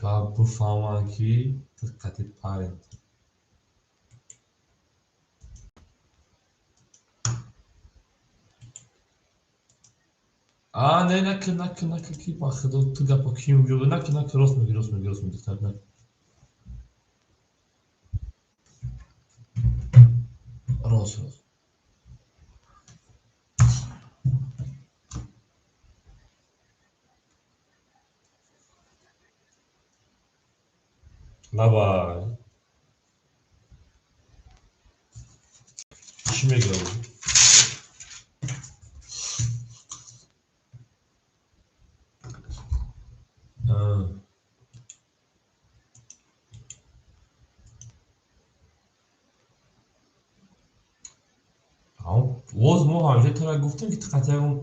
Баъд бифаҳманд, ки ту қати парен. А, не, накун, накун, накун, ки ба худо ту гапо ки мегӯ, накун, накун, рост мегӯ, рост мегӯ, рост мегӯ, духтар, накун. Рост, рост. Лабай. Чӣ мегӯ? Боз мо ҳамеша тура гуфтем, ки ту қати ягон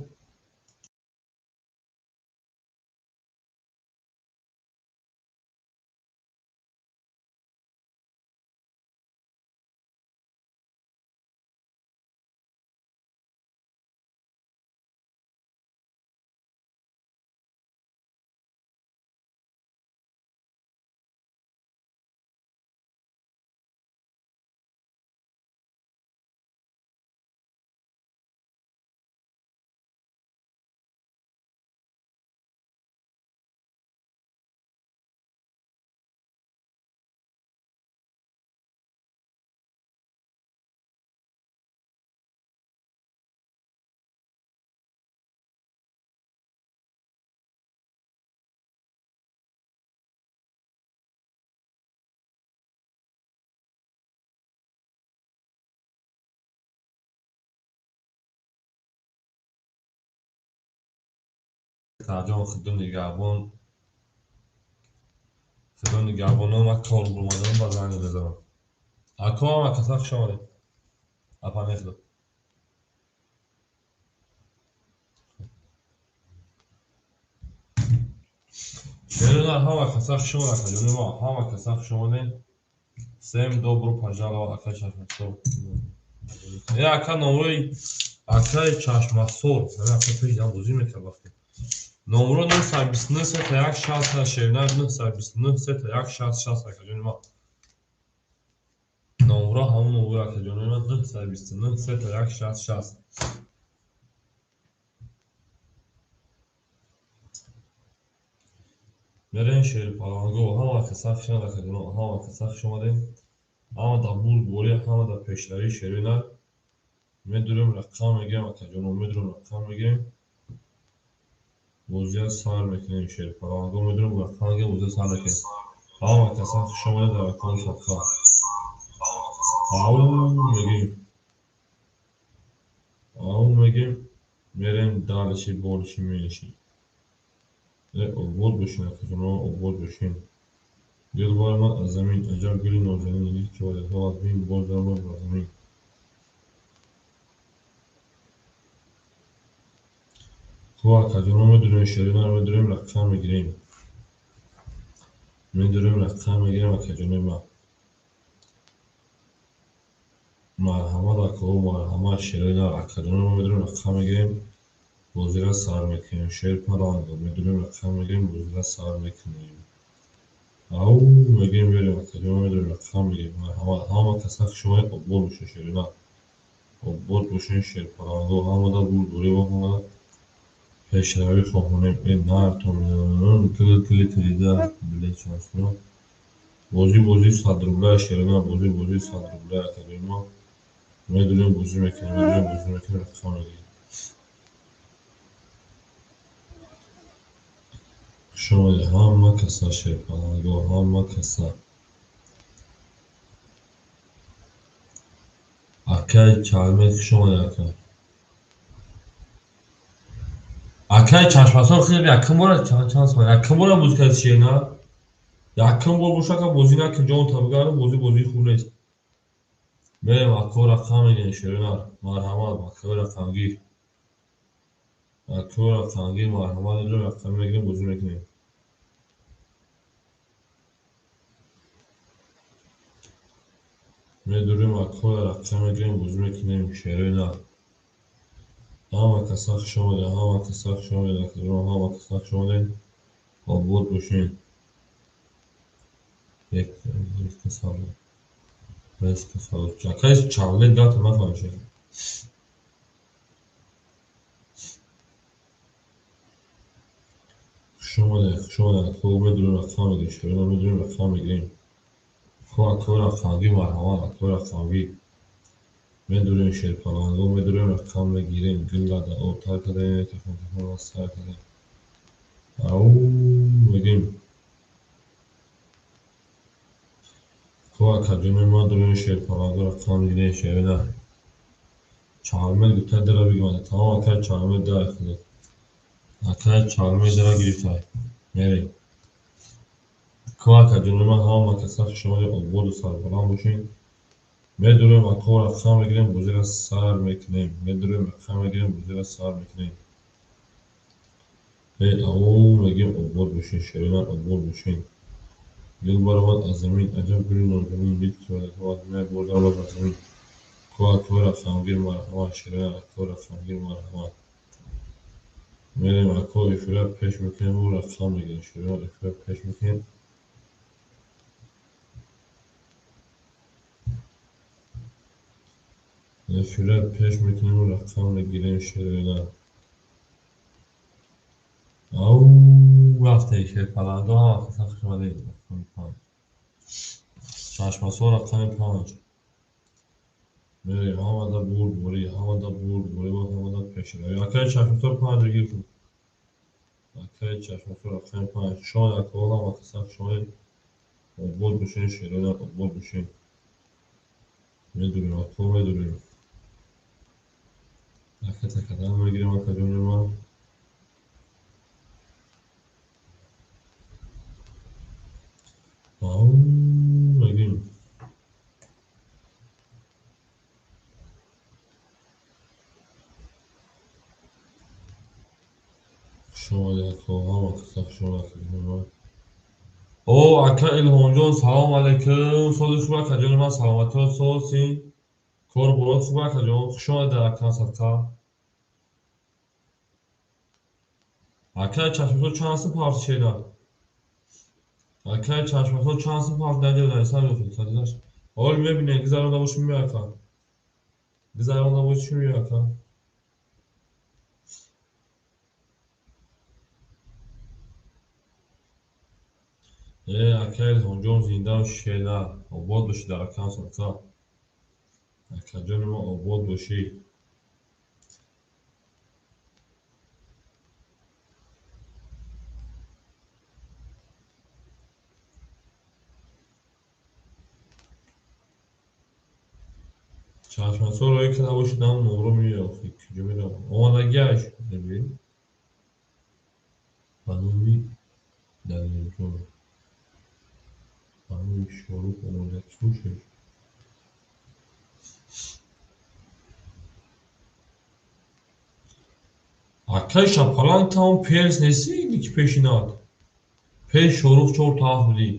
ҷон, худо нигаҳбон, худо нигаҳбоно. Ман кор бурмадам, ба занг мезанам. Ако, ҳама каса хуш омадед. Апа мехудо. Ҳама каса хуш омад, акаҷони мо, ҳама каса хуш омадед. Всем добро пожаловать, ака Чашмасор. Э, ака, номрои акаи Чашмасор, ака пеш бозӣ мекард вақте. Номро 929 3 1 60, шернар 929 3 1 60 60, акаҷони мо. Номро ҳамон номро, акаҷони мо, 929 3 1 60 60. Мерем шерпаланго, ҳама каса хуш омад, акаҷоно, ҳама каса хуш омадем. Ҳама дар бурдборӣ, ҳама дар пешравии шеринар. Медурем, рақам мегирем, акаҷоно, медурем, рақам мегирем. Бозия сар мекунем, шерпаланго, медурем, рақам мегирем, бозия сар мекунем. Ҳама каса хуш омадед дар рақами садқа. Ау мегим. Ау мегим, мерем дальше, больше, меньше. Обод бошин, акаҷоно, обод бошин. Дил баромад аз замин, аҷаб гули нозанин, ки валиҳо аз бин боз даромад бар замин. Хуб, акаҷоно, медурем, шеринар, медурем, рақам мегирем. Медурем, рақам мегирем, акаҷонои ман. Марҳамат, акаҳо, марҳамат, шеринар, акаҷоно, медурем, рақам мегирем. Бозира сар мекунем, шерпаланго, медурем, рақам мегирем, бозира сар мекунем. Ау мегирем, мерем, акаҷоно, медурем, рақам мегирем. Марҳамат, ҳама каса хуш омадед, обод бошед, шеринар. Обод бошед, шерпаланго, ҳамада бурдборӣ ва ҳамада пешравӣ хоҳонем. Э, нартон, гул гули тирида, билет чашмо. Бозӣ бозии 100 рубля, шеринар, бозӣ бозии 100 рубля, акаҷони мо. Медурем, бозӣ мекунем, медурем, бозӣ мекунем, рақам мегирем. Хуш омадед ҳама каса, шерпаланго, ҳама каса. Акаи Чалмед, хуш омадед, ака. Акаи Чашмасор, хеле якум бора, чанд сол якум бора бозӣ карди, шеринар? Якум бор боша, ака, бозӣ накун, ҷонта бигардон, бозӣ бозии хуб нест. Мерем, ако, рақам мегирем, шеринар. Марҳамат, акаи рақамгир. Акаи рақамгир, марҳамат, инҷо рақам мегирем, бозӣ мекунем. Медурем, акоя рақам мегирем, бозӣ мекунем, шеринар. Ҳама каса хуш омадед, ҳама каса хуш омадед, акаҷон, ҳама каса хуш омадед. Обод бошед. Як савол. Акай чалмед гапа нафаҳмишем. Хуш омадед, хуш омадед. Хуб, медурем рақам мегирем, шерина медурем рақам мегирем. Хуб, акои рақамгир марҳамат, акои рақамгир. Медурем шерпаланго, медурем рақам мегирем. Гиллада отар кадаем, телефон телефон сар кадаем. Ау мегирем. Хуб, акаҷони ма дурем шерпаланго рақам мегирем, шерина. Чалмед гуфта дара бигирад. Тамом, акай чалмед дар худат. Акай чалмед дара гирифтай. Мерем. Хуб, акаҷони ма ҳама каса хуш омадед, ободу сарбаланд бошед. Медурем ако рақам мегирем, бозиро сар мекунем. Медурем рақам мегирем, бозиро сар мекунем. Ау мегирем, обод бошед, шерина обод бошед. Гул баромад аз замин, аҷаб гули нозанин, дид ки ваъдаҳо аз замин. Хуб, акои рақамгир марҳамат, шерина акои рақамгир марҳамат. Мерем ако эфира пеш мекунем ва рақам мегирем. Шерина эфира пеш мекунем. Эфира пеш мекунем ва рақам мегирем, шерина. Ау рафтем шерпаланго, ҳама каса хуш омадед. Рақами 5. Чашмасор рақами 5. Мерем, ҳамада бурдборӣ, ҳамада бурдборӣ ва ҳамада пешравӣ. Акаи чашмасор 5 гирифтем. Акаи чашмасор рақами 5. Хуш омадед, акаҳо, ҳама каса хуш омадед. Обод бошед, шерина, обод бошед. Медурем, ако медурем. Ака такадан мегирем, акаҷони ман. Ау мегирем. Хуш омадед, ако, ҳама каса хуш омадед, акаҷони ман. О, ака Илҳомҷон, салом алайкум. Сози хуб, акаҷони ман, саломатиҳо созин. Кор борот хуб, акаҷон. Хуш омадед дар акам садқа. Акай чашмасор чанд сум парт шеда? Акай чашмасор чанд сум парт даҷа дар ҳисоб ёфт? Ҳол мебинем, гузаронда бошем меояд, ака. Гузаронда бошем меояд, ака. Акай Илҳомҷон, зинда шеда. Обод бошӣ дар акам садқа. Акаҷони ма обод бошӣ. Чашмасор роҳӣ карда бошед, ҳам номро меояд. Куҷо меравам? Омадагиаш мебинем. Ба номи Далерҷон. Ба номи Шорух омада кӣ бошед? Акай Шапаланг там перс нестӣ, ки пешинад? Пеш Шорух 4 тараф будӣ.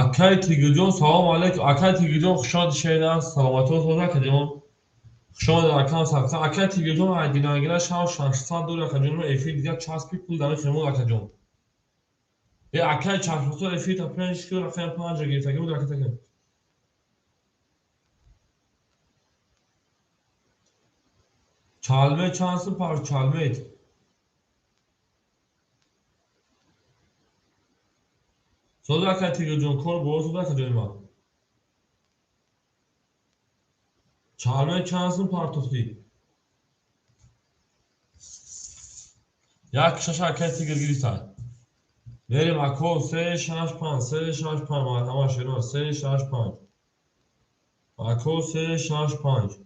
Акай Тигирҷон, салом алайкум. Акай Тигирҷон, хуш омадед, шерина. Саломатиҳо соза, акаҷон. Хуш омадед, акам садқа. Акай Тигирҷон, айгинагина шав 600 дори, акаҷон. Эфир дигар часпи пул дар хемон, акаҷон. Акай чашмасор эфир та 5 ки рақами 5 гирифтагӣ буд, ака така. Чалмед чанд сум пар чалмед? Соза, акай Тигирҷон, кор боз соза, акаҷони ман. Чалмед чанд сум партохтӣ? Як шаш акай Тигир гирифтай. Мерем ако 3 6 5 3 6 5 марҳамат, шерина 3 6 5. Ако 3 6 5.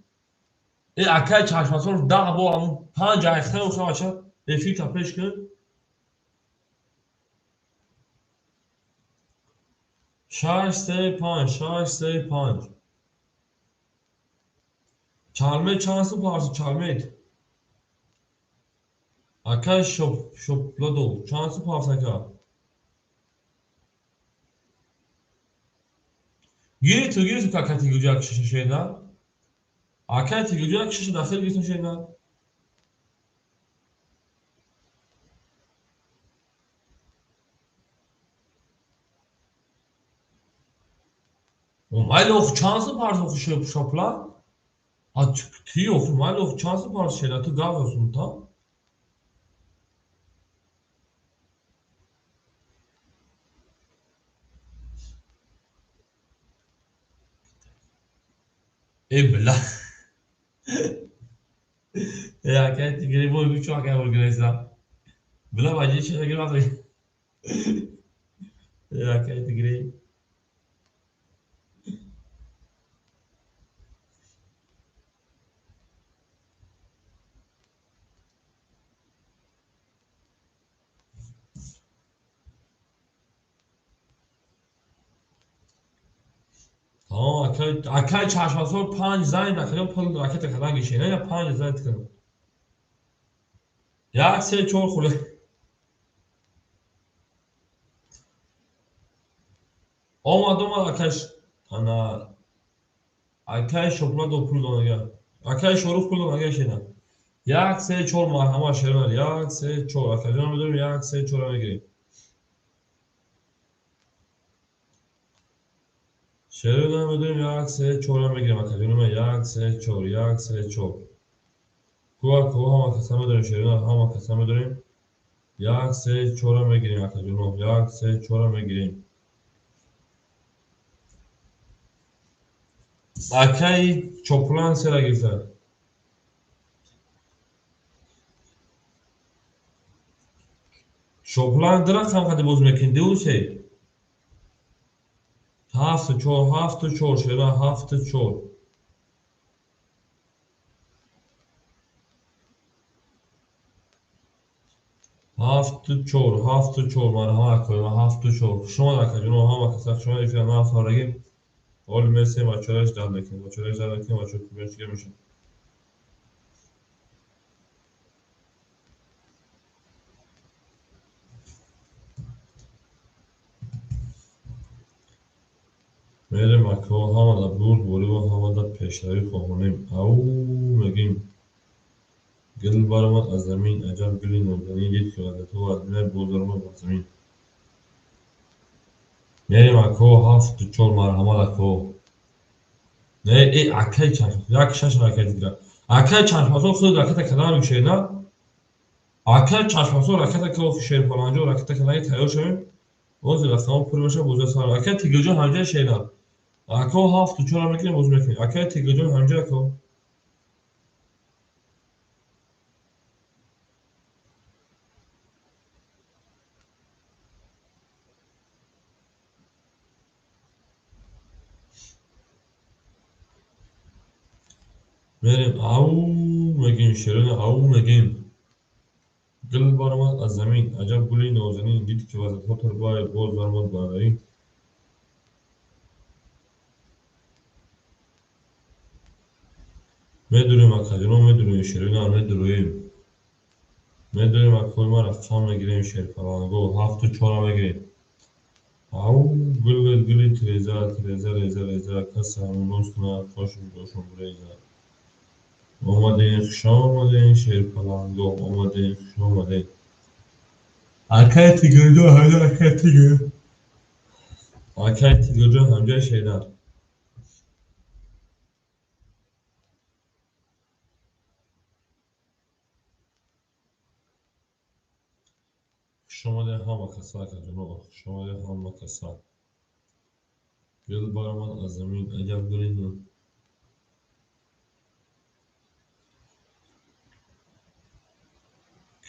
Акай чашмасор 10 бо ҳамун 5 айхта охир бача эфир та пеш кун. 6 3 5 6 3 5. Чалмед чанд сум парсу чалмед? Акай шопладо чанд сум парс ака? Гирифту, гирифту акай Тигирҷон як шаша шеда. Акай Тигирҷон як шаша дахил гирифту шеда. Майли охи чанд сум парз охи шапла? А ти охи майли охи чанд сум парз шена ту гав сумта? Э била. Э акай тигри бой гучо акай организа. Била баҷи шена гирад. Э акай тигри. Акай чашмасор панҷ зайн акаҷон пул ракета кардан гишена я панҷ зайн тикан. Як се чор хуле. Омад омад акай ана акай шоплад пул донага. Акай Шорух пул донага шена. Як се чор марҳама шерон як се чор акаҷон медорем як се чор мегирем. Шерона медорем як се чора мегирем акаҷонама як се чор як се чор. Куа куа ҳама каса медорем шерона ҳама каса медорем як се чора мегирем акаҷоно як се чора мегирем. Акаи чоплан сера гирифта. Чоплан ду рақам қади боз мекунӣ ду се? Ҳафту чор ҳафту чор шера ҳафту чор. Ҳафту чор ҳафту чор марҳама акои ҳафту чор. Хушомад акаҷоно ҳама каса хушомад эфира нафарагим. Ҳоли месем бачораш дар мекунем бачораш дар мекунем бачор кумеш мешавад. Мерем ако ҳамада бурдборӣ ва ҳамада пешравӣ хоҳонем. Ау мегӯем гил баромад аз замин, аҷаб гули нозанин дид ки лаззатҳо аз дунёи боз баромад бар замин. Мерем ако ҳафту чор марҳамат ако. Не э акай чашм як шаш ракет гира. Акай чашмасор худ ракета кардан мекушед на? Акай чашмасор ракета ки охи шерпаланҷо ракета кардан тайёр шавем. Ҳозир рақамҳо пур мешавад бозиа сар. Акай Тигирҷон ҳамҷа шена. Ако ҳафту чора мекунем боз мекунем. Акай Тигирҷон ҳамҷа ако. Мерем ау мегӯем шерона ау мегӯем. Гул баромад аз замин, аҷаб гули нозанин дид ки лаззатҳо турбай боз баромад бар замин. Медурем акаҷоно медурем шерона медуруем. Медурем акои ма рақам мегирем шерпаланго ҳафту чора мегирем. Ау гул гули тиреза тиреза реза реза касе ҳамоноз кунад қошум гошум реза. Омадем хуш омадем шерпаланго омадем хуш омадем. Акай Тигирҷон ҳамҷа акай Тигир. Акай Тигирҷон ҳамҷа шена. Хуш омадем ҳама каса акаҷоно хуш омадем ҳама каса. Гул баромад аз замин аҷаб гули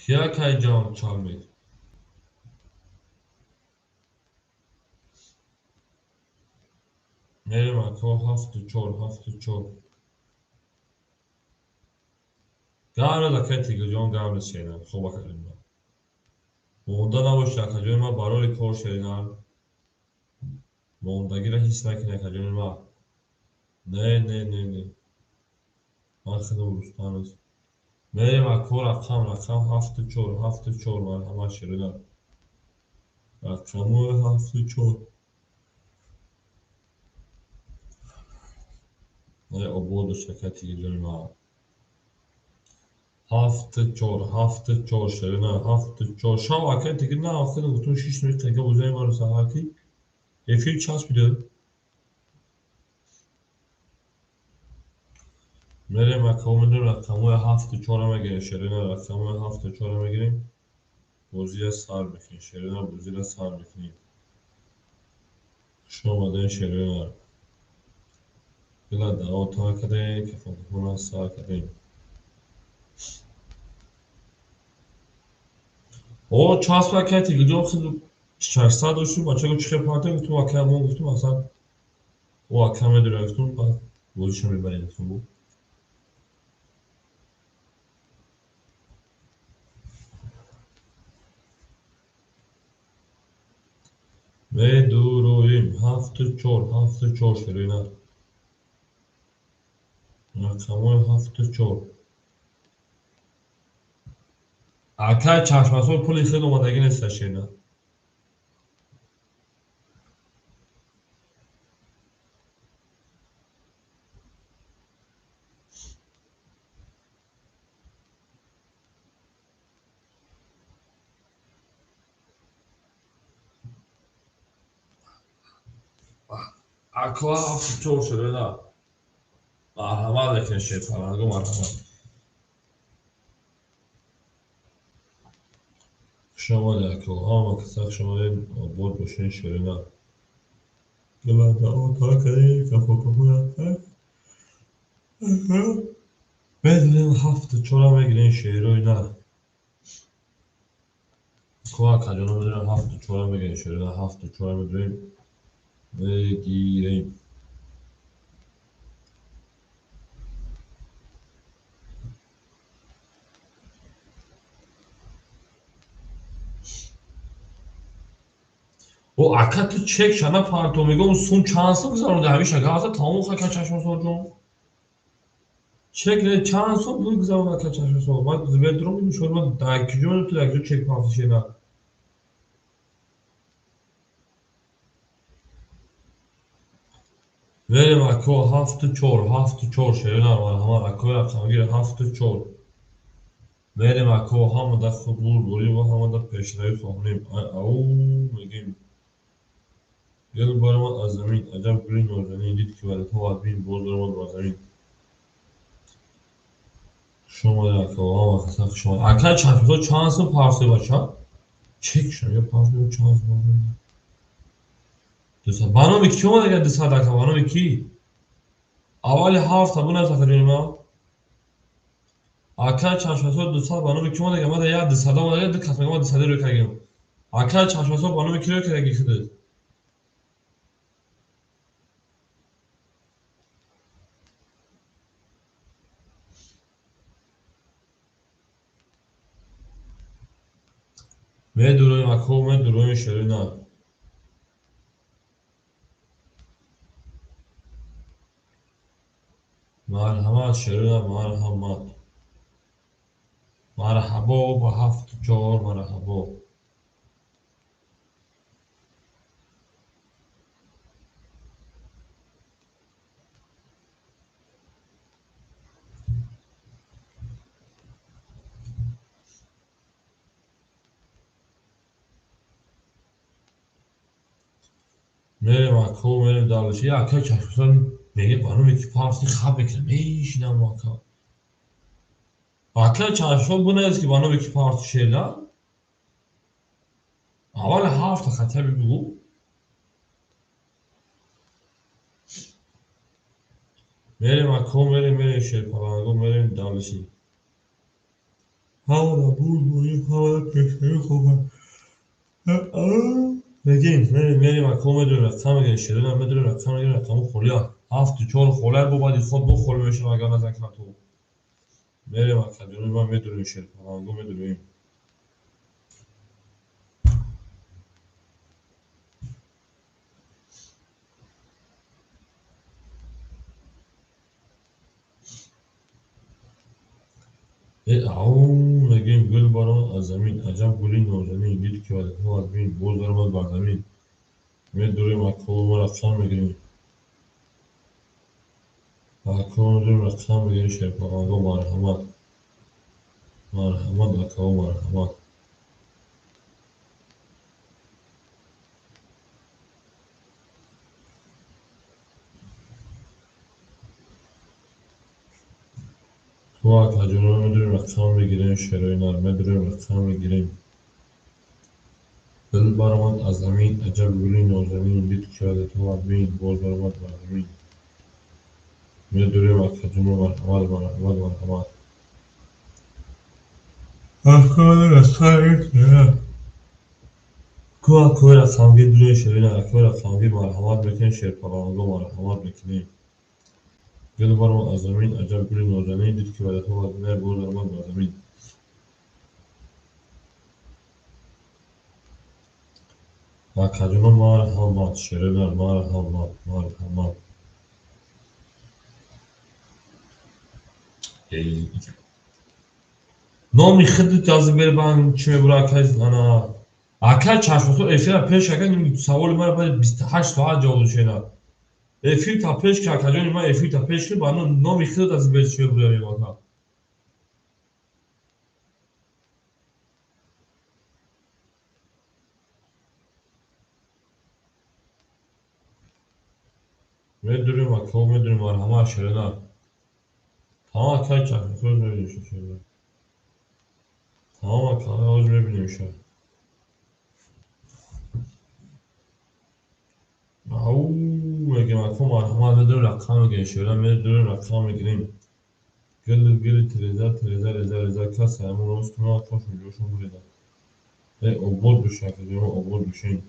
Кия акай ҷон чалмед? Мерем ако ҳафту чор ҳафту чор. Гаврез акай Тигирҷон гаврез шена. Хоб акаҷон. Монда набошед акаҷони ма барори кор шерина. Мондагиро ҳис накунед акаҷони ма. Не не не не. Ман худам Рустам аст. Мерем ако рақам рақам ҳафту чор ҳафту чор марҳамат шерона. Рақамҳои ҳафту чор. Не обод бош акай Тигирҷони ма. Ҳафту чор ҳафту чор шерона ҳафту чор. Шав акай Тигир на охир гуфтум шиш дақиқа бозиҳои маро саҳар ки эфир часпида. Мерем акаҳо, медонем рақамҳои ҳафту чорро мегирем. Шерина рақамҳои ҳафту чорро мегирем. Бозиро сар мекунем. Шерина бозиро сар мекунем. Хуш омадем, Шерина. Дила даъво тан кардем, кафонкафона сар кардем. О, часп акай телевизион хел 600 доштум, бача гуфт чӣ хел партия, гуфтум акай мон, гуфтум асlan о ака медонам, гуфтум баъд бозиша мебарем, гуфтум бу. Медуроем ҳафту чор, ҳафту чор, Шерина. Рақамҳои ҳафту чор. Акай чашмасор пули хел омадагӣ нест, Шерина. Ако ҳафту чор, Шерина. Марҳамат мекунем, Шерфарҳанго, марҳамат. Хуш омадед, ако, ҳама каса хуш омадед, обод бошед, Шерина. Дила даъво тан кардем, кафокафона медонем ҳафту чорро мегирем, шерои нар. Ко акаҷоно медонем ҳафту чорро мегирем, Шерина, ҳафту чорро медонем, мегирем. О ака ту чек шана парто мегӯм, сум чанд сум гузаронда ҳамиша гаҳта тамом хака чашмасор ҷон. Чек не чанд сум пул гузаронда ака чашмасор. Ман медурам шуд ман дар куҷо ту дар куҷо чек парто шена. Мерем ако ҳафту чор, ҳафту чор, Шерина, марҳамат акои рақамгир ҳафту чор. Мерем ако ҳамада худ бурдборӣ ва ҳамада пешравӣ хоҳонем. Ау мегӯем. Гул баромад аз замин, аҷаб гули нозанин, дид ки валатҳо аз бин боз баромад бар замин. Хуш омадед ако, ҳама каса хуш омадед. Акай чашмасор чанд сум парсо бача? Чек шуд, я парсо чанд сум парсо? Дусад. Ба номи кӣ омад агар дусад ака, ба номи кӣ? Аввали ҳафта бунавис ака ҷони ман. Акай чашмасор дусад ба номи кӣ омад агар? Ман як дусад омад агар, ду кас мегӯям ман дусади рӯй кардагим. Акай чашмасор ба номи кӣ рӯй кардаги худат? Медуроем ако, медуроем, Шерина. Марҳамат, Шерина, марҳамат. Марҳабо ба ҳафту чор, марҳабо. Мерем ако, мерем далиши. Я ака чашмасор мегӯяд ба номи ки парсни хаб мекунам, мешинам ака. Ака чашмасор бунавис ки ба номи ки парсни Шерина. Аввали ҳафта хотя бы бигӯ. Мерем ако, мерем, мерем Шерпаланго, мерем далиши. Ҳамада бурдборӣ, ҳамада пешравӣ хоҳам. Мегӯем, мерем, мерем ако, медонем рақам мегирем, Шерина, медонем рақам мегирем, рақамҳо холианд. Ҳафту чор холианд, бо баъди ход бо холӣ мешавам агар назар кунам ту. Мерем ака ҷони ман, медонем Шерпаланго, медонем. Ау мегӯем гул баромад аз замин, аҷаб гули нозанин, дид ки валатҳо аз бин боз баромад бар замин. Медурем ако, мо рақам мегирем. Ако медурем рақам мегирем, Шерпаланго, марҳамат. Марҳамат акаҳо, марҳамат. Акаҷонро медурем, рақам мегирем, шерои нар медурем, рақам мегирем. Дил баромад аз замин, аҷаб гули нозанин, дид ки ваъдато вазмин, боз баромад бар замин. Медурем, акаҷонро, марҳамат, марҳамат, марҳамат. Ку акои рақамгир дурем, шерои нар, акои рақамгир марҳамат мекунем, шерпаланго марҳамат мекунем. Дил баромад аз замин, аҷаб гули нозанин, дид ки ваъдато вазмин, боз баромад бар замин. Акаҷоно марҳамат, шерои нар, марҳамат, марҳамат. Номи худат аз Сбербанк чӣ мебура, акай? Ана акай чашмосо эфира пеш ака, саволи мара баъди 28 соат ҷавоб дошена. Эфир та пеш ки, акаҷони ман, эфир та пеш ки, ба номи худат аз Сбер чӣ мебура, мемака. Медурем, ака, медурем, марҳамат, шерои нар. Тамом, акай чашмосо, мебинем шерои. Тамом, ака, ҳозир мебинем ша. Ау мегем, ака, марҳамат, медурем, рақам мегирем, шерои, медурем, рақам мегирем. Гил гили тиреза тиреза реза реза, кас ҳамон рост кунад, хошон ҷошон буреза. Э, обод бошед, акаҷон, обод бошед.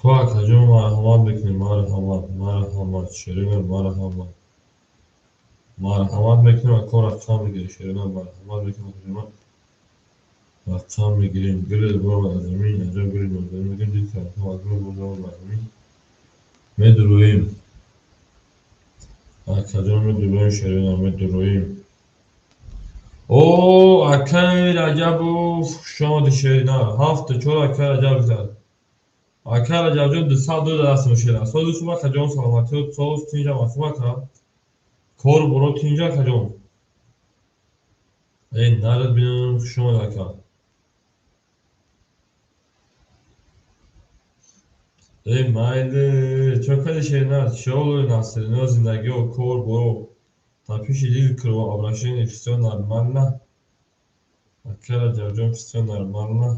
Ку акаҷон, марҳамат мекунем, марҳамат, марҳамат, шерои нар, марҳамат. Марҳамат мекунем, ака, рақам мегирем, шерои нар, марҳамат мекунем, акаҷон, рақам мегирем. Гули баромад аз замин, аҷаб гули нозанин, мегӯем, дид ки ваъдато вазмин, боз баромад бар замин. Медуроем. Акаҷон, медуроем, шерои нар, медуроем. О, акай Раҷабов, хушомадӣ, шери нар. Ҳафту чор акай Раҷаб зад. Акай Раҷабҷон, 202 дастам шера. Сози хуб, акаҷон, саломатиёт соз, тинҷам, хуб, ака. Кору боро тинҷа, акаҷон. Э, нарад бинам, хушомад, ака. Э, майли, чо кади, шеринар, чиолу насрино, зиндагиё, кор, боро. Тапиши дил, кровообращение, всё нормально. Ака Раҷабҷон, всё нормально.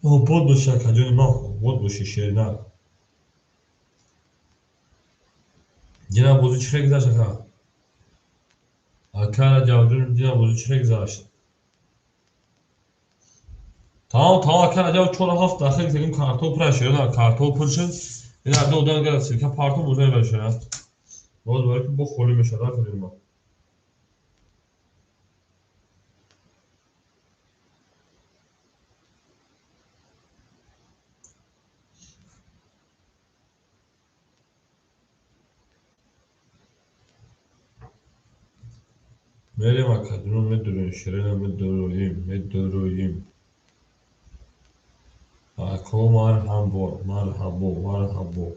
Обод боши, акаҷони ман, обод боши, шеринар. Дина бозӣ чӣ хел гузашт, ака? Ака Раҷабҷон, дина бозӣ чӣ хел гузашт? Тамом, тамом, ака Раҷаб, чору ҳафт дақиқа гузашт, картон пур аст, шеринар, картон пур шуд. Ин ду одам гара силка партон бозӣ мебарад, шеринар. Боз барои ки бо холӣ мешавад, акаҷони ман. Мерем, акаҷон, медуроем, шерина, медуроем, медуроем. Ако марҳабо, марҳабо, марҳабо.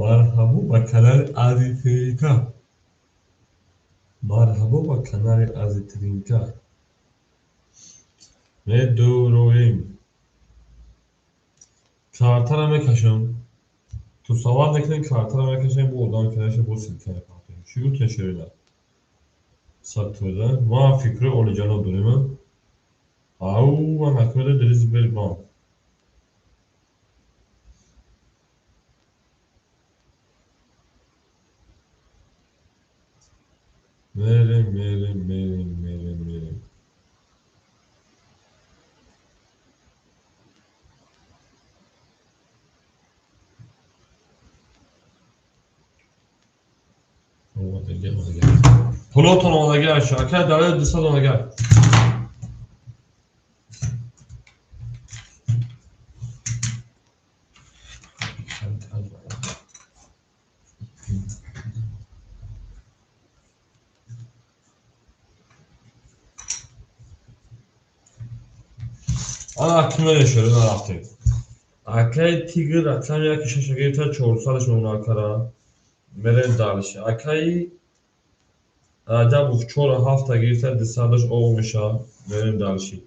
Марҳабо ба канали Азитринка. Марҳабо ба канали Азитринка. Медуроем. Картара мекашам. Ту савар накунем, картара мекашем, бо одам канаша, бо силка мепартоем. Чӣ гуфтем, шерина? Садтода. Ман фикри олиҷаноб дорем. Ау, ман акода дори Сбербанк. Мерем, мерем, мерем, мерем, мерем. Омадагӣ, омадагӣ. Пулотон омадагӣ, ака давлати 200 омадагӣ. Ана кимере шерина рафтем. Акай Тигр рақами яки шаша гирифта, чорсадаш мемона, акара. Мерем дальше. Акаи Раҷабов 4 7 гирифта, 200-аш оғ мешавад. Мерем дальше.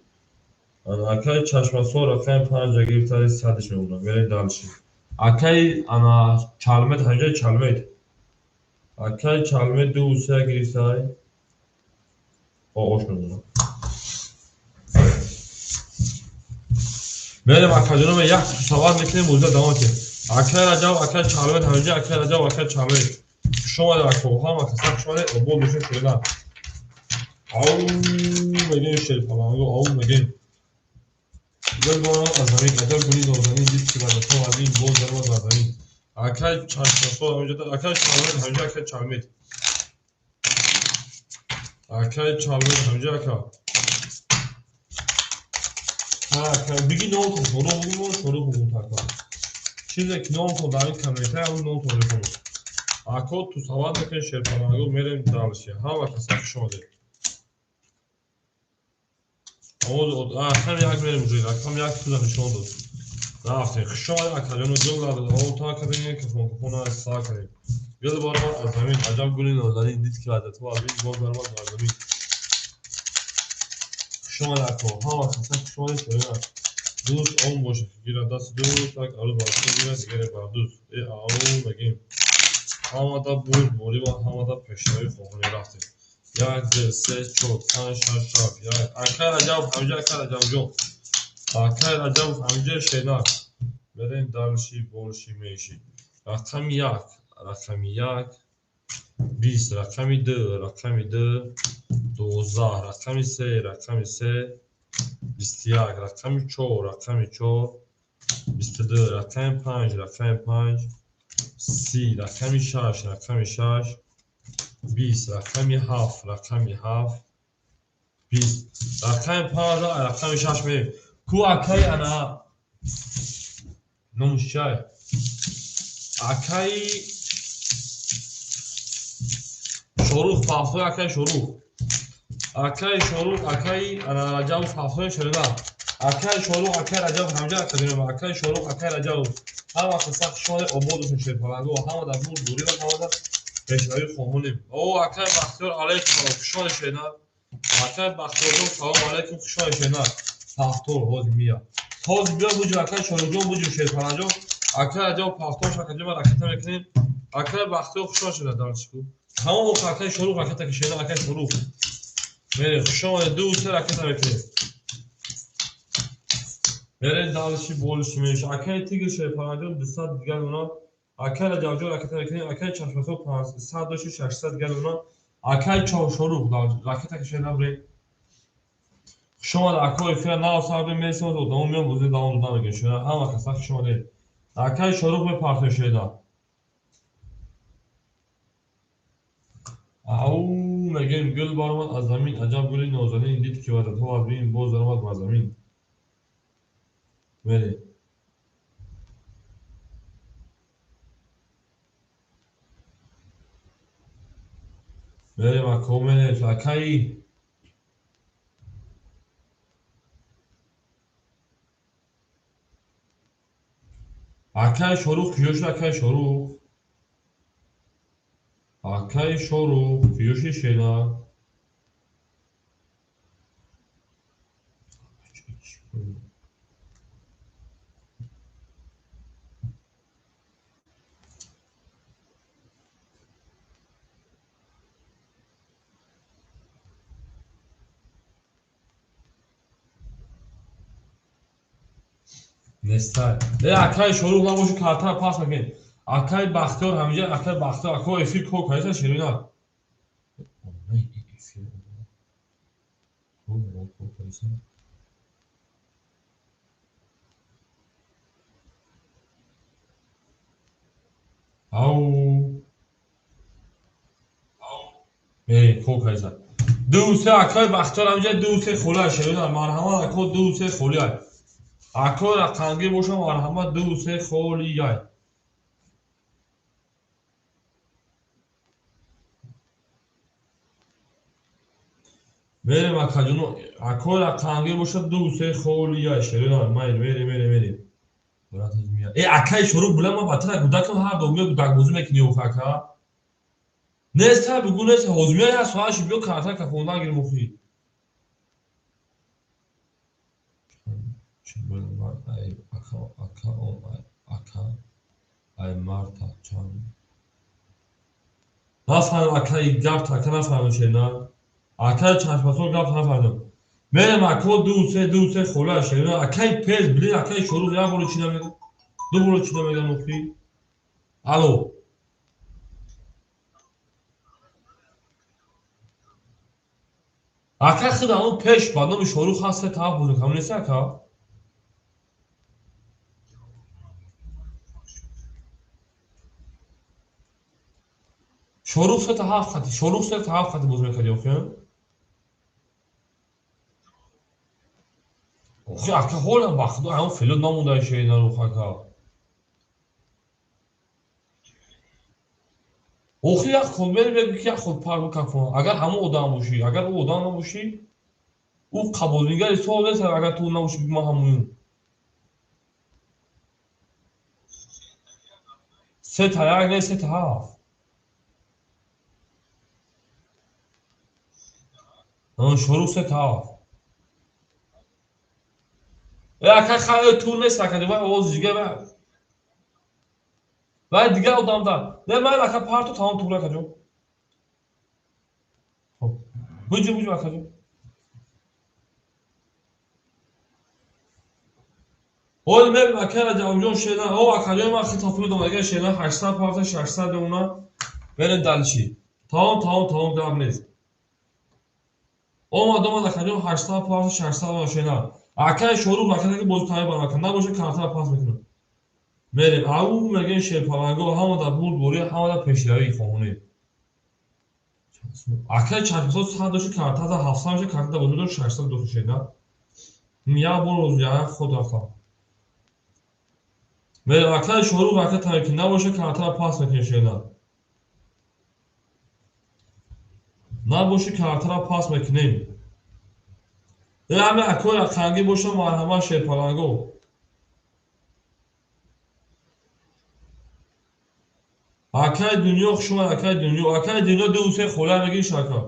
Акаи Чашмасор рақами 5 гирифта, 100-ш мемонад. Мерем дальше. Акаи ана Чалмед ҳамҷои Чалмед. Акаи Чалмед 2 3 гирифта, оғош мемонад. Мерем, акаҷоном, як савол мекунем, бозида давом мекунем. Акаи Раҷаб, акаи Чалмед ҳамҷа, акаи Раҷаб, акаи Чалмед. Хуш омадед, ако, ҳама каса хуш омадед, обод бошед, шӯрина. Ау мегем, шерпаланго, ау мегем. Гул борон аз замин, аҷаб гули нозанин, дид ки ваъдатҳо аз ин боз даромад бар замин. Акаи Чашмасор ҳамҷа, акаи Чалмед ҳамҷа, акаи Чалмед. Акаи Чалмед ҳамҷа, ака. Ака, биги номтон шорух бугум, шорух бугум така. Чизе ки номтон дар ин комментария, ҳамон номтон мехонам. Ако ту савол мекунед, шерпаланго, мерем дальше. Ҳама каса хуш омадед. Рақами 1 мерем уже, рақами 1 туда нишон дод. Рафтем. Хуш омадед, акаҷону, гул та кардем, кафон кафона сар кардем. Гул баромад аз замин, аҷаб гули нозанин, дид ки ваъдатҳо аз ин боз даромад бар замин. Хуш омадед, ако, ҳама каса хуш омадед, шоира. Дӯст он бошад, ки гирад дасти дӯст, як арӯз бар худ гирад, дигаре бар дӯст. Э ау мегем. Ҳамада бурдборӣ ва ҳамада пешравӣ хоҳонем, рафтем. Як, ду, се, чор, панҷ, шаш, ҳафт, як. Акаи Раҷабов ҳамҷа, акаи Раҷабҷон. Акаи Раҷабов ҳамҷа, шенак. Мерем дальше, больше, меньше. Рақами 1, рақами 1, 20, рақами 2, рақами 2, 12, рақами 3, рақами 3, 21, рақами 4, рақами 4, 22, рақами 5, рақами 5, 30, рақами 6, рақами 6, 20, рақами 7, рақами 7, 20, рақами 5, рақами 6 мерем. Ку акаи ана номаш чай? Акаи Шорух пафтои, акаи Шорух. Акаи Шорух, акаи ана Раҷабов пафтои шерина. Акаи Шорух, акаи Раҷабов ҳамҷа, академия. Акаи Шорух, акаи Раҷабов. Ҳама каса хуш омадед, обод бошед, шерпаланго. Ҳама дар бурдборӣ ва ҳама дар пешравӣ хоҳонем. О, акаи Бахтиёр, алайкум салом, хуш омадед, шерина. Акаи Бахтиёрҷон, салом алайкум, хуш омадед, шерина. Пафтор ҳозир мия. Ҳозир биё буҷу, акаи Шорухҷон, буҷу, шерпаланҷон. Акаи Раҷабов пафтор шакаҷон ракета мекунем. Акаи Бахтиёр, хуш омадед, шерина, дальше ку. Тамом, акаи Шорух ракета кишена, акаи Шорух. Мерем, хуш омадед, 2 3 ракета мекунем. Мерем дальше, больше, меньше. Акаи Тигр, шерпаланҷон, 200 дигар мемонад. Акаи Раҷабҷон ракета мекунем. Акаи Чашмасор 500 дошти, 600 дигар мемонад. Акаи Шорух ракета кишена, бирем. Хуш омадед, ако, эфира нав сар мересем, одамо меоянд, бозӣ давом дода мегирем. Шуна ҳама каса хуш омадед. Акаи Шорух мепартоед, шеда. Ау мегем, гул баромад аз замин, аҷаб гули нозанин, дид ки ваъдатҳо аз бин боз даромад бар замин. Мерем. Мерем, ако, мерем. Акаи Шорух куҷо шуд, акаи Шорух? Акаи Шорух куҷо шуди, шена? Нестай. Э, акаи Шорух набоши, картара пас мекунед. Акаи Бахтиёр ҳаминҷа, акаи Бахтиёр, ако, эфир кор кардеса, шерина. Эфир. Кор кардеса. Ау. Э, кор кардеса. 2 3, акаи Бахтиёр ҳаминҷа, 2 3 холиа, шерина. Марҳамат, ако, 2 3 холиа. Ако рақамгир бошам, марҳамат, 2 3 холияй. Мерем, акаҷоно, ако рақамгир бошад, 2 3 холияй, шерина, майр, мерем, мерем, мерем. Э, акаи Шорух, була, ман ба тара гудакам, ҳар дом мео гудакбозӣ мекунӣ, ох, ака. Нест бугӯ нест, ҳозир меояд як соат ши биё карта кафондан гирим охи. Ман ай ака ака ака ай марта чанд нафаҳмидам акаи гапта ака нафаҳмидам шерина. Акаи чашмасор гапта нафаҳмидам. Мерем ако 2-3 2-3 хола шерина. Акаи пез блин акаи Шорух як боро чӣ намегӯ? Ду боро чӣ намегӯям охи? Алло. Ака худ ҳамон пеш ба номи Шорух ҳаст се тараф бозӣ кам нест ака? Шорух се та ҳафт хати, Шорух се та ҳафт хати бозӣ мекарди охи? Охи ака ҳолам ба худо ҳамон филот намонда шерина рух ака. Охи як ход мери мегӯ ки як ход парк кафон. Агар ҳамон одам бошӣ, агар ӯ одам набошӣ, ӯ қаболнигари сол нест, агар ту набошӣ бигӯ ман ҳамоюм. 3-1 не 3-7. Шорух 3-7. Э ака хай ту нест ака, вай овози дига вай дигар одам да. Не ман ака парту тамом туғри акаҷон. Хоб. Буҷу буҷу акаҷон. Ҳоли мебинам ака Раҷабҷон шена, о акаҷон ман хеле пул додам, агар шена 800 парта 600 мемона. Берем далчи. Тамом тамом тамом гап нест. Омад омад акаҷон 800 парта 600 мемона шена. Акаи Шорух акадаки боз тайёр барам ака набоша картара пас мекунам. Мерем ау мегӯем шерпаланго ҳама дар бурдборӣ ҳама дар пешравии хоҳонӣ. Акаи чашмсоз 100 дошти картада 700 меша картада бозӣ дошт 600 дохил шуда. Як бор роз як ход рафтам. Мерем акаи Шорух ака тайёр ки набоша картара пас мекунем шена. Набоши картара пас мекунем. Э ҳаме акои рақамгир боша марҳамат шерпаланго. Акаи дунё хушомад акаи дунё. Акаи дунё 2-3 хола мегириш ака.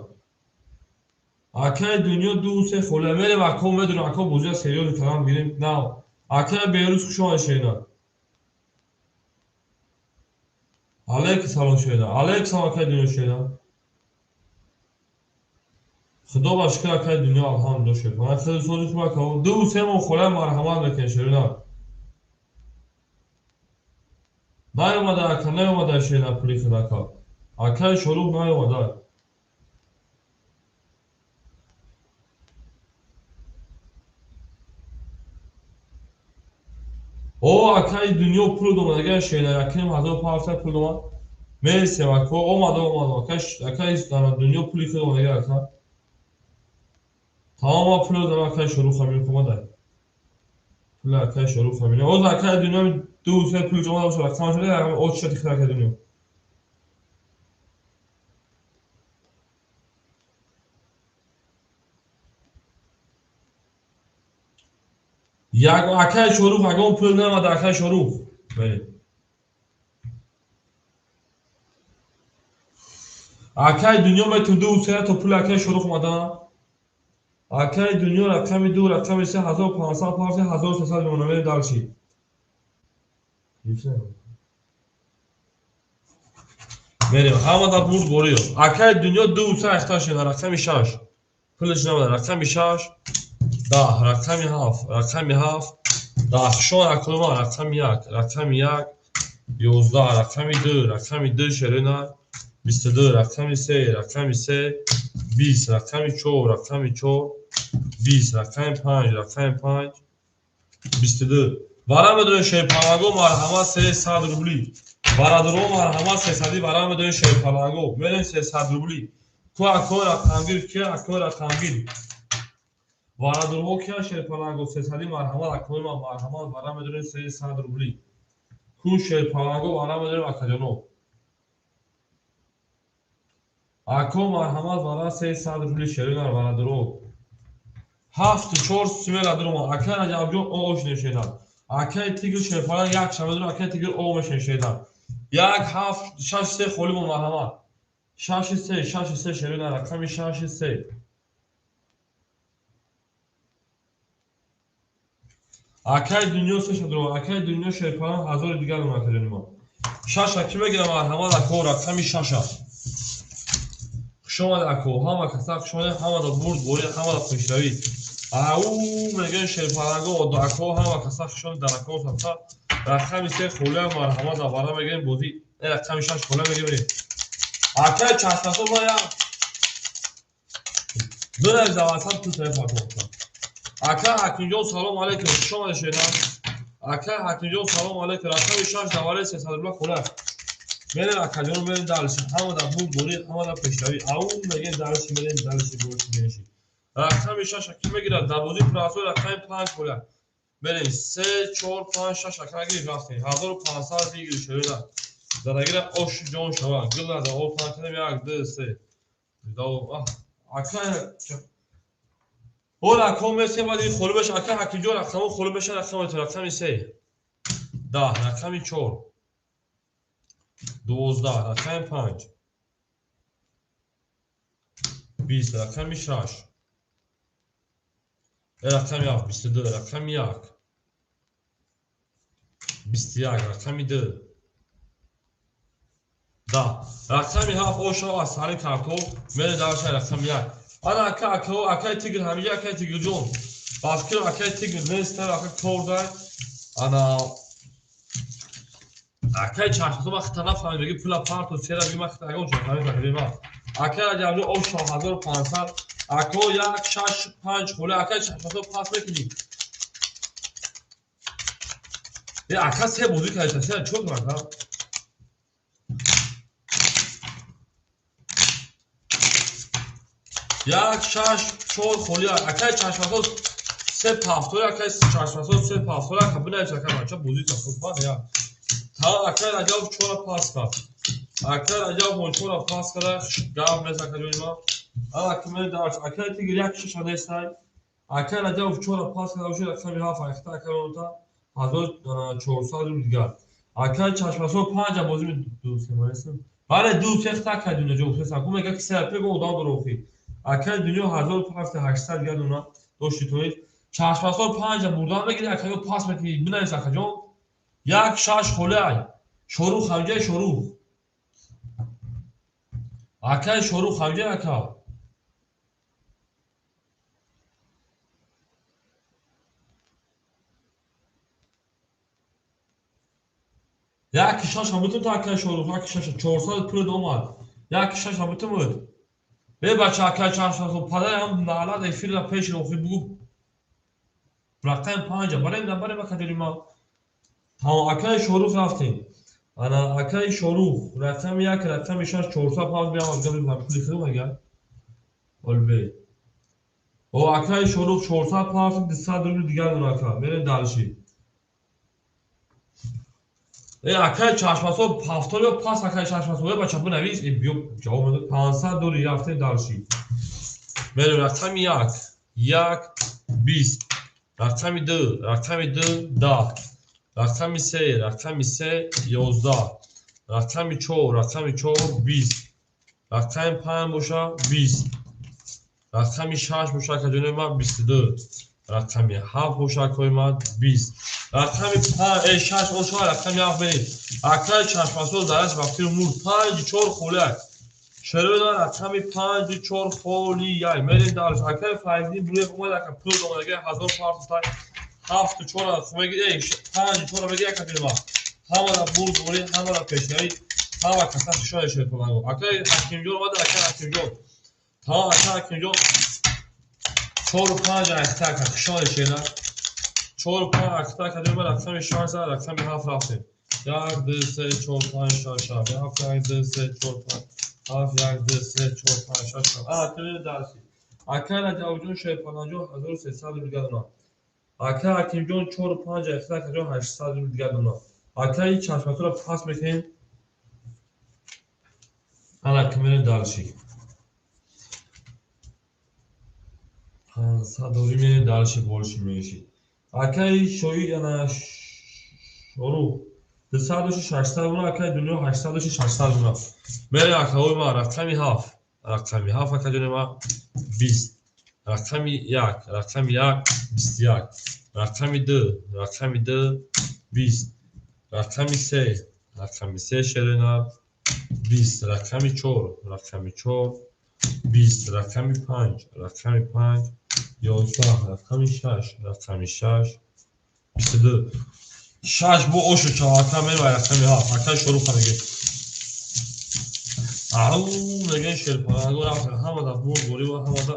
Акаи дунё 2-3 хола мерем ако медонем ако бозия серьёзно калам гирем. На. Акаи Беҳрӯз хушомад шерина. Алейкум салом шерина. Алейкум салом акаи дунё шерина. Худо ба шукр акаи дунё алҳамдулиллоҳ шукр. Ман хеле сози хуб ака. 2-3 моҳ хола марҳамат мекунем шерина. Наёмада ака, наёмада шерина пули худ ака. Акаи Шорух наёмада. О акаи дунё пул домад, агар шерина 1500 пул домад. Мерсем ако, омада омада акаи дунё пули худ омад агар ака. Тамом пул додам акаи Шорух ҳамин омада. Пул акаи Шорух ҳамин. Оз акаи дунё 2-3 пул ҷамъ бошад, рақам шуда, рақам оч шуд хит акаи дунё. Як акаи Шорух агар пул намада акаи Шорух. Бале. Акаи дунё метун 2-3 то пул акаи Шорух омада. Акаи дунё рақами 2 рақами 3 1500 парта 1300 мемона мерем далчи. Мерем ҳама дар бурд бориё. Акаи дунё 2-3 ахта шена рақами 6. Пулаш намада рақами 6 10 рақами 7 рақами 7 10 шон акома рақами 1 рақами 1 11 рақами 2 рақами 2 шерина 22 рақами 3 рақами 3 20 рақами 4 рақами 4 20 рақами 5 рақами 5 22. Вара медонем шерпаланго марҳамат 300 рубли. Бародаро марҳамат 300 вара медонем шерпаланго. Мерем 300 рубли. Ку акои рақамгир ки акои рақамгир. Бародаро ки шерпаланго 300 марҳамат акои ма марҳамат вара медонем 300 рубли. Ку шерпаланго вара медонем акаҷоно. Ако марҳамат вара 300 рубли шерина бародаро. 7-4 смела дурума. Акаи Раҷабҷон ош нешена. Акаи Тигр шерпаланг як шабе дурума. Акаи Тигр о мешен шена. 1 7 6 3 холӣ бо марҳамат. 6 3, 6 3 шерина, рақами 6 3. Акай дунё се шадро, акай дунё шерпалан ҳазори дигар дона акаҷони мо. Шаша ки мегирам марҳамат ако, рақами шаша. Хуш омад ако, ҳама каса хуш омадед, ҳамада бурд борӣ, ҳамада пешравӣ. Ау мегӯянд шерпаланго, ако ҳама каса хуш омадед, дар ако сабта. Рақами се холия марҳамат аввала мегирем бозӣ, рақами шаш холия мегирем. Акай чашмасо ма я ду завасам ту тараф ако. Ака Ҳакимҷон салом алейкум, хуш омадед шена. Ака Ҳакимҷон салом алейкум, рақами шаш давари 300 рубла холия. Мерем акаҷон, мерем далиши, ҳамада бурд борӣ, ҳамада пешравӣ. Ау мегӯем далиши, мерем далиши, бориши, мериши. Рақами шаш ки мегирад дар бозии пурасо рақами панҷ холия. Мерем 3 4 5 6 ака нагирифт рафтем. 1500 бигири шерина. Зарагира ош ҷон шава. Гила за о панҷ кардем 1 2 3. Ака Ора аком месем баъди холӣ беша ака Ҳакимҷон рақамо холӣ беша рақами 3. 10 рақами 4. 12 рақами 5. 20 рақами 6. Рақами 7 22 рақами 1. 21 рақами 2. 10 рақами 7 ошо аз сари картоф мере дарша рақами 1. Ана ака ака акай тигр ҳамиҷа акай тигрҷон. Ба фикрам акай тигр нест, ака кордай. Ана акай чашмасо ман хита нафаҳмид, меги пула парту сера биги ман хита ягон чиз нафаҳмид, акаи ман. Акай Раҷабҷон об 6500, ако 1 6 5 холе акай чашмасо пас мекунӣ. Ака се бозӣ кардита, се чӣ кунам ака? 1 6 4 холия акай чашмасоз се пафтори акай чашмасоз се пафтори ака бинавис ака бача бозӣ тасоз бад я та акай Раҷаб чора пас кард. Акай Раҷаб мо чора пас карда гап нест ака ҷони ман. Ана ки мен дарс акай тигр як шаша нестай. Акай Раҷаб чора пас карда бошад рақами 7 ахта акай монта 1400 рубл дигар. Акай чашмасоз панҷа бозӣ ду се манесам. Бале ду се хта акай дунё ҷо гуфтесам. Ку мега ки се пего одам дорохи. Акай дунё 1800 дигар дона дошти тоид. Чашмасор панҷа бурдан мегири, акаё пас мекунӣ. Бинавис акаҷон. 1 6 холай. Шорух ҳамҷай Шорух. Акай Шорух ҳамҷай ака. Як шаш ҳам бутун та акай Шорух, як шаш 400 пул омад. Як шаш ҳам бутун буд. Бе бача акай чашмасо падарам наалад эфирла пеш охи бугу. Рақами панҷа барем набарем акаҷони ма. Тамом акай Шорух рафтем. Ана акай Шорух рақами 1 рақами 6 405 биям аз гапи пули худам агар. Олбе. О акай Шорух 405 200 рубл дигар дона ака. Мерем далши. Акай чашмасо пафтор ё пас акай чашмасо бача бинавис, биё ҷавоб медод 500 доллар рафтем далши. Мерем рақами 1 1 20 рақами 2 рақами 2 10 рақами 3 рақами 3 11 рақами 4 рақами 4 20 рақами 5 боша 20 рақами 6 боша акаҷони ман 22 рақами 7 боша акои ман 20 рақами 5 6 боша рақами 7 беред. Акаи чашмасоз дараш вақти мурд 5 4 холия. Шерона рақами 5 4 холия. Мерем дарш. Акаи Файзиддин Буев омад ака пул омад ака 1000 партофта 7 4 меги 5 4 меги ака бирма. Ҳамада бурд борӣ, ҳамада пешравӣ, ҳама каса хушҳол шуд фаланго. Акаи Ҳакимҷон омад ака Ҳакимҷон. Тамом ака Ҳакимҷон 4 5 ахта ака хушҳол шуд. 4 5 ахта ака ҷон рақами 6 рақами 7 рафтем. 1 2 3 4 5 6 7 1 2 3 4 5 7 1 2 3 4 5 6 7. Ана ту дарси. Ака Раҷабҷон Шерпаланҷон 1300 рубл дигар дона. Ака Ҳакимҷон 4 5 ахта ака ҷон 800 рубл дигар дона. Акаи чашмасоро пас мекунем. Ана ки мерем дарши. 500 доллар мерем дарши борши мереши. Акаи шои ана Шорух 200 доши 600 буна, акай дунё 800 доши 600 буна. Мерем акаҳои ман, рақами 7, рақами 7 акаҷони ман 20, рақами 1, рақами 1 21, рақами 2, рақами 2 20, рақами 3, рақами 3 шерина 20, рақами 4, рақами 4 20, рақами 5, рақами 5 11, рақами 6, рақами 6 22. 6 бо ошу чавака мева рақами 7, акай шоруха меге. Ау меге шерпаранго рафта ҳамада бурд борива ҳамада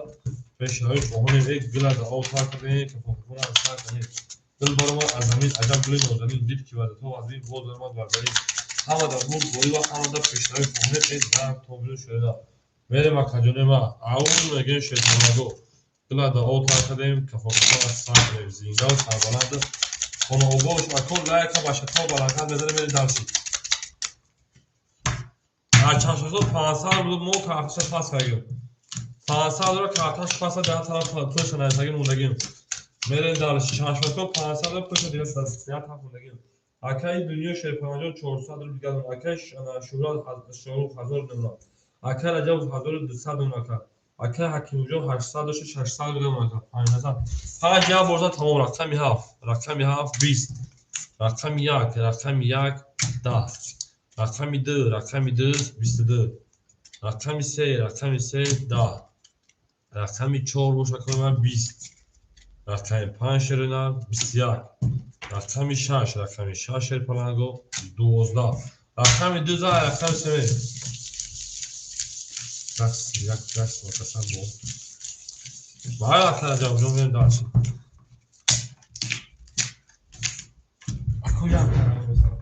пешравӣ хоҳонем. Э гила да об тар кардем, кафофона сар кардем. Дил баромад аз замин аҷаб гули нозанин, дид ки ваъдато аз ин боз омад бар замин. Ҳамада бурд борива ҳамада пешравӣ хоҳонем. Э дар тобиду шерида. Мерем акаҷони ма. Ау меге шерпаранго. Гила да об тар кардем, кафофона сар кардем. Зиндаву сарбаланд хонаобош акор лайка башато баракат мезанем, мерем дарси. 4500 буд, мо карташа пас кардем. 500 ро карташ пас дар тараф пулша нарасагим мондагим. Мерем дарси. 4500 ро пулша дигар дигар тараф мондагим. Акаи дунё шерпанҷо 400 рубл дигар дорам. Акаи Шӯҳрат Шоҳрух 1000 дорам. Акаи Раҷаб 1200 дорам ака. Акаи Ҳакимҷон 800 дошта 600 дорам ака. 500. Панҷ як бор зад тамом. Рақами 7, рақами 7 20, рақами 1, рақами 1 10, рақами 2, рақами 2 22, рақами 3, рақами 3 10, рақами 4 бош акаи ман 20, рақами 5 шерина 21, рақами 6, рақами 6 шерпаланго 12, рақами 2 за рақами 3. Рақс, як рақс мутасад бо. Баъд акаи Раҷабҷон мерем дарси. Аку як тараф мезанам.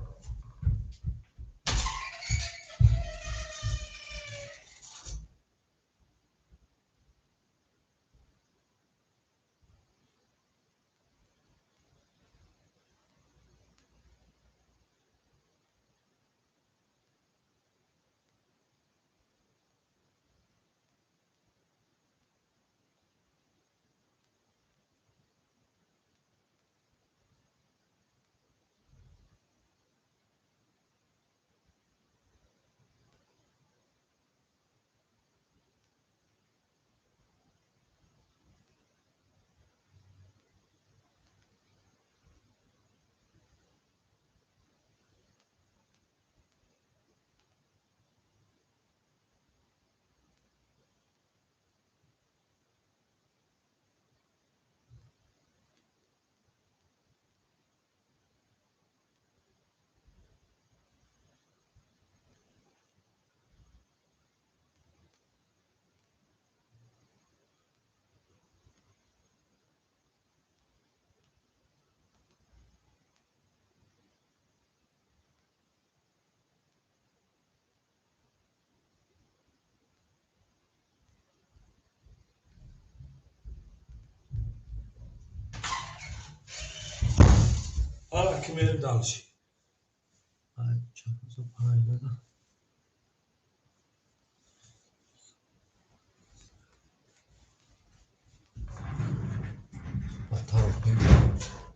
Ҳала ки мерем дальше.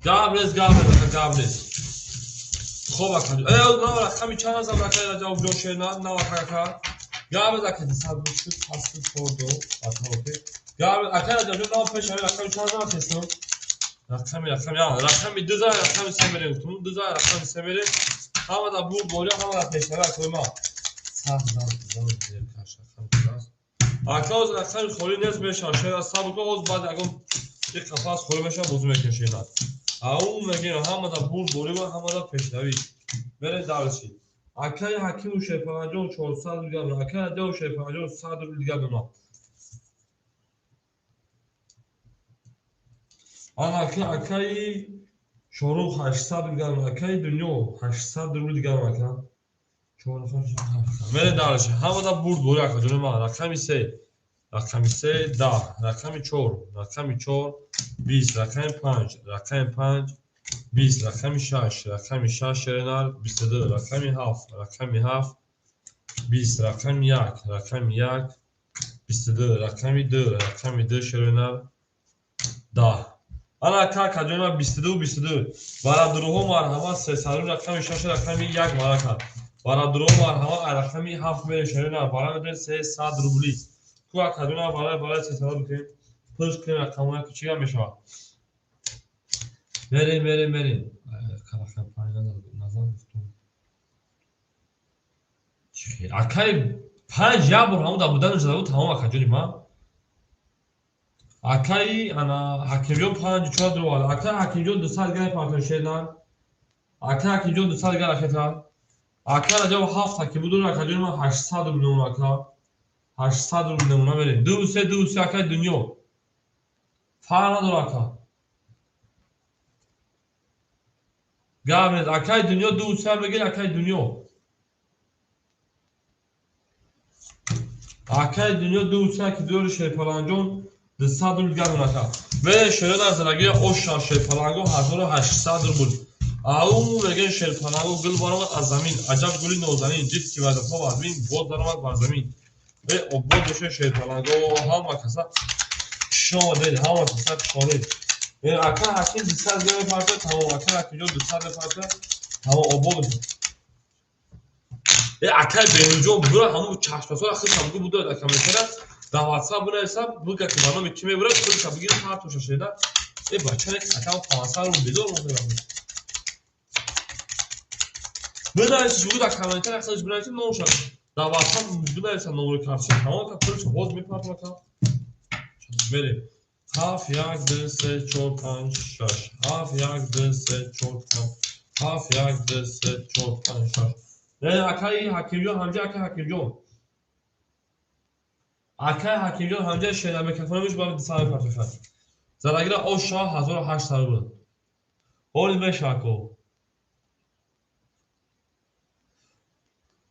Гап нест, гап нест, ака, гап нест. Хоб ака. Э, ман рақами чанд ҳастам акаи Раҷабҷон шерна, навака ака. Гап нест ака, 223 84 2 батарофе. Гап нест акаи Раҷабҷон, нав пеш ҳамин рақами чанд ҳастам тестам. Рақами, рақами, рақами 2 за рақами 3 мерем. Тун 2 за рақами 3 мерем. Ҳамада бурд борӣ, ҳамада пешравӣ акои ман. Сад зан зан зер каш рақами куҷост? Ака ҳозир рақами холӣ нест мешавад. Шера сабр кун, ҳозир баъд ягон як қафас холӣ мешавад, бозӣ мекунем шера. Ау мегӯем ҳамада бурд борӣ ва ҳамада пешравӣ. Мерем дарси. Акаи Ҳакиму Шерпаранҷон 400 рубл дигар дорам. Акаи Раҷабу Шерпаранҷон 100 рубл дигар дорам. Ана акаи Шоҳрух 800 рубл дигар дорам. Акаи Дунё 800 рубл дигар дорам ака. Мерем дарси. Ҳамада бурд борӣ акаҷони ман. Рақами 3, рақами 3 10, рақами 4, рақами 4 20, рақами 5, рақами 5 20, рақами 6, рақами 6 шеринар 22, рақами 7, рақами 7 20, рақами 1, рақами 1 22, рақами 2, рақами 2 шеринар 10. Ана ака акаҷони ман 22 22. Барадуруҳо марҳамат 300 рақами 6 рақами 1 вара кард. Барадуруҳо марҳамат рақами 7 мерем шерина вара медорем 300 рубли. Ку акаҷони ман вара 300 бикунем. Пуш кунем рақамҳоя ки чӣ гап мешавад. Мерем мерем мерем. Рақам 5 назар гуфтум. Акаи 5 як бор ҳамон дар будан зада буд тамом акаҷони ман. Акаи ана Ҳакимҷон 5 4 рубл. Акаи Ҳакимҷон 200 грамм партон шердан. Акаи Ҳакимҷон 200 грамм ракета. Акаи Раҷаб 7 ки буд акаҷони ман 800 рубл намуна ака. 800 рубл намуна мерем. 2 3 2 3 акаи дунё. Фарқ надорад ака. Гап нест. Акаи дунё 2 3 мегирӣ акаи дунё. Акаи дунё 2 3 ки дори шерпаланҷон 200 рубл гап ака. Мерем шерон аз зараги оша шерпаланго 1800 рубл. Ау мегӯем шерпаланго гул баромад аз замин. Аҷаб гули нозанин. Дид ки вазифа вазмин боз даромад бар замин. Э обод боша шерпаланго ҳама каса шодед, ҳама каса шодед. Ака Ҳаким 200 грамм мепарта, тамом. Ака Ҳакимҷон 200 мепарта, тамом обод боша. Акаи Беҳрӯзҷон бура ҳамун чашмасора худша бугу будорад ака мекара. Дар WhatsApp бинависа, буга ки ба номи кӣ мебурад, пулша бигирӣ партоша шеда. Бача ака 500 рубл бедор мекунад. Бинависиш бугу дар комментария худаш бинависи номша. Дар WhatsApp бинависа номери карташа. Тамом ака пулша боз мепартам ака. Мерем. 7 1 2 3 4 5 6. 7 1 2 3 4 5. 7 1 2 3 4 5 6. Акаи Ҳакимҷон ҳамҷа акаи Ҳакимҷон. Акаи Ҳакимҷон ҳамҷа шера микрофонаш ба 200 партоша. Зарагира оша 1800 рубл. Ҳоли мешава ко.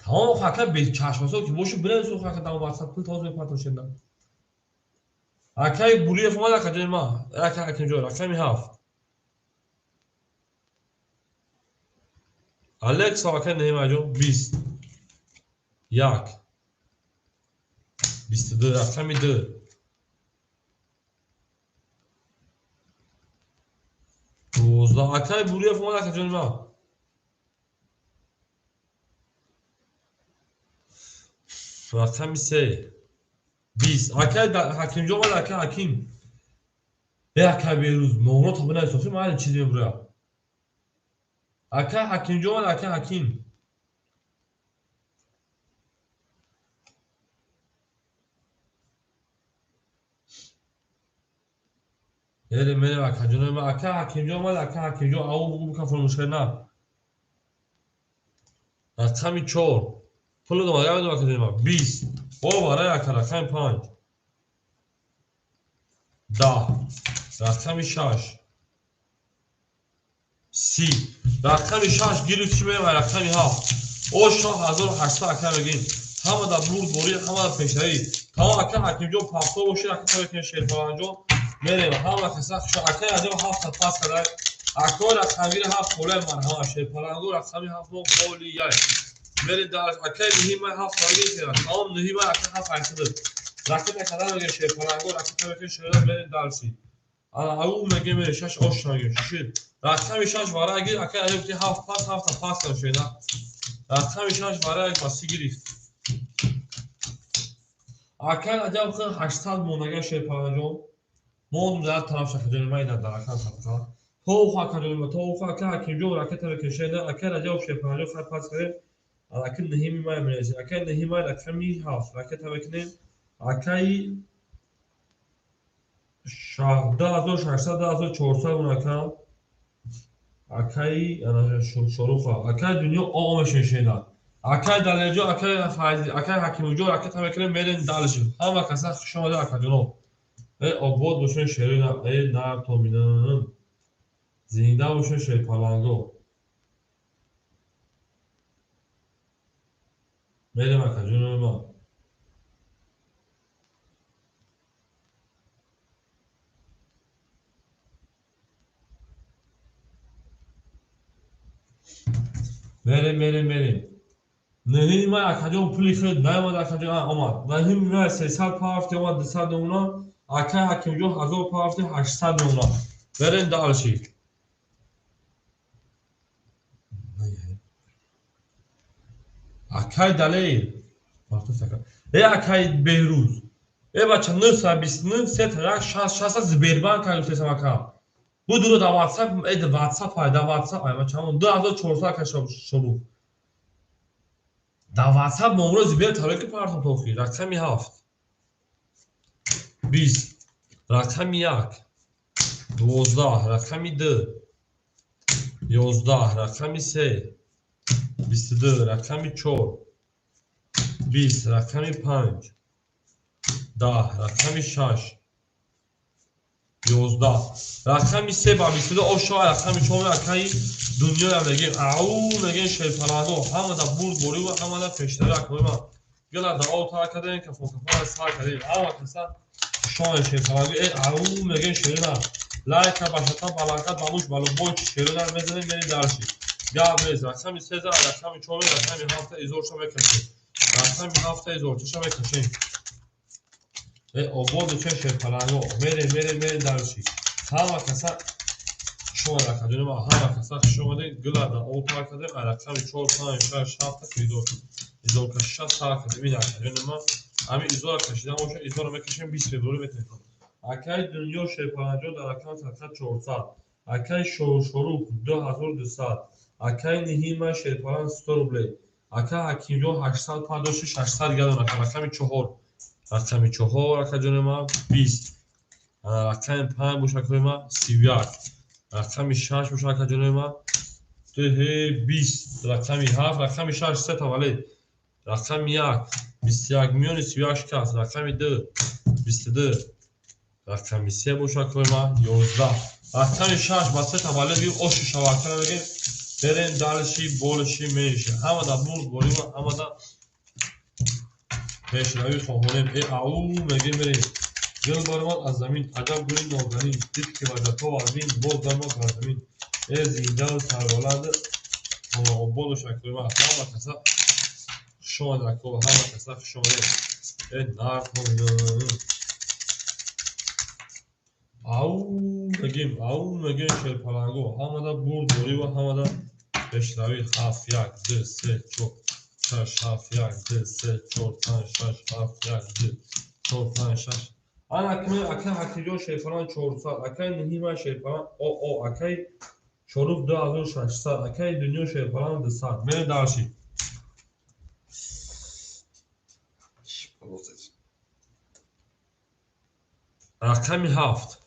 Тамом ака бечашмасо ки боши бинависо ака дар WhatsApp пул тоз мепартошена. Акаи Буриев омад акаҷони ман. Акаи Ҳакимҷон рақами 7. Алекса акаи Неъмаҷон 20. 1. 22 рақами 2. 12 акаи Буриев омад акаҷони ман. Рақами 3. 20. Акаи Ҳакимҷон омад акаи Ҳаким. Акаи Берӯз номро та бинавис охи ман чизе мебурам. Акаи Ҳакимҷон омад акаи Ҳаким. Мерем мерем акаҷонои ман. Акаи Ҳакимҷон омад акаи Ҳакимҷон ау бугу бука фаромӯш кард на. Рақами 4. Пул додам акаҷони ман. 20. О барои ака рақами 5. 10. Рақами 6. 30. Рақами 6 гирифт чӣ мерем рақами 7. Оша 1800 ака мегирем. Ҳама дар бурд борӣ, ҳама дар пешравӣ. Тамом ака Ҳакимҷон пафто бошед, ака тавекунед шерпаланҷон. Мерем ҳама каса хуш акаи Раҷаб 7 пас карда. Акаи рақамгири 7 холияй марҳамат шерпаланго рақами 7 мо холияй. Мерем дар акаи Нуҳимай 7 гирифтем. Тамом Нуҳимай ака 7 800. Ракета када мегирем шерпаланго ракета мекунем шерда мерем дарси. Ана ау мегем мерем 6 ош мегем шишид. Рақами 6 вара гир акаи Раҷаб 7 пас 7 пас кард шеда. Рақами 6 вара паси гирифт. Акаи Раҷаб 800 монага шерпаланҷон. Мондум дар тараф шакаҷони ман ина дар ака сабқа. Тоуху акаҷони ман, тоуху ака Ҳакимҷон ракета мекашед, ака Раҷаб шерпаланҷон хай пас кардем. Ака Наҳими ман мерасем. Акаи Наҳимай рақами 7 ракета мекунем. Акаи 12600 2400 мон ака. Акаи Шоруха, акаи дунё о мешиншена. Акаи Далерҷон, акаи Файзи, акаи Ҳакимҷон ракета мекунем, мерем далши. Ҳама каса хуш омада акаҷонон. Обод бошед шерина, нар томинан. Зинда бошед шерпаланго. Мерем акаҷонои ман. Мерем мерем мерем. Наҳими ман акаҷон пули худ наомад акаҷон омад. Наҳими ман 300 парафти омад 200 домона. Акаи Ҳакимҷон 1000 парафти 800 домона. Берем дальше. Акай Далер. Э акай Беҳрӯз. Э бача 929 3 1 60 60 Сбербанк гуфтесам ака. Будуро дар WhatsApp, э WhatsApp ай, дар WhatsApp ай бача ҳамон 2400 ака шорух. Дар WhatsApp номро Сбер тароки партом тохи. Рақами 7. 20. Рақами 1. 12. Рақами 2. 11. Рақами 3. 22. Рақами 4. 20. Рақами 5. 10. Рақами 6. 11. Рақами 3 ба 22 ошо рақами 4 акаи дунёя мегем. Ау мегем шерпаланго. Ҳамада бурд борӣ ва ҳамада пештара акои ман. Гила да ов тар кардем, кафон кафон сар кардем. Ҳама каса шони шерпаланго. Э ау мегем шерина. Лайка башата баланка бамуш балубой шерина мезанем мерем дарши. Гап нест. Рақами 3 рақами 4 рақами 7 изорша мекашем. Рақами 7 изорчаша мекашем. Э обод че шерпаланго. Мерем мерем мерем дарши. Ҳама каса шумо рақамҷони ма ҳама каса хуш омадед. Гила да ов тар кардем. Рақами 4 5 6 7 изор кашиша сар кардем. Ин рақамҷони ма ҳамин изора кашидан бошад, изора мекашем 20 февруари метавонем. Акаи Дунё шерпаланҷо дар рақами 400. Акаи Шорух 2200. Акаи Ниҳима шерпалан 100 рублей. Акаи Ҳакимҷон 800 пардошти 600 гадон рақам. Рақами 4. Рақами 4 акаҷони ма 20. Рақами 5 боша акаи ма 31. Рақами 6 боша акаҷони ма 20. Рақами 7, рақами 6 се таваллуд. Рақами 1 21 миёни 31 шикаст. Рақами 2 22. Рақами 3 боша акаи ма 11. Рақами 6 ба се таваллуд гирифт. Оши шавакара мегем. Берем дальше больше меньше. Ҳамада бурд борӣ ва ҳамада пешравӣ хоҳонем. Э ау мегем мерем. Гул баромад аз замин, аҷаб гули нозанин, дид ки ваҷабҳо вазин, боз даромад бар замин. Э зиндаву сарбаланд хонаободу шакои ма. Ҳама каса хуш омадед ако, ҳама каса хуш омадед. Э нарх ау мегем, ау мегем шерпаланго. Ҳамада бурд борӣ ва ҳамада пешравӣ. 7 1 2 3 4 6 7 1 2 3 4 5 6 7 1 2 4 5 6. Ана акаи акаи Ҳакимҷон шерпалан 400, акаи Ниҳима шерпалан ОО, акаи Шорух 2600, акаи Дунё шерпалан 200. Мерем дальше. Рақами 7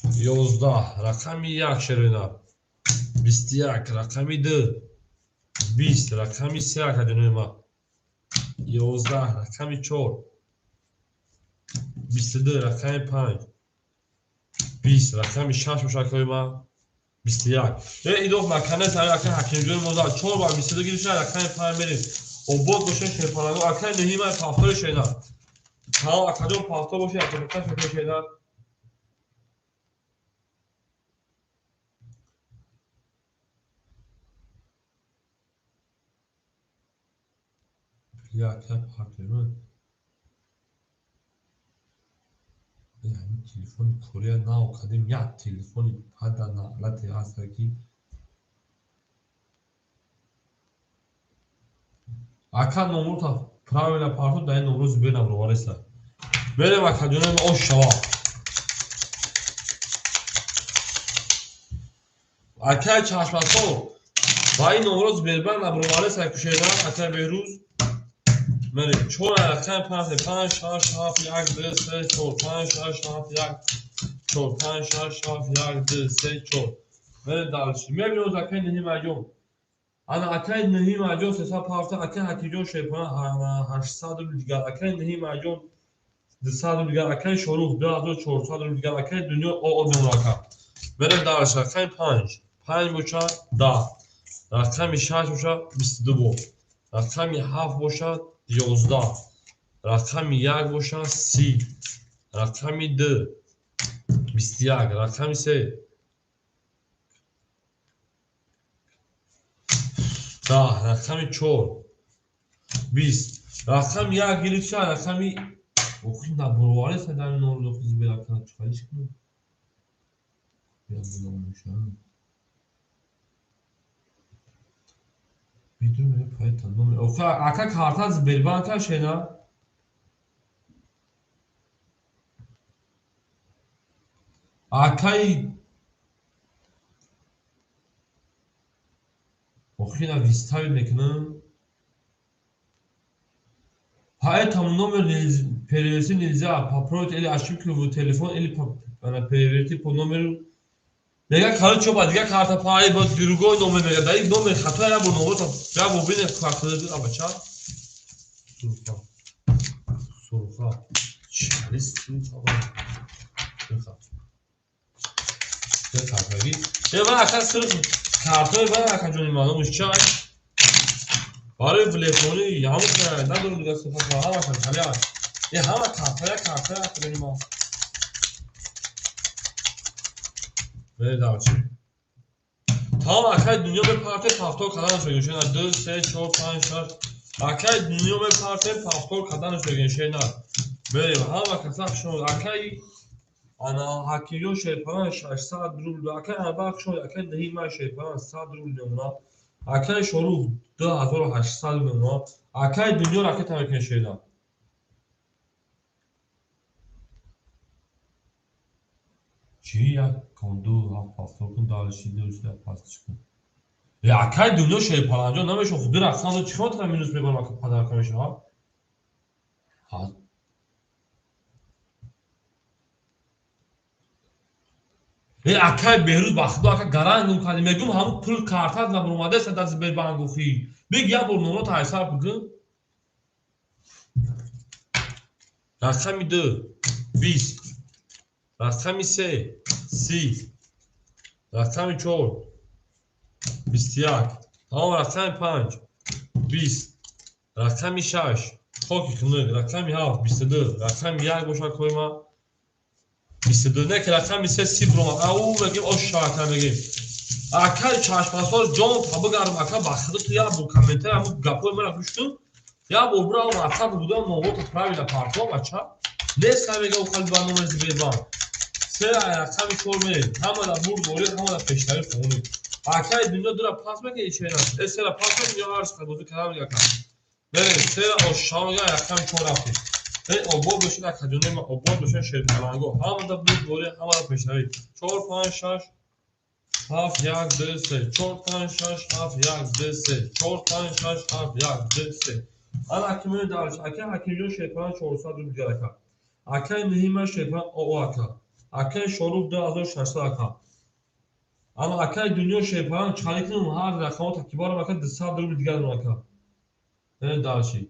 11, рақами 1 шерина 21, рақами 2 20, рақами 3 акаҷони ма 11, рақами 4 22, рақами 5 20, рақами 6 боша акаи ма 21. Э идоф наканес ами акаи Ҳакимҷони мо зад 4 ба 22 гирифта. Рақами 5 мерем. Обод боша шерпаланго. Акаи Ниҳима пафтори шена. Тамом акаҷон пафтор боша, акаҷон шена. Акай партоима. Ҳамин телефони Корея нав кардем, як телефони пада наълате ҳаста ки ака номрота правильно парто, дар ин номро зубер набровареста. Мерем акаҷони ма ош шава. Акаи чашмасо ба ин номро Сбербанк набровареста кушеда акаи Беҳрӯз. Мерем 4 рақами 5 5 6 7 1 2 3 4 5 6 7 1 4 5 6 7 1 2 3 4. Мерем дальше. Мебинем акаи Ниҳимаҷон. Ана акаи Ниҳимаҷон 300 ҳафта, акаи Ҳакимҷон шерпалан 800 рубл дигар, акаи Ниҳимаҷон 200 рубл дигар, акаи Шорух 2400 рубл дигар, акаи Дунё ОО номро ака. Мерем дальше. Рақами 5 5 боша 10, рақами 6 боша 22 бо, рақами 7 бошад 11, рақами 1 бошад 30, рақами 2 21, рақами 3 10, рақами 4 20, рақами 1 гирифт шуд, рақами охи набровареста дар ин номро дохил Сбер акана чиқариш кунем. Ака карта Сбербанка шена? Акай охира выставить мекунам. Поэтому номер перевести нельзя. Поправить или ошибку в телефон, или перевести по номеру. Мега, короче, ба дигар карта пай ба другой номер мега. Дар ин номер хато я бо номер я бо бинем карта бача. Сурха. Сурха. Чалис сурха. Сурха. Картаги. Е, ман ака сирф картои ман ака ҷони маълумш чай. Барои телефони ҳамон надорам дигар сурха ҳамашон халя. Е, ҳама картоя картоя ака ҷони ма. Дальше. Тамом акай дунё мепарте повтор карданаш мегӯем шена 2 3 4 5 6 акай дунё мепарте повтор карданаш мегӯем шена. Берем ҳама каса шумо акай ана Ҳакимҷон Шерпаран 600 рубл, акай Анвар шумо акай Наҳима Шерпаран 100 рубл мемонад, акай Шорух 2800 мемонад, акай дунё ракета мекунад шена. Чи як кон ду ҳафт повтор кун дальше ду се пастиш кун. Е акай дунё Шерпаранҷон намешавад худи рақсам чӣ хотира минус мебарам ака подарка мешавад? Ҳа. Е акай Беҳрӯз ба худо ака гаранг гум кардӣ мегӯм ҳамун пул картат набаромадааст дар Сбербанк охӣ. Биг як бор номро ҳисоб бикун. Рақами 2 20, рақами 3 30, рақами 4 21, тамом рақами 5 20, рақами 6 хоки хунук, рақами 7 22, рақами 1 бошад кои ман 22, не ки рақами 3 30 бромад. Ау мегим ош шака мегим. Акай чашмасоз ҷон та бигарм ака ба худо ту як бор комментарий ҳамун гапҳои мара гӯш кун. Як бор бирав WhatsApp будам номото правильно партом бача. Нест мега ухали ба номери Сбербанк. Се рақами 4 мерем. Ҳамада бурд борӣ, ҳамада пешравӣ хонӣ. Акай дунё дура пас мекунӣ чера? Э сера пас мекунӣ ё ҳар чиз бозӣ карда мега ака. Берем сера ошшао мега рақами 4 рафтем. Э обод бошед ака ҷони ман, обод бошед Шерпаланго. Ҳамада бурд борӣ, ҳамада пешравӣ. 4 5 6 7 1 2 3 4 5 6 7 1 2 3 4 5 6 7 1 2 3. Ана ҳакимони дарш, ака Ҳакимҷон Шерпалан 400 рубл дигар ака. Акай Наҳима Шерпалан оо ака. Акай Шорух 2600 ака. Ана акай Дунё Шерпалан чалӣ кунам ҳар рақамото кибарам ака 200 рубл дигар дорам ака. Э дарши.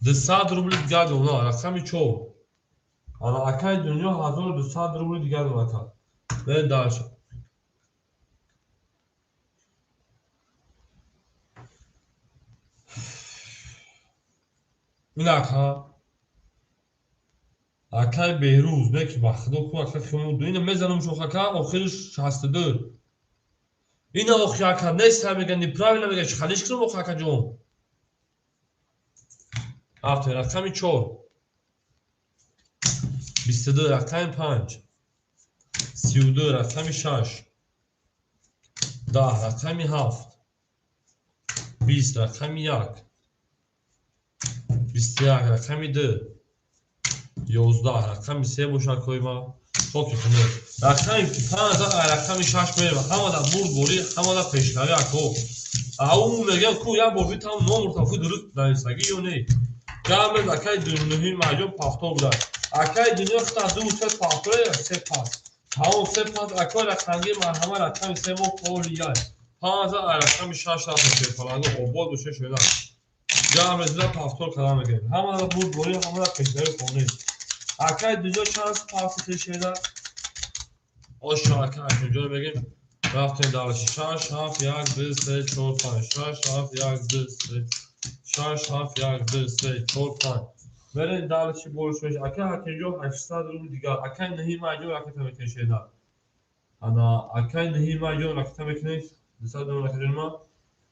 200 рубл дигар дорам, рақами 4. Ана акай Дунё 1200 рубл дигар дорам ака. Э дарши. Ин ака акай Беҳрӯз не ки ба худо ку ака химу ду ина мезанам шох ака охириш 62. Ина охи ака нест мега неправильно мега чӣ халиш кунам охи ака ҷон. Рафтем рақами 4 22, рақами 5 32, рақами 6 10, рақами 7 20, рақами 1 21, рақами 2 11, рақами 3 бошад кои ма хоки хунук. Рақами 5 рақами 6 мерем. Ҳамада бурд борӣ, ҳамада пешравӣ ако. Ау мегӯям ку як бор битам номер тафи дуруст нависагӣ ё не. Гамез акай нуҳи маҷон повтор буда. Акай дунё хита 2 3 повтор 3 пас. Тамом 3 пас акай рақамги марҳама рақами 3 мо холия. 5 рақами 6 рафтем Шерпаланго обод боше шуда. Гамез повтор карда мегӯем. Ҳамада бурд борӣ, ҳамада пешравӣ хонӣ. Акай дунё чанд паси тешеда? Ошо ака Ҳакимҷон мегӯем. Рафтем дальше. 6 7 1 2 3 4 5 6 7 1 2 3 6 7 1 2 3 4 5. Берем дальше больше. Ака Ҳакимҷон 800 рубл дигар. Акай Наҳима ҷон ракета мекунед. Ана акай Наҳима ҷон ракета мекунед. 200 рубл ака ҷон ма.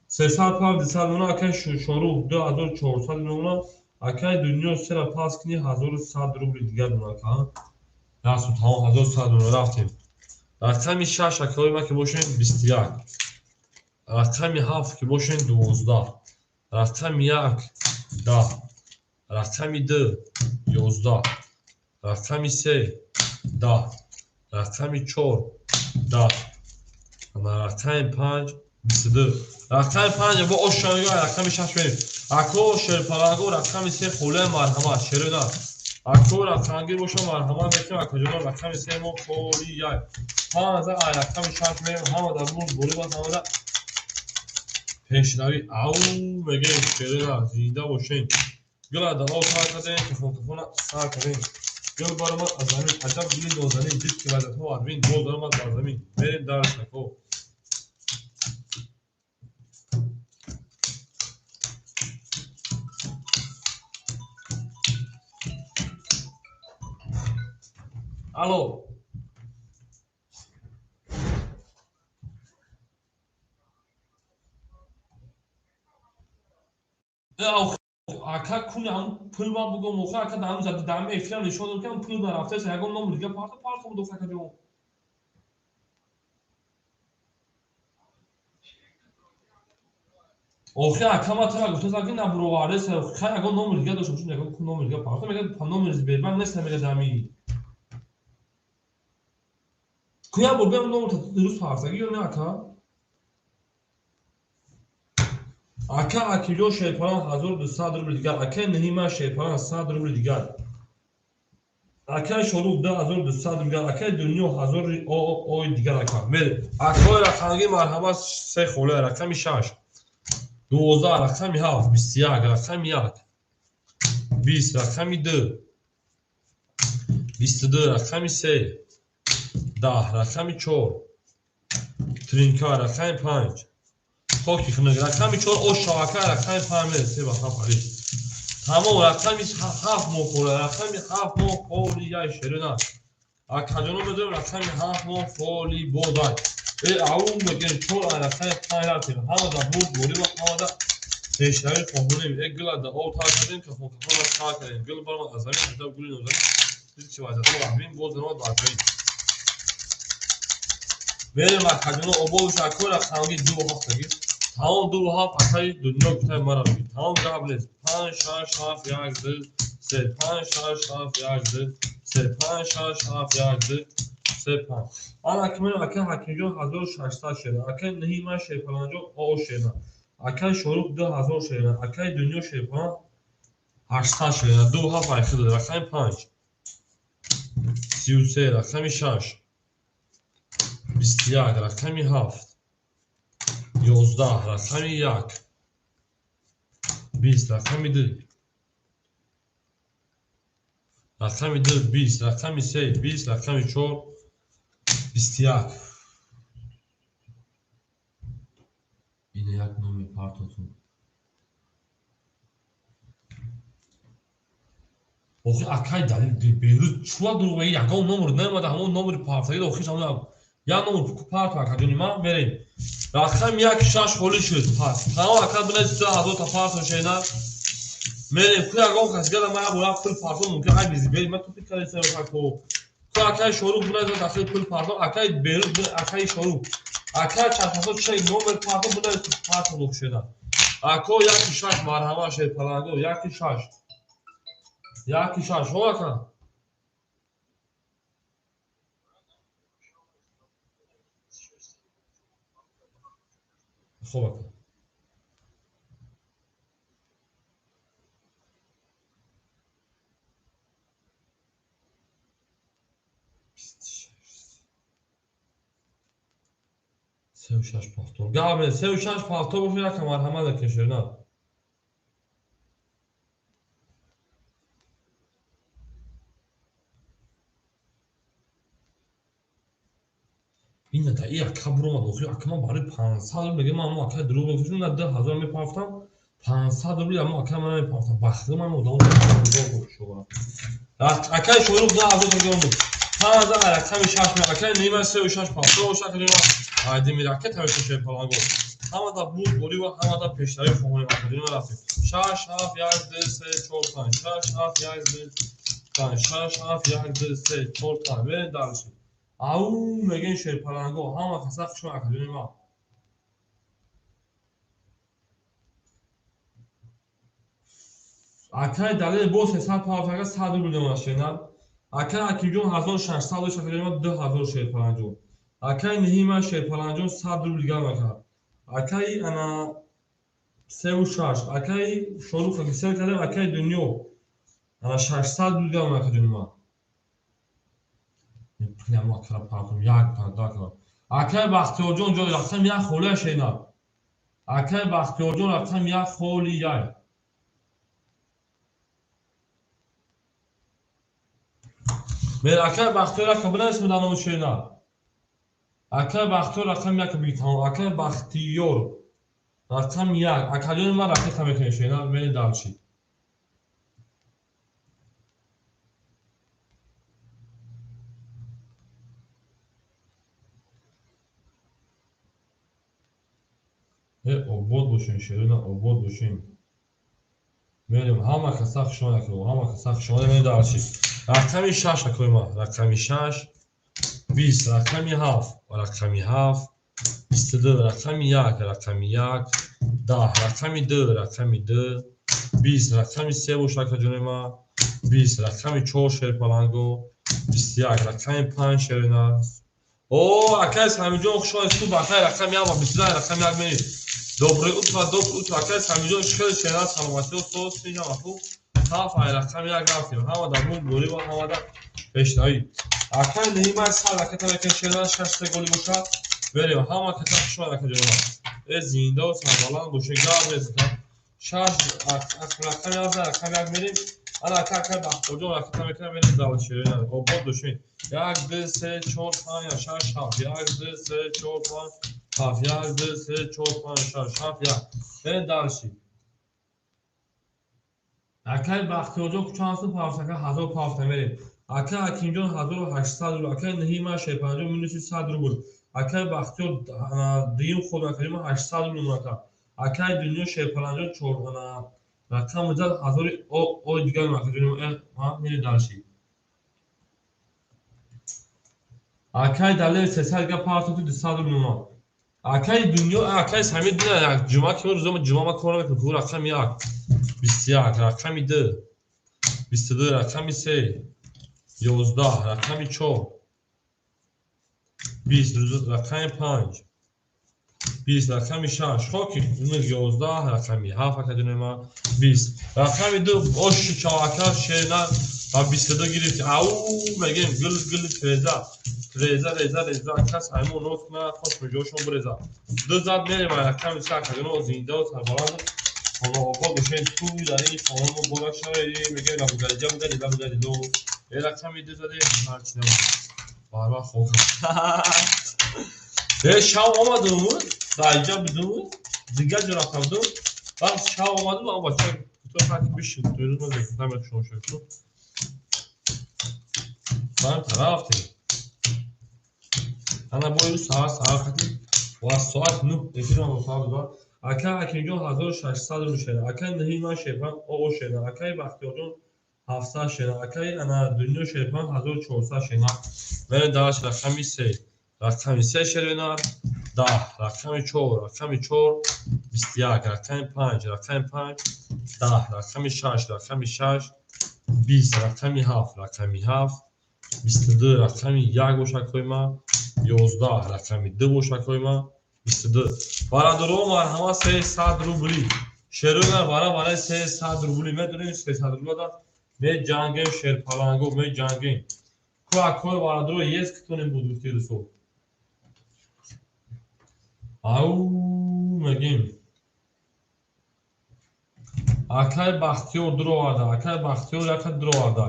300 пав 200 рубл акай Шорух 2400 рубл. Акай дунё сера пас кунӣ 1100 рубл дигар дорам ака. Рафтем, тамом, 1100 рубл рафтем. Рақами 6 акаҳои ман ки бошем 21. Рақами 7 ки бошем 12. Рақами 1 10. Рақами 2 11. Рақами 3 10. Рақами 4 10. Рақами 5 22. Рақами 5 бо ошамига рақами 6 мерем. Ако шерпаланго рақами 3 холия марҳамат шерона. Ако рақамгир боша марҳамат мекунем акаҷоно рақами 3 мо холия. 5 рақами 6 мерем ҳама дар мурд борӣ бас ҳамада пешравӣ ау мегем шерона зинда бошем. Гула дар об сар кардем, кафон-кафона сар кардем. Гул баромад аз замин, аҷаб гули нозанин, дид ки вазъиятҳо адвин, боз баромад бар замин. Мерем дар шако. Алло. Ака куни ҳам пул ма бугом, охир ака дар ҳам зад, дар ҳам эфирам нишон додам, ки ҳам пул нарафтааст, ягон номер дига парто парто буд, ака ҷон. Охир ака ма тара гуфтаам, ки набуровардест, хай ягон номер дига дошта бошем, ягон номер дига парто, мегӯяд номер Сбербанк нест, мегӯяд ҳами. Куя бор биям номер дуруст партагӣ ё не ака? Ака Акилё шерпалан 1200 рубл дигар, акаи Наҳима шерпалан 100 рубл дигар, акаи Шорух 2200 рубл дигар, акаи Дунё 1000 ой дигар ака. Мерем. Акаи рақамги марҳамат се холия, рақами 6 12, рақами 7 21, рақами 1 20, рақами 2 22, рақами 3 10, рақами 4 тринка, рақами 5 хоки хунук, рақами 4 ош шавака, рақами 5 мере, се ба ҳафт алиф. Тамом, рақами 7 мо хӯра, рақами 7 мо холи яй шерина. Акаҷоно медонем рақами 7 мо холи бодай. Ау мегем 4 рақами 5 рафтем. Ҳама да бурд борӣ ва ҳама да пешравӣ хоҳонем. Гула да об тар кардем, кафон кафон тар кардем. Гул баромад аз замин, аҷаб гули нозанин. Дид ки вазъиятҳо ваҳмин, боз баромад бар замин. Мерем акаҷоно обод шакор рақамги 2 7 тагӣ. Тамом 2 7 акаи дунё гуфтаи мара бигир. Тамом гап нест. 5 6 7 1 2 3 5 6 7 1 2 3 5 6 7 1 2 3 5. Ана ки мерем акаи Ҳакимҷон 1600 шера, акаи Наҳима шерпаланҷон о шера, акаи Шорух 2000 шера, акаи Дунё шерпалан 800 шера, 2 7 айхид, рақами 5 33, рақами 6 21, рақами 7 11, рақами 1 20, рақами 2 рақами 2 20, рақами 3 20, рақами 4 21. Ина як номер партотун. Охир акай далил Беҳрӯз чуа дурӯғ мегӯяд, ягон номер наомада, ҳамон номери партагӣ охирш ҳамон як номер парто акаҷони ман мерем. Рақами 1 6 холӣ шуд. Пас тамом ака бинед 2000 та парто шена. Мерем ку ягон кас гала ман як бора пул парто мумкин ай бизи бери ман ту фикр кардем ако. Ку акаи Шорух бинед дахили пул парто, акаи Беҳрӯз бинед акаи Шорух. Акаи чархасо чай номер парто бинед парто лук шена. Ако 1 6 марҳамат шерпаланго 1 6. 1 6 ҳо ака. Хоб ака. Сеу шаш пафтор. Гап нест, сеу шаш пафтор бошад, яка марҳамат акешерна. Ина да ака буромад, охир ака ман барои 500 рубл мегӯям, ман ҳамон акаи дурӯғ мегӯфтам, на 2000 мепафтам, 500 рубл ҳамон акаи ман намепафтам. Бахти ман одам шуғам. Акаи Шорух 2000 мегӯям буд. 5000 рақами 6 меояд. Акаи Нима сеу шаш пафтор бошад, акаи Нима Айдимир ака тавассути шерпаланго. Ҳамада бурд борӣ ва ҳамада пешравӣ хоҳонем. Акаи Нима рафтем. 6 7 1 2 3 4 5 6 7 1 2 5, 6, 7, 1, 2, 3, 4, 5. Мерем дальше. Ау, мегем шерпаланго. Ҳама каса хуш омад, акаҷони ман. Акай Далер бо 300 пафага 100 рубл демонад шернар. Акай Акимҷон 1600 дошт, акаҷони ман 2000 шерпаланҷон. Акай Ниҳима шерпаланҷон 100 рубл дигар мекард. Акай ана 3 6. Акай Шорух гисел кардем, акай Дунё. Ана 600 рубл дигар мекард, ҷони ман. Прямо акара паркум, як панда кара. Акай Бахтиёрҷон ҷо рақам як холия шернар. Акай Бахтиёрҷон рақам як холи яй. Мер акай Бахтиёр рақам бинависем дар номи шернар. Акай Бахтиёр рақам як бигӣ тамом. Акай Бахтиёр рақам як. Акаҷони ман рақиқа мекунем шернар, мерем дальше. Э, обод бошем, шерина, обод бошем. Мерем, ҳама каса хуш омад, акаҳо, ҳама каса хуш омад, мерем дальше. Рақами шаш, акои ман, рақами шаш, 20, рақами ҳафт, рақами ҳафт, 22, рақами як, рақами як, 10, рақами ду, рақами ду, 20, рақами се боша, акаҷони ман, 20, рақами чор шерпаланго, 21, рақами панҷ шерина. О, акай Самиҷон, хуш омадед, ту бахайр, рақами як ва 22, рақами як мерем. Доброе утро, доброе утро, акай Самиҷон, хеле шерина, саломатиҳо, соз, синҷама хуб. Ҳафт ай рақами як рафтем. Ҳама дар мулк борӣ ва ҳама дар пешравӣ. Акай Ниҳима сад ракета мекунем шерина, шаш се голи бошад. Берем, ҳама каса хуш омад, акаҷони ман. Э, зинда сарбаланд бошед, гап нест. Шаш рақами як, рақами як мерем. Ана ака акай Бахтиёрҷон ракета мекунем, мерем дальше шерина. Обод бошед. Як, ду, се, чор, панҷ, шаш, ҳафт. Як, ду, се, чор, панҷ, ҳафт. Як, ду, се, чор, панҷ, шаш, ҳафт, як. Мерем дальше. Акай Бахтиёрҷон чанд сум пафтака? 1000 пафта мерем. Акай Акимҷон 1800 рубл. Акай Ниҳима шерпанҷон минуси 100 рубл. Акай Бахтиёр дуюм ход акаҷони ман 800 рубл мунакар. Акай Дунё шерпаланҷон чор рақам зад ҳазори ой дигар акаҷони ман, мерем дальше. Акай Далер 300 дигар пафта, 200 рубл мунак. Акай Дунё, акай Самир дина як ҷумъа ки рӯзо ҷумъа ма кор намекунам. Ку рақами як, 21, рақами ду, 22, рақами се, 11, рақами чор, 20, рақами панҷ, 20, рақами шаш, хоки 11, рақами ҳафт, акаҷони ман, 20, рақами ду, оши чавака шерина ва 22 гирифти. Ау, мегем гул гул треза реза реза реза, кас аймон ноз куна, хош меҷошон биреза. Ду зад мерем рақами се, акаҷоно, зинда сарбаланд хона обод бошед, туй дар ин хона муборак шавед. Мегем лабугалиҷа бугали лабугалило. Э, рақами ду заде, ҳарчи набуд барва хоб. Э, шав омадум, дар иҷа будум, дигар ҷо рафта будум, баъд шав омадум, ама бача то хаки бишин, то рӯз ман зекутам шумо шуд. Ман рафтем. Ана бо рӯз саҳар саҳар хати ва соат 9 эфирам соат 2. Ака Акимҷон 1600 рубл шера. Акай Ниҳима шерпан оо шера. Акай Бахтиёрҷон 700 шера. Акай ана Дунё шерпан 1400 шера. Мерем дальше, рақами се. Рақами се шерина, 10, рақами чор, рақами чор, 21, рақами панҷ, рақами панҷ, 10, рақами шаш, рақами шаш, 20, рақами ҳафт, рақами ҳафт, 22, рақами як бошад акои ман, 11, рақами ду бошад акои ман, 22. Бародаро, марҳамат, 300 рубли. Шерона бара барои 300 рубли медонем, 300 рубла меҷангем, шерпаланго меҷангем. Ку акои бародаро есть кто-нибудь буд гуфти русо. Ау, мегем. Акай Бахтиёр дуроварда, акай Бахтиёр яка дуроварда.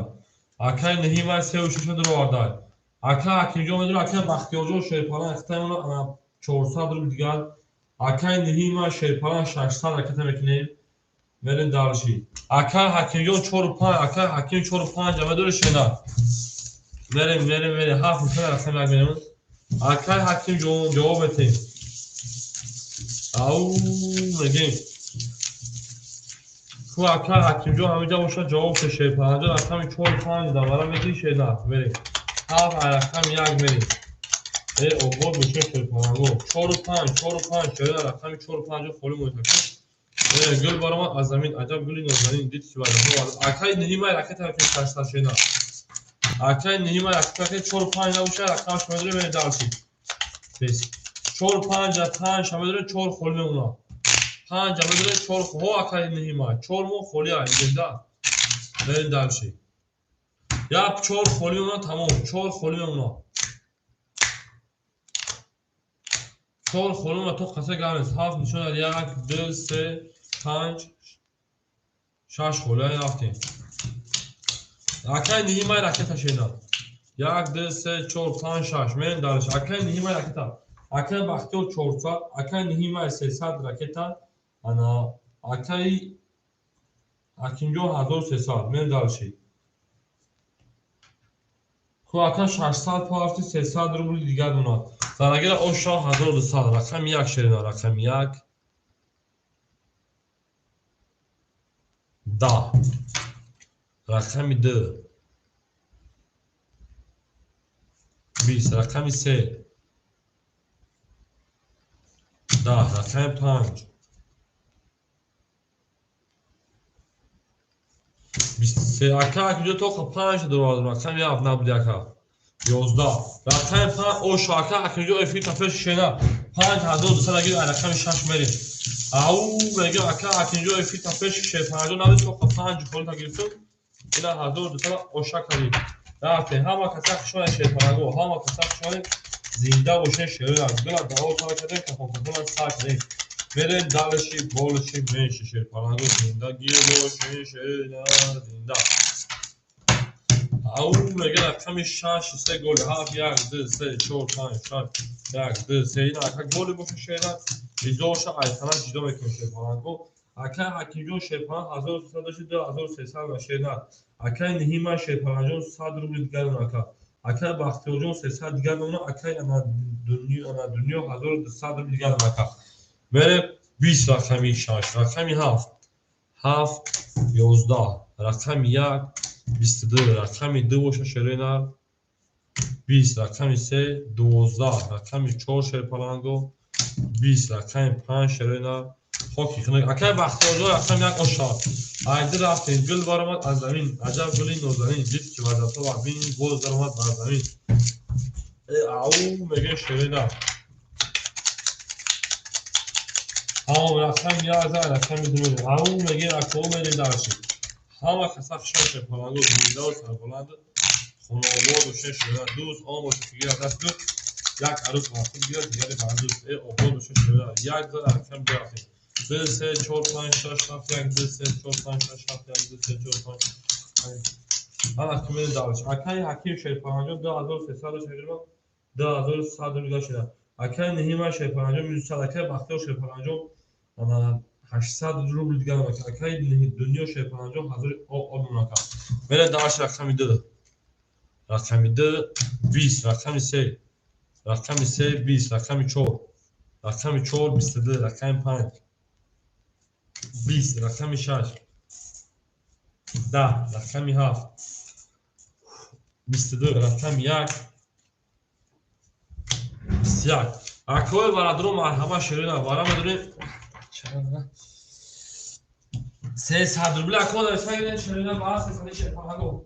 Акай Ниҳимай сеу шаша дуроварда. Акай Акимҷон медура, акай Бахтиёрҷон шерпалан ихтаёна ана 400 рубл дигар. Акай Ниҳима шерпалан 600 ракета мекунем. Мерем дальше. Акай Ҳакимҷон чору панҷ, акай Ҳаким чору панҷ медори шена. Мерем, мерем, мерем. Ҳафт мисал рақам як мерем. Акай Ҳакимҷон ҷавоб метем. Ау, мегем. Ку ака Ҳакимҷон ҳаминҷа бошад, ҷавоб ше шерпаланҷон рақами 4 5 давара медиҳӣ шерна. Мерем. 7 рақами 1 мерем. Э обод бошад шерпаланго. 4 5 4 5 шерна рақами 4 5 холӣ монед. Э гул баромад аз замин, аҷаб гули нозанин дид ки ваҷҳо. Акаи ниҳимай ракета ки 600 шерна. Акаи ниҳимай ракета 4 5 набошад, рақамаш медорем, мерем дарси. Бес. 4 5 5 медорем, 4 холӣ мемонад. 5 медорем, 4 ҳо акаи ниҳимай. 4 мо холӣ ай, зинда. Мерем дарси. Я 4 холӣ мемонад, тамом. 4 холӣ мемонад. 4 холӣ мемонад, то қаса гарм. 7 нишон 1 2 3 5 6 холӣ ай рафтем. Акаи ниҳимай ракета шена. 1 2 3 4 5 6 мерем дарси. Акаи ниҳимай ракета. Акаи Бахтиёр 400, акаи ниҳимай 300 ракета, ана акаи Ҳакимҷон 1300 мерем дарси. Ку ака 600 парафти 300 рубли дигар монад. Зарагира оша 1200 рақами 1 шерина, рақами 1 10 рақами 2 20 рақами 3 10 рақами 5 23 ака акиҷо тоқа 5 дорад, рақами 7 набуди ака 11 рақами 5 оша ака акиҷо эфир тафеш шена 5200 агир рақами 6 мерем. Ау мега ака акиҷо эфир тафеш 65 набуди тоқа 5 холӣ тагирифтум. Ина 1200 оша кардем. Рафтем. Ҳама каса хушмонед шерпанаго, ҳама каса хушмонед, зинда бошед шерона. Гула даҳо сар кардем, кафон кафона сар кардем. Мерем далаши болаши менши шерпанаго, зиндагӣ бошед шерона, зинда. Ау мега рақами 6 3 голи 7 1 2 3 4 5 6 1 2 3 ина ака голи бошед шерона. Ризоша айхана ҷидо мекунем шерпанаго. Акаи Ҳакимҷон шерпалан 1300 дошт, 2300 ва шерна. Акаи Ниҳимай шерпаланҷон 100 рубли дигар монад ака. Акаи Бахтиёрҷон 300 дигар монад, акаи ана дунё 1200 рубли дигар монад ака. Мерем 20 рақами 6, рақами 7, 7 11, рақами 1 22, рақами 2 боша шерена 20, рақами 3 12, рақами 4 шерпаланго 20, рақами 5 шерена хоки хунук. Акаи Бахтиёрҷон рақами 1 оша. Айди рафтем, гул баромад аз замин, аҷаб гули нозанин, дид ки вазато ва бин боз даромад бар замин. Э ау мегӯем шерена. Ҳамон рақами 1 зад, рақами 2 мерем. Ау мегӯем акао мерем дарси. Ҳама каса хушон шерпаланго, зинда ва сарбаланд, хонобод бошед шерена. Дӯст он бошед ки гирад даст дӯст, як арӯс ба худ гирад, дигаре ба дӯст. Э обод бошед шерена. 1 зад, рақами 2 рафтем. 2 3 4 5 6 7 1 2 3 4 5 6 7 1 2 3 4 5 5. Ана ки мерем дарс. Акаи Ҳаким шерпаланҷон 2300 шерена, 2100 рубли шера. Акаи Ниҳимай шерпаланҷон 1100, акаи Бахтиёр шерпаланҷон ана 800 рубли дигар монад. Акаи Дунё шерпаланҷон 1000 об монад. Мерем дарс рақами 2. Рақами 2 20, рақами 3, рақами 3 20, рақами 4, рақами 4 22, рақами 5 20, рақами 6 10, рақами 7 22, рақами 1 21. Акои бародаро марҳаба шерина, вара медорем 300 рубли ако нависагирем шерина ба 300 шерпанаго.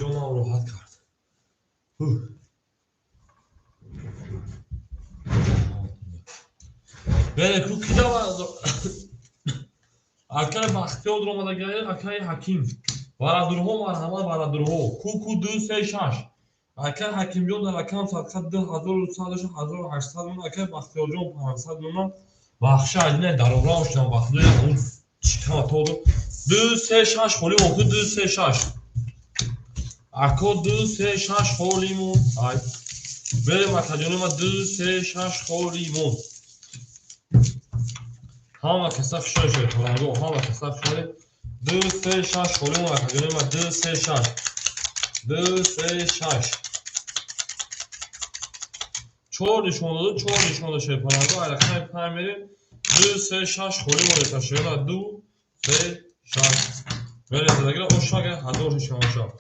Ҷонам роҳат кард. Бере ку кида акай Бахтиёр омадагай, акай Ҳаким. Барадурҳо марҳамат, барадурҳо. Ку 2 3 6. Акай Ҳакимҷон дар рақам садқа 2100 дошт, 1800 мон, акай Бахтиёрҷон 500 мон. Бахша айдина даровра шудам, бахтиёр он чикама то 2 3 6 холӣ мон, ку 2 3 6. Ако 2 3 6 холӣ мон. Ай. Берем акаҷони ма 2 3 6 холӣ мон. Ҳама каса фишор шуд, паланго, ҳама каса фишор. 2 3 6 холӣ мон, акаҷони ма 2 3 6. 2 3 6. 4 нишон дод, 4 нишон дод шуд паланго, ай рақами 5 мерем. 2 3 6 холӣ мон, акаҷони 2 3 6. Берем задагира ошага 1000 нишон шуд.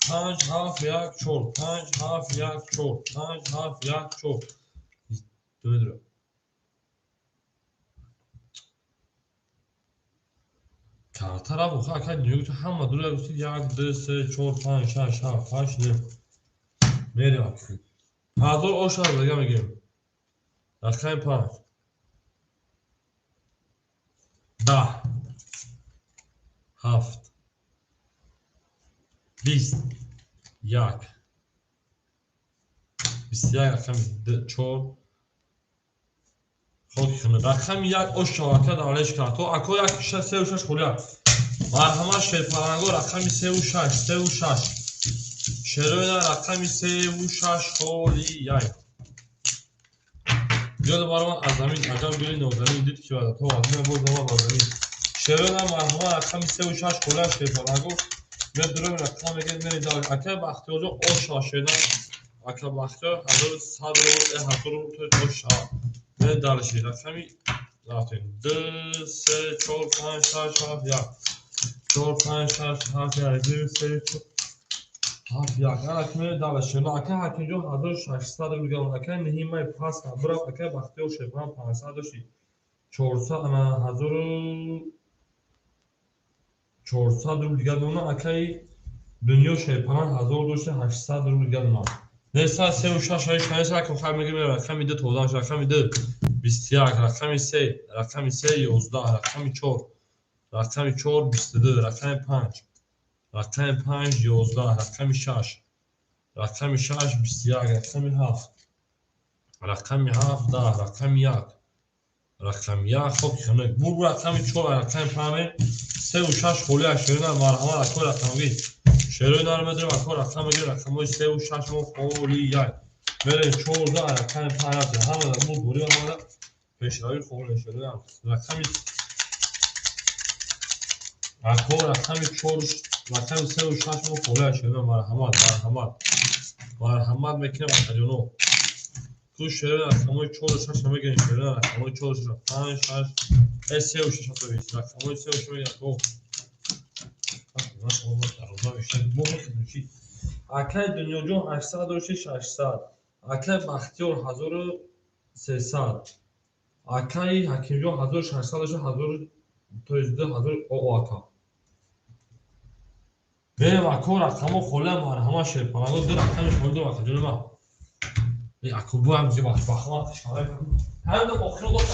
5 7 1 4 5 7 1 4 5 7 1 4. Ду карта рафт, охир акай дунё гуфт ҳама дура гуфт 1 2 3 4 5 6 7 8 9. Мерем акай. 1000 оша дага мегирем. Рақами 5. 10 7 20 1 21 рақами 4 хоки хунук. Рақами 1 ош шавака дар алеш кард. То ако 1 6 3 6 холия. Марҳамат шерпаланго рақами 3 6 3 6. Шероина рақами 3 6 холияй. Гул баромад аз замин, аҷаб гули нозанин дид ки то аз ман боз омад ба замин. Шероина марҳамат рақами 3 6 холия шерпаланго. Медурем рақам мегирем мерем дар акай Бахтиёрҷон ош шава шероина. Ака Бахтиёр 1100 рубл, 1000 рубл то ош шава. Мерем дальше. Рақами рафтем. 2 3 4 5 6 7 1. 4 5 6 7 1 2 3 4 7 1. Ана ки мерем дальше. Ака Ҳакимҷон 1600 рубл гирифт. Акай Ниҳимай пас бурафт. Акай Бахтиёр Шерпалан 500 дошти. 400 ана 1400 рубл дигар мемонад. Акай Дунё Шерпалан 1000 дошти, 800 рубл дигар мемонад. Неса 3 6 8 9 10 хай мегирем рақами 2 тодан рақами 2 21 рақами 3 рақами 3 11 рақами 4 рақами 4 22 рақами 5 рақами 5 11 рақами 6 рақами 6 21 рақами 7 рақами 7 10 рақами 1 рақами 1 хоб хунук. Бур рақами 4 рақами 5 3 6 холия шерина марҳамат ако рақамги шероина ро медорем ако рақам мегирем рақамҳои 3 6 мо холия. Мерем 14 рақами 5 рафтем. Ҳама дар мо бурӣ ҳама пешравӣ холия шерина рақами ако рақами 4 рақами 3 6 мо холия шерина марҳамат марҳамат марҳамат мекунем акаҷоно. Ку шерина рақамҳои 4 6 мегирем шерина рақамҳои 4 6 5 6 3 6 рақамҳои 3 6 мегирем ако акай Дунёҷон 800 дошти 600, акай Бахтиёр 1300, акай Ҳакимҷон 1600 дошти 1000 то 2000 о ака. Берем ако рақамҳо холия марҳамат шерпаланго ду рақами холӣ дорам акаҷони ман. Ако буам зи бахмат шавай. Ҳамин охиро дошт.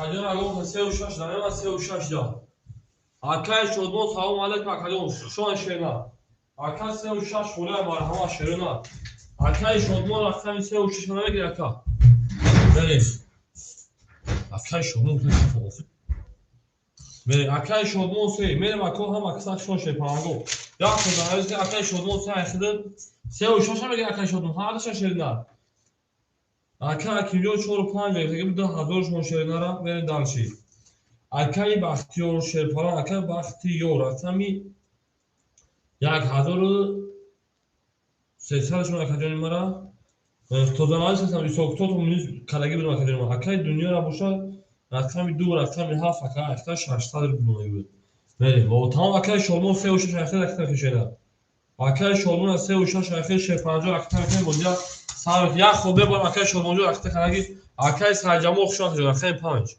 Акаҷон агон 3 6 дамема 3 6 да. Акай Шодмон, салом алейкум, акаҷон, хушон шерна. Ака 3 6 холия, марҳамат, шерна. Акай Шодмон рақами 3 6 намегир, ака. Мерем. Акай Шодмон мерем. Акай Шодмон се. Мерем, ако, ҳама каса хушон шерпаранго. Як худо акай Шодмон се айхида 3 6 намегир, акай Шодмон. Ҳардаша шерна. Ака Акимҷон 4 5 мегир, 2000 шумо шернара, мерем дальше. Акаи Бахтиёр шерпаран, акаи Бахтиёр рақами 1300 шумо, акаҷони мара. Тозанавис исоктото минус калаги будам, акаҷони мара. Акаи Дунёра боша рақами 2, рақами 7, ака ахта 600 рубл буд. Мерем. Тамом, акаи Шодмон 3 6 ахта ракта кашена. Акаи Шодмон 3 6 ахта шерпанҷо ракта мекунем, бозия сар як хоб бебар, акаи Шодмонҷо ракта канаги. Акаи Сайҷамол хушон, акаҷон, рақами 5.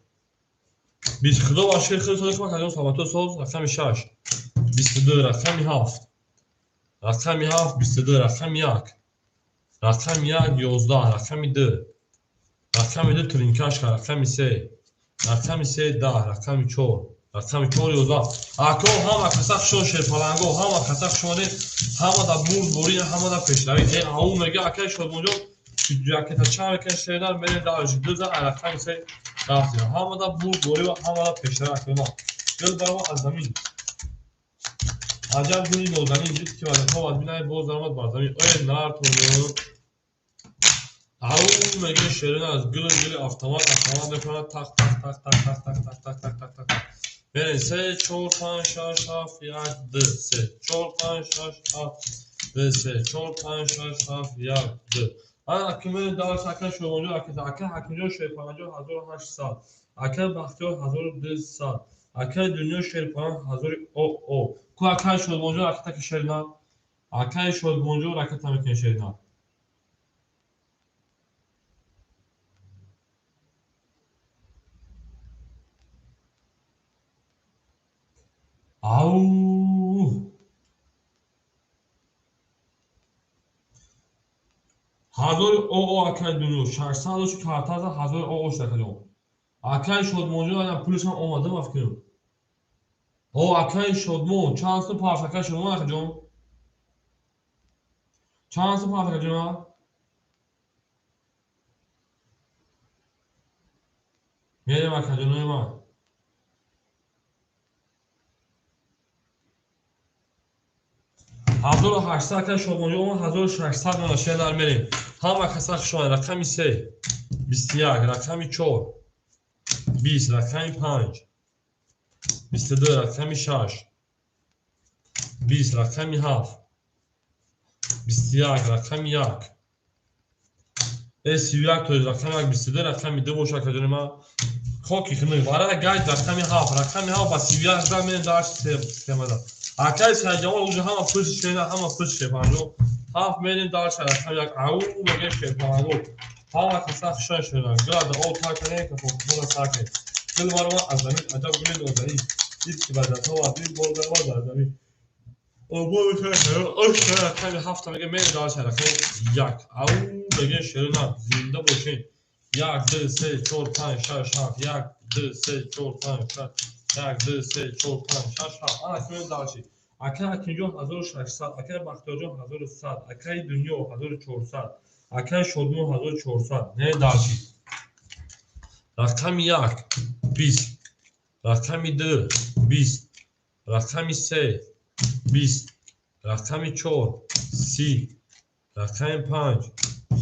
Бист худо ба шукр, худ содиқ, акаҷон, саломатӣ соз, рақами 6. 22, рақами 7. Рақами 7, 22, рақами 1. Рақами 1, 11, рақами 2. Рақами 2 тринкашка, рақами 3. Рақами 3, 10, рақами 4. Рақами 4, 11. Ако, ҳама каса хушон шерпаланго, ҳама каса хушонед, ҳама да бурд борӣ, ҳама да пешравӣ. Э, ау мега акаи Шодмонҷон, якета чанд мекунед шердар, мерем дальше. Дуза рақами 3 рафтем. Ҳама да бурд борӣ ва ҳама да пешравӣ, акома. Гул барома аз замин. Аҷаб гули нозанин, дид ки вазифа вазминай боз даромад бар замин. Ой, нартон. Ау мега шерин аз гули гули автомат автомат мекунад тақ тақ тақ тақ тақ тақ тақ тақ тақ тақ тақ. Мерем се, чор, панҷ, шаш, ҳафт, як, ду, се, чор, панҷ, шаш, ҳафт, ду, се, чор, панҷ, шаш, ҳафт, як, ду. Ана акимери дальше, ака Шодмонҷо, ака Ҳакимҷон шерпанҷо 1800, акаи Бахтиёр 1200, акаи Дунё шерпанҷ ҳазори о о. Ку акаи Шодмонҷо ракета шерна? Акаи Шодмонҷо ракета мекунед шерна. Ау! Ҳазори оо акаи Дунё, 600 дошт, картаза ҳазори оо шуд, акаҷон. Акаи Шодмонҷон ана пулашам омада, ма фикрем. О, акаи Шодмон, чанд сум пафт, акаи Шодмон, акаҷон? Чанд сум пафт, акаҷон? Мерем, акаҷонои ман. 1800 акаи Шодмонҷон омад, 1600 мона шернар, мерем. Ҳама каса хушомад. Рақами 3, 21, рақами 4, 20, рақами 5, 22, рақами 6, 20, рақами 7, 21, рақами 1. Э, 31 то рақами 1, 22, рақами 2 боша, акаҷони ман. Хоки хунук. Барои гайд рақами 7, рақами 7 ба 31 да мерем дар системада. Акаи Сайҷамол уже ҳама пушти шена, ҳама пушти шерпанҷо. 7 мерем дальше, рақами 1. Ау мега шерпанҷо. Ҳама каса хушон шуда. Гулада об тар кардем, ка хокхона сар кардем. Гул барома аз замин, аҷаб гули нозанин. Дид ки вазатҳо вазин боз даромад бар замин. Обод рақами 7 мега мерем дальше, рақами 1. Ау мега шерина, зинда бошед. Як, ду, се, чор, панҷ, шаш, ҳафт. Як, ду, се, чор, панҷ, шаш. Як, ду, се, чор, панҷ, шаш, ҳафт. Ана кунем дальше. Акаи Акимҷон 1600, акаи Бахтиёрҷон 1100, акаи Дунё 1400, акаи Шодмон 1400. Не, дальше. Рақами 1, 20, рақами 2, 20, рақами 3, 20, рақами 4, 30, рақами 5,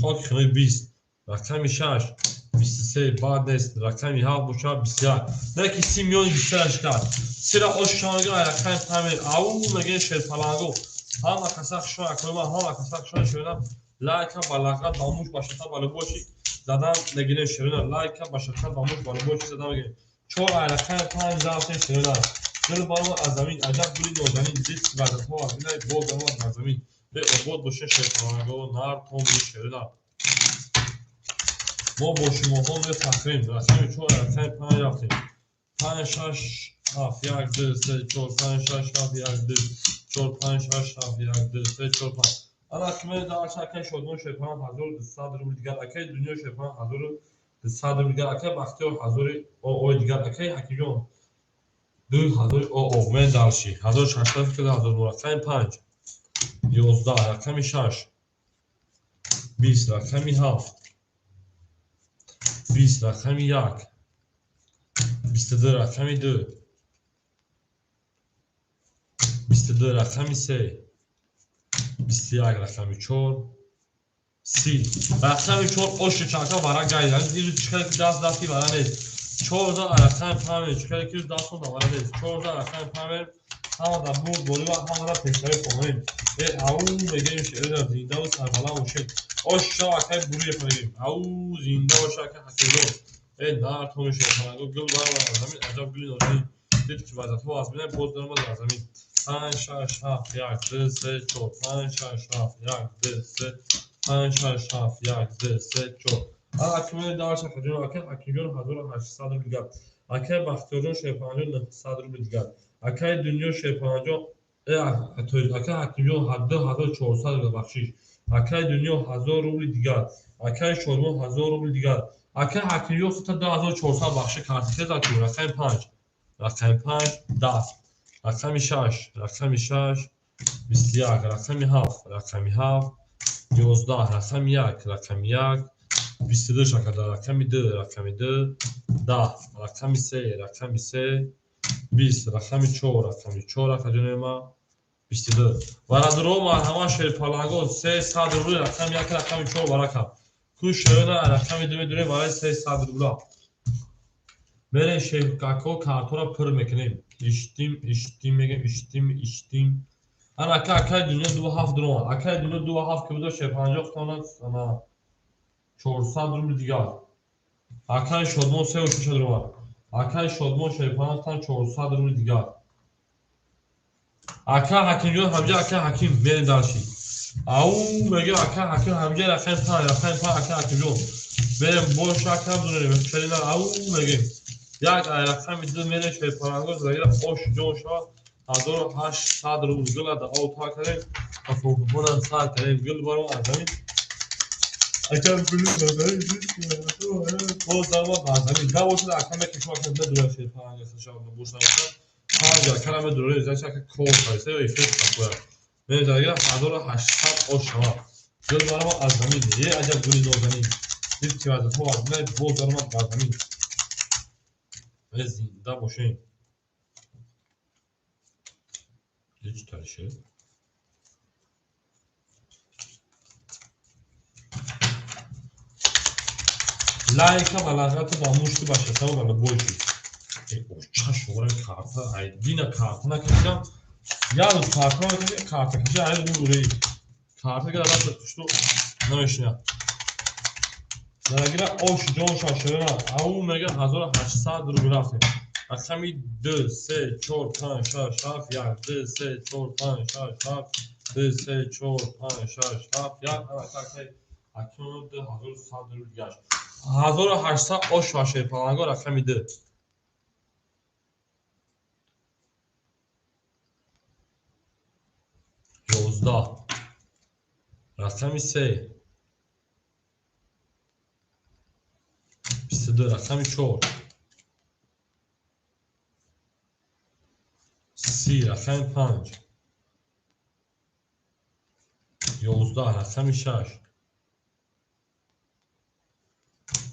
хоки хунук, 20, рақами 6, 23, баъд нест, рақами 7 бошад 21. Не ки 30 миёни 23 кард. Сира ошшонга рақами 5. Ау мега шерпаланго. Ҳама каса хушон акома, ҳама каса хушон шерина. Лайка ба лағат, ба муш, ба шата, ба любой задан мегирем шерина. Лайка ба шата, ба муш, ба любой задан мегирем. Чор ай рақами 5 зафтем шерина. Гул барома аз замин, аҷаб гули нозанин, дид вазатҳо вазинай боз даромад бар замин. Бе обод боше шерпаланго, нар том шерина. Мо бо шумоҳо мефахрем. Рақами 4, рақами 5 рафтем. 5, 6, 7, 1, 2, 3, 4, 5, 6, 7, 1, 2, 4, 5, 6, 7, 1, 2, 3, 4, 5. Ана киме дальше, акаи Шодмон шерпан 1200 рубл дигар, акаи Дунё шерпан 200 рубл дигар. Акай Бахтиёр 1000 ОО дигар. Акай Ҳакимҷон 2000 ОО. Мен дальше. 1600 фикр 1000. Рақами 5 11, рақами 6 20, рақами 7 20, рақами 1 22, рақами 2 22, рақами 3 21, рақами 4 30, рақами 4. Оши чака вара гайда. Дирӯз чӣ ки даст дасти вара нест. 14, рақами 5. Чӣ ки дастон вара нест. 14, рақами 5. Ҳамада бурд борӣ ва ҳамада пешравӣ хоҳем. Э ау мегӯем, шеъра зиндаву сарбаланд бошед. Ош шав, акай Буриев мегӯем. Ау, зинда боша, акай Ҳакимҷон. Э нартони шерпаланго, гул баромад аз замин, аҷаб гули нозанин. Дид ки вазъиятҳо аз бинай, боз даромад аз замин. 5 6 7 1 2 3 4 5 6 7 1 2 3 5 6 7 1 2 3 4. Акмали дарша хаҷон, акай Ҳакимҷон 1800 рубл дигар. Акай Бахтиёрҷон шерпаланҷон 900 рубл дигар. Акай Дунё шерпаланҷон, акай Ҳакимҷон 2400 рубл, бахшиш. Акай Дунё 1000 рубли дигар. Акай Шодмон 1000 рубли дигар. Акай Ҳакимҷон хута 2400 бахши картихеза ку. Рақами 5, рақами 5 10, рақами 6, рақами 6 21, рақами 7, рақами 7 11, рақами 1, рақами 1 22 шакада, рақами 2, рақами 2 10, рақами 3, рақами 3 20, рақами 4, рақами 4, акаҷони ма 22. Бародаро, марҳамат, шерпаланго, 300 рубли, рақами 1, рақами 4 барака. Ку шоёна рақами 2 медурем барои 300 рубла. Мерем, шеркако, картора пур мекунем. Иштим, иштим мегем, иштим, иштим. Ана ака, акай Дунё 2 7 дуромад. Акай Дунё 2 7 ки буда, шерпанҷоҳ тона, ана 400 рубли дигар. Акай Шодмон 3 6 дуромад. Акай Шодмон шерпанҷоҳ тан 400 рубли дигар. Ака Ҳакимҷон ҳамҷа, ака Ҳаким, мерем дальше. Ау мегӯ, ака Ҳаким ҳамҷа, рақами 5, рақами 5, ака Ҳакимҷон. Мерем боша, ака дурем. Чалина ау мегӯем. Як ай рақами 2 мерем, шерпаланго загира, ош ҷон шавад. 1800 рубл гула да ов та кардем ва фокусмонам сар кардем, гул баром аз замин. Ака гули боз даромад аз замин. Да бошад, ака мекашам, ака медурад шерпаланго шавад, бош набошад. Панҷ акара медурад, значит ака кор кард, эффект такоя. Мерем загира 1800 ош шавад. Гул баромад аз замин. Е аҷаб гули нозанин. Дид ки вазифаҳо аз бинай, боз даромад бар замин. Е зинда бошем. Ҳеҷ тарише. Лайка ба лағату ба мушту ба шатаву ба бойчи. Оча шуғрам карта, ай дина карта накашидам. Як рӯз карта накашидам, карта кашида, ай рӯз уреи. Карта гира даст хушту намешинад. Дарагира ош ҷон шашона. Ау мега 1800 рубл рафтем. Рақами 2 3 4 5 6 7 1 2 3 4 5 6 7 2 3 4 5 6 7 1. Ана акнун 2100 рубл гашт. 1800 ош ва шерпаланго, рақами 2. 11, рақами 3 22, рақами 4 30, рақами 5 11, рақами 6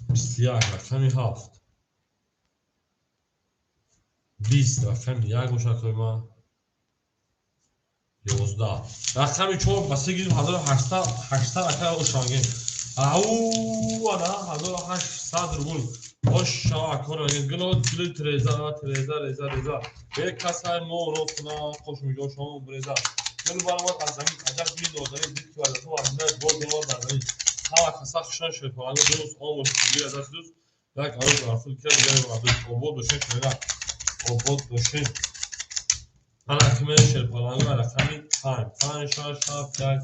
21, рақами 7 20, рақами 1 бошад қойма 11, рақами 4 ба сегиз 1800 ака ошангем. Ау ана 1800 рубл. Ош шава, акора гило гили треза треза реза реза. Е касай мо ротна хош миҷо шомо бреза. Гул баромад аз замин, аҷаб гули нозанин, дид ки вазифа аз бинай, боз даромад бар замин. Ҳама каса хушан шерпаланго, дуруст он бошад, гира даст дуст, як арӯз барфуд кира дигаре бардуст. Обод бошем, шера, обод бошем. Ана акмери шерпаланго, рақами 5 5 6 7 1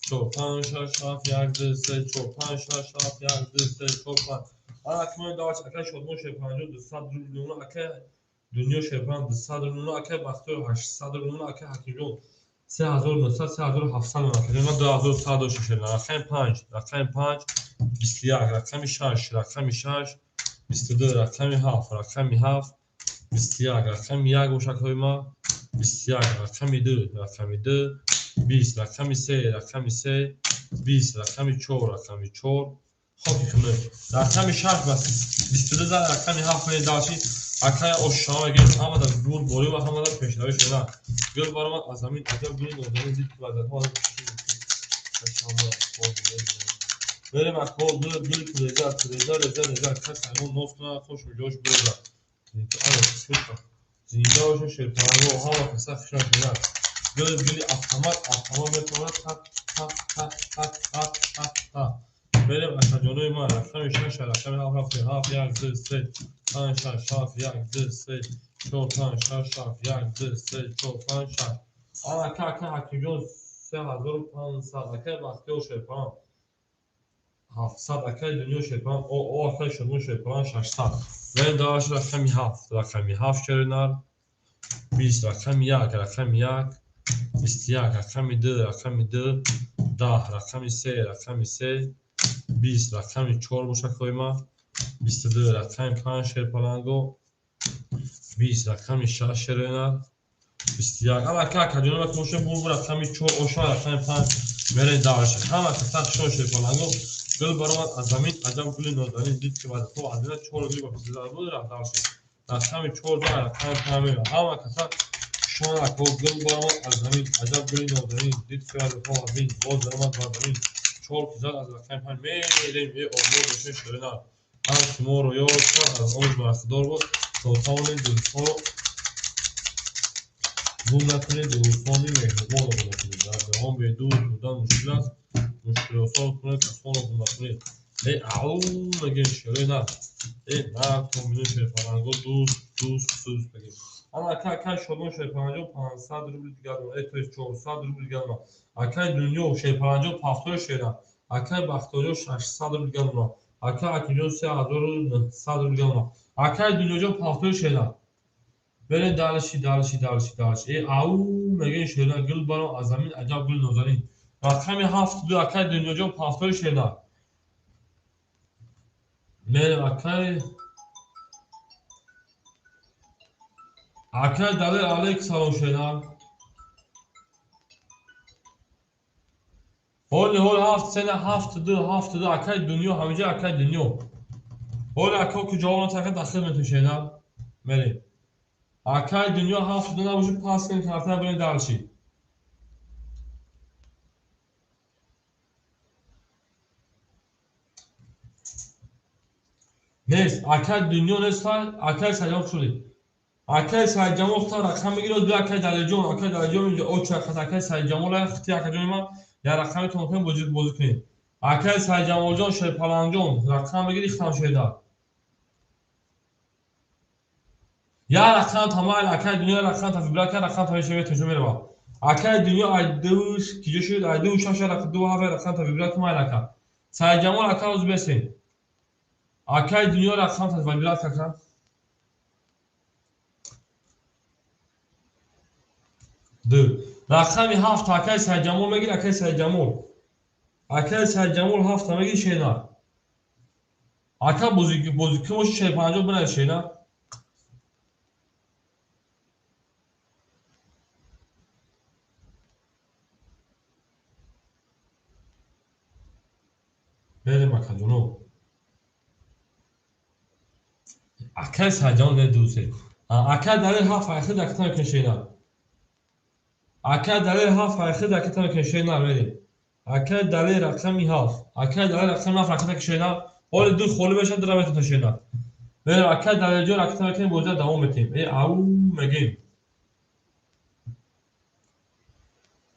4 5 6 7 1 2 3 4 5 6 7 1 2 3 4 5. Ана акмери давач, акай Шодмон шерпаланҷо 200 рубл мемона, акай Дунё шерпалан 200 рубл мемона, акай Бахтиёр 800 рубл мемона, акай Ҳакимҷон 3900, 3700 мерафтем. Ман 2100 доштем шерина. Рақами 5, рақами 5, 21, рақами 6, рақами 6, 22, рақами 7, рақами 7, 21, рақами 1 бошад ҳои ма, 21, рақами 2, рақами 2, 20, рақами 3, рақами 3, 20, рақами 4, рақами 4. Хоки кунед. Рақами 6 бас 22 зад, рақами 7 мени даши. Акай ошшама мегӯем, ҳамада гул борӣ ва ҳамада пешравӣ шуда. Гул баромад аз замин, аҷаб гули нозанин, дид ки вазъиятҳо мерем акҳо гул гул реза реза реза реза кас ҳайвон ноз кунад, хуш миҷош биреза. Зинда боша шерпаланго, ҳама каса хушон шуда. Гул гули автомат, автомат метавонад тақ тақ тақ тақ тақ тақ тақ. Мерем акаҷонои ман, рақами 6, рақами 7 рафтем. 7, 1, 2, 3, 5, 6, 7, 1, 2, 3, 4, 5, 6, 7, 1, 2, 3, 4, 5, 6. Ана ака, ака Ҳакимҷон 3500, акаи Бахтиёр шерпалан 700, акаи Дунё шерпалан, о акаи Шодмон шерпалан 600. Мерем даваш рақами 7, рақами 7 шеринар, 20, рақами 1, рақами 1, 21, рақами 2, рақами 2, 10, рақами 3, рақами 3, 20, рақами 4 бошад ҳои ма, 22, рақами 5 шерпаланго, 20, рақами 6 шеринар, 21. Ана ака, акаҷоно бошем, бу рақами 4 оша, рақами 5 мерем даваш. Ҳама каса хушон шерпаланго. Гул баромад аз замин, аҷаб гули нозанин, дид ки вазифаҳо аз ина 4 гули ба 22 буд, рафт даваш. Рақами 4 зад, рақами 5 мерем. Ҳама каса хушон ако, гул баромад аз замин, аҷаб гули нозанин, дид ки вазифаҳо аз ин боз даромад бар замин. 4 ки зад аз рақами 5 мерем, е обод бошем ширина. Ҳар ки моро ёд кард, аз он бархдор буд, то тавонем дӯстҳоро гум накунед, дӯстони меҳрубонро гум накунед. Дар ҷаҳон бе дӯст будан мушкил аст, мушкилосон кунед, касонро гум накунед. Э ау мегӯем ширина. Э нар то миллион шерпаланго, дӯст, дӯст, дӯст мегӯем. Ана ака, акаи Шодмон шерпаланҷо 500 рубли дигар, то есть 400 рубли дигар. Акаи Дунё шерпаланҷо пафтои шера, акаи Бахтиёрҷон 600 рубли дигар, акаи Ҳакимҷон 3900 рубли дигар, акаи Дунёҷон пафтои шера. Берем дальше, дальше, дальше, дальше. Э ау мегӯем шера, гул баром аз замин, аҷаб гули нозанин. Рақами 7 ду, акаи Дунёҷон пафтои шера. Мерем акаи Далер алейк салом шера. Ҳоли ҳол 7 сена 7 ду, 7 ду, акаи Дунё ҳамиҷа, акаи Дунё. Ҳоли ака ки ҷавоб натака дахил метавон шера. Мерем. Акаи Дунё 7 ду набошад, пас кунед карта, бирем дальше. Нест, акаи Дунё нест, акаи Сайҷамол шудед. Акаи Сайҷамол хта рақам мегирад, ду акаи Далерҷон, акаи Далерҷон инҷо оча хат, акаи Сайҷамол хти акаҷони ман я рақами тон кунем, бозӣ бозӣ кунед. Акаи Сайҷамолҷон шерпаланҷон рақам мегири, хтам шеда. Я рақам тамайл, акаи Дунё рақам та вибрат кард, рақам та мешавад, тошо мерава. Акаи Дунё ай ду киҷо шуд, ай ду шаш рақам ду ҳафт рақам та вибрат кун, ака. Сайҷамол ака оз бесен. Акаи Дунё рақам та вибрат кард. Ду. Рақами 7 акаи Сайҷамол мегир, акаи Сайҷамол. Акаи Сайҷамол 7 мегир шена. Ака бозӣ бозӣ ки боши шерпанҷо бинавис шена. Берем акаҷоно. Акаи Сайҷамол не ду се. Акаи Далер 7 айхид аката мекунӣ шена. Акаи Далер 7 айхид аката мекунӣ шена, мерем. Акаи Далер рақами 7. Акаи Далер рақами 7 раката ки шена. Ҳоли ду холӣ мешавад, ду метавонад шена. Мерем акаи Далерҷон раката мекунем, бозиро давом метиҳем. Э ау мегӯем.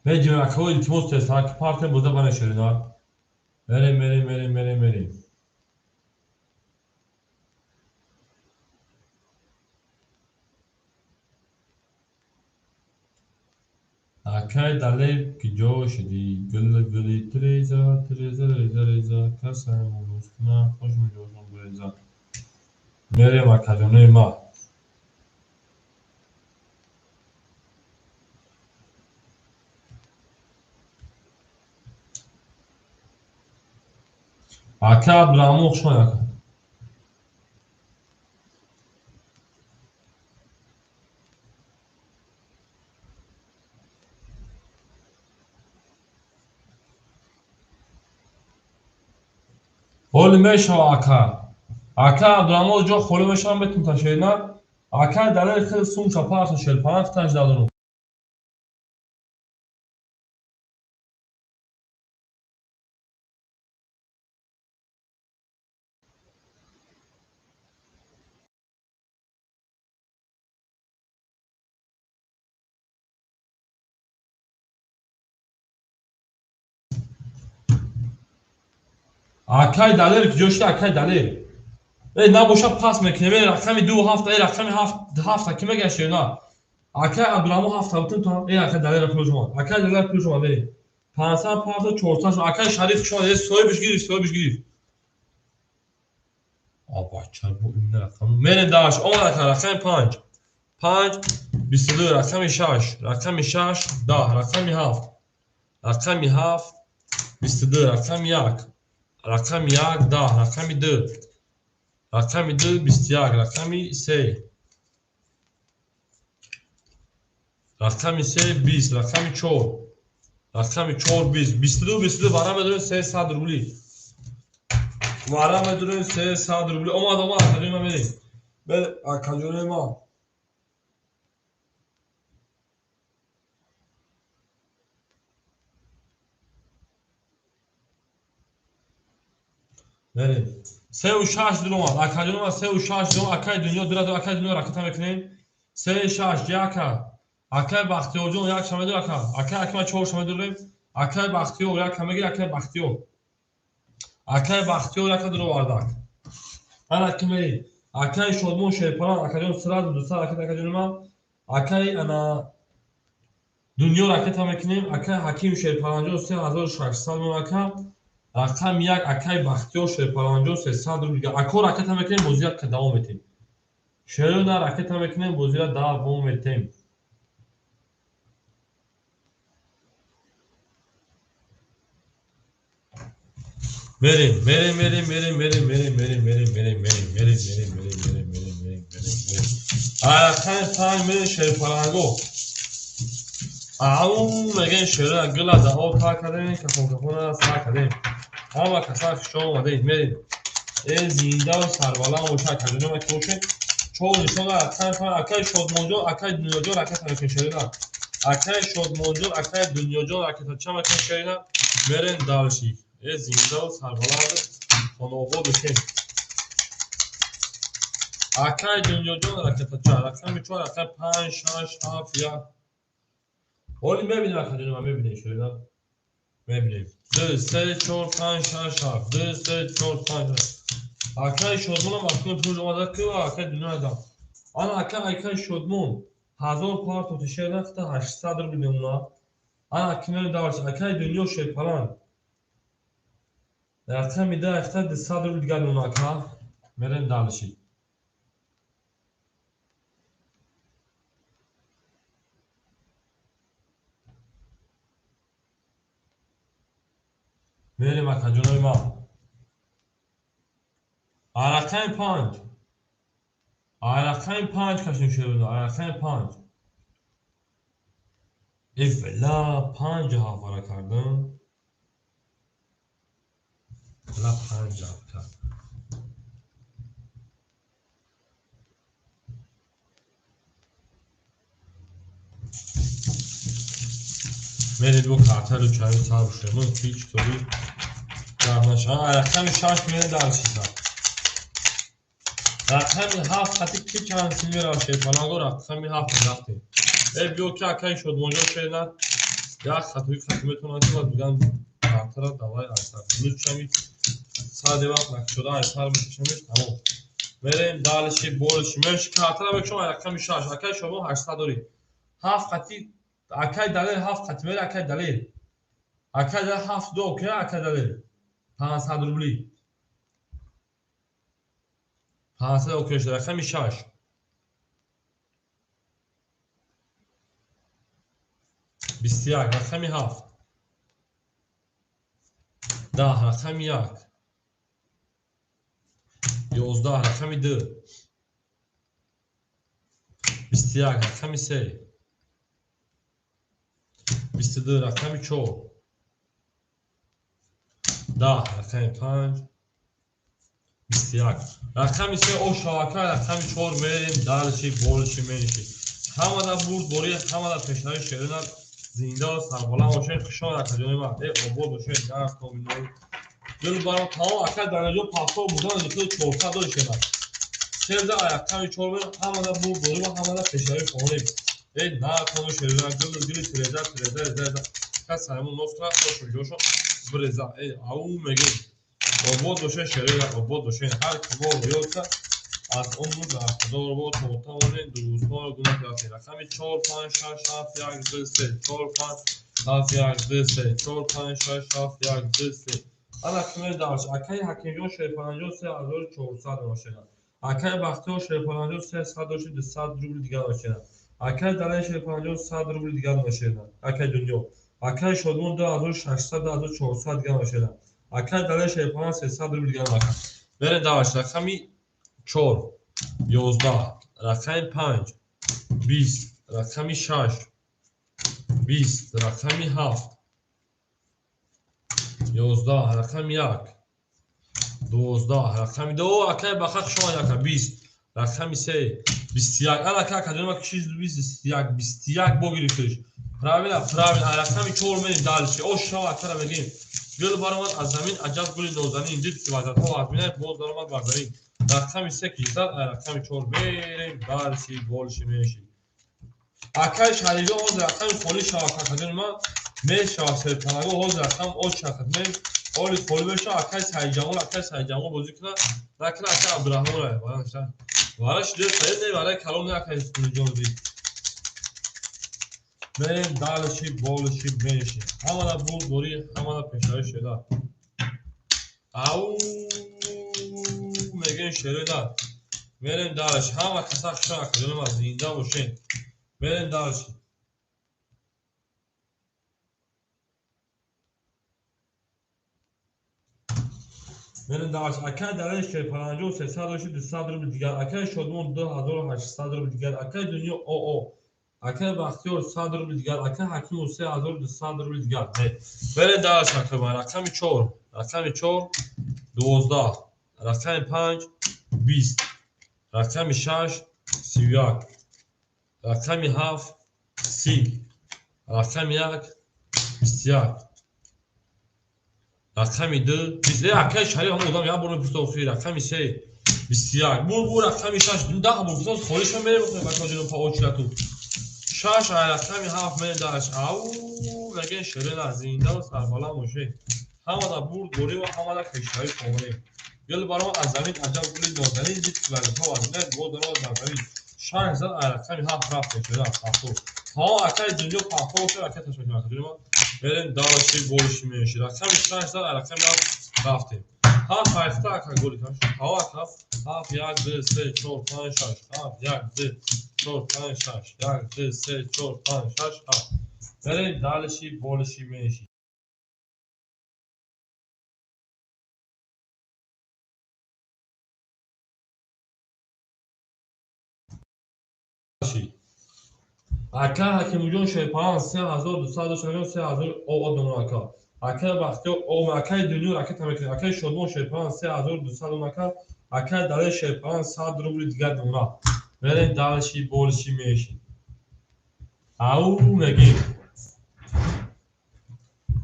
Меҷем акаҳо, илтимос тест, ки партем бозиро банем шерина. Мерем, мерем, мерем, мерем, мерем. Акаи Далер киҷо шудӣ? Гул гули треза, треза, реза, реза, касай мунус кунад, хуш миҷошон буреза. Мерем акаҷонои ма. Ака Абдурахмон хуш омадед ака. Ҳоли мешава ака. Ака Абдурахмон ҷо холӣ мешава метун ташена. Ака далел хел сумша парта шелпанак таш дадорум. Акай далер ки ҷошта акай далер. Эй набоша пас мекунем. Эй рақами 2 7, эй рақами 7 7 ки мегашт на. Акай Абдурахмон 7 бутун то эй акай далер пулш омад. Акай далер пулш омад. Эй 500 500 400 акай Шариф шуд. Эй соҳибш гирифт, соҳибш гирифт. Абача бу ин рақам. Мерем даш омад ака рақами 5. 5 22 рақами 6, рақами 6 10, рақами 7. Рақами 7 22 рақами 1. Рақами 1 10, рақами 2, рақами 2 21, рақами 3, рақами 3 20, рақами 4, рақами 4 20, 22 22 вара медорем 300 рубли. Вара медорем 300 рубли. Омад, омад, акаҷони ман мерем. Бер акаҷони ман. Мерем. 3 6 дуромад. Акаҷони ман 3 6 дуром. Акаи дунё дура дура акаи дунё ракета мекунем. 3 6 яка. Акаи Бахтиёрҷон як шама дур ака. Акаи Акима 4 шама дурем. Акаи Бахтиёр як мегир акаи Бахтиёр. Акаи Бахтиёр яка дуровардак. Ана ки мерем. Акаи Шодмон Шерпаран акаҷон сразу 200 ракета акаҷони ман. Акаи ана дунё ракета мекунем. Акаи Ҳаким Шерпаранҷон 3600 мон ака. Рақам 1 акаи Бахтиёр Шерпаранҷон 300 рубл. Ако ракета мекунем бозира давом метем. Шерона ракета мекунем бозира давом метем. Мерем, мерем, мерем, мерем, мерем, мерем, мерем, мерем, мерем, мерем, мерем, мерем, мерем, мерем, мерем, мерем, мерем, мерем. Рақами 5 мерем Шерпаранго. Ау мегӯем шерона гила да об тар кардем, кафон кафона сар кардем. Ҳама каса хушо омадем, мерем. Э зиндаву сарбаланд боша акаҷони ман ки бошед. Чор нишона рақами 5 акаи Шодмонҷон, акаи Дунёҷон ракета мекунем шерона. Акаи Шодмонҷон, акаи Дунёҷон ракета ча мекунем шерона? Мерем дальше. Э зиндаву сарбаланд хонаобод бошем. Акаи Дунёҷон ракета ча? Рақами 4, рақами 5, 6, 7, 1. Ҳоли мебинем акаҷони ман, мебинем шерона. Мебинем. 2 3 4 5 6 7 2 3 4 5 6. Акаи Шодмонам акнун пул омада ки акаи Дунё адам. Ана акаи Шодмон 1000 партоти шерна хата 800 рубл мемона. Ана кинои даваш акаи Дунё Шерпаланг. Рақами 10 хата 200 рубл дигар мемона ака. Мерем дальше. Мерем акаҷонои ман. Рақами 5. Рақами 5 кашем шерона. Рақами 5. Эвла 5 ҳафара кардам. Ла 5 ҳафт кард. Мерем бо карталу чаю сар бушем. Ҳеҷ тоби гап наша. Рақами 6 мерем дальше. Рақами 7 хати ки чанд сил меравад Шерпаланго рақами 7 рафтем. Э биё ки акаи Шодмонҷон шерна як хатои хати метавонанд ки биган картара давай айсар. Лучшами саде вақт накушода айсар мекушамеш тамом. Мерем дальше больше. Мерем картара мекушам рақами 6. Акаи Шодмон 800 дорӣ. 7 хати акаи Далер 7 хати мере акаи Далер. Акаи Далер 7 ду окей акаи Далер. 500 рубли. 500 окей шуд рақами 6. 21 рақами 7. 10 рақами 1. 11, рақами 2, 21, рақами 3, 22, рақами 4, 10, рақами 5, 21, рақами 3 о шавака, рақами 4 мерем, дальше, больше, меньше. Ҳамада бурдборӣ, ҳамада пешравӣ шерина, зинда ва сарбаланд бошед, хуш омад акаҷони ман, обод бошед, нарх номинои. Гул баром тамом ака дараҷо пафто будан лихи 400 дошена. Серда рақами 4 мерем, ҳамада бурдборӣ ва ҳамада пешравӣ хонем. Нарх номи шерина, гул гули тереза, тереза, реза. Кас сарамон нос кунад, хошу ҷошо биреза. Ау мегем. Обод бошед шерина, обод бошед. Ҳар ки мо ёдса аз умр бархӯрдор бод, то тавонед дӯстонро гуноҳ рафтед. Рақами 4, 5, 6, 7, 1, 2, 3, 4, 5, 7, 1, 2, 3, 4, 5, 6, 7, 1, 2, 3. Ана кимер дарш. Акаи Ҳакимҷон Шерпаланҷон 3400 бошад. Акаи Бахтиёр Шерпаланҷон 300 дошт, 200 рубл дигар бошад. Акаи Далер Шерпаланҷон 100 рубл дигар бошад. Акаи Дунё. Акаи Шодмон 2600, 2400 дигар бошад. Акаи Далер Шерпаланҷон 300 рубл дигар бошад. Берем дарш. Рақами 4, 11, рақами 5, 20, рақами 6, 20, рақами 7, 11, рақами 1, 12, рақами 2, акаи Баха хуш омад ака, 20, рақами 3, 21. Ана ака акаҷони ман киши 21, 21 бо гирифтиш. Правильно, правильно. Рақами 4 мерем дальше. О шава акара мегем. Гул баромад аз замин, аҷаб гули нозанин, дид ки вазатҳо аз минай боз баромад бар замин. Рақами 3 ки зад, рақами 4 мерем, дальше, больше, меньше. Акаи Шарифҷон ҳозир рақами холӣ шава акаҷони ман, мешава серпанаго ҳозир рақам оч шахад мем, оли холӣ мешава, акаи Сайидҷамол, акаи Сайидҷамол бозӣ кунад, накунад акаи Абдураҳмон ра, вара шиде Саид не, вара калом не акаи Исмоилҷон дид. Мерем дальше, больше, меньше. Ҳамада бурдборӣ, ҳамада пешравӣ шуда. Ау мегем шерина. Мерем дальше. Ҳама каса хуш акаҷони ман, зинда бошед. Мерем дальше. Мерем дальше. Акаи Далер Шерпаланҷон 300 дошт, 200 рубл дигар. Акаи Шодмон 2800 рубл дигар. Акаи Дунё ОО. Акаи Бахтиёр 100 рубл дигар. Акаи Ҳакимов 3200 рубл дигар. Мерем дальше акаи ман. Рақами 4, рақами 4, 12, рақами 5, 20, рақами 6, 31, рақами 7, 30, рақами 1, 21, рақами 2, 20. Акаи Шариф ҳам одам як бор мепурсад охир. Рақами 3, 21. Бу рақами 6, 10 бор пурсад, холиш ҳам мерем бачаҳо па очирату. 6, рақами 7 мерем дальше. Ау мегем шерина, зинда ва сарбаланд бошед. Ҳамада бурдборӣ ва ҳамада пешравӣ хонем. Гул баромад аз замин, аҷаб гули нозанин, дид ки вазифа аз минай боз баромад бар замин. 6 зад, рақами 7 рафтем шуда пахто. Ҳа акаи Дунё пахто бошад, акаи ташаккур акаҷони ман. Мерем дальше, больше, меньше. Рақами 6 зад, рақами 7 рафтем. 7 ҳашта ака голи кам шуд. Ҳа ака 7, 1, 2, 3, 4, 5, 6, 7, 1, 2, 4, 5, 6, 1, 2, 3, 4, 5, 6, 7. Мерем дальше, больше, меньше. Ака Ҳакимҷон Шерпалан 3200 дошт, 3000 ОО донор ака. Акаи Бахтиёр О, акаи Дунё ракета мекунад. Акаи Шодмон Шерпалан 3200 донор ака. Акаи Далер Шерпалан 100 рубл дигар донор. Мерем дальше, больше, меньше. Ау мегем.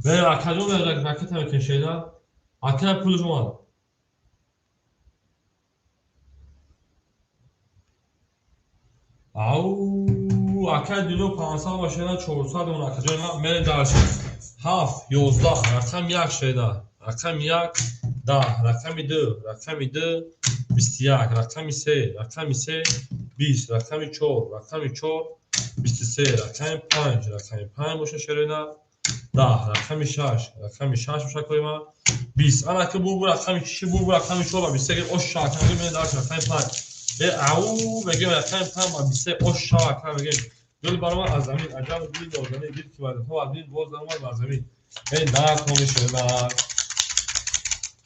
Мерем акаҷон ракета мекунад шеда. Акаи пулш омад. Ау акаи Дунё 500 бошад, 400 донор акаҷони ман. Мерем дальше. 7, 11, рақами 1 шеда. Рақами 1, 10, рақами 2, рақами 2, 21, рақами 3, рақами 3, 20, рақами 4, рақами 4, 23, рақами 5, рақами 5 бошад шерина, 10, рақами 6, рақами 6 бошад акои ман, 20. Ана ки бу рақами 6, бу рақами 4 ва 23 ош шава акаи мерем дальше рақами 5. Ау мегем рақами 5 ва 23 ош шава акаи мегем. Гул баромад аз замин, аҷаб гули нозанин, дид ки вазифа аз мин боз баромад бар замин. Нарх номи шерина.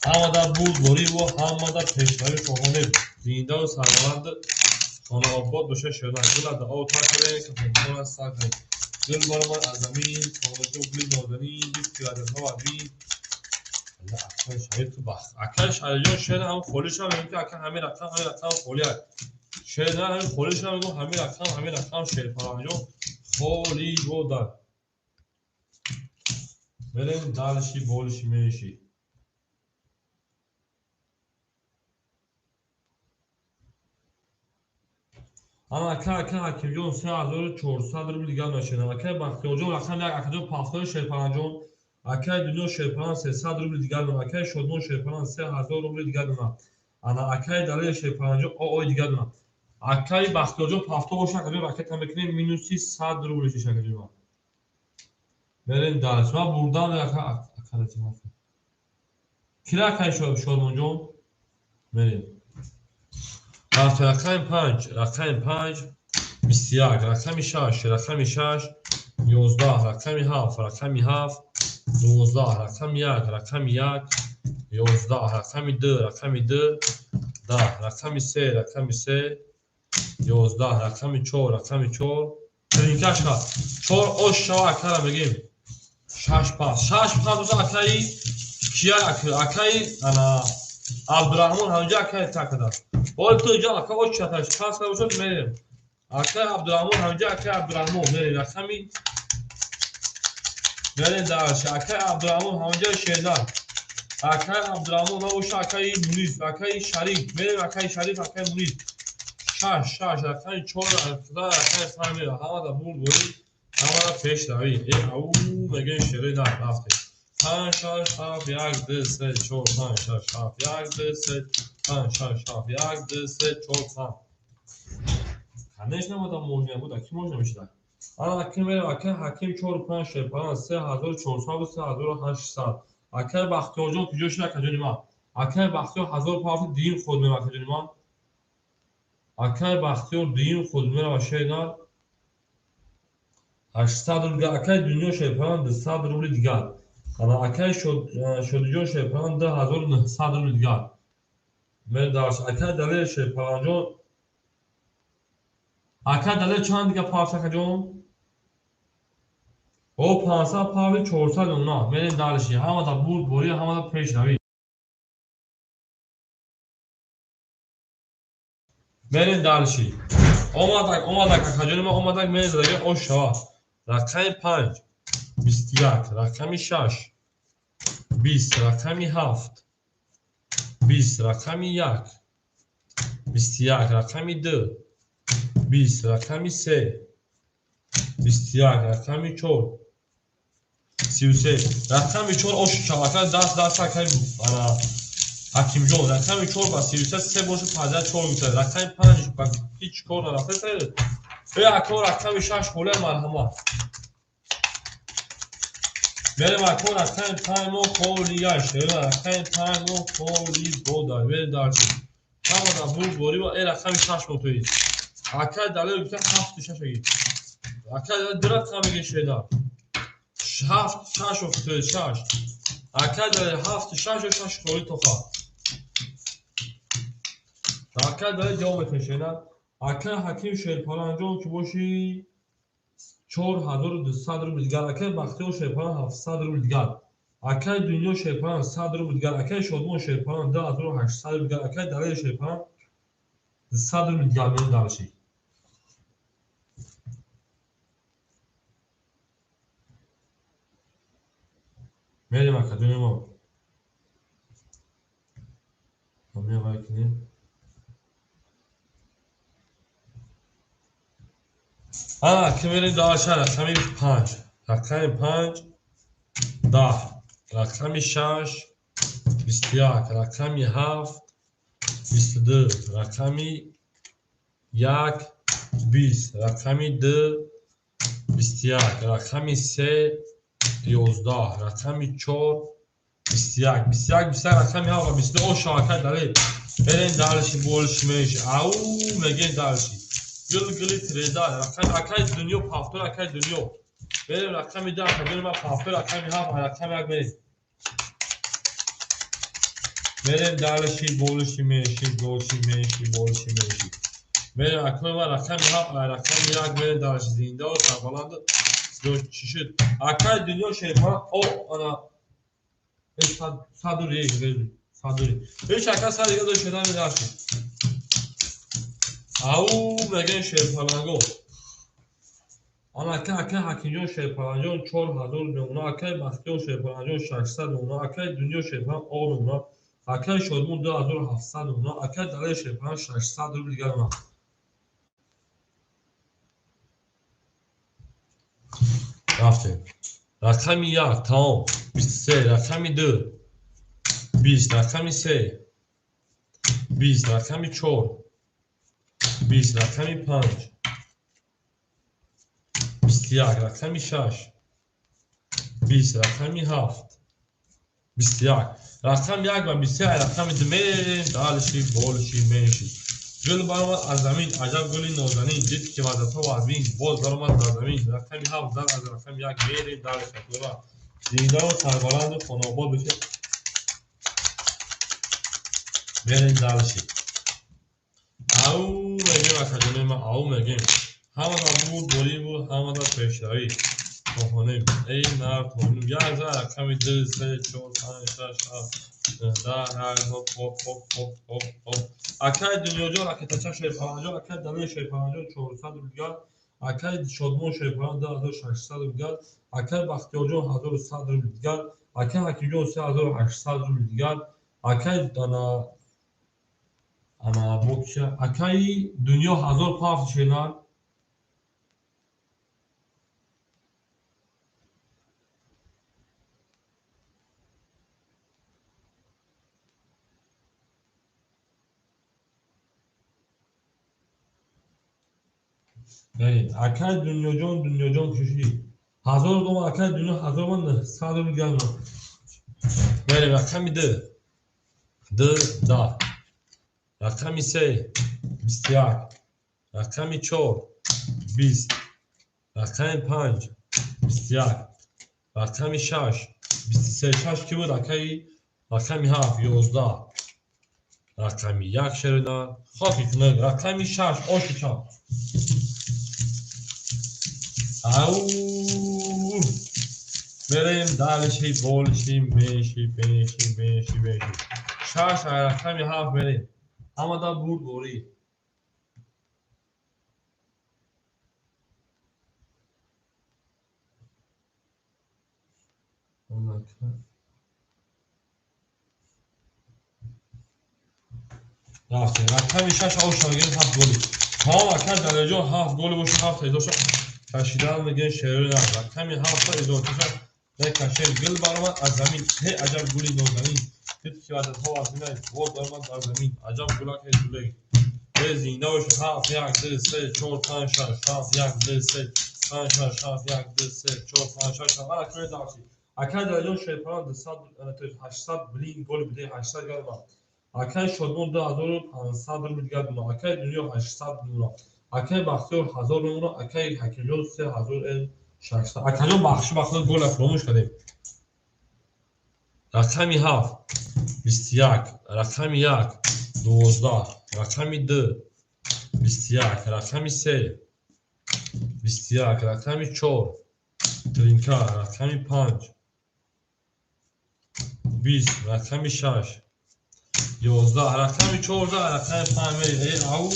Ҳамада бурдборӣ ва ҳамада пешравӣ хоҳонем. Зиндаву сарбаланд, хонаобод боша шернар. Гула дуо тар кардем, кафонхона сар кардем. Гул баромад аз замин, тоза гули нозанин, гуфт ки радиоҳо бин. Акай Шариф ту бахт. Акай Шарифҷон шеър ҳам холӣ шав, мегӯям ки ака ҳамин рақам, ҳамин рақам холӣ аст. Шеър на ҳамин холӣ шав, мегӯям ҳамин рақам, ҳамин рақам Шерпаланҷон холӣ бодар. Мерем дальше, больше, меньше. Ана ака, ака Ҳакимҷон 3400 рубл дигар мешавад. Акай Бахтиёрҷон рақам як, акаҷон пафтори Шерпаланҷон, акай Дунё Шерпалан 300 рубл дигар дорад, акай Шодмон Шерпалан 3000 рубл дигар дорад. Ана акай Далер Шерпаланҷон ОО дигар дорад. Акай Бахтиёрҷон пафто боша, акаҷон ракета мекунем минуси 100 рубл шиш акаҷон. Мерем дальше. Ман бурдам ака ака. Кира акай Шодмонҷон? Мерем. Рафт рақами 5, рақами 5, 21, рақами 6, рақами 6, 11, рақами 7, рақами 7, 12, рақами 1, рақами 1, 11, рақами 2, рақами 2, 10, рақами 3, рақами 3, 11, рақами 4, рақами 4, тринкашка, 4 ош шава акара мегем. 6 пас, 6 пас боша акаи кия акаи ана Абдурахмон ҳамҷа акаи такада. Ҳол ту иҷо ака оч шаташ пас набошад мерем. Акаи Абдурахмон ҳамҷа акаи Абдурахмон мерем рақами мерем дальше. Акаи Абдурахмон ҳамҷа Шерзад. Акаи Абдурахмон набоша акаи Мунис, акаи Шариф. Мерем акаи Шариф, акаи Мунис. 6 6 рақами 4 рақами 5 мерем. Ҳамада бурдборӣ, ҳамада пешравӣ. Э ау мегӯем шерои нар рафтем. 5 6 7 1 2 3 4 5 6 7 1 2 3 5 6 7 1 2 3 4 5. Конечно, мада можно буд, аки можно мешуда. Ана аки мерем, ака Ҳаким 4 5 Шерпалан 3400 3800. Акай Бахтиёрҷон куҷо шуд акаҷони ман? Акай Бахтиёр 1000 пафти дуюм худ мерава акаҷони ман. Акай Бахтиёр дуюм худ мерава шернар. 800 рубл дигар. Акай Дунё Шерпалан 200 рубли дигар. Ана акай Шодиҷон Шерпалан 2900 рубли дигар. Мерем дальше. Акай Далер Шерпаланҷон. Акай Далер чанд дигар пафт акаҷон? О 500 пафти 400 на. Мерем дальше. Ҳамада бурдборӣ, ҳамада пешравӣ. Мерем дальше. Омадак, омадак акаҷони ман омадак мерем задаги ош шава. Рақами 5 21, рақами 6 20, рақами 7 20, рақами 1 21, рақами 2 20, рақами 3 21, рақами 4 33, рақами 4 ош шава. Даст даст акай ана Ҳакимҷон рақами 4 ба 33 се боша 54 гуфта. Рақами 5 ба ҳеҷ кор нарафта. Э ако рақами 6 холия марҳамат. Мерем ако рақами 5 мо холияш. Рақами 5 мо холи бодар. Мерем дальше. Ҳамада бурдборӣ ва э рақами 6 мо тои. Акай Далер гуфта 7 6 аги. Акай Далер ду рақам меги шеда. 7 6 офтои 6. Акай Далер 7 6 6 холи тоха. Акай Далер ҷавоб метавонӣ шеда. Акай Ҳаким Шерпаланҷон ки боши 4200 рубл дигар. Акай Бахтиёр Шерпалан 700 рубл дигар. Акай Дунё Шерпалан 100 рубл дигар. Акай Шодмон Шерпалан 2800 рубл дигар. Акай Далер Шерпалан 200 рубл дигар. Мерем дальше. Мерем акаҷони мо. Ҳамин вай кунем. Ана ки мерем дальше рақами 5. Рақами 5 10, рақами 6 21, рақами 7 22, рақами 1 20, рақами 2 21, рақами 3 11, рақами 4 21, 21, 21, рақами 7 ва 22 ош шава. Акай Далер. Мерем дальше, больше, меньше. Ау мегем дальше. Гул гули тиреза, рақами акай Дунё пафтор, акай Дунё. Мерем рақами 10, акаҷони ман пафтор, рақами 7, рақами 1 мерем. Мерем дальше, больше, меньше, больше, меньше, больше, меньше. Мерем акои ман рақами 7, рақами 1 мерем дальше. Зинда ва сарбаланд. Чӣ шуд? Акай дунё шерпаланг, о, ана садури, садури. Ҳеч ака сар дига дошт шудан дальше. Ау, мегӯем шерпаланго. Ана ака, ака Ҳакимҷон шерпалангҷон 4000 мемона, акай Бахтиёр шерпалангҷон 600 мемона, акай Дунё шерпаланг о мемона, акай Шодмон 2700 мемона, акай Далер шерпаланг 600 рубл дигар мемона. Рафтем. Рақами 1 тамом 23, рақами 2 20, рақами 3 20, рақами 4 20, рақами 5 21, рақами 6 20, рақами 7 21, рақами 1 ва 23, рақами 2 мерем дальше, больше, меньше. Гул баромад аз замин, аҷаб гули нозанин, дид ки вазъиятҳо вазнин, боз баромад дар замин. Рақами 7 зад аз рақами 1 мерем дальше. Зиндаву сарбаланду хонаобод бошед. Мерем дальше. Ау мегем акаҷони ман, ау мегем. Ҳамада буд, борӣ буд, ҳамада пешравӣ. Хоҳонем. Эй нар тоним. Як зад рақами 2, 3, 4, 5, 6, 7, 10, 8, хоп, хоп, хоп, хоп, хоп, хоп. Акай Дунёҷон, ракетача шерпалангҷон, акай Далер шерпалангҷон 400 рубл, акай Шодмон шерпаланг 2600 рубл, акай Бахтиёрҷон 1100 рубл дигар, акай Ҳакимҷон 3800 рубл дигар, акай ана бокша, акай Дунё 1000 пафт шенар. Акай Дунёҷон, Дунёҷон куши. 1000 дом, акай Дунё 1000 ман 900 рубл дигар. Мерем рақами 2. 2 10. Рақами 3 21. Рақами 4 20. Рақами 5 21. Рақами 6 23. 6 ки буд акай? Рақами 7 11. Рақами 1 шерина. Хоки кунак. Рақами 6 оши чап. Ау, мерем дальше, больше, меньше, меньше, меньше, меньше. 6 рақами 7 мерем. Ҳамада бурд борӣ. Рафтем. Рақами 6 ош мегирем 7 голи. Тамом акай Далерҷон 7 голи боша, 7 изоша. Кашидан мегӯем шерои нар. Рақами 7 изоташа мекашем. Гул баромад аз замин. Ҳе аҷаб гули нозанин. Дид ки ваъдатҳо вазнин, боз баромад дар замин. Аҷаб гулак ҳе зулег. Ҳе зинда боша. 7 1 2 3 4 5 6 7 1 2 3 5 6 7 1 2 3 4 5 6 7. Ана кунед дарси. Акай Далерҷон шерпаланг 200 800 блин гол биде 800 гал. Акай Шодмон 2500 рубл дигар мемонад. Акай Дунё 800 мемонад. Акай Бахтиёр 1000 мемонад. Акай Ҳакимҷон 3600. Акаҷон бахши бахтиёр гола фаромӯш кардем. Рақами 7 21, рақами 1 12, рақами 2 21, рақами 3 21, рақами 4 тринка, рақами 5 20, рақами 6 11, рақами 14, рақами 5 мерем. Ау,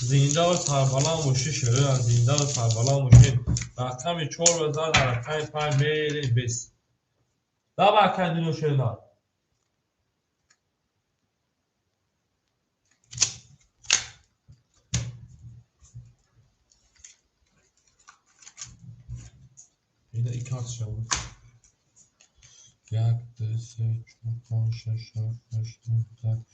зинда ва сарбаланд бошед, шероя, зинда ва сарбаланд бошед. Рақами 4 ва зад, рақами 5 мерем. Бес. Давай, акай Дунё шерина. Ина и карт шавад. 1 2 3 4 5 6 7 8 9 10.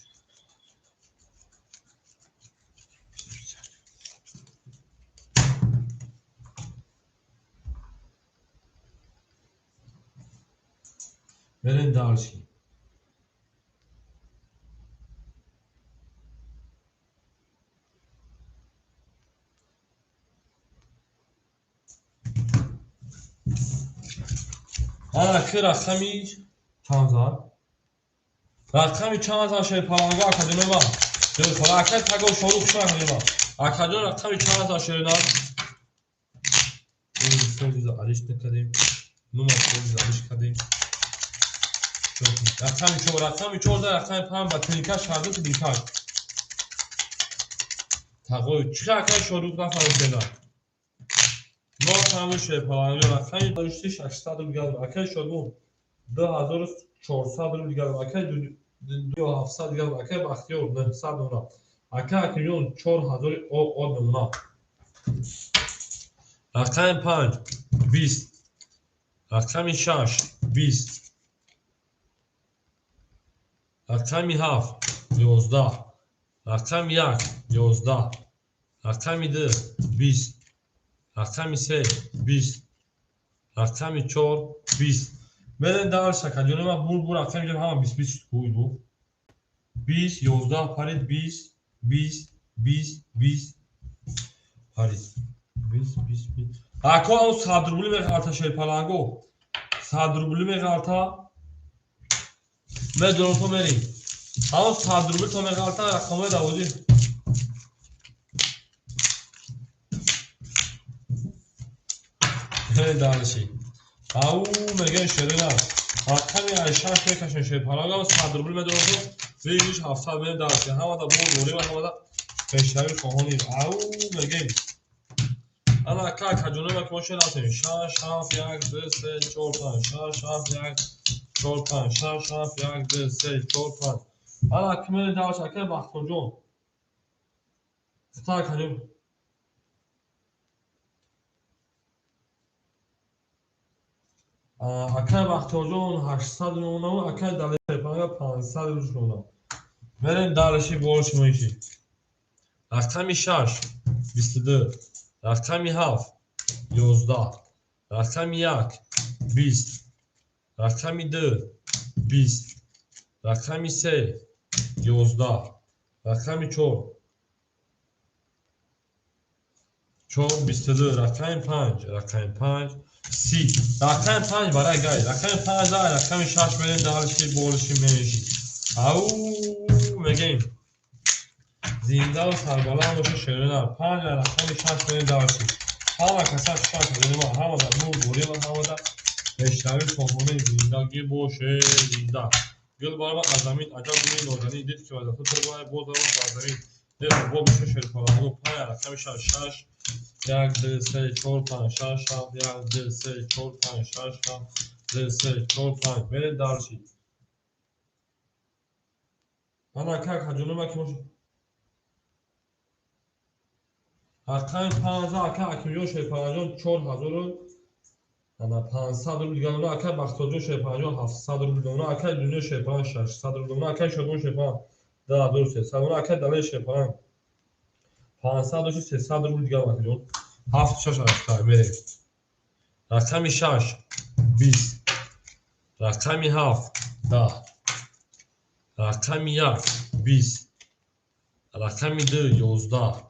Мерем дальше. Ана ки рақами чанд зад? Рақами чанд ҳастан шерпаланго акаҷонои ман? Акай таго шорух шуна акаҷонои ман. Акаҷон рақами чанд ҳастан шеринар? Алиш накардем. Нума алиш кардем. Рақами 4, рақами 4, рақами 5 ба тиликаш шарду тиликаш. Тағой чӣ акай шорух нафаҳмид. Мо ҳамун шерпаланго рақами 600 рубл гардам. Акай шодмон 2400 рубл гардам. Акай 700 гардам. Акай Бахтиёр 900 дона. Акай Акимҷон 4000 од дона. Рақами 5 20. Рақами 6 20. Рақами 7 11. Рақами 1 11. Рақами 2 20. Рақами 3 20. Рақами 4 20. Мерем дар шакаҷони ман бур бур рақами ҷон ҳама 20 20 буд бу. 20 11 парид 20 20 20 20 парид 20 20 20. Ако ам 100 рубли меғалта шерпаланго. 100 рубли меғалта. Медонам то мери. Ҳамон 100 рубли то меғалта рақамҳои давозӣ. Дальше. Ау мегӯян шерина. Рақами 6 мекашем шерпаланго 100 рубли медонам то вижиш 700 мерем дальше. Ҳамада бо дорем ҳамада пешравӣ хоҳонем. Ау мегӯем. Ана ака акаҷонои ма ки мо шер рафтем. 6 7 1 2 3 4 5 6 7 1 4 5 6 7 1 2 3 4 5. Ана ки мерем дальше ака Бахтиёрҷон. Хата акаҷон. Акай Бахтиёрҷон 800 мемонам, акай Далер 500 рубл мемонам. Мерем дальше болш моиши. Рақами 6 22. Рақами 7 11. Рақами 1 20. Рақами 2 20. Рақами 3 11. Рақами 4 4 22. Рақами 5 рақами 5 30. Рақами 5 барай гай. Рақами 5 дай рақами 6 мерем дальше болши мениши. Ау мегӯем. Зинда ва сарбаланд боша шерина. 5 рақами 6 мерем дальше. Ҳама каса шаш ма ҳама дар нур дорем ҳама дар пешравӣ хоҳони зиндагӣ боше зинда. Гул барма аз замин аҷаб гули нозанин дид ки вазифа турбай боз равад бар замин. Дил бо боша шерпаланго 5 рақами 6 6 1 2 3 4 5 6 7 1 2 3 4 5 6 7 2 3 4 5. Мерем дальше. Ана ака акаҷонои ма ки мош рақами 5 ака Акимҷон шерпаланҷон 4500 рубл дигар, ака Бахтиёрҷон шерпаланҷон 700 рубл дона, ака Дунё шерпаланҷ 600 рубл дона, ака Шодмон шерпаланҷ 2300 дона, ака Далер шерпаланҷ 500 доши 300 рубл дигар акаҷон. 7 6 8 мерем. Рақами 6 20. Рақами 7 10. Рақами 1 20. Рақами 2 11.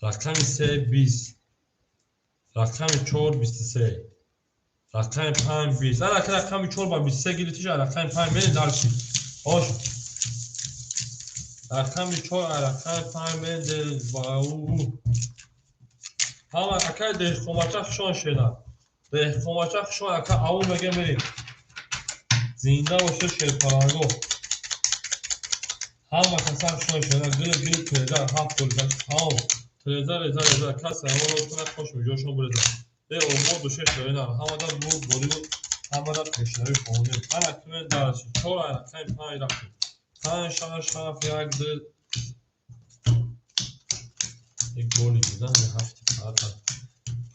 Рақами 3 20. Рақами 4 23. Рақами 5 20. Ана ака рақами 4 ба 23 гирифтиш, рақами 5 мерем дальше. Ош. Рақами 4 рақами 5 мерем ба у. Ҳама акай деҳқонбача хушон шена. Деҳқонбача хушон ака ау мегем мерем. Зинда боша шерпаланго. Ҳама каса хушон шена. Гул гул теза ҳафт гул тамом. Реза реза реза касе ҳамонро кунад хош миҷошон буреза. Э обод боша шерина. Ҳамада бур борибу ҳамада пешравӣ хоҳонем. Ана кунем дальше. 4 рақами 5 рафтем. 5 6 7 1 2 як голи дидан ҳафти саата.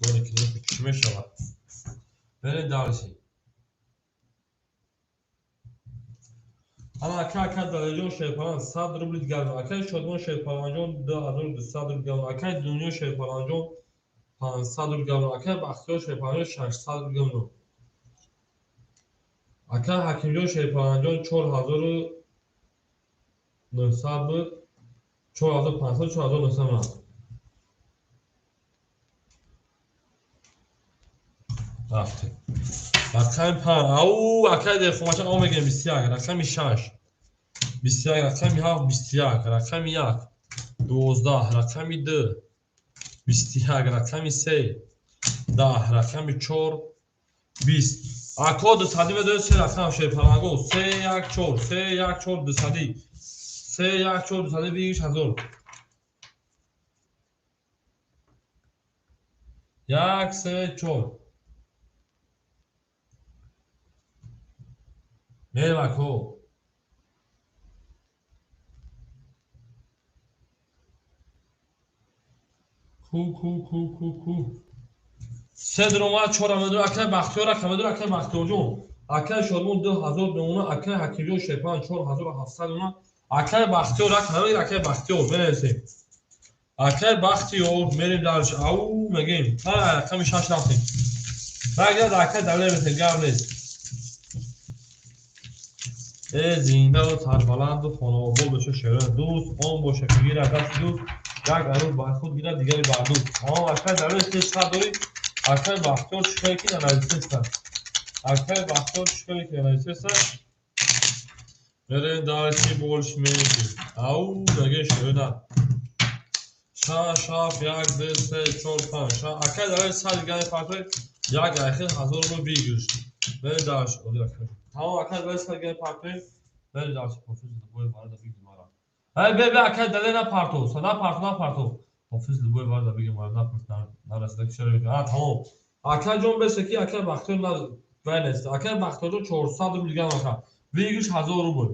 Голи ки чӣ мешавад? Мерем дальше. Ана ака ака Далерҷон шерпаланҷ 100 рубл дигар, акай Шодмон шерпаланҷон 2200 рубл дигар, акай Дунё шерпаланҷон 500 рубл дигар, акай Бахтиёр шерпаланҷон 600 рубл дигар, ака Ҳакимҷон шерпаланҷон 4900 буд, 4500 4900 ман. Рафтем. Рақами 5. Ау, акай деҳқонбача ау мегӯем 21. Рақами 6. 21, рақами 7, 21, рақами 1, 12, рақами 2, 21, рақами 3, 10, рақами 4, 20. Ако дусадӣ медонед се рақам шерпаланго 3 1 4 3 1 4 дусадӣ 3 1 4 дусадӣ бигиш 1000 1 3 4 мерем ако ку ку ку ку ку се даромад чора медонам акай Бахтиёр ака медонам акай Бахтиёрҷон акай Шодмон 2000 мемона акай Ҳакимҷон Шерпалан 4700 мемона акай Бахтиёр ака намегир акай Бахтиёр менависем акай Бахтиёр мерем дарш ау мегем ҳа рақами 6 рафтем багар акай далер метем гап нест э зиндаву сарбаланду хонаобод боша шерон дӯст он боша ки гирад дасти дӯст як арӯз бар худ гирад дигари бар дӯст тамом акай далер 300 дорӣ акай Бахтиёр чӣ кое ки нанависеста акай Бахтиёр чӣ кое ки нанависеста мерем дарси больш менишем ау мегем шерона 6 7 1 2 3 4 5 акай далер 100 дига мепартои як айхел 1000 рубл бигирш мерем дарш тамом акай далер 100 дига мепартои мерем дарш ҳофиз лубои варда биги мара ай бе бе акай далер напарто напарто напарто ҳофиз лубои варда биги мара напарто нарасида ки чаро а тамом акай ҷон бесе ки акай Бахтиёр вай нест акай Бахтиёрҷон 400 рубл дига мака бигирш 1000 рубл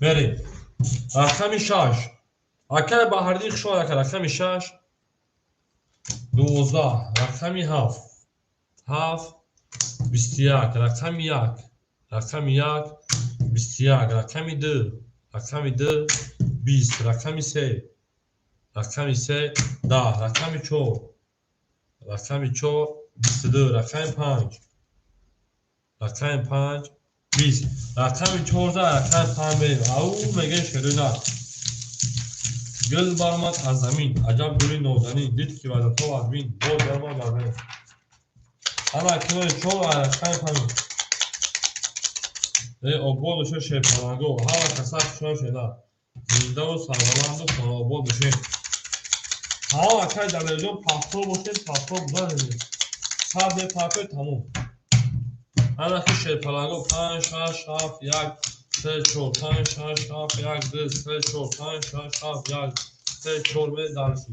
мерем рақами 6 акай Баҳриддин хуш омад ака рақами 6 12 рақами 7 7 21 рақами 1 рақами 1 21 рақами 2 рақами 2 20 рақами 3 рақами 3 10 рақами 4 рақами 4 22 рақами 5 рақами 5 20 рақами 14 рақами 5 мерем ау мегем шерина гул баромад аз замин аҷаб гули нозанин дид ки вазатҳо аз бин боз баромад бар замин ана кинои 4 рақами 5 э обод боша шерпаланго ҳама каса хушон шуда зиндаву сарбаланду хонаобод бошем тамом акай Далерҷон пафтор бошем пафтор будан сад мепартои тамом ана ки шерпаланго 5 6 7 1 3 4 5 6 7 1 2 3 4 5 6 7 1 3 4 ме дарси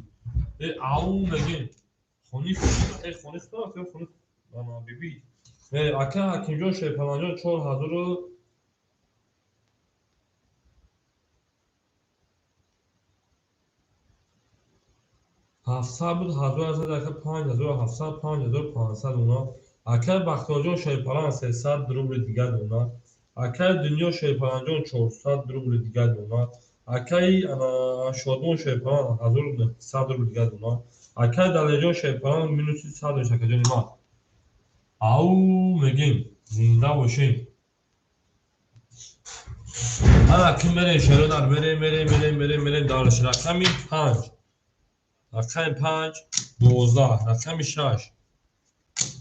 э ау мегем хони э хони худо хони ана биби э ака Ҳакимҷон Шерпаланҷон 4000 700 буд 1800 ака 5700 5500 уна акай Бахтиёрҷон Шерпалан 300 рубли дига дона акай Дунё Шерпаланҷон 400 рубли дига дона акай Шодмон Шерпалан 1900 рубли дига дона акай Далерҷон Шерпалан минуси 100 дошт акаҷони ман ау мегем зинда бошем ана ки мерем шеронар мерем мерем мерем мерем мерем дарш рақами 5 рақами 5 12 рақами 6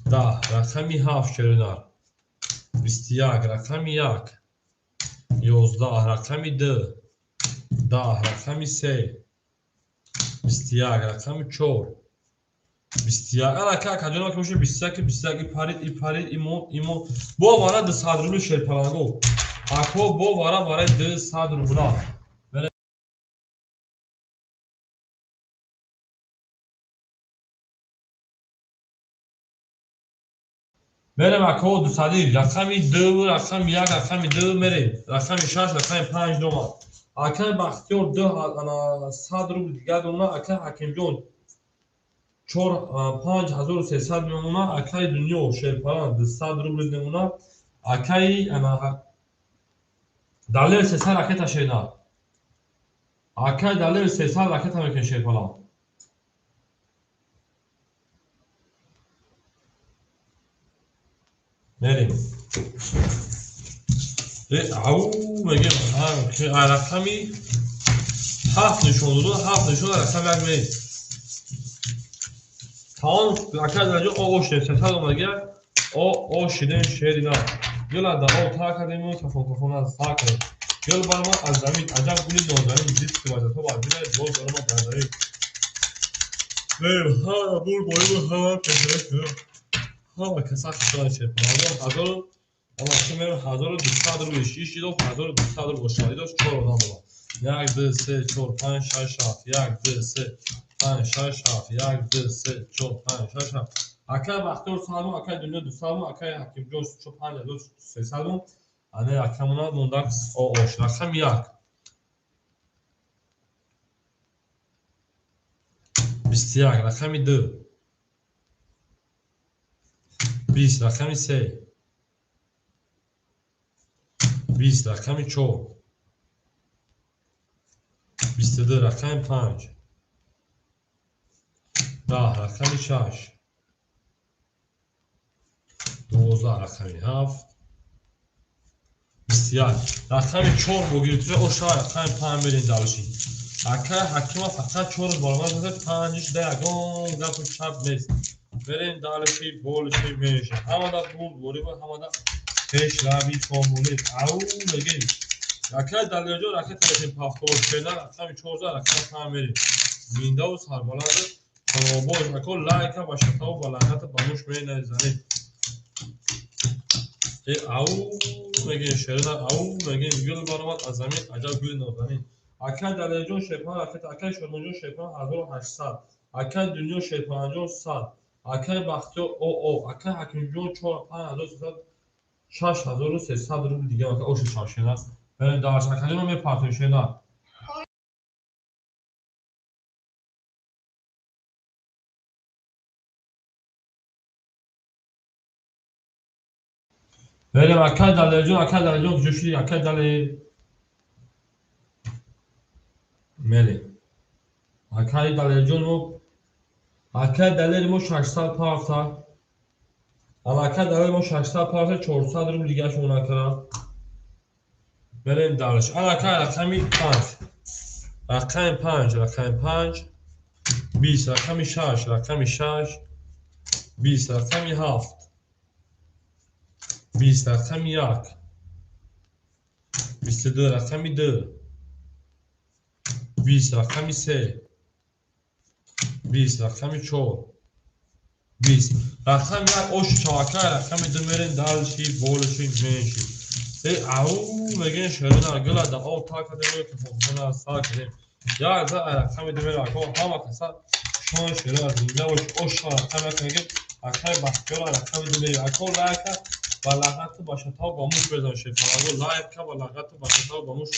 10 рақами 7 шеронар 21 рақами 1 11 рақами 2 10 рақами 3 21 рақами 4 21 ана ка акаҷон ки боша 21 21 парид и парид имо имо бо вара 200 рубли шерпаланго ако бо вара вара 200 рубла мерем ако дусадӣ рақами 2 рақами 1 рақами 2 мерем рақами 6 рақами 5 дома акай Бахтиёр 2 ана 100 рубл дига дона акай Ҳакимҷон 4 5300 мемона акай Дунё Шерпалан 200 рубл мемона акай ана Далер 300 ракета шена акай Далер 300 ракета мекунад Шерпалан мерем ау мегем рақами 7 нишон доду, 7 нишон рақам 1 мерем. Тамом ака дараҷа О шидем, 300 омадагия. О шидем шери нар. Гила да о та кардем ва кафон кафон аз та кардем. Гил баромад аз замин, аҷаб гули нозанин, дид ки вазато бар дила боз баромад дар замин. Мерем, ҳама бур боибу ҳама пешра кунем. Ҳама каса хисони шерпалангон ҳазору ама чӣ мерем 1200 рубл иш дидо 1200 рубл шад дидо 4 одам буд. 1 2 3 4 5 6 7 1 2 3 5 6 7 1 2 3 4 5 6 7. Акай Бахтиёр 100, акай Дунё 200, акай Ҳакимҷон 5300. Ана рақамона мондак оош. Рақами 1. 21, рақами 2. 20, рақами 3. 20, рақами 4. 22, рақами 5. 10, рақами 6. 12, рақами 7. 21, рақами 4 бо гирифта оша рақами 5 мерем дарши. Акай Ҳакима фақат 4 баромад зада, 5 да ягон гапу чап нест. Мерем дарши, болши меша. Ҳамада буд, бориба ҳамада пешрави комуле. Ау мегем. Акай Далерҷон ракета метем пафтор шена, рақами 14, рақами 5 мерем. Зиндаву сарбаланд обод ако лайка ба шатаву ба лағата ба муш меназанем. Ау мегем шерина, ау мегем гул баромад аз замин, аҷаб гули нозанин. Акай Далерҷон шерпан ракета, акай Шодмонҷон шерпан 1800, акай Дунё шерпанҷон 100, акай Бахтиёр ОО, акай Ҳакимҷон 4 5300, 6300 рубл дига ака оши шашена. Берем дарш академия мепартем шена. Берем акай Далерҷон, акай Далерҷон куҷо шуди? Акай Далер мерем. Акай Далерҷон мо, акай Далер мо 600 парта. Акай Далер мо 600 парта, 400 рубл дигаш монакара. Берем дарш. Акай рақами 5. Рақами 5, рақами 5. 20, рақами 6, рақами 6. 20, рақами 7. 20, рақами 1. 22, рақами 2. 20, рақами 3. 20, рақами 4. 20, рақами 1 ош чавака, рақами 2 мерем дарши, болши, менши. Ау мегем шерина гила да об та кардем, ки фохона сар кардем. Як за рақами 2 мерем, ако ҳама каса шон шерина зинда бош, ош рақами 1 мегем, акай Бахтиёр рақами 2 мерем. Ако лайка ба лағату ба шатав ба муш безан шерпалаго, лайка ба лағату ба шатав ба муш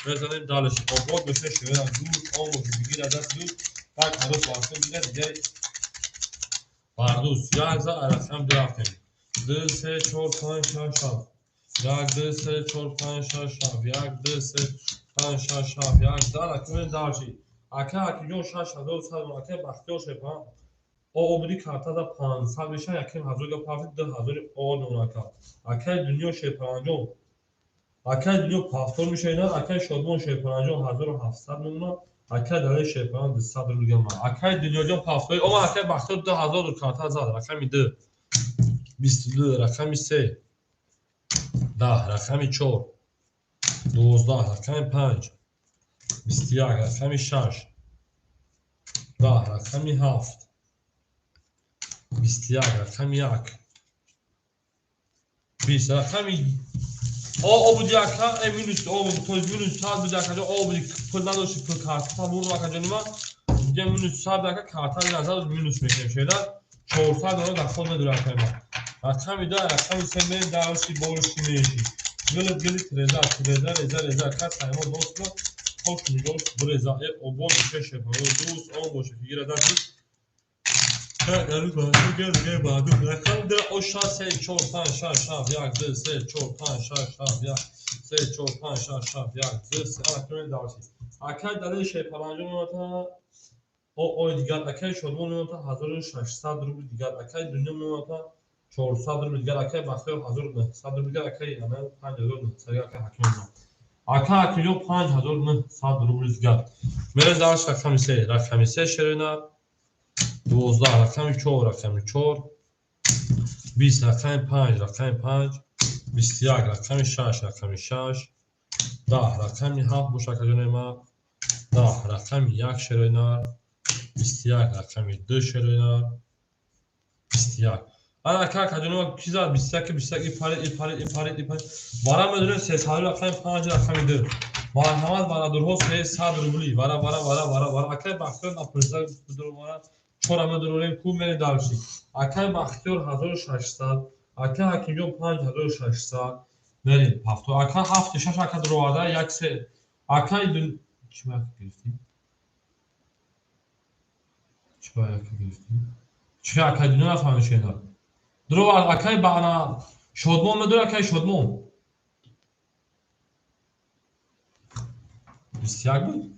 безанем далеш. Обод бошад шерина дур, он бош бигира даст дур, так ҳарос вақт бигира дигари бардус. Як за рақам 2 рафтем. 2 3 4 5 6 7. 1 2 3 4 5 6 7. 1 2 3 5 6 7. 1 2 рақами дарши. Ака Ҳакимҷон 6100, акай Бахтиёр шерпан О буди карта за 500 меша, яким ҳазор га пафт, 2000 О монака. Акай Дунё шерпанҷон, акай Дунё пафтор меша ина, акай Шодмон шерпанҷон 1700 мемона, акай Далер шерпан 200 рубл гама. Акай Дунёҷон пафтор, ома акай Бахтиёр 2000 рубл карта зад, рақами 2. 22, рақами 3. 10, рақами 4. 12, рақами 5. 21, рақами 6. 10, рақами 7. 21, рақами 1. 20, рақами О буди ака, минус О буди, то есть минус 100 буди ака, О буди, пул надошти, пул карта бурд ака ҷонима, дига минус 100 ака карта назар минус мекунем шеда, 400 доллар дар худ медорад акай ма. Рақами 2, рақами 3 мерем дарши, болши, менши. Гили гили треза, треза, реза, реза, кас саймо достро, хош нигоҳ буреза, обод боше шефаро, дӯст он боше, фигира даст. Рақами 2 о 6 3 4 5 6 7 1 2 3 4 5 6 7 1 3 4 5 6 7 1 2 3 рақами дарши. Акай Далер шерпаланҷон мемонад О дигар, акай Шодмон мемонад 1600 рубл дигар, акай Дунё мемонад 400 рубл дигар, акай Бахтиёр 1900 рубл дигар, акай 5900 дигар, акай Ҳаким мемонад. Ака Ҳакимҷон 5900 рубли дигар. Мерем дарш рақами 3, рақами 3 шерои нар. 12 рақами 4, рақами 4. 20 рақами 5, рақами 5. 21 рақами 6, рақами 6. 10 рақами 7 бош акаҷони ма. 10 рақами 1 шерои нар. 21 рақами 2 шерои нар. 21. Ана ака акаҷони ма ки зад 21 21 и парид, и парид, и парид, и парид. Вара медонем 300 рақами 5 рақами 2. Марҳамат барадурҳо 300 рубли. Вара вара вара вара вара. Акай Бахтиёр напурса бидур вара. Чора медурем ку мерем дарши. Акай Бахтиёр 1600, ака Ҳакимҷон 5600. Мерем ҳафто. Ака 7 6 ака дуроварда 1 3. Акай чӣ ба гирифтӣ? Чӣ ба яка гирифтӣ? Чӣ акай дуно нафаҳмид шена. Дуровард акай ба ана Шодмон медур акай Шодмон. 21 буд?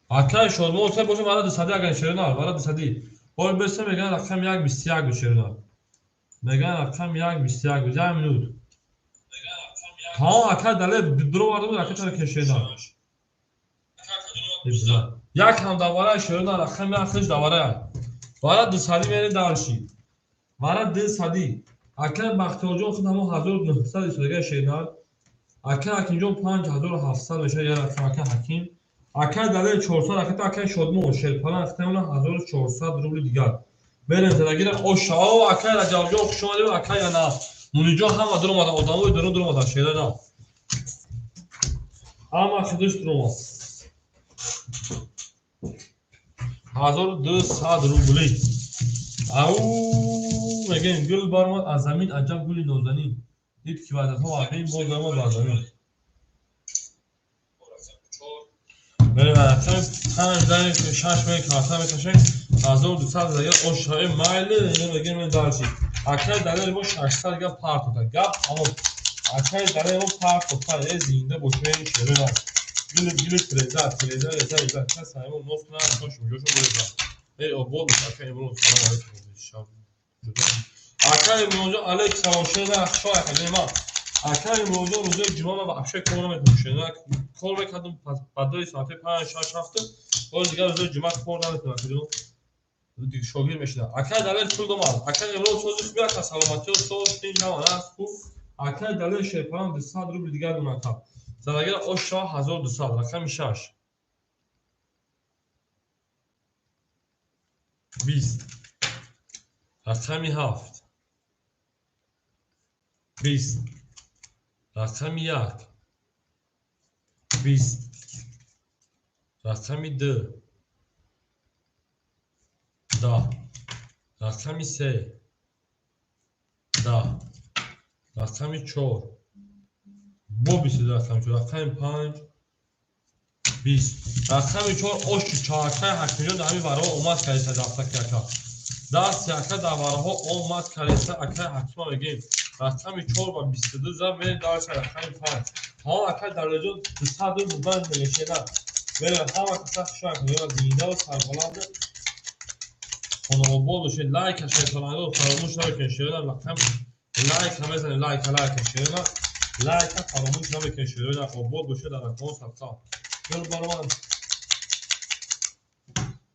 Акай Шодмон се боша вара 200 агар шерона, вара 200. Бор бесе меган рақам 1 21 буд шерона. Меган рақам 1 21 буд. 1 минут. Тамом акай дале дуроварда буд акай чара кешена. Як ҳам давара шерона рақам 1 хиш давара. Вара 200 мерем дарши. Вара 200. Акай Бахтиёрҷон худ ҳамон 1900 истодага шерона. Акай Ҳакимҷон 5700 мешавад як рақам акай Ҳаким. Акай Далел 400, акай акай Шодмон Шерпалан ахтамона 1400 рубли дигар. Мерем задагира оша. О акай Раҷабҷон хуш омадед, акай ана Муниҷон ҳама дур омадан, одамои дурун дур омадан шерона. Ҳама хидиш дур омад. 1200 рубли. Ау мегӯем гул баромад аз замин аҷаб гули нозанин. Дид ки ваъдатҳо ваъдаи боз баромад бар замин. Мерем рақами 5 дар 6 мер карта мекашем. 1200 дигар ошаи майли ино мегӯем мен дарши. Акай далели мо 600 гап партота. Гап тамом. Акай далели мо партота. Э зинда бошем шерона. Гули гули треза, треза, реза, реза. Кас ҳамон нос кунад, тош муҷошо буреза. Эй обод бош акай Имрон салом алейкум. Шаб. Акай Имронҷон алейк салом шерона шоя акай ма. Акай Имронҷон рӯзои ҷумъа ман вообще кор намекунам шерона. Кор мекардам баъдои соати 5 6 7. Боз дигар рӯзои ҷумъа кор намекунам акаҷон. Шогирд мешинам. Акай Далел пул домад. Акай Имрон сози хуби ака саломатиё соз тинҷ ҳама аст хуб. Акай Далел Шерпалан 200 рубли дигар дон ака. Задагира ош шава 1200 рақами 6. 20 рақами 7. 20 рақами 1. 20 рақами 2. 10 рақами 3. 10 рақами 4. Бо 22 рақами 4 рақами 5. 20 рақами 4 ош чаҳакаи Ҳакимҷон дар ҳамин вараҳо омад кардиса дафтаки ака. Дасти ака дар вараҳо омад кардиса акаи Ҳакима мегӯем. Рақами 4 ва 22 зан мерем дарша рақами 5. Тамом акаи Далелҷон 200 рубл мегӯшена. Мерем ҳама каса хушак мегӯям зинда ва сарбаланд хонобод бошед. Лайка шерпаланго фаромӯш намекунед шерона рақам лайка мезанем лайка лайка шерона лайка фаромӯш намекунед шерона обод бошед дар рақамҳо садқа. Гул баромад.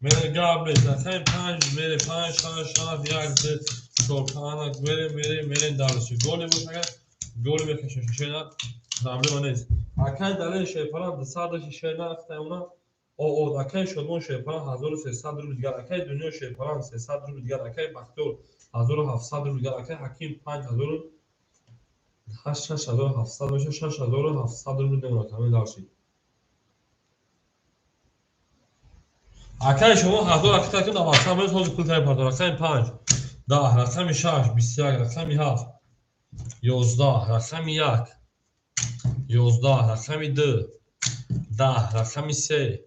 Мере гап нест. Рақами 5 мере 5 6 7 1 2 4 5 мере мере мере дарши. Голи бош агар голи мекашем шерона проблема нест. Акай Далел Шерпалан 200 шерона ахтамона о акай Шодмон Шерпалан 1300 рубл дигар. Акай Дунё Шерпалан 300 рубл дигар. Акай Бахтиёр 1700 рубл дигар. Акай Ҳаким 5000 6700 мешавад 6700 рубл немонад ҳамин дарши. Акай шумо 1000 акита кун 97 мез ҳозир пул таи партор. Рақами 5 10 рақами 6 21 рақами 7 11 рақами 1 11 рақами 2 10 рақами 3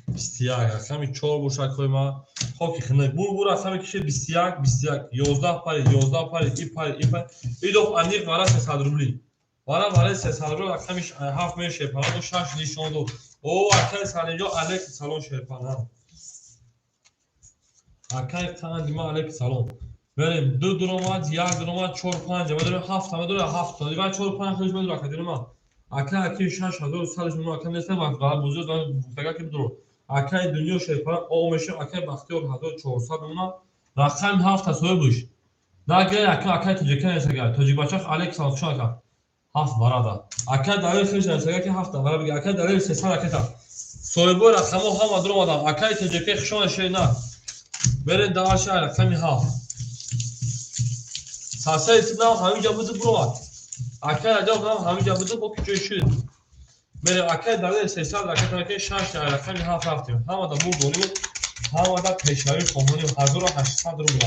21 рақами 4 бошад акои ман. Хоки хинак бур бур рақами киши 21 21 11 парид 11 парид и парид и парид. Идоф аниқ вара 300 рубли. Вара вара 300 рубли рақами 7 мер Шерпалан 6 нишон дод. О акай Салимҷон алейк салом Шерпалан. Акай қанди ма алейк салом. Мерем 2 дуромад, 1 дуромад, 4 5 медорем, 7 медорем, 7 ва 4 5 хелиш медорем акаҷони ман. Ака аки 6100 мемонад, ака нестам ва бузург гуфтага ки бидуро. Акаи дунё шерпара о мешавад, акаи Бахтиёр 1400 мемонад. Рақами 7 соҳибш. Нагиред ака, акаи тоҷика нестага. Тоҷикбачах Алекс Алхушон ака. 7 варада. Акаи Далер хелиш нестага ки 7 вара бига. Акаи Далер 300 ракета. Соҳибои рақамҳо ҳама дуромаданд. Акаи тоҷика хушон шер на. Беред даваши рақами 7. Сасаи нам ҳаминҷа буду буромад. Акаи Раҷаб нам ҳаминҷа буду бо ки ҷои шуд. Мерем акаи Далер 300 ракета ракета 6 рақами 7 рафтем. Ҳамада бурд дорем, ҳамада пешравӣ хоҳонем. 1800 рубл.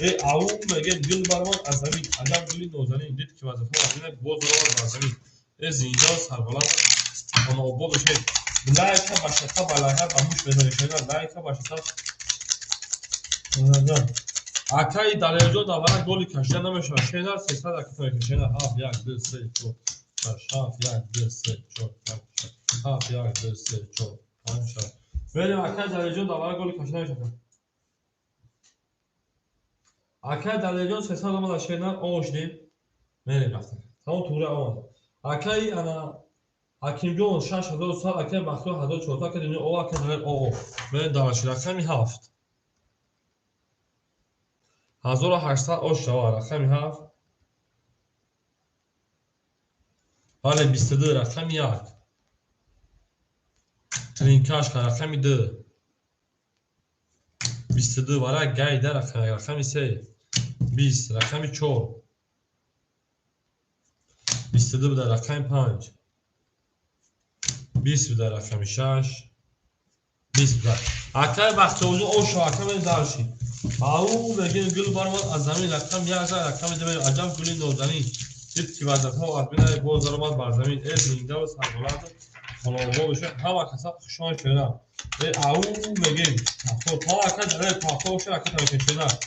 Э ау мегем гул барман аз замин, аҷаб гули нозанин, дид ки вазифа аз боз равад бар замин. Э зинда сарбаланд хонаобод бошед. Лайка ба шата ба лайка ба муш мезанед. Лайка ба шата. Акаи Далерҷон давара голи кашида намешавад. Шенар 300 ракета мекашад. Шенар 7 1 2 3 4 6 7 1 2 3 4 5 6 7 1 2 3 4 5 6. Мерем акаи Далерҷон давара голи кашида намешавад. Акаи Далерҷон 300 омада шенар ошдем. Мерем рафтем. Тамом тура омад. Акаи ана Ҳакимҷон 6100, акаи Бахтиёр 1400, акаи Дунё о, акаи Далер о. Мерем даваши рақами 7. 1800 ош шава рақами 7. Бале 22 рақами 1. Тринкашка рақами 2. 22 вара гайда рақами 3. 20 рақами 4. 22 буда рақами 5. 20 буда рақами 6. 20 буда. Акаи Бахтиёрҷон ош шава ака мерем дарши. Ау мегем гул баромад аз замин рақами 1 рақами 2 аҷаб гули нозанин. Дид ки вазифаҳо аз бинай боз даромад бар замин. Э зинда ва сарбаланд хонаобод бошед. Ҳама каса хушон шуда. Э ау мегем та ака Далер пафта бошад ракета мекашед.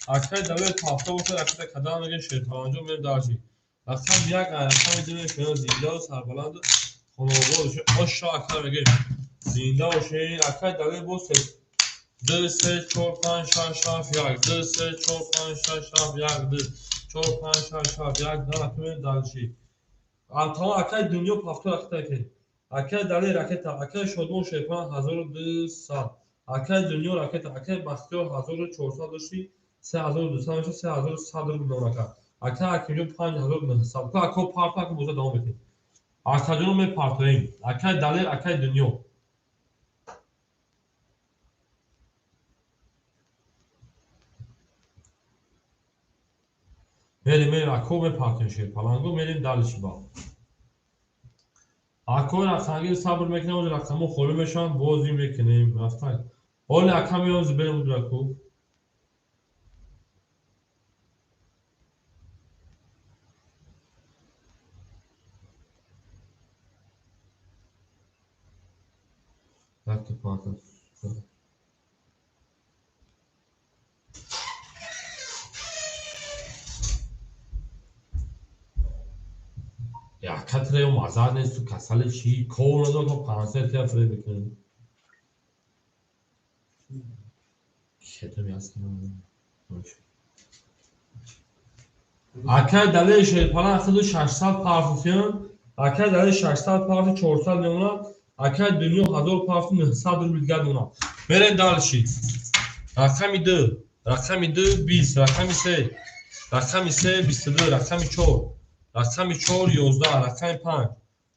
Акаи Далер пафта бошад ракета кадам мегем шерпаланҷон мерем дарши. Рақами 1 рақами 2 мешавад зинда ва сарбаланд хонаобод бошед. Ошо ака мегем зинда бошед. Акаи Далер боз 2 3 4 5 6 7 1 2 3 4 5 6 7 1 2 4 5 6 7 1 2 рақами дарши. Тамом акаи дунё пафто ракета мекунед. Акаи Далер ракета, акаи Шодмон Шерпан 1200, акаи Дунё ракета, акаи Бахтиёр 1400 дошти, 3200 мешавад, 3100 рубл мемонад. Акаи Ҳакимҷон 5900. Ака парто ака боза давом мекунем. Акаҷонро мепартоем. Акаи Далер, акаи Дунё. Мерем, мерем, ако мепартоем шерпаланго, мерем далиши ба. Ако рақамгир сабр мекунем, ози рақамҳо холӣ мешаванд, бозӣ мекунем. Рафтан. Ҳоли ака меози берем удраку. Якта панта. Катрео маза нест, касали чӣ кор надорам, то 500 тия фреб мекунем. Кетам ясно. Акаи Далери Шерпалан 600 партиян, акаи Далери 600 партия 400 мемонад, акаи Дунё 1000 партия 900 рубл дигар мемонад. Мерем далши. Рақами 2, рақами 2 20, рақами 3, рақами 3 22, рақами 4. Рақами 4 11, рақами 5,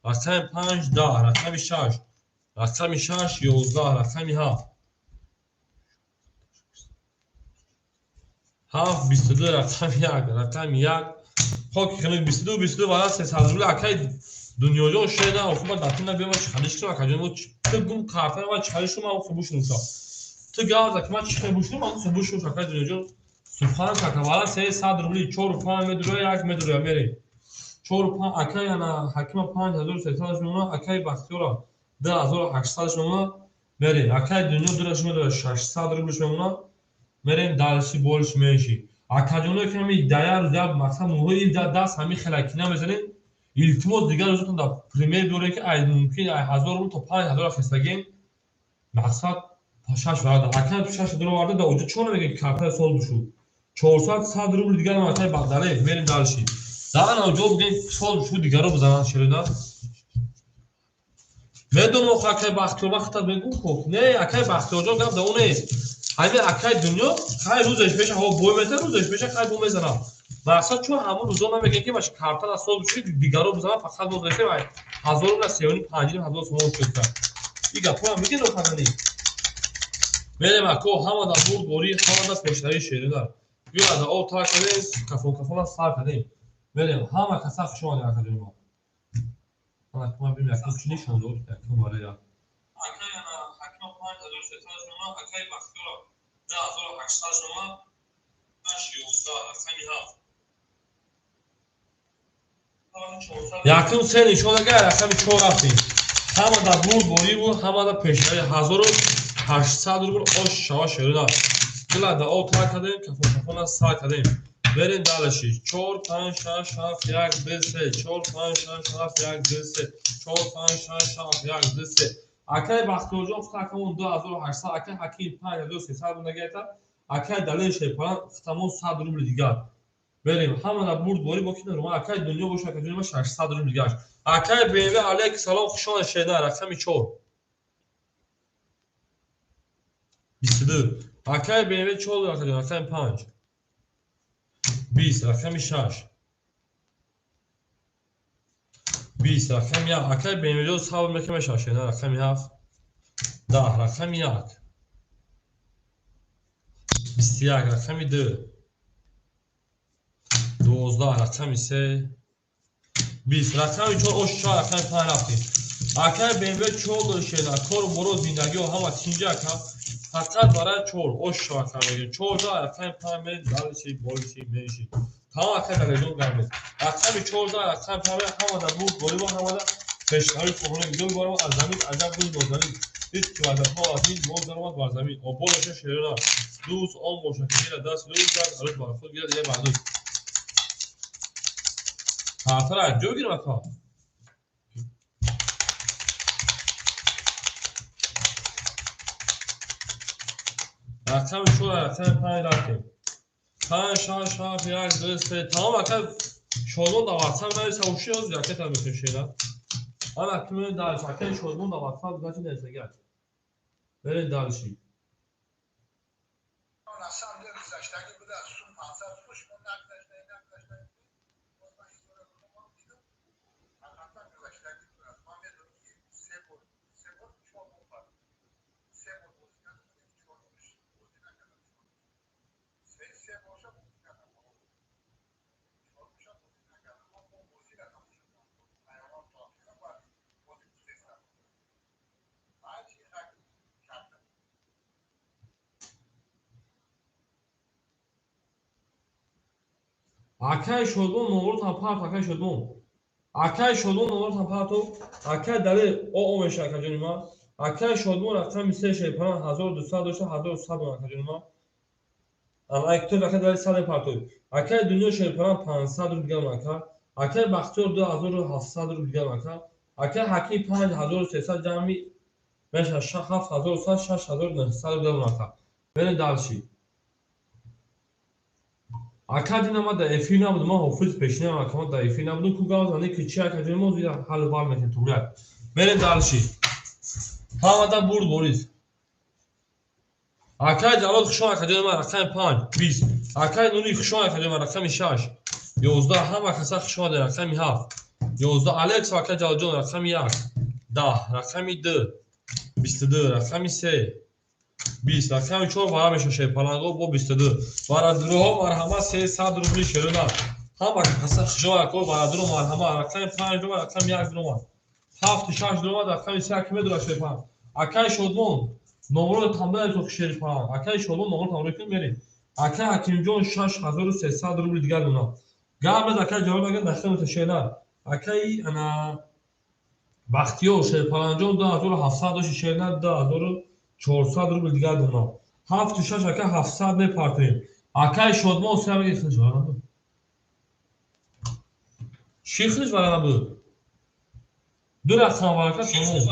рақами 5 10, рақами 6, рақами 6 11, рақами 7. 7 22, рақами 1, рақами 1. Хоки хеле 22 22 вара 300 рубл акаи Дунёҷон шеда, охир ба датина биёма чӣ халиш кунам акаҷон, мо ту гум карта ва чӣ халиш кунам, ман хубуш нуша. Ту гавза ки ман чӣ хубуш нум, ман хубуш нуша акаи Дунёҷон. Субҳан кака вара 300 рубли 4 5 медура 1 медура мерем. 4 5 акаи ана Ҳакима 5300 мемонад, акаи Бахтиёра 2800 мемонад, мерем. Акаи Дунё дураш медорад 600 рублш мемонад, мерем дарси болш меши. Акаҷоное ки ҳами дая рӯз як мақсад муҳои даст ҳами хелакина мезанем, илтимос дигар рӯзотон дар пример биёрем ки ай мумкин ай 1000 рубл то 5000 хестагем, мақсад 6 варда. Акаи 6 оварда дар оҷо чӣ намегӯяд ки картаи сол бишуд. 400 100 рубл дигар акай Багдалев. Мерим дальше. Даана ҷо бигем, сол шу дигаро бизананд шерода. Медонам охо акай Бахтиёр вақта мегӯм ко. Не, акай Бахтиёрҷон гап да он нест. Ҳамин акай Дунё хай рӯзаш меша ҳаво бой мезанад, рӯзаш меша хай бо мезанад. Мақсад чун ҳамон рӯзо намегем ки баш картара соз биши дигаро бизанад, фақат боз ресем ай 1000 рубл 3,5 5,5 ҳазор сомон шуд. И гапҳоям мегӯед оханани. Мерем ако, ҳамада бурдборӣ, ҳамада пешравии шерида. Биё аз об тар кардем, кафон кафона сар кардем. Мерем, ҳама каса хуш омадед акаҷони мо. Ана кума бим якум чӣ нишон дод? Якум барои як. Акай ана ҳакима 5300 шума, акай Бахтиёра 2800 шума, 11 рақами 7. Якум се нишон агар рақами 4 рафтем. Ҳамада бурдборӣ буд, ҳамада пешравӣ 1800 рубл ош шава шерида. Дила да об тар кардем, кафон кафона сар кардем. Берем дальше. 4 5 6 7 1 2 3 4 5 6 7 1 2 3 4 5 6 7 1 2 3. Акай Бахтиёрҷон гуфта акамон 2800, акай Ҳаким 5300 бундагията, акай Далер Шерпаран гуфтамон 100 рубли дигар. Берем, ҳамада бурдборӣ бо ки нарума, акай Дунё боша, акай Дунё 600 рубли дигар. Акай BMW алейк салом, хуш омадед шерда, рақами 4. 22. Акай BMW 4 акаҷон, рақами 5. 20, рақами 6. 20, рақами 1. Акай BMW ҷон сабр мекунем шашена, рақами 7. 10, рақами 1. 21, рақами 2. 12, рақами 3. 20, рақами 4, ош 4, рақами 5 рафтем. Акай BMW 4 шена, кор боро зиндагиҳо ҳама тинҷа ака. Фақат барои 4 ош рақам мегирем. 14 рақами 5 мерем, дальше больше меньше. Тамом акай Далерҷон гап нест. Рақами 14 рақами 5 ҳамада бурд борӣ ҳамада пешравии корхона гизо мебарам аз замин аҷаб гули нозанин. Дид ки ваъдаҳо аз ин боз даромад бар замин. Обод боша шерона. Дӯст он бошад ки гирад даст дӯст зад арӯс бар худ гирад дигар бар дӯст. Картара ҷо гирам ака. Рақами 4 рақами 5 рафтем. 5 6 7 1 2 3. Тамом ака Шодмон дар WhatsApp нависа уши ҳозир якета мекунем шера. Ана ки мерем дальше. Акай Шодмон дар WhatsApp значит нависагар. Мерем дальше. На самом деле гузаштагӣ буда, сум 500 сум шумо нагузаштаи, нагузаштаи. Боз ман история додам, дидам, ҳақиқатан гузаштагӣ будааст. Ман медонам ки се бор чор бор бад се бор бозӣ кардам, чор борш бозӣ накардам. Се борша бозӣ кардам, чор борша бозӣ накардам. Ман бо бозиро тамошо кардам, ҳайвон то охира, баъд бозӣ гузаштам. Баъд чи кардам. Акай Шодмон номротам парт, акай Шодмон. Акай Шодмон номротам парту. Акай Далер о меша акаҷони ман. Акай Шодмон рақами 3 шерпаран 1200 дошта 1100 дон акаҷони ман. Ана актор акай Далер 100 парту. Акай Дунё шерпаран 500 рубл дигар ака. Акай Бахтиёр 2700 рубл дигар ака. Акай Ҳаким 5300 ҷамъи меша 7100 6900 рубл дигар ака. Берем дальше. Ака дина ма дар эфир набудам, ман ҳофиз пешинам ака, ман дар эфир набудам, ку гап зане ки чи акаҷони мо зира ҳаллу бал мекунем туграк. Берем дальше. Ҳамада бурд борис. Акай Ҷалол хушон акаҷони ман рақами 5 20. Акай Нури хушон акаҷони ман рақами 6 11. Ҳама каса хуш омадед рақами 7 11. Алекс ва акай Ҷалолҷон рақами 1 10 рақами 2 22 рақами 3 20 рақами 4 вара меша шерпаланго бо 22. Барадуроҳо марҳама 300 рубли шерона. Ҳама каса хушомад ако барадуро марҳама рақами 5 дума рақами 1 дума 7 6 дума рақами 3 аки медора шерпаланг. Акай Шодмон номро тамбай то шерпаланг. Акай Шодмон номро тамбай кун мерем. Акай Ҳакимҷон 6300 рубли дигар дуна. Гап мез акай Ҷалол агар дахта шерна. Акай ана Бахтиёр шерпаланҷон 2700 дошти шерна 2400 рубл дигар дуна. 7 6 ака 700 мепартоем. Акай Шодмон се меги хилиш вара набуд. Чӣ хилиш вара набуд? Ду рақам варака тамом.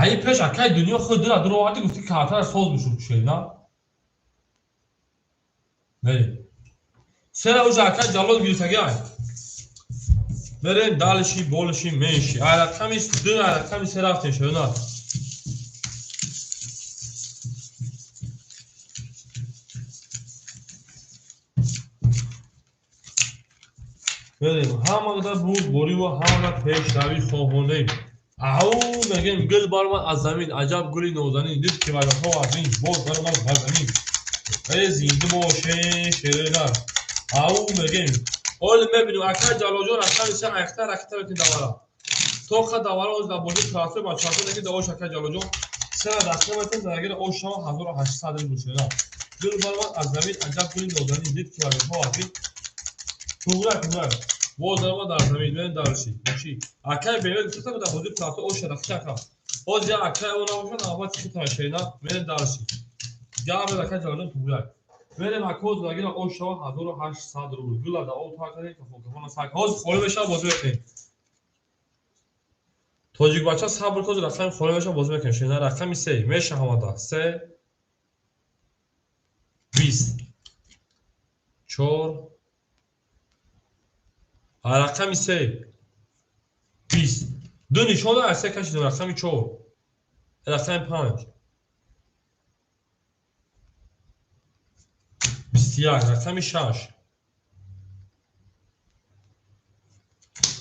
Ай пеш акай дунё худ дира дуроварди, гуфти картара соз бишуд шена. Мерем. Сера уже акай Ҷалол гирифтаги ай. Мерем дальше, больше, меньше. Ай рақами 2, ай рақами 3 рафтем шена. Мерем ҳамада бурдборӣ ва ҳамада пешравӣ хоҳонем. Ау мегем гул баромад аз замин, аҷаб гули нозанин, дид ки варақҳо аз ин боз баромад бар замин. Э зинда бошем шеринар. Ау мегем. Оли мебинем акай Ҷалолҷон рақами 3 айхта ракета мекунем давара. Тоқа давара оз дар бозии трансфер бачаҳо неки давош акай Ҷалолҷон 3 дақиқа метавон задагира ош шава 1800 рубл шеринар. Гул баромад аз замин, аҷаб гули нозанин, дид ки варақҳо аз ин. Туғра туғра. Боз даромад дар замин, мерем дарши. Боши. Акай бемер гуфта буд дар бозии трансфер ош рақита ака. Боз я акай о набошад, навбат хита шерина, мерем дарши. Гап акай Ҷалолҷон туғра. Мерем акоз задагира ош шава 1800 рубл. Гула да об тар кардем, кафон кафона сар. Ҳозир холӣ мешава бозӣ мекунем. Тоҷик бача сабр кун, рақами холӣ мешава бозӣ мекунем. Шерина рақами 3 меша ҳамада. 3 20 4 рақами 3 20 ду нишона аз 3 кашидем рақами 4 рақами 5 21 рақами 6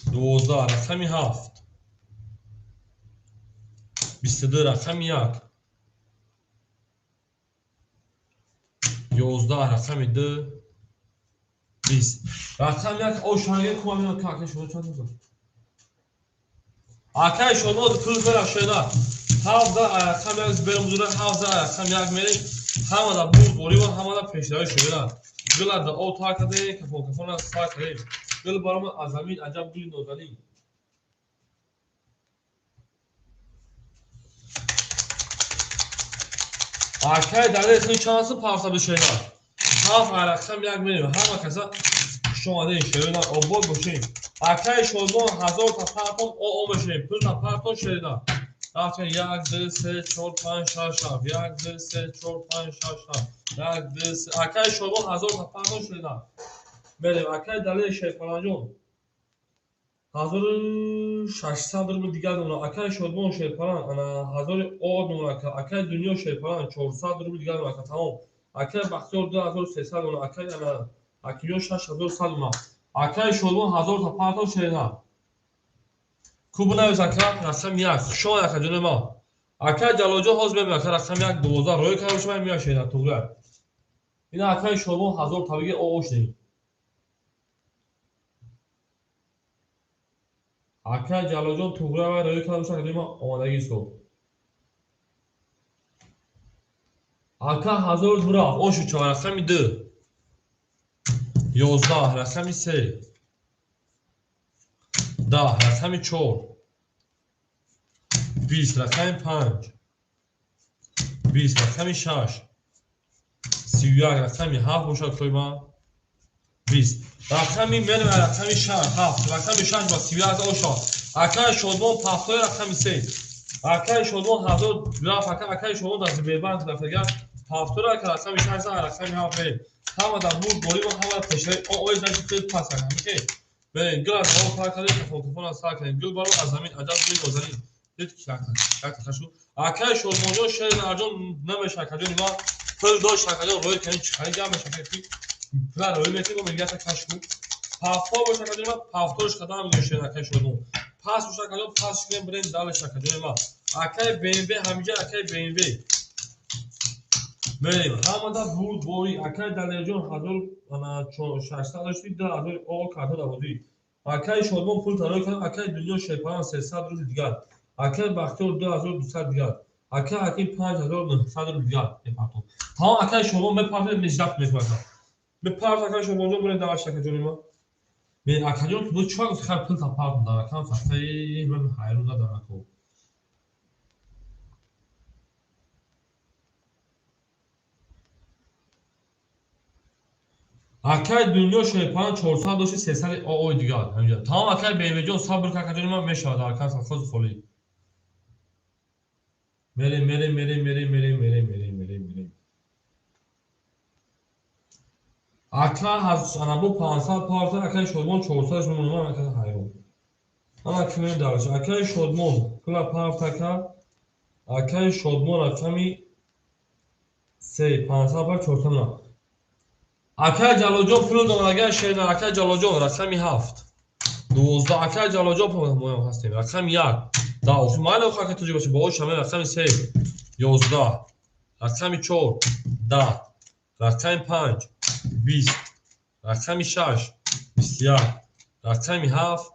12 рақами 7 22 рақами 1 11 рақами 2 20 рақами 1 ошанге кумамина кака шумо чанд мезад? Акай шумо пул бера шена. 7 рақами 1 берам зура 7 рақами 1 мерем. Ҳамада бурдборӣ ва ҳамада пешравӣ шуда. Гула да об тар кардем, кафон кафона сар кардем. Гул баромад аз замин, аҷаб гули нозанин. Акай дале хи чанси парса бишена. 7 рақам 1 мерем. Ҳама каса хуш омадед шерина, обод бошед. Акай Шодмон 1000 та партон о мешавем. Пул та партон шерина. Рафтем 1 2 3 4 5 6 7 1 2 3 4 5 6 7 1 2 3 акай Шодмон 1000 та партон шерина. Мерем акай дале Шерпаланҷон 1600 рубл дигар номра. Акай Шодмон Шерпалан ана 1000 о номра. Акай Дунё Шерпалан 400 рубл дигар номра. Тамом. Акай Бахтиёр 2300 номра. Акай ана Акиён 6100 номра. Акай Шодмон 1000 та партон шерина. Куб навис ака рақами 1. Хуш омад ака ҷони ма. Акай Ҷалолҷон ҳозир мебинам ака рақами 1 12 роя карда бошам меояд шерина туғра. Ина акай Шодмон 1000 та биги о шудем. Акай Ҷалолҷон туғра ва роя карда бошам ака ма омадагӣ истод. Ака 1000 бурафт. О шуд чор рақами 2. 11 рақами 3. 10 рақами 4. 20 рақами 5. 20 рақами 6. 31 рақами 7 бошад қойма. 20 рақами мерем рақами 6 7 рақами 6 ба 31 ошад. Акай Шодмон пафтои рақами 3. Акай Шодмон 1000 рафт. Акай Шодмон дар Сбербанк рафтага. Пафтои рақами 6 рақами 7 мерем. Ҳама дар бурдборӣ ва ҳама пешравӣ. О ой значит хеле пас ака. Мерем гул аз об пар кардем, кафон кафона сар кардем. Гул баромад аз замин, аҷаб гули нозанин. Дид ки як така шуд. Акай Шодмонҷон шери арҷон намеша акаҷони ма. Пул дошт акаҷон роя кардем, чӣ хари гап меша ки пула роя мекунем, мегӯяд каш кун. Пафто боша акаҷони ма, пафторш қадам мегӯяд шери акай Шодмон. Пас боша акаҷон, пас кунем, бирем далеш акаҷони ма. Акай BMW ҳамиҷа акай BMW. Мерем ҳамада бурдборӣ. Акай Далерҷон 1600 дошти, 2000 о карта дар бозӣ. Акай Шодмон пул тароя кард, акай Дунё Шерпалан 300 рубл дигар. Акай Бахтиёр 2200 дигар. Акай Ҳаким 5900 рубл дигар мепартон. Тамом акай Шодмон мепартад, межрафт мекунад. Мепарт акай Шодмонҷон бирем даваш акаҷони ма. Ме акаҷон ту чӣ гуфт хай пул та партон дар акам сахтаи ман ҳайрон задам ако. Акай Дунё Шерпалан 400 дошти, 300 ОО дигар ҳаминҷа. Тамом акай BMW ҷон сабр кун акаҷони ман мешавад дар акам сахози холӣ. Мерем, мерем, мерем, мерем, мерем, мерем, мерем, мерем, мерем. Ака анабо 500 парта, акаи Шодмон 400 мемонам, ака ҳайрон. Ана ки мерем дарш. Акаи Шодмон пула парта ка. Акаи Шодмон рақами 3 500 пар 400 мемонам. Акаи Ҷалолҷон пул донага шерна, акаи Ҷалолҷон рақами 7. 12 акаи Ҷалолҷон моям ҳастем. Рақами 1. Да, охи майли охи акаи тоҷик боши, бо шаме рақами 3 11 рақами 4 10 рақами 5 20 рақами 6 21 рақами 7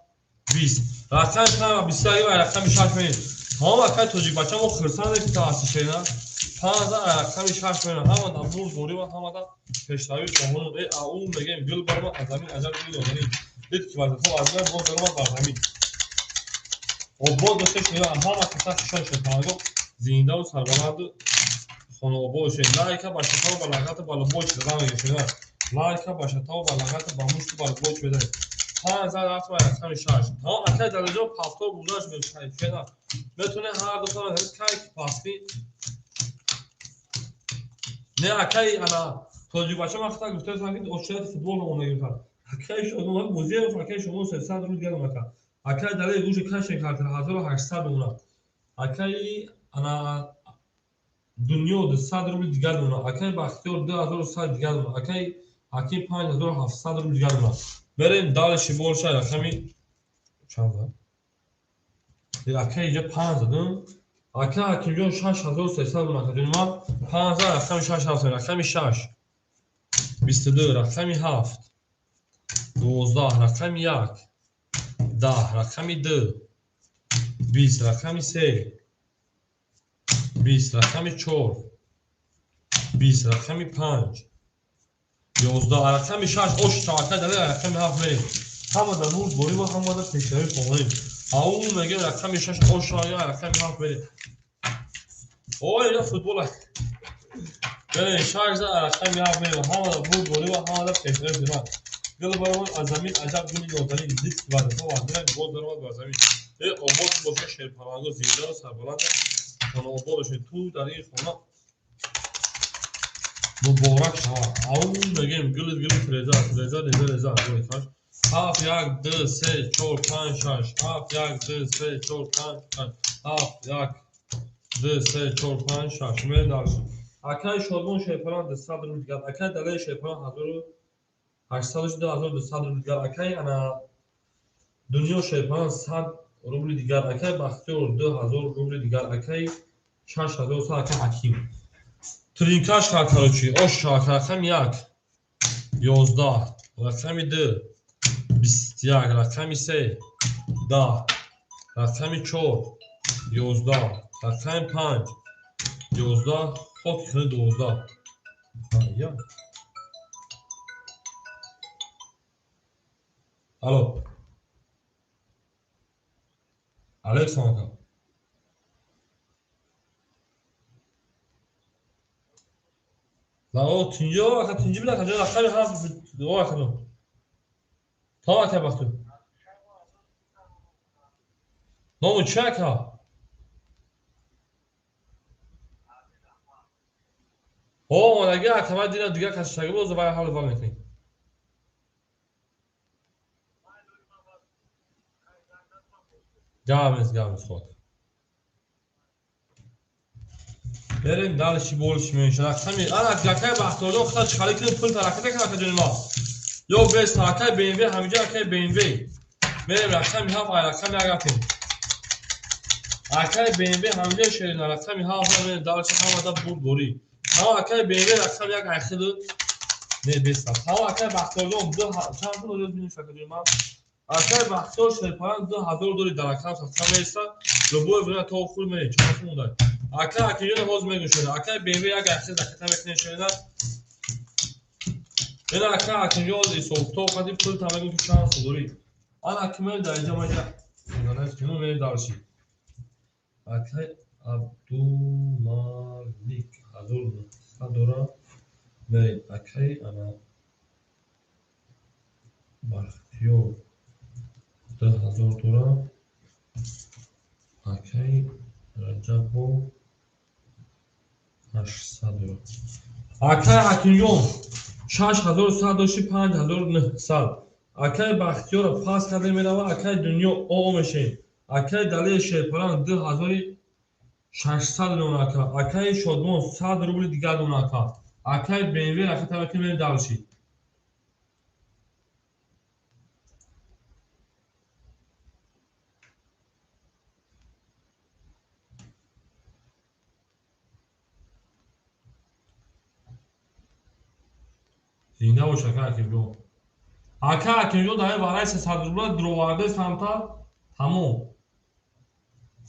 20 рақами 5 21 ва рақами 6 мерем. Тамом акаи тоҷик бача мо хурсандем ки та ҳасти шерна. 5 рақами 6 мерем. Ҳама да бурд борӣ ва ҳама да пешравӣ хоҳонум. Э ау мегем гул барма аз замин аҷаб гул додани. Дид ки вазифа вазифа боз даромад бар замин. Обод дошта шуда ҳама каса хушон шуд. Панаго зиндаву сарбаланду хонаобод шуд. Лайка ба шатаву ба лагату ба лубой чида мегем шуда. Лайка ба шатаву ба лагату ба мушту ба лубой чида. 5 рафт ва рақами 6. Тамом акай Далиҷон пафтор гузашт мешавад. Метавонед ҳар ду та кай ки пасти. Не акай ана тоҷик бача ман хата гуфтаам ки очерати футбол ро мегирифт. Акай шумо бозӣ акай шумо 300 рубл дигар омад. Акай Далер гӯши кашен кард 1800 мемонад. Акай ана Дунё 200 рубл дигар мемонад. Акай Бахтиёр 2100 дигар мемонад. Акай Ҳаким 5700 рубл дигар мемонад. Берем дальше больше рақами чанд зад? Акай инҷа 5 задам. Акай Ҳакимҷон 6300 мемонад. Акаҷони ман 5 зад рақами 6 ҳафт рақами 6 22 рақами 7 12 рақами 1 10 рақами 2 20 рақами 3 20 рақами 4 20 рақами 5 11 рақами 6 ош таваккал далел рақами 7 мерем. Ҳама дар бурд борӣ ва ҳама дар пешравӣ хоҳонем. Ау мегем рақами 6 ош ё рақами 7 мерем. Ой, ё футбол. Мерем 6 за рақами 7 мерем. Ҳама дар бурд борӣ ва ҳама дар пешравӣ хоҳонем. Гул баромад аз замин аҷаб гули нозанин. Дид ки вазифа вазифа боз даромад бар замин. Э обод боша шерпаланго зинда ва сарбаланд хонаобод бошед. Ту дар ин хона муборак шавад. Ау мегем гул гул реза реза реза реза гул каш. 7 1 2 3 4 5 6 7 1 2 3 4 5 6 7 1 2 3 4 5 6 мерем дальше. Акай Шодмон шерпаланд 200 рубл дигар. Акай Далер шерпаланд 1800 2200 рубл дигар. Акай ана Дунё шерпаланд 100 рубли дигар. Акай Бахтиёр 2000 рубли дигар. Акай 6100 акай Ҳаким. Тринкаш кар короче. Ош рақами 1 11 рақами 2 21 рақами 3 10 рақами 4 11 рақами 5 11 хоки хеле 12. Я. Алло. Александр. О, тинҷо, ака тинҷи била, ака рақами ҳафт, о, ака ну. Там ака бахту. Ному чи ака? О, омадаги ака, ман дидам дигар каси шага боз вай ҳал вал мекунем. Гап нест, гап нест, ход. Берем дальше больше меньше. Рақами ана акай Бахтиёрҷон хата чиқарӣ кунем пул тараката кунем акаҷони ма. Ё бес акай BMW ҳамиҷа акай BMW. Мерем рақами 7 ай рақами 1 рафтем. Акай BMW ҳамиҷа шерина рақами 7 мерем дальше ҳама да бурд борӣ. Ҳама акай BMW рақами 1 ай хиду не бес. Ҳама акай Бахтиёрҷон ду чанд пул доред бинед акаҷони ма. Акай Бахтиёр шерпаланд 2000 дори дар рақам садқа мереса. Любое время то худ мерем чанд пул монда. Ака Акиҷон ҳоз мегӯшад. Акай BMW як ахир заката мекунем шерина. Ина ака Акиҷон ҳисоб-китоб қади пул та мегӯ ки чанд сум дорӣ. Ана ки мерем дар инҷа маҷа. Кино мерем дарши. Акай Абдумалик 1900 дора. Мерем акай ана Бахтиёр 2000 дора. Акай Раҷабов 600. Акай Ҳакимҷон 6100 дошти 5900. Акай Бахтиёра пас карда мерава, акай Дунё о мешем. Акай Далери Шерпаланг 2600 дона ака. Акай Шодмон 100 рубли дигар дона ака. Акай БМВ рақам таваккул мерем дальше. Зинда бош ака Ҳакимҷон. Ака Ҳакимҷон дар вараи 300 рубла дуроварда самта тамом.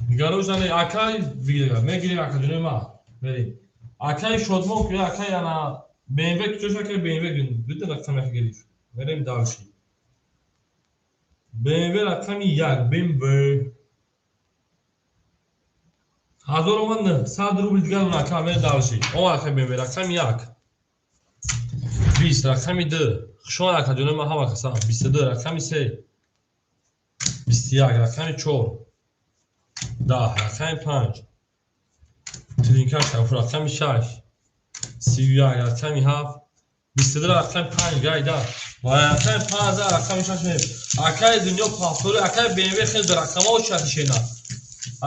Нигарош нане акай мегирем акаҷони ма. Мерем. Акай Шодмон ки акай ана БМВ куҷош акай БМВ дута рақам як гирифт. Мерем дальше. БМВ рақами 1 БМВ 1900 рубл дигар ака мерем дальше. О акай БМВ рақами 1 20 рақами 2 хушон акаҷони ма ҳама каса 22 рақами 3 21 рақами 4 10 рақами 5 Тринка шаф рақами 6 31 рақами 7 22 рақами 5 гайда ва рақами 5 рақами 6 мем. Акай Дунё пафтори акай БМВ хел рақамҳо чатишена.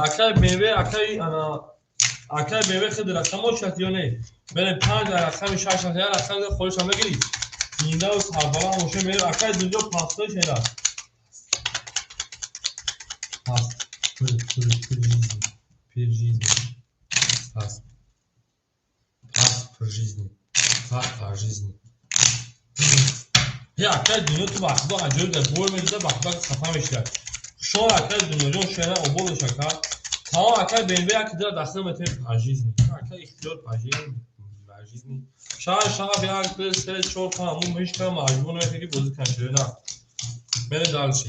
Акай БМВ акай ана акай БМВ хел рақамҳо чати ё не? Мерем 5 рақами 6 рақами холиша мегирӣ. Зинда ва сарбаланд боше мерем акай Дунё пафтори шена. Пас пир жизни. Пас. Пас пир жизни. Пас пир жизни. Я акай Дунё ту ба Худо аҷоиб дар бой медида ба Худо хафа мешавад. Хушон акай Дунёҷон шена обод шака. Тамом акай БМВ як дира дастна метавонем пир жизни. Акай ихтиёр пир жизни. Пир жизни. Шаш шаб 1 2 3 4 5 мо ҳеҷ кам маҷбур намекунем ки бозӣ кунем на. Мерем дальше.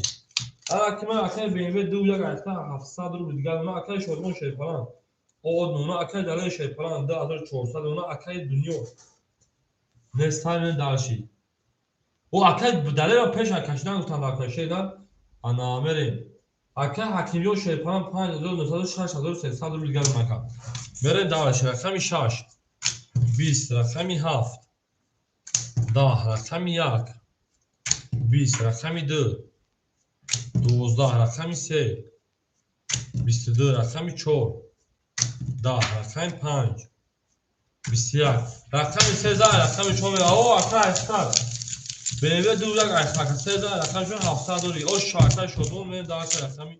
Ана ки ман акай БМВ 2 1 700 рубл дигар ман акай Шодмон Шерпаланг од нуна акай Далери Шерпаланг 2400 нуна акай Дунё нестан дальше. О акай Далера пеш кашидан гуфтан акай шеда ана мерем. Акай Ҳакимҷон Шерпаланг 5900 6300 рубл дигар мака. Мерем дальше рақами 6 20 рақами 7 10 рақами 1 20 рақами 2 12 рақами 3 22 рақами 4 10 рақами 5 21 рақами 3 рақами 4 о акай 800 БМВ 2 1 800 рақами 4 700 дори о шака шодон мен дальше рақами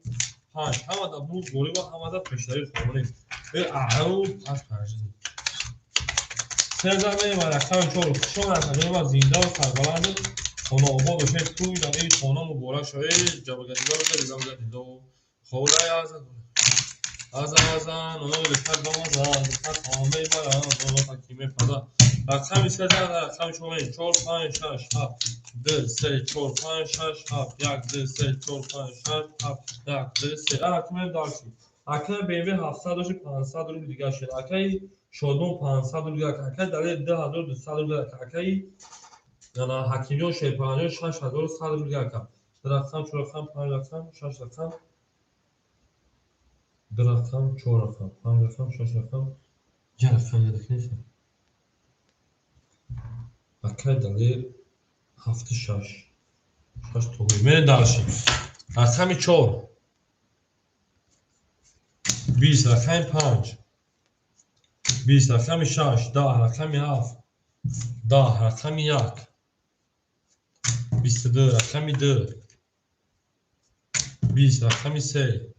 5 ҳамада бурд ғолиба ҳамада пешравӣ хонем э ау пас панҷ 3 мерем рақами 4 хушон акаҷон зинда ва сарбаланд хона обод бошед туй дар ин хона муборак шавед ҷабагадидо ризамгадидо холай аз аз азан оно лифат бамазан лифат ҳамаи мара оно ҳакиме пада рақами 3 рақами 4 4 5 6 7 2 3 4 5 6 7 1 2 3 4 5 6 7 1 2 3 рақами дальше. Акай БМВ 700 дошти 500 рубл дигар шуд. Акай Шодмон 500 рубл дигар, акай Далер 2200 рубл дигар, акай ана Ҳакимҷон Шерпаланҷон 6100 рубл дигар. 2 рақам 4 рақам 5 рақам 6 рақам 2 рақам 4 рақам 5 рақам 6 рақам 1 рақам ядак нест. Акай Далер 7 6 6 тоғри. Мерем дальше. Рақами 4 20 рақами 5 20 рақами 6 10 рақами 7 10 рақами 1 22 рақами 2 20 рақами 3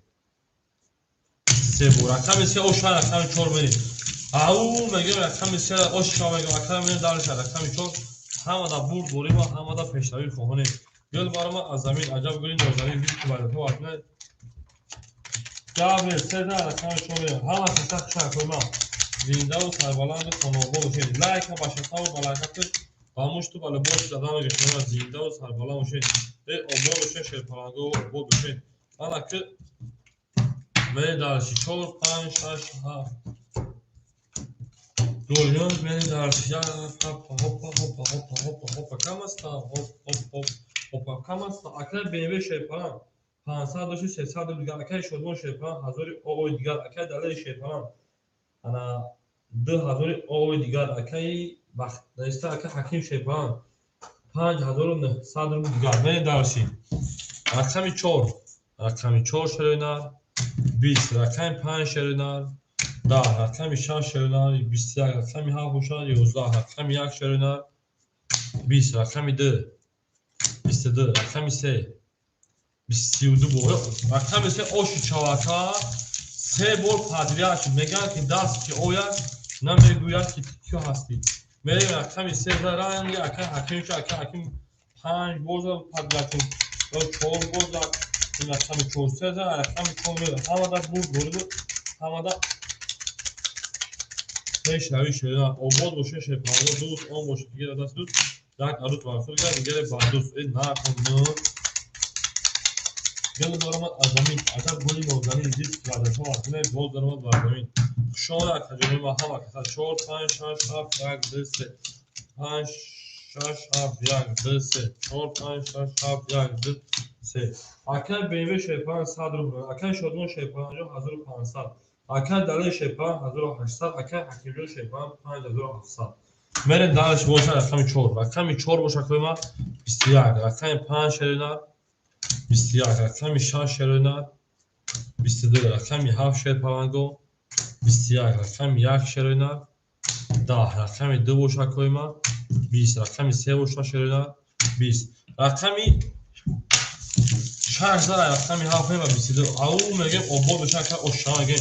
23 бу рақами 3 оша рақами 4 мерем. Ау мегем рақами 3 оша мегем акай мерем дальше рақами 4 ҳамада бурд борима ҳамада пешравӣ хоҳонем. Гул барома аз замин аҷаб гули нозанин бист барато акна Габр 3 рақами 4 мерем. Ҳама каса хушакома зинда ва сарбаланд хонаобод бошед. Лайка ба шатаву ба лайкату ба мушту ба либос зада мегиред. Зинда ва сарбаланд бошед. Э обод бошед шерпаланго обод бошед. Ана ки мерем дальше 4 5 6 7 Долён мерем дальше. Хопа хопа хопа хопа хопа хопа камаста хоп хоп хоп хопа камаста. Акай БМВ Шерпаланг 500 дошти 300 рубл дигар. Акай Шодмон Шерпаланг 1000 оой дигар. Акай Далери Шерпаланг ана 2000 ови дигар. Акаи бахт наиста, ака Ҳаким Шерпаланг 5900 рубл дигар. Мерем дальше. Рақами 4, рақами 4 шерои нар 20, рақами 5 шерои нар 10, рақами 6 шерои нар 21, рақами 7 бошад 11, рақами 1 шерои нар 20, рақами 2 22, рақами 3 32 бор. Рақами 3 оши чавака се бор подряд шуд. Мегӯянд, ки даст ки ояд, намегӯяд, ки кӣ ҳастӣ. Мерем, рақами 3 ранги ака Ҳаким шуд. Ака Ҳаким панҷ бор зад подряд шуд ё чор бор зад. Ин рақами 4 се зад, рақами 4 мерад. Ҳамада бурд борид, ҳамада пешравӣ шуда. Обод боша, шерпаланго. Дӯст он бошад, ки гирад дасти дӯст, як арӯс бар худ гирад, дигаре бар дӯст. Э, накун. Гул баромад аз замин, аҷаб гули нозанин, дид ки ваъдаҳо аз кунед, боз даромад бар замин. Хушомад, акаҷони ма, ҳама каса. Чор, панҷ, шаш, ҳафт, як, ду, се, панҷ, шаш, ҳафт, як, ду, се, чор, панҷ, шаш, ҳафт, як, ду, се. Акай БМВ шерпаланг 100 рубл, акай Шодмон шерпаланҷо 1500, акай Далер шерпаланг 1800, акай Ҳакимҷон шерпаланг 5700. Мерем дальше. Боша рақами 4, рақами 4 боша, кӯма 21, рақами 5 шерина 21, рақами 6 шерина 22, рақами 7 шерпаланго 21, рақами 1 шерина 10, рақами 2 боша, кӯма 20, рақами 3 боша, шерина 20, рақами 6 зара, рақами 7 ва 22. Ау мегем, обод боша, ака ошша мегем.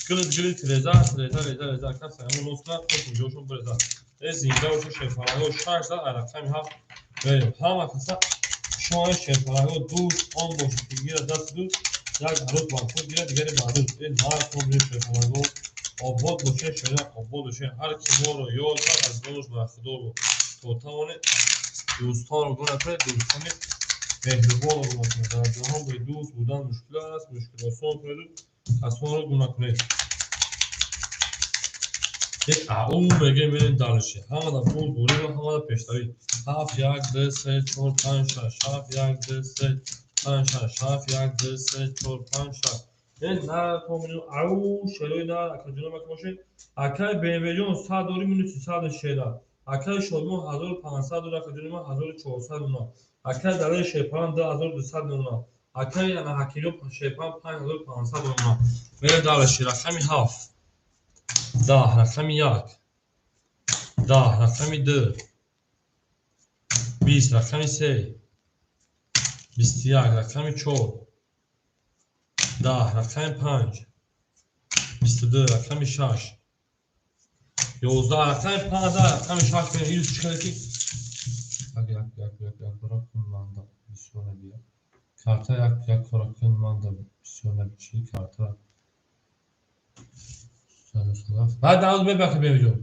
Гили гили тиреза, тиреза, реза, реза, ака саямон нос кунад, то куҷошон биреза. Э, зинда боша, шерпаланго. 6 зар, рақами 7 мерем. Ҳама каса шои шерпаланго. Дӯст он бошад, ки гирад дасти дӯст, як арӯс бар худ гирад, дигаре бар дӯст. Э, нархо шерпаланго. Обод боше, шера, обод боше. Ҳар ки моро ёд кард, аз номаш бархудор буд. То тавонед, дӯстонро гум накунед, дӯстони меҳрубонро гум накунед. Дар ҷаҳон бе дӯст будан мушкил аст, мушкил осон кунеду касонро гум накунед. Ау мегем, мерем дальше. Ҳамада пул бурива, ҳамада пештавӣ. Ҳафт, як, ду, се, чор, панҷ, шаш, ҳафт, як, ду, се, панҷ, шаш, ҳафт, як, ду, се, чор, панҷ, шаш. Э, на ау шерои на, акаҷонам, ака бошед. Акай БМВҷон 100 дори, минус 300 шера. Акай Шодмон 1500 дори, акаҷони ман, 1400 мемонад. Акай Далери шерпалан 2200 мемонад. Акай ана Ҳакимҷон шерпалан 5500 мемонад. Мерем дальше. Рақами 7 10, рақами 1 10, рақами 2 20, рақами 3 21, рақами 4 10, рақами 5 22, рақами 6 11, рақами 5, рақами 6 мерем. Ирӯз чӣ кардед, ки як, як, як, як, як бора кун, манда бисёр набия карта, як, як кора кун, манда бисёр наби чӣ карта. Баъд навоз мебахи бебиҷон.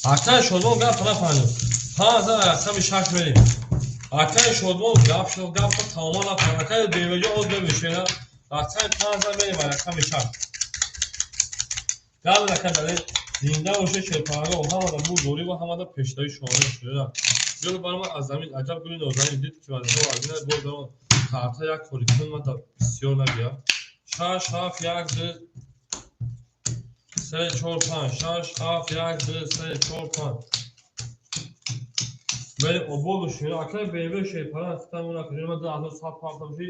Акаи Шодмон гап нафаҳмид. 5, рақами 6 мерем. Акаи Шодмон гап шуд, гапро тамоман нафаҳмид. Акаи Бебиҷон оз мебишена. Рақами 5 мерем ва рақами 6. Гап акаи Далер, зинда боше, шерпаланго. Ҳамада бурдорӣ ва ҳамада пешравӣ шомил шуда. Гул баромад аз замин, аҷаб гули нозанин, дид ки вазифа вазина, боз даромад. Карта, як кори кун, ман бисёр набия. Шаш, ҳафт, як, ду, се, чор, панҷ, шаш, ҳафт, як, ду, се, чор, панҷ. Мерем, обод бошем. Акаи БМВ шерпалан хитамон, акаҷони ман, 2100 парта бошӣ.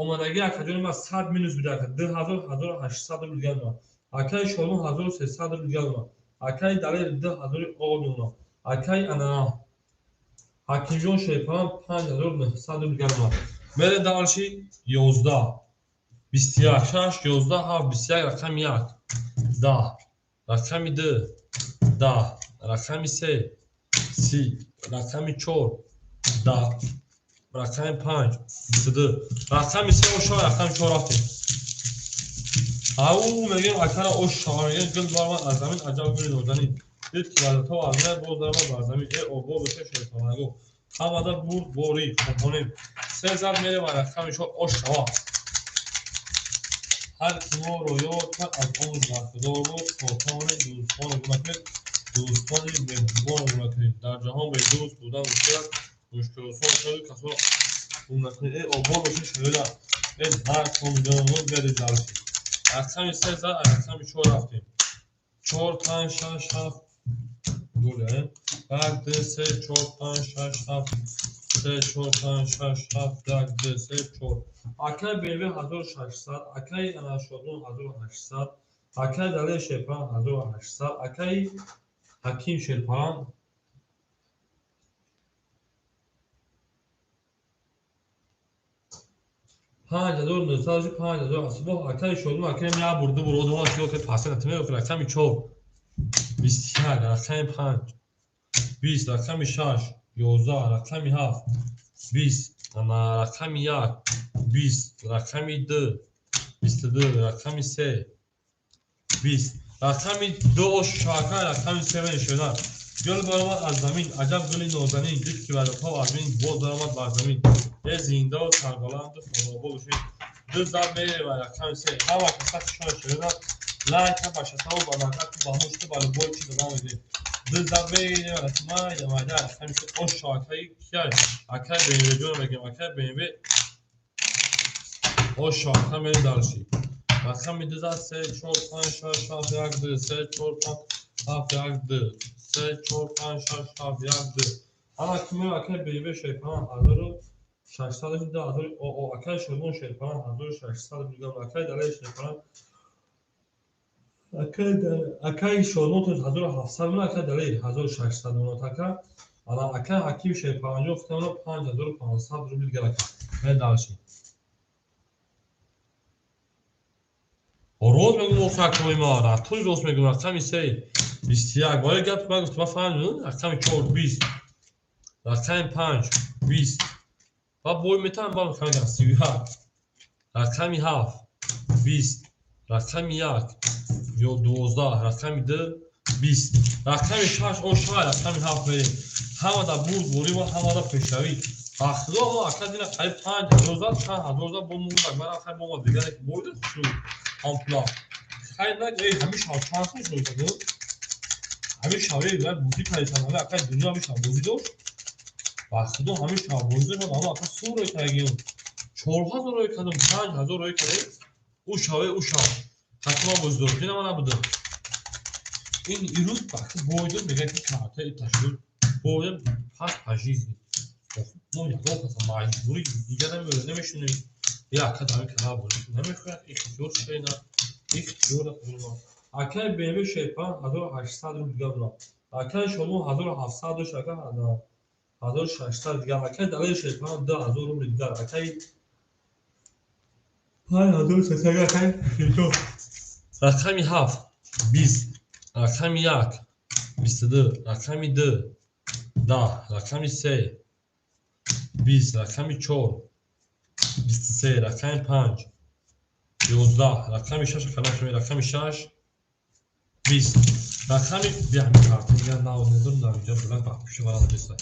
Омадагӣ, акаҷони ман, 100 минус бида, ака 2000, 1800 рубл дигар мемонад. Акаи Шодмон 1300 рубл дигар мемонад. Акаи Далер 2000 оғоз мемонад. Акаи ана Ҳакимҷон шерпалан 5900 рубл дигар мемонад. Мерем дальше. 11, 21, шаш, 11, ҳафт, 21, рақами 1 10, рақами 2 10, рақами 3 30, рақами 4 10, рақами 5 22, рақами 3 ошо, рақами 4 рафтем. Ау мегем, акара ошо мегем. Гул баромад аз замин, аҷаб гули нозанин, дид ки вазифа вазина, боз даромад бар замин. Э, обод боше, шерпаланго. Ҳамада бурд борӣ хобонем. Се зар мерем ва рақами 4 ош шава. Ҳар ки моро ёд кард, аз омӯз бархудор буд. То тавонед, дӯстонро гум накунед, дӯстони меҳрубонро гум накунед. Дар ҷаҳон бе дӯст будан мушкил аст, мушкил осон кунеду касонро гум накунед. Э, обод боше, шоира. Э, ҳар комҷонон. Мерем дальше. Рақами се зар, рақами 4 рафтем. 4 5 6 7 голи. 1 2 3 4 5 6 7 3 4 5 6 7 1 2 3 4. Акай БМВ 1600, акай Шодмон 1800, акай Далер Шерпаран 1800, акай Ҳаким Шерпаран 5900, 5800. Бо акай Шодмон акай як бур, ду бур одамон ки окей пасен атме окей рақами 4 21, рақами 5 20, рақами 6 11, рақами 7 20, рақами 1 20, рақами 2 22, рақами 3 20, рақами 2 шака, рақами 3 мешуда. Гул баромад аз замин, аҷаб гули нозанин, ҷуфти варақҳо аз мин боз баромад бар замин. Е зиндаву сарбаланду хонобод бошед. Ду зад мерем ва рақами 3. Ҳама каса хушҳол шуда, лайка ба шатаву ба лакату ба мушту ба любой чиз дода медиҳем. Ду зад мерем ва майда майда рақами 3. Ош шакаи кияй? Акай БМВ ҷон мегем, акай БМВ ош шака мерем дарши. Рақами 2 зад 3 4 5 6 7 1 2 3 4 5 7 1 2 3 4 5 6 7 1 2. Ана кимё акай БМВ Шерпаран 1600 2000 о акай Шодмон Шерпаран 1600 мегам, акай Далер Шерпаран акай Шодмон 1700 мегам, акай Далер 1600 мегам ака. Ана акай Ҳаким Шерпаранҷон худам 5500 рубл дигар ака. Ман дарши. Роз мегум охир ма, ратуй роз мегум рақами 3 21. Барои гап ман гуфтам, ман фаҳмидам, рақами 4 20, рақами 5 20. Ба бой метавонам ба рақами 31, рақами 7 20, рақами 1 ё 12, рақами 2 20, рақами 6 о 6, рақами 7 мерем. Ҳама дар бурд борӣ ва ҳама дар пешравӣ. Бахтидо мо ака дина қариб 5000 зад, чанд ҳазор зад, бо мурдак ман хай бо ма дигар ки бойда хушу ҳам пула. Хай на эй ҳамин шав чанд сум шуд ака? Ҳамин шаве ва бозӣ кардем, ҳамин ака дунё ҳамин шав бозӣ дошт. Бахтидо ҳамин шав бозӣ дошт, ҳама ака сум рӯй кардем. 4000 рӯй кардем, 5000 рӯй кардем. Ӯ шаве, ӯ шав. Ҳатман бозӣ дошт, ина ман набудам. Ин ирӯз вақти бойдо мегӯяд ки карта ташкил бояд пас по жизни. Мо ягон каса маҷбурӣ дига намеёрем, намешунем. Я ака дар ин канал бозӣ намехоҳад, ихтиёр шена, ихтиёр акай БМВ Шерпаран 1800 рубл дигар будам. Акай Шодмон 1700 дошт, ака 1600 дигар. Акай Далер Шерпаран 2000 рубл дигар. Акай 5300 акай Шерпаран. Рақами 7 20, рақами 1 22, рақами 2 10, рақами 3 20, рақами 4 23, рақами 5 11, рақами 6 рақами 6 20, рақами биҳами карта дигар нав надорам дар инҷо билак ба пушти вара неста.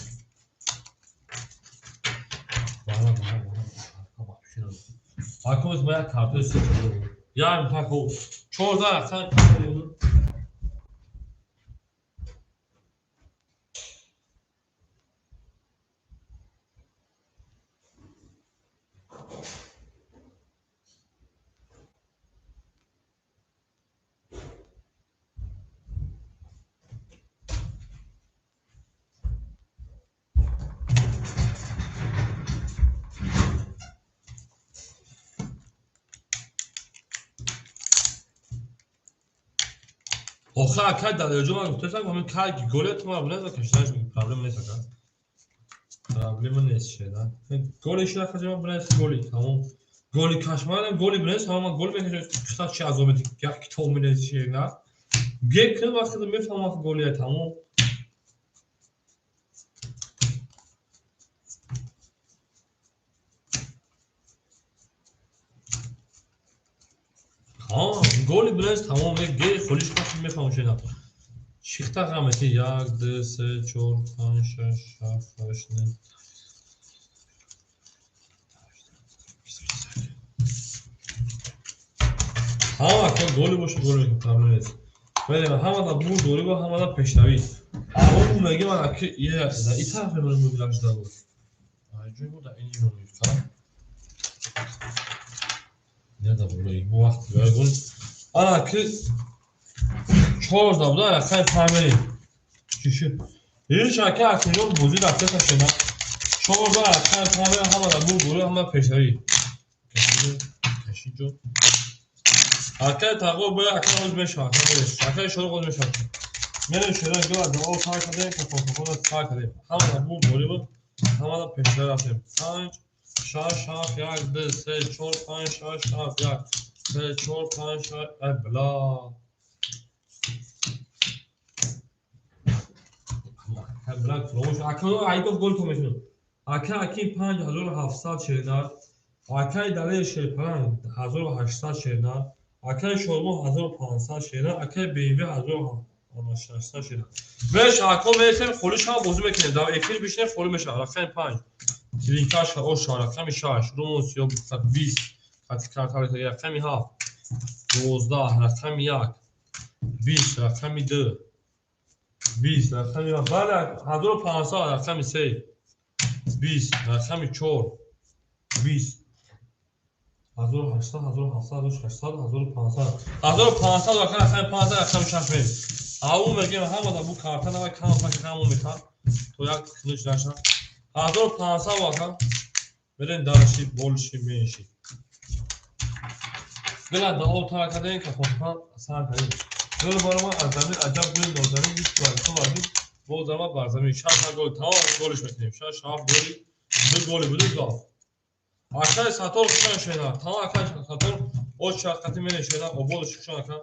Вара вара вара ба пушти надорам. Акоз ма як картаи се дорам. Як тако 14 рақами 5. Охир акай Далерҷон ман гуфтаам, ҳамин кай ки голе ту ман биназ каштанаш проблема нест ака. Проблема нест шеда. Голи шуда хаҷа ман биназ голи тамом. Голи кашманам голи биназ ҳама ман гол мекашам хита чи азоб як китоб миназ шеда. Геп кун вақте мефаҳмам голи тамом. Голи биназ тамом ге холиш хаш мефаҳмам шеда. Шихта ғамети 1 2 3 4 5 6 7 8 9. Ҳама ака голи боша гол мекунем, проблема нест. Вале ҳама да бурд дорӣ ва ҳама да пешравӣ. Аввал меги ман ака я да и тараф мемонем мегузашта буд. Ай ҷой буд ин мемонем. Не да болои бу вақт ягон. Ана ки 4 буда рақами 5 мерем. Чӣ шуд? Ҳеҷ ака акинҷон бозӣ рафта шуда. 4 рақами 5 мерем, ҳама дар бур бурӣ, ҳама пешравӣ. Кашиҷо. Акай тағо боя ака ҳоз мешавад, ака мерем. Акай шоро ҳоз мешавад. Мерем шерои гул аз даъво сар кардем, кафонкафонро сар кардем. Ҳама дар бур бурӣ буд, ҳама дар пешравӣ рафтем. 5 6 7 1 2 3 4 5 6 7 1 3 4 5 6. Ай бла. Бла фуромӯш. Ака ай гуфт гол то мешуд. Ака акин 5700 шеринар. Акаи Далери Шерпаланг 1800 шеринар. Акаи Шодмон 1500 шеринар. Акаи БМВ 1600 шеринар. Беш ако мересем холиш ҳам бозӣ мекунем. Дар эфир бишинем холӣ мешавад. Рақами 5. Тринкаш оша рақами 6. Румон сиёб 20. Хати картали рақами 7. 12 рақами 1. 20 рақами 2. 20 рақами 1. Бале 1500 рақами 3. 20 рақами 4. 20 1800 1700 1600 1500 1500 рақами 5 рақами 6 мерем. Ау мегем ҳама дар бу карта нава кам паш камон мекард то як килош наша. 1500 вака мерем дарши болши менши. Гила даъво тар кардем кафонфан сар кардем. Гул барома аз замин аҷаб гули нозанин бист вар то варди боз ама бар замин 6 гол тамом голиш мекунем. 6 7 голи ду голи буду гол. Акай сатор хушан шена. Тамом акай сатор оч шаққати мене шена ободаш хушан ака.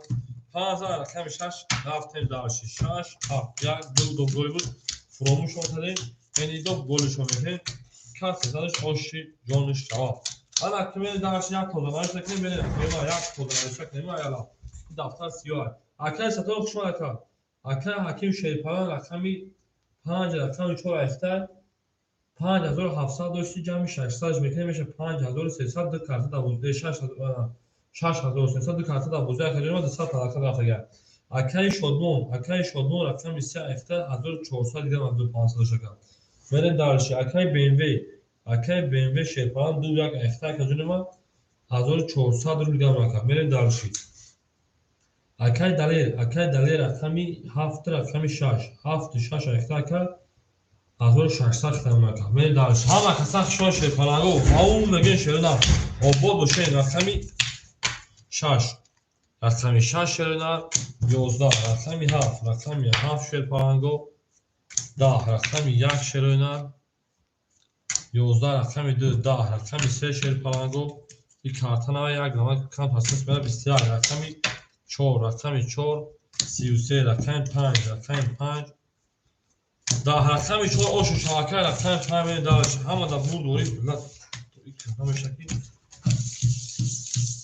5 рақами 6 рафтем дарши 6 7 1 2 ду голи буд. Фуромӯш кардем. Яъне ду голишо мекунем. Касе задаш оши ҷониш шава. Ана ки мене дарши як тоза навишта кунем, мене рақами як тоза навишта кунем, аяла. Дафтар сиёҳ. Акай сатор хушан ака. Акай Ҳаким Шерпалан рақами 5 рақами 4 айфта 5700 дошти ҷамъи 600 мекунем меша 5300 ду карта 12 6300 ду карта 12 ака ҷонима 200 талака рафтага. Акаи Шодмон рақами 3 айфта 1400 дигар 1500 дошака. Мерем дарши акаи BMW Шерпалан 2 1 айфта ака ҷонима 1400 рубл дигар ака. Мерем дарши. Акаи Далер рақами 7 рақами 6 7 6 айфта ака 1600 хитам ака. Мерем дарши. Ҳама каса хушон Шерпаланго ау мегӯем шерона обод бошед рақами 6 рақами 6 шерона 11 рақами 7 рақами 7 Шерпаланго 10 рақами 1 шерона 11 рақами 2 10 рақами 3 Шерпаланго и карта нава як грамма кам пасас мера 21 рақами 4 рақами 4 33 рақами 5 рақами 5 10 рақами 4 ошу шавака рақами 5 мене дарш ҳама дар бурд дорӣ ҳамешаки.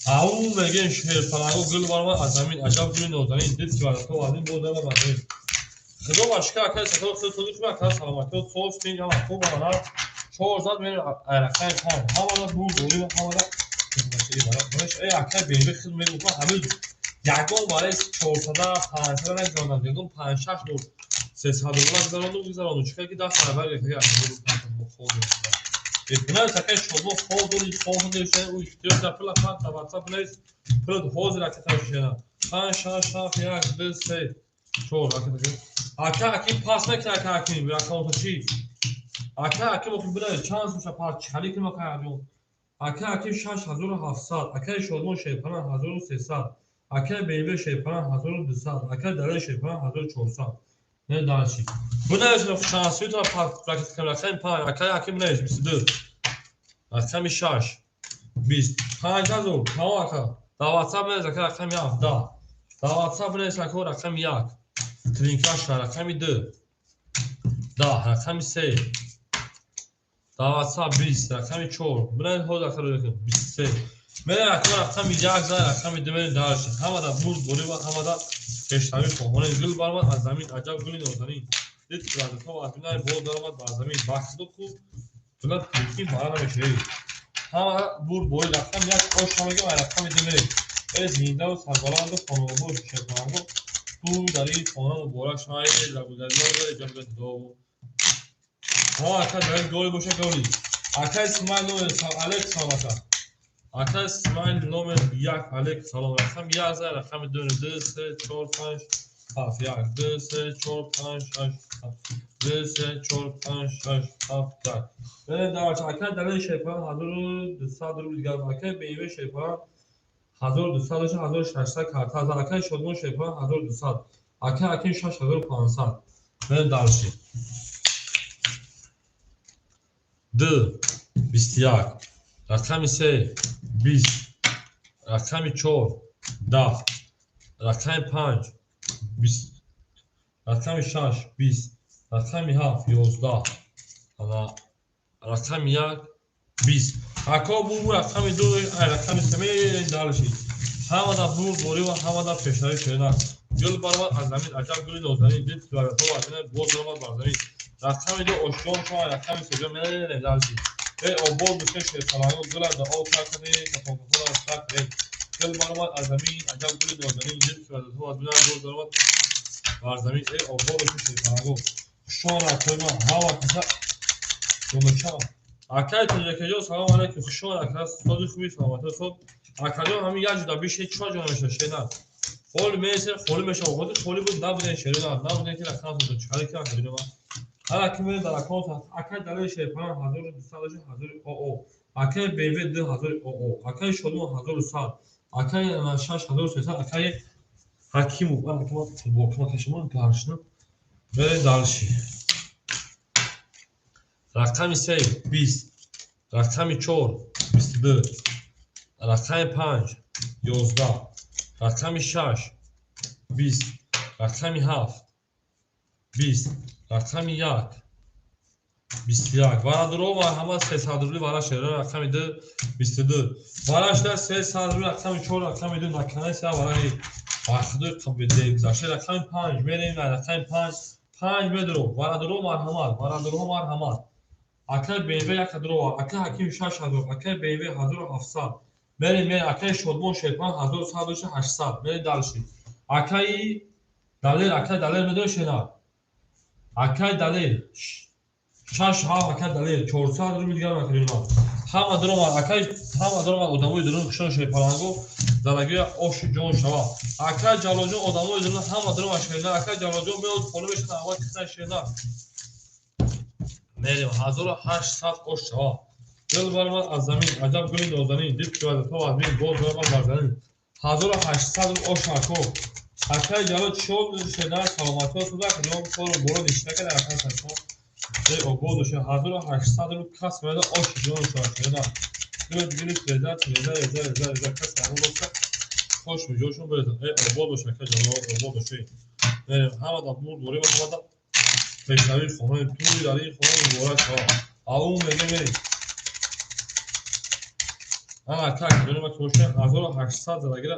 Ау мегӯем Шерпаланго гул баромад аз замин аҷаб гули нозанин дид ки вардато вардин боз ама бар замин. Худо ба шукр акаи сатор худо тоҷик хуб ака саломатиё соз тинҷ ҳама хуб ҳама 4 зад мерем рақами 5 ҳама дар бурд дорӣ ҳама дар э акаи BMW худ мегуфт ҳамин ягон барои 400 500 нагузарондам, ягон 5-6 бор 300 рубла гузарондум. Чӣ ки даст баробар гирифта бинавис акаи Шодмон хоб дори хоб дори ӯ ихтиёр дар пула панҷ та WhatsApp бинавис пулат ҳозир ака тавшена 5 6 7 1 2 3 4 ака ака аким пас мекунад ака аким рақамото чӣ ака аким охи бинавис чанд сумша пас чӣ кунам ака аким ака аким 6700 акаи Шодмон Шерпалан 1300 акаи BMW Шерпалан 1200 акаи Далери Шерпалан 1400. Не дарши. Бинавис шансиётро рақами 5 акаи аким бинавис 22 рақами 6 20 5000 тамом ака. Дар WhatsApp бинавис ака рақами 7 10 дар WhatsApp бинавис ака рақами 1 тринкаша рақами 2 10 рақами 3 дар WhatsApp 20 рақами 4 бинавис ҳозир ака 23 мерем ака рақами 1 зад рақами 2 мерем дарши. Ҳама дар бурд борӣ ва ҳама дар пешравӣ хоҳонем. Гул баромад аз замин аҷаб гули нозанин дид ки вардато аз бинай боз даромад бар замин. Ба худо хуб пулат прикин бара намешавӣ. Ҳама бурд борӣ рақами 1 ош ҳамагӣ рақами 2 мерем. Э зиндаву сарбаланду хонобод Шерпаланго ту дар ин хона муборак шавад. Ҳа ака дар ин голи боша голи. Акаи Исмаил номер алейк салом ака. Акаи Исмаил номер 1 алейк салом. Рақами 1 зад рақами 2 2 3 4 5 7 1 2 3 4 5 6 7 2 3 4 5 6 7 1. Бе давач акай далели шерпаран 1200 рубл дигар, акай BMW шерпаран 1200 дошта 1600 карта, акай Шодмон шерпаран 1200, акай Аким 6500. Бе дальше. 2 21, рақами 3 20, рақами 4 10, рақами 5 20, рақами 6 20, рақами 7 11, ана рақами 1 20. Ако бу рақами 2, рақами 3 дальше. Ҳама да бурдборӣ ва ҳама да пешравӣ шерина. Гул баромад аз замин, аҷаб гули нозанин, дид километрҳо бар замин, боз баромад бар замин. Рақами 2 ошён шава, рақами 3 мерем дальше. Эй обод бошед шерпаланго, гула да об тар кардем, кафонкафонро сар кардем. Гул баромад аз замин, аҷаб гули нозанин, дид километрҳо аз замин, боз баромад бар замин. Эй обод бошед шерпаланго. Хушон акои ман, ҳама каса доноча. Акай Тоҷикаҷон, салом алайкум, хушон ака, сози хуби, саломатӣ сод. Акаҷон, ҳамин як ҷуда бишед, чор ҷо намешавад шерина. Холи месем, холи мешавад, ҳозир холи буд, набудем шерина, набудем ки рақам созем, чӣ ки акаҷон ман. Ҳара ки мерем дар аккаунт, акай далели шерпаран 1200 дошт, 1000 ОО. Акай BMW 2000 ОО. Акай Шодмон 1100. Акай 6300, акай Ҳакимов, ана ки футболка кашимон гаршна. Мерем дальше. Рақами 3 20, рақами 4 22, рақами 5 11, рақами 6 20, рақами 7 20, рақами 1 21. Варадуро марҳамат 300 рубли вара шера, рақами 2 22. Варашда 300 рубли, рақами 4, рақами 2 наканайса вараи вахдои қабиле гузашта, рақами 5 мерем, рақами 5 5 медро. Варадуро марҳамат, варадуро марҳамат. Акай BMW 1000 ова, акай Ҳаким 6000, акай BMW 1700. Мерем, мерем, акай Шодмон Шерпан 1100 дошта 800. Мерем дальше. Акай Далер, акай Далер медои шена. Акай Далер 6 7, акай Далер 400 рубл дигар макарина. Ҳама дуромад, акай ҳама дуромад, одамои дурун хушон шерпаланго, дарагия ошу ҷон шава. Акай Ҷалолҷон, одамои дурун ҳама дуромад шерна. Акай Ҷалолҷон меояд хона мешина, аввал киса шерна. Мерем 1800 ош шава. Гул баромад аз замин, аҷаб гули нозанин, дид километрҳо аз замин, боз баромад бар замин. 1800 ош ако. Акай Ҷалол чор шерна, саломатиҳо суда, ҷон кору боро ништа карда, акай сарсон. Эй обод бошед, 1800 рубл кас мерада ош ҷон шава шерна. Гул гирифт, реза, реза, реза, реза, реза, кас ҳамон боша. Хош миҷошон береза. Эй обод бошед, акай Ҷалол, обод бошед. Мерем ҳама да бурдборӣ ва ҳама да пешравии хонаи туи дар ин хона муборак шавад. Аум мегем мерем. Ана так, донем ки бошад 1800 задагира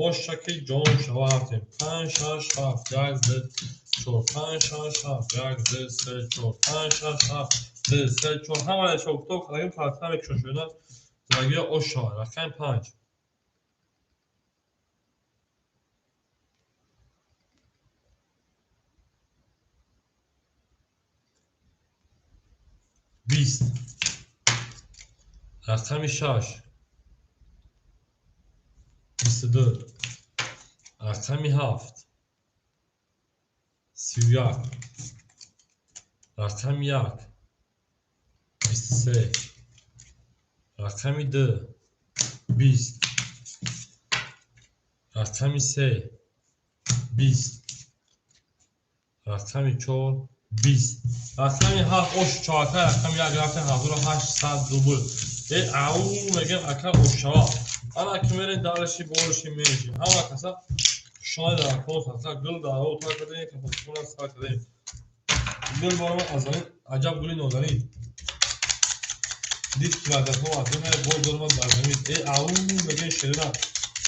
ошаки ҷон шава рафтем. 5 6 7 1 2 4 5 6 7 1 2 3 4 5 6 7 2 3 4. Ҳама ҳисоб-китоб кардагим, фарқ намекушад шуда. Задагира ош шавад. Рақами 5. 20, рақами 6 22, рақами 7 31, рақами 1 23, рақами 2 20, рақами 3 20, рақами 4 20, рақами 7 ош чоака, рақами 1 рафтем 1800 рубл. Э ау мегем ака ошава. Ана ки мерем дальше больше меньше. Ҳама каса шояд дар аккаунт сақа гул дар об тар кардем, кафонкафонро сар кардем. Гул баромад аз замин, аҷаб гули нозанин. Дид километрҳо аз замин, боз баромад бар замин. Э ау мегем шерина.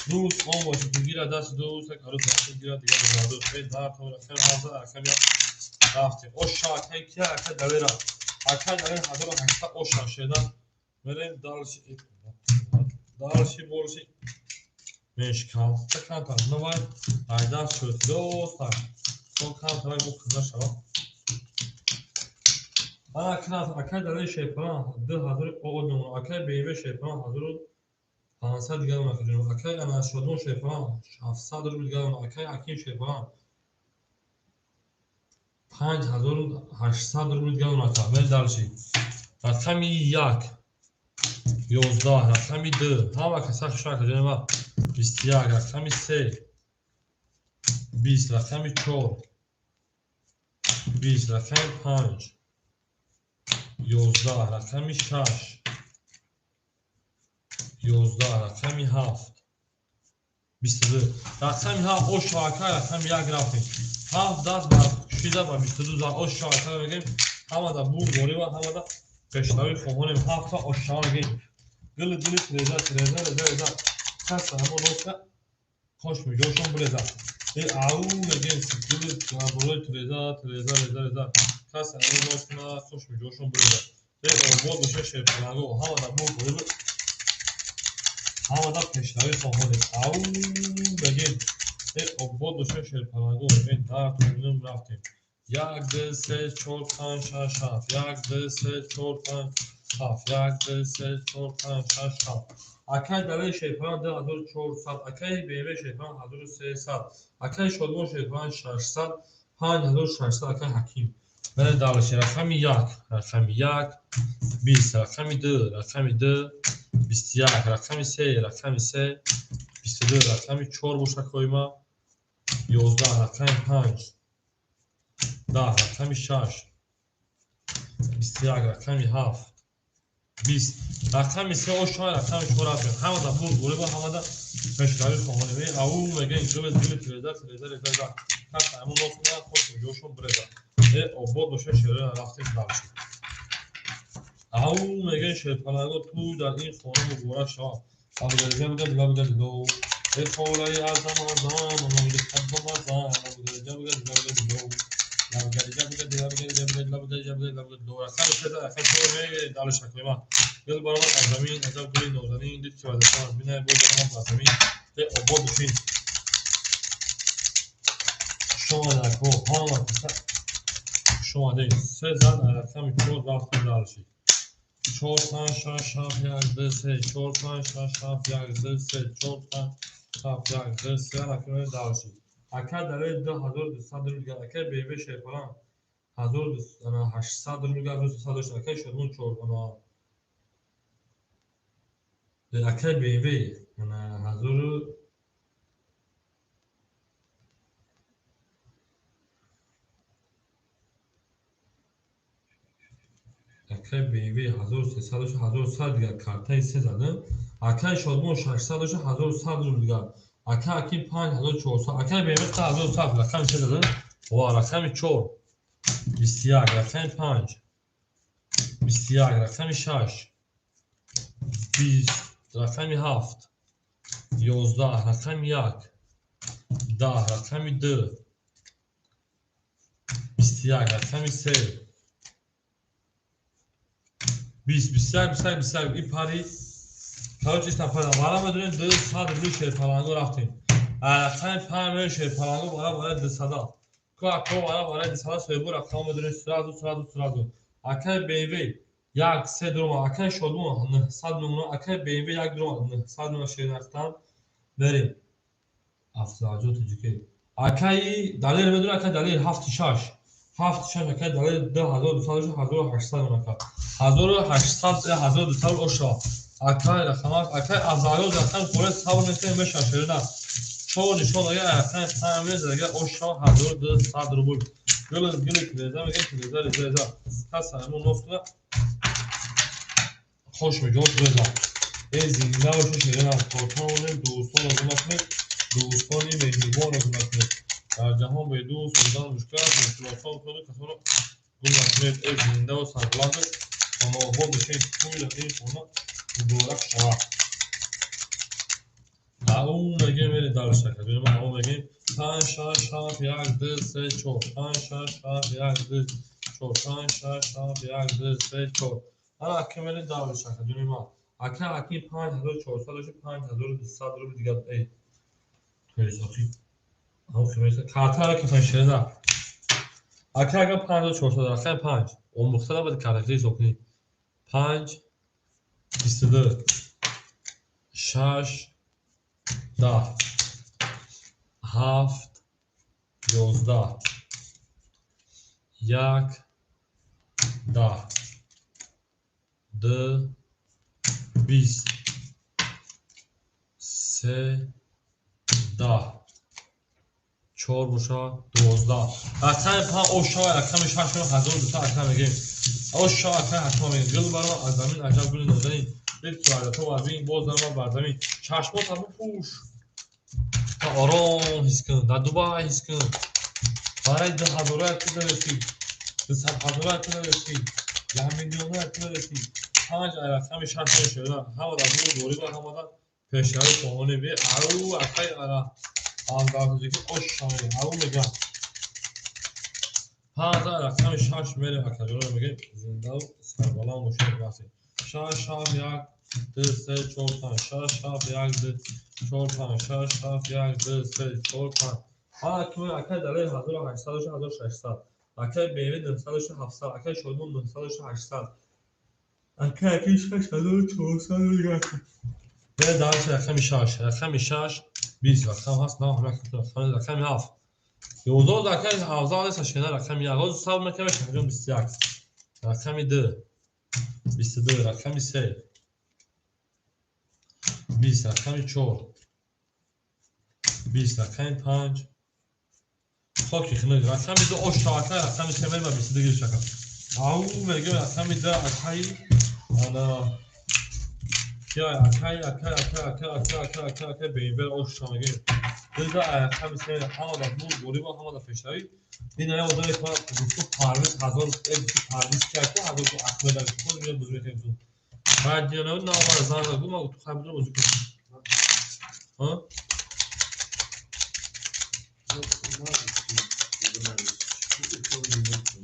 Дӯст он бошад ки гирад дасти дӯст, як арӯз рафта гирад дигар дӯст. Э дар то рақами 7 рақами рафтем. Оша акай кия, акай Далера. Акай Далер 1800 оша шерина. Мерем дальше. Дальше больше. Мешкам. Камтар навай. Айдар шуд. Доста. Сон камтар бу хизмат шава. Ана кнат акай Далер шерпаран 2000 ОО мемонад. Акай BMW шерпаран 500 дигар акаҷон. Акай ана Шодмон Шерпаланг 700 рубл дигар. Акай Аким Шерпаланг 5800 рубл дигар ака. Мерем дальше. Рақами 1 11, рақами 2 ҳама каса хуш акаҷон ма 21, рақами 3 20, рақами 4 20, рақами 5 11, рақами 6 11, рақами 7 22, рақами 7 ош шавака, рақами 1 рафтем. 7 даст ба кушида ба 22 ош шавака мегӯем. Ҳамада бурдборӣ ва ҳамада пешравӣ хоҳонем. 7 ош шава мегӯем. Гили дили тиреза тиреза реза реза каса ҳамо роста хош миҷошон биреза. Э ау мегӯем гили болои тиреза тиреза реза реза каса ҳамо роста хош миҷошон биреза. Э обод боша шерпаланго, ҳамада бурдборӣ, ҳамада пешравӣ хоҳонем. Ау мегӯем. Э обод боша шерпаланго, мегӯем дар тоним рафтем. 1 2 3 4 5 6 7 1 2 3 4 5 7 1 2 3 4 5 6 7. Акай Далери Шерпаланг 2400, акай БМВ Шерпаланг 1300, акай Шодмон Шерпаланг 600, 5600 акай Ҳаким. Мерем дальше. Рақами 1, рақами 1 20, рақами 2, рақами 2 21, рақами 3, рақами 3 22, рақами 4 боша коима 11, рақами 5 10, рақами 6 21, рақами 7 20, рақами 3 ош рақами 4 рафтем. Ҳамада бурдборӣ ва ҳамада пешравӣ хоҳонем. Ау мегӯем гили дили тиреза тиреза реза реза каса ҳамон нос хош миҷошон биреза. Э обод боша шерона рафтем дальше. Ау мегӯем шерпаланго тӯй дар ин хона муборак шавад. Лабгариҷа бигад лабгари ло. Э холаи азам азам лабгари азам лабгариҷа бигад лабгари ло. Лабгариҷа бигад лабгариҷа бигад лабгариҷа бигад лабгари ло. Рақами се рақами чор мегӯем дальше шаклима. Гул баромад аз замин, аҷаб гули нозанин, дид ки вазифа аз бинай, боз баромад бар замин. Э обод бошин. Хуш омадед ако, ҳама каса хуш омадед. Се зан рақами 4 рафтем дальше. 4 5 6 7 1 2 3 4 5 6 7 1 2 3 4 5 7 1 2 3 рақами дальше. Акай Далери 2200 рубл дигар, акай БМВ Шерпаланг 1800 рубл дигар, 1300 дошт, акай Шодмон 4 акай БМВ 1000 акай БМВ 1300 дошт, 1100 дигар картаи се задам. Акай Шодмон 600 дошт, 1100 рубл дигар. Акай Аким 5400, акай БМВ 1100 рақами се задам. Ва рақами 4 21, рақами 5 21, рақами 6 20, рақами 7 11, рақами 1 10, рақами 2 21, рақами 3 20, 21, 21, 21. И пари короче истан пари вара медонем 200 рубли шерпаланго рафтем. Рақами 5 меои шерпаланго вара барои 200. Ко ако вара барои 200 соҳибу рақам медонем сразу сразу сразу. Акай БМВ 1 3 дурома, акай Шодмон 900 нумуна, акай БМВ 1 дурома 900 нумуна шернахтан. Берем. Афзалҷон тоҷикӣ. Акай Далер медонем, акай Далер 7 6 7 6 акай Далер 2200 1800 нумуна ака. 1800 1200 оша. Акай рақамаш, акай Афзалҷон рақам хоре сабр мекунем меша шерна. 4 нишон агар рақами 5 мезад агар оша 1200 рубл. Гул гул тиреза мегӯем тиреза реза реза. Каса ҳамон нос кунад хош миҷош реза. Э зинда боша шерина кортон дӯстон розӣ накунед, дӯстони меҳрибон розӣ накунед. Дар ҷаҳон бе дӯст будан мушкил аст, мушкилотсон кунед, касонро гум накунед. Э зинда ва сарбуланд хонаобод бошед, тӯй дар ин хона муборак шавад. Ау мегӯем мерем дальше. Ау мегӯем 5 6 7 1 2 3 4 5 6 7 1 2 4 5 6 7 1 2 3 4. Ана ака мерем дальше. Ака Аким 5400 дошт, 5200 рубл дигар. Эй то есть охи охи меса картаро ки фаширда. Ака агар 5400 рақами 5 омӯхта набояд картаи ҳисоб кунӣ. 5 22 6 10 7 11 1 10 2 20 3 10 4 боша 12. Рақами 5 ошава, рақами 6 1200 ака мегем. Ошава ака ҳатма мегем. Гул баро аз замин аҷаб гули нозанин. Дил ки вардато варбин боз нама бар замин. Чашмота бипӯш. Та ором ҳис кун, дар Дубай ҳис кун. Барои 2000 ту нарасӣ, 200 000 ту нарасӣ, 1 миллион ту нарасӣ. 5 рақами 6 шуда. Ҳама дар бур ҳама дар пешрави хоҳони бе ау акай ара. Андазаки ошава, ау мегам. 5 рақами 6 мерем акаҷоро мегем зиндаву сарбаланд бошед вақте. 6 7 1 2 3 4 5 6 7 1 2 4 5 6 7 1 2 3 4 5. Ҳа ки акай далел 1800 1600. Акай BMW 900 700. Акай Шодмон 900 800. Акай акай 6400 дигар. Бе дарш рақами 6, рақами 6 20 рақам ҳаст, на рақами 7. 11 акай 17 нест, шена рақами 1. Ҳозир сабр мекунем, шаҳрҷон 21. Рақами 2 22, рақами 3 20, рақами 4 20, рақами 5 хоки хунук, рақами 2 ош акай, рақами 3 мерем 22 гирифт шака. Ау мегӯем рақами 2 акай ана кия акай акай акай акай акай акай акай акай BMW ош мегӯем. Дилда рақами 3 ҳама дар бур бориба, ҳама дар пешравӣ. Ин ая одаме ки ман гуфту Парвиз ҳазор Парвиз ки аку ҳазор Ахмед худ меояд бозӣ мекунем. Баъд диёна на ман занг зад, гуфт ман гуфту хай будам бозӣ кунам. Ҳа?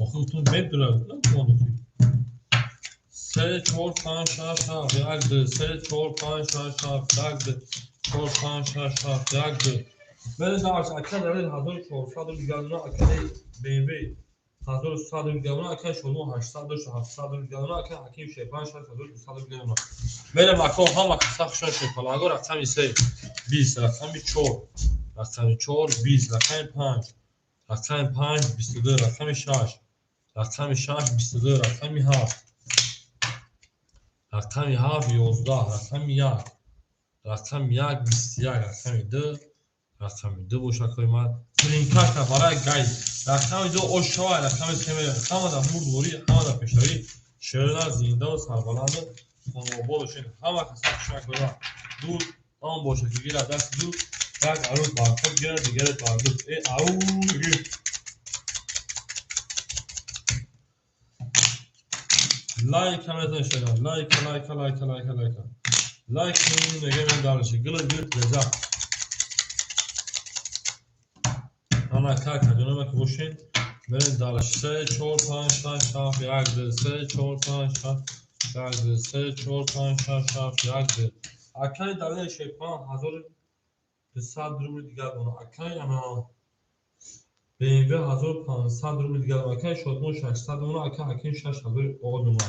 Охир гуфтум медурад, гуфтам 3 4 5 6 7 1 2 3 4 5 6 7 1 2 4 5 6 7 1 2. Бele дарс ака далел 1400 дигар ака BMW 1100 дигар ака шумо 800 700 дигар ака Ҳаким Шерпан 6200 дигар. Бele мако ҳама каса хушон шерпалаго рақами 3 20, рақами 4, рақами 4 20, рақами 5, рақами 5 22, рақами 6, рақами 6 22, рақами 7, рақами 7 11, рақами 1, рақами 1 21, рақами 2, рақами 2 бошад кои ман тринкаша барои гай рақами 2 ошава, рақами 3 ҳама дар бурдворӣ, ҳама дар пешравӣ. Шерна зиндаву сарбаланду хонаобод бошед. Ҳама каса хушак кора дуд он бошад ки гирад дасти дуд, як арӯз бар худ гирад, дигаре бар дуд. Э ау лайка мезан шера, лайка лайка лайка лайка лайка лайк мегем дарши гул гул реза. Ана кака ҷонома ки бошед берем дарш 3 4 5 6 7 1 2 3 4 5 6 1 2 3 4 5 6 7 1 2. Акай далел шерпан 1200 рубл дигар дона. Акай ана BMW 1500 рубл дигар дона. Акай Шодмон 600 дона. Акай Ҳаким 6000 дона.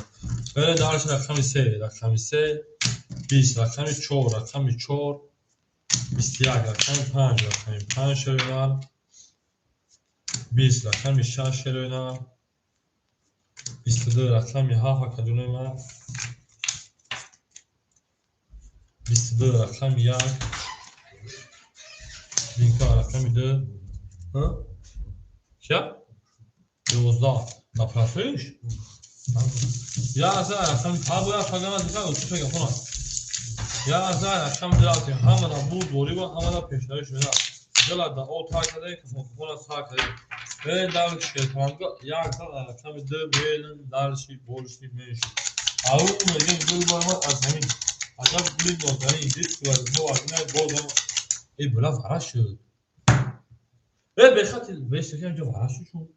Берем дарш рақами 3, рақами 3 20, рақами 4, рақами 4 21, рақами 5, рақами 5 шервар 20, рақами 6 шервар 22, рақами 7 акаҷонои ман 22, рақами 1 линка рақами 2. Ҳа? Чия? 11. Напросиш? Я аза рақами ҳа бояд фагама дигар уту пега хона. Я аза рақами 2 ҳама дар бурдворӣ ва ҳама дар пешравӣ шуда. Дила да о та каде хона са каде. Бе дар шерпанга як рақами 2 белин дарши борши меши. Ау мегем гул бар аз замин. Аҷаб гули нозанин дид ки вазифа вазина бозам. Эй била вара шуд. Э бехати бешакам ҷо вара шуд шуд.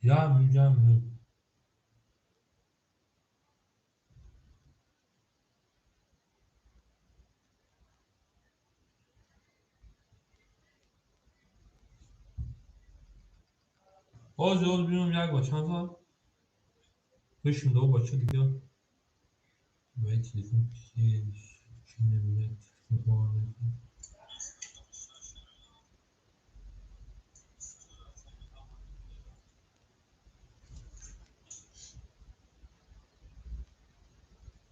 Я мига ми. Ҳозир ҳозир бинам як ба чанд саат? Бишин до бача дигар. Ба телефон чӣ намебинад? Телефон оварда.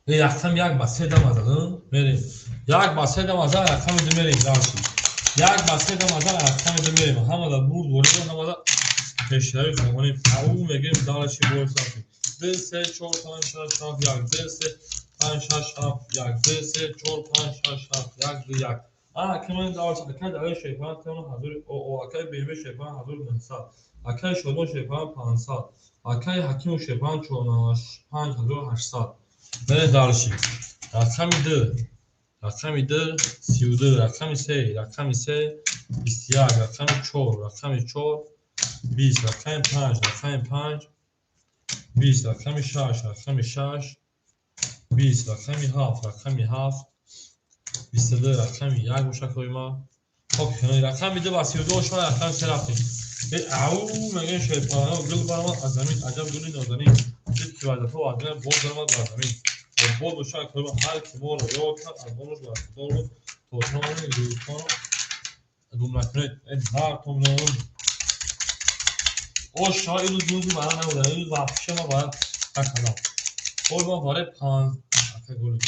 Рақам як ба се дам азад, мерем. Як ба се дам азад, рақами ду мерем дальше. Як ба се дам азад, рақами ду мерем. Ҳамада бурд ворид, ҳамада пешравӣ хонем. Ау мегирем дальше бор сафи. 2 3 4 5 6 7 1 2 3 5 6 7 1 2 3 4 5 6 7 1 2 1. Ана кимон дальше акай дале шайпан тема ҳазор о акай БМ шайпан 1900, акай Шодмон шайпан 500, акай Ҳакимов шайпан 5800. Мерем дальше. Рақами ду. Рақами ду 32, рақами се, рақами се 21, рақами чор, рақами чор 20, рақами панҷ, рақами панҷ 20, рақами шаш, рақами шаш 20, рақами ҳафт, рақами ҳафт 22, рақами як бошад ма. Хоб, рақами ду ба 32 шуд, рақами се рафтем. Ау мегӯем шайпана гул баромад аз замин, аҷаб гули нозанин. Дид ки вазифа вазина боз баромад бар замин. Боз бошад ки ҳар ки моро ёд кард, аз онаш бархӯрдор буд, то тавонед рӯзҳоро гум накунед. Ҳар томон ош шава имрӯз рӯзи бара набуда, имрӯз вообще ма бара накардам. Ой ма барои панҷ акай голи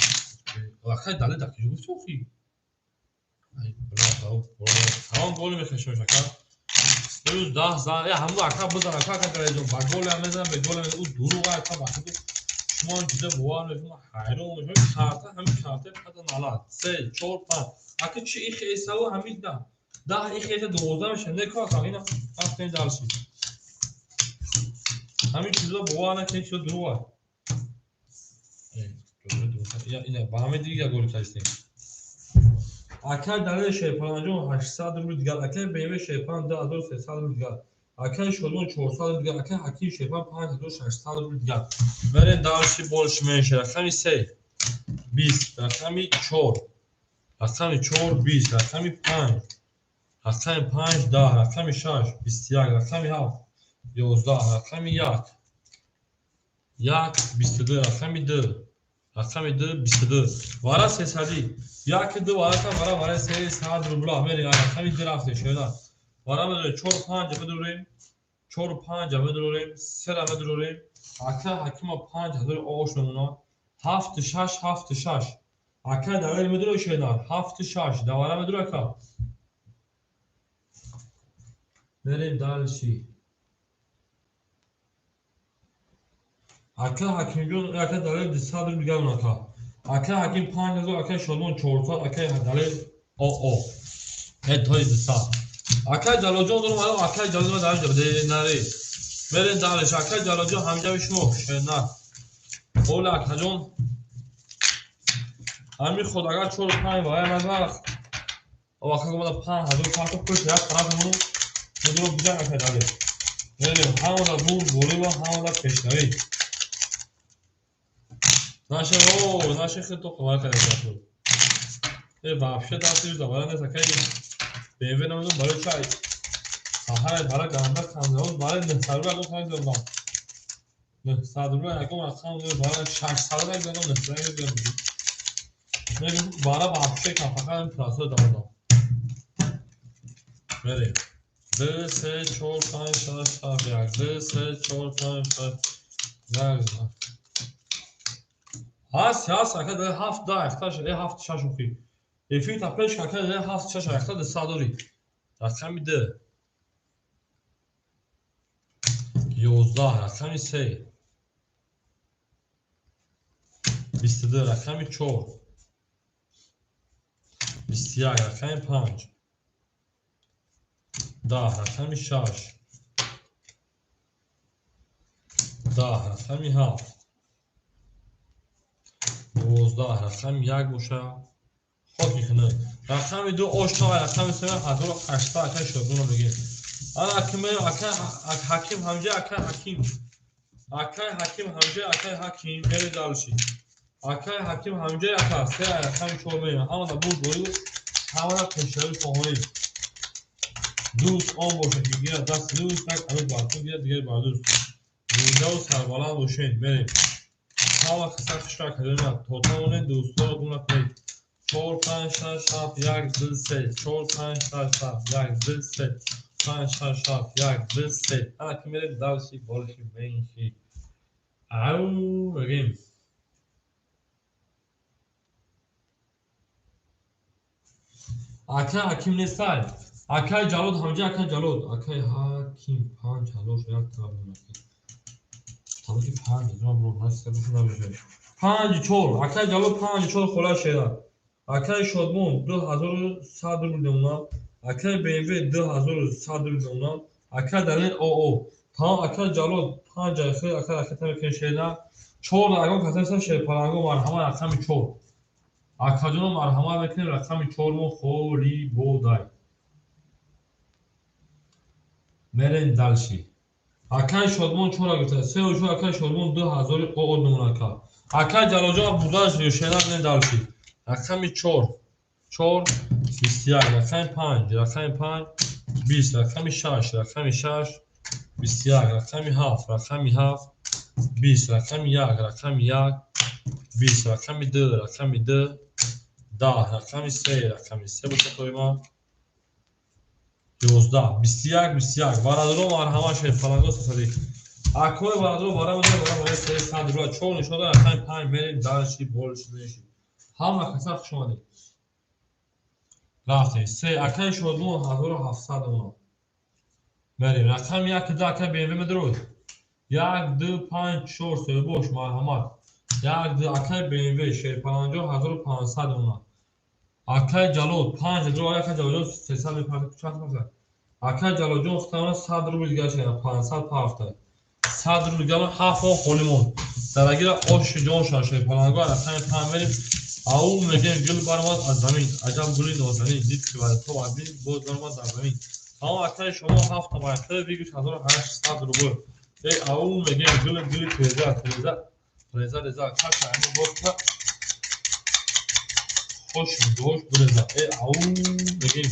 акай дале дар куҷо гуфти охи? Ай бра тамом голи мехешам ака. Имрӯз даҳ зан ҳамун ака бизан ака ака далеҷон ба голе мезанам, бе голе мезанам. Ӯ дурӯғ ака ба худи шумо ҷида бовар мекунам, ҳайрон мешавам. Карта ҳамин карта фақат налад. Се, чор, панҷ. Ака чи ихесаву ҳамин даҳ. Даҳ ихеса дувоздаҳ мешавад. Не ко ака ина рафтем дальше. Ҳамин чизо бовар накунед, чизо дурӯғ аст. Ина ба ҳамин дига голи кашидем. Акай далели шайпанҷон 800 рубл дигар, акай БМ шайпан 2300 рубл дигар, акай Шодмон 400 рубл дигар, акай Ҳаким шайпан 5600 рубл дигар. Мерем дальше больше меньше. Рақами се 20, рақами чор, рақами чор 20, рақами панҷ, рақами панҷ 10, рақами шаш 21, рақами ҳафт 11, рақами як як 22, рақами ду, рақами ду 22. Вара сесадӣ. Як ду варака вара вара сесад рубла. Мерем рақами ду рафтем шояд. Вара медорем чор панҷ медорем, чор панҷ медорем, сера медорем. Ака Ҳакима 5000 ош мемонад. Ҳафт шаш, ҳафт шаш. Ака далел медорем шояд. Ҳафт шаш. Давара медорем ака. Мерем дальше. Ака Ҳакимҷон, ака далел 200 рубл дигар ака. Ака Ҳаким 5000, ака Шодмон 400, ака далел о. Э тои 200. Ака Ҷалолҷон дорум, ака Ҷалолҷон дар инҷо наре. Мерем дальше. Ака Ҷалолҷон ҳамҷави шумо шена. Ола акаҷон. Ҳамин худ агар чор панҷ вая назар. Вақт омада 5000 партоф пушт як тараф мемонум. Медурам биҷанг ака далел. Мерем ҳамада бурд болива, ҳамада пешравӣ. Наша о, наша хеле қувват карда. Э вообще дастиш давара нест акай. БМВ намедонам барои чай. Саҳар бара ганда камзаон барои 900 рубл ягон хеле додам. 900 рубл ягон рақам барои 600 рубл ягон 900 рубл додам. Мегӯм бара вообще кам фақат ин процесс даводам. Мерем. 2 3 4 5 6 7 1 2 3 4 5 6 1 ҳаст, ҳаст, ака дар ҳафт даҳ яхта шуд, ҳафт шаш охи. Эфир та пеш ака дар ҳафт шаш яхта дусад дорӣ. Рақами ду. 11, рақами се. 22, рақами чор. 21, рақами панҷ. 10, рақами шаш. 10, рақами ҳафт. 12, рақами як боша. Хоки хунук. Рақами ду ошно, рақами се 1800 ака Шодмонро мегирем. Ана ака ака Ҳаким ҳамҷа, ака Ҳаким. Акай Ҳаким ҳамҷа, акай Ҳаким мере дальше. Акай Ҳаким ҳамҷа ака се рақами чор мерем. Ҳамада бурд борӣ, ҳамада пешравӣ хоҳонем. Дӯст он бошад ки гирад даст дӯст, як амир бар ту гирад дигар бар дӯст. Зиндаву сарбаланд бошед. Мерем. Ҳама каса хушра кардем. То тавонед дӯстонро гум накунед. 4 5 6 7 1 2 3 4 5 6 7 1 2 3 5 6 7 1 2 3. Ана ки мерем дальше, больше, меньше. Ау, мегем. Акай Ҳаким нестай. Акай Ҷалод ҳамҷа, акай Ҷалод. Акай Ҳаким 5000 як тараф мекунад. Тарафи 5000 бо ҳаст, набошад. 5 4. Акай Ҷалод 5 4 хола шера. Акай Шодмон 2100 рубл мемонад. Акай BMW 2100 рубл мемонад. Акай Далер ОО. Тамом, акай Ҷалод 5 ахир, акай ракета мекунед шера. 4 ягон касаеса шерпаланго марҳамат рақами 4. Акаҷоно марҳамат мекунем рақами 4 мо холи бодай. Мерем дальше. Акай Шодмон 4 гуфта. 3 4 акай Шодмон 2000 ОО мемонад ака. Акай Ҷалолҷон бурдаш шера мерем дальше. Рақами 4 4 21, рақами 5, рақами 5 20, рақами 6, рақами 6 21, рақами 7, рақами 7 20, рақами 1, рақами 1 20, рақами 2, рақами 2 10, рақами 3, рақами 3 бошад тоима 11, 21, 21. Бародаро марҳамат шед, фаланго сасади. Акои бародаро барои барои 300 рубл 4 нишон дод, рақами 5 мерем дальше, больше, меньше. Ҳама каса хуш омадед. Рафтем. 3 акай Шодмон 1700 омад. Мерем. Рақами 1 2 акай BMW медроид. 1 2 5 4 3 бош марҳамат. 1 2 акай BMW шерпаланҷо 1500 омад. Акай Ҷалол 5 рубл, акай Ҷалолҷон 300 мепартад, чанд мепартад? Акай Ҷалолҷон хутамона 100 рубл дигар шуда, 500 партад. 100 рубл дигар 7 он холӣ монд. Дарагира ош ҷон шуда шерпаланго рақами 5 мерем. Ау мегем гул баромад аз замин, аҷаб гули нозанин, дид ки то аз бин боз баромад дар замин. Тамом акаи шумо 7 тамайхи бигӯш 1800 рубл. Эй ау мегем гул гули теза, теза, реза реза, чаша ами боз ка хош дош буреза. Эй ау мегем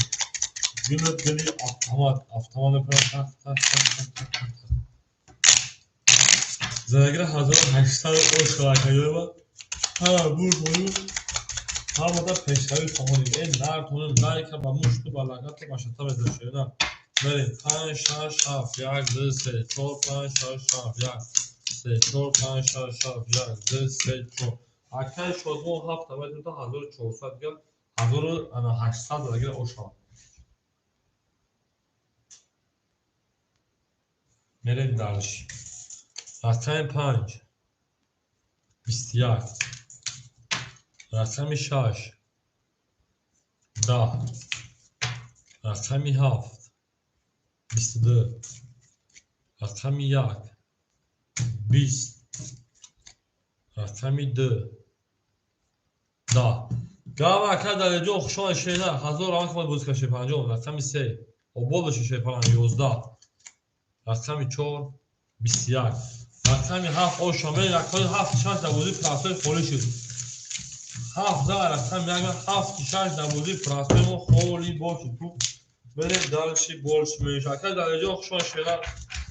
гул гули автомат, автомат мепарад, тах тах тах тах тах тах. Зарагира 1800 ош акаёба. Ҳа бур бою. Ҳамада пешравӣ хоҳонем. Э нартонем лайка ба мушту ба лагату ба шата мезашена. Мерем 5 6 7 1 2 3 4 5 6 7 1 3 4 5 6 7 1 2 3 4. Акай Шодмон 7 тамайта 1400 га 1800 дагира оша. Мерем дальше. Рақами 5 21, рақами 6 10, рақами 7 22, рақами 1 20, рақами 2 10. Гава ака Далерҷон хуш омадед шена. 1000 равон ки боз кашед 50, рақами 3 обод бошед шерпалан 11, рақами 4 21, рақами 7 оша мерем. Рақами 7 6 дар бозии простой холӣ шуд. 7 за рақами 1 7 6 дар бозии простой мо холӣ бошид. Мерем дальше, больше, меньше. Акай Далерҷон хуш омадед шена.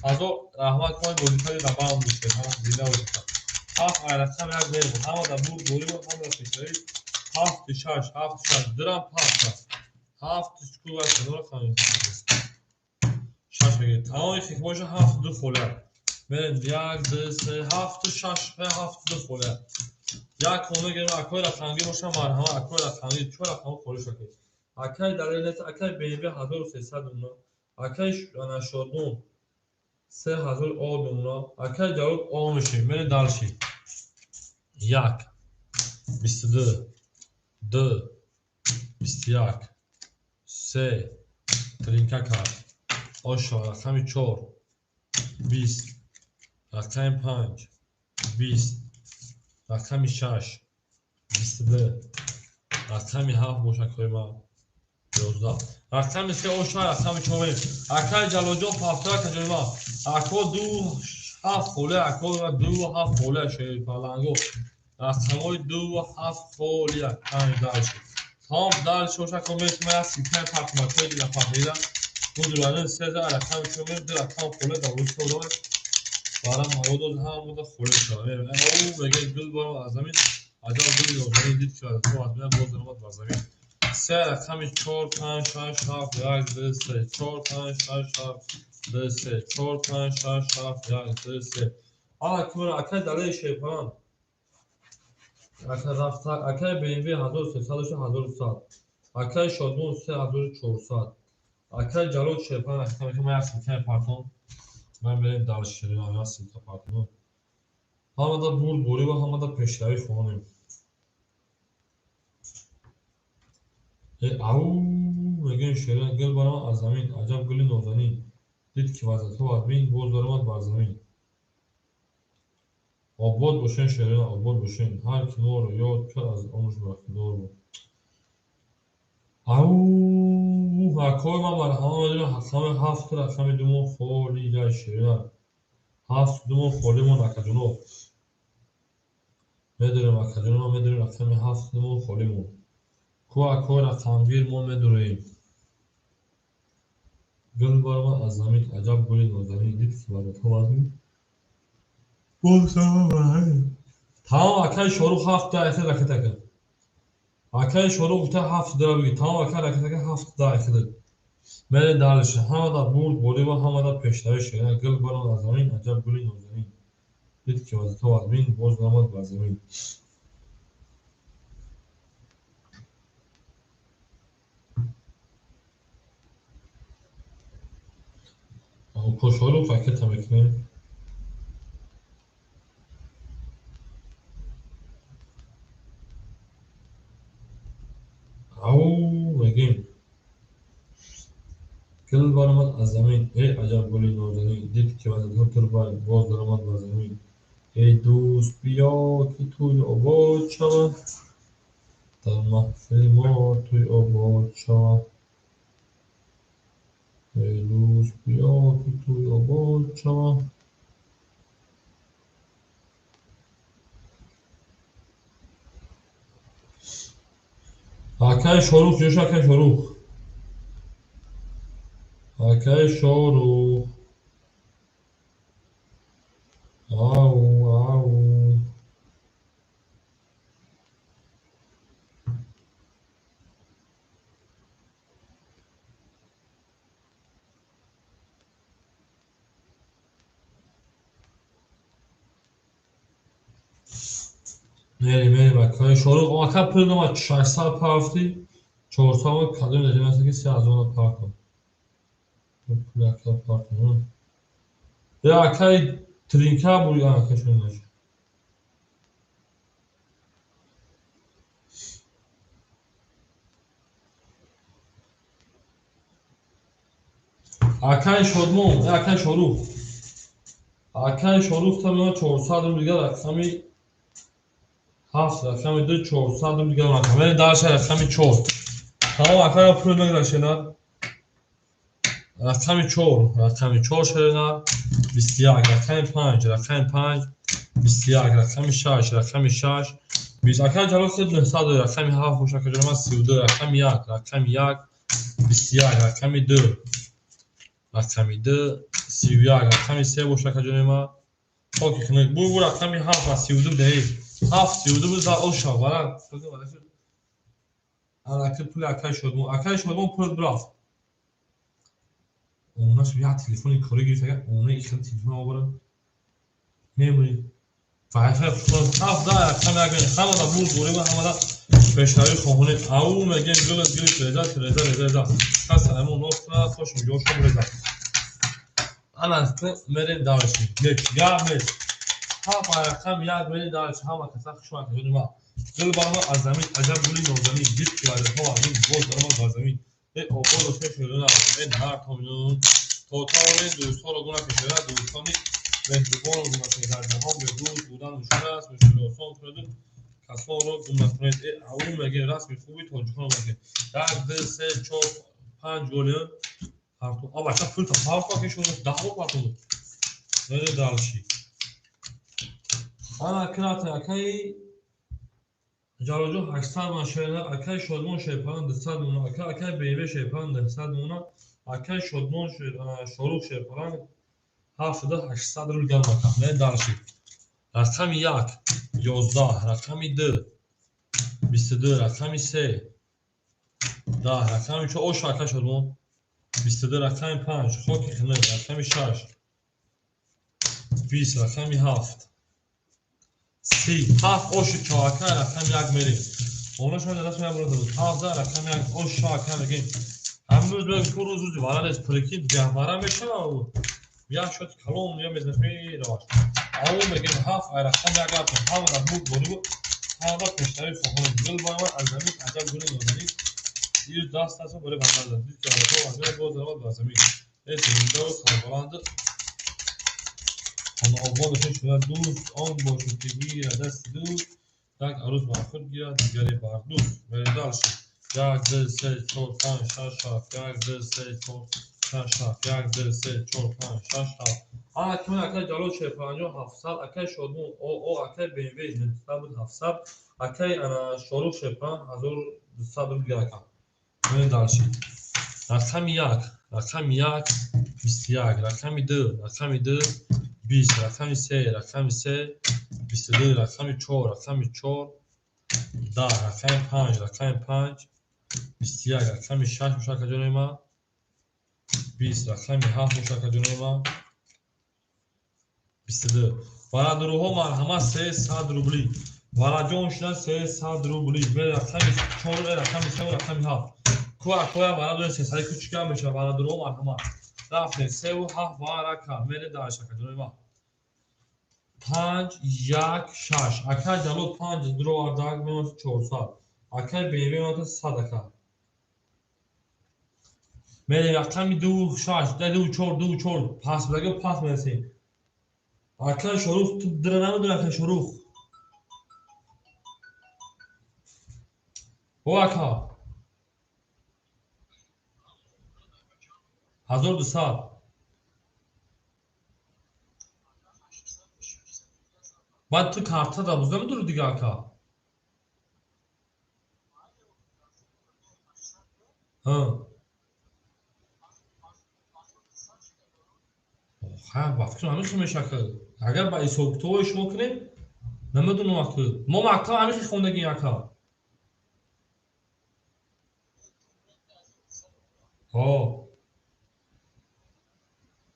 1000 раҳмат кунед бозикари дар баъм бошед. Зинда бошед. 7 рақами 1 мерем. Ҳама дар бурд борӣ бод, ҳама дар пешравӣ. 7 6 7 6 дирам 7 аст. 7 чку ва канора хамин. 6 мегирем. Тамоми хикмоша 7 2 холия. Мерем 1 2 3 7 6 7 2 холия. Як хона гирем, акои рақамгӣ боша марҳамат, акои рақамгӣ чор рақам холӣ шакед. Акай Далер акай BMW 1300 мемонад. Акай Шодмон 3000 О мемонад. Акай Ҷалол О мешавем. Мерем дальше. 1 22 2 21 3 тринка кард. Оша рақами 4 20, рақами 5 20, рақами 6 22, рақами 7 бошад коима 11, рақами 3 оша рақами 4 мерем. Акай Ҷалолҷон пафтара каҷоима. Ако 2 7 холия, ако 2 7 холия шерпаланго. Рақамҳои 2 7 холия. 5 дальше. Тамом дальше оша коммент ма сипай партмакои дила фаҳмида. Буд раны 3 за рақами 4 мерем, 2 рақам холия дар рӯз одам. Барам ҳаво ҳамада холӣ шавад. Мегӯяд гул баром аз замин, аҷаб гули нозанин, дид ки вазифа аз ман боз даромад бар замин. Се рақами 4 5 6 7 1 2 3 4 5 6 7 2 3 4 5 6 7 1 2 3. Ана кумера акай далаи шерпаран. Акай рафта акай BMW 1300 1100. Акай Шодмон 3400. Акай Ҷалол шерпаран акай ман як силка партон. Ман берем дальше шерина як силка партон. Ҳамада бурд борӣ ва ҳамада пешравӣ хонем. Ау мегӯем шерина гул баромад аз замин, аҷаб гули нозанин, дид ки вазифа аз бин боз даромад бар замин. Обод бошен шерина, обод бошен, ҳар ки моро ёд кард аз омӯш бархӯрдор буд. Ау акои ман марҳама медонам, рақами 7 рақами 2 мон холӣ ҷай шерина. 7 2 мон холӣ мон акаҷоно. Медорем акаҷоно, ман медорем рақами 7 2 мон холӣ мон. Ку акои рақамгир мо медорем. Гул баромад аз замин, аҷаб гули нозанин, дид ки вазифа аз бин боз даромад бар замин. Тамом акаи Шорух 7 да ахир ракета кард. Акаи Шорух гуфта 7 дара бигир. Тамом акаи ракета кард 7 да ахир. Мерем дальше. Ҳамада бурд борӣ ва ҳамада пешравӣ шерина. Гул баромад аз замин, аҷаб гули нозанин, дид ки вазифа аз бин боз даромад бар замин. Шорух ракета мекунем. Ау мегӯем гул баромад аз замин, эй аҷаб гули нозанин, дид ки вазифа турбай боз даромад бар замин. Эй дӯст биё ки тӯй обод шавад, дар маҳфили мо тӯй обод шавад. Эй дӯст биё ки тӯй обод шавад. Акаи Шорух ҷоша, акаи Шорух. Акаи Шорух. Ау, ау. Мерем, мерем акаи Шорух. Ака пул номад 600 пафти, 400 омад, кадом наҷим аст ки 3000 партон. Пул ака партон. Я акаи Тринка буд, ака шумо. Акаи Шодмон, акаи Шорух. Акаи Шорух та меомад 400 рубл дигар рақами 7, рақами 2, 400 рубл дигар рақам. Мерем дальше рақами 4. Тамом акаи пул мегирад шена. Рақами 4, рақами 4 шена, 21, рақами 5, рақами 5, 21, рақами 6, рақами 6, 20. Акаи Ҷалол 900, рақами 7 боша, акаи Ҷалол 32, рақами 1, рақами 1, 21, рақами 2, рақами 2, 31, рақами 3 боша, акаи ҷони ман. Хоки хунук. Бу рақами 7 ва 32 деҳ. 7 32 буд, за оша, вара. Анаки пули акаи Шодмон. Акаи Шодмон пул бирафт. Онаш як телефони корӣ гирифт, агар она ихел телефон оварад, мемонӣ. Вайфай хушон 7 да рақами як мегӯем. Ҳамада бурд борӣ ва ҳамада пешравӣ хоҳонем. Ау мегӯем гул гул реза реза реза реза. Кас ҳамон нос кунад, хош муҷошон реза. Ана мерем дальше. Гап нест. 7 рақам 1 мерем дальше. Ҳама каса хуш омад ҷони ман. Гул баромад аз замин, аҷаб гули нозанин, дид ки вазифа аз бин боз даромад бар замин. Эй обод бошед шерина, эй нар томинун. То тавонед дӯстҳоро гум накунед, шерина дӯстони меҳрубонро гум накунед. Дар ҷаҳон бе дӯст будан душвор аст, мушкил осон кунеду касонро гум накунед. Эй ау мегӯем расми хуби тоҷиконро накунед. 1 2 3 4 5 голиён парту. А бача пул та парту аки шумо 10 бор парту. Мерем дальше. Ана кирате акаи Ҷалолҷон 800 ман шерина, акаи Шодмон шерпаран 200 мона, акаи BMW шерпаран 900 мона, акаи Шодмон Шорух шерпаран 7 шуда 800 рубл гам ака. Мерем дальше. Рақами 1 11, рақами 2 22, рақами 3 10, рақами 4 ош ака шудмон 22, рақами 5 хоки хинак, рақами 6 20, рақами 7 30, 7 оши 4 ака, рақами 1 мерем. Она шояд даст меабрад. 7 рақами 1 ош 4 ака мегем. Ҳамин рӯз мегӯем ку рӯз рӯзи вара нест, прикинь гаҳвара мешавад. Як шот калон я мезанаш меравад. Аввал мегем 7 ай рақами 1 рафтем. Ҳама дар бурд борибу ҳама пештари хоҳонем. Гул баромад аз замин аҷаб гули нозанин. Ир даст аст барои банда. Дид ки аллоҳ аз боз даромад бар замин. Э зиндаву сарбаланд хонаобод шуда дӯст он бошад ки гирад дасти дӯст, як арӯз бар худ гирад, дигаре бар дӯст. Мерем дальше. 1 2 3 4 5 6 7 1 2 3 4 5 6 1 2 3 4 5 6 7. Ана ки ман акай Ҷалол 50 700, акай Шодмон ОО, акай BMW 900 буд 700, акай ана Шорух 45 1200 рубл дигар ака. Мерем дальше. Рақами 1, рақами 1 21, рақами 2, рақами 2 20, рақами 3, рақами 3 22, рақами 4, рақами 4 10, рақами 5, рақами 5 21, рақами 6 мушака ҷонои ман 20, рақами 7 мушака ҷонои ман 22. Варадуруҳо марҳамат 300 рубли. Вараҷон шуда 300 рубли. Рақами 4, рақами 3, рақами 7. Ку акоя варадури 300 ку чӣ мешавад? Варадуруҳо марҳамат. Рафтем 3 ва 7 варака. Мерем дар шака ҷонои ман. 5 1 6. Акай Ҷалол 5 дуровардаг мемонад 400. Акай BMW мемонад 100 ака. Мерем рақами 2 6, 2 4, 2 4. Пас бидаги пас мерасем. Акай Шорух ту дира намедонӣ акай Шорух. О ака. 1200. Баъд ту карта да боз намедонӣ дига ака. Ҳа. Ха, ба фикрам ҳамин хел мешавад ака. Агар ба ҳисобкитобҳои шумо кунем, намедонам ака. Мо мактаб ҳамин хел хондагим ака. Ҳо.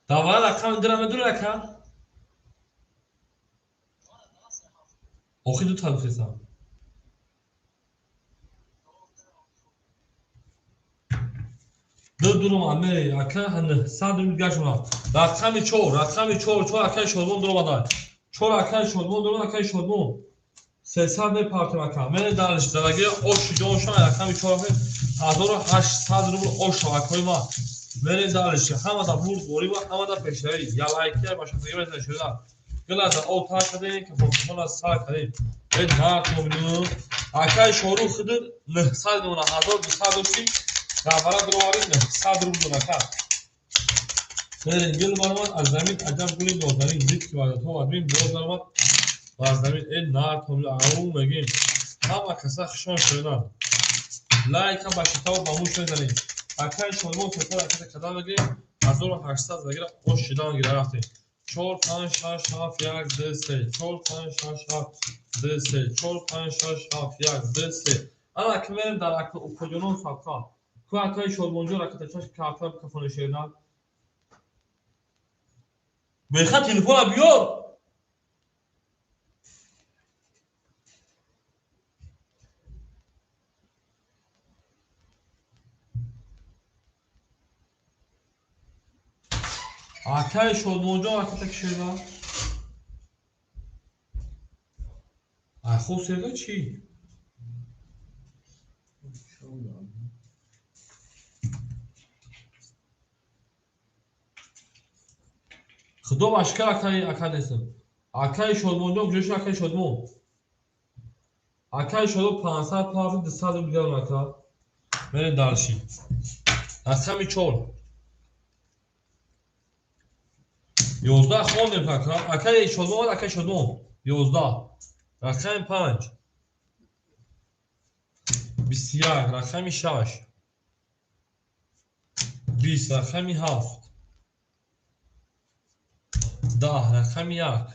Давара рақами дира медонӣ ака? Охир ду та гуфтесам. Ду дуромад мере ака 900 рубл гашт рафт. Рақами 4, рақами 4, 4 акаи Шодмон дуромада. 4 акаи Шодмон дуромад, акаи Шодмон. 300 мепартем ака. Мере дальше задаги оши ҷоншон рақами 4 1800 рубл ош акои ма. Мере дальше. Ҳама да бурд борӣ ва ҳама да пешравӣ. Я лайкия ба шафиқи мезанед шуда. Гила да об тар кардем, ки фокусмона сар кардем. Э нартомину. Акаи Шорух худ 900 мемонад, 1200 дошти. Давара дуроварӣ 900 рубл дод ака. Мерем гул баромад аз замин аҷаб гули нозанин. Дид ки ваъдатҳо вадмин боз даромад бар замин. Э нартомину ау мегем. Ҳама каса хушон шуданд. Лайка ба шитоб ба муш мезанем. Акаи Шодмон 300 ракета кадам мегирем. 1800 загира ош шидан гира рафтем. 4 5 6 7 1 2 3 4 5 6 7 2 3 4 5 6 7 1 2 3. Ана ки мерем дар укоҷонон сабқа. Ку акаи Шодмонҷон ракета чаш карта кафони шердан. Беха телефона биёр. Акаи Шодмонҷон ракета кишидан. Хуб серга чӣ? Худо ба шукр акаи ака нестам. Акаи Шодмонҷон куҷо шуд акаи Шодмон? Акаи Шодмон 500 пафт 200 рубл дигар ака. Мерем дальше. Рақами 4. 11 хондем ака. Акаи Шодмон, акаи Шодмон 11. Рақами 5. 21, рақами 6. 20, рақами 7. 10, рақами 1,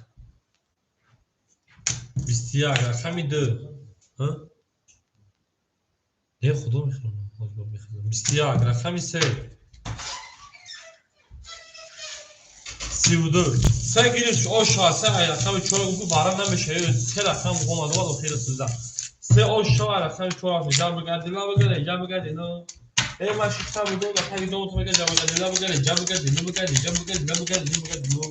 21, рақами 2. Не, худо мехӯрам. 21, рақами 3, 32. Се гирифт оша, се рақами 4 гуфт бара намешавад. Се рақам омад ва охир 13. Се оша рақами 4 ҷамъ бигардӣ, ла бигардӣ, ҷамъ бигардӣ, но. Ма 602 рақами 2 то мега ҷамъ бигардӣ, ла бигардӣ, ҷамъ бигардӣ, ну бигардӣ, ҷамъ бигардӣ, ла бигардӣ, ну бигардӣ, ну.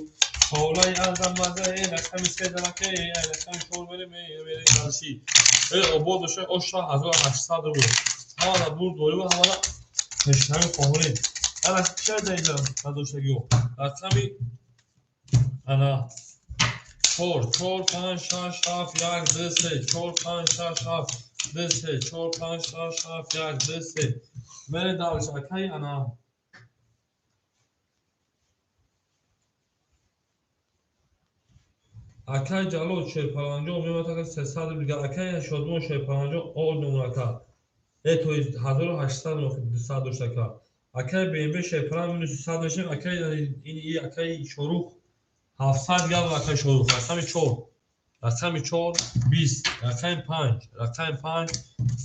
Холай азам маза, рақами 3 занаке, рақами 4 мерем, мерем дарши. Обод боша, оша 1800 рубл. Ҳамада бурд дорӣ ва ҳамада пешравӣ хоҳонем. Ана ча даида надоштагиҳо? Рақами ана 4, 4, 5, 6, 7, 1, 2, 3, 4, 5, 6, 7, 2, 3, 4, 5, 6, 7, 1, 2, 3. Мере дарш акай ана акай Ҷалол Шерпаланҷон мемонад ака 300 рубл дигар. Акай Шодмон Шерпаланҷон ол мемонад ака. То есть 1800 мохи 200 дошт ака. Акай БМВ Шерпалан минус 100 мешавем. Акай ин акай Шорух 700 дигар акай Шорух. Рақами 4, рақами 4 20, рақами 5, рақами 5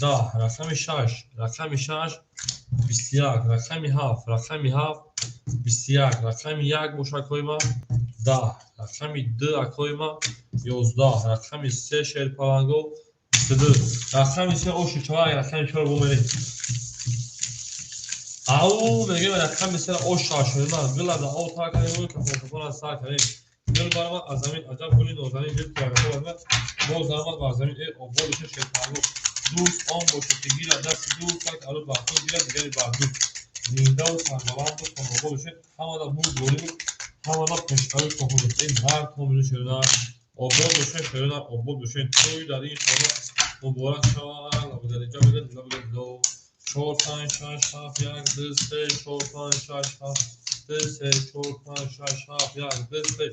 10, рақами 6, рақами 6 21, рақами 7, рақами 7 21, рақами 1 боша акои ма 10, рақами 2 акои ма 11, рақами 3 Шерпаланго 22, рақами 3 оши 4, рақами 4 бумерем. Ау мегем рақами 3 оша шуд. Ма гила да ау та кардем, кафон кафон аз сар кардем. Гул баромад аз замин, аҷаб гули нозанин, дил кирагато аз боз даромад бар замин. Обод боша Шерпаланго. Дӯст он бошад ки гирад дасти дӯст, як арӯз бар худ гирад, дигари бар дӯст. Зинда-у сарбаланду хонобод бошед. Ҳамада бурд дорӣ, ҳамада пешравӣ хоҳонем. Ҳар комилу шернар обод бошед, шернар обод бошед. Тӯй дар ин хона муборак шавад. Лабигариҷа бигад, лабигари 2, 4, 5, 6, 7, 1, 2, 3, 4, 5, 6, 7, 2, 3, 4, 5, 6, 7, 1, 2, 3.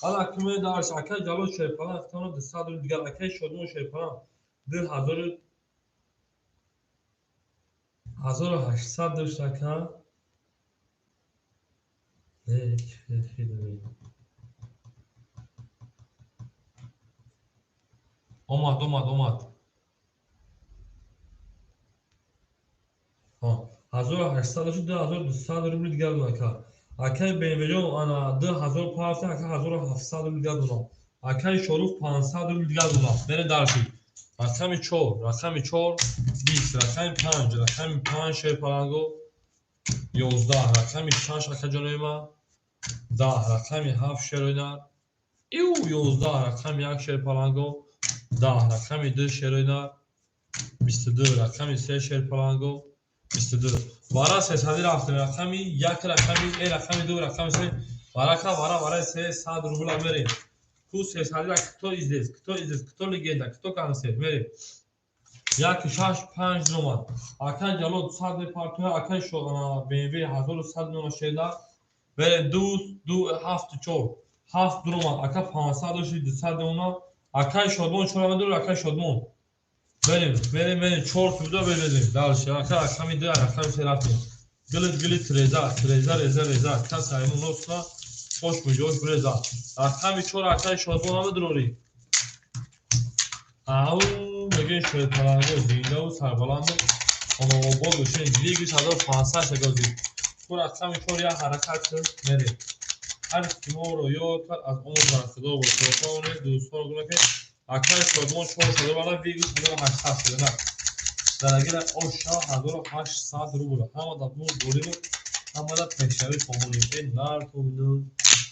Ҳала куме дарс акай Ҷалол Шерпалан хитона 200 рубл дигар. Акай Шодмон Шерпалан 2800 дошт ака. Омад, омад, омад. 1800 дошт, 2200 рубл дигар дод ака. Акай БМВ-ҷон ана 2000 партия, ака 1700 рубл дигар додам. Акай Шорух 500 рубл дигар додам. Мерем дарши. Рақами 4, рақами 4 20, рақами 5, рақами 5 Шерпаланго 11, рақами 6 акаҷонои ма 10, рақами 7 Шеройнар 11, рақами 1 Шерпаланго 10, рақами 2 Шеройнар 22, рақами 3 Шерпаланго 22. Вара сесади рафтем. Рақами 1, рақами рақами 2, рақами 3. Варака вара вара 300 рубла мерем. Ку сесади кто здесь? Кто здесь? Кто легенда? Кто концерт? Мерем. 1, 6, 5 ромад. Акай Ҷалол 100 мепартоя, акай Шоғана BMW 1100 меона шернар. Мерем 2, 2, 7, 4. 7 ромад. Ака 500 дошти 200 меона. Акай Шодмон 4 медор, акай Шодмон. Мерем, мерем, мерем, 4 суда берем. Дальше, ака рақами 2, рақами 3 рафтем. Гилит, гилит, реза, реза, реза, реза. Кас аймун носна, хош муҷош бреза. Рақами 4 акай Шодмон ҳама дурорӣ. Ау, мегӯем Шерпаланго зинда-у сарбаланду хонобод бошед. Лигиш 1500 шагози. Ку рақами 4 як ҳаракат кун, мерем. Ҳар ки моро ёд кард, аз умр бархудор бошад. Дӯстон гуна ки акай Шодмон 4 шуда бара вигус 1800 шуда. На. Дарагира оша 1800 рубл. Ҳамада бурд дорӣ, ҳамада пешравӣ хоҳонем. Нар тумину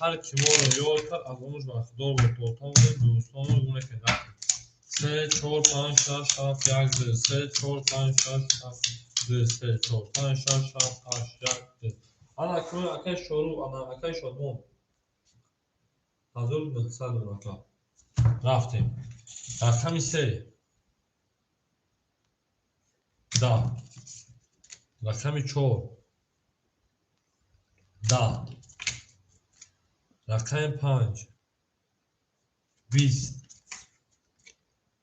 ҳар ки моро ёд кард, аз умр бархудор бошад. Дӯстон гуна ки 3, 4, 5, 6, 7, 1, 2, 3, 4, 5, 6, 7, 2, 3, 4, 5, 6, 7, 8, 1, 2. Ана акай акай Шору, ана акай Шодмон 1900 рубл ака. Рафтем. Рақами 3 10, рақами 4 10, рақами 5 20,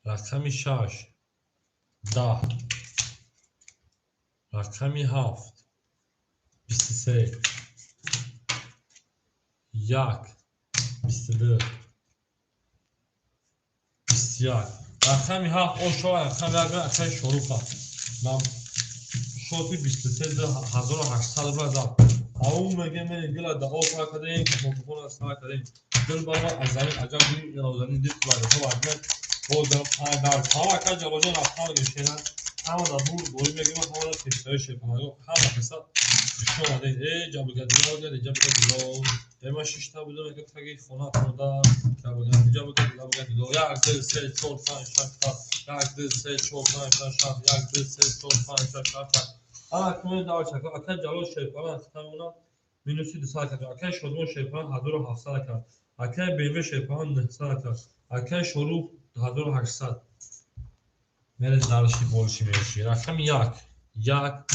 рақами 6 10, рақами 7 23, 1, 22, 21. Рақами 7 ошова, рақами 1 акаи Шоруха. Нам шоти 23 1800 рубл зад. Ау мегем гила да о сар кардем, капон сар кардем. Дил баба аз замин аҷаб дидем, ин озанин дид ва варда. Боз дар панҷ дар ҳама ака Ҷалолҷон рафтан гешена. Ҳама дар бур борӣ мегем, ҳама дар пешравӣ шепанагоҳ, ҳама қисса хуш омадед. Э ҷабгадило, ҷабгадило. Э ман шишта будам, ака таги хона хонда, ҷабгадило, ҷабгадило, ҷабгадило. 1 2 3 4 5 6 7, 1 2 3 4 5 6 7, 1 2 3 4 5 6 7 8. Ана кунед давчака, ака Ҷалол шерпалан хитамона минуси 200 кард. Акаи Шодмон шерпалан 1700 кард. Акаи БМВ шерпалан 900 кард. Акаи Шорух 1800. Мере дарши болши меши. Рақами 1, 1,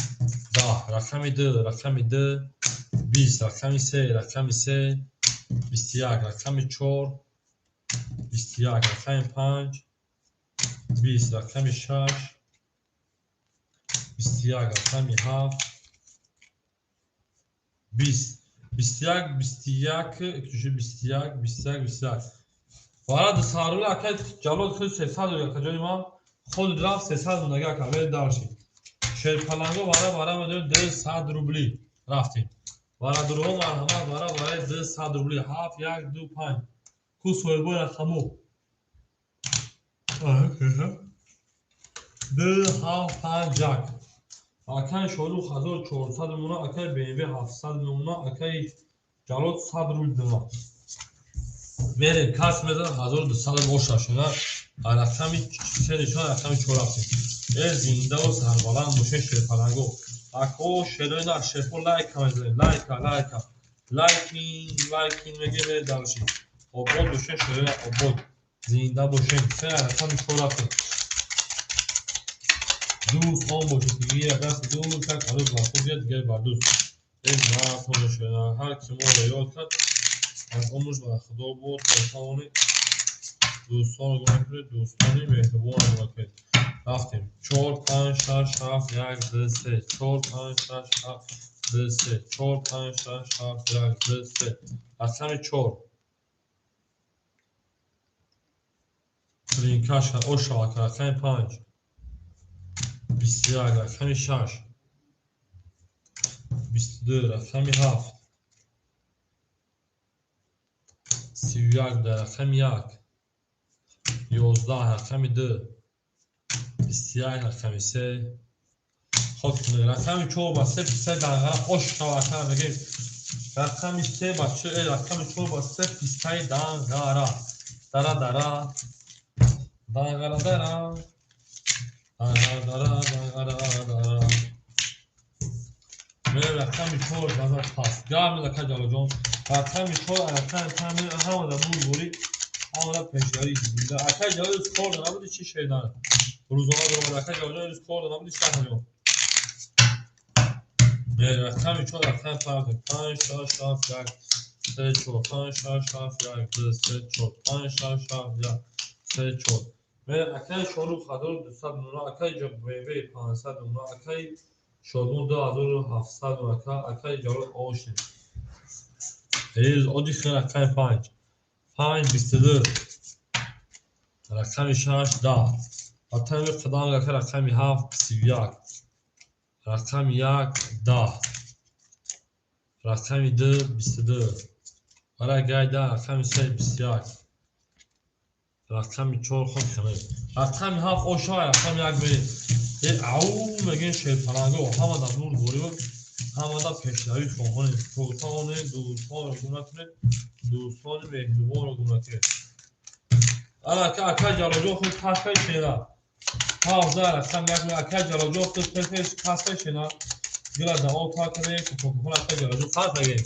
10, рақами 2, рақами 2, 20, рақами 3, рақами 3, 21, рақами 4, 21, рақами 5, 20, рақами 6, 21, рақами 7, 20, 21, 21, 21, 21, 21. Вара 200 рубл акай Ҷалол худ 300 рубл ака ҷони ман худ рафт 300 рубл ака вел дарши. Шерпаланго вара вара медонем 200 рубли рафтем. Вара дурҳо марҳамат вара вара 200 рубли 7 1 2 5. Ку соҳибои рақаму. 2 7 5 1. Акай Шорух 1400 мона, акай БМВ 700 мона, акай Ҷалол 100 рубл мона. Мерем кас мезанад 1200 боша шуда. Рақами 3 нишон, рақами 4 рафтем. Э зиндаву сарбаланд бошед шерпаланго. Ако шерои нар шерпо лайка мезанем. Лайка, лайка. Лайкин, лайкин мегем мерем дарши. Обод бошед шерои нар, обод. Зинда бошем. 3 рақами 4 рафтем. Дӯст он бошед ки як даст дӯст, як арӯз ба худ диҳад, дигар бар дӯст. Э нафтон шерои нар, ҳар ки моро ёд кард, аз умрш ба Худо буд, то тавони дӯстонро гум накунед, дӯстони меҳрубонро гум накунед. Рафтем. 4 5 6 7 1 2 3, 4 5 6 7 2 3, 4 5 6 7 1 2 3. Рақами 4. Линкаш кард, ошава кард. Рақами 5. 21, рақами 6. 22, рақами 7. 31, рақами 1. 11, рақами 2. 21, рақами 3. Хоб кунед. Рақами 4 ба 3 писаи данғара ошава кард мегем. Рақами 3 ба 4, рақами 4 ба 3 писаи данғара. Дара дара. Данғара дара. Дара дара дара дара. Мерем рақами 4 базар пас. Гап мезад ака Ҷалолҷон. Рақами 4, рақами 5 ҳама дар бурдборӣ, ҳама дар пешравӣ зинда. Ака Ҷалол рӯз кор набуди чӣ шер нар? Рӯзона баромад. Ака Ҷалолҷон рӯз кор набуди чӣ шер? Мерем рақами 4, рақами 5, 5 6 7 1 3 4 5 6 7 1 2 3 4 5 6 7 1 3 4. Мерем акаи Шорух 1200 мона, акаи БМВ 500 мона, акаи Шодмон 2700 мона, акаи Ҷалол ошем. Рӯз оди хел рақами 5. 5 22. Рақами 6 10. Рақами қадам ака рақами 7 21. Рақами 1 10. Рақами 2 22. Барои гайда рақами 3 21. Рақами 4 хоб хеле. Рақами 7 ошава, рақами 1 мерем. Э ау мегем шерпаланго, ҳама дар бурдборӣ, ҳама дар пешравӣ хоҳонем. Тавонем дӯстонро гум накунед, дӯстони меҳрубонро гум накунед. Ана ака, ака Ҷалолҷон худ паскай шера. 17 рақами 1 ака Ҷалолҷон худ паскай шера. Гила дар об тар кардем, купон ака Ҷалолҷон қад мегем.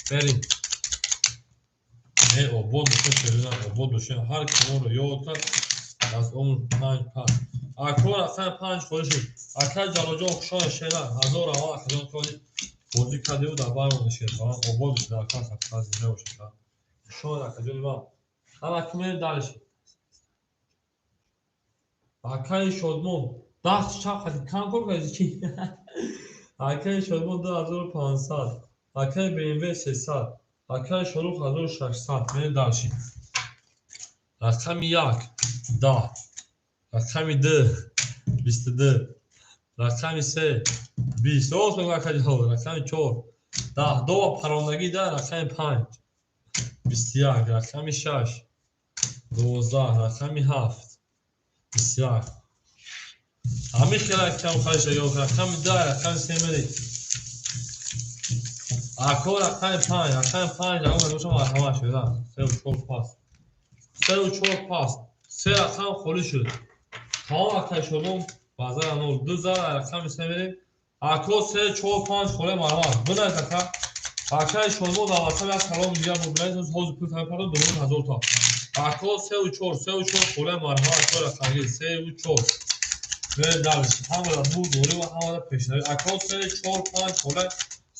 Берем. Э обод бошед шерина, обод бошед. Ҳар ки моро ёд кард, аз умр 5 пас. Ако рақами 5 холӣ шуд. Ака Ҷалолҷон хушона шера, 1000 равон акаҷон коли бозӣ кардеву дар бар монда шер. Обод бошед, ака хатта зинда бошед. Хушона акаҷони ман. Ана ки мерем дарш. Акаи Шодмон даст чап хати кам кор кардӣ чӣ? Акаи Шодмон 2500, акаи БМВ 300, Акаи Шорух 1600. Мерем дальше. Рақами 1 10, рақами 2 22, рақами 3 20. Рост мегӯ акаи Ҷалол. Рақами 4 10, ду ва парондагӣ 10, рақами 5 21, рақами 6 12, рақами 7 21. Ҳамин хела кам хариша ё рақами 10, рақами 3 мерем. Ако рақами 5, рақами 5, рақами 5 марҳамат шуда. 3 4 пас. 3 4 пас. 3 рақам холӣ шуд. Тамом акаи Шодмон базара 0. 2 зара рақами 3 мерем. Ако 3 4 5 холӣ марҳамат. Бинавис ака. Акаи Шодмон дар ватсап як салом дигар буд. Бинавис ҳозир пул тайёр кардам 2000 та. Ако 3 4, 3 4 холӣ марҳамат. Акои рақамгир 3 4. Мерем дальше. Ҳамада буд, дорӣ ва ҳамада пешнавӣ. Ако 3 4 5 холӣ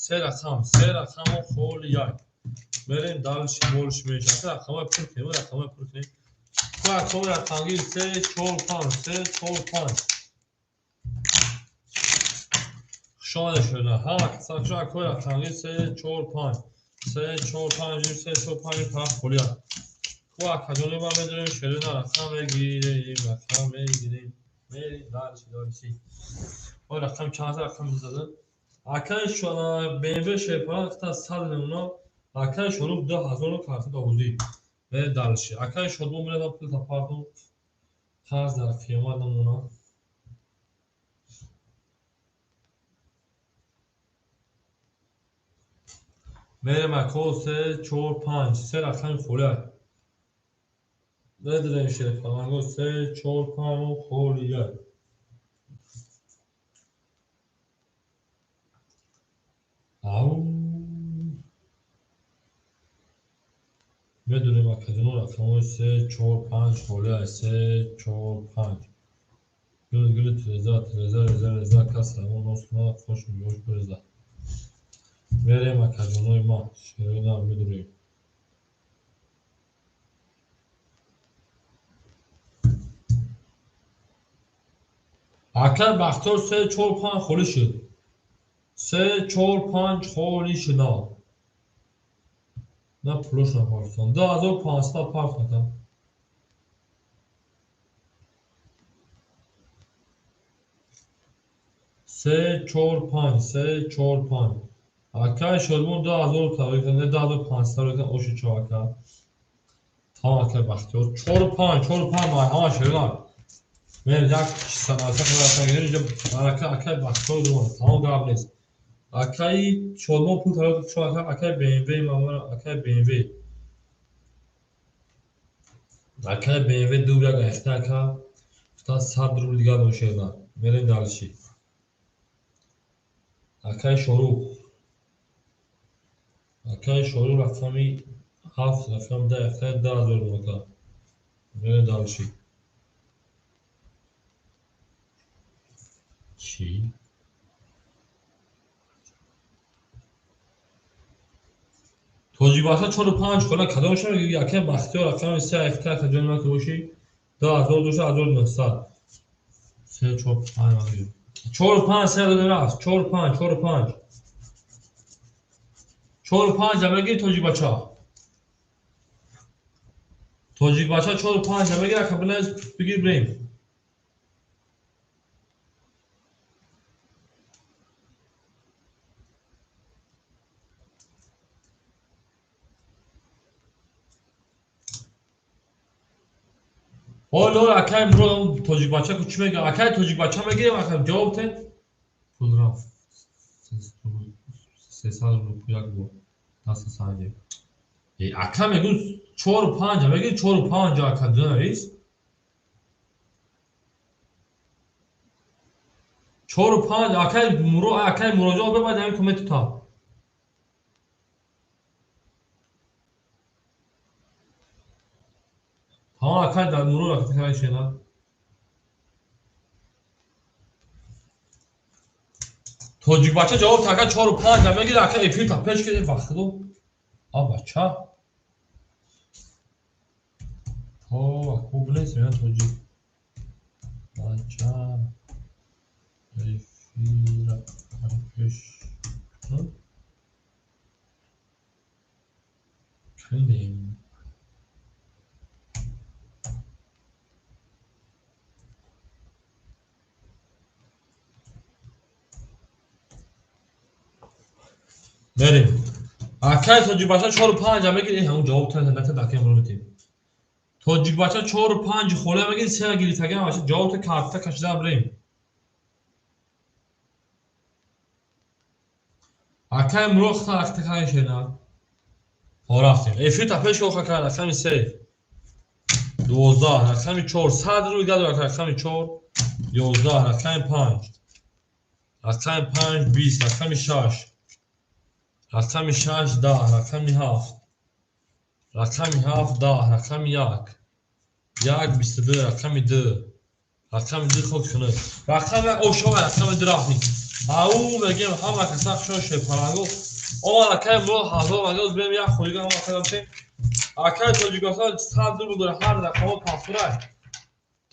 се рақам, се рақамо холи як. Мерем дальше, больше меньше. Ака рақамҳои пур кунем, рақамҳои пур кунем. Ку акои рақамгир 3 4 5, 3 4 5. Хуш омадед шуда. Ҳама каса хуш акои рақамгир 3 4 5. 3 4 5, 3 4 5 тараф холи як. Ку акаҷони ма медонем шерина рақам мегирем, рақам мегирем. Мерем дальше, дальше. Ой рақам чанд рақам зада? Акаи BMW шерпаран хата 100 намуна, акаи Шорух 2000 карта довузӣ. Мерем дальше. Акаи Шодмон мерадам пул тапардум. Қарз дар қиёмат намуна. Мерем ако 3 4 5, се рақами холӣ. Медонем шерпаранго 3 4 5 холӣ. Ау. Медонем акаҷоно рақамҳои 3 4 5 холӣ 3 4 5. Гул гул треза треза реза реза кас ҳамон нос кунад хош мебош бреза. Мерем акаҷонои ма шероина медурем. Акаи Бахтиёр 3 4 5 холӣ шуд. 3 4 5 холӣ шуд. На пулош напартон. 2500 парт кардам. 3 4 5, 3 4 5. Акаи Шодмон 2000 таври кард, 2500 кард, оши чо ака. Тамом акаи Бахтиёр. 4 5, 4 5 марҳамат шерина. Мерем як санаса хабар гирем, инҷо барака акаи Бахтиёр думон. Тамом гап нест. Акаи Шодмон пул талаб чо ака, акаи BMW мамара, акаи BMW. Акаи BMW ду як ахта ака. Фта 100 рубл дигар дошерна. Мерем дальше. Акаи Шорух. Акаи Шорух рақами 7, рақами 10, акаи 10000 рубл. Мерем дальше. Чӣ? Тоҷикбача 4 5 хола кадомша мегӯӣ? Акаи Бахтиёр рақами 3 ахта ака ҷони ман ки бошӣ 2000 дошта 1900. 3 4 5 мегӯӣ. 4 5 3 додем рафт. 4 5 4 5. 4 5 мегӯӣ тоҷикбача. Тоҷикбача 4 5 мегӯӣ ака бинавис бигир бирем. Ҳоло акаи Мурод тоҷикбача ку чӣ мегӯяд? Акаи тоҷикбача мегирем, ака ҷавоб те? Пул рафт. 300 рубл пул як бор. Даста санҷем. Ака мегӯ 4 5 мегӯ 4 5 ака дунавис. 4 5 акаи Мурод, акаи Муроҷон бебад ҳамин коммент та. Тамом акаи дар Мурод рақами кай шена. Тоҷикбача ҷавоб та ака 4 5 мегирад, ака эфир та пеш кардем вақтидо. А бача. То аку бинес меян тоҷик. Бача. Эфир пеш. Якним. Мерем. Акай тоҷикбача 4-5 мегирӣ, ҳамун ҷавоб та дакай мурмитем. Тоҷикбача 4-5 холия мегирӣ, 3 гирифтагӣ бача ҷавоб та карта кашида бирем. Акай мурод хата ракта кай шена. Ҳо рафтем. Эфир та пеш оха кай рақами 3. 12 рақами 4 100 рӯй гад рақами 4 11 рақами 5 рақами 5 20 рақами 6 рақами 6 10 рақами 7 рақами 7 10 рақами 1 1 22 рақами 2 рақами 2 хок хунук рақами 1 ошова рақами 2 рафтем. Ау мегем ҳама каса хушон шепаранго омад акай мурод ҳазор мегоз бем як холига ҳама каса акай тоҷикбача 100 рубл дора ҳар рақамо пафтурай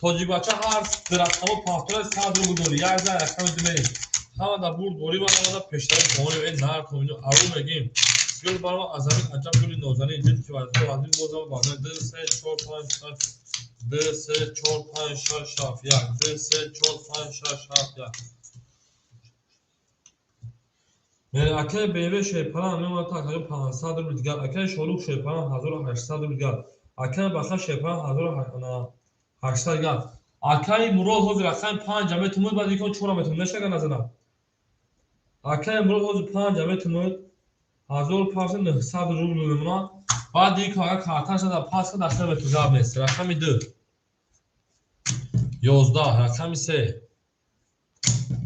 тоҷикбача ҳар рақамо пафтурай 100 рубл дори як зан рақами 2 мерем. Ҳама да бурд борӣ ва ҳама да пештари хонӣ э нарком ино ау мегем гул барма аз замин аҷаб гули нозанин дид ки вазифа вазин бозам баъдан 2 3 4 5 6 2 3 4 5 6 7 1 2 3 4 5 6 7 1. Мерем акай БВ шерпаран мемонад та акай 500 рубл дигар, акай Шорух шерпаран 1800 рубл дигар, акай Баха шерпаран 1800 дигар, акай Мурод ҳозир рақами 5 метумуд, баъд икон 4 метумуд мешага назанам. Акай Мурод ҳозир 5 метумуд 1500 рубл мемонад, баъд икон агар карташа дар пас кад дахил мету гап нест. Рақами 2 11 рақами 3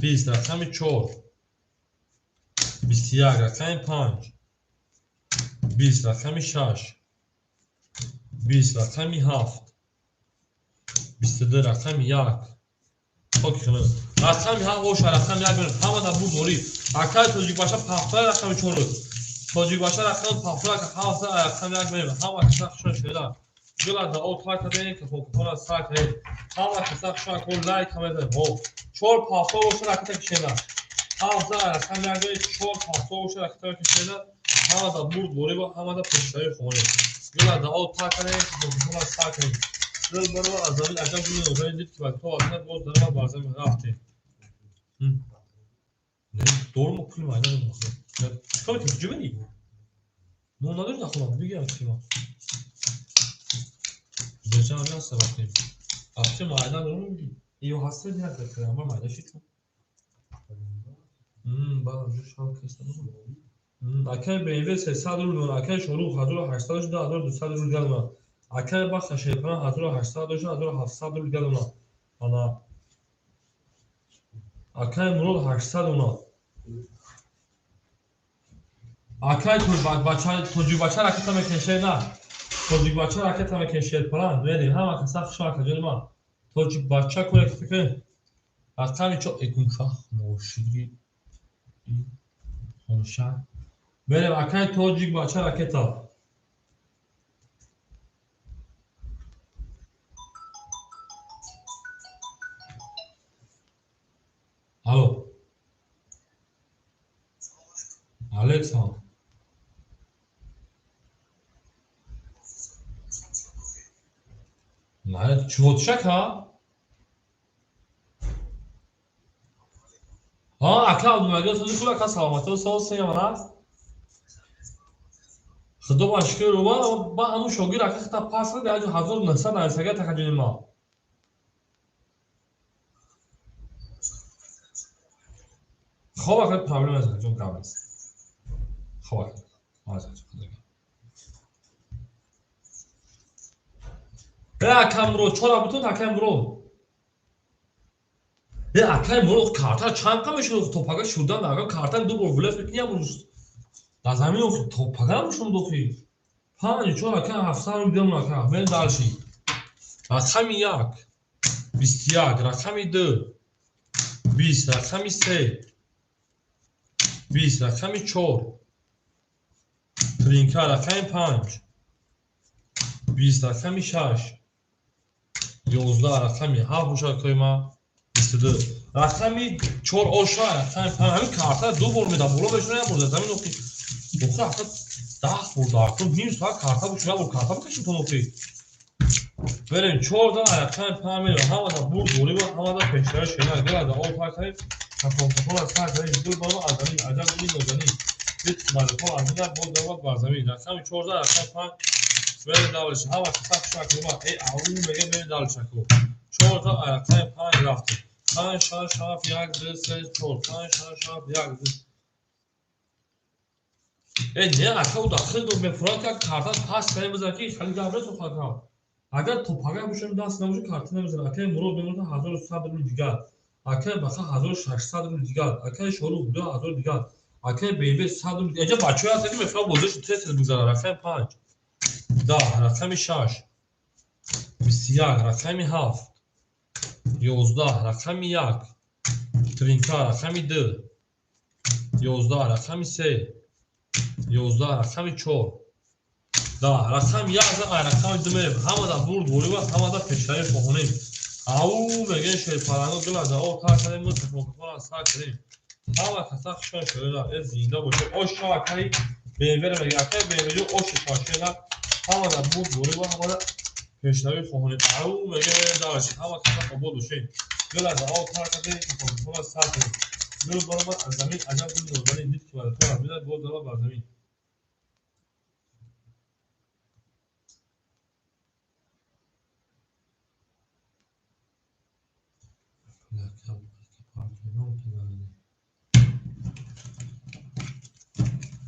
20 рақами 4 21 рақами 5 20 рақами 6 20 рақами 7 22 рақами 1 хок хунук рақами 7 оша рақами 1 мерем. Ҳама да бурд борӣ. Акай тоҷикбача пафтура рақами 4 тоҷикбача рақами пафтура 7 рақами 1 мерем. Ҳама каса хушон шуда гула да о тар кардем кафокафона сар кардем. Ҳама каса хушон ко лайк ҳамедем. Ҳо 4 пафтура боша ракета кишена. 7 рақами 1 мерем 4 пафтура боша ракета кишена. Ҳама да бурд борӣ ва ҳама да пештари хонӣ. Гула да о тар кардем кафокафона сар кардем. Дил баро аз замин аҷаб гули нозанин дид ки ба то аз боз дарма бар замин рафтем. Не, дормо пули майда намохӯрем. Чикор мекунӣ? Куҷо мерӣ? Мо надорем дар хона, бигирам қима. Ҷаҷа ҳаста рафтем. Афти майда дорем ё ҳаста як дақиқа бар майда шид. Баъд аз шав киста. Акай БМВ 300 рубл мемонад, акай Шорух 1800 2200 рубл дигар мемонад. Акай Баха шерпаран 1800 дошта 1700 рубл дигар мемонад. Ана акай Мурод 800 мемонад. Акай тоҷикбача ракета мекунед на? Тоҷикбача ракета мекунед шерпаран. Мерем ҳама каса хушо ака ҷони ман. Тоҷикбача ко ракета кунед. Рақами 4 экунша ношири хонша. Мерем акай тоҷикбача ракета. Алло. Алейкум. Не, чувотшак ҳа? Ҳа, ака Абдумагид сози хуб ака саломатӣ соз сеям аст. Худо ба шукр ва ба ҳамун шогирд ака хата пас кард 1900 нависага така ҷони ма. Хоб ака проблема нест ҷон гап нест. Хоб ака. Э акай Мурод чора бутун акай Мурод. Э акай Мурод карта чанд қа мешуд то пага шудан ага карта ду бор вилеф мекунӣ як бор дар замин охи то пага мешуд охи. 5 4 ака 700 рубл дем ака. Мерем дальше. Рақами 1 21 рақами 2 20 рақами 3 20 рақами 4 тринка рақами 5 20 рақами 6 11 рақами 7 бошад кои ма 22 рақами 4 оша рақами 5 ҳамин карта ду бор медам боло мешуна як бор дар замин охи охи ҳафта 10 бор дар кун ним соат карта бушем, як бор карта бикашем то охи. Берем 4 рақами 5 мерем. Ҳамада бурд ғолиба, ҳамада пешравӣ шена. Гила да об тар кардем, кафон кафон аз сар кардем. Гул барома аз замин, аҷаб гули нозанин. Дид мардикор аз дила боз даромад бар замин. Рақами 14 рақами 5 мерем давлаш. Ҳама каса хушак кунем. Эй ау мега мерем давлаш ку. 14 рақами 5 рафтем. 5 6 7 1 2 3 4 5 6 7 1 2. Э не, ака у дахил ду мефурад как карта пас кардем бизар ки хали гап нест ака. Агар то пага бошем даст набошем карта намезанад. Акаи Мурод мемонад 1100 рубл дигар. Акаи Баха 1600 рубл дигар. Акаи Шорух 2000 дигар. Акаи БМВ 100 рубл. Эҷа бачаҳое ҳастанд ки мехоҳанд бозиашон тез тез бигзарад. Рақами 5 10, рақами 6 21, рақами 7 11, рақами 1 тринка, рақами 2 11, рақами 3 11, рақами 4 10, рақами 1, рақами 2 мерем. Ҳамада бурд ғолиба, ҳамада пешравӣ хоҳонем. Ау мегӯем шерпаланго гила да об тар кардем, мо кафон сар кардем. Ҳама каса хушон шуда, э зинда бошед. Ош шава акаи БМВ-ро мегӯяд. Акаи БМВ оши шава. Ҳамада бурд ғолиба, ҳамада пешравӣ хоҳонем. Ау мегӯем даваши. Ҳама каса обод бошед. Гила да об тар кардем, кафон сар кардем. Гул баромад аз замин, аҷаб гули нозанин. Дид ки валатор аз мезад, боз даромад бар замин.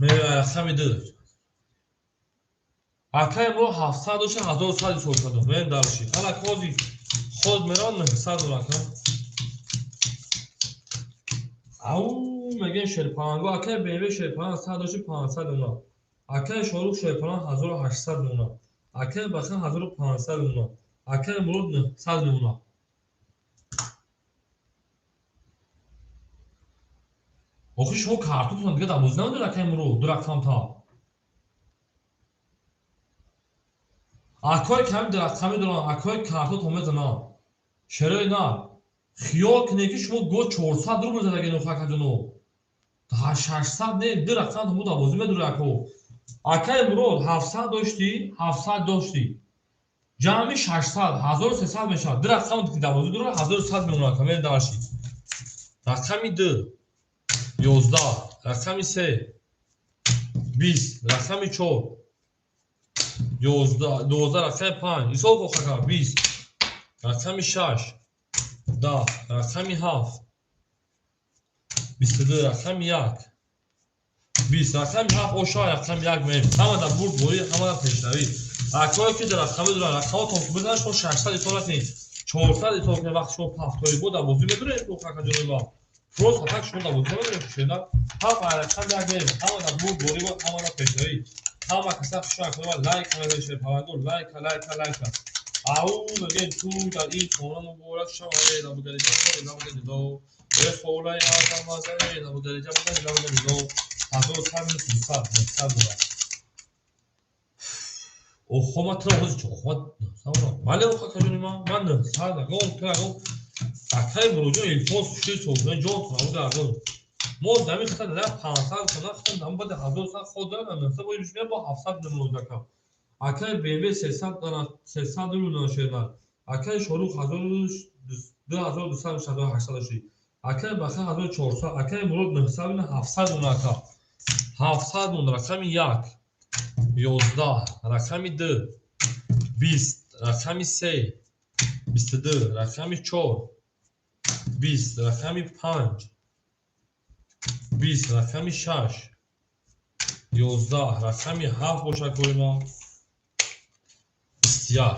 Рақами 2. Акаи мо 700 дошта, 1100 ҳисоб кардам. Мерем дарши. Ҳала кози ход меравад 900 дорад ака. Ау мегӯем шерпаланго. Акаи БМВ шерпаланг 100 дошти 500 дона. Акаи Шорух шерпаланг 1800 дона. Акаи Баха 1500 дона. Акаи Мурод 900 дона. Охи шумо картотон дига дар бозӣ намедоред акаи Мурод, ду рақамта. Акои ками ду рақамӣ доранд, акои картотон мезананд. Шерои на. Хиёл кунед ки шумо го 400 рубл задаги нохакаҷоно. 600 не, ду рақамта мо дар бозӣ медоред ако. Акаи Мурод 700 доштӣ, 700 доштӣ. Ҷамъи 600, 1300 мешавад. Ду рақам ки дар бозӣ дорад, 1100 мемонад, ака мерем дарши. Рақами 2 11, рақами 3 20, рақами 4 11, 12, рақами 5 ҳисоб кун хака 20, рақами 6 10, рақами 7 22, рақами 1 20, рақами 7 оша рақами 1 мерем. Ҳамада бурд борӣ, ҳамада пешравӣ. Акое ки дар рақами доранд, рақамотон ки бизанед, шумо 600 ҳисоб накунед, 400 ҳисоб кунед. Вақти шумо ҳафтои бо дар бозӣ медоред, хака ҷони ма. Просто так шумо дар бозӣ намедоред, шена. Ҳафт рақами 1 мерем. Ҳамада бурд борӣ, ҳамада пешравӣ. Ҳама каса хушак кунад, лайк мезанед шерпаланго, лайк, лайк, лайк. Ау мегӯем ту дар ин хона муборак шавад, набудариҷа, набудариҷа. Э холаи азамаза, набудариҷа, набудариҷа. 1100 минус 900, 900 дорад. Охо, ма тра ҳозир чо, охо, ма 900 дорад. Бале, охо, кажони ма, ман 900, агон, тра, агон. Акаи Муроҷон илтимос шуд, созмон ҷон тра, агон. Мо замин хата на 500 хона хата нам баъд 1100 ход дорад, 900 бояд бишмея бо 700 намуд ака. Акаи БМВ 300 дорад, 300 рубл нашедад. Акаи Шорух 2200 800 дошт. Акаи Баха 1400, акаи Мурод 900 700 дона ака. 700 дона, рақами 1 11, рақами 2 20, рақами 3 22, рақами 4 20, рақами 5 20, рақами 6 11, рақами 7 бошад кори мо 21.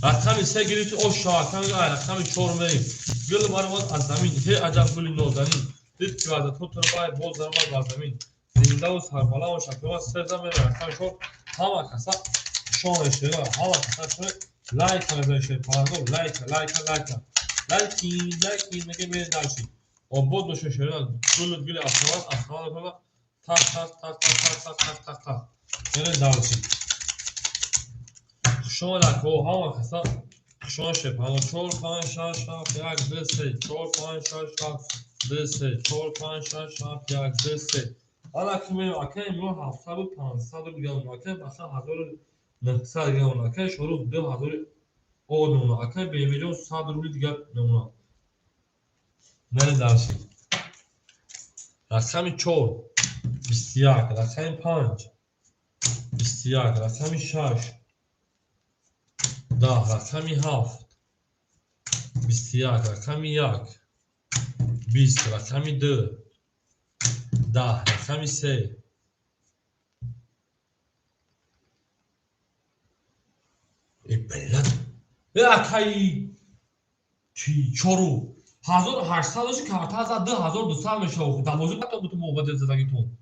Рақами 3 гирифти, ош рақами 4 мерем. Гул баромад аз замин, ҳе аҷаб гули нозанин. Дид ки ваъдатҳо турбай, боз даромад бар замин. Зиндаву сарбаланд бошад, кори се зан мерем. Рақами 4 ҳама каса хушон мешавад, ҳама каса шуд лайк мезанед шерпаланго, лайк, лайк, лайк. Лайки, лайки мегӯем мерем дарши. Обод бошед шерон, гул гули асмон, асмон тақ тақ тақ тақ тақ тақ тақ тақ тақ. Мерем дарши. Хушон ако, ҳама каса хушон шерпаланго. 4 5 6 7 1 2 3 4 5 6 7 2 3 4 5 6 7 1 2 3. Ана ки меем, акай Имрон 700 500 рубл гамон, акай Баха 1900 гамон, акай Шорух 2000 од мемонад, акай Бемеҷон 100 рубли дигар мемонад. Мерем дальше. Рақами 4 21, рақами 5 21, рақами 6 10, рақами 7 21, рақами 1 20, рақами 2 10, рақами 3 блядь. Акай чи чору 1800 дошти, карта зад 2200 мешавад. Дарвоза то бутун мобадил задагитон.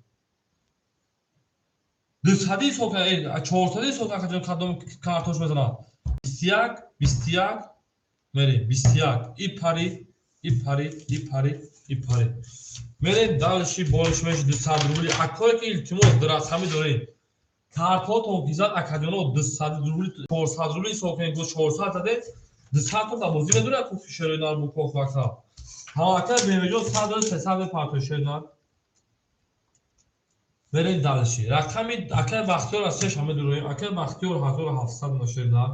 200 сока, 400 сока кадом кадом картош мезанад. 21, 21 мерем, 21 и парид, и парид, и парид, и парид. Мерем дальше, больше меньше 200 рубли. Акое ки илтимос рақами дорем. Картотон ки зад акадионо 200 рубли, 400 рубли ҳисоб кунед, гуфт 400 заде, 200 то дарвоза медорад ку шерои нар букох вака. Ҳамака Бемеҷон 100 дорад, 300 мепартои шерои нар. Мерем дальше. Рақами акай Бахтиёр аз шаш ҳама дуроем. Акай Бахтиёр 1700 нашерои нар.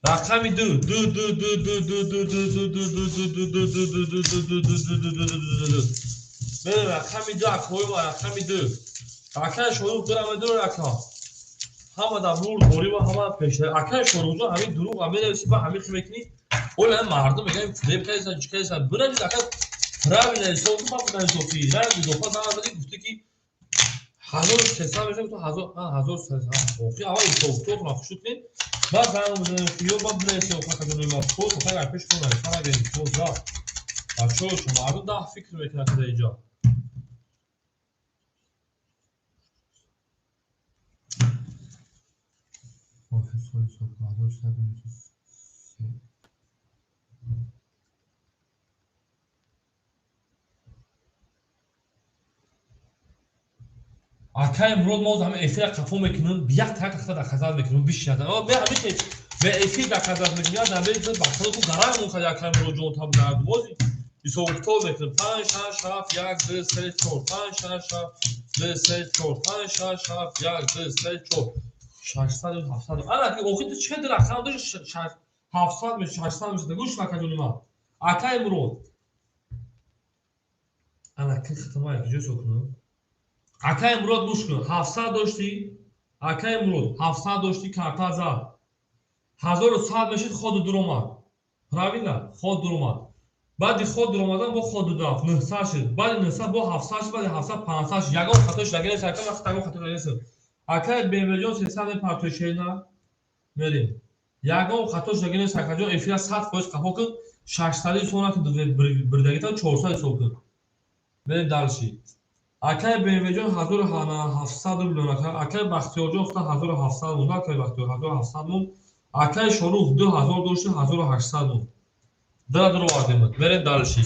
Рақами 2 2 2 2 2 2 2 2 2 2 2 2 2 2 2 2 2 2 2 2 2 2 2 2. Мерем рақами 2 акои ма рақами 2. Акай Шорух дурам дур ака. Ҳама дар нур дорӣ ва ҳама пешравӣ. Акай Шоруҳҷон ҳамин дурӯғ менависӣ ба ҳамин хел мекунӣ. Ола мардум мегӯянд фиреб кардасан, чӣ кардасан. Бинавис ака правильно ҳисоб кун, ман бинависам ки на илофа занг задӣ гуфтӣ ки 1300 мешавад, гуфтам 1300. Охи аввал ҳисобкитобро хушуд кунед, баъд занг бизанед ки ё баъд бинависед академияи ма код, агар пеш кун нависа нагиред, код рафт. Бачаҳо шумо мардум даҳ фикр мекунад дар инҷо. Акай Мурод мо ҳама эфира қафо мекунем, як так тахта доказат мекунем, бишинад. Ме ҳамин ме эфир доказат мекунем, дар бе бахтро ку гаранг мон кад акай Мурод ҷон таб дар боз ҳисоб китоб мекунем. 5 6 7 1 2 3 4 5 6 7 2 3 4 5 6 7 1 2 3 4 600 700. Ана ки охир ту чӣ рақам дошт 700 мешад, 600 мешад. Гӯш нака ҷони ман. Акай Мурод. Ана ки хитма як ҷо сокунам. Акай Мурод гӯш кун. 700 доштӣ? Акай Мурод 700 доштӣ, карта зад. 1100 мешид, ходу дуромад. Правильно? Ход дуромад. Баъди ход дуромадан бо ход рафт 900 шуд. Баъди 900 бо 700 шуд, баъди 700 500 шуд. Ягон хатош нагиред, ака вақт ягон хато нагиред. Акай Бемеҷон 300 мепартои шерина. Мерем. Ягон хатош нагиред, акаҷон эфира 100% қафо кун. 600 ҳисоб накун, бирдагитон 400 ҳисоб кун. Мерем дальше. Акай Бемеҷон 1700 рубл ака. Акай Бахтиёрҷон худо 1700 монд. Акай Бахтиёр 1700 монд. Акай Шорух 2000 дошт, 1800 монд. Дара дуровардем. Мерем дальше.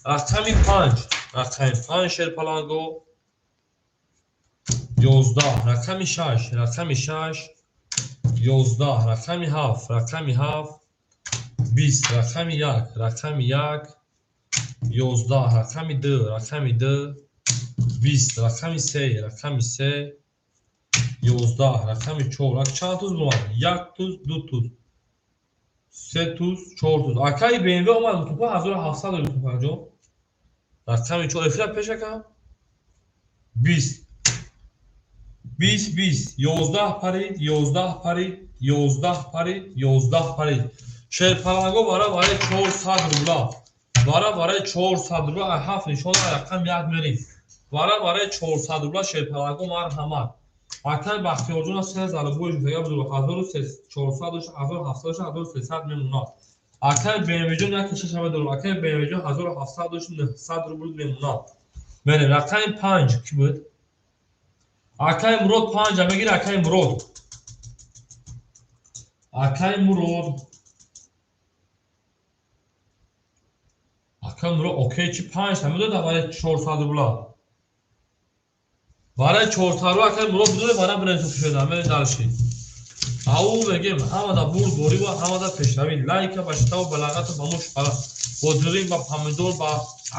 Рақами 5. Рақами 5 шерпаланго 11, рақами 6, рақами 6 11, рақами 7, рақами 7 20, рақами 1, рақами 1 11, рақами 2, рақами 2 20, рақами 3, рақами 3 11, рақами 4. Чанд туз омад? 1 туз, 2 туз, 3 туз, 4 туз. Акаи BMW омад, мутупа 1700 мутупа ҷон. Рақами 4 эфира пеш ака. 20 20 20 11 парид, 11 парид, 11 парид, 11 парид. Шерпаланго бара барои 400 рубла. Бара барои 400 рубла, ҳафт нишон рақам 1 мерим. Бара барои 400 рубла шерпаланго марҳамат. Акай Бахтиёрҷон аз се зарбои шудага буд 1400 дошт, 1700 дошт, 1300 мемонад. Акай БМВ-ҷон як шаш ҳама дорам. Акай БМВ-ҷон 1700 дошт, 900 рубл мемонад. Мерем рақами 5 ки буд? Акай Мурод 5 мегир, Акай Мурод. Акай Мурод. Акай Мурод окей чи 5 ҳама дод барои 400 рубла. Барои 400 рубла акай Мурод бидуре барои бирем шуда. Мерем дальше. Ау мегем ҳамада бурд борӣ ва ҳамада пешравӣ. Лайка ба шитав ба лағату ба муш, ба бодиринг, ба помидор, ба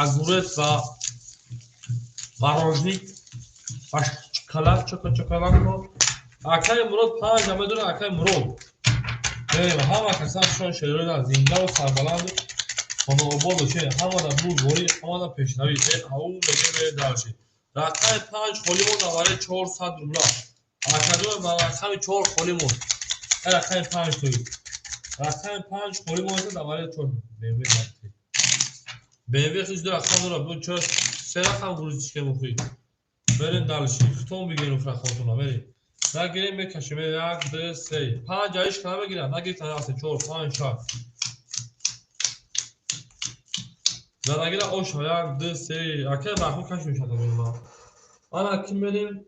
огурец, ба морожник. Ҳашткалак чока-чокалак. Акаи Мурод 5 медонад, акаи Мурод. Ҳама касан шон шерои зиндаву сарбаланду хонаобод бошед. Ҳамада бурдборӣ, ҳамада пешравӣ. Ау мегӯем дальше. Рақами 5 холӣ монд барои 400 рубла. Акаҷон, ба рақами 4 холӣ монд. Рақами 5 тои. Рақами 5 холӣ монд барои 4. BMW BMW хиш ду рақам дорад. Бу чор се рақам грузичка мухӣ. Берем дальше. Хитон бигирем рақамтона, берем. Нагирем, мекашем. 1, 2, 3. 5 иш кана мегирам. Нагирифтан 4, 5, 6. Задагира оша 1, 2, 3. Ака баху каш мешад ма. Ана ки мерем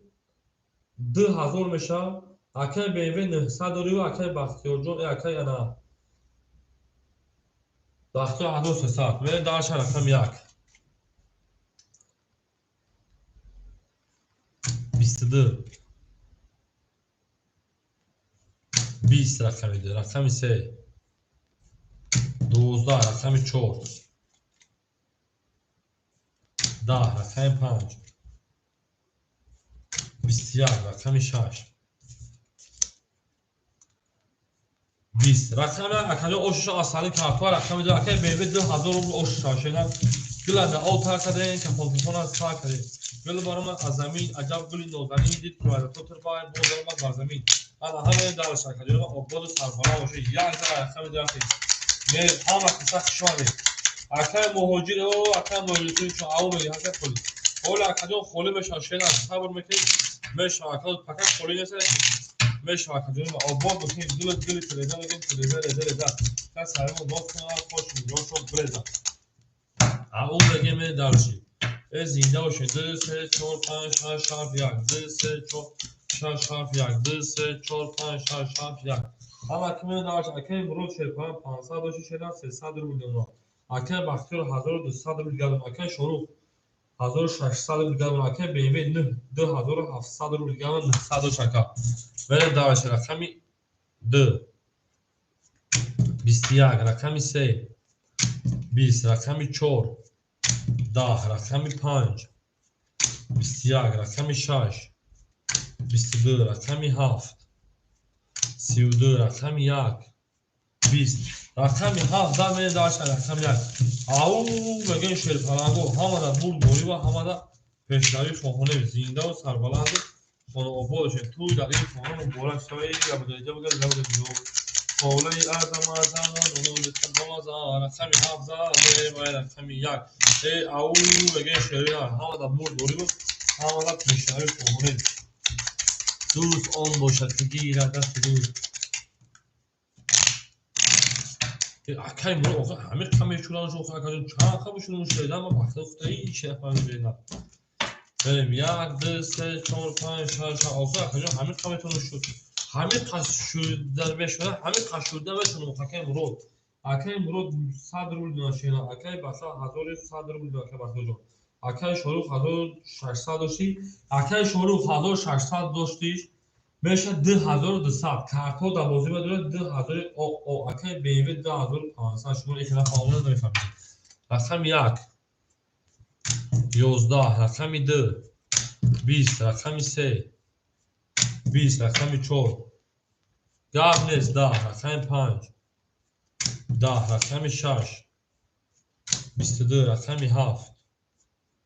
2000 меша. Ака BMW 900 дорию, ака Бахтиёрҷон, ака ана Бахтиёр 1300. Мерем дальше рақам 1. 22. 20 рақами 2, рақами 3. 12 рақами 4. 10 рақами 5. 21 рақами 6. 20 рақами акаҷон ошуша асали картҳо рақами 2 акаи BMW 2000 рубл ошуша шена гуланда об тар кардем, кафонтафона сар кардем. Гул баромад аз замин, аҷаб гули нозанин дид, ки вазато тирбай боз омад бар замин. Ана ҳамаи дальше акаҷон ободу сарбаланд бошед. Як зара рақами 2 рафтем. Ҳама каса хуш омадед. Акаи муҳоҷир, о акаи муҳоҷир чун ау меги ҳака холӣ. Ҳола акаҷон холӣ мешавад, шена сабр мекунед, мешавад ака пака холӣ нест, мешавад акаҷон обод бошед. Гул гули телеза мегем, телеза реза реза. Кас сармо боз кунад, хош миёшо бреза. Ау мегем дальше. Зинда бошед. 2 3 4 5 6 7 1 2 3 4 6 7 1 2 3 4 5 6 7 1. Ҳама ки меояд дальше. Акаи Мурод шерпан 500 дошти шена 300 рубл додам. Акаи Бахтиёр 1200 рубл гардон. Акаи Шорух 1600 рубл гардон. Акаи BMW 2700 рубл гардон. 900 дошт ака. Мерем дальше. Рақами 2 21 рақами 3 20 рақами 4 10 рақами 5 21 рақами 6 22 рақами 7 32 рақами 1 20 рақами 7 да мерем дальше рақами 1. Ау мегӯем шерпаланго ҳамада бурдборӣ ва ҳамада пешравӣ хоҳонем. Зиндаву сарбаланду хонаобод бошед. Тӯй дар ин хона муборак шавад. Холаи азам азам рақами 7 за мерем рақами 1. Ау мегӯем шерӣ ҳамада бурдборӣ ва ҳамада пешравӣ хоҳонем. Дӯст он бошад ки гирад дасти дӯст. Акаи Мурод охир ҳамин қа мешӯранд шо, акаҷон чанд қа бишӯранд шеридан, ман вақти худ ҳеҷ нафаҳмидам. Берем 1 2 3 4 5 6 7 охир акаҷон ҳамин қа метавонад шуд. Ҳамин қа шуда мешавад, ҳамин қа шуда метавонад акаи Мурод. Акаи Мурод 100 рубл доданд шена, акаи Бахтиёр 1100 рубл доданд акаи Бахтиёрҷон. Акаи Шорух 1600 дошти, акаи Шорух 1600 доштиш, мешавад 2200. Картҳо дар бозӣ медорад 2000 о акаи BMW 2500. Шумо ин хеле фаҳмида намефаҳмед. Рақами 1 11 рақами 2 20 рақами 3 20 рақами 4 гап нест 10 рақами 5 10 рақами 6 22 рақами 7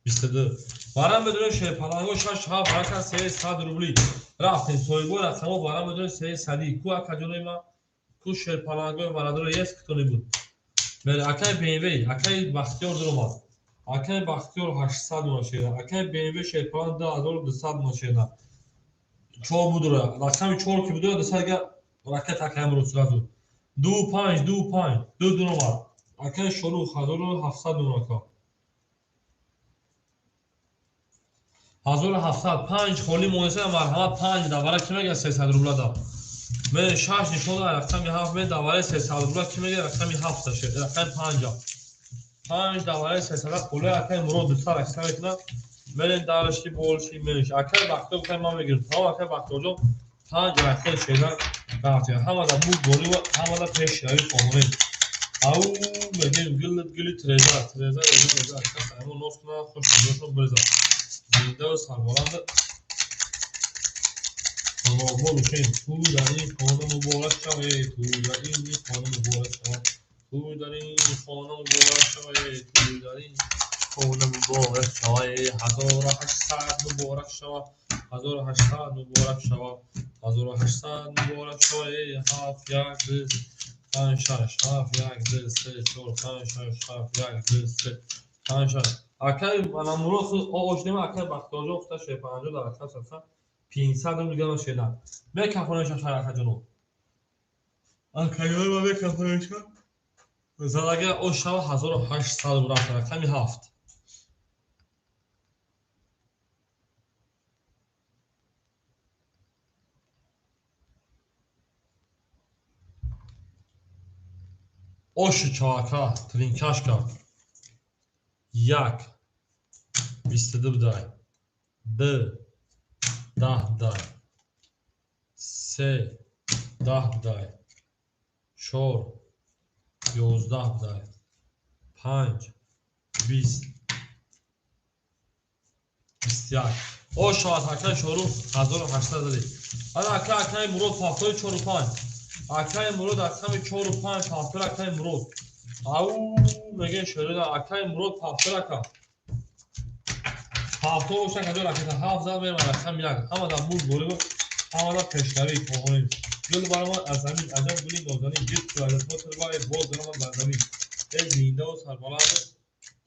22. Барам медонем шерпаланго 6 7 рака 300 рубли. Рафтем соҳибои рақамҳо барам медонем 300. Ку акаҷонои ман, ку шерпалангои бародаро ес китони буд. Мере акаи BMW, акаи Бахтиёр дуромад. Акаи Бахтиёр 800 мона шеда. Акаи BMW шерпаланг 2200 мона шеда. 4 будура. Рақами 4 ки будура 200 га ракет акаи Мурод сразу. 2 5 2 5 2 дуромад. Акаи Шорух 1700 мона ака. 1700 5 холӣ монеса марҳамат 5 давара ки мега 300 рубла да. Ме 6 нишон дод рақами 7 ме давараи 300 рубла ки мега рақами 7 шед рақами 5. 5 давараи 300 холӣ акаи Мурод 200 акса мекунад. Мерем дарашти болши мереш. Акаи Бахтиёр гуфтам ман мегирам. Тамом акаи Бахтиёрҷон 5 рақами шеда рафтем. Ҳамада бурдборӣ ва ҳамада пешравӣ хоҳонем. Ау мегӯем гул гули треза треза реза реза ака саймон нос кунад, хуш миёшон бреза. Зиндаву сарбаланд Хона бошед. Ту дар ин хона муборак шавед. Ту дар ин хона муборак шавад. Ту дар ин хона муборак шавед. Ту дар ин хона муборак шавад. 1800 муборак шавад. 1800 муборак шавад. 1800 муборак шавад. 7 1 2 5 6 7 1 2 3 4 5 6 7 1 2 3 5 6. Акай Мурод ош нема, акай Бахтиёрҷон гуфта 50 дар рақам сатсан 500 рубл дига шеда. Мекафонеша хайр акаҷоно. Акаёи ма мекафонеша. Задага ош шава 1800 рубл рафта рақами 7. Оши чоака тринкашка 1 22 дай 2 10 дай 3 10 дай 4 11 дай 5 20 21. Ош шавад акай Шорух 1800 зади. Ана ака акай Мурод пафтори 4 5. Акай Мурод рақами 4 5 пафтор акай Мурод. Ау мегӯяд шоирона акай Мурод пафтор ака. Пафтор бошад каҷо ракета 7 зад меравад рақами 1. Ҳама дар мулк бориб, ҳама дар пешравӣ хоҳонем. Гул баромад аз замин, аҷаб гули нозанин, гирд куладатотирбай боз даромад бар замин. Эй зиндаву сарбаланд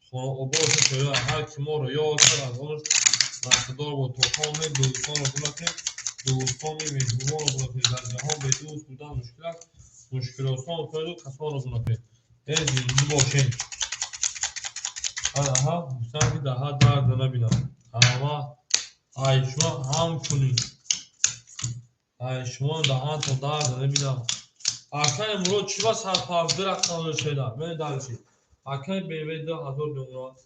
хонаобод бошад шоирона, ҳар ки моро ёд кард аз он бархӯрдор бод. То коме дӯстонро гум накунем, дӯстони меҳрубонро гум накунем. Дар ҷаҳон бе дӯст будан мушкил аст, мушкилосон кунеду касонро гум накунем. Эй зинда бошем. Аҳа, гуфтам ки даҳа дард набинам. Ҳама ай шумо ҳамчунин. Ай шумо даҳантон дард набинам. Акай Мурод чӣ ба сарпард рақам шеда? Мени дарши. Акай БВ 2000 мемонад.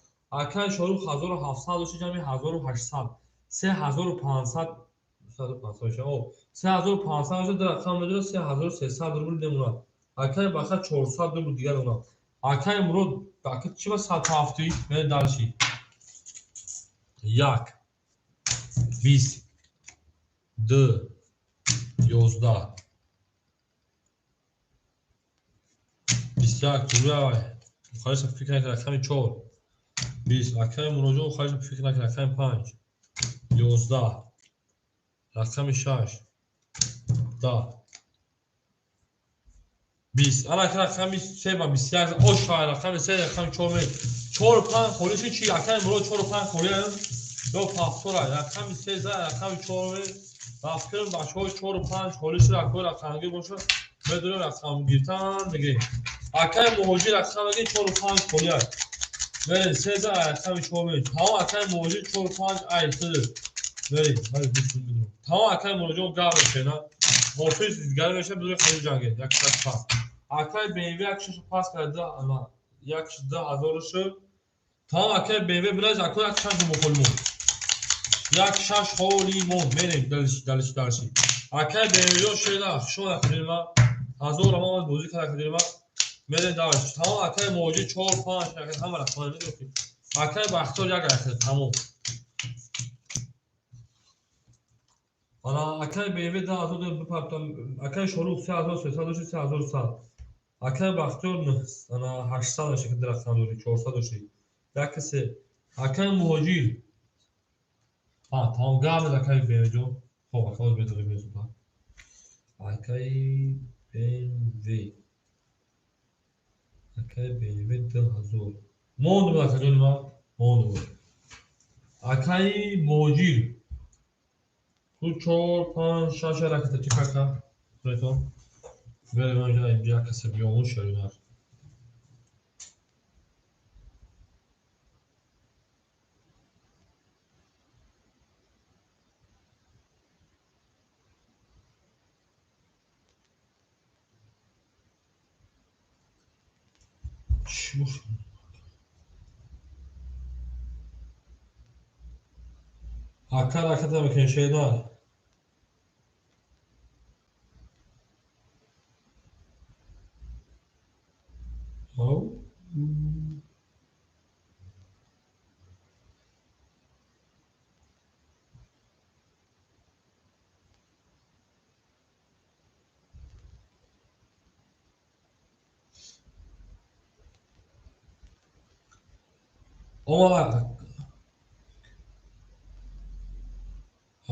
Акай Шорух 1700 дошти, ҷамъи 1800. 3500 3500 3500 ду рақам медорад, 3300 рубл мемонад. Акай Баха 400 рубл дигар мемонад. Акай Мурод ака чӣ ба 170? Мени дарши. 1 20 2 11 21 туруй хоҳиш фикр накард рақами 4 20. Акай Муроҷон хоҳиш фикр накард рақами 5 11 рақами 6 10 20. Ана рақами 3 ба 21 ош рақами 3 рақами 4 4 5 холӣ шуд чи? Акай Мурод 4 5 холӣ ё пафтора рақами 3 за рақами 4 рафтем бачаҳо 4 5 холӣ шуд. Акои рақамгир бошад медонем рақам гиртан мегирем. Акай Муҳоҷир рақам мегирем 4 5 холӣ аст. Мерем 3 за рақами 4 мерем. Тамом акай Муҳоҷир 4 5 ай 3 мерем. Ҳай бисм миллион. Тамом акай Муҳоҷир гап мешена. Ҳофиз дигар меша бидуни хали ҷанге. Як шаш пас. Акай BMW як шаш пас карда ана як 2000 шуд. Тамом акай BMW билаж акой як шаш мухолимон. Як шаш холимон мерем далиш далиш далиш. Акай BMW шеда шумо акрима 1000 ама бозӣ карда акрима мерем далиш. Тамом акай Муҳоҷир 4 5 ҳама рақам медонем. Акай Бахтиёр як рақам тамом. Ана акай BMW 2000 бипартам. Акай Шорух 3300 дошт 3100. Акай Бахтиёр ана 800 дошт ки рақам дори 400 дошт. Як се. Акай Муҳоҷир. А, тамом гап акай BMW ҷон. Хоб акай медорем мезуда. Акай BMW. Акай BMW 2000. Мондум акай ҷони ман, мондум. Акай Муҳоҷир. Ту 4 5 6 ракета чӣ кака? Худатон. Берем инҷа инҷа як касе биёмун шеринар. Чӣ бошад? Ака ракета мекунем шеринар. Ау. Омад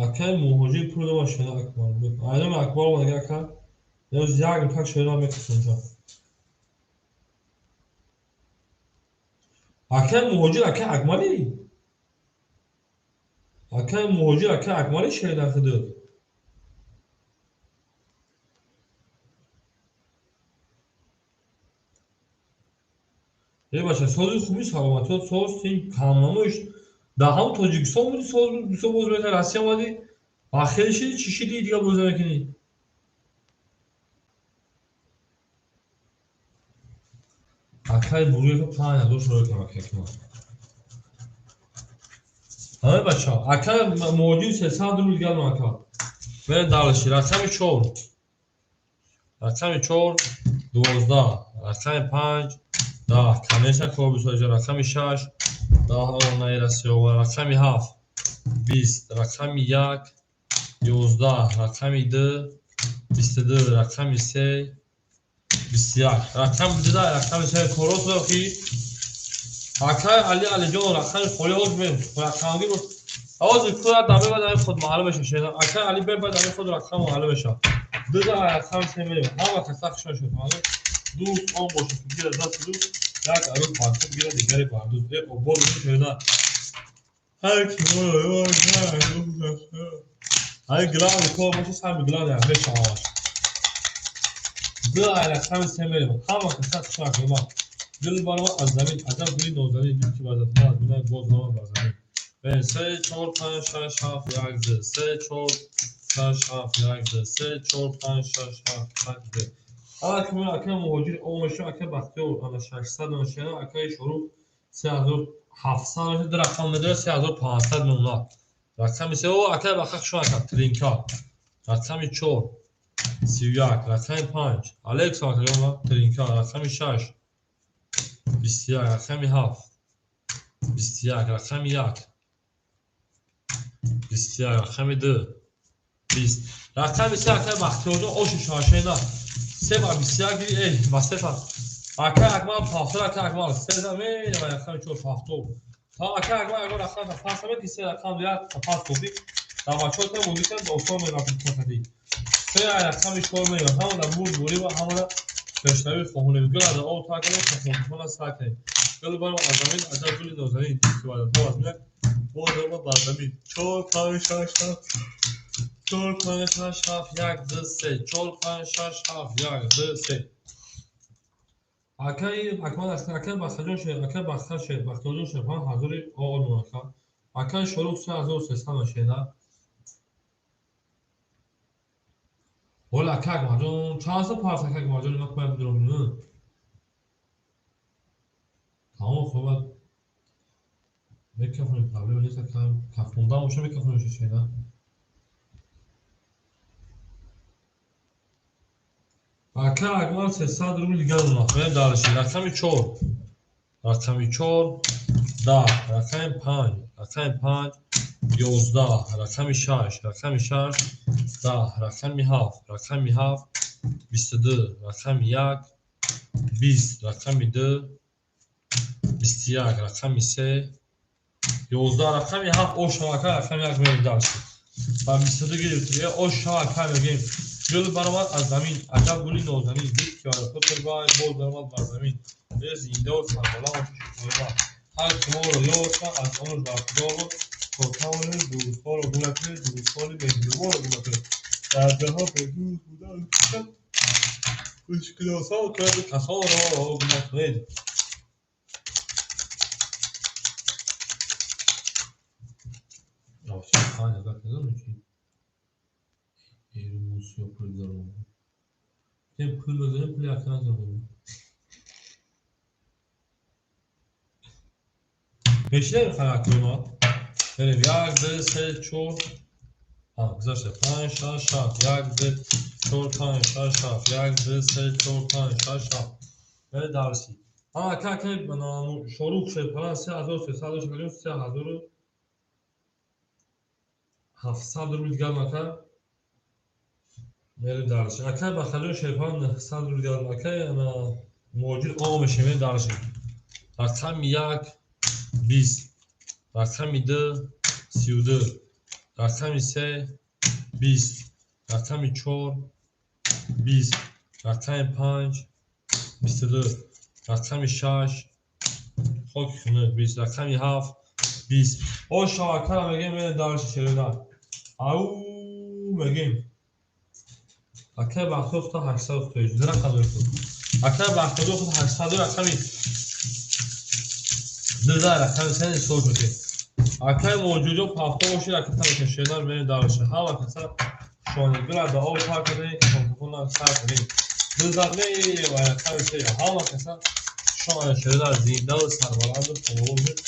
акай муҳоҷир пул дома шуда Акмал. Айном Акмал омад ака. Ёз як так шуда мекусунҷа. Акай муҳоҷир акай Акмали? Акай муҳоҷир акай Акмали шеридан худуд. Эй бача, сози хуби саломатиёт соз тин камнамоиш. Дар ҳамон Тоҷикистон буди соз бисёр боз мекард, Россия омадӣ, бахел шиди, чӣ шиди, дигар боз намекунӣ. Акай бурӯи 5000 шуро кам акай кунам. Ҳамин бача, акай муҳоҷир 300 рубл дигар ака. Берем дальше. Рақами 4. Рақами 4 12, рақами 5 10, конечно кор бисёр, рақами 6 10 наирасиё, рақами 7 20, рақами 1 11, рақами 2 22, рақами 3 21, рақами 2 рақами 3 корот ки акай Али Алиҷон рақами холӣ ҳоз мем рақамги ҳозир пура даме баъд ами худ маълум мешавад. Акай Али бе баъд ами худ рақам маълум мешавад. 2 рақами 3 мерем. Ҳама каса хушон шуд. Дӯст он бошад ки гирад дасти дӯст, як арӯз бар худ гирад, дигаре бар дӯст. Э обод шуда. Ҳар ки ҳар главный кор бошад, сами главный мешавад. 2 рақами 3 мерем. Ҳама каса хушон шуд. Гул баромад аз замин, аҷаб гули нозанин, дид ки вазатма аз бинай боз намад бар замин. 3 4 5 6 7 1 2 3 4 6 7 1 2 3 4 5 6 7 1 2. Ҳала ки мо акай муҳоҷир омашо, акай Бахтиёр ана 600 мешава, акай Шорух 3700 мешава, ду рақам медорад 3500 мемонад. Рақами 3 о акай Бахта хушон ака тринка. Рақами 4 31, рақами 5 Алекс акаёна тринка, рақами 6 21, рақами 7 21, рақами 1 21, рақами 2 20, рақами 3 акай Бахтиёрҷон оши шашена 3 ба 21 гири, эй ба 3 та акай Акмал 50, акай Акмал 3 за мерава рақами 4 50. Та акай Акмал ягон рақам та пас ки 3 рақам як та пас кунди. Дар бачаҳо та бозӣ кард, осон мерафт кунди. 3 рақами 4 мерава, ҳама дар бурд бурӣ ва ҳама дар пешравӣ хоҳонем. Гул аз об та кунем, хонхона сар кунем. Гул баром аз замин, аҷаб гули нозанин, ки баъд аз меяд, боз омад бар замин. 4 5 6 7 4 5 6 7 1 2 3 4 5 6 7 1 2 3. Акай Акмал акай Бахтиёрҷон шер, акай Бахтиёр шер, Бахтиёрҷон шер, 5000 оғол ака. Акай Шорух 3300 мешена. Ола акай Акмалҷон, чанд сол парс акай Акмалҷон, ман кӯмак бидорам. Тамом хуб микрофон проблема нест, акай кафонда боша микрофон шена. Акай Акмал 300 рубл дигар монад. Мерем дальше. Рақами 4. Рақами 4 10, рақами 5, рақами 5 11, рақами 6, рақами 6 10, рақами 7, рақами 7 22, рақами 1 20, рақами 2 21, рақами 3 11, рақами 7 ош ака, рақами 1 мерем дальше. Ба 22 гирифтем. Ош ака мегем. Гул баромад аз замин, аҷаб гули нозанин, дид ки бар худ бай боз баромад бар замин. Э зинда ва сарбаланд шукрона. Ҳар ки моро ёфт аз он бархӯрдор буд, то тавонем дӯстҳоро гум накунем, дӯстони меҳрубонро гум накунем. Дар ҷаҳон бедӯст будан мушкилосон кунад, касонро гум накунед. Пул гузаронем. Пул бигузорем, пули акна гузаронем. Мешинем характерма. Берем 1 2 3 4. Гузашта 5 6 7 1 2 4 5 6 7 1 2 3 4 5 6 7. Берем дарси. Ака ака Шорух шед палан 3300 шуд, 3700 рубл дигар мака. Мерем дальше. Акай Бахтиёр Шерпан 900 рубл дигар. Акай муҳоҷир омешем, мерем дальше. Рақами 1 20, рақами 2 32, рақами 3 20, рақами 4 20, рақами 5 22, рақами 6 хоки хунук 20, рақами 7 20. О шавакара мегем мерем дарши шероина. Ау мегем. Акай Бахтиёр худ 800 худ ду рақам доред. Акай Бахтиёр худ 800 рақами 2 рақами 3 ҳисоб мекунем. Акай Муҳоҷирҷон пафто бошед, ака тамошо шероина мерем дарши. Ҳама каса шонигула да об пар кардем, кафонкафона сар кардем. Ду зад ва рақами 3 ҳама каса шона шероина зинда ва сарбаланду хонавода бошед.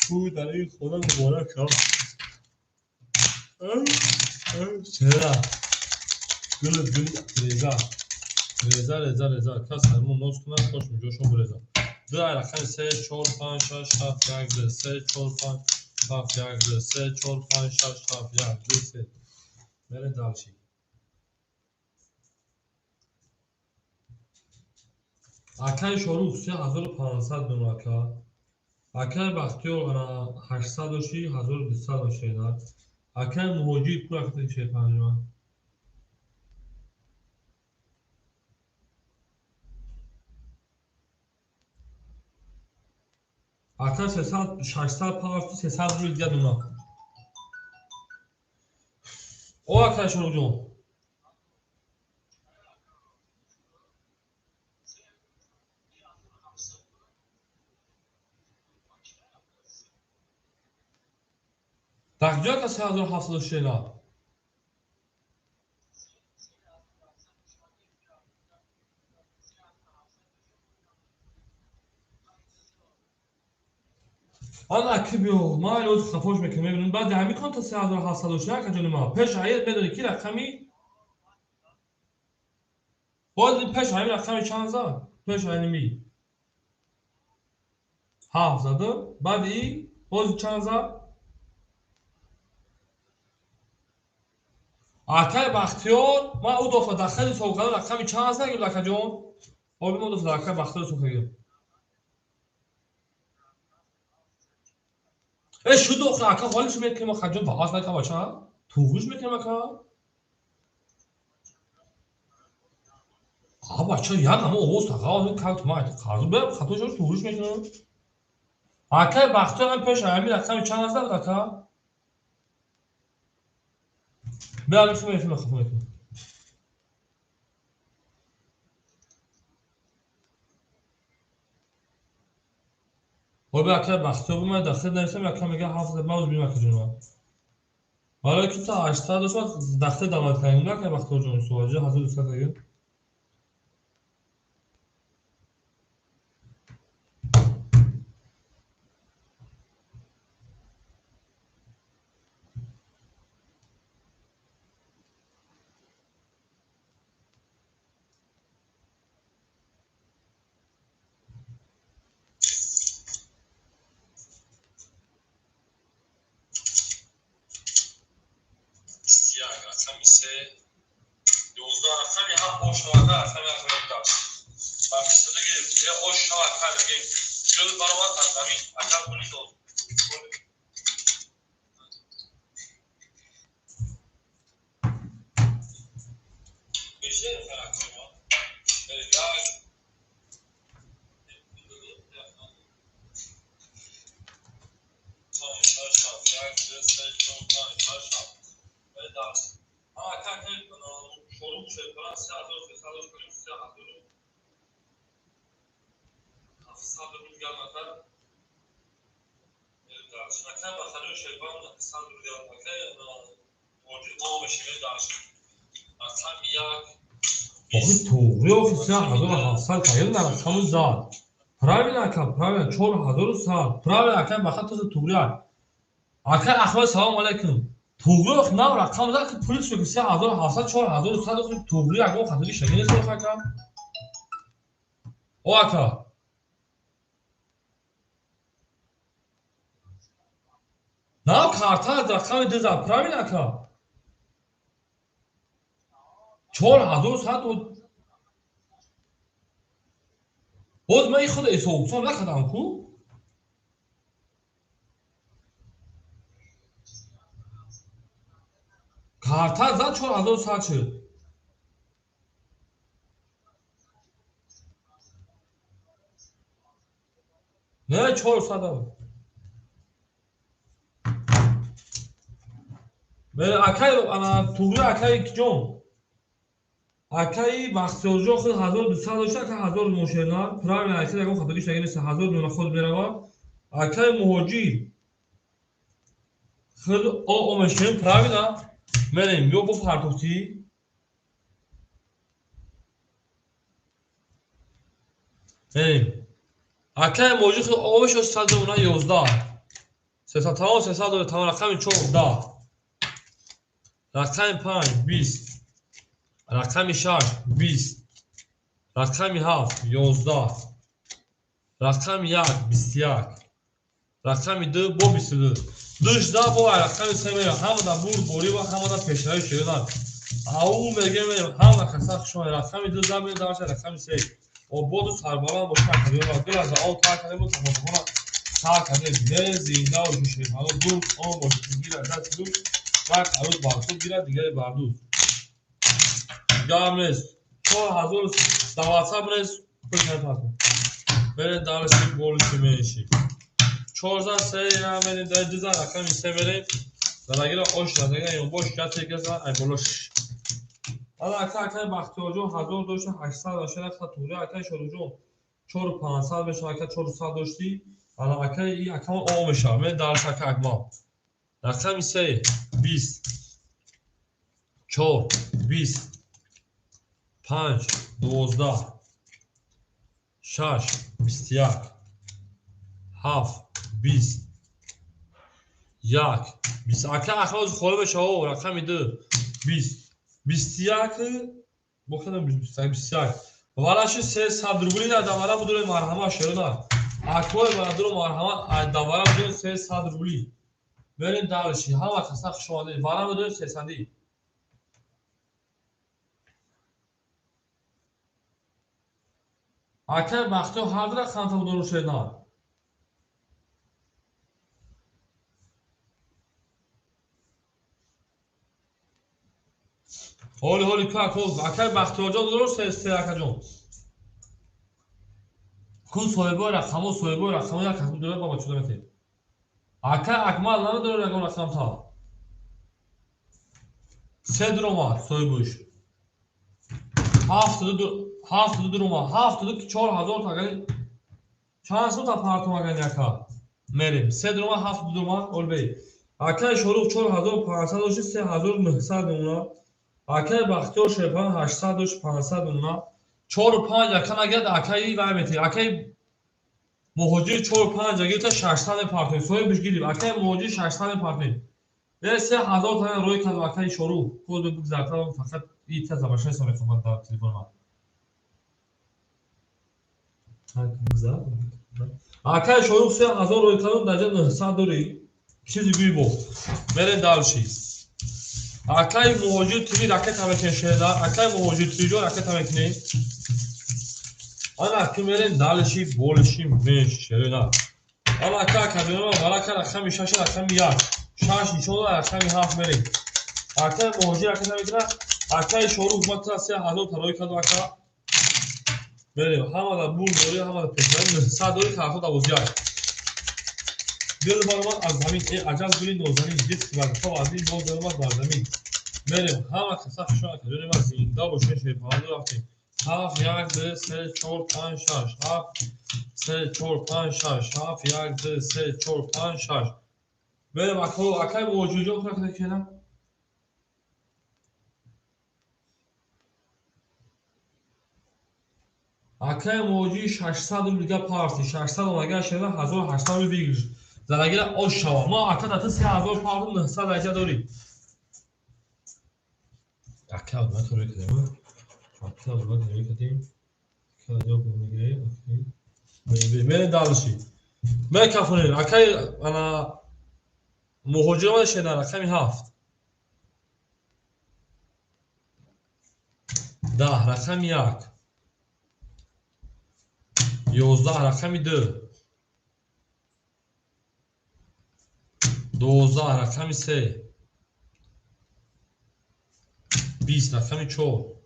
Ту дар ин хона муборак шавад. Чера гул гул реза реза реза реза кас ҳамон ноз кунад, хош ҷошон буреза. Ду рақами 3 4 5 6 7 1 2 3 4 5 7 1 2 3 4 5 6 7 1 2 3. Мерем дальше. Акай Шорух 3500 дон ака. Акай Бахтиёр 800 доши, 1200 доши. Акай Муҳоҷир пул аката 45. Ака 300 600 300 рубл дига дона. О акай Шорухҷон. Дар куҷо ака 3700 шена? Ан аки биё, ман илоҷ хафош мекунам, мебинам баъди ҳамин кон та 3700 шена ака ҷони ман. Пеш ҳаят медонӣ ки рақами боз пеш ҳамин рақами чанд зад? Пеш ҳамин 7 зада, баъди боз чанд зад? Акай Бахтиёр, ман ӯ дофа дар хеле ҳисоб кардам, рақами чанд зад гирифт акаҷон? Оби мо дофа дар акай Бахтиёр ҳисоб кардем. Э шуд охир ака ҳолиш мекунем акаҷон, баҳас накам бача. Туғриш мекунем ака. А бача як ҳама овоз тақав кам тума қарз бе хато шуд туғриш мекунем. Акай Бахтиёр ҳам пеш ҳамин рақами чанд зад ака? Бе алиф мефима хафа мекунам. Оби акай Бахтиёр бумай дахил нависам, ака мега 7 зад, ман бинам ака ҷон. Барои ки та 800 дошт, дахил давлат кардем, акай Бахтиёр ҷон, суолҷа 1200 кардем. Рақами 3 11 рақами 7 ош шавака рақами 7 дашт. Ба 22 гирифт. Ош шавака мегем. Гул баромад аз замин. Ака пули дод. Бештар рақами 1 5 6 7 1 2 3 4 5 6 7 8. Ака Шорух шерпаран 3300 кунем, 3700 рубл гар нафар. Ака Бахтиёр шерпаран 100 рубл гар ака Муҳоҷир мо мешинем дарш. Рақами 1 Охи туғри охи 3700 кардем дар рақами зад. Правильно ака, правильно 4100. Правильно ака Бахтиёр туғри. Ака Аҳмад салом алайкум. Туғри ох нав рақам зад ки пули шуд 3700 4100 охи туғри ягон хатоги шаги нест ох ака. О ака. Нав карта рақами 2 зад, правильно ака? 4100 боз ман ин худ ҳисобкунам накардам ку? Карта зад 4100 шуд. Не 400. Мере акай ана туғри акай ҷон. Акаи Бахтиёрҷон худ 1200 дошта, ака 1000 мошина. Правильно, акай ягон хатогиш наги нест, 1000 миёна худ мерава. Акаи Муҳоҷир худ о мешем, правильно? Мерем, ё бо фартухтӣ. Мерем. Акаи Муҳоҷир худ о мешад 111. 300 тамом, 300 тамом, рақами 4 10. Рақами 5 20. Рақами 6 20. Рақами 7 11. Рақами 1 21. Рақами 2 бо 22. 12 бо рақами 3 мерем. Ҳамада бурд борӣ ва ҳамада пешравӣ шудан. Ау мегем мерем. Ҳама каса хуш омадед. Рақами 2 зам мерем, дарша рақами 3. Ободу сарбаланд бошад. Дил аз об тар кардем, тамошохона сар кардем. Мерем зинда бошед. Ҳало дур он бошед. Гирад даст дур. Як арӯз бар худ гирад, дигаре бар дур. Гап нест. 4000 дар WhatsApp нест. Мерем дарси болиши мениши. 14 3 мерем, дар 2 рақами 3 мерем. Дарагира ош дадага ё бош касе каса ай болош. Ала ака акаи Бахтиёрҷон 1000 дошта, 800 дошта, рафта туғри акаи Шоҳруҷон 4500 мешава, ака 400 доштӣ. Ала акаи и акама о мешава. Мерем дарс ака Акмал. Рақами 3 20 4 20 5 12 6 21 7 20 1 20. Ака ахроз холӣ мешава. Рақами 2 20 21 бохадам 21. Валаши 300 рубли на давара будуре марҳама шерона. Акой барадуро марҳама давара будуре 300 рубли. Мерем дарши ҳама каса хуш омадед. Вара будуре 300. Акай Бахтиёр ҳар рақамта будуро шерона. Ҳоли ҳоли ку акай Бахтиёрҷон дуруст се акаҷон. Ку соҳибои рақамо, соҳибои рақамо як кас будура баба чуда метед. Акай Акмал намедорад ягон рақамта. Се дуромад соҳибош. 72 дуромад. 72 4000 тагани. Чанд сум та партум агани ака? Мерем. Се дуромад, 72 дуромад, олбей. Акай Шорух 4500 дошт, 3900 мемонад. Акаи Бахтиёр Шерпан 800 дошт, 500 мемонад. 4 5 ака нагирад, акаи вай метед. Акаи Муҳоҷир 4 5 гирифта 600 мепартоед. Соҳибаш гирифт. Акаи Муҳоҷир 600 мепартоед. 3000 тана рӯй кард акаи Шорух. Код бигзарта фақат ита забашна ҳисоб мекунад дар телефони ман. Акаи Шорух 3000 рӯй кард, дар ҷа 900 дорӣ. Чизи гӯй бо. Мерем дарши. Акаи Муҳоҷир ТВ ракета мекунем шеда. Акаи Муҳоҷир ТВ ҷон ракета мекунем. Ана ки мерем далши болиши меш шеда. Ана ака академия варака рақами 6 рақами 1. 6 нишон рақами 7 мерем. Акаи Муҳоҷир ракета мекунад. Акаи Шорух ма 3000 тарои кард ака. Мерем ҳамада бур дорӣ, ҳамада пешравӣ 900 дорӣ, карто 12. Дил баромад аз замин, э аҷаб гули нозанин, дид вазифа аз ин боз баромад бар замин. Мерем ҳама каса хуш омадед. Ҷони ман зинда бошед, шерпаҳлу рафтем. 7 1 2 3 4 5 6 7 3 4 5 6 7 1 2 3 4 5 6. Мерем акаи Муҳоҷирҷон кунак кунам. Акаи Муҳоҷир 600 рубл дига парти, 600 омага шеда 1800 рубл бигир. Зарагира ош шава. Ма ака дата 3000 партум 900 аҷа дорӣ. Ака одма рӯй кардем. Ака одма рӯй кардем. Ака ҷо мегирем. Мерем дарши. Мекафонем. Акаи ана Муҳоҷир омада шеда рақами 7. 10 рақами 1. 11 рақами 2. 12 рақами 3. 20 рақами 4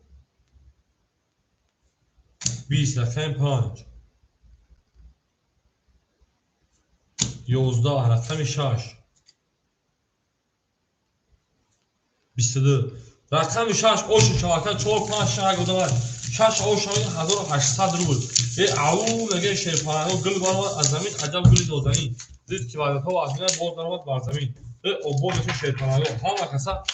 20 рақами 5 11 рақами 6 22 рақами 6 ошу шавака 4 5 6 одамай 6 ош 1800 рубл. Э ау меге шерпаранго гул баромад аз замин аҷаб гули нозанин. Дид ки ваъдаҳо аз мина боз даромад бар замин. Э обод меши шерпаранго ҳама каса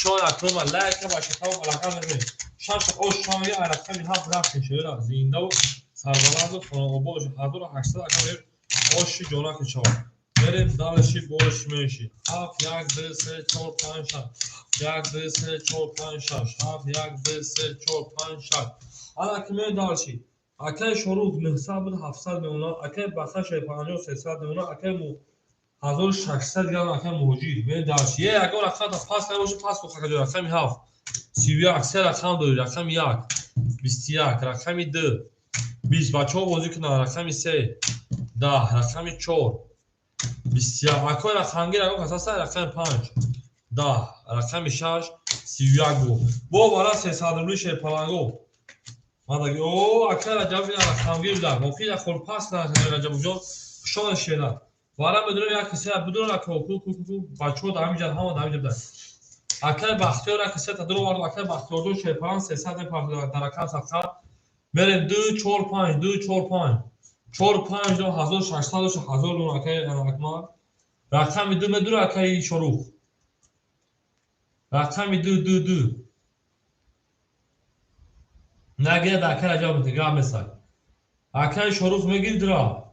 шояд акрома лайка ва шатав алақа мекунед. 6 ош шавака рақами 7 рафтем шера зиндаву сарбаланду хонаобод 1800 ака оши ҷонаки шавад. Мерем дальше больше меньше. 7 1 2 3 4 5 6 1 2 3 4 5 6 7 1 2 3 4 5 6. Ана ки мерем дальше. Акай Шорух 900 буд 700 мемонад, акай Баха 50 300 мемонад, акай 1600 грамм акай Муҳоҷир. Мерем дальше. Е ягон рақам пас набоши пас кун хака рақами 7 31 се рақам дорӣ рақами 1 21 рақами 2 20 бачаҳо бозӣ кунанд рақами 3 10 рақами 4 21 акой рақамгир ягон кас ҳаста рақами 5 10 рақами 6 31 бу. Бо бара 300 рубли шерпаланго. Мадаги о акай Раҷаб ина рақамгир буда. Охир хол пас на Раҷабҷон шона шера. Вара медонем як киса бидон ака ку ку ку бачаҳо дар ҳамин ҷа ҳама дар ҳамин ҷа буда. Акай Бахтиёр як киса тадро овард акай Бахтиёрҷон шерпаланг 300 мепартояд дар рақам садқа. Мерем 2 4 5 2 4 5 4 5 2 1600 дошт 1000 дон акай Акмал. Рақами 2 медура акай Шорух. Рақами 2 2 2. Нагирад акай Раҷаб мекунад гап месад. Акай Шорух мегирид ра.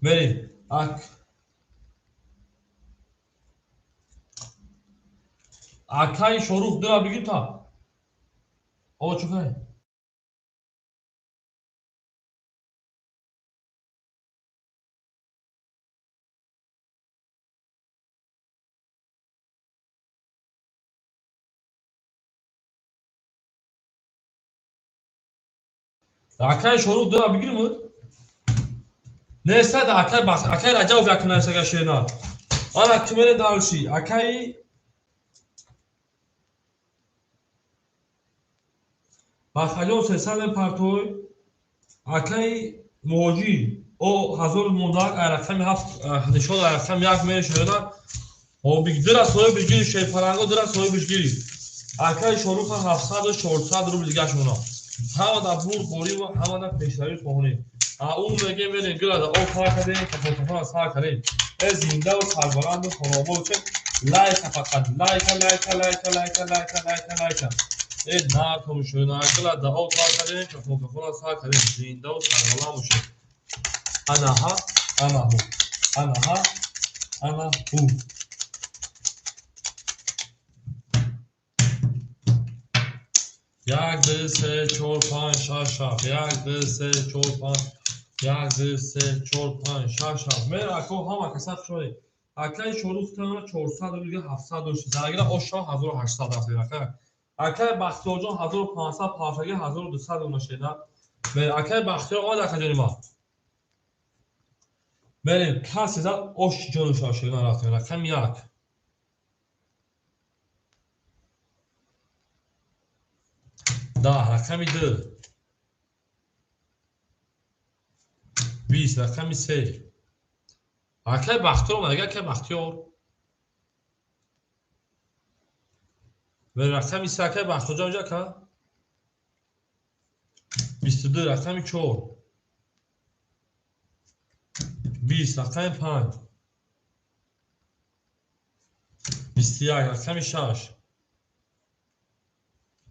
Мерем ак акай Шорух дура бигир та. О чукай. Акай Шорух дура бигирмуд? Нестад акай бах акай Раҷабов як нарсага шена. Ана ки мере дальше. Акай Бахаҷон 300 мепартой. Акай Муҳоҷир о 1000 мондак ай рақами 7 нишон ай рақами 1 мере шена. Обиг дура соҳибиш гири шерпаланго дура соҳибиш гири. Акай Шоруха 700 400 рубл дигаш мона. Ҳама дар бурд борим ва ҳама дар пешравӣ хоҳонем. Ау меге мерем гилада об сар кардем, кафотафона сар кардем. Э зиндаву сарбаланду хонаобод бошед. Лайка фақат лайка лайка лайка лайка лайка лайка лайка. Э натомшо гилада об сар кардем, кафотафона сар кардем. Зиндаву сарбаланд бошед. Анаҳа анаҳу анаҳа анаҳу. 1 2 3 4 5 6 7 1 2 3 4 5 1 2 3 4 5 6 7. Мер ако ҳама каса шои. Акай Шорух тана 400 рубл 700 дошт. Зарагира оша 1800 рафт ака. Акай Бахтиёрҷон 1500 паршаги 1200 рубл шеда. Мер акай Бахтиёр омад акаҷони ма. Мерем касе зад ош ҷонуша шеда рафтем. Рақами 1 10 рақами 2 20 рақами 3. Акай Бахтиёр омад, акай Бахтиёр. Рақами 3 акай Бахтиёрҷон инҷа ака. 22 рақами 4 20 рақами 5 21 рақами 6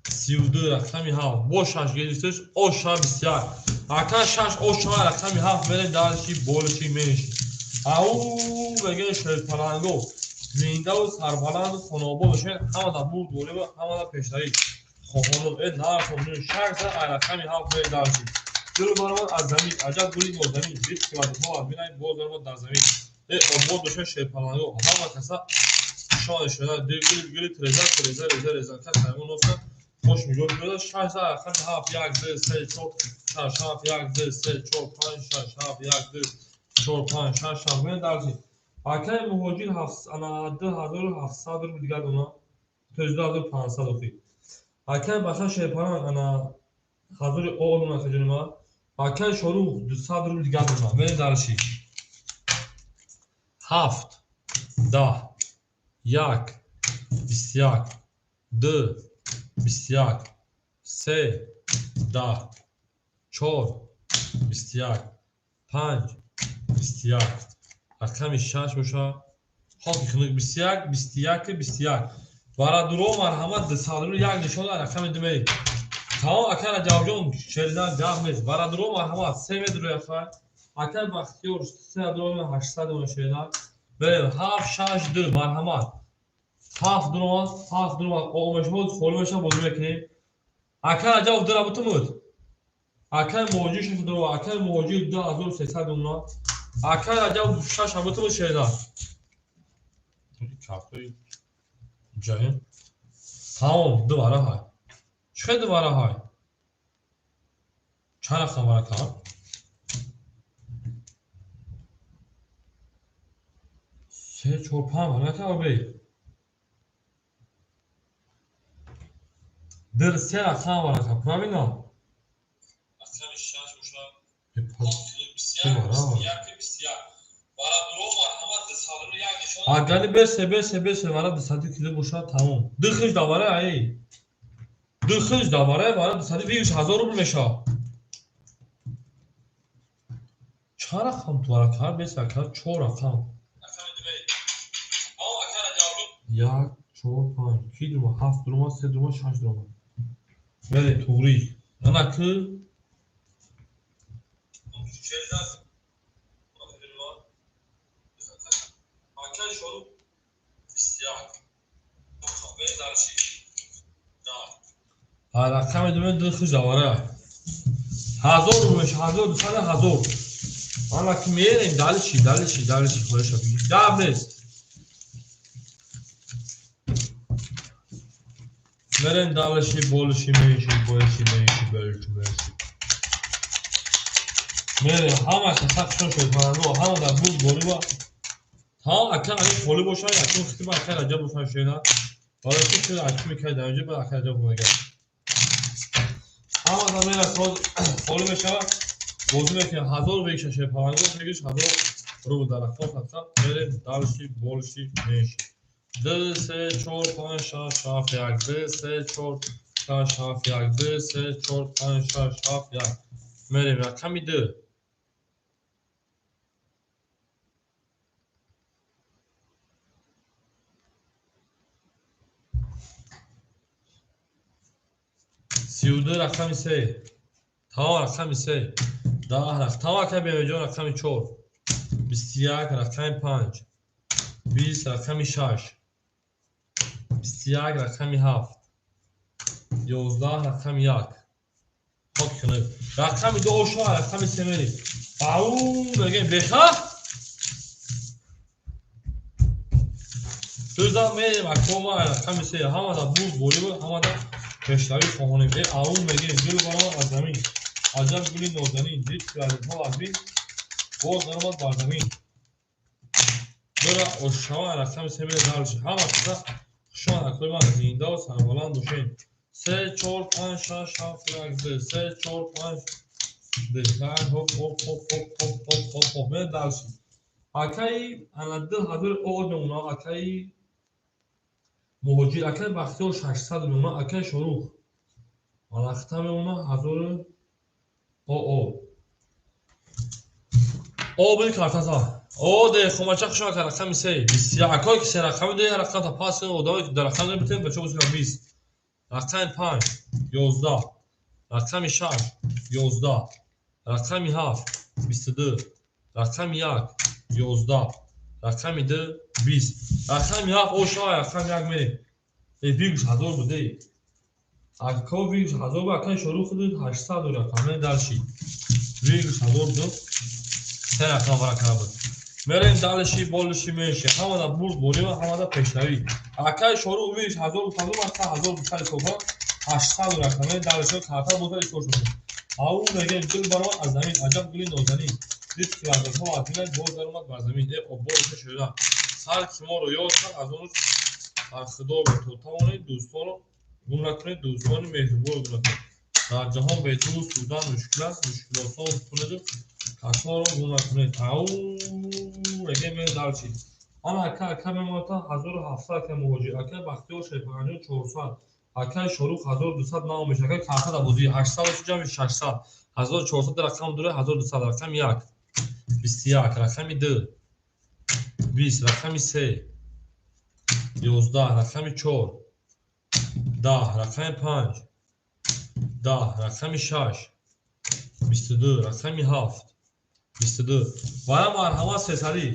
32 рақами 7 бо 6 гирифташ оша 21 ака 6 оша рақами 7 мерем дальше больше меньше. Ау меге шерпаланго зиндаву сарбаланду хонаобод бошед. Ҳама дар бурд борем ва ҳама дар пешравӣ хоҳонон. Э нархо 6 за рақами 7 мерем дальше. Гул баромад аз замин аҷаб гули нозанин. Дид ки ваъдаҳо аз минай боз даромад дар замин. Э обод бошед шерпаланго ҳама каса шона шуда гули гули треза треза реза реза кас ҳайвон носта хош нигоҳ мекунад. 6 за рақами 7 1 2 3 4 6 7 1 2 3 4 5 6 7 1 2 4 5 6 7 мерем дальше. Акай Муҳоҷир 2700 рубл дигар дона. То есть 2500 охи. Акай баха шерпаран ана ҳазори о мемона акаҷони ман. Акай Шорух 200 рубл дигар мемона. Мерем дарши. 7 10 1 21 2 21 3 10 4 21 5 21 рақами 6 боша. Хоки хунук 21 21 21. Барадуро марҳамат 200 рубл як нишон рақами 2 мерем. Тамом акай Раҷабҷон шеридан гап нест. Барадуро марҳамат 3 метр яхай. Акай Бахтиёр 3 дуро 800 мона шеридан. Берем 7 6 2 марҳамат. 7 дуро 7 дуро омешбоз холӣ меша бозӣ мекунем. Акай Раҷаб дура бутумуд. Акай Муҳоҷир 6 дуро, акай Муҳоҷир 2300 мона. Акай Раҷаб 6 бутумуд шеридан. Картои ҷаем. Тамом ду вара ҳай. Чӣ ду вара ҳай? Чанд рақам вара кам? 3 4 5 вара кам бе. Дир 3 рақам вара кам, правильно? Рақами 6 боша. Агар бесе бесе бесе вара 200 кило боша тамом. Ду хиш давара ай. Ду хиш давара вара 200 вигиш 1000 рубл меша. Чанд рақам ту вара кар бесе акар 4 рақам. 1 4 5 ки дума 7 дума 3 дума 6 дума. Мере туғри. Ана ки рақами думе ду хиш давара. 1000 рубл меша, 1200 1000. Ана ки мерем далиши, далиши, далиши хоҳиша. Гап нест. Мерем далиши, болиши, менши, боиши, менши, белиши, менши. Мерем ҳама каса хушон шуд, манзо ҳама дар буз бориба. Та ака ани холи боша, акун хитиба ака Раҷаб боша шена. Барои чи шуд акун мекай дар инҷо ба ака Раҷаб мегӯяд. Ҳама да мера холи мешавад. Бозӣ мекунем 1000 векша шерпаланго мегиш 1000 рубл дар рақам хатса. Мерем далши, болши, менши. 2 3 4 5 6 7 1 2 3 4 6 7 1 2 3 4 5 6 7 1. Мерем рақами 2. 32 рақами 3. Тамом рақами 3. 10 рақам. Тамом акай Бемеҷон рақами 4. 21 рақами 5. 20 рақами 6. 21 рақами 7. 11 рақами 1. Хок кунед. Рақами 2 ошо рақами 3 мерем. Ау мегем беха? Сӯза мерем акома рақами 3. Ҳамада бурд борӣ буд, ҳамада пешравӣ хоҳонем. Ау мегем гул баромад аз замин. Аҷаб гули нозанин, дид ки аз бин боз даромад бар замин. Дора ошава рақами 3 мерем далши. Ҳама каса хушомад акои ман зинда ва сарбаланд бошед. 3 4 5 6 7 1 2 3 4 5 2 5 хоп хоп хоп хоп хоп хоп хоп хоп мерем далши. Акаи ана 2000 од мемона, акаи Муҳоҷир, акаи Бахтиёр 600 мемона, акаи Шорух алахта мемона 1000 о. О буди картаса. О де хомача хушо ака рақами 3. 21 акое ки се рақами де рақам та пас одаме ки дар рақам битем бача бозӣ 20. Рақами 5 11. Рақами 6 11. Рақами 7 22. Рақами 1 11. Рақами 2 20. Рақами 7 ошо рақами 1 мерем. Вигш 1000 буде. Ако вигш 1000 ба акай Шорух буд 800 рақами далши. Вигш 1000 буд. Се рақам вара кара буд. Мерем далши, болши, менши. Ҳамада бурд борӣ ва ҳамада пешравӣ. Акай Шорух вигш 1000 буд, ака 1200 ҳисоб 800 рақами далши карта боза ҳисоб шуд. Ау мегем гул баромад аз замин, аҷаб гули нозанин. Дид ки варзишҳо аз бинад боз даромад бар замин. Об боз шуда. Сар ки моро ёд кард аз он рӯз Дар худо то тавонед дӯстонро гум накунед, дӯстони меҳрубонро гум накунед. Дар ҷаҳон бе дӯст будан мушкил аст, мушкилотҳо кунеду касонро гум накунед. Ау реге ме дарчи. Ана ака ака мемонад 1700 ака муҳоҷир, ака Бахтиёр Шерпаранҷон 400, акаи Шорух 1200 нав мешавад, акаи карта дар бозӣ 800 ҷамъи 600, 1400 рақам дура 1200, рақами 1, 21, рақами 2, 20, рақами 3, 11, рақами 4, 10, рақами 5, 10, рақами 6, 22, рақами 7, 22. Ва марҳамат сесарӣ.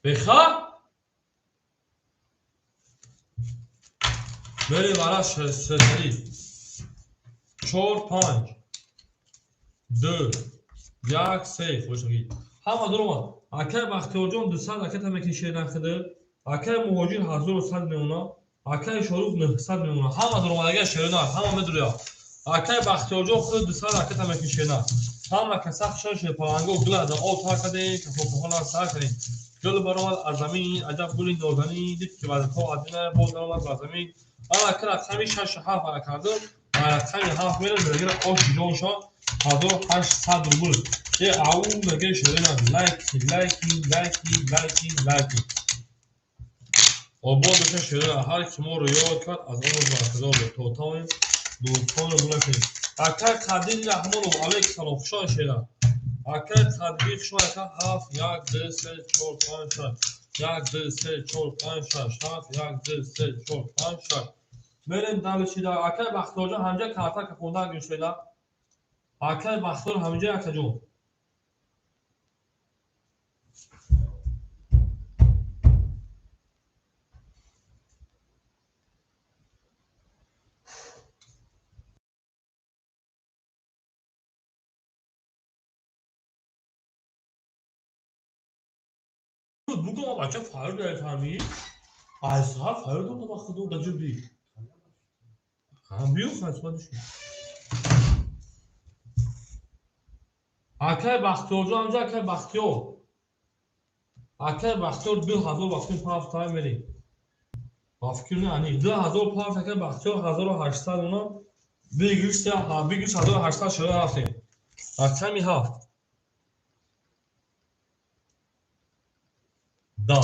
Беха? Мерем вара сесарӣ. 4, 5, 2, 1, 3. Хӯшагӣ. Ҳама дуромад. Акай Бахтиёрҷон 200 ракета мекишед нахида. Акай Муҳоҷир 1100 мемонад. Акай Шорух 900 мемонад. Ҳама дуромад, агар шерина, ҳама медуря. Акай Бахтиёрҷон худ 200 ракета мекишена. Ҳама каса хушон шерпаланго гул аз об тар кардем, кафофаҳоро сар кардем. Гул баромад аз замин, аҷаб гули нозанин, дид ки вазифаҳо аз дина боз даромад ба замин. Ана ака рақами 6 7 ара кардам, рақами 7 мерам, мегира ош ҷоншон 1800 рубл. Е ау меге шерина лайк, лайк, лайк, лайк, лайк. Обод боша шерина, ҳар ки моро ёд кард аз он бархӯрдор буд. То тавонем дӯстонро гум накунем. Акай Қадир Раҳмонов, алайк салом, хушон шерина. Акай Қадир хушон ака 7 1 2 3 4 5 6 1 2 3 4 5 6 7 1 2 3 4 5 6. Мерем далишида. Акай Бахтиёрҷон ҳамҷа карта кафондан гирифтена. Акай Бахтиёр ҳамҷа акаҷон. Бугум бача фарёд фаҳмӣ? Аз саҳар фарёд додам ба худо дар ҷуби. Ҳам биё хасматиш. Акай Бахтиёрҷон ҳамҷа акай Бахтиёр. Акай Бахтиёр 2000 вақти пафт тай мерем. Ба фикр не ани 2000 пафт акай Бахтиёр 1800 уна бигириш бигириш 1800 шуда рафтем. Рақами 7. Да.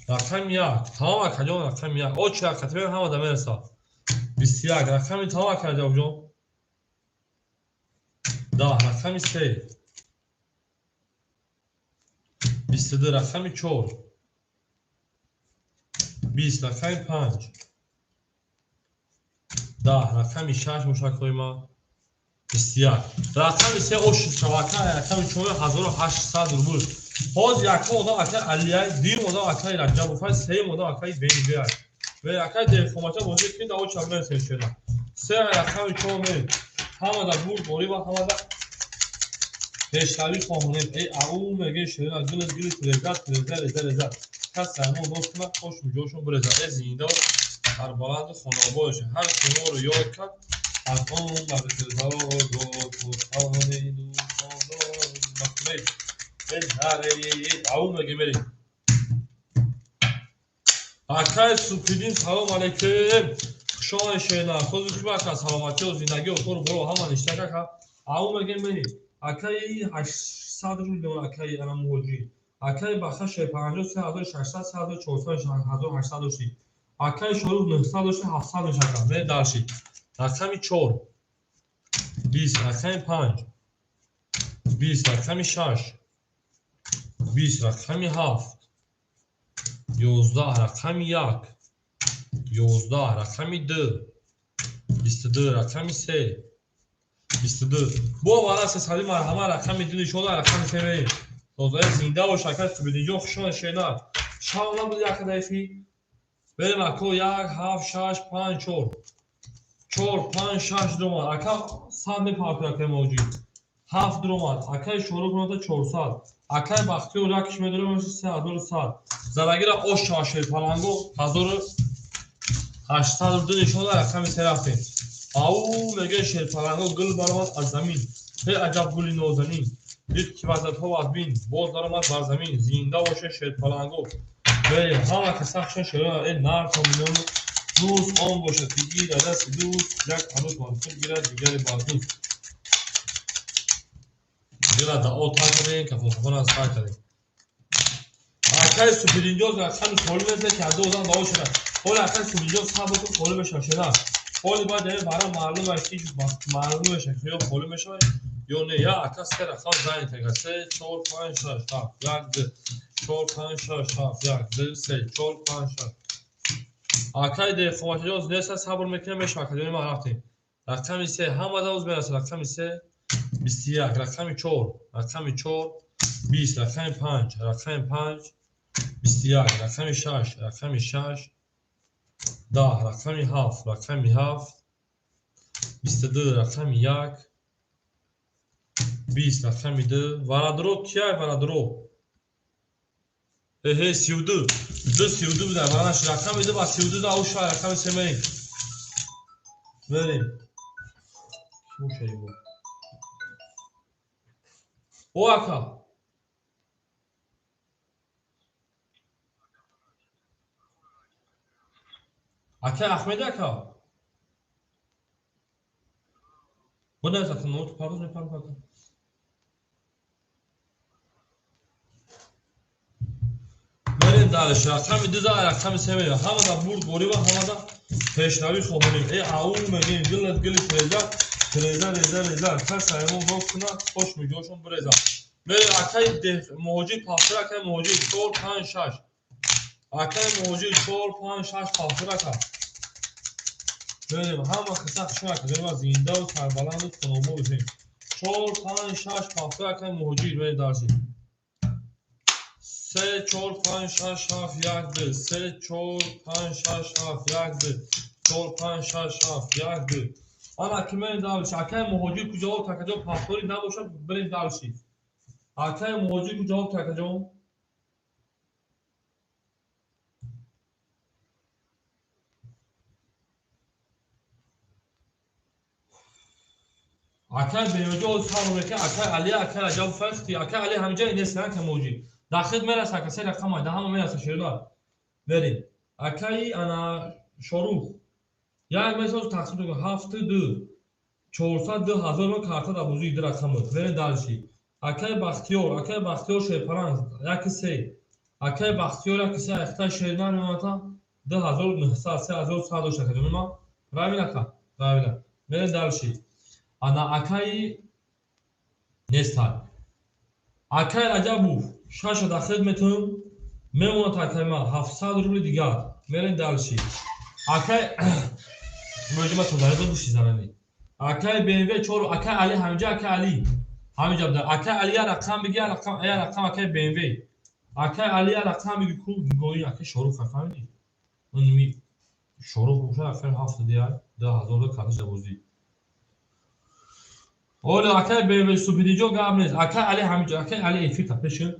Рақами 1. Тамом акаҷон рақами 1. Очи рақатибе ҳама да мерасад. 21. Рақами тамом акаҷон. Да. Рақами 3. 22. Рақами 4. 20. Рақами 5. 10. Рақами 6 мушакҳои ман. 21. Рақами 3 ош шавака рақами 4 1800 рубл. Ҳоз якум одам акай Алияй, дуюм одам акай Раҷабов, сеюм одам акай Бенибеай. Ве акай Деҳқонбача бозӣ кунед, дар оча мерасем шена. Се рақами 4 мерем. Ҳама дар бурд ғолиба, ҳама дар пешравӣ хоҳонем. Эй ау меге шена, гул гул реза реза реза реза. Кас сармо нос кунад, хош муҷошон бирезад. Э зинда сарбаланду хонаобод бошед. Ҳар ки моро ёд кард, аз он бархӯрдор. Ау меге мерем. Акай Супидин салом алейкум. Хушомадед шена. Сози хуб ака, саломатиё, зиндагиё, кору боро ҳама ништак ака. Ау меге мерем. Акаи 800 рубл мемонад акаи ана муҳоҷир. Акаи Бахта 50 3600 3400 1800 дошти. Акаи Шорух 900 дошти, 700 мешавад. Мерем дарши. Рақами 4. 20, рақами 5. 20, рақами 6. 20, рақами 7. 11, рақами 1. 11, рақами 2. 22, рақами 3. 22. Бо вара сесади марҳама рақами 2 нишон рақами 3 мерем. Тозаи зинда бош акай Субидинҷон хушон шена. Шав набуд як даифи. Берем ако 1 7 6 5 4. 4 5 6 дуромад. Ака 100 мепартояд акай Мавҷид. 7 дуромад. Акай Шорух моната 400. Акай Бахтиёр якиш медорем 3100. Зарагира ош шава шерпаланго 1802 нишон рақами 3 рафтем. Ау меге шерпаланго гул баромад аз замин. Эй аҷаб гули нозанин. Дид ки ваҳдатҳо аз бин, боз даромад бар замин, зинда боша шерпаланго. Берем, ҳама каса хушон шерона, э нар то миллиону дӯст он бошад, ки ир аз дасти дӯст, як ҳанӯз бар худ гирад, дигаре бар дӯст. Дила дао тар кардем, кафофахона сар кардем. Акай Субидинҷоз рақами холӣ мезанад, ки аз ду одам дао шуда. Ҳоли акай Субидинҷоз сабр кун, холӣ мешавад шера. Ҳоли баъд яъне бара маълум аст, ки маълум мешавад, ки ё холӣ мешавад, ё не. Я ака се рақам занг тага. 3, 4, 5, 6, 7, 1, 2, 4, 5, 6, 7, 1, 2, 3, 4, 5, 6. Акай деҳқонбачаҷон неста, сабр мекунем, мешавад. Акаҷони ман рафтем. Рақами 3, ҳама давоз мерасад. Рақами 3, 21, рақами 4, рақами 4, 20, рақами 5, рақами 5, 21, рақами 6, рақами 6, 10, рақами 7, рақами 7, 22, рақами 1, 20, рақами 2. Варадро кияй варадро? Эҳе, 32. 2 32 буда, варанаш рақами 2 ба 32 да уша рақами 3 мерем. Мерем. Кӣ бо? О ака. Ака Ахмед ака. Буда ака нот пароз мепарам ака. Мерем дальше. Рақами 2 да рақами 3 мерем. Ҳамада бурд борива, ҳамада пешравӣ хоҳонем. Э аул мегем, гилат гили треза, треза реза реза. Кас аймон рост кунад, хош миҷошон биреза. Мерем акаи муҳоҷир пафтир, акаи муҳоҷир 4 5 6. Акаи муҳоҷир 4 5 6 пафтир ака. Мерем ҳама қисса хушон ака, ҷони ман зиндаву сарбаланду хунобо бошем. 4 5 6 пафтир акаи муҳоҷир мерем дарси. 3 4 5 6 7 1 2 3 4 5 6 7 1 2 4 5 6 7 1 2. Ана ки мерем дарси. Акаи муҳоҷир ку ҷавоб такаҷо пафтори набошад, бирем дарси. Акаи муҳоҷир ку ҷавоб такаҷо? Акаи бемоҷо сабр мекунад, акаи Али, акаи Раҷаб фахти, акаи Али ҳамҷа нест, акаи муҳоҷир. Дахид мераса, ака се рақам ай, да ҳама мераса шерла. Берем. Акаи ана Шорух. Як месоз тақсим кун 7 2 402 ҳазор карта да бузуи ду рақам буд. Берем дальше. Акаи Бахтиёр, акаи Бахтиёр Шерпаранг 1 3. Акаи Бахтиёр 1 3 ахта шернар мемата 2900 3100 дошта ака ҷони ман. Правильно ака? Правильно. Берем дальше. Ана акаи нестай. Акаи Раҷабов 6 дахид метавонем, мемонад акаи ман 700 рубли дигар. Мерем дальше. Акаи муҳоҷима то заридо буши занани. Акаи BMW 4, акаи Али ҳамҷа, акаи Али ҳамҷа буда. Акаи Али я рақам биги, я рақам, я рақам акаи BMW. Акаи Али я рақам биги ку нигоҳи акаи Шорух фаҳмидӣ? Ми Шорух боша акаи 7 дия 2000 карташ бозӣ. Оля акаи BMW Субидиҷо гап нест. Акаи Али ҳамҷа, акаи Али эфир тапешин.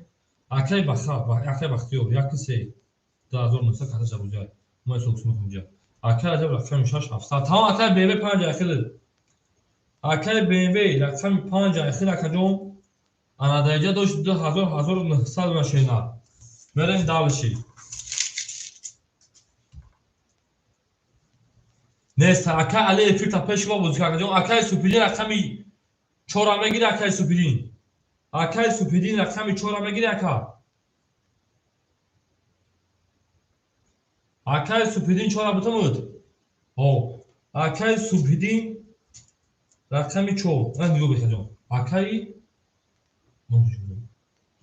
Акаи Бахтиёр, акаи Бахтиёр 1 3 2900 карташ бозӣ. Мо ҳисоб кунем ҳамҷа. Акаи Раҷаб рақами 6 700. Тамом акаи BMW 5 ахир. Акаи BMW рақами 5 ахир акаҷон. Ана дараҷа дошт 2000 1900 машина. Мерем дальше. Нест акаи Али эфир та пеш мо бозӣ акаҷон. Акаи Супидин рақами 4 мегири акаи Супидин. Акаи Супидин рақами 4 мегири ака. Акаи Супидин 4 бутамуд. Ҳо. Акаи Супидин рақами 4. На нигоҳ бекун ҷон. Акаи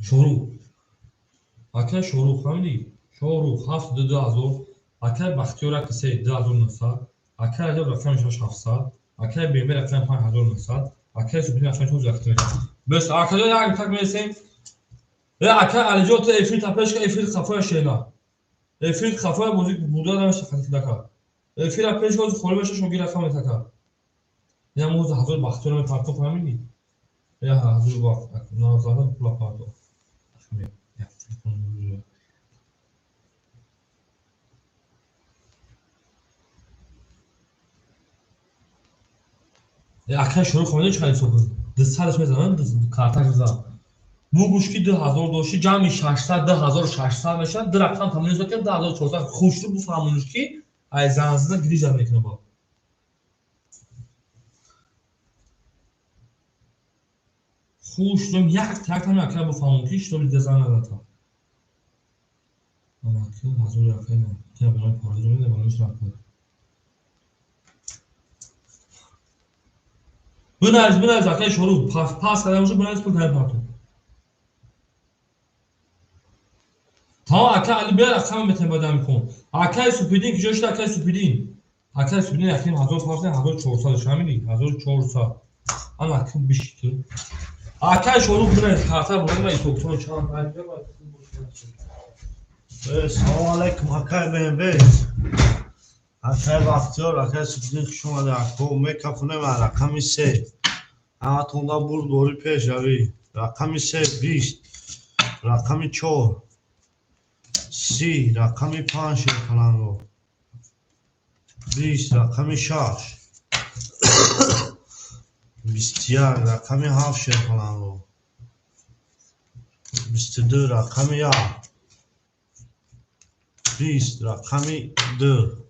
Шорух. Акаи Шорух фаҳмидӣ? Шорух 7 2 2000. Акаи Бахтиёр 1 3 2900. Акаи Раҷаб рақами 6 700. Акаи BMW рақами 5 1900. Акаи Супидин рақами 4 рақами. Бес акаҷон як так мерасем. Э акаи Алиҷон ту эфир тапеш ка эфир қафоя шена. Эфир қафоя бозӣ бурда намеша хати дака. Эфира пеш гоз холӣ меша шогир рақам метака. Я мӯз ҳазор Бахтиёр мепарто фаҳмидӣ? Я ҳазор вақт назара пула парто. Акаи Шорух фаҳмидӣ чӣ қадар ҳисоб кун? 200 мезананд, карташ мезананд. Бугӯш ки 2000 дошти, ҷамъи 600 2600 мешавад, ду рақам тамоми зокем 2400. Хушрӯ буфаҳмониш ки ай занзина грижа мекунад ба. Хушрӯ як так ҳам акра буфаҳмон ки чтоб дида зан назата. Амаки ҳазор акра на. Тя барои пароз меда барои рақам. Бинавис, бинавис акаи Шорух, пас карда боша, бинавис пул таи парту. Тамом ака Али биёр рақама метавонем ба дам кун. Акаи Супидин куҷо шуд акаи Супидин? Акаи Супидин яким 1000 фарз 1400 шамили 1400. Ана аким биши ту. Акаи Шорух бинавис карта бурда ма итоктон чанд ай биёр. Салом алейкум акаи БМВ. Акаи Бахтиёр, акаи Супидин хуш омадед. Ако мекафонем рақами 3. Ҳаматонда бурд бори пешравӣ. Рақами 3 20, рақами 4 30, рақами 5 шерпаланго 20, рақами 6 21, рақами 7 шерпаланго 22, рақами 1 20, рақами 2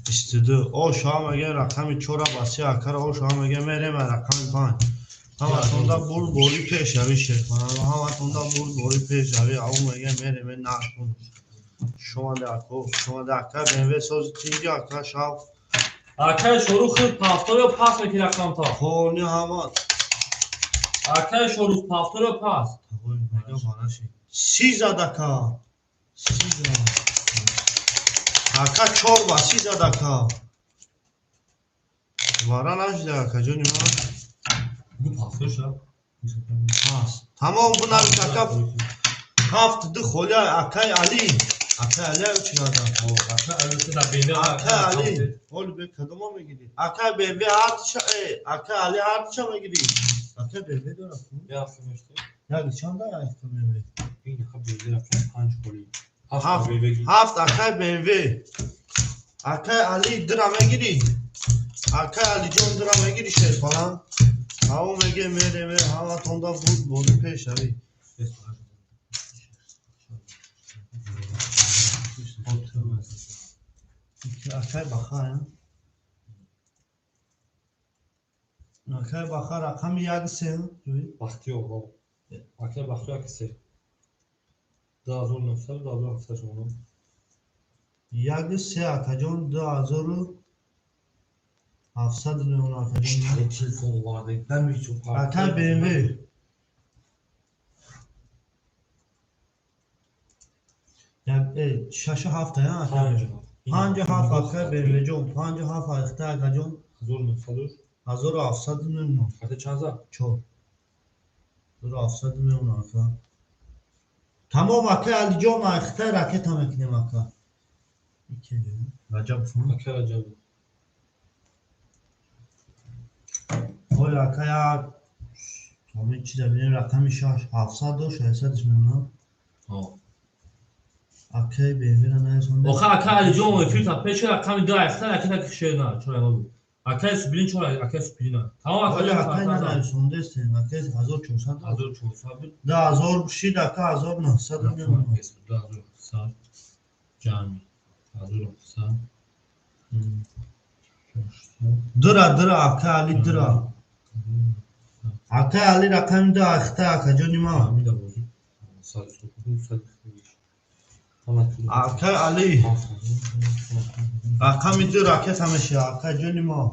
22. Ош ҳам мегӯем рақами 4 ба 3 акара ош ҳам мегӯем мерем рақами 5. Ҳаматонда бурд бори пешравӣ шерпаланго, ҳаматонда бурд бори пешравӣ. Ав мегӯем мерем нархун. Шумода ако, шумода ака БМВ сози тинги ака шав. Акаи Шорух худ пафтор ё пас мекунӣ рақамта? Хони ҳама. Акаи Шорух пафтор ё пас? 30 зад ака. 30 зад. Ака 4 ба 30 зад ака. Вара нашида ака ҷони ман. Бу пафтор ша. Пас. Тамом бунавис ака. 7 2 холи акаи Али. Акаи Али аю чӣ кардам? Акаи Али ки дар БМВ Акаи Али. Ҳоли бе кадома мегирӣ? Акаи БМВ ҳардиша, акаи Али ҳардиша мегирӣ? Акаи БМВ дорад ку? Як мешта. Як чанда акаи БМВ? Ин ака БМВ рақам 5 холи. 7 7 акаи БМВ. Акаи Али дира мегирӣ? Акаи Алиҷон дира мегирӣ шерпалан? Ҳаво меге мереме ҳаматонда бурд бори пешравӣ. Акаи Баха, акаи Баха рақами 1 3. Бахтиёр, акаи Бахтиёр 1 3. 2900 2700 шумона. 1 3 акаҷон 2700 меон акаҷон. Телефон оварда, намечун. Акаи БМВ. Як 6 7 я ака. 5 7 акаи БМВ ҷон, 5 7 ахта акаҷон. 1900 1700 меон. Хата чанд зад? 4. 1700 меон ака. Тамом акаи Алиҷон ахта ракета мекунем ака. Раҷаб фон. Акаи Раҷаб. Ой ака як ҳамин чиза бинем рақами 6 700 600 меонам. Акаи БМВ-ра наесонда. Оха акаи Алиҷон эфир та пеши рақами 2 ахта ракета кишер на, чора набуд. Акаи Супидин чора, акаи Супидин на. Тамом Оли акаи акаи наесондестем, акаи 1400. 1400 буд. 2000 шид ака 1900 меонам. 2700 ҷамъи 1700. Дира дира акаи Али дира. Акаи Али рақами 2 ахта акаҷони ман. Акаи Али рақами 2 ракета мешава акаҷони мо.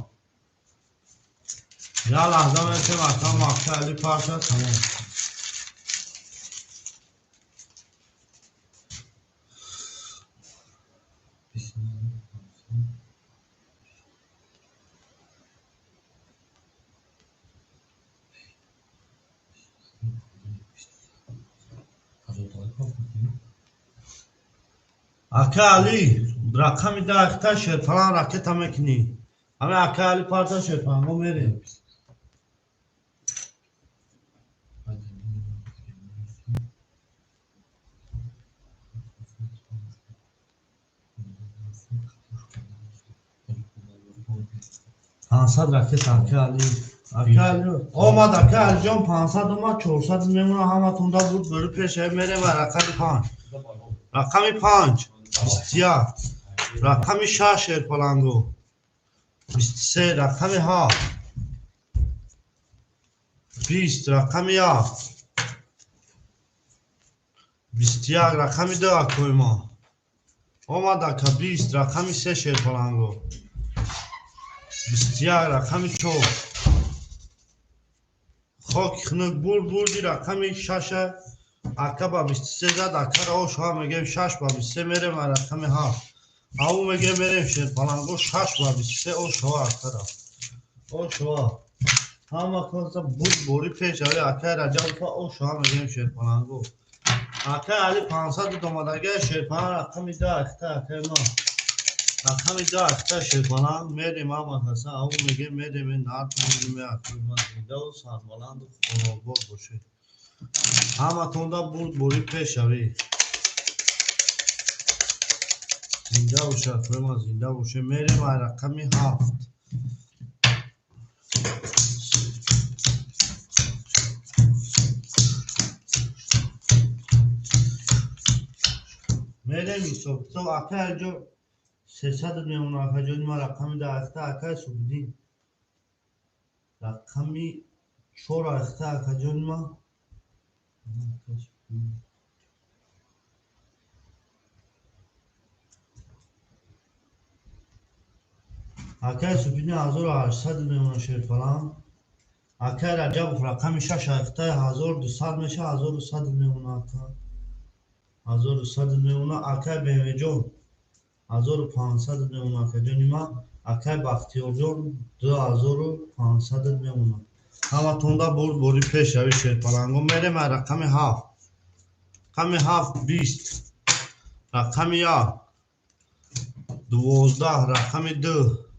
Як лаҳза метем ака акаи Али парша тамом. Ака Али рақами 2 ахта шерпалан ракета мекунӣ. Ҳамин ака Али парта шерпалан мо мерем. 500 ракета ака Али. Омад ака Алиҷон 500 омад, 400 мемона, ҳаматонда бурд бори пешравӣ. Мерем ба рақами 5. Рақами 5 21, рақами 6 шерпаланго 23, рақами 7 20, рақами 1 21, рақами 2 акои мо омад ака 20, рақами 3 шерпаланго 21, рақами 4 хоки хунук бурд бурди рақами 6 ака ба 23 зад, акара ошава мегем 6 ба 23 мерем ва рақами 7 аву мегем мерем шерпаланго 6 ба 23 ошава акара ошава ҳама коса бурд бори пешравӣ. Акаи Раҷабова ошава мегем шерпаланго. Акаи Али 500 омадагия шерпаланг рақами 2 ахта акаи ма рақами 2 ахта шерпаланг мерем ҳама каса аву мегем мерем нартон акои ма зиндаву сарбаланду хонобод бошед. Ҳаматонда бурд бори пешравӣ. Зинда боша акои ма, зинда боше. Мерем ай рақами 7. Мерем ҳисоб-китоб акаи Алиҷон 300 мемона акаҷони ма рақами 2 ахта акаи Субҳиддин рақами 4 ахта акаҷони ма акаи Субҳиддин 1800 мемона шерпаланг. Акаи Раҷабов рақами 6 ахта 1200 меша, 1100 мемона ака 1100 мемона. Акаи Бемеҷон 1500 мемона акаҷони ма. Акаи Бахтиёрҷон 2500 мемона. Ҳаматонда бурд бори пешравӣ шерпаланго. Мерем ай рақами 7. Рақами 7 20, рақами 1 12, рақами 2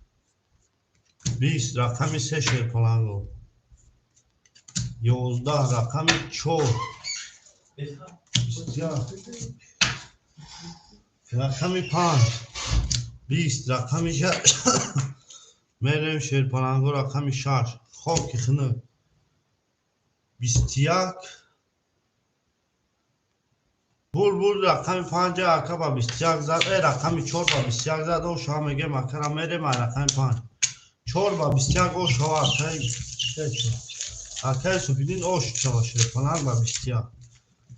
20, рақами 3 шерпаланго 11, рақами 4 21, рақами 5 20, рақами 6 мерем шерпаланго рақами 6 хоки хунук 21 бур бур рақами 5 ака ба 21 зад, рақами 4 ба 21 зад, ошава мегем акара мерем ай рақами 5 4 ба 21 ошава акаи Субҳиддин ош шава шерпаланг ба 21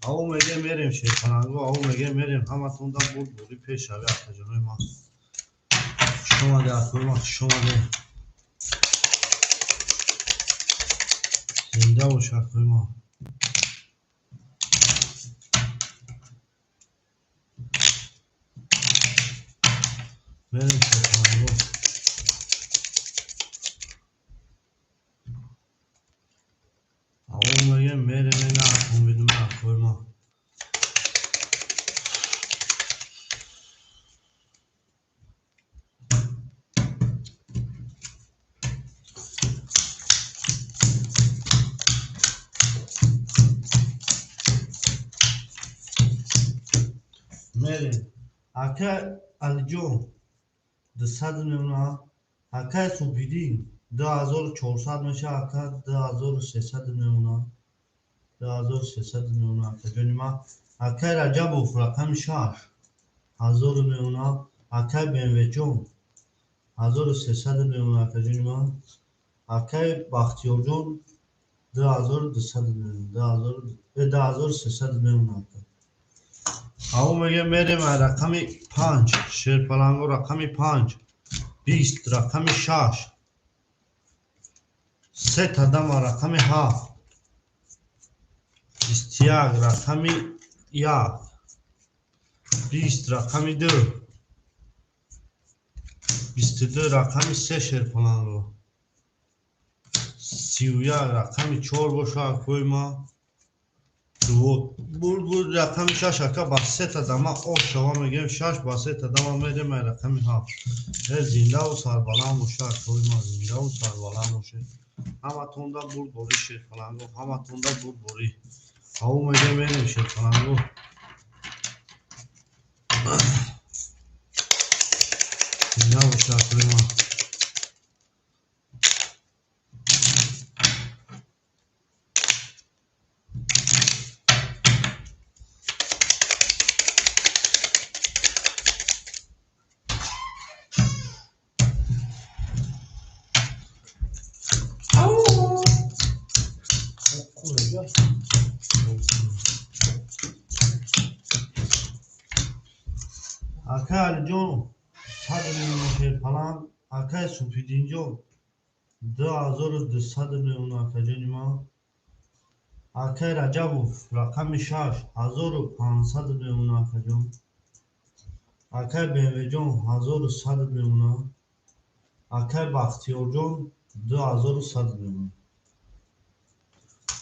аву мегем мерем шерпаланго, аву мегем мерем ҳаматонда бурд бори пешравӣ акаҷонои ман. Хуш омаде акои ман, хуш омаде. Зинда бош акои ман. Мерем шерпаланго. Аву мегем мерем ина умедум акои ман. Мерем. Акаи Алиҷон 200 мемона, акаи Субҳиддин 2400 меша, ака 2300 мемона, 2300 мемона акаҷони ман. Акаи Раҷабов рақами 6 1000 мемона, акаи Бемвеҷон 1300 мемона акаҷони ман. Акаи Бахтиёрҷон 2200 мемона, 2300 мемона ака. Аву мегем мерем ай рақами 5 шерпаланго рақами 5 20, рақами 6 3 тадама рақами 7 21, рақами 1 20, рақами 2 22, рақами 3 шерпаланго 31, рақами 4 боша акои ма. Бур бур рақами 6 ака ба 3 тадама ош шава мегем 6 ба 3 тадама мерем ай рақами 7. Зиндаву сарбаланд боша акои ма, зиндаву сарбаланд боше. Ҳаматонда бурд бори шерпаланго, ҳаматонда бурд бори. Аву мегем мерем шерпаланго. Зинда боша акои ма. Акай Алиҷон 100 мемона шерпаланг. Акай Суфиддинҷон 2200 мемона акаҷони ман. Акай Раҷабов рақами 6 1500 мемона акаҷон. Акай Бемвеҷон 1100 мемона. Акай Бахтиёрҷон 2100 мемона.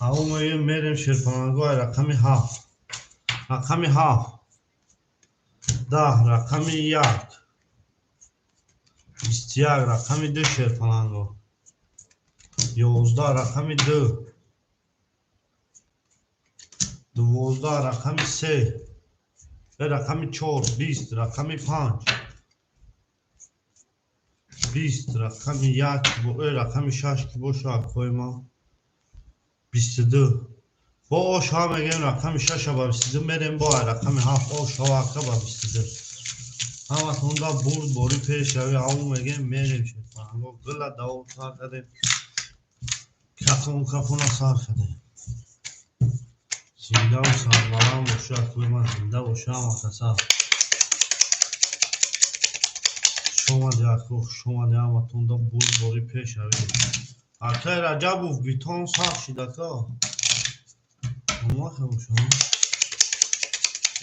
Ҳаво меоем мерем шерпалангҳо рақами 7. Рақами 7. 10 рақами 1. 21 рақами 2 шерпалангҳо. 11 рақами 2. 12 рақами 3. Рақами 4. 20 рақами 5. 20 рақами 1 рақами 6 ки боша акои ман. 22. Бо ошҳо мегӯем рақами 6 ба 22 мерем бо рақами 7 ошҳо ака ба 22. Ҳаматонда бурд бори пешравӣ ҳаво мегӯем мерем шерпалангҳо. Гила давом сар кардем. Кафон кафона сар кардем. Зиндаву сарбаланд боша акои ман, зинда боша ҳама каса. Хуш омади ако, хуш омади ҳаматонда бурд бори пешравӣ. Акай Раҷабов битон сахт шид ака. Омаха боша.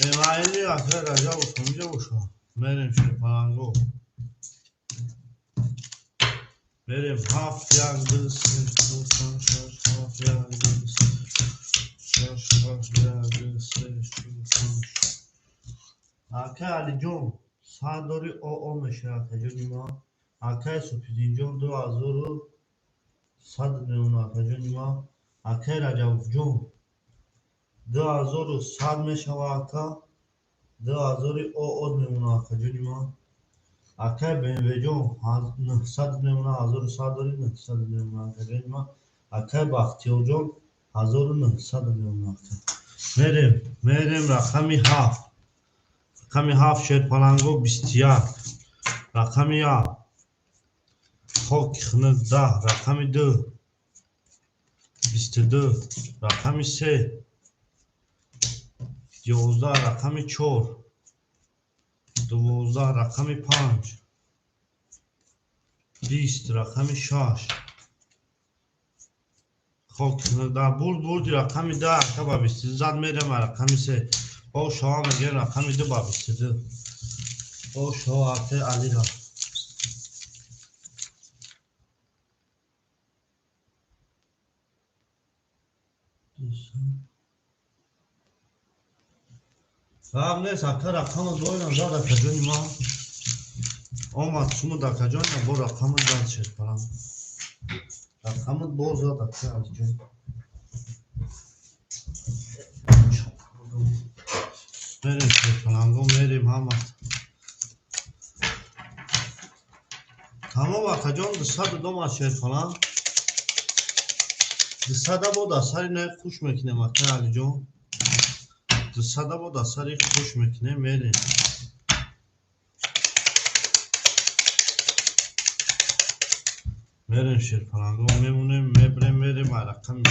Эмаили акай Раҷабов ҳамиҷа боша. Мерем шерпалангҳо. Мерем 7 1 2 3 4 5 6 7 1 2 3 6 7 1 2 3 4 5. Акай Алиҷон 100 дори ОО мешавад акаҷони ман. Акай Суфиддинҷон 2100 мемона акаҷони ман. Акай Раҷабовҷон 2100 мешавад ака. 2000 ОО мемона акаҷони ман. Акай Бемвеҷон 900 мемона, 1100 дори 900 мемона акаҷони ман. Акай Бахтиёрҷон 1900 мемона ака. Мерем, мерем рақами 7. Рақами 7 шерпалангҳо 21. Рақами 1 хоки хунук 10. Рақами 2 22. Рақами 3 11. Рақами 4 12. Рақами 5 20. Рақами 6 хоки хунук 10. Бурд бурди рақами 10 ака ба 22 зад мерем рақами 3. О шоҳа мегӯем рақами 2 ба 22. О шоҳа акаи Алира. Гап нест ака, рақама доирам зад акаҷони ман. Омад сумуд акаҷон, бо рақама зад шерпаланг. Рақамат боз зад ака Алиҷон. Мерем шерпалангҳо, мерем ҳама. Тамом акаҷон, 200 домад шерпаланг. 200 бо дар сари наи хуш мекунем ака Алиҷон. 200 бо дар сари хуш мекунем, мерем. Мерем шерпалангҳо, мемонем, мебирем, мерем рақами 3.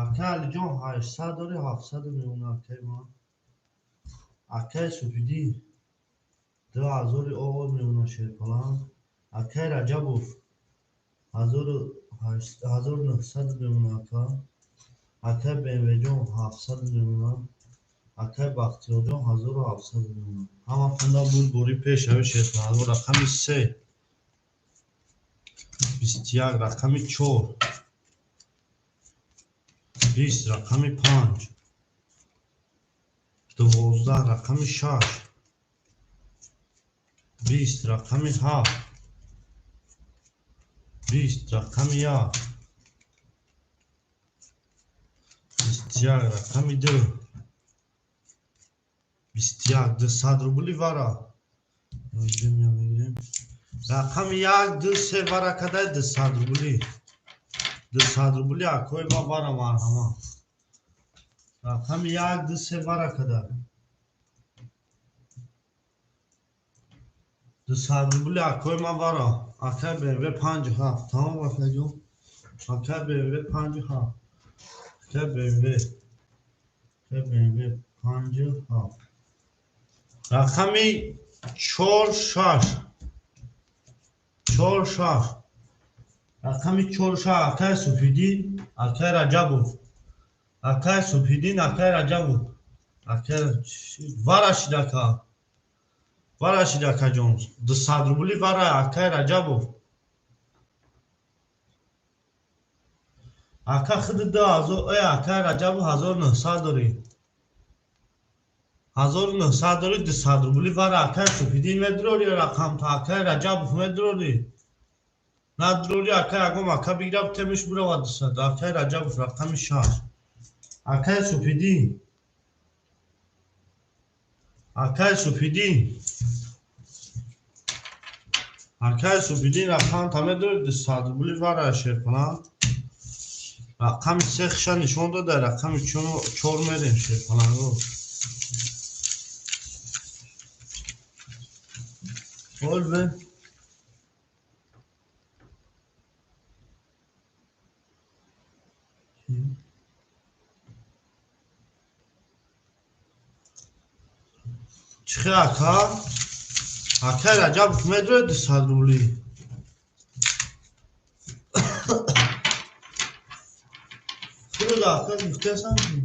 Акай Алиҷон 800 дори 700 мемона акаи ман. Акай Суфиддин 2000 оғоз мемона шерпаланг. Акай Раҷабов 1900 мемона ака. Акай Бемвеҷон 700 мемона. Акай Бахтиёрҷон 1700 мемона. Ҳама хунда бурд бори пешравӣ шерпалангҳо. Рақами 3 21. Рақами 4 20. Рақами 5 12. Рақами 6 20. Рақами 7 20. Рақами 1 21. Рақами 2 21. 200 рубли вара. Рақами 1 2 3 вара кадай 200 рубли. 200 рубли акои ма вара марҳама. Рақами 1 2 3 вара кадай. 200 рубли акои ма вара. Акай БМВ 5 7. Тамом акаҷон. Акай БМВ 5 7. Акай БМВ. Акай БМВ 5 7. Рақами 4 6. 4 6. Рақами 4 6. Акай Суфиддин, акай Раҷабов. Акай Суфиддин, акай Раҷабов. Акай варашид, ака. Варашид, акаҷон. 200 рубли вара, акай Раҷабов. Ака худи 2000, э, акай Раҷабов, 1900 дорӣ. 1900 дорӣ, 200 рубли вара, акай Суфиддин, медурорӣ рақамта, акай Раҷабов, медурорӣ? Надурорӣ, акай, ягон ака бигира, темиш бирава 200. Акай Раҷабов, рақами 6. Акай Суфиддин. Акай Суфиддин. Акай Суфиддин, рақамта медурорӣ, 200 рубли вара, шерпаланг. Рақами 3 хиша нишон дода, рақами 4 мерем, шерпаланго. Ol be. Чихе, ака? Акай Раҷабов, медуред 200 рубли? Худо, ака, гуфтасан ки.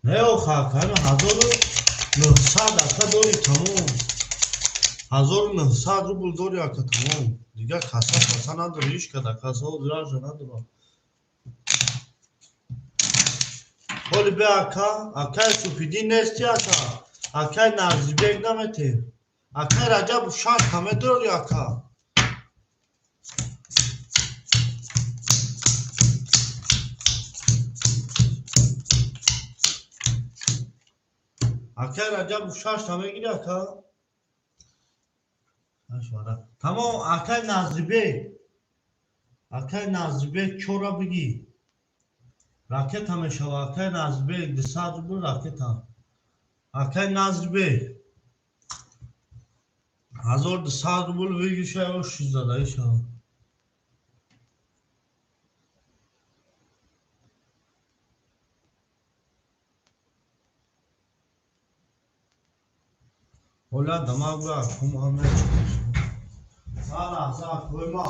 Не, оха, ака, 1900, ака, дорӣ, тамом. 1900 рубл дорӣ, ака, тамом. Дигар каса каса надорӣ, ҳеҷ када каса ҳозираша надорам. Ҳоли бе, ака, акай Суфиддин нести, ака. Акай Назрибек наметем. Акай Раҷабов, 6 та медорӣ, ака? Акай Раҷабов, 6 та мегирӣ, ака? Тамом, акай Назрибек. Акай Назрибек, 4-а бигӣ. Ракета мешава, акай Назрибек, 200 рубл ракета. Акай Назрибек. 1200 рубл выигрыша ё шиздадаи шава. Оля дамаг ба кум ҳама лаҳза, акои ма.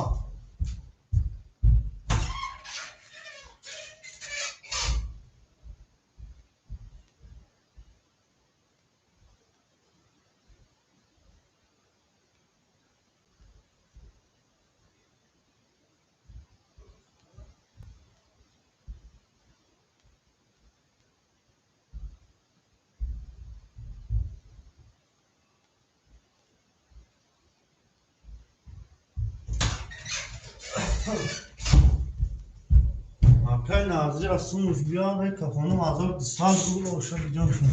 Акай Назри, асумуш биёр, кафонум 1200 рубл бошад, ҷоншон.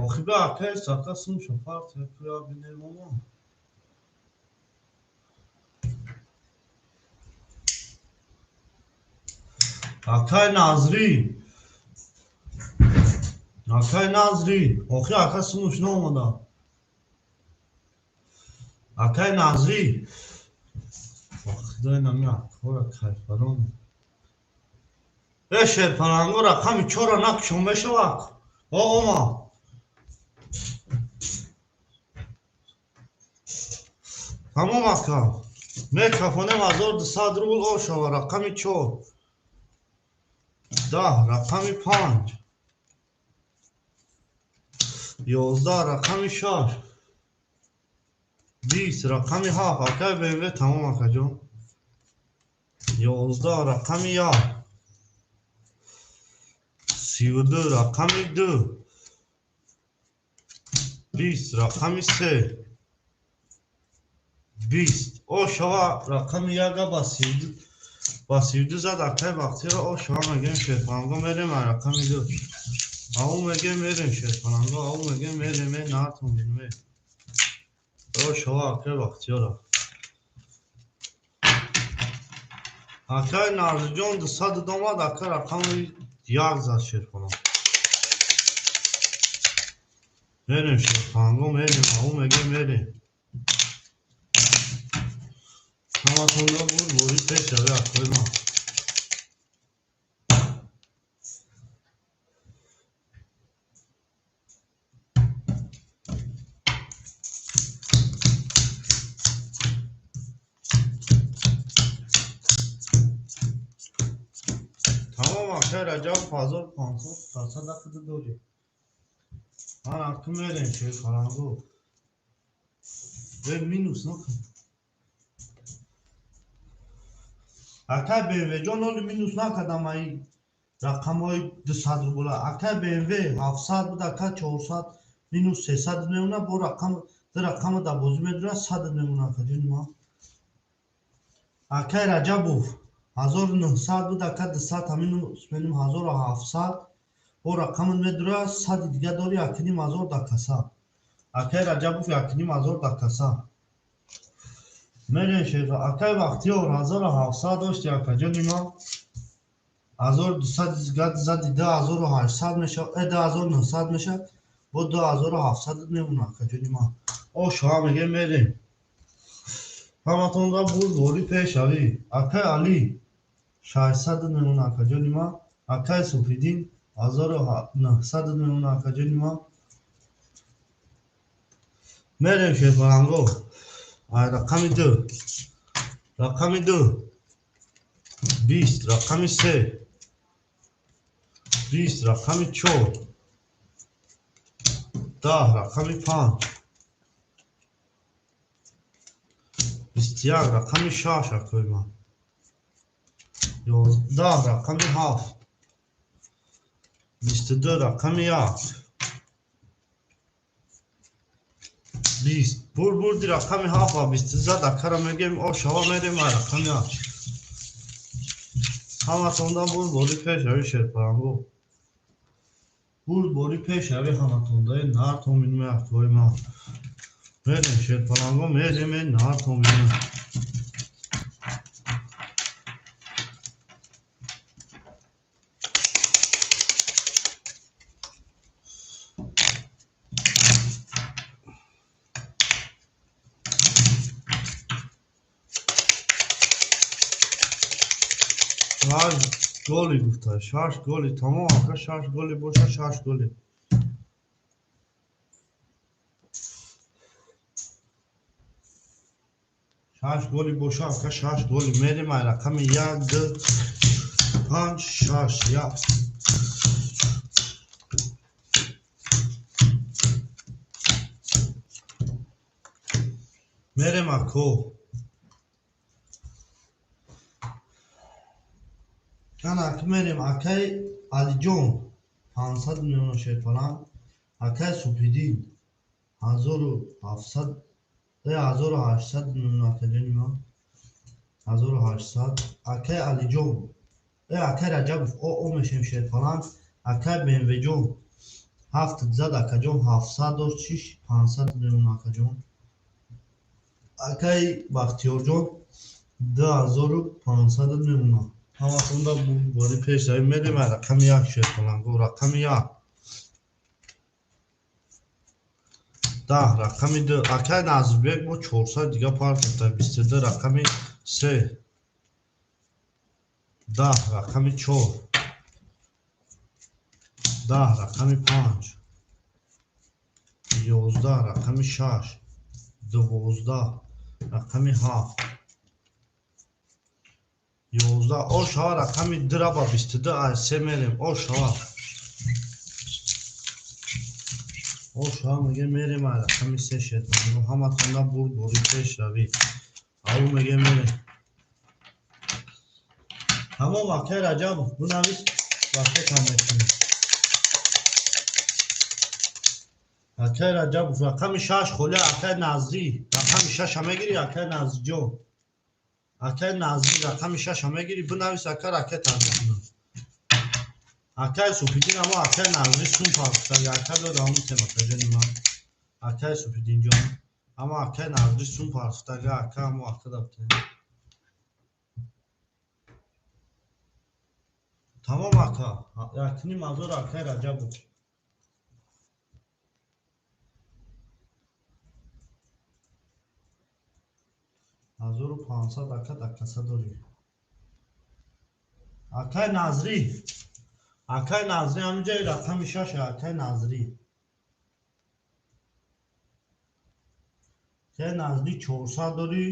Охи ба акай сака сумша фарқ пуя бинем ома. Акай Назри. Акай Назри. Охи, ака, сумуш наомада. Акай Назри. Худои нами акора кайфарон. Э, шерпаланго, рақами 4-а накушон мешавад. О, ома. Тамом, ака. Мекафонем, 1200 рубл ошава, рақами 4. 10, рақами 5. 11, рақами 6. 20, рақами 7. Акай БМВ, тамом, акаҷон. 11, рақами 1. 32, рақами 2. 20, рақами 3. 20. Ошава, рақами 1-а ба 32 зад, акай Бахтиёра, ошава мегӯем, шерпаланго, мерем рақами 2. Ау мегӯем, мерем, шерпаланго, ау мегӯем, мерем, э, наатон бинем. Ошава, акай Бахтиёра. Акай Назриҷон, 200 омад, ака, рақами 1 зад, шерпаланг. Мерем, шерпаланго, мерем, ау мегӯем, мерем. Ҳаматонда бурдборӣ пешравӣ, акои ман. Тамом, акай Раҷаб, 1500 каса дақида дорӣ. Ман акы мерем, шерпаланго. Бе минус накун. Акай БМВ ҷон, оли минус накардам, ай рақамҳои 200 рубла. Акай БМВ 700 буд, ака 400 минус 300 мемона, бо рақам ду рақама дар бозӣ медурад, 100 мемона, акаҷони ман. Акай Раҷабов 1900 буд, ака 200 минус меним 1700, бо рақамат медурад, 100 дига дори, 1500 дар каса. Акай Раҷабов 1500 дар каса. Мерем, шерфа. Акай Бахтиёр 1700 дошти, акаҷони ман. 1200 гад зади, 2800 мешавад, 2900 мешавад, бо 2700 мемона, акаҷони ман. О шоҳа мегем, мерем. Ҳаматонда бурдборӣ пешравӣ. Акай Алӣ 600 мемона, акаҷони ман. Акай Суфиддин 1900 мемона, акаҷони ман. Мерем, шерпаланго. Ай рақами ду. Рақами ду. 20, рақами се. 20, рақами чор. 10, рақами панҷ. 21, рақами шаш, акои ман. 11, рақами ҳафт. 22, рақами як. 20. Бур бурди рақами ҳафт ва 20 зад, акара мегем, о шава мерем, ай рақами як. Ҳаматонда бурдборӣ пешравӣ, шерпаланго. Бурдборӣ пешравӣ ҳаматондаи нартон минме, акои ман. Мерем, шерпаланго, мерем, нартон минме. Шаш голи гуфта, шаш голи, тамом, ака, шаш голи боша, шаш голи. Шаш голи боша, ака, шаш голи. Мерем ай рақами як, ду, панҷ, шаш, як. Мерем, ако. Ана ака мерем, акай Алиҷон 500 мемона, шерпаланг. Акай Субҳиддин 1700, 1800 мемона, акаҷони ман. 1800. Акай Алиҷон, акай Раҷабов, о мешем, шерпаланг. Акай БМВ ҷон ҳафт зад, акаҷон, 700 дошт, шиш 500 мемона, акаҷон. Акай Бахтиёрҷон 2500 мемона. Ҳаматонда бурдборӣ пешравӣ. Мерем ай рақами як, шерпаланго. Рақами як. 10, рақами ду. Акай Назрбек бо 400 дига партофта. 22, рақами се. 10, рақами чор. 10, рақами панҷ. 11, рақами шаш. 12, рақами ҳафт. 11. О шава рақами дура ба 22 ай се мерем. О шава. О шава меге мерем ай рақами се, шерпаланго. Ҳаматонда бурдборӣ пешравӣ. Ау меге мерем. Тамом, акай Раҷабов, бинавис, вақтотам мекунем. Акай Раҷабов, рақами шаш холи, акай Назрӣ. Рақами шаша мегирӣ, акай Назриҷон. Акай Назрӣ рақами шаша мегирӣ, бинавис, ака, ракета мекунам. Акай Суфиддин, амо акай Назрӣ сум партофтаги, ака додам тем, акаҷони ман. Акай Суфиддинҷон, амо акай Назрӣ сум партофтаги, ака, амо ака дафтем. Тамом, ака, 1500, акай Раҷабов. 1500 ака дакаса дорӣ. Акай Назрӣ. Акай Назрӣ ҳаминҷои рақами 6 акай Назрӣ. Акай Назрӣ 400 дорӣ,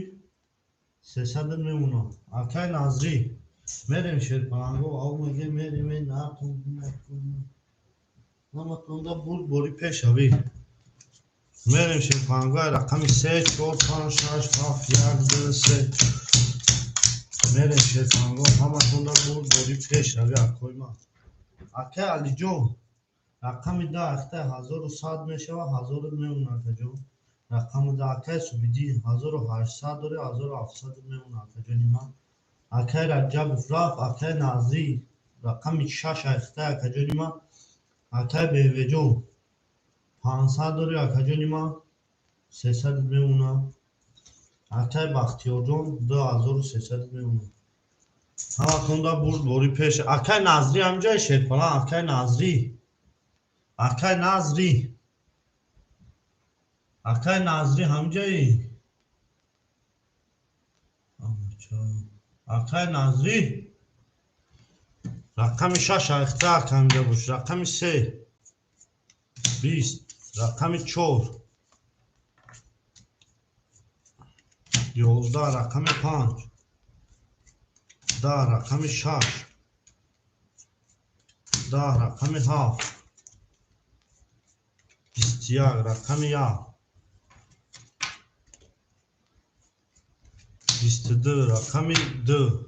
300 мемонад. Акай Назрӣ мерем шерпаланго, ав меге мерем натон наматонда бурд бори пешавӣ. Мерем шерпаланго рақами 3 4 5 6 7 1 2 3. Мерем шерпаланго ҳаматонда бурд бори пешавӣ акои ман. Акай Алиҷон рақами 10 ахта 1100 мешава, 1000 мемонад акаҷон. Рақами 10 акай Субиддин 1800 дорӣ, 1700 мемонад акаҷони ман. Акай Раҷабов рафт, акай Назрӣ рақами 6 ахта акаҷони ман. Акай Бевеҷон 500 дорӣ акаҷони ман, 300 мемонад. Акай Бахтиёрҷон 2300 мемонад. Ҳаматонда бурд бори пеш. Акай Назрӣ ҳамҷои шерпалан, акай Назрӣ. Акай Назрӣ. Акай Назрӣ ҳамҷои. Акай Назрӣ рақами 6 ахта акамҷа бош, рақами 3 20, рақами 4 11, рақами 5 10, рақами 6 10, рақами 7 21, рақами 1 22, рақами 2.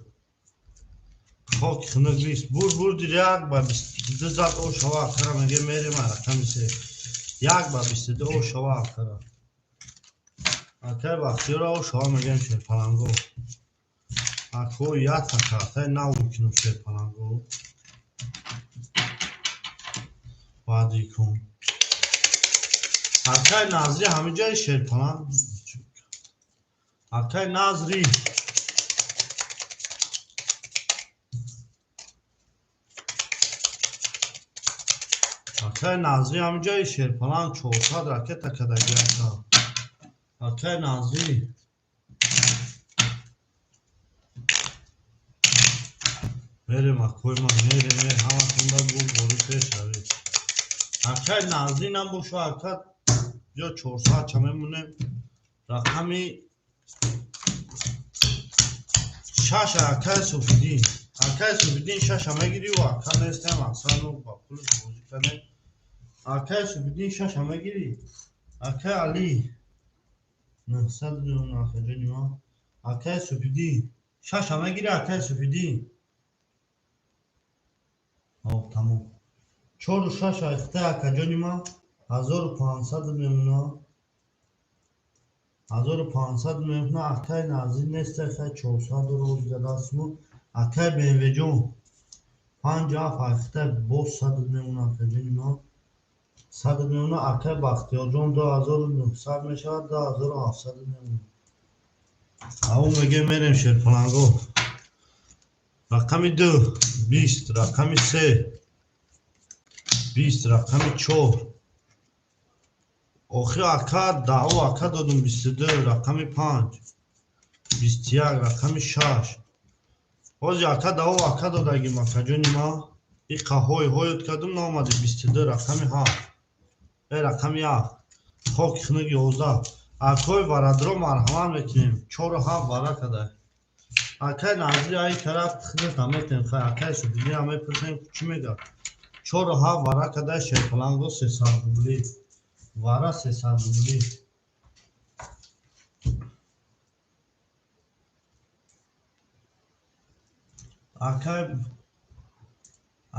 Хоки хунук 20. Бур бурди 1 ба 22 зад о шава акара меге мерем рақами 3. 1 ба 22 о шава акара. Акай Бахтиёра о шава мегем шерпаланго. Ако як ака, акай нав мекунам шерпаланго. Баъди кун. Акай Назрӣ ҳаминҷои шерпаланг. Акай Назрӣ. Акай Назрӣ ҳаминҷои шерпаланг 400 ракета кадаги ака. Акай Назрӣ. Мерем акои ман, мерем, ҳаматонда бурд бори пешавӣ. Акай Назрӣ набоша, ака ё 400 ча мемонем. Рақами 6 акай Суфиддин. Акай Суфиддин 6 мегирӣ ва ака нестем, аксар ну ба пулиш бозӣ кардем. Акай Суфиддин 6 мегирӣ. Акай Алӣ 900 миллион акаҷони ман. Акай Суфиддин 6 мегирӣ, акай Суфиддин. Ҳо, тамом. 4 6 ахта акаҷони ман 1500 мемонад. 1500 мемонад. Акай Назрӣ нест, акай 400 рӯз дастмо. Акай Бенвеҷон 5 7 ахта боз 100 мемонад акаҷони ман. 100 мемонад. Акай Бахтиёрҷон 2900 мешавад, 2700 мемонад. Ав меге мерем шерпаланго. Рақами 2 20, рақами 3 20, рақами 4. Охир ака даъво ака додум 22, рақами 5 21, рақами 6. Ҳозир ака даъво ака додагим акаҷони ман. Иқа ҳой ҳоёт кардум наомади 22, рақами 7. Рақами 1. Хоки хунук 11. Акои варадро марҳамат мекунем. 4 7 вара кадай. Акай Назрӣ ай тараф худат наметем. Хай акай Суфиддин ҳам мепурсем чӣ мегӯяд. 4 7 вара кадай шерпаланго 300 рублӣ. Вара 300 рублӣ.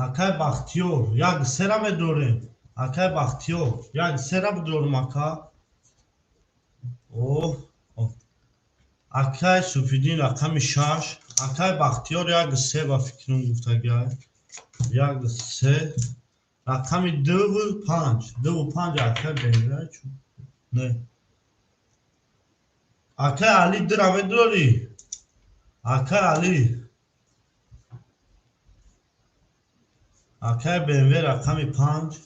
Акай Бахтиёр 1 3 медорем. Акай Бахтиёр 1 3 бидорем ака. О, Акай Суфиддин рақами 6. Акай Бахтиёр 1 3 ба фикрам гуфтагиай. 1 3 рақами 2 5. 2 5 акай бенра чу. Не. Акай Али 2 медорӣ. Акай Али. Акай БМВ рақами 5.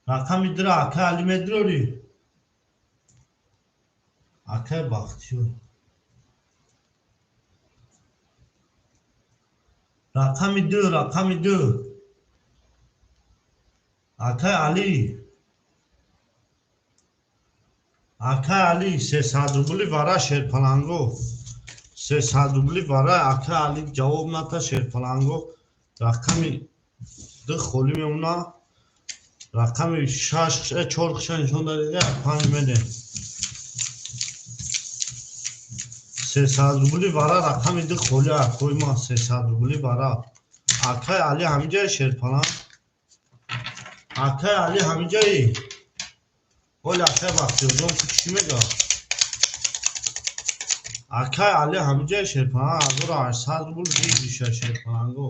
Рақами 2 акай Али медорӣ. Акай Бахтиёр. Рақами ду, рақами ду. Акай Алӣ. Акай Алӣ, 300 рубли вара шерпаланго. 300 рубли вара акай Алӣ ҷавоб ната шерпаланго. Рақами ду холӣ мемона. Рақами шаш, чор хиша нишон дадига, панҷ медем. 300 рубли вара рақами ду холӣ акои ма, 300 рубли вара. Акай Алӣ ҳамиҷае шерпаланг? Акай Алӣ ҳамиҷаи? Оли акай Бахтиёрҷон ту чӣ мега? Акай Алӣ ҳамиҷаи шерпаланг, 1800 рубл выигрыша шерпаланго.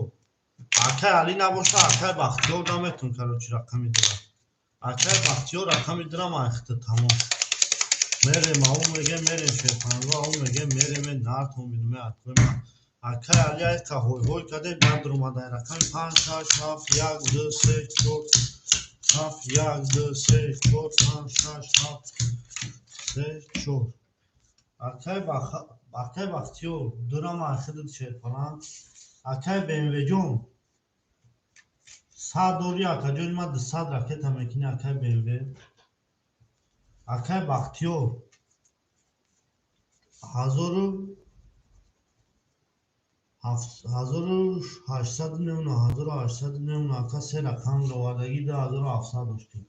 Акай Алӣ набоша, акай Бахтиёр наметун, короче, рақами дура. Акай Бахтиёр рақами дура майхта тамом. Мерем, ау мегем, мерем шерпаланго, ау мегем, мерем, нартон бидуме акои ма. Акай Алӣ айқа ҳой-ҳой каде, надурумадай. Рақами панҷ, шаш, ҳафт, як, ду, се, чор, ҳафт, як, ду, се, чор, панҷ, шаш, ҳафт, се, чор. Акай Бахтиёр, дура майхидид шерпаланг. Акай БМВ-ҷон, 100 дори, акаҷони ма 200 ракета мекунӣ, акай БМВ. Акай Бахтиёр, 1800 мемона, 1800 мемона, ака се рақам ровардагӣ 2700 доштем.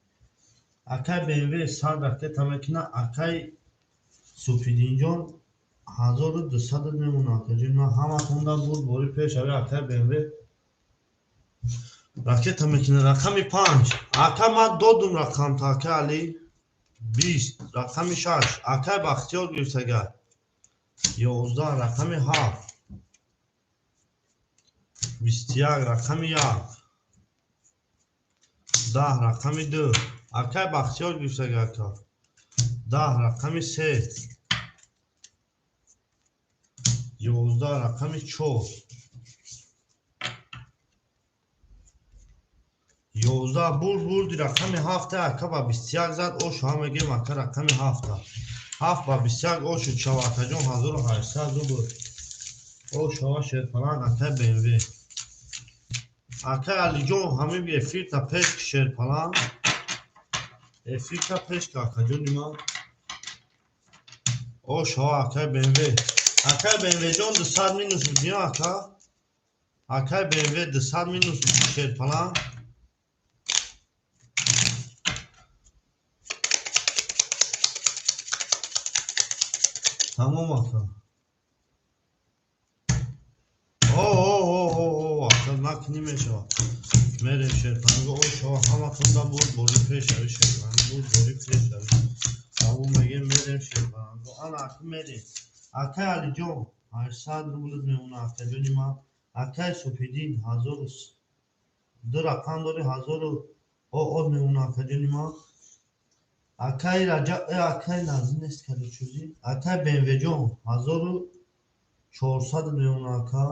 Акай БМВ 100 ракета мекуна, акай Суфиддинҷон 1200 мемона, акаҷони ма ҳаматонда бурд бори пешави акай БМВ ракета мекуна. Рақами панҷ. Ака ман додум рақамта, акай Алӣ. 20, рақами шаш. Акай Бахтиёр гирифтага. 11, рақами ҳафт. 21, рақами як. 10, рақами ду. Акай Бахтиёр гирифтага, ака. 10, рақами се. 11, рақами чор. 11 бурд, бурди рақами ҳафта, ака ба 21 зад, ошу ҳам мегем, ака рақами ҳафта. Ҳафт ба 21 ошу чава, акаҷон 1800 рубл. Ошава шерпаланг, акай БМВ. Акай Алиҷон, ҳамин эфирта пеш ки шерпаланг. Эфирта пеш ки акаҷони ман. Ошава акай БМВ. Акай БМВ-ҷон 200 минус будӣ, ака? Акай БМВ 200 минус будӣ шерпаланг. Тамом ака. О, о, о, о, о, ака накунӣ мешавад. Мерем шерпаланг, ошава ҳаматонда бурд бори пешави шерпаланг, бурд бори пешави. Тамом мегем, мерем шерпаланг. Ана ака мерем. Акай Алиҷон, 800 рубл мемона, акаҷони ман. Акай Суфиддин, ҳазору ду рақам дори, ҳазору о мемона, акаҷони ман. Акай Раҷаб, акай наздик нест, короче. Акай БМВ-ҷон, 1400 мемона, ака.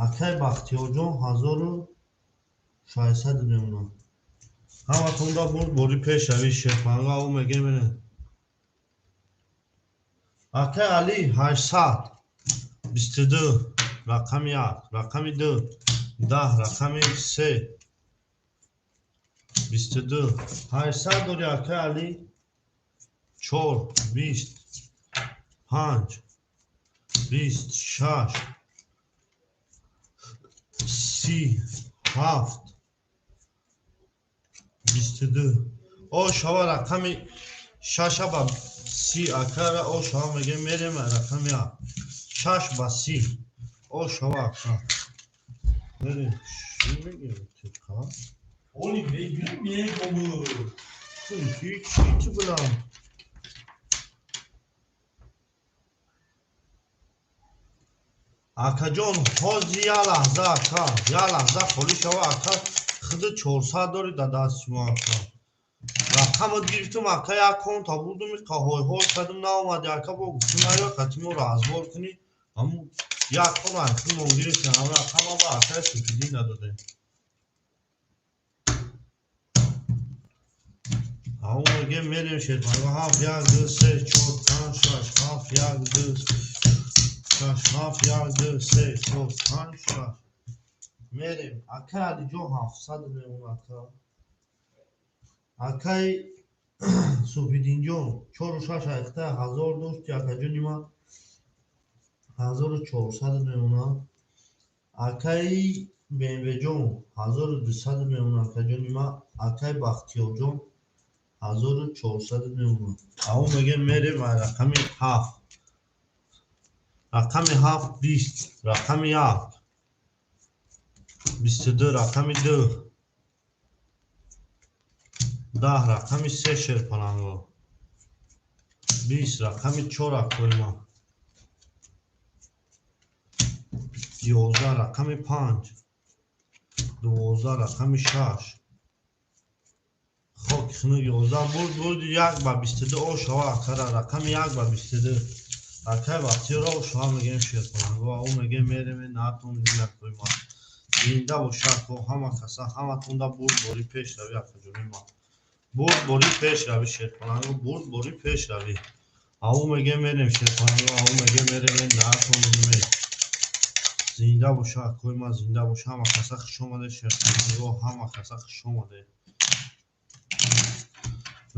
Акай Бахтиёрҷон, 1600 мемона. Ҳаматонда бурд бори пешави шерпаланг, ау мегем, мерем. Акай Алӣ, 800, 22, рақами як, рақами ду, 10, рақами се, 22, 800 дори, акай Алӣ, чор, бист, панҷ, бист, шаш, си, ҳафт, 22. Ошава рақами шаша ба си, акара ошава мегем, мерем рақами як. Шаш ба си. Ошава ака. Мерем. Чӣ мегем, тика? Оли мегирем, мегом. Чӣ, чӣ ту билам? Акаҷон, ҳозир як лаҳза, ака, як лаҳза холӣ шава, ака, худи 400 дори дар дасти шумо, ака. Рақамат гирифтум, ака, як конта бурдум, иқа ҳой-ҳой кардум, наомади, ака, бо гуфтум, наё, қати моро разбор кунӣ, ҳамун як кон айфунмон гирифтем, ҳамун рақама ба акаи Суфиддин надодем. Ау мегем мерем шерпаланго 7 1 2 3 4 5 6 7 1 2 6 7 1 2 3 4 5 6 мерем. Акай Алиҷон 700 мемонад. Акай Суфиддинҷон 4 6 айхта 1000 дошт, акаҷони ман 1400 мемонад. Акай БМВҷон 1200 мемонад, акаҷони ман. Акай Бахтиёрҷон 1400 мемонад. Ау мегем мерем рақами 7. Рақами 7 20, рақами 1 22, рақами 2 10, рақами 3 шерпаланго 20, рақами 4 акои ман 11, рақами 5 12, рақами 6 хоки хунук 11 бурд бурд 1 ба 22 о шава акара рақами 1 ба 22 акай Бахтиёра о шава мегем шерпаланго. Ау мегем мерем наатон акои ман зинда боша ако ҳама каса ҳаматонда бурд бори пешравӣ акаҷони ман бурд бори пешравӣ шерпаланго бурд бори пешравӣ. Ау мегем мерем шерпаланго. Ау мегем мерем наатон зинда боша акои ман зинда боша ҳама каса хуш омадед шерпаланго ҳама каса хуш омадед.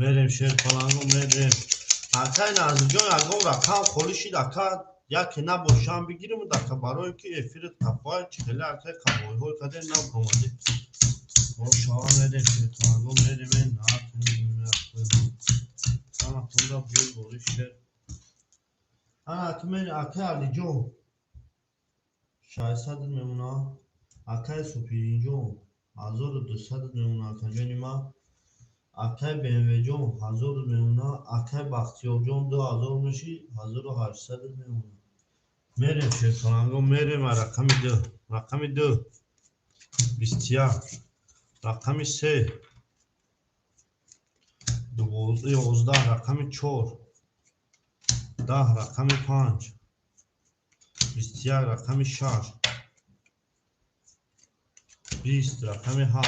Мерем шерпаланго мерем. Акай Назирҷон ягон рақам холӣ шид ака яке набошам бигирим ака барое ки эфири қафои чӣ хеле акай қабоиҳои кадем набаромадем. Шава мерем шерпаланго мерем ҳаматонда бурд бори шер. Ана ака мерем акай Алиҷон 600 мемонад. Акай Суфиддинҷон 1200 мемонад акаҷони ман. Акай БМВҷон 1000 мемонад. Акай Бахтиёрҷон 2000 меши 1800 мемонад. Мерем шерпаланго мерем рақами 2 рақами 2 21 рақами 3 11 рақами 4 10 рақами 5 21 рақами 6 20 рақами 7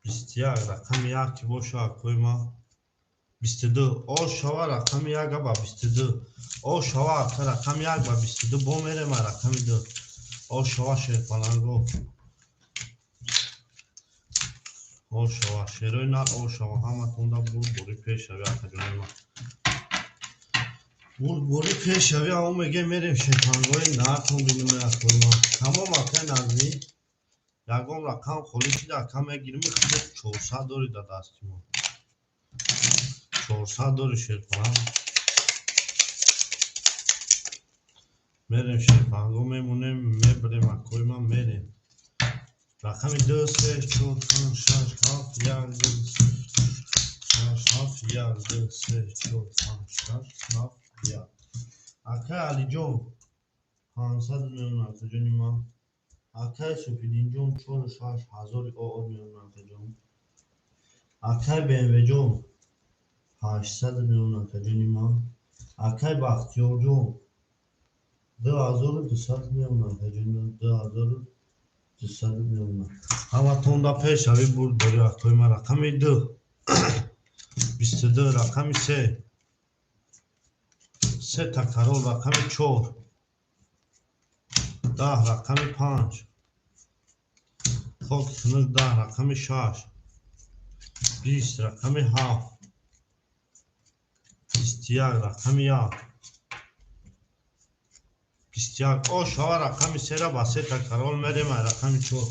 21 рақами 1 ки боша акои ман 22 о шава рақами 1 ба 22 о шава ака рақами 1 ба 22 бо мерем рақами 2 о шава шерпаланго о шава шерои нар о шава ҳаматонда бурд бори пешравӣ акаҷони ман бурд бори пешравӣ. Ау мегем мерем шерпалангои нартон бинем акои ман. Тамом акай Назмӣ ягон рақам холӣ шида ака мегирим худо 400 дори дар дасти мо 400 дори шерпаланг. Мерем шерпаланго мемонем мебарем акои ман мерем. Рақами 2 3 4 5 6 7 1 2 6 7 1 2 3 4 5 6 7 1. Акай Алиҷон 500 мемонад акаҷони ман. Акай Суфиддинҷон 4 6 ҳазори оор мемонад акаҷон. Акай БМВҷон 800 мемонад акаҷони ман. Акай Бахтиёрҷон 2200 мемонад акаҷони ман 2200 мемонад. Ҳаматонда пешравӣ бурд бори акои ман рақами 2 22 рақами 3 3 такарол рақами 4 10 рақами 5 хоки хунук 10 рақами 6 20 рақами 7 21 рақами 1 21 о шава рақами 3 ба 3 такарол мерем рақами 4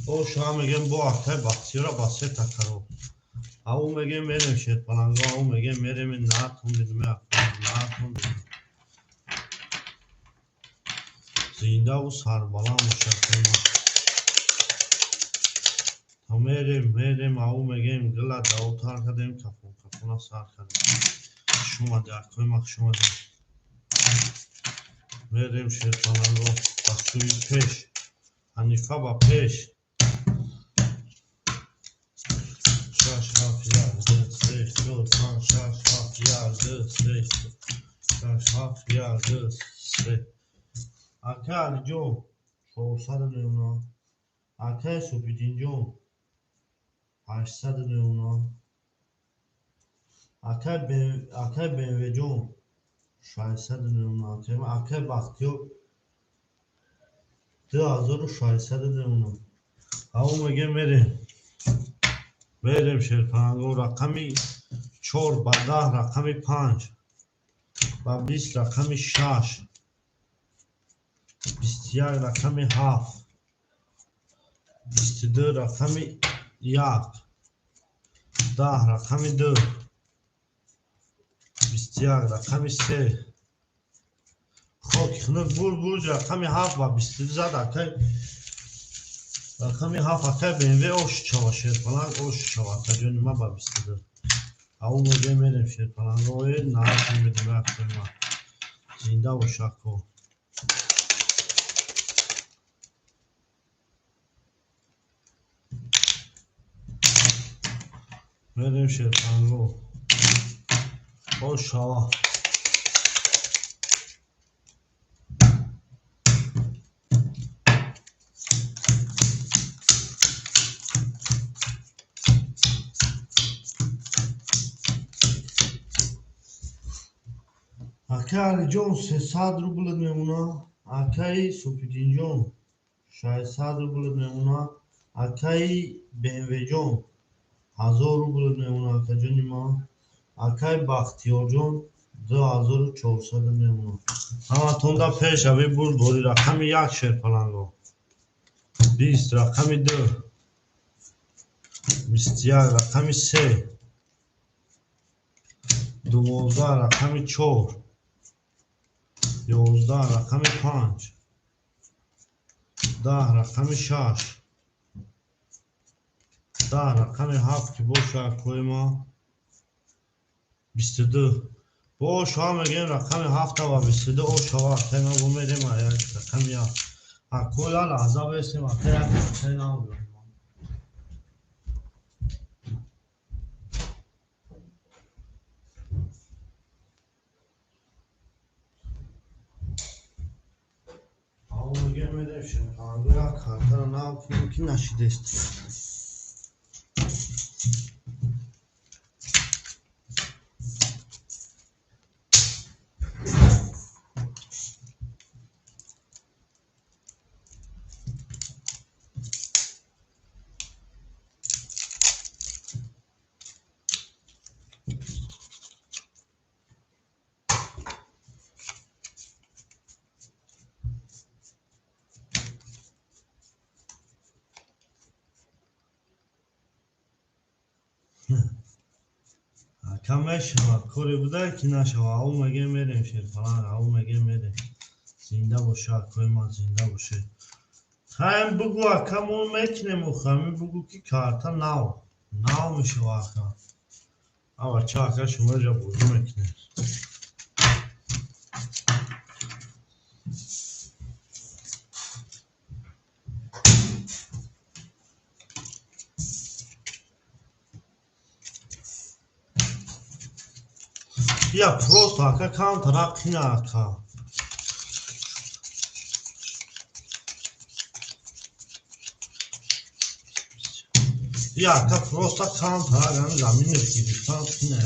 о шава мегем бо акай Бахтиёра ба 3 такарол. Ау мегем мерем шерпаланго ау мегем мерем наатон бидуме наатон бидуме. Зиндаву сарбаланд бошад. То мерем мерем ау мегем гила давотар кардем кафон кафона сар кардем. Хуш омадед акои ман хуш омадед. Мерем шерпаланго ба сӯи пеш Ҳанифа ба пеш 6 7 1 2 3 4 5 6 7 1 2 3 6 7 1 2 3. Акай Алиҷон 400 мемонад. Акай Суфиддинҷон 800 мемона. Акай БМВ-ҷон 600 мемона. Акай Бахтиёр 2600 мемона. Ҳаво мегем мерем. Мерем шерпаланго рақами 4 ба 10 рақами 5 ба 20 рақами 6 21 рақами 7 22 рақами 1 10 рақами 2 21 рақами 3 хоки хунук бур рақами 7 ба 22 зад акай рақами 7 акай БМВ ош чава шерпаланг ош чава акаҷони ма ба 22. Ҳаво мегем мерем шерпаланг ое нарх медем рафтем ма. Зинда бош ако. Мерем шерпаланго. Ош шава. Акай Алиҷон 300 рубл мемона. Акай Супидинҷон 600 рубл мемона. Акай БМВ-ҷон 1000 рубл мемона акаҷони ман. Акай Бахтиёрҷон 2400 мемона. Ҳаматонда пешави бурдбори рақами 1 шерпаланго. 20 рақами 2 21 рақами 3 12 рақами 4 11 рақами 5 10 рақами 6 10 рақами 7 ки боша акои ма 22 боша мегем рақами 7 ва 22 ошава акаи ма бо мерем як рақами 1 акои ла лаҳза бесем акаи як акаи набудем. Ҳаво мегем мерем шерпаланго як картаро нав кунем ки нашидест. Ака мешавад, коре буда ки нашавад. Ҳаво мегем мерем шерпаланг, ҳаво мегем мерем. Зинда боша акои ман, зинда боше. Хаем бугу ака мо мекунем охами бугу ки карта нав. Нав мешавад ака. Ава ча ака шумо ҷа бозӣ мекунед. Я просто ака камтара қина ака. Я ака просто камтара ами замин гирифтан қина.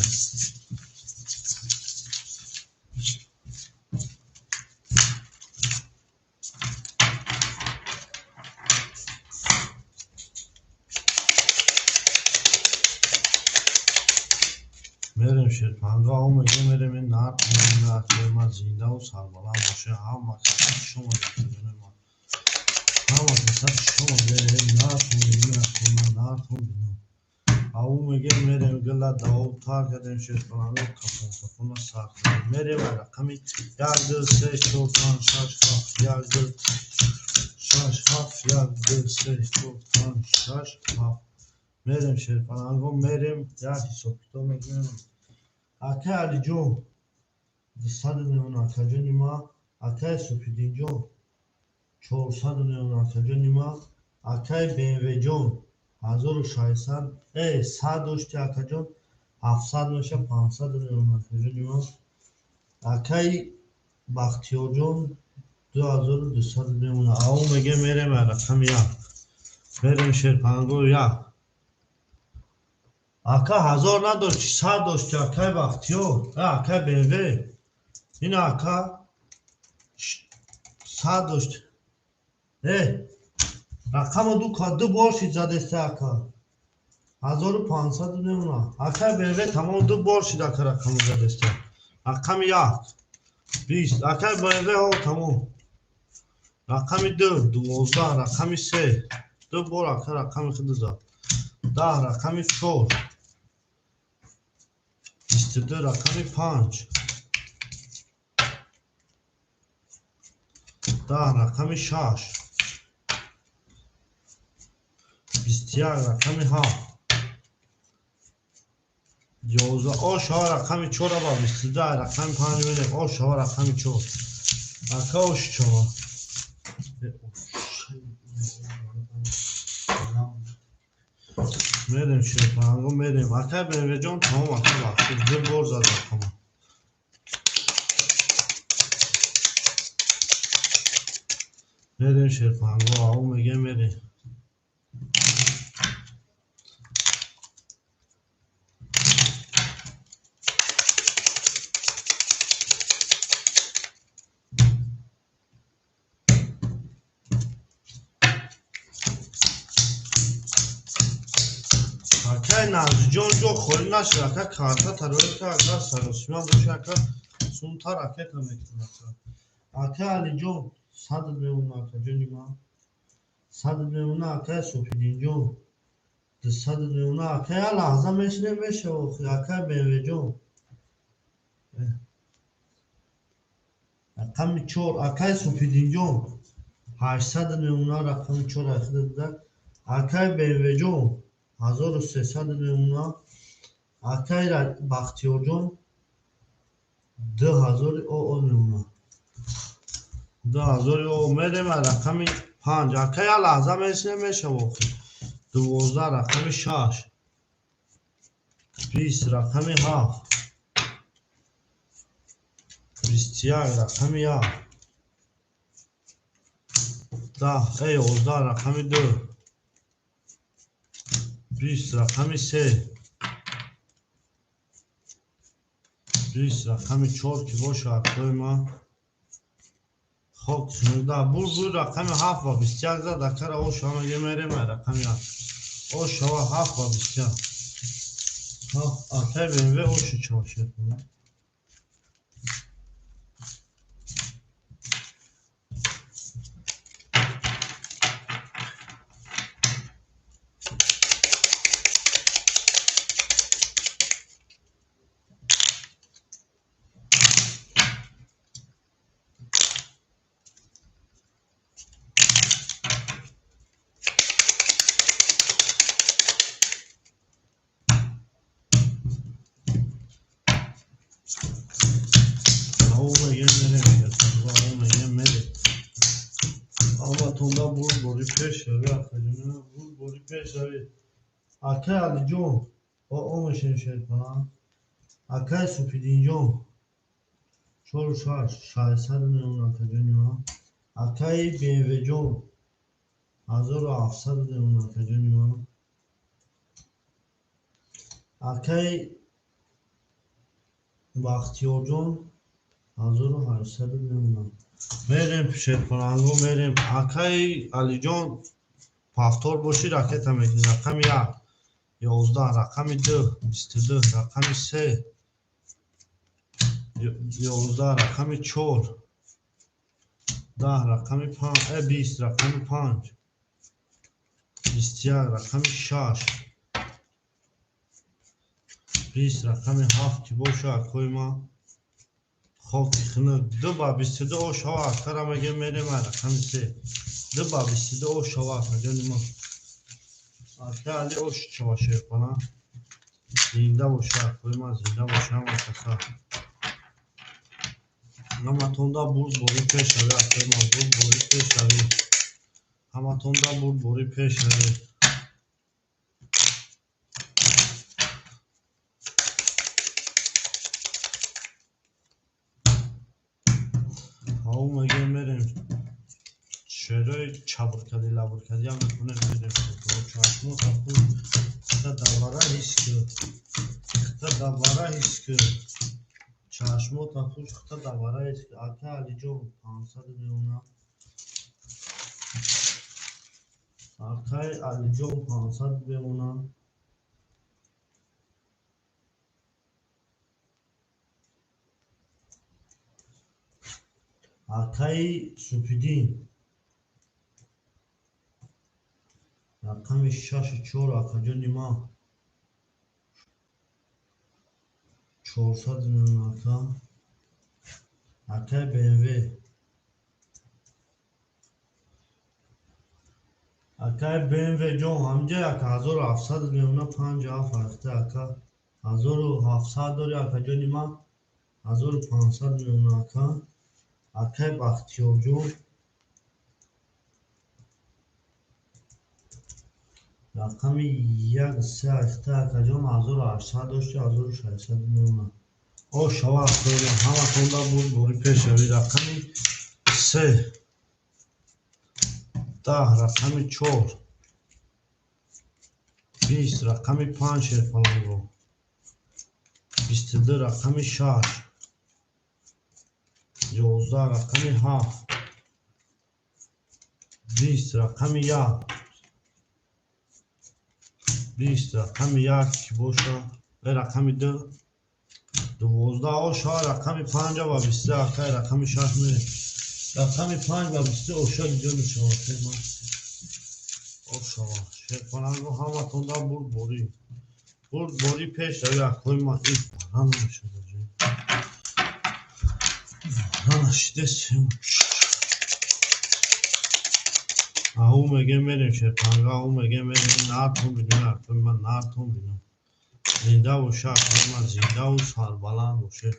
Мерем шерпанга ҳаво мегем мерем ин нарх акои ман зиндаву сарбаланд боше. Ҳама каса шумо акаҷони ман. Ҳама каса шумо нарх мебинем акои ман нархо бинам. Ҳаво мегем мерем гила давобтар кардем шерпаланго кафон кафона сар кардем. Мерем рақами 1 2 3 4 5 6 7 1 2 6 7 1 2 3 4 5 6 7 мерем шерпаланго мерем як ҳисоб-китоб мекунем. Акай Алиҷон 200 мемона акаҷони ма. Акай Супидинҷон 400 мемона акаҷони ма. Акай БМВ-ҷон 1600 100 дошти акаҷон 700 меша 500 мемона акаҷони ма. Акай Бахтиёрҷон 2200 мемона. Ҳаво мегем мерем рақами 1. Мерем шерпаланго 1 Ака 1000 надошт, 100 дошт, акай Бахтиёр, акай БМВ. Ина ака 100 дошт. Рақамо ду бор шид задеста ака. 1500 мемона. Акай БМВ тамом ду бор шид ака рақамо задеста. Рақами 1 20. Акай БМВ ҳо тамом. Рақами 2 12, рақами 3 ду бор ака рақами худ зад. 10 рақами 4 22 рақами 5 10 рақами 6 21 рақами 7 11 О шава рақами 4 ба 22 рақами 5 мерем. О шава рақами 4 ака ош чава. Мерем шерпанго мерем. Акай БМВ ҷон тамом ака бахшид. Ду бор зад рақама. Мерем шерпанго ау меге мерем. Акай Назиҷон ҷо холӣ нашуд, ака карта тарои ка ака саросима боша ака сумта ракета мекунад. Ака Алиҷон 100 мемона ака ҷони ман. 100 мемона акай Суфиддинҷон. 200 мемона ака я лаҳза мешинем мешава охи акай БМВ ҷон. Рақами 4 акай Суфиддинҷон 800 мемона рақами 4 ахида буда. Акай БМВ ҷон 1300 мемона. Акай Бахтиёрҷон 2000 оо мемона. 2000 оо мерем рақами 5. Акай я лаҳза мешинем мешава охи. 12 рақами 6 20 рақами 7 21 рақами 1 10 11 рақами 2 20 рақами 3 20 рақами 4 ки боша акои ман. Хок да бур рақами 7 ва 21 зад акара о шава меге мерем рақами 7 о шава 7 ва 21 7 акай БМВ оши чавшед. Акай Алиҷон о мешем шерпана. Акай Суфиддинҷон 4 6 600 мемона акаҷони ман. Акай БМВ ҷон 1700 мемона акаҷони ман. Акай Бахтиёрҷон 1800 мемона. Мерем шерпананго мерем. Акай Алиҷон повтор боши ракета мекунӣ. Рақами 1 11 рақами 2 22 рақами 3 11 рақами 4 10 рақами 5 20 рақами 5 21 рақами 6 20 рақами 7 ки боша акои ман. Хоки хунук 2 ба 22 о шава акара меге мерем рақами 3 2 ба 22 о шава акаҷони ман. Ака Али ош чава шерпана. Зинда боша акои ман, зинда боша ҳама каса. Ҳаматонда бурдборӣ пешравӣ акои ман, бурдборӣ пешравӣ. Ҳаматонда бурдборӣ пешравӣ. Ау меге мерем. Шерои чабркади лабркадиам мекунем мерем. Чашмо тапу. Хита давара ҳис кун. Хита давара ҳис кун. Чашмота пӯш, хита давара ҳис кун. Ака Алиҷон 500 меона. Акай Алиҷон 500 меона. Акаи Супидин рақами 6-4 акаҷони ман 400 меона ака. Акаи БМВ. Акаи БМВ ҷон ҳамҷа ака 1700 меона 57 ҳафта ака. 1700 дори акаҷони ман 1500 меона ака. Акаи Бахтиёрҷон рақами 1-3 ҳафта акаҷон 1800 дошти 1600 меона. О шава акаҷон ҳаматонда буд бори пешравӣ. Рақами 3 10 рақами 4 20 рақами 5 шерпаланго 22 рақами 6 11 рақами 7 20 рақами 1 20 рақами 1 ки боша рақами 2 12 оша рақами 5 ва 23 акай рақами 6 ме рақами 5 ва 23 оша дида мешавад. Ошава шерпаланго ҳаматонда бурдборӣ бурдборӣ пеш рави акои ман ин намешавад. Ау мегем мерем шерпаланго, ау мегем мерем нартон бинем акои ман нартон бинем. Зинда боша акои ман, зиндаву сарбаланд боше.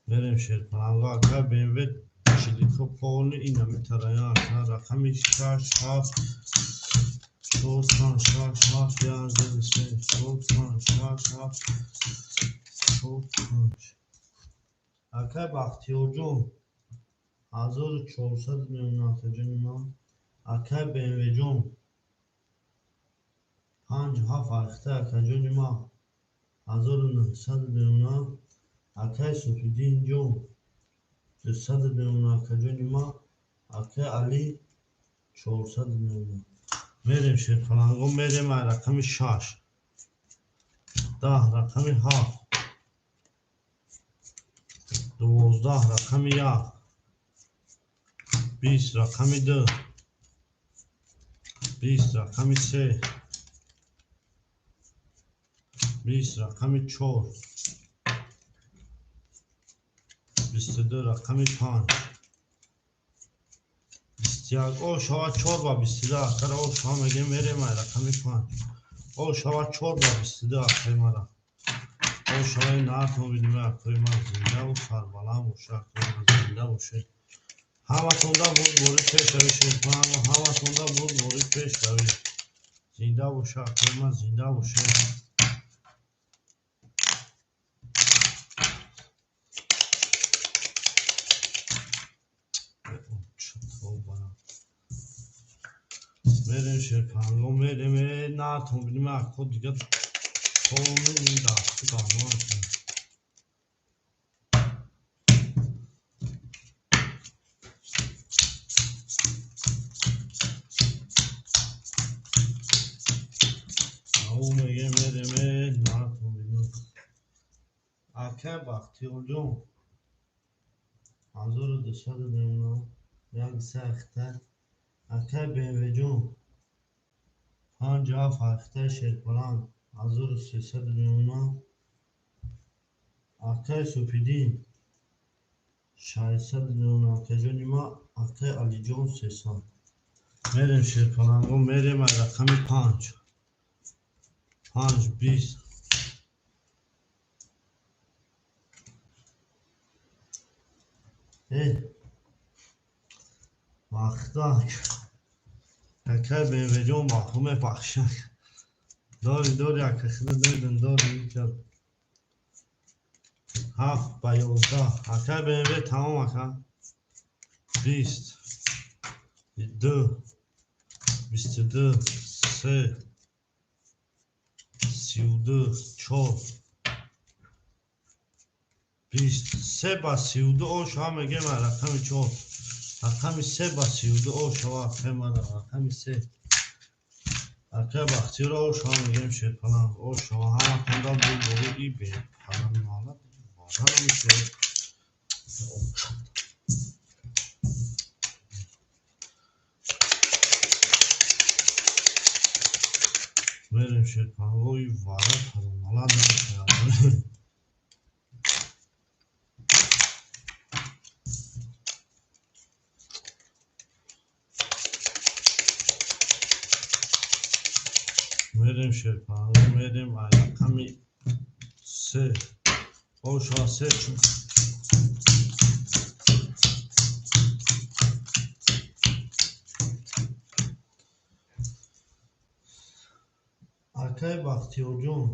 Мерем шерпаланго ака БМВ чилико полни ина метарая ака рақами 6 7 4 5 6 7 1 2 3 4 5 6 7 4 5. Акай Бахтиёрҷон 1400 меона акаҷони ман. Акай БМВ-ҷон 5 7 ҳафта акаҷони ман 1900 меона. Акай Суфиддинҷон 200 меона акаҷони ман. Акай Али 400 меона. Мерем шерпаланго, мерем ай рақами 6 10 рақами 7 12 рақами 1 20 рақами 2 20 рақами 3 20 рақами 4 22 рақами 5 21 о шава 4 ва 22 акара о шава мегем мерем ай рақами 5 о шава 4 ва 22 акаи мара. О шаваи нартон бинем акои ман зиндаву сарбаланд боша акои ман зинда боше. Ҳаматонда бурдборӣ пешравӣ шерпаланго, ҳаматонда бурдборӣ пешравӣ. Зинда боша акои ман, зинда боше. Мерем шерпаланго, мерем нартон бинем ако дига полни ин дасту дамон. Ау мегем мерем нартон бинем. Акай Бахтиёрҷон 1200 меона 1 3 ҳафта. Акай БМВ-ҷон 5 7 ҳафта шерпаланг 1300 меона. Акай Суфиддин 600 меона акаҷони ман. Акай Алиҷон 300. Мерем шерпаланго, мерем ай рақами 5 5 20 вақтак акай БМВ-ҷон баху мебахшак. Дори дори ака хида додем дори икар 7 ба 11 акай БМВ тамом ака 20 2 22, 3, 32, 4, 20, 3 ба 32 оша мегем рақами 4. Рақами 3 ба 32 оша акай рақами 3. Акай Бахтиёр оша мегем шерпаланг оша ҳаматонда бурдборӣ и бепарамалат вара мешавад. Мерем шерпалангои вара парамалат намешавад. Мерем шерпаланго, мерем ай рақами 3. Оша 3 чун. Акай Бахтиёрҷон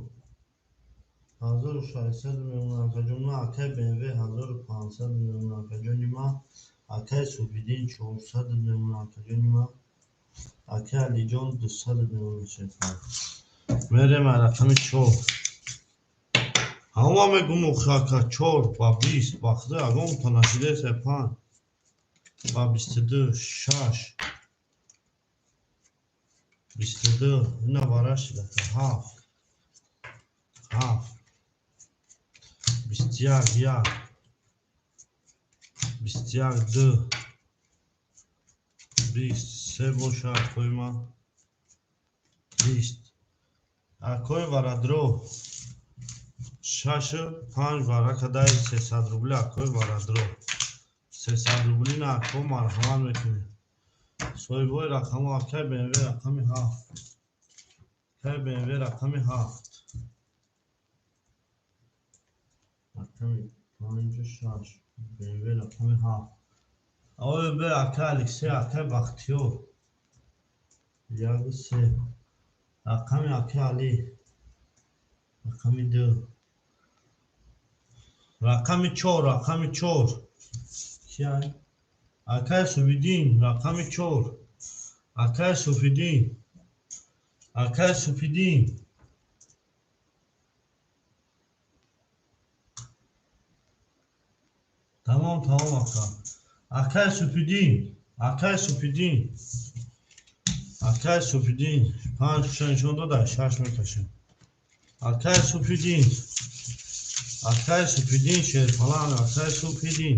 1600 мемонад акаҷон ман, акай БМВ 1500 мемонад акаҷони ман, акай Суфиддин 400 мемонад акаҷони ман, акай Алиҷон 200 мемонад шерпаланг. Мерем ай рақами 4. Ҳама мегум охи ака 4 ба 20 ба худо ягонта нашидеса 5 ба 22 6 22 ина вара шид ака 7 7 21 1 21 2 23 боша акои ман 20 акои варадро 6 5 вара кадаи 300 рубли акои варадро 300 рубли на ако марҳамат мекунем. Соҳибои рақамҳо акай БМВ рақами 7. Акай БМВ рақами 7. Рақами 5 6 БМВ рақами 7. ОБ акай Алексей, акай Бахтиёр 1 3 рақами акай Али рақами 2 рақами 4 рақами 4 кияй? Акай Суфиддин рақами 4. Акай Суфиддин, акай Суфиддин. Тамом, тамом ака. Акай Суфиддин, акай Суфиддин, акай Суфиддин 5 куша нишон дода, 6 мекашем. Акай Суфиддин, акай Суфиддин шерпаланг, акай Суфиддин.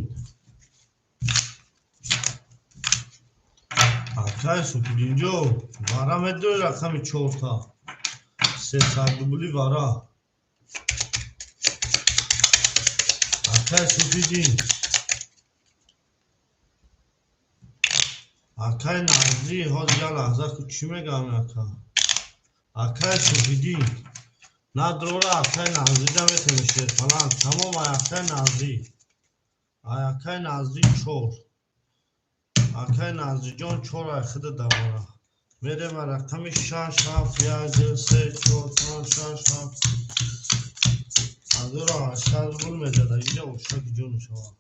Акай Суфиддинҷо вара медои рақами 4та. 300 рубли вара. Акай Суфиддин. Акай Назри, ҳозир як лаҳза ку чӣ мегӯям ака? Акай Суфиддин. Надрора акай Назрида метавонӣ шерпаланг. Тамом ай акай Назри. Ай акай Назри 4. Акай Назриҷон 4 ай худа давора. Мерем ай рақами 6 7 1 2 3 4 5 6 7. 1800 рубл мезад, инҷа ошаки ҷон мешавад.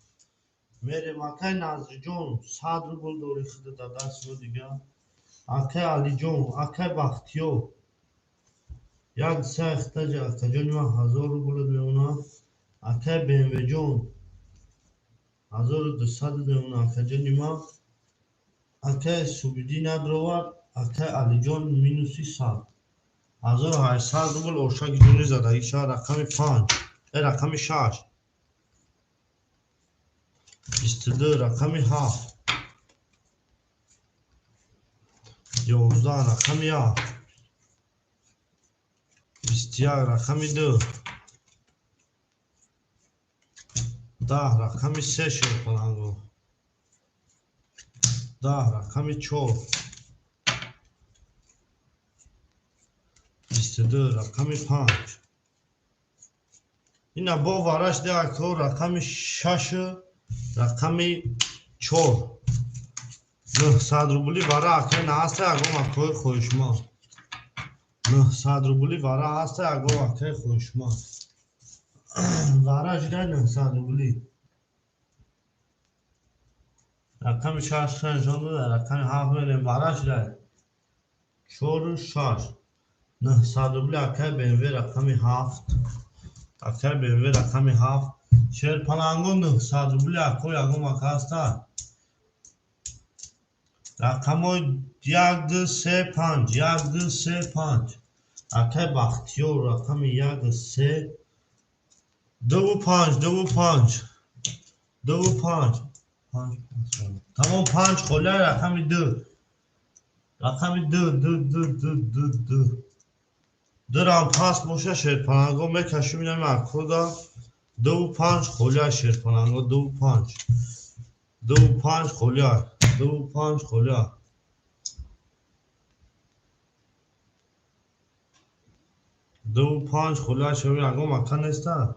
Мерем акай Назриҷон 100 рубл дори худа дар дасти дига. Акай Алиҷон, акай Бахтиёр як се хтаҷа акаҷони ман 1000 рубл мемонад. Акай БМВ-ҷон 1200 мемонад акаҷони ман. Акай Субиддин надровард, акай Алиҷон минуси 100. 1800 рубл ошаки ҷони задагӣ шавад рақами 5, рақами 6. 22 рақами 7. 11 рақами 1. 21 рақами 2. 10 рақами 3 шерпаланго. 10 рақами 4. 22 рақами 5. Ина бо вараш деако рақами 6 рақами 4. 900 рубли вара акай наҳаста ягон акои хоҳишманд. 900 рубли вара ҳаста ягон акай хоҳишманд. Вара жидай 900 рубли. Рақами 6 нишон дода, рақами 7 мерем вара жидай. Чору шаш. 900 рубли акай БМВ рақами 7. Акай БМВ рақами 7. Шерпаланго 900 рубли ако ягон ака ҳаста? Рақамҳои 1, 2, 3, 5. 1, 2, 3, 5. Акай Бахтиёр рақами 1, 3, 2, 5, 2, 5. 2, 5. 5, тамом 5 холия рақами 2. Рақами 2, 2, 2, 2, 2, 2. Дурам паст боша шерпаланго мекашим инами акода 2, 5 холия шерпаланго 2, 5. 2, 5 холия. 2, 5 холия. 2, 5 холия шави ягон ака неста?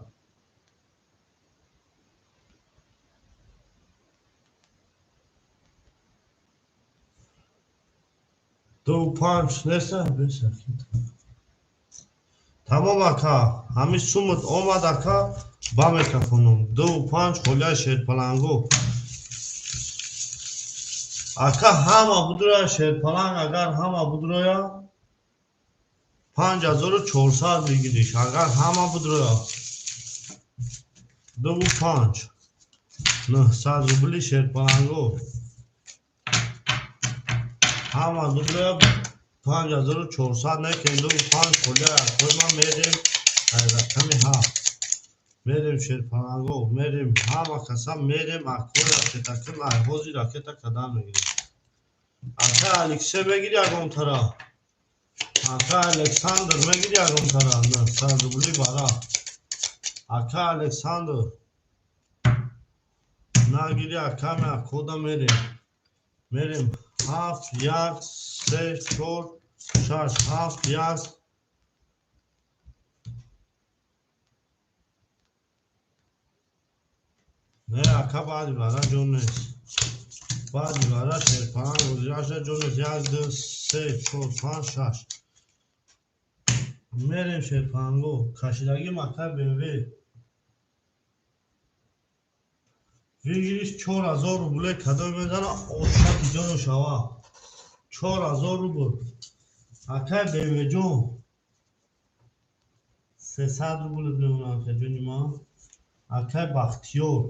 2, 5 неста? Тамом ака, ҳамин сумат омад ака, ба мекафонум. 2, 5 холия шерпаланго. Ака ҳама будроя шерпаланг, агар ҳама будроя 5400 мегириш. Агар ҳама будроя 2, 5 900 рубли шерпаланго. Ҳама будроя 5400 некен 2, 5 холия акои ман мерем рақами 7. Мерем шерпаланго, мерем ҳама каса мерем акои ракетаким айҳози ракета кадан мегирем. Ака Алексей мегири ягон тара? Ака Александр мегири ягон тара? 900 рубли бара. Ака Александр нагири акаме акода мерем. Мерем 7, 1, 3, 4, 6, 7, 1. Не, ака баъди бара ҷон нест. Баъди бара шерпаланг озираша ҷон нест. 1, 2, 3, 4, 5, 6. Мерем шерпаланго. Кашидагӣ мака БМВ. Вигириш 4000 рубле кадом мезана ошаки ҷону шава. 4000 рубл. Акай БМВ ҷон. 300 рубл мемонад ака ҷони ман. Акай Бахтиёр.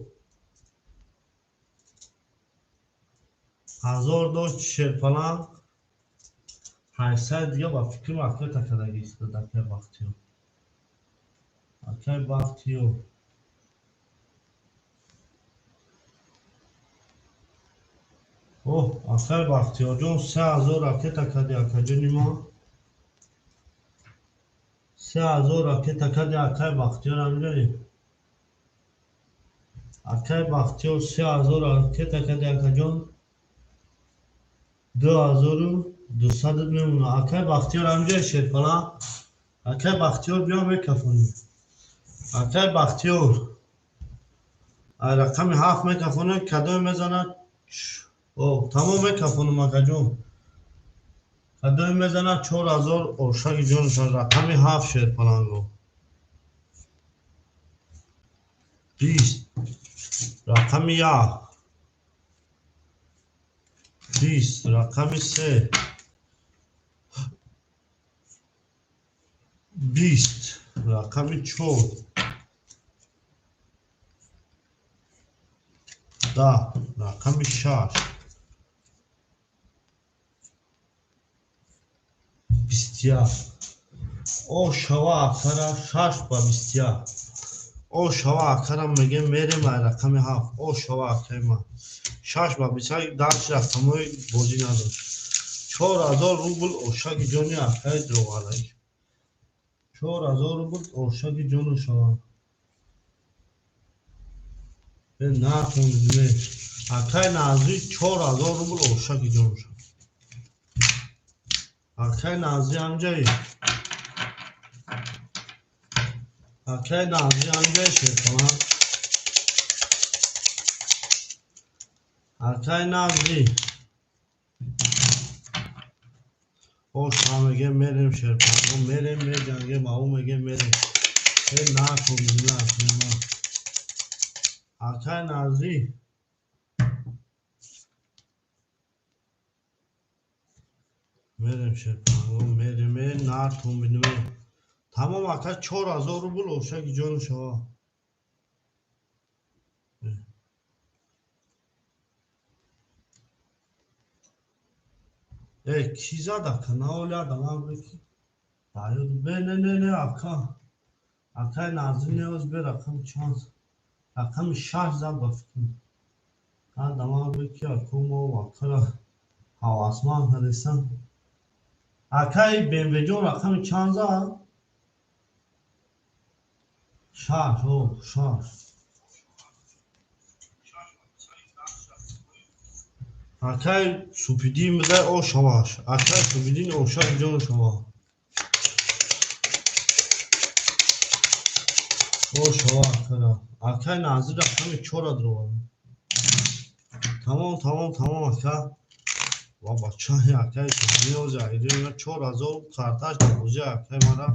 1000 дошт шерпаланг. 800 дига ба фикрам ракета кардагӣ истод акай Бахтиёр. Акай Бахтиёр. Оҳ, акай Бахтиёрҷон 3000 ракета карди акаҷони ман. 3000 ракета карди акай Бахтиёр ҳамиҷои. Акай Бахтиёр 3000 ракета карди акаҷон. 2200 мемонад. Акай Бахтиёр ҳамиҷои шерпаланг. Акай Бахтиёр биё мекафонӣ. Акай Бахтиёр. Ай рақами 7 мекафонӣ, кадоме мезанад? О, тамом мекафонам акаҷон. Кадоме мезанад 4000 ошаки ҷонашон рақами 7 шерпаланго. 20 рақами 1. 20 рақами 3. 20 рақами 4. 10 рақами 6. 21. О шава акара 6 ба 21. О шава акара мегем мерем ай рақами 7. О шава акаи ман. 6 ба 21 дарчи рақамҳои бозӣ надошт. 4000 рубл ошаки ҷони акаи дроғалак. 4000 рубл ошаки ҷону шава. Нахондиме. Акаи Назри 4000 рубл ошаки ҷону шава. Акаи Назри ҳамҷаи. Акаи Назри ҳамҷаи шерпаланг. Акаи Назри. Ош мегем мерем шерпаланг, мерем меҷангем, ау мегем мерем. Нахондиме акаи ман. Акаи Назри. Мерем шерпаланго, мерем, нартон бинем. Тамом ака, 4000 рубл ошаки ҷону шава. Э, ки зад ака? Наоли адамам ки бе, не, не, не, ака. Акай Назир неоз бе, рақами чанд? Рақами 6 зад ба фикрам. Адамам ки ака мо акара ҳавасманд кардесам. Акай БМВ-ҷон рақами чанд зад? 6, о, 6. Акай Супидин бидай, о шаваш. Акай Супидин ошак ҷон шава. О шава акара. Акай Назир рақами 4 даровард. Тамом, тамом, тамом ака. Ва бачаи акай Супидин ози айдиёна 4000 карташ бозӣ акай мара.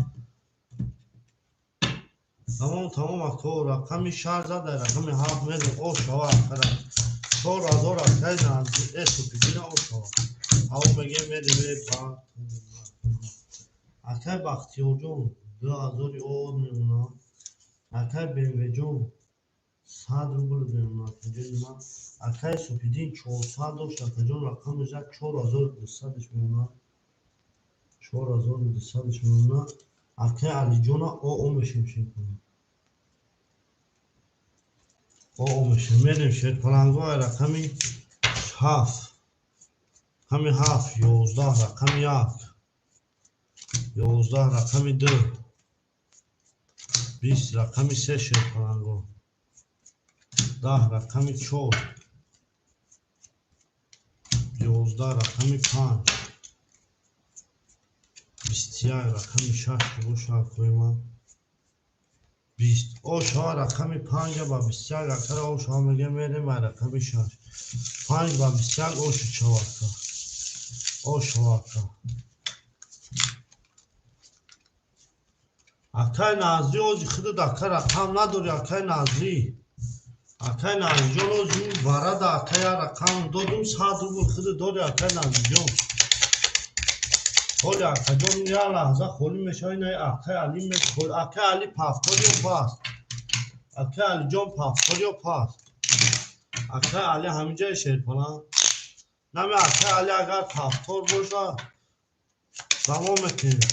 Тамом, тамом ака, рақами 6 зад, рақами 7 медам. О шава акара. 4000 акай Назир, э Супидина о шава. Ав мегем медем ба. Акай Бахтиёрҷон 2000 од мемонад. Акай БМВ-ҷон 100 рубл мемонад акаҷони ман. Акай Супидин 400 дошт акаҷон, рақами зад 4200 мемонад. 4200 мемонад. Акай Алиҷона о мешем шерпаланг. О мешем. Мерем шерпаланго рақами 7. Рақами 7, 11, рақами 1. 11, рақами 2. 20, рақами 3 шерпаланго. 10, рақами 4. 11, рақами 5. 21, рақами 6 боша акои ман. 20. О шава рақами 5 ба 21 акара о шава мегем мерем ба рақами 6. 5 ба 21 о шава ака. О шава ака. Акай Назри ози худат ака рақам надори акай Назри. Акай Назриҷон ози варада акай я рақам додум 100 рубл худат дори акай Назриҷон. Ҳоли акаҷон я лаҳза холӣ мешавад, ина акай Али мехӯрд. Акай Али пафтор ё паст? Акай Алиҷон пафтор ё паст? Акай Али ҳаминҷае шерпаланг? Нами акай Али агар пафтор бошад, давом мекунем.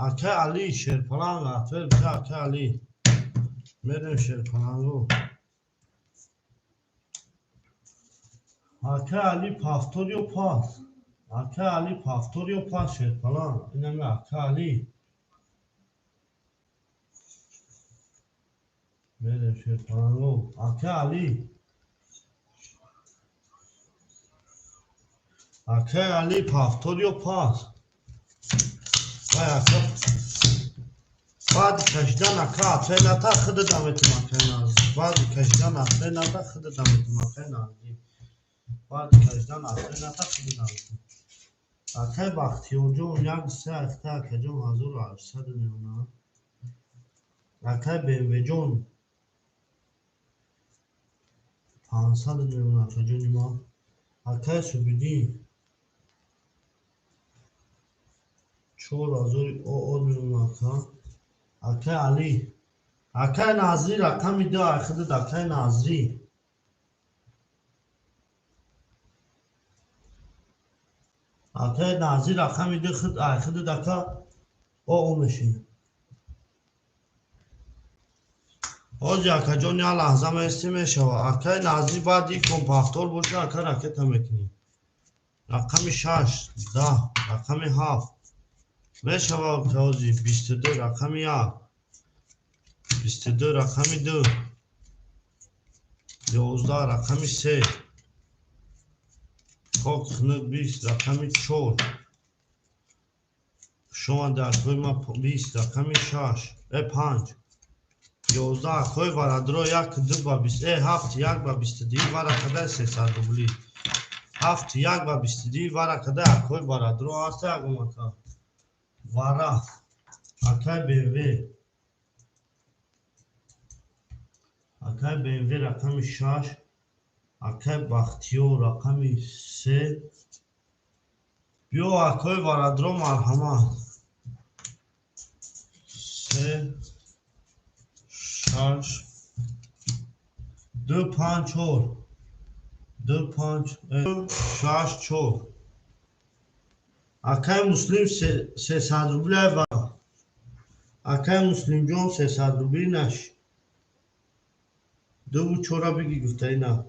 Акай Али шерпаланг, атвер бика акай Али. Мерем шерпалангу. Акай Али пафтор ё паст? Акай Али пафтор ё паст шерпаланг? Инами акай Али. Мерем шерпалангу. Акай Али. Акай Али пафтор ё паст? Вай ака. Баъди кашидан ака атвер ната худа даметим акай Назир. Баъди кашидан атвер ната худа даметим акай Назир. Баъди кашидан атвер ната худа даметим. Акай Бахтиёрҷон як се ахта акаҷон 1800 мемонад. Акай БМВ-ҷон 500 мемонад акаҷони ман. Акай Субидин 4000 од мемонад ака. Акай Али. Акай Назри рақами 2 ахидад акай Назри. Акай Назир рақами 2 худ ахидад ака о мешин. Ҳоҷи акаҷон я лаҳза местӣ мешава. Акай Назир баъди компафтор боша ака ракета мекунӣ. Рақами 6, 10, рақами 7. Мешава ҳоҷи 22, рақами 1. 22, рақами 2. 11, рақами 3. Хок хунук 20, рақами 4. Шумо дар кӯи ма 20, рақами 6, 5. 11 акои варадро 1 2 ба 20, 7 1 ба 22 варакадаи 300 рубли. 7 1 ба 22 варакадаи акои варадро аст ягон ака. Вара. Акай БМВ. Акай БМВ рақами 6. Акай Бахтиёр рақами 3. Биё акои барадро марҳамат. 3 6 2 5 4 2 5 6 4. Акай Муслим 300 рубли ва акай Муслимҷон 300 рубли наш. 2 4 биги гуфта ина.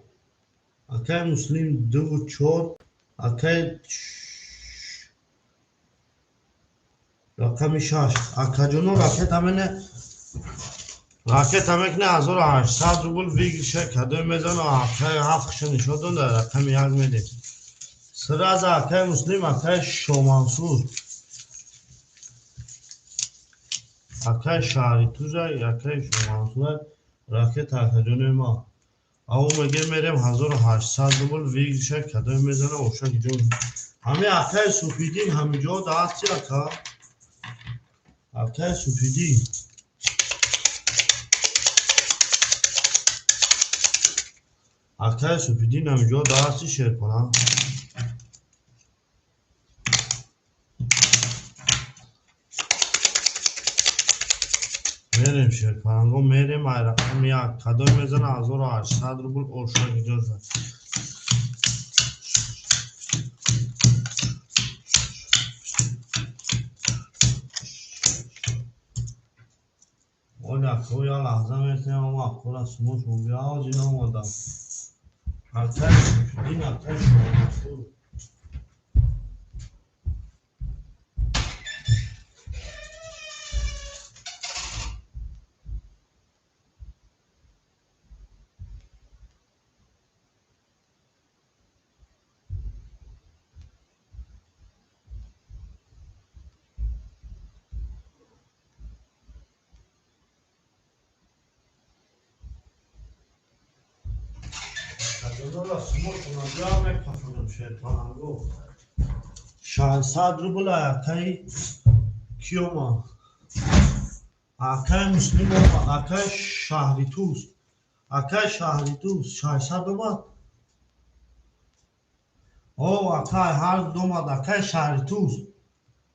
Акай Муслим 2 4 акай рақами 6. Акаҷоно ракета мене ракета мекне 1800 рубл вигиша кадой мезана акай ҳафтша нишон дод рақами 1 медем. Сразу акай Муслим акай Шомансур. Акай шаҳри Тузай акай Шомансур ракета акаҷонои ма. Ав меге мерем 1800 рубл вигиша кадой мезана оша ҷон. Ҳами акай Суфидин ҳамиҷо даасти ака. Акай Суфидин. Акай Суфидин ҳамиҷо даасти шерпана. Мерем шерпанго мерем ай рақами 1 кадой мезана 1800 рубл оша ҷон. Оля коя лаҳза метем ама акора сумош мобиаози наомадам. Акай Суфидин акай Шомансур. Шерпанго. 600 рубл акай ки омад? Акай Муслим омад, акай шаҳри Туз. Акай шаҳри Туз 600 омад. О, акай ҳар омад, акай шаҳри Туз.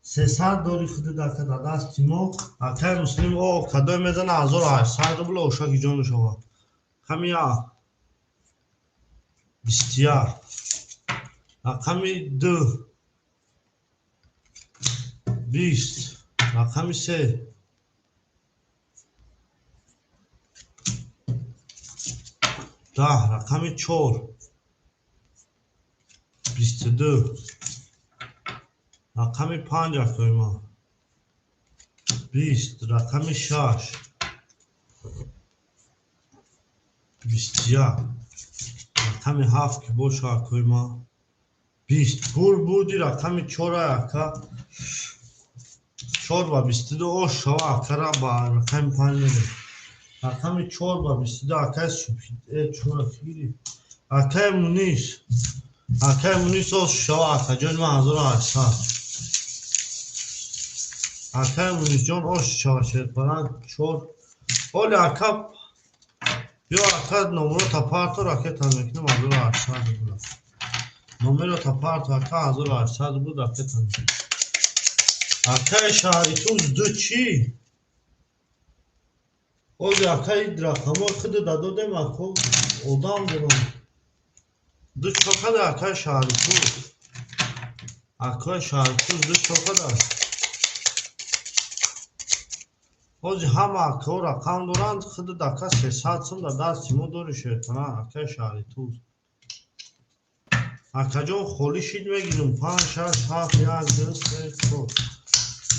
300 дори худат ака дар дасти мо. Акай Муслим о кадой мезана 1800 рубл ошаки ҷону шавад. Ҳами 21. Рақами 2 20. Рақами 3 10. Рақами 4 22. Рақами 5 акои ман 20. Рақами 6 21. Рақами 7 ки боша акои ман 20. Пул буди рақами 4 ака 4 ба 22 ош шава акара ба рақами 5 медем. Рақами 4 ба 22 акай Суфид чора ки акай Мунис. Акай Мунис ош шава акаҷони ман 1800. Акай Мунисҷон ош шава шерпаран 4. Оли ака биё ака номеро парто ракета мекунем 1800 рубл. Номеро парто ака 1800 рубл ракета мекунем. Акай шаҳри Туз 2 чӣ? Ози акай рақамҳои худ дадодем ако одам дорам. 2 чокада акай шаҳри Туз. Акай шаҳри Туз 2 чокада. Ози ҳама акаҳо рақам доранд, худат ака 300 сум дар дасти мо дори шерпана акай шаҳри Туз. Акаҷон холӣ шид мегирем 5 6 7 1 2 3 4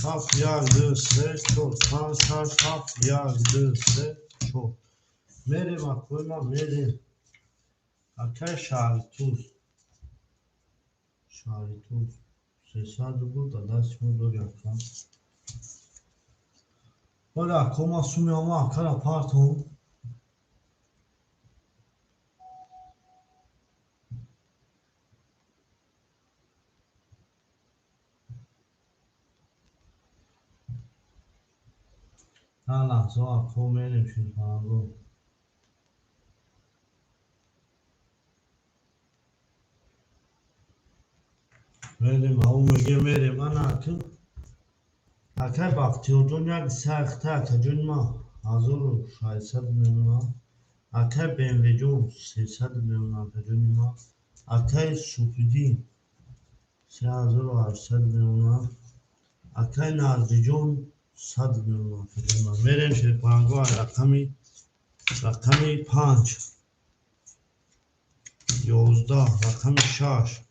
7 1 2 3 4 5 6 7 1 2 3 4. Мерем акои ман мерем. Акай шаҳри Туз. Шаҳри Туз 300 рубл дар дасти мо дори ака. Оля ако ман суми ама акара партом. Лаҳза ако мерем шерпанго. Мерем, ау мегем, мерем. Ана акн акай Бахтиёрҷон як сахта акаҷони ма 1600 мемона. Акай БМВ-ҷон 300 мемона акаҷони ма. Акай Суфиддин 3800 мемона. Акай Назриҷон 100 мемона акаҷони ма. Мерем шерпаланго рақами 5, 11, рақами 6,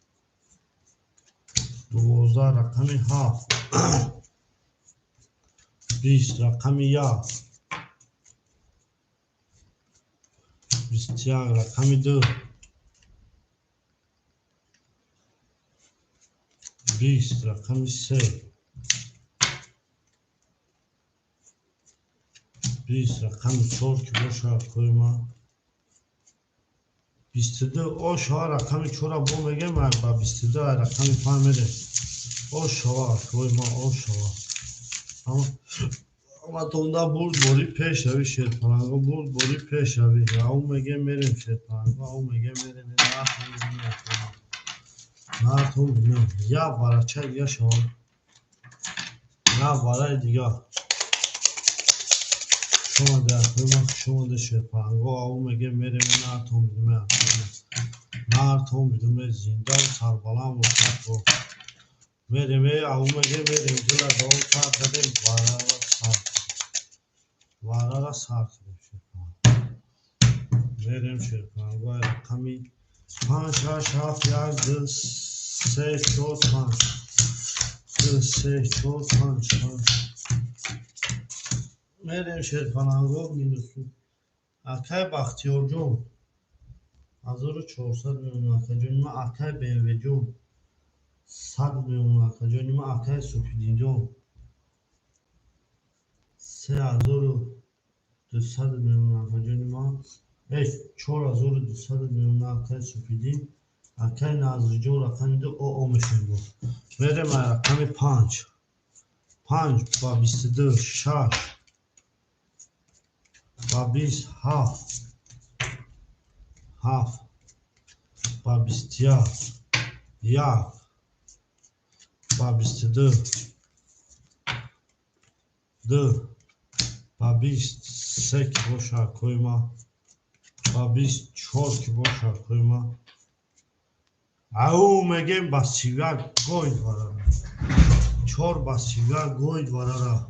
12, рақами 7, 20, рақами 1, 21, рақами 2, 20, рақами 3, 20, рақами 4 ки бошад акои ма. 22 о шава рақами 4 бо мегем, ба 22 рақами 5 мерем. О шава акои ма, о шава. Ама тонда бурд бори пешрави шерпаланго, бурд бори пешрави. Ау мегем мерем шерпаланго, ау мегем мерем. Наатон бинам. Я варача дига шава. Я вараи дига. Шумо акои ма, хуш омаде шерпаланго. Ау мегем мерем, наатон бинам. Наатон бинам, зиндаву сарбаланд бошад. Мерем, ау мегем мерем. Гула давом сар кардем, варара сар кардем. Варара сар кардем шерпаланго. Мерем шерпаланго рақами 5, 6, 7, 1, 2, 3, 4, 5. 2, 3, 4, 5, 5. Мерем шерпаланго минус. Акай Бахтиёрҷон 1400 мемона акаҷони ма. Акай БМВ-ҷон 100 мемона акаҷони ма. Акай Суфиддинҷон 3200 мемона акаҷони ма. 4200 мемона акай Суфиддин. Акай Назриҷон рақами 2 о мешавем бо. Мерем рақами 5. 5 ба 22, 6 ба 20, 7, 7 ба 21, 1 ба 22, 2 ба 23 ки боша акои ма, ба 24 ки боша акои ма. Ау мегем ба 31 гоид варара. 4 ба 31 гоид варара.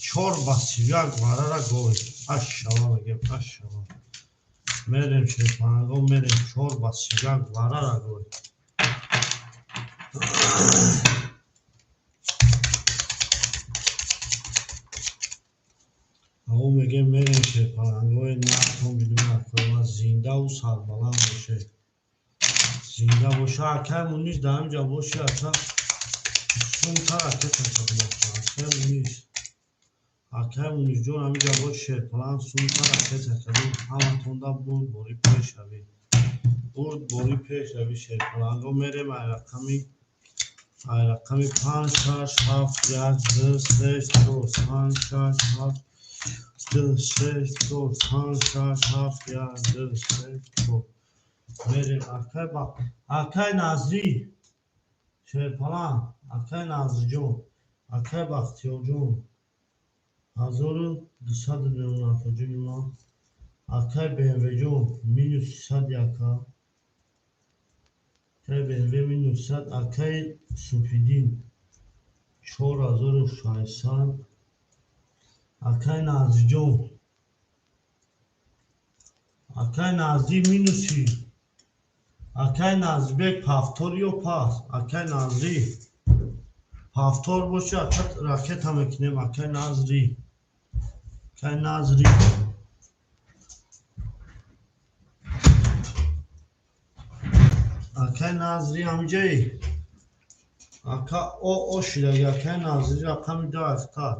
4 ба 31 варара гоид. Ашшава мегем, ашшава. Мерем шерпаланго, мерем 4 ба 31 варара гоид. Ау мегем мерем шерпалангои наатон бидуни акои ма, зиндаву сарбаланд боше. Зинда боша. Акай Мунис дар ҳамин ҷо боши, ака сумта ракета кардам. Акай Мунис, акай Мунисҷон ҳамин ҷо боши, шерпаланг сумта ракета кардам. Ҳаматонда бурд бори пешравӣ, бурд бори пешравӣ шерпаланго. Мерем ай рақами 5, 6, 7, 1, 2, 3, 4, 5, 6, 7, 2, 3, 4, 5, 6, 7, 1, 2, 3, 4. Мерем акай ба акай Назрӣ шерпаланг, акай Назриҷон, акай Бахтиёрҷон 1200 мемона акаҷони ма. Акай БМВ-ҷон минус 100 ака. Акай БМВ минус 100, акай Суфиддин 4600, акай Назриҷон, акай Назрӣ минуси, акай Назрибек пафтор ё пас, акай Назрӣ пафтор боша, ака ракета мекунем, акай Назрӣ, акай Назрӣ. Акай Назрӣ ҳамҷаи ака о шидаги, акай Назрӣ рақами 2 ахтар.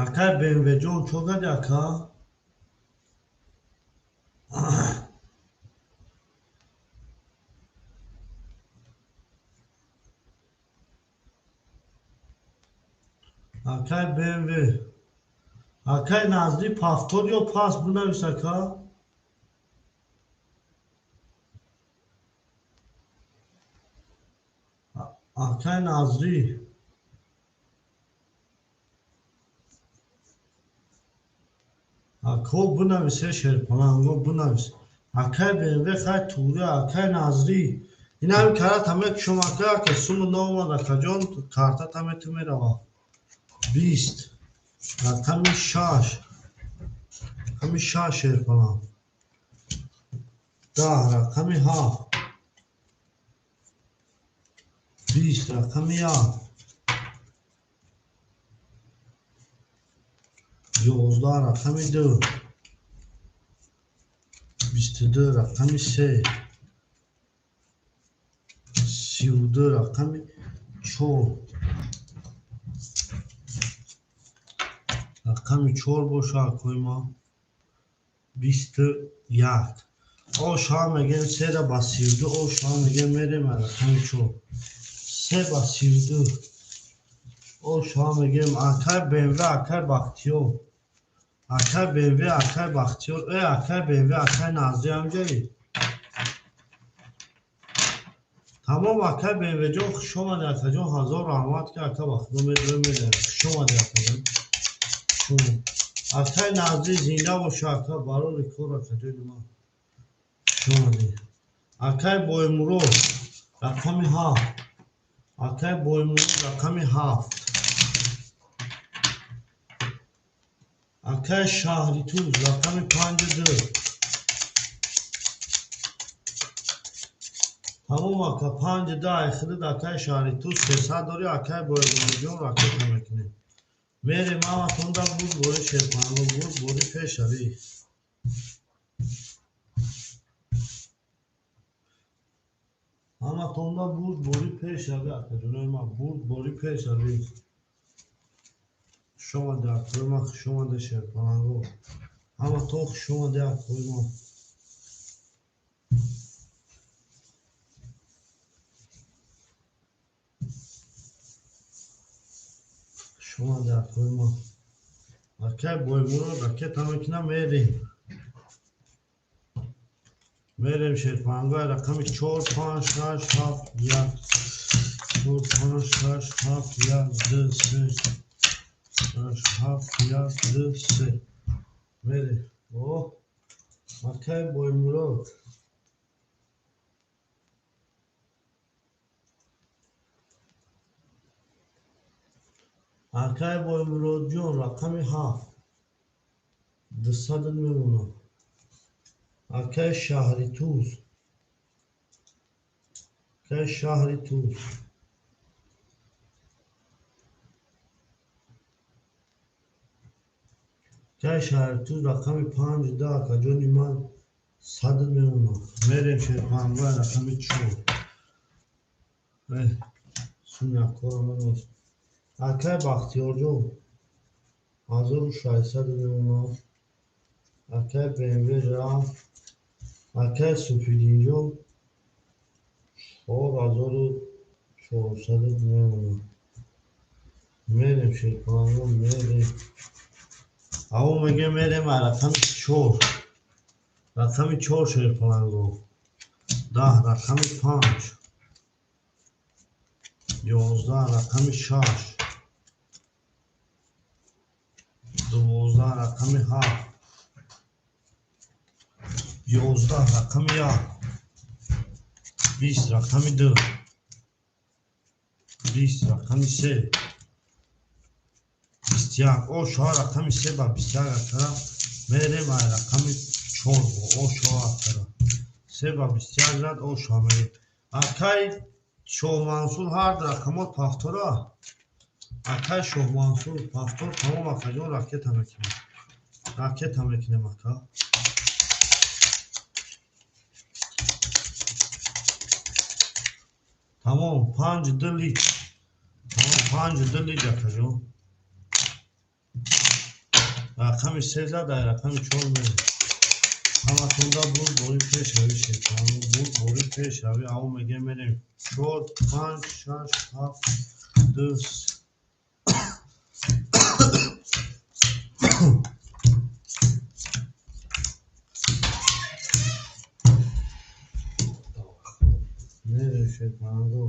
Акай БМВ-ҷон чо карди ака? Акай БМВ Акай Назри, повтор ё пас бинавис, ака. Акай Назри. Ако бинависе, шерпаланго бинавис. Акай БМВ, хай туре, акай Назри. Инами карата мекушом, ака, ака суму наомад, акаҷон, картата мету мерава. 20. Рақами 6. Рақами 6, шерпаланг. 10, рақами 7. 20, рақами 1. 11, рақами 2. 22, рақами 3. 32, рақами 4. Рақами 4 боша, акои ма. 21. О шоҳ мегем сера ба 32, о шоҳ мегем мерем рақами 4. Се ба 32. О шоҳ мегем акай БМВ, акай Бахтиёр. Акай БМВ, акай Бахтиёр. Э, акай БМВ, акай Назри ҳамҷои. Тамом, акай БМВ ҷон, хуш омадӣ, акаҷон, ҳазор раҳмат, ки ака ба худо медорем, медорем. Хуш омадӣ, акаҷон. Хуш омадӣ. Акай Назри, зинда боша, ака, барори кор, акаҷони ман. Хуш омадӣ. Акай Боймурод, рақами 7. Акай Боймурод, рақами 7. Акай Шаҳритуз, рақами 5 2. Тамом, ака, 5 2 айхилид, акай Шаҳритуз, 300 дорӣ, акай Боймуродҷон, ракета мекунем. Мерем, ҳаматонда буд бори шерпанло, буд бори пешавӣ. Ҳаматонда буд бори пешавӣ, акаҷонои ман, буд бори пешавӣ. Хуш омадӣ, акои ман, хуш омадӣ, шерпаланго. Ҳаматон хуш омадӣ, акои ман. Хуш омадӣ, акои ман. Акай Боймурод, ракета мекунам, мерем. Мерем, шерпалангои рақами 4, 5, 6, 7, 1. 4, 5, 6, 7, 1, 2, 3. 6, 7, 1, 2, 3. Мерем. О, акай Боймурод. Акай Боймуродҷон, рақами 7. 200 мемонам. Акай Шаҳритуз. Акай Шаҳритуз. Акай Шаҳритуз, рақами 5 2, акаҷони ман, 100 мемонам. Мерем, шерпангои рақами 4. Э, суми акора нест. Акай Бахтиёрҷон, 1600 мемонам. Акай БМВ рафт. Акай Суфиддинҷон, 4400 мемонам. Мерем, шерпанго, мерем. Аво мегем, мерем рақами 4. Рақами 4, шерпаланго. 10, рақами 5. 11, рақами 6. 12, рақами 7. 11, рақами 1. 20, рақами 2. 20, рақами 3. 21. О шоҳ рақами 3 ба 21, акара, мерем ай рақами 4 бо о шоҳ, акара. 3 ба 21 рад, о шоҳ мерем. Акай Шоҳмансур, ҳар рақамот повтора. Акай Шоҳмансур, повтор, тамом, акаҷон, ракета мекунем. Ракета мекунем, ака. Тамом, 5 2 лит. Тамом, 5 2 лит, акаҷон. Рақами 3 зад, ай рақами 4 мерем. Ҳаматонда буд бори пешравӣ, шерпанло, буд бори пешравӣ. Аво мегем, мерем 4, 5, 6, 7, 2. Шерпаланго.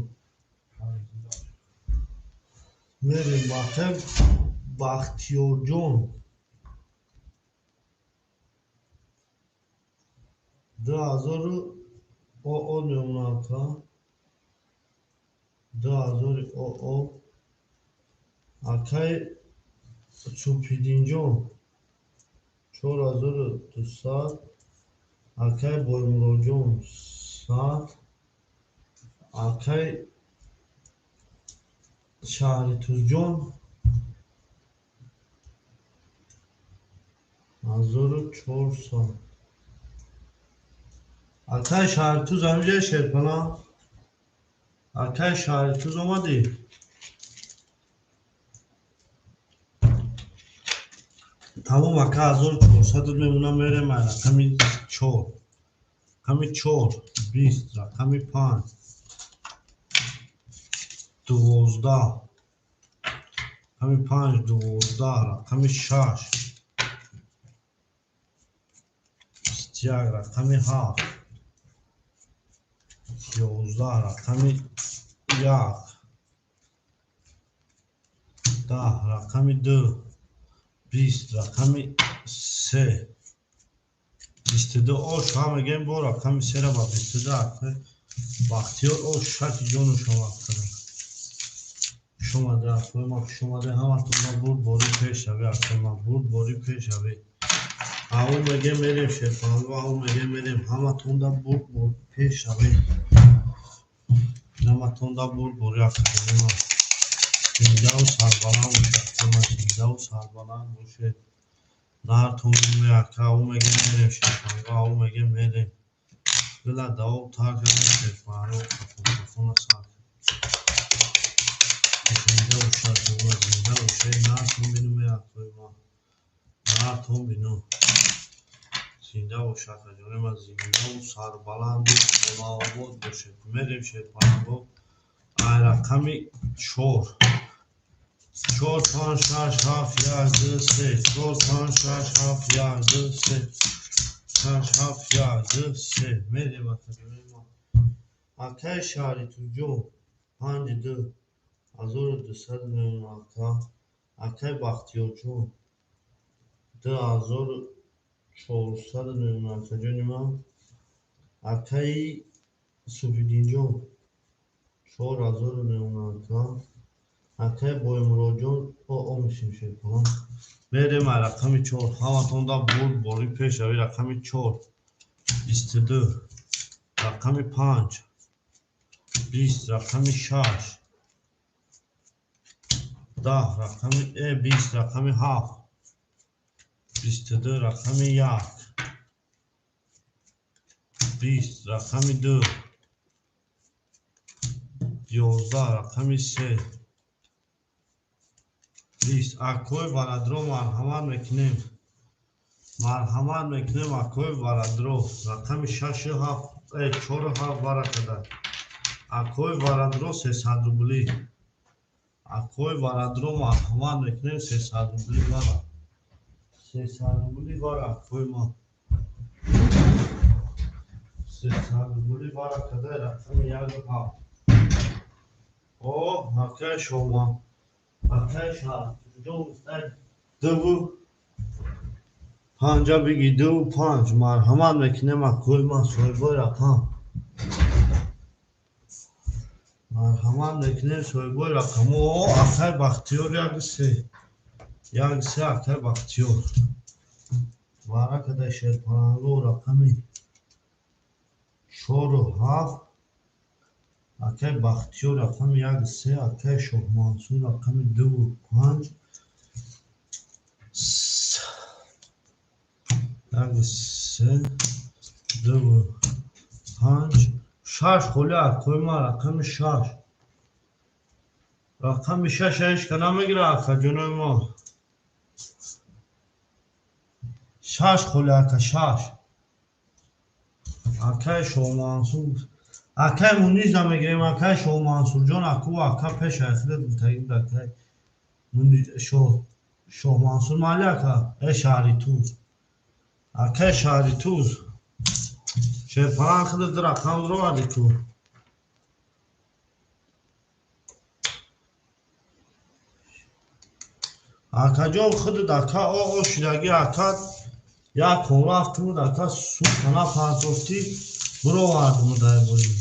Мерем акай Бахтиёрҷон. 2000 ОО мемонад ака. 2000 ОО. Акай Чупидинҷон 4200. Акай Боймуроджон 100. Акай Шаҳритузҷон 1400. Акай Шаҳритуз ҳамиҷа Шерпаланг? Акай Шаҳритуз омадӣ? Тамом ака, 1400 мемонам. Мерем рақами чор. Рақами чор 20, рақами панҷ 12, рақами панҷ 12, рақами шаш 21, рақами ҳафт 11, рақами як 10, рақами ду 20, рақами се 22. Ош ҳа мегӯем бо рақами сера ба 22. Акай Бахтиёр, ош шаки ҷону шава кардам. Хушомаде, акои ма, хушомаде ҳаматон. Бурд борӣ пешравӣ, акои ма, бурд борӣ пешравӣ. Ау мегем, мерем, Шерпаланго, ау мегем, мерем. Ҳаматонда бурд борӣ пешравӣ, ҳаматонда бурд борӣ, акои ма. Зиндаву сарбаланд бошед, акои ма, зиндаву сарбаланд бошед. Нартон ака. Ау мегем, мерем, Шерпаланго, ау мегем, мерем. Дила давоб тар кардем, Шерпаланго, кафон кафона сар. Зинда бошед, зинда бошед. Нартон бинум, акои ма, нартон бинум. Зинда бошад, акаҷони ма, зиндаву сарбаланду хонаобод бошед. Мерем, Шерпаланго, ай рақами чор. Чор, панҷ, шаш, ҳафт, як, ду, се. Чор, панҷ, шаш, ҳафт, як, ду, се. Шаш, ҳафт, як, ду, се. Мерем, акаҷони ма. Акаи Шаҳритуҷон панҷ ду 1200 мемонад, ака. Акаи Бахтиёрҷон 2400 мемонад, акаҷони ман. Акаи Суфиддинҷон 4000 мемонад, ака. Акаи Боймуроджон ОО мешем, Шерпаланг. Мерем ай рақами чор. Ҳаматонда бурд борӣ пешравӣ. Рақами чор 22, рақами панҷ 20, рақами шаш 10, рақами 20, рақами ҳафт 22, рақами як 20, рақами ду 11, рақами се 20. Акои Варадро, марҳамат мекунем, марҳамат мекунем. Акои Варадро, рақами шашу ҳафт, чору ҳафт варакада. Акои Варадро, 300 рублӣ. Акои Варадро, марҳамат мекунем, 300 рублӣ вара, 300 рублӣ вара, акои ма, 300 рублӣ вара када. Рақами яку ҳафт. О, акаи шома, акаи Шаҳрҷон гуфтай дуву панҷа биги, дуву панҷ. Марҳамат мекунем, акои ма, соҳибои рақам. Марҳамат мекунем, соҳибои рақамо. О, акаи Бахтиёр, як се, як се. Акаи Бахтиёр варакада, Шерпаланго. Рақами чору ҳафт, акаи Бахтиёр, рақами як се. Акаи Шоҳмансур, рақами дуву панҷ, як се, дуву панҷ. Шаш холи, акои ма, рақами шаш. Рақами шаш ҳечка намегира, акаҷонои мо. Шаш холи, ака, шаш. Акаи Шоҳмансур, акаи Муниз намегирем. Акаи Шоҳмансурҷон, аку ака пеша худат гуфтагӣ буд. Акаи Шоҳмансур, майли, ака. Э, Шаҳритуз, акаи Шаҳритуз, Шерпаланг, худат рақам роварди ку. Акаҷон худат ака о шидаги ака як рафтумуд ака сутана партофтӣ бировардумуд ай бозӣ.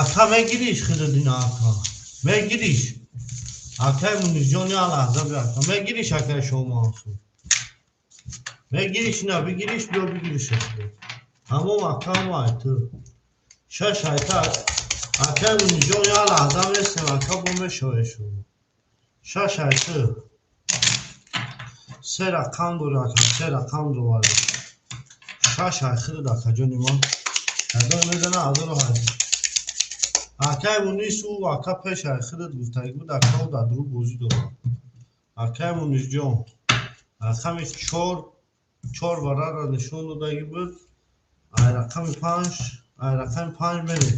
Ака мегириш худат ина ака мегириш. Акай Мунисҷон як лаҳза бия ака мегириш акай Шоҳмансур. Мегириш ина бигириш биё бигириш. Ҳамон ака ҳам ту. Шаш айта акай Мунисҷон як лаҳза местем ака бо мешаве шумо. Шаш айта. Се рақам дори ака, се рақам доварӣ. Шаш ай худат акаҷони ман. Ҳазор мезана 1800. Акай Мунис ӯ ака пеш ай худат гуфтагӣ буд ака ӯ дар дурӯғ бозӣ дорад. Акай Мунисҷон рақами 4 вараро нишон додагӣ буд. Ай рақами 5, ай рақами 5 мерем.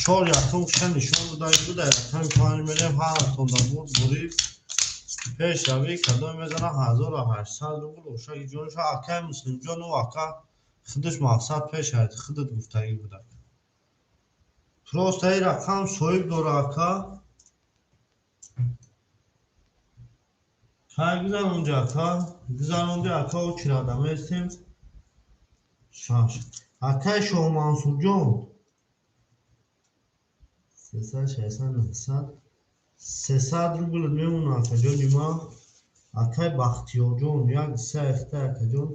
4 якум ша нишон додагӣ буд, ай рақами 5 мерем. Ҳаматон дар бурд бурид. Пешравӣ кадом мезана 1800 рубл ошаки ҷонша. Акай Муслимҷон ӯ ака худаш мақсад пеш ай худат гуфтагӣ буд. Просто ин рақам соҳиб дора ака. Кай гузаронди ака? Гузаронди ака о чирада местем? 6. Акай Шоҳмансурҷон 360 900 300 рубл мемона акаҷони ман. Акай Бахтиёрҷон як се ахта акаҷон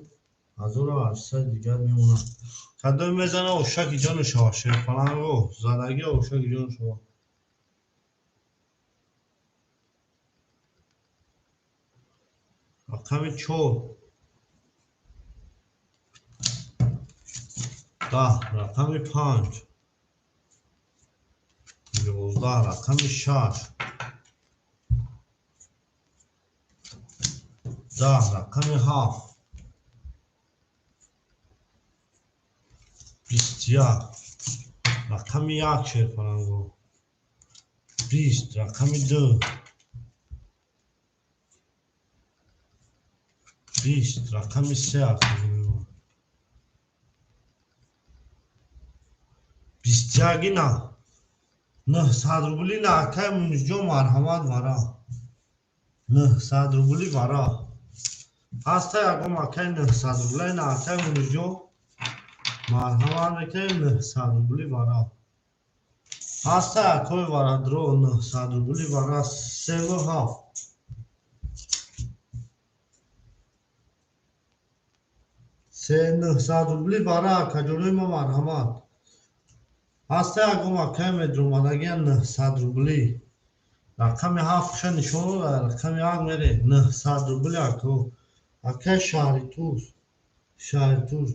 1800 дигар мемонад. Кадом мезана ошаки ҷону шава шерпаланго задаги ошаки ҷону шава. Рақами 4 10, рақами 5 11, рақами 6 10, рақами 7 21, рақами 1 шерпаланго 20, рақами 2 20, рақами 3 акаҷони 21 ина 900 рубли на акай Мунисҷон марҳамат вара. 900 рубли вара. Ҳаста ягон акай 900 рубли на акай Мунисҷон марҳамат мекунем 900 рубли вара. Ҳаста акои варадро 900 рубли вара 3 ва 7. Се 900 рубли вара акаҷонои ма марҳамат. Ҳаста ягон акай медромадагия 900 рубли. Рақами 7 ша нишон дод, рақами 1 мере 900 рубли ако. Акай шаҳри Туз. Шаҳри Туз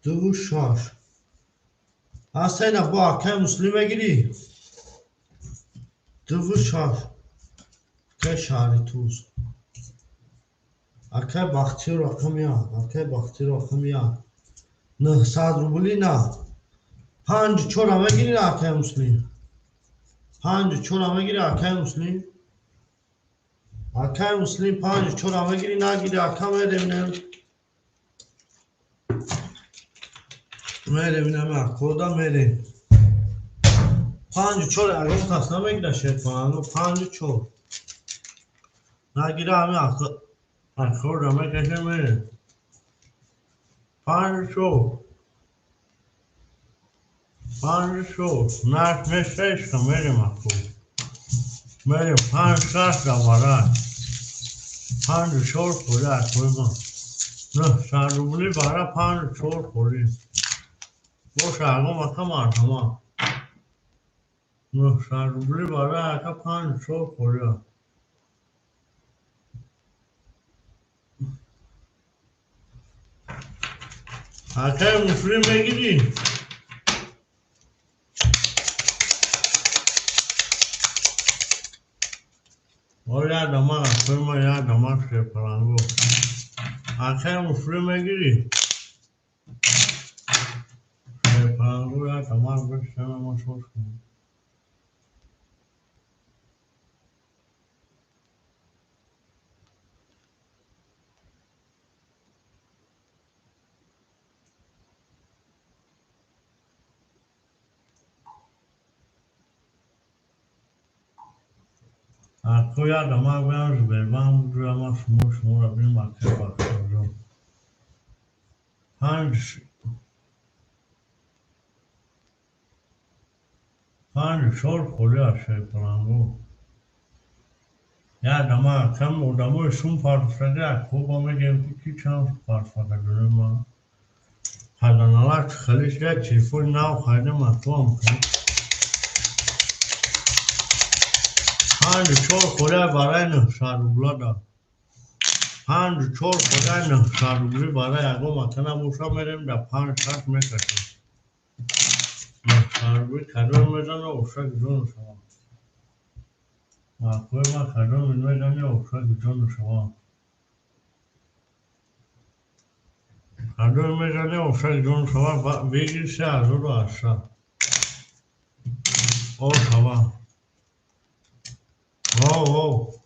2 6. Ҳаста ина бо акай Муслим мегирӣ? 2 6. Акай шаҳри Туз. Акай Бахтиёр рақами 1. Акай Бахтиёр рақами 1. 900 рубли на. 5 4 мегирӣ акай Муслим? 5 4 мегирӣ акай Муслим? Акай Муслим 5 4 мегирӣ нагирӣ ака мерем. Мерем инам акода мерем. 5 4 ягон кас намегира шерпаланго 5 4. Нагира ҳами ака акода мекашем мерем. 5 4. 5 4. Наш мешешка мерем аку. Мерем 5 6 давара. 5 4 хӯри акои ма. 900 рубли бара 5 4 хӯри. Боша ягон ака марҳамат. 900 рубли бара ака 5 4 хӯри. Акай Муслим мегирӣ? Оя даман акои ма як даман шерпаланго. Акай Муслим мегирӣ? Шерпаланго як даман бишема ма шош кунем. Ако ядама гӯям Сбербанк буҷӯяма шумо шуморо бинам акай Бахтиёрҷон. Панҷ чор холӣ аз Шерпаланго. Ядама акам одамои сум партофтагӣ акоба мегӯем ки ки чанд партофта ҷонои ман. Паданалак хеле шуда телефони нав харидам акоам 54 холия барои 900 рубла да. 54 холия 900 рубли барои ягон ака набоша мерем да 5-6 мекашем. 900 рубли кадом мезана ошак ҷону шава. Акои ман кадом мезани ошак ҷону шава. Кадом мезани ошак ҷону шава бигир 3800. О шава. О.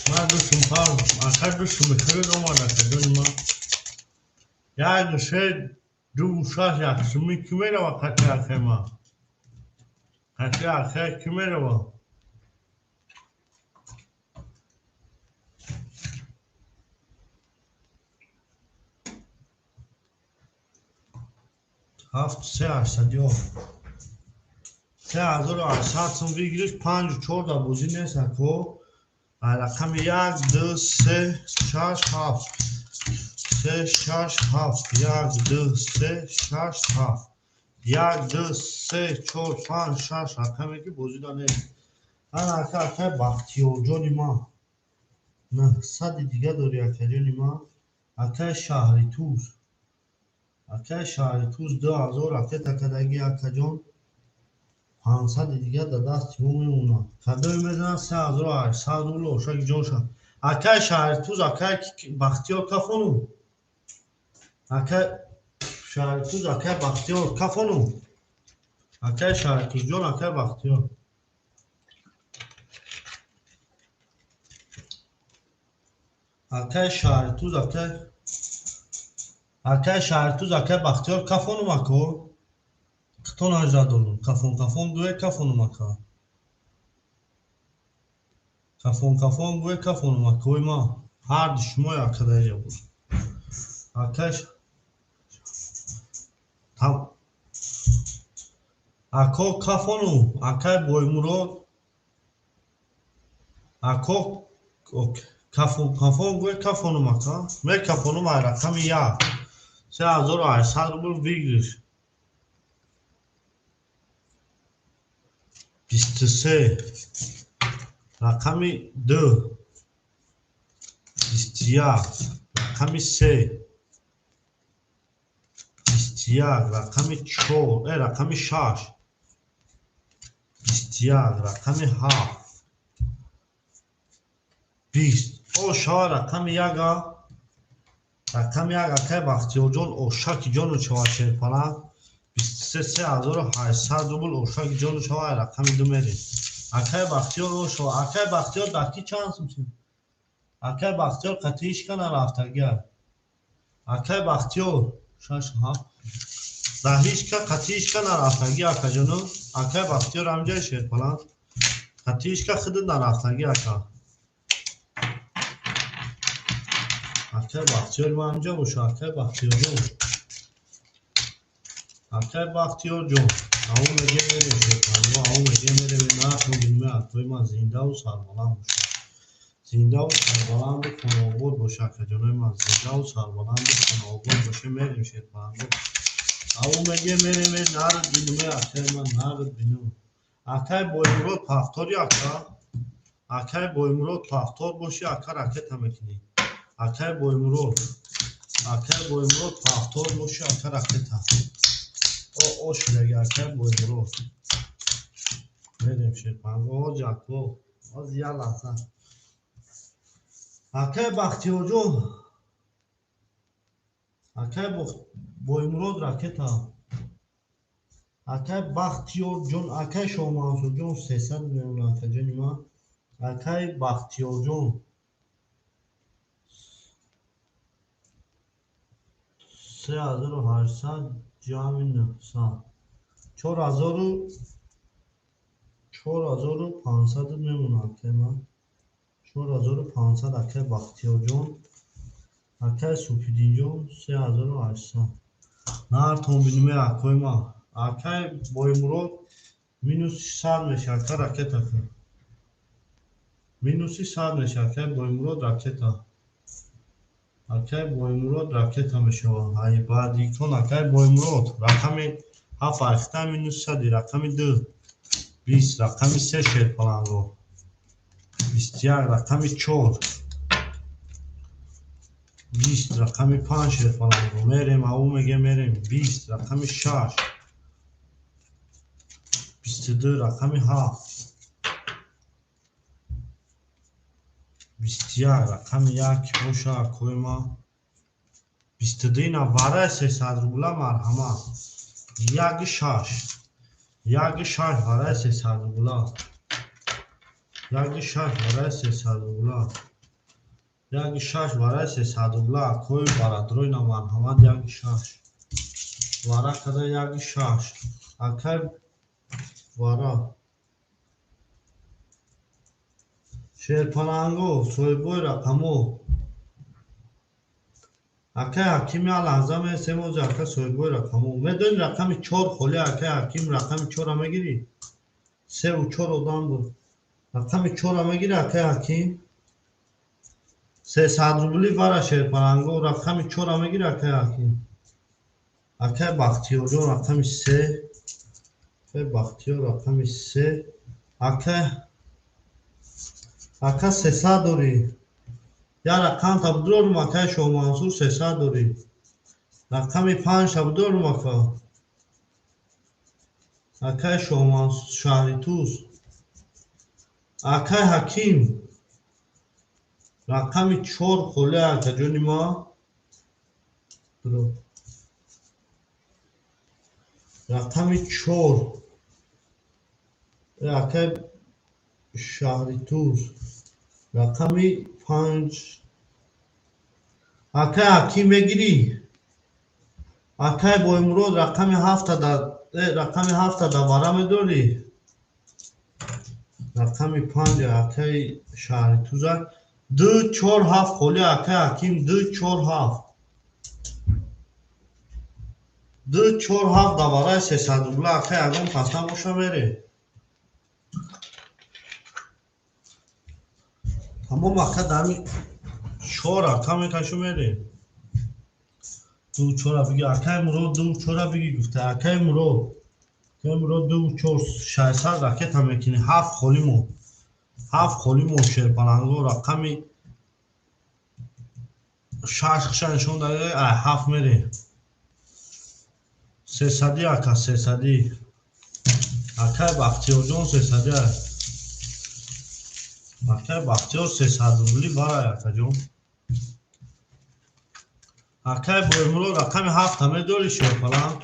Ман дӯстум пар, ака дӯстум хеле омад акаҷони ман. 1 3 2 6 як суми ки мерава қати акаи ман? Қати акаи ки мерава? Ҳафт се ҳаштсадиё. 3800 сум выигрыш 5-4 да бозӣ нест ако. Рақами 1 2 3 6 7. 3 6 7 1 2 3 6 7. 1 2 3 4 5 6 рақаме ки бозӣ да нест. Ана ака акай Бахтиёрҷони ман. 900 дига дори акаҷони ман. Акай Шаҳри Туз. Акай Шаҳри Туз 2000 ракета кадаги акаҷон. 500 дига да дасти мо мемонад. Кадоме мезанад 3800 рубл ошаки ҷонша. Акай Шаҳри Туз, акай Бахтиёр кафону. Акай Шаҳри Туз, акай Бахтиёр кафону. Акай Шаҳри Тузҷон, акай Бахтиёр. Акай Шаҳри Туз, акай Шаҳри Туз, акай Бахтиёр кафонум ако. Хто нажда дорум? Кафон кафон гӯе кафонум ака. Кафон кафон гӯе кафонум акои ман. Ҳарду шумои ака даиҷа буд. Акаш ако кафону акай Боймурод ако кафон кафон гӯе кафонум ака. Мекафонум ай рақами 1. 3800 рубл выигрыш. 23 рақами 2 21 рақами 3 21 рақами 4 рақами 6 21 рақами 7 20 о шава рақами 1 рақами 1 акай Бахтиёрҷон ошаки ҷону шава Шерпаланг 23 3800 рубл ошаки ҷону шава рақами 2 мерем. Акай Бахтиёр ошава. Акай Бахтиёр дар ки чанд сум? Акай Бахтиёр қатъи ҳеч ка нарафтагия. Акай Бахтиёр 6 7 дар ҳеч ка қатъи ҳеч ка нарафтагӣ акаҷону. Акай Бахтиёр ҳамҷои Шерпаланг қатъи ҳеч ка худат нарафтагӣ ака. Акай Бахтиёр ма ҳамҷо боша. Акай Бахтиёрҷон. Акай Бахтиёрҷон. Аву меге мерем Шерпаланг. Аву меге мерем нарху бинме акои ман зиндаву сарбаланд боша. Зиндаву сарбаланду хонаобод боша акаҷонои ман. Зиндаву сарбаланду хонаобод боша мерем Шерпаланг. Аву меге мерем нард бинме акаи ман нард бинум. Акай Боймурод пафтори ака. Акай Боймурод пафтор боши ака ракета мекунӣ. Акай Боймурод. Акай Боймурод пафтор боши ака ракета. О ошидаги акай Боймурод. Мерем Шерпаланг. О ҷако. Оз як лаҳза. Акай Бахтиёрҷон. Акай Боймурод ракета. Акай Бахтиёрҷон, акай Шоҳмансурҷон 300 мемонад акаҷони ман. Акай Бахтиёрҷон 3800 ҷамъи 900 4400 4500 мемонад акай ман. 4500 акай Бахтиёрҷон. Акай Суфиддинҷон 3800. Нартон бинуме акои ман. Акай Боймурод минуси 100 мешавад ака ракета кун. Минуси 100 мешавад акай Боймурод ракета. Акай Боймурод ракета мешавад. Ай баъдикон акай Боймурод рақами 7 айхта минус 100 рақами 2 20 рақами 3 шерпаланго 21 рақами 4 20 рақами 5 шерпаланго мерем ау меге мерем 20 рақами 6 22 рақами 7 21 рақами 1 боша акои ма 22 ина вараи 300 рубла марҳамат 1 6 1 6 вараи 300 рубла 1 6 вараи 300 рубла 1 6 вараи 300 рубла акои барадрои на марҳамат 1 6 вара када 1 6 акай вара шерпаланго соҳибои рақамо акай Ҳаким як лаҳза месем ози ака соҳибои рақамо медони рақами 4 холи акай Ҳаким рақами 4-а мегирӣ 3 4 одам буд рақами 4-а мегирӣ акай Ҳаким 300 рубли вара шерпаланго рақами 4-а мегирӣ акай Ҳаким акай Бахтиёрҷон рақами 3 акай Бахтиёр рақами 3 акай ака 300 дорӣ як рақам табдорум акай Шоҳмансур 300 дорӣ рақами 5 табдорум ака акай Шоҳмансур шаҳри Туз акай Ҳаким рақами 4 холи ака ҷони ма рақами 4 акай шаҳри Туз рақами 5 акай Ҳаким мегирӣ акай Боймурод рақами 7 дар рақами 7 дар вара медорӣ рақами 5 акай шаҳри Тузак 2 4 7 холи акай Ҳаким 2 4 7 2 4 7 дар вараи 300 рубла акай ягон кас набоша мере тамом ака дами 4 ака мекашу мере 2 4 биги акай Мурод 2 4 биги гуфта акай Мурод акай Мурод 2 4 600 ракета мекунӣ 7 холи мо 7 холи мо шерпаланго рақами 6 хша нишон дада ай 7 мере 300 ака 300 акай Бахтиёрҷон 300 ай акай Бахтиёр 300 рубли барай акаҷон акай Боймурод рақами 7 медорӣ шерпаланг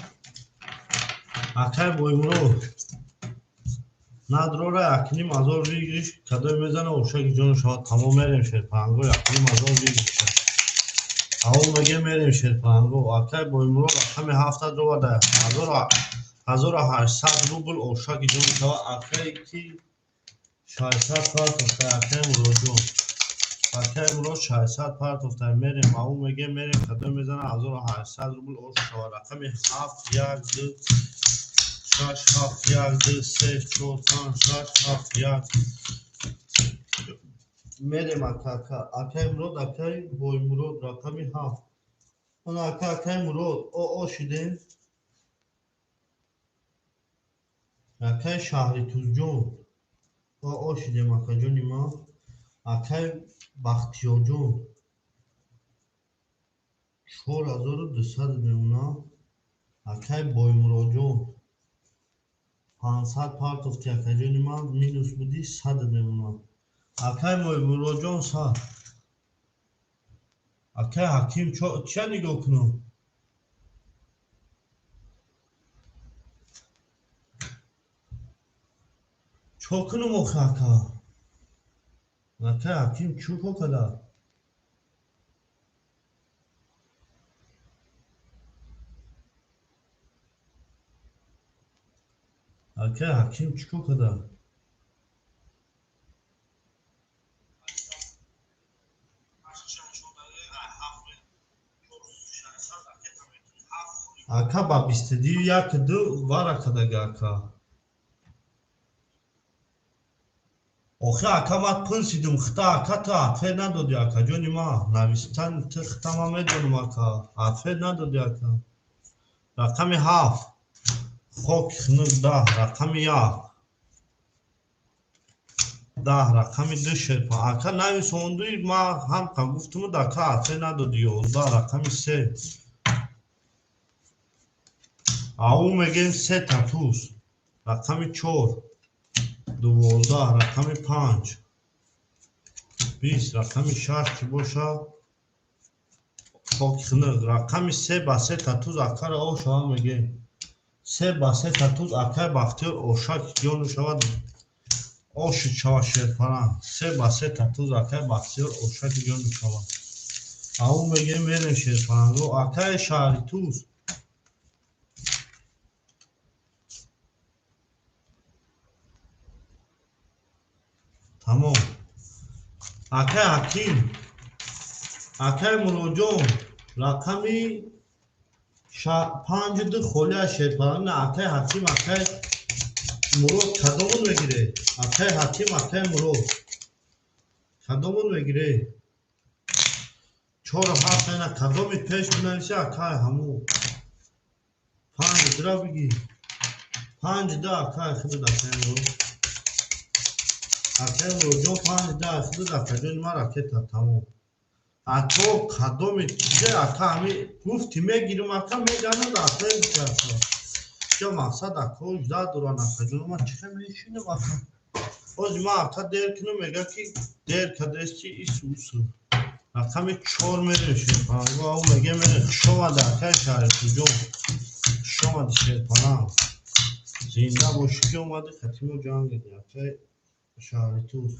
акай Боймурод надрора якним ҳазор выигрыш кадое мезана ошаки ҷону шавад тамом мерем шерпаланго якним ҳазор выигрыша аввал меге мерем шерпаланго акай Боймурод рақами 7 дровада 1800 рубл ошаки ҷону шавад акай ки 600 партофта акай Муродҷон акай Мурод 600 партофта мерем ау меге мерем кадое мезана 1800 рубл ош шавад рақами 7 1 2 6 7 1 2 3 4 5 6 7 1 мерем ака ака акай Мурод акай Боймурод рақами 7 ана ака акай Мурод о шидем акай шаҳри Тузҷон о шидем акаҷони ман акай Бахтиёрҷон 4200 мемонад акай Боймуродҷон 500 партофти акаҷони ман минус будӣ 100 мемонад акай Боймуродҷон 100 акай Ҳаким чия нигоҳ кунам чо кунам охи ака акай Ҳаким чӯ ко када акай Ҳаким чӣ ко када Ака ба 22 як ду вара кадага ака. Охи ака ман пурсидум хита ака ту ответ надодӣ ака ҷони ман. Навистани ту хита ман медонам ака. Ответ надодӣ ака. Рақами 7. Хоки хунук 10. Рақами 1. 10 рақами 2 шерпа. Ака нависондуи ман ҳамқа гуфтумуд ака ответ надодӣ. 11 рақами 3. Ау мегем се татуз. Рақами 4. 12 рақами 5. 20 рақами 6 чӣ боша? Хоки хунук. Рақами 3 ба се татуз акара ошава мегем. 3 ба се татуз акаи Бахтиёр ошак ҷону шавад. Ошид шава шерпаран. 3 ба се татуз акаи Бахтиёр ошак ҷону шавад. Ау мегем мерем шерпаранго. Акаи шаҳри Туз. Тамом. Акаи Ҳаким. Акаи Муроҷон. Рақами 5 ду холӣ аз шерпаран. Акаи Ҳаким, акаи Мурод кадомон мегире? Акаи Ҳаким, акаи Мурод. Кадомон мегире? 4 7 ина кадоми пеш бинависи акаи ҳаму. 5 дура бигӣ. 5 ду акаи худат акаи Мурод. Акаи Муроҷон 5 ду худат акаҷони ман ракета тамом. Ако кадоми чизе ака ҳами гуфти мегирим ака меганад акаи ака. Ча мақсад ако жда доран акаҷон ман чӣ хел мешинам ака. Ҳозир ман ака дер кунам мега ки дер кадести ис усу. Рақами 4 мерем шерпаранго ау меге мерем хуш омада акаи Шарифуҷон. Хуш омади шерпаранг. Зинда бошӣ ки омади хатимо ҷанг диди акаи шаҳри Туз.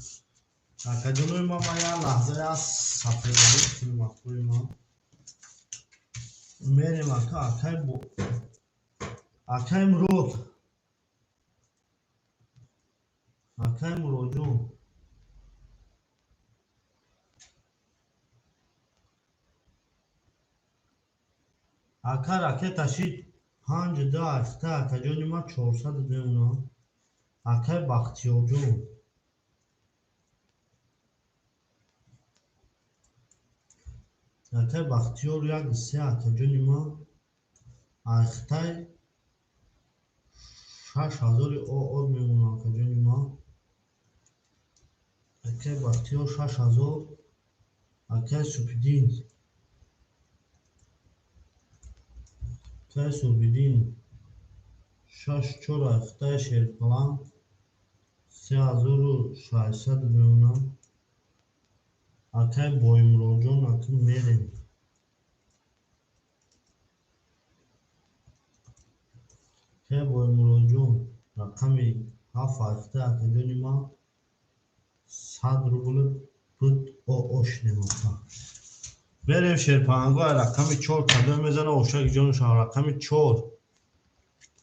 Акаҷонои ман ман як лаҳза як сафедорӣ кунам акои ман. Мерем ака акаи акаи Мурод. Акаи Муроҷон. Ака ракета шид 5 ду ҳашта акаҷони ман 400 мемонам. Акаи Бахтиёрҷон. Акаи Бахтиёр 1 3 акаҷони ман ахтай 6000 ОО мемонам акаҷони ман. Акаи Бахтиёр 6000. Акаи Супиддин. Акаи Супиддин 6 4 ахтай шерпалан 3600 мемонам. Акаи Боимуроҷон ака мерем. Акаи Боимуроҷон рақами 7 ахтай акаҷони ман 100 рубл буд ОО шинем ака. Мерем шерпаранго рақами 4 кадом мезана ошак ҷону шава. Рақами 4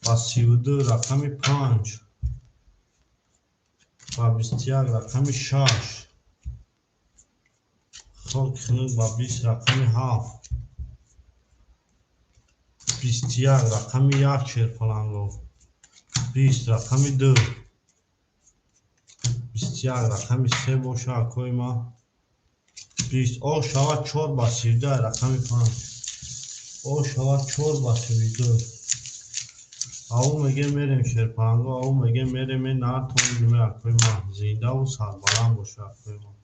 ба 32 рақами 5 ба 21 рақами 6 хоки хунук ба 20 рақами 7 21 рақами 1 шерпаланго 20 рақами 2 21 рақами 3 боша акои ман 20 о шава 4 ба 32 рақами 5 о шава 4 ба 32. Ау меге мерем шерпаранго ау меге мерем нартон ҷуме акои ман зиндаву сарбаланд боша акои ман.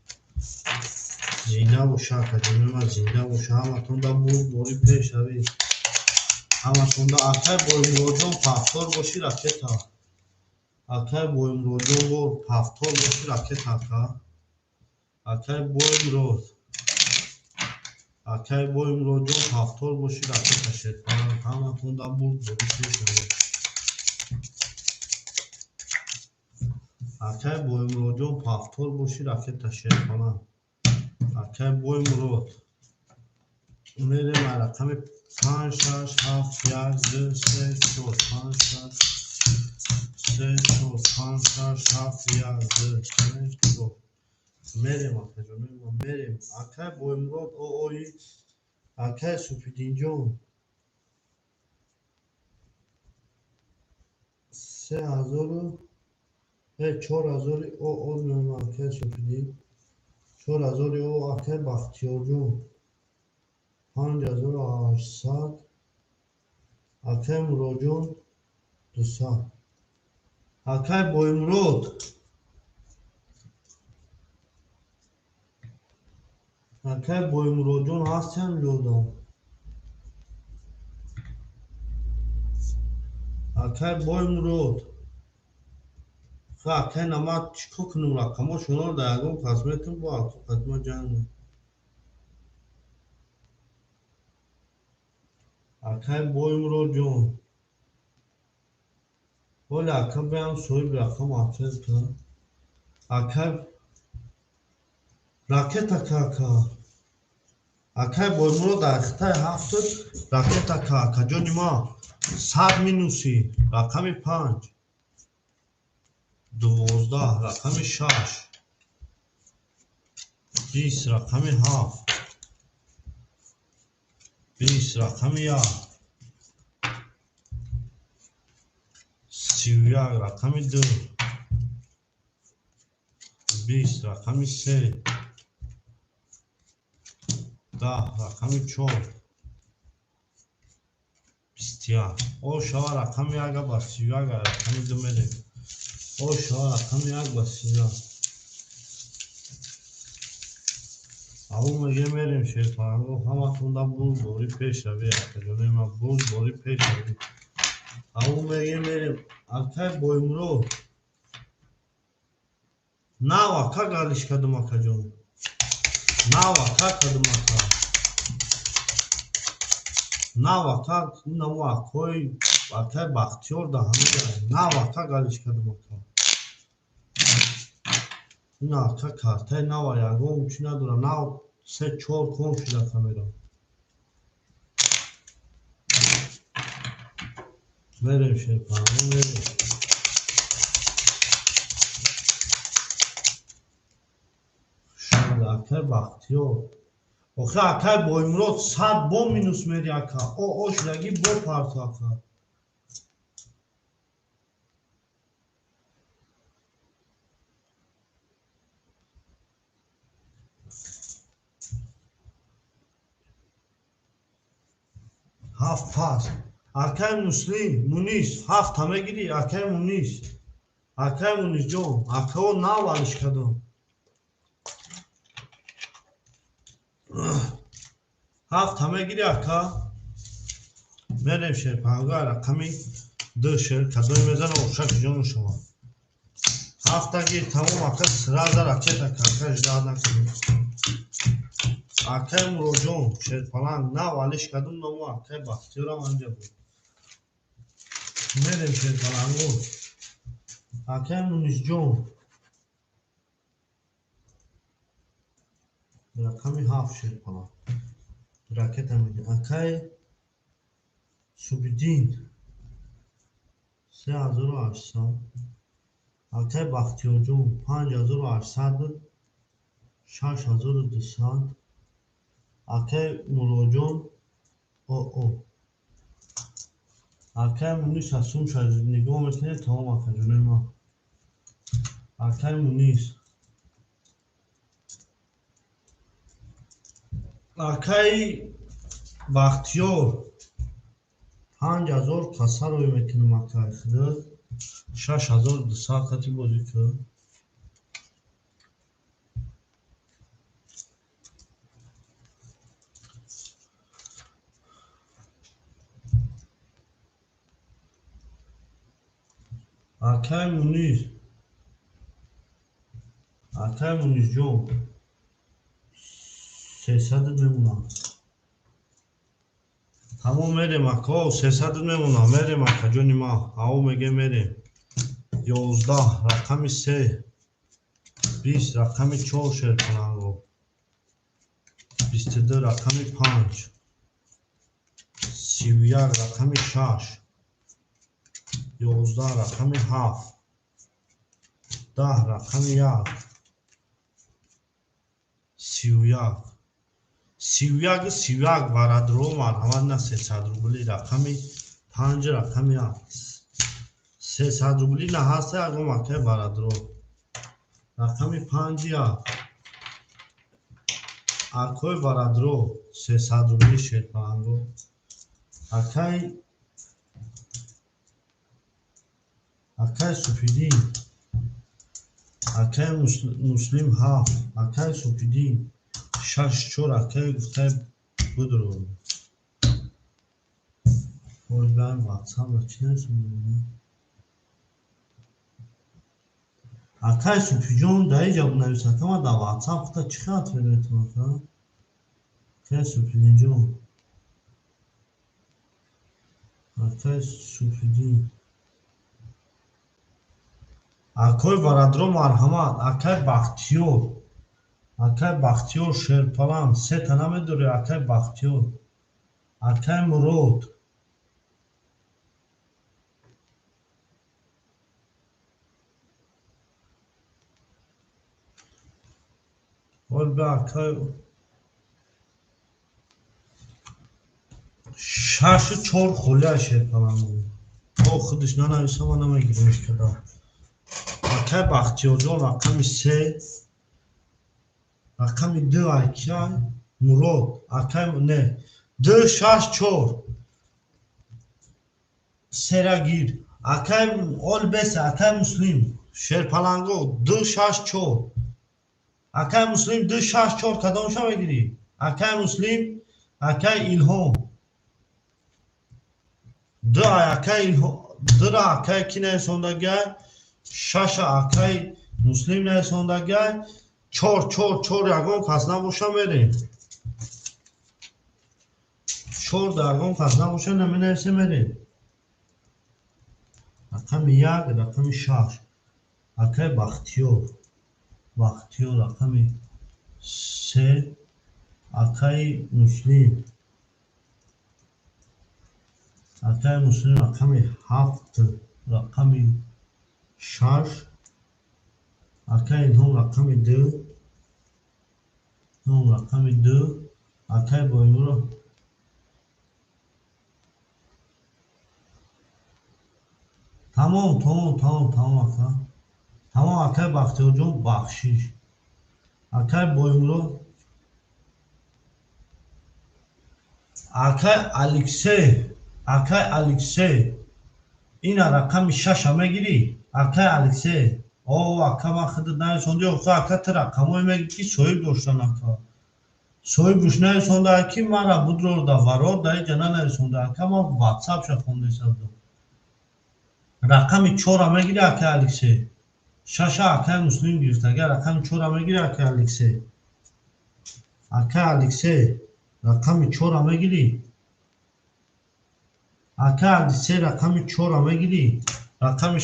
Зинда боша акаҷони ман зинда боша ҳаматонда бурд бори пешравӣ. Ҳаматонда акаи Боимуроҷон пафтор боши ракета. Акаи Боимуроҷон бо пафтор боши ракета ака. Акаи Боимурод. Акаи Боимуроҷон пафтор боши ракета шерпаранг. Ҳаматонда бурд бори пешравӣ. Акаи Боимуроҷон пафтор боши ракета шерпаранг. Акаи Боимурод. Мерем рақами 5 6 7 1 2 3 4 5 6 3 4 5 6 7 1 2 3 4. Мерем акаҷонои ман мерем. Акаи Боимурод ООи акаи Супиддинҷон. 3000 4000 о мемонам акай Суфиддин. 4000 о акай Бахтиёрҷон. 5800 акай Муроҷон 200. Акай Боимурод. Акай Боимуродҷон ҳастем ёдам. Акай Боимурод. Акай нама чӣ кор кунем рақамҳо шуморо дар ягон кас метавон бо қадима ҷанг. Акай Боимуродҷон. Ҳоле ака биям соҳиби рақам ответ кунам. Акай ракета ка ака. Акай Боимурод дар хитаи ҳафтуд ракета ка ака ҷони ма 100 минуси рақами 5 12 рақами 6 20 рақами 7 20 рақами 1 31 рақами 2 20 рақами 3 10 рақами 4 21. О шава рақами 1 ба 31 рақами 2 мерем. О шава рақами 1 ба 31. Аву меге мерем шерпаранго ҳаматонда буз бори пешравӣ акаҷони ма буз бори пешравӣ. Аву меге мерем акай Боимурод. Нав ака галиш кардам акаҷон. Нав ака кардам ака. Нав ака инамо акои акай Бахтиёр да ҳамида. Нав ака галиш кардам ака. Ина ака картаи нава ягон чӣ надора. Нав 3-4 кон шуда камера. Мерем шерпаранго мерем. Шуда акай Бахтиёр. Охи акай Боимурод 100 бо минус мери ака. О о шудагӣ бо парту ака. Ҳафт пас. Акай Муслим, Мунис, ҳафта мегирӣ, акай Мунис. Акай Мунисҷон, акао нав алиш кардам. Ҳафта мегирӣ ака. Мерем шерпаранго рақами 2 шер кадои мезана ошак ҷону шумо. Ҳафта гир тамом ака сразу ракета кака ждать накунӣ. Акай Муроҷон шерпаланг нав алиш кардам ному акай Бахтиёрам анҷа буд. Мерем шерпаланго. Акай Мунисҷон. Рақами 7 шерпаланг. Ракета мегирӣ. Акай Субиддин 3800. Акай Бахтиёрҷон 5800 буд. 6200. Акай Муроҷон о о. Акай Мунис аз сумша нигоҳ мекунед тамом акаҷони ман. Акай Мунис. Акай Бахтиёр 5000 каса рӯй мекунам акай худат. 6200 қати бозӣ кун. Акай Мунис. Акай Мунисҷон 300 мемонам. Тамом мерем ака, 300 мемонам, мерем акаҷони ман. Аво меге мерем. 11 рақами 3 20 рақами 4 шерпаланго. 22 рақами 5 31 рақами 6 11 рақами 7 10 рақами 1 31 31 31 барадро марҳамат на 300 рубли рақами 5 рақами 1 300 рубли на ҳаста ягон акай барадро. Рақами 5 7. Акой барадро 300 рубли шерпаланго. Акай Суфидин. Акай Муслим 7. Акай Суфидин 6 4 акай гуфтай будро. Ой, бан WhatsApp-ра чӣ нависонда? Акай Суфиҷон дар инҷа бинавис, ака ман дар WhatsApp хута чӣ хел ответ метавонам, ака? Акай Суфидинҷон. Акай Суфидин. Акой барадро марҳамат, акай Бахтиёр. Акай Бахтиёр шерпаланг, сета намедорӣ, акай Бахтиёр. Акай Мурод. Ҳол ба акай 6 4 холия шерпаланг. О худаш нанависа, ман намегиримш кардам. Акай Бахтиёрҷон рақами 3, рақами 2 акай Мурод, акай не 2 6 4 сера гир. Акай ол бес, акай Муслим шерпаланго 2 6 4. Акай Муслим 2 6 4 кадомша мегирӣ? Акай Муслим, акай Илҳом. 2 акай Илҳом, 2 акай ки нависондагай? 6 акай Муслим нависондагай. 4 4 4 ягон кас набоша мерем. 4 ягон кас набоша наменависе мерем. Рақами 1, рақами 6. Акай Бахтиёр. Бахтиёр рақами 3, акай Муслим. Акай Муслим рақами 7, рақами 6, акай Илҳом рақами 2, Илҳом рақами 2, акай Боимуро. Тамом, тамом, тамом, тамом ака. Тамом акай Бахтиёрҷон бахшиш. Акай Боимуро. Акай Алексей, акай Алексей. Ина рақами 6 мегирӣ? Акай Алексей. О, ака ман худат нависонди, охи ака ту рақамҳое мегирӣ ки соҳиб доштан ака. Соҳибуш нависонда ки мара будро да варор дар инҷа нанависонда ака, ман WhatsApp-ша хондаиста будам. Рақами 4 мегирӣ акай Алексей? 6 акай Муслим гирифт. Агар рақами 4 мегирӣ акай Алексей? Акай Алексей рақами 4 мегирӣ? Акай Алексей рақами 4 мегирӣ? Рақами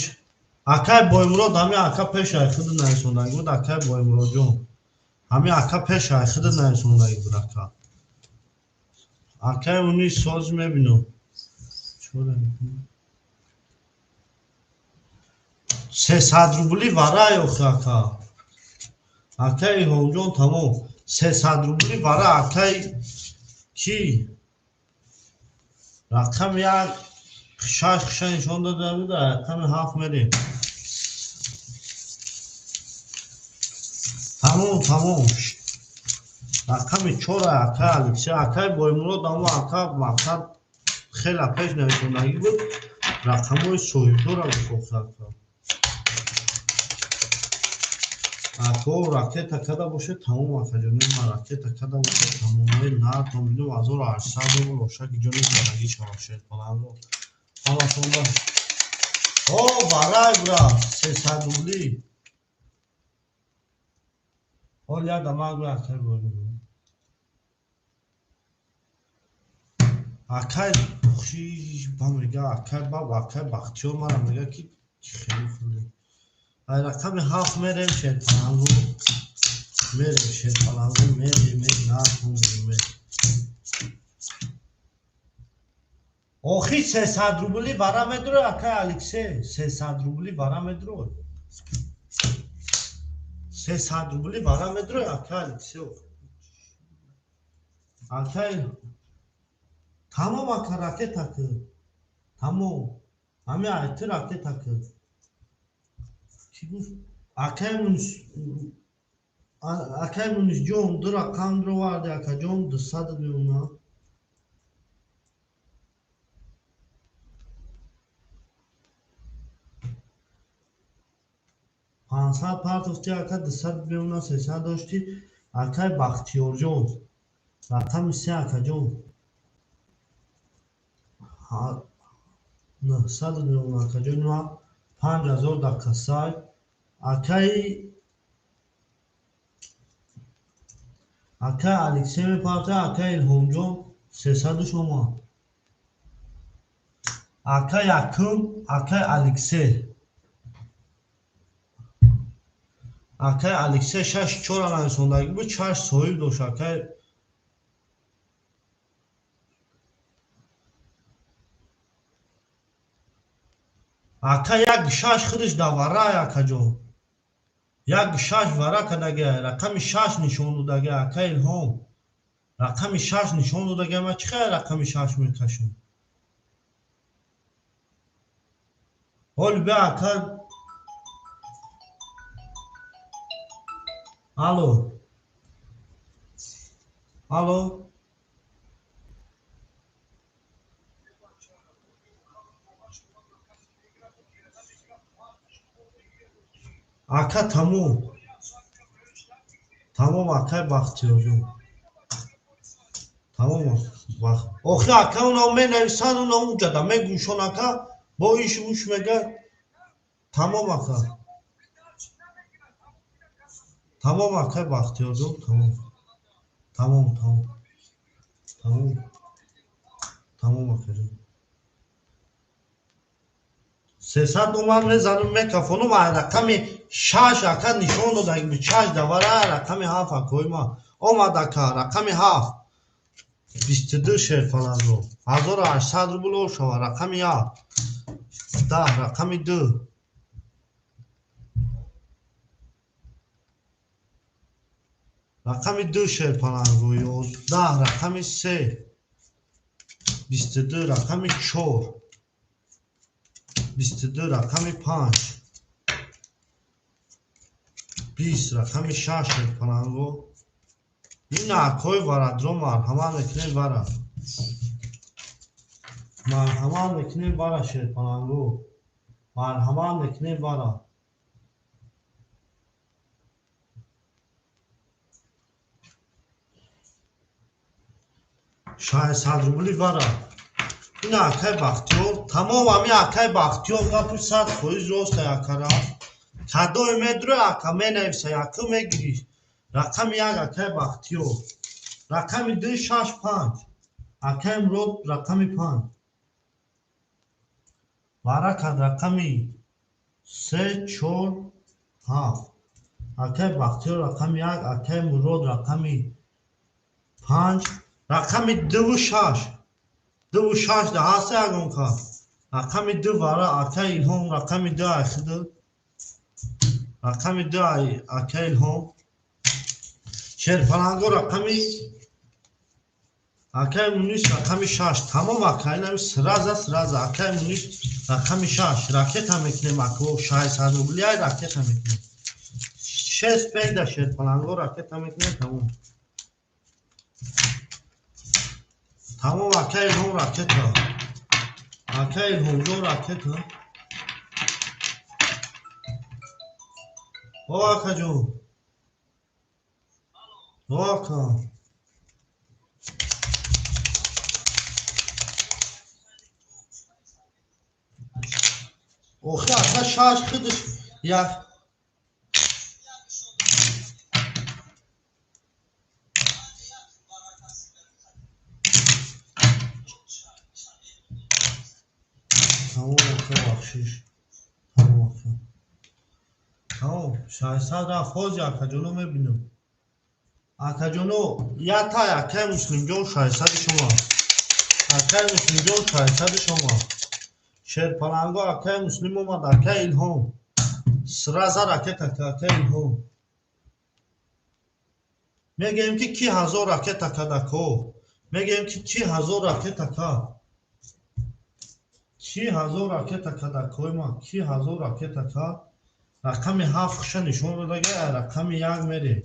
акай Боимурод ҳами ака пешаи худ нависондаги буд, акай Боимуродҷон. Ҳами ака пешаи худ нависондаги буд ака. Акай уни соз мебинам. 300 рубли варай охи ака. Акай Илҳомҷон тамом. 300 рубли вара акай ки? Рақами 1 6 хиша нишон дода буд, рақами 7 мерем. Тамом, тамом. Рақами 4 акай Алексей, акай Боимурод амо ака мақсад хеле пеш нависондагӣ буд. Рақамҳои соҳибдора гуфт ака. Ако ракета када боше тамом акаҷон, ман ракета када боше тамом. Нартон бидум 1800 рубл ошаки ҷони зиндагӣ шавад шерпаланго. Ҳаматонда. О, барай бра, 300 рубли. Ҳол як дамаг бра акай Боимурод. Акай хушиш ба мега, акай баб, акай Бахтиёр мара мега ки хеле хеле. Ай рақами 7 мерем шерпаланго. Мерем шерпаланго, мерем, мерем, нартон мерем. Охи 300 рубли вара медрой акай Алексей, 300 рубли вара медрой. 300 рубли вара медрой акай Алексей. Акай тамом ака ракета ки. Тамом. Ҳами айти ракета кид. Кӣ гуфт? Акай Мунис, акай Мунисҷон, ду рақам дроварди, акаҷон, 200 мемонад. 500 партофти, ака, 200 мемонад, 300 дошти. Акай Бахтиёрҷон, рақами се, акаҷон. 900 мемонад, акаҷони ман, 5000 дар касай. Акай Алексей мепартояд, акай Илҳомҷон, 300-ш омад. Акай якум, акай Алексей. Акай Алексей шаш чора нависондагӣ буд, чаш соҳиб дошт, акай. Ака як шаш худаш даварай, акаҷон. Як шаш вара кардагиай, рақами шаш нишон додагиай, ака Илҳом. Рақами шаш нишон додагиай, ман чӣ хел рақами шаш мекашам? Ҳоли бия, ака. Алло. Алло. Ака тамом. Тамом, акай Бахтиёрҷон. Тамом. Охи ака уна менависанд, уна уҷада мегӯшон, ака, бо иш уш мега. Тамом, ака. Тамом, акай Бахтиёрҷон, тамом. Тамом, тамом. Тамом. Тамом, акаҷон. 300 омад мезанам, мекафонам, ай рақами шаш ака нишон додаги буд, шаш давара, рақами ҳафт, акои ман. Омад, ака, рақами ҳафт. 22 шерпаланро. 1800 рубл шава, рақами як. 10, рақами ду. Рақами ду шерпаланро, 11, рақами се. 22, рақами чор. 22, рақами панҷ. 20, рақами шаш шерпаланго. Ин акои варадро марҳамат мекунем вара. Марҳамат мекунем вара, шерпаланго. Марҳамат мекунем вара. 600 рубли вара. Ин акай Бахтиёр, тамом ҳами акай Бахтиёр гапи 100% рост ака рафт. Кадое медуре, ака, менависа, якум мегирӣ. Рақами як, акай Бахтиёр. Рақами ду, шаш, панҷ. Акай Мурод, рақами панҷ. Вара кард рақами се, чор, ҳафт. Акай Бахтиёр рақами як, акай Мурод рақами панҷ, рақами дуву шаш. Дуву шаш да ҳаст ягон кас. Рақами ду вара, акай Илҳом, рақами ду ай хиду. Рақами ду ай акай Илҳом. Шерпаланго рақами акай Мунис рақами шаш. Тамом, ака, инами сразу сразу акай Мунис рақами шаш. Ракета мекунем, ако, 600 рубли ай ракета мекунем. Шест пять да шерпаланго ракета мекунем, тамом. Тамом, акай Илҳом ракета. Акай Илҳомҷон ракета. О, акаҷон. О, ака. Охи ака шаш худаш як. Тамом, ака, бахшиш. Тамом, ака. Тамом, 600 рафт, ҳозир акаҷоно мебинам. Акаҷоно, яктай акай Муслимҷон 600 шумо. Акай Муслимҷон 600 шумо. Шерпаланго акай Муслим омад, акай Илҳом. Сразу ракета, акай Илҳом. Мегӯем ки ки ҳазор ракета кард, ако. Мегӯем ки ки ҳазор ракета кард. Ки ҳазор ракета кад, акои ман? Ки ҳазор ракета кад? Рақами ҳафт хуша нишон додага, рақами як мерем.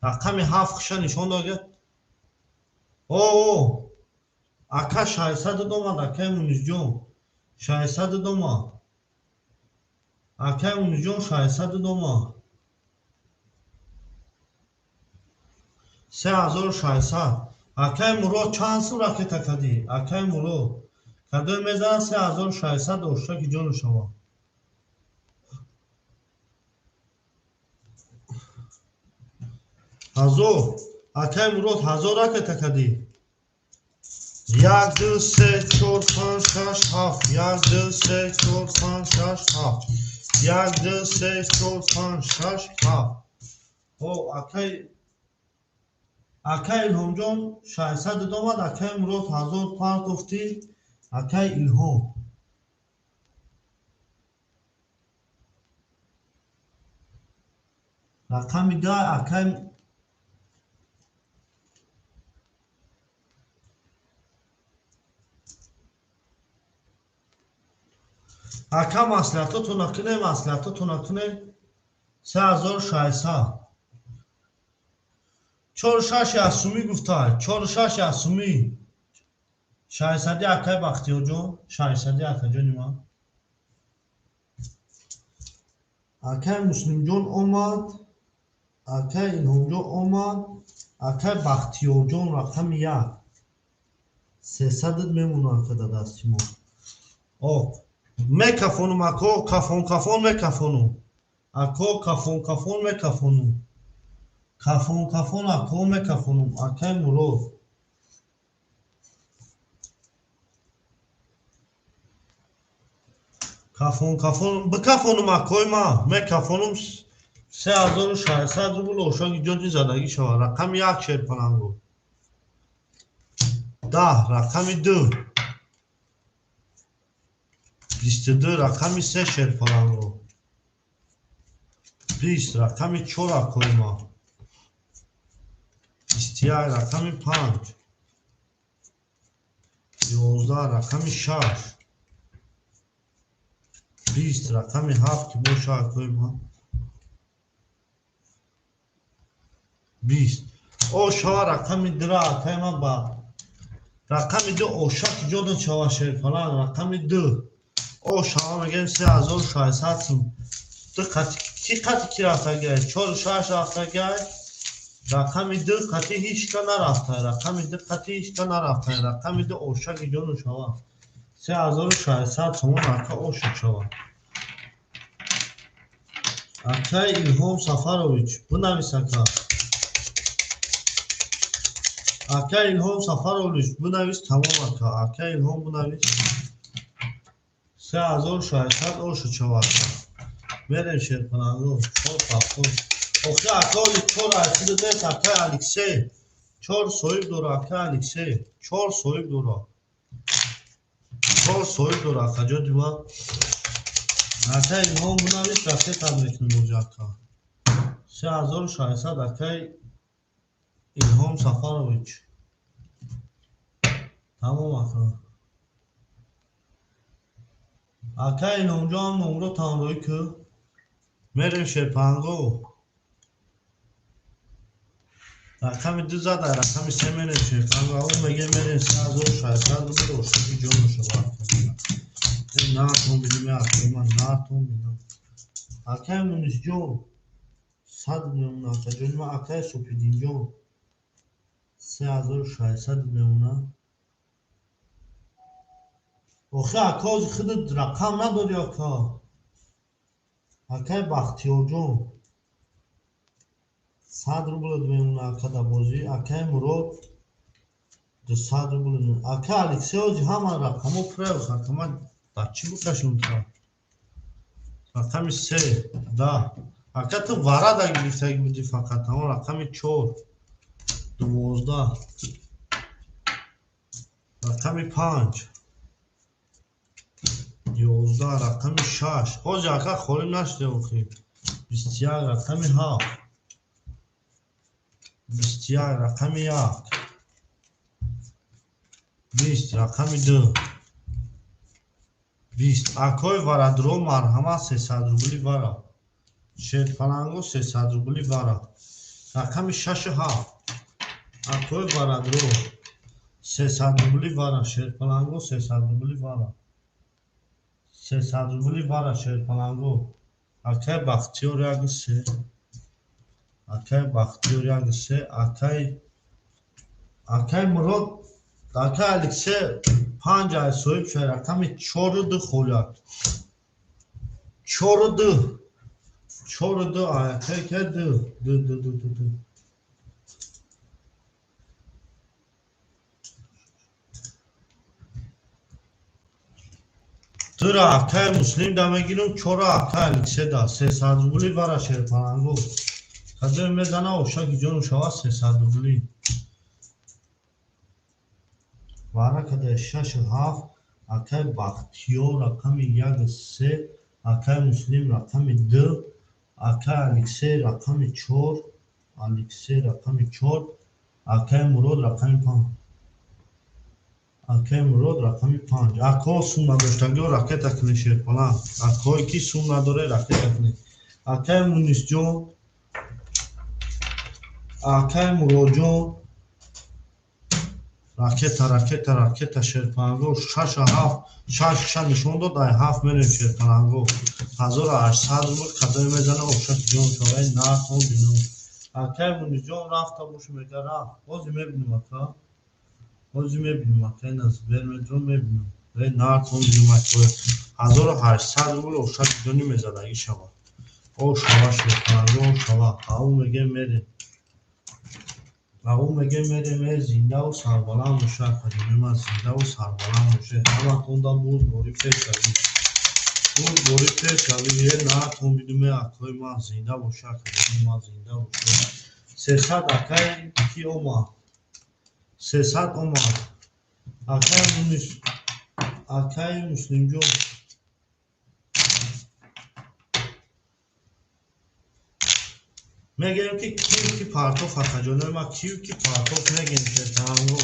Рақами ҳафт хуша нишон додага. О, ака шашсадад омад, акаи Мунисҷон. Шашсадад омад. Акаи Мунисҷон шашсадад омад. 3600. Акаи Мурод чанд сум ракета кадӣ? Акаи Мурод. Кадои мезанад 3600 оштаки ҷону шава. Ҳазор. Акаи Мурод ҳазор ракета кадӣ? Як, ду, се, чор, панҷ, шаш, ҳафт. Як, ду, се, чор, панҷ, шаш, ҳафт. Як, ду, се, чор, панҷ, шаш, ҳафт. О, акаи Илҳомҷон шашсад омад, акаи Мурод ҳазор партофтӣ, акаи Илҳом. Рақами даҳ акаи ака маслиҳатотона кунем, маслиҳатотона кунем. 3600. Чору шаш аз сумӣ гуфта, чору шаш аз сумӣ. Шашсади акаи Бахтиёрҷон, шашсади акаҷони ман. Акаи Муслимҷон омад, акаи Илҳомҷон омад, акаи Бахтиёрҷон рақами як. Сесадат мемонад ака дар дасти мо. О, мекафонум ако, кафон кафон мекафонум. Ако кафон кафон мекафонум. Кафон кафон ако мекафонум. Акаи Мурод. Кафон кафон бикафонум акои ман. Мекафонум 3600 рубл ошаги ҷони задагӣ шавад. Рақами як шерпалангу. Даҳ, рақами ду. Бисту ду, рақами се шерпалангу. Бист, рақами чор акои ман. Бисту як, рақами панҷ. Ёздаҳ, рақами шаш. Бист, рақами ҳафт ки боша акои ман. Бист. О шава рақами дура акаи ман ба рақами ду оша ки ҷода шава шерпаланг рақами ду. О шава мегӯем 3600 сум. Ду қати ки қати ки рафтагиай? Чору шаш рафтагиай. Рақами ду қати ҳеч ка нарафтай. Рақами ду қати ҳеч ка нарафтай. Рақами ду оша ки ҷону шава. 3600 сомон ака оша шава. Акаи Илҳом Сафарович, бинавис ака. Акаи Илҳом Сафарович, бинавис тамом ака. Акаи Илҳом бинавис. 3600 оша шава ака. Мерем шерпаланго. Чор ҳафтод. Охи ака оли чор айсида нест акаи Алексей. Чор соҳиб дора акаи Алексей. Чор соҳиб дора. Чор соҳиб дора акаҷони ман. Акаи Илҳом бинавис ракетат мекунем оҷа ака. 3600 акаи Илҳом Сафарович. Тамом ака. Акаи Илҳомҷон номро тамроҳӣ кӯ. Мерем шерпанго. Рақами ду зада, рақами се мерем шерпанго. Ау меге мерем 3600 рубл ошаки ҷону шава. Натон бинем акаи ман, натон бинем. Акаи Мунисҷон сад мемона акаҷони ман, акаи Супидинҷон 3600 мемона. Охи ака ози худат рақам надорӣ ака. Акаи Бахтиёрҷон сад рубл мемона ака дар бозӣ. Акаи Мурод дусад рубл. Ака Алексей ози ҳама рақамҳо пурра ака ман дар чӣ бикашам тура? Рақами се, даҳ. Ака ту варада гирифтагӣ будӣ фақат. Ҳамон рақами чор, дувоздаҳ. Рақами панҷ, ёздаҳ. Рақами шаш. Ҳози ака холӣ нашуде охи. Бисту як, рақами ҳафт. Бисту як, рақами як. Бист, рақами ду. 20. Акои варадро марҳамат, 300 рубли вара. Шерпаланго 300 рубли вара. Рақами шашу ҳафт. Акои варадро 300 рубли вара. Шерпаланго 300 рубли вара. 300 рубли вара шерпаланго. Акай Бахтиёр як се. Акай Бахтиёр як се. Акай Мурод, акай Алексей панҷ ай соҳиб шуд, рақами чору ду холиак. Чору ду. Чору ду, акай ка ду. Ду, ду, ду, ду, ду. Дура акай Муслим да мегирам, чора акай Алексей да. 300 рубли вара шерпаланго. Кадои мезана ошаки ҷону шава 300 рубли. Вара кадай шашу ҳафт, акай Бахтиёр рақами як се, акай Муслим рақами ду, акай Алексей рақами чор, Алексей рақами чор, акай Мурод рақами панҷ. Акай Мурод рақами панҷ. Акҳо сум надоштагиҳо ракета кунед шерпаланг. Акҳое ки сум надоре ракета кунед. Акай Мунисҷон, акай Муродҷон, ракета, ракета, ракета шерпаланго. Шашу ҳафт, шаш ша нишон дод, ай ҳафт мерем шерпаланго. 1800 рубл кадое мезана ошаки ҷон шавай натон бинам. Акай Мунисҷон рафта бошу мега рафт. Ҳозир мебинам ака. Ҳозир мебинам ака, ина сбер медром мебинам. Э натон бинам акоя. 1800 рубл ошаки ҷони мезадагӣ шава. О шава шерпаланго, о шава. Ау меге мерем. Ау меге мерем, э зиндаву сарбаланд боша, акаҷони ман зиндаву сарбаланд боша. Ҳаматонда бурд бори пешравӣ. Бурд бори пешравӣ, э натон бинам, э акои ман зинда боша, акаҷони ман зинда боша. 300 акай ки омад? 300 омад. Акай Мунис, акай Муслимҷон. Мегӯем ки кию ки партоф, акаҷонои ман, кию ки партоф мегӯем шерпаланго.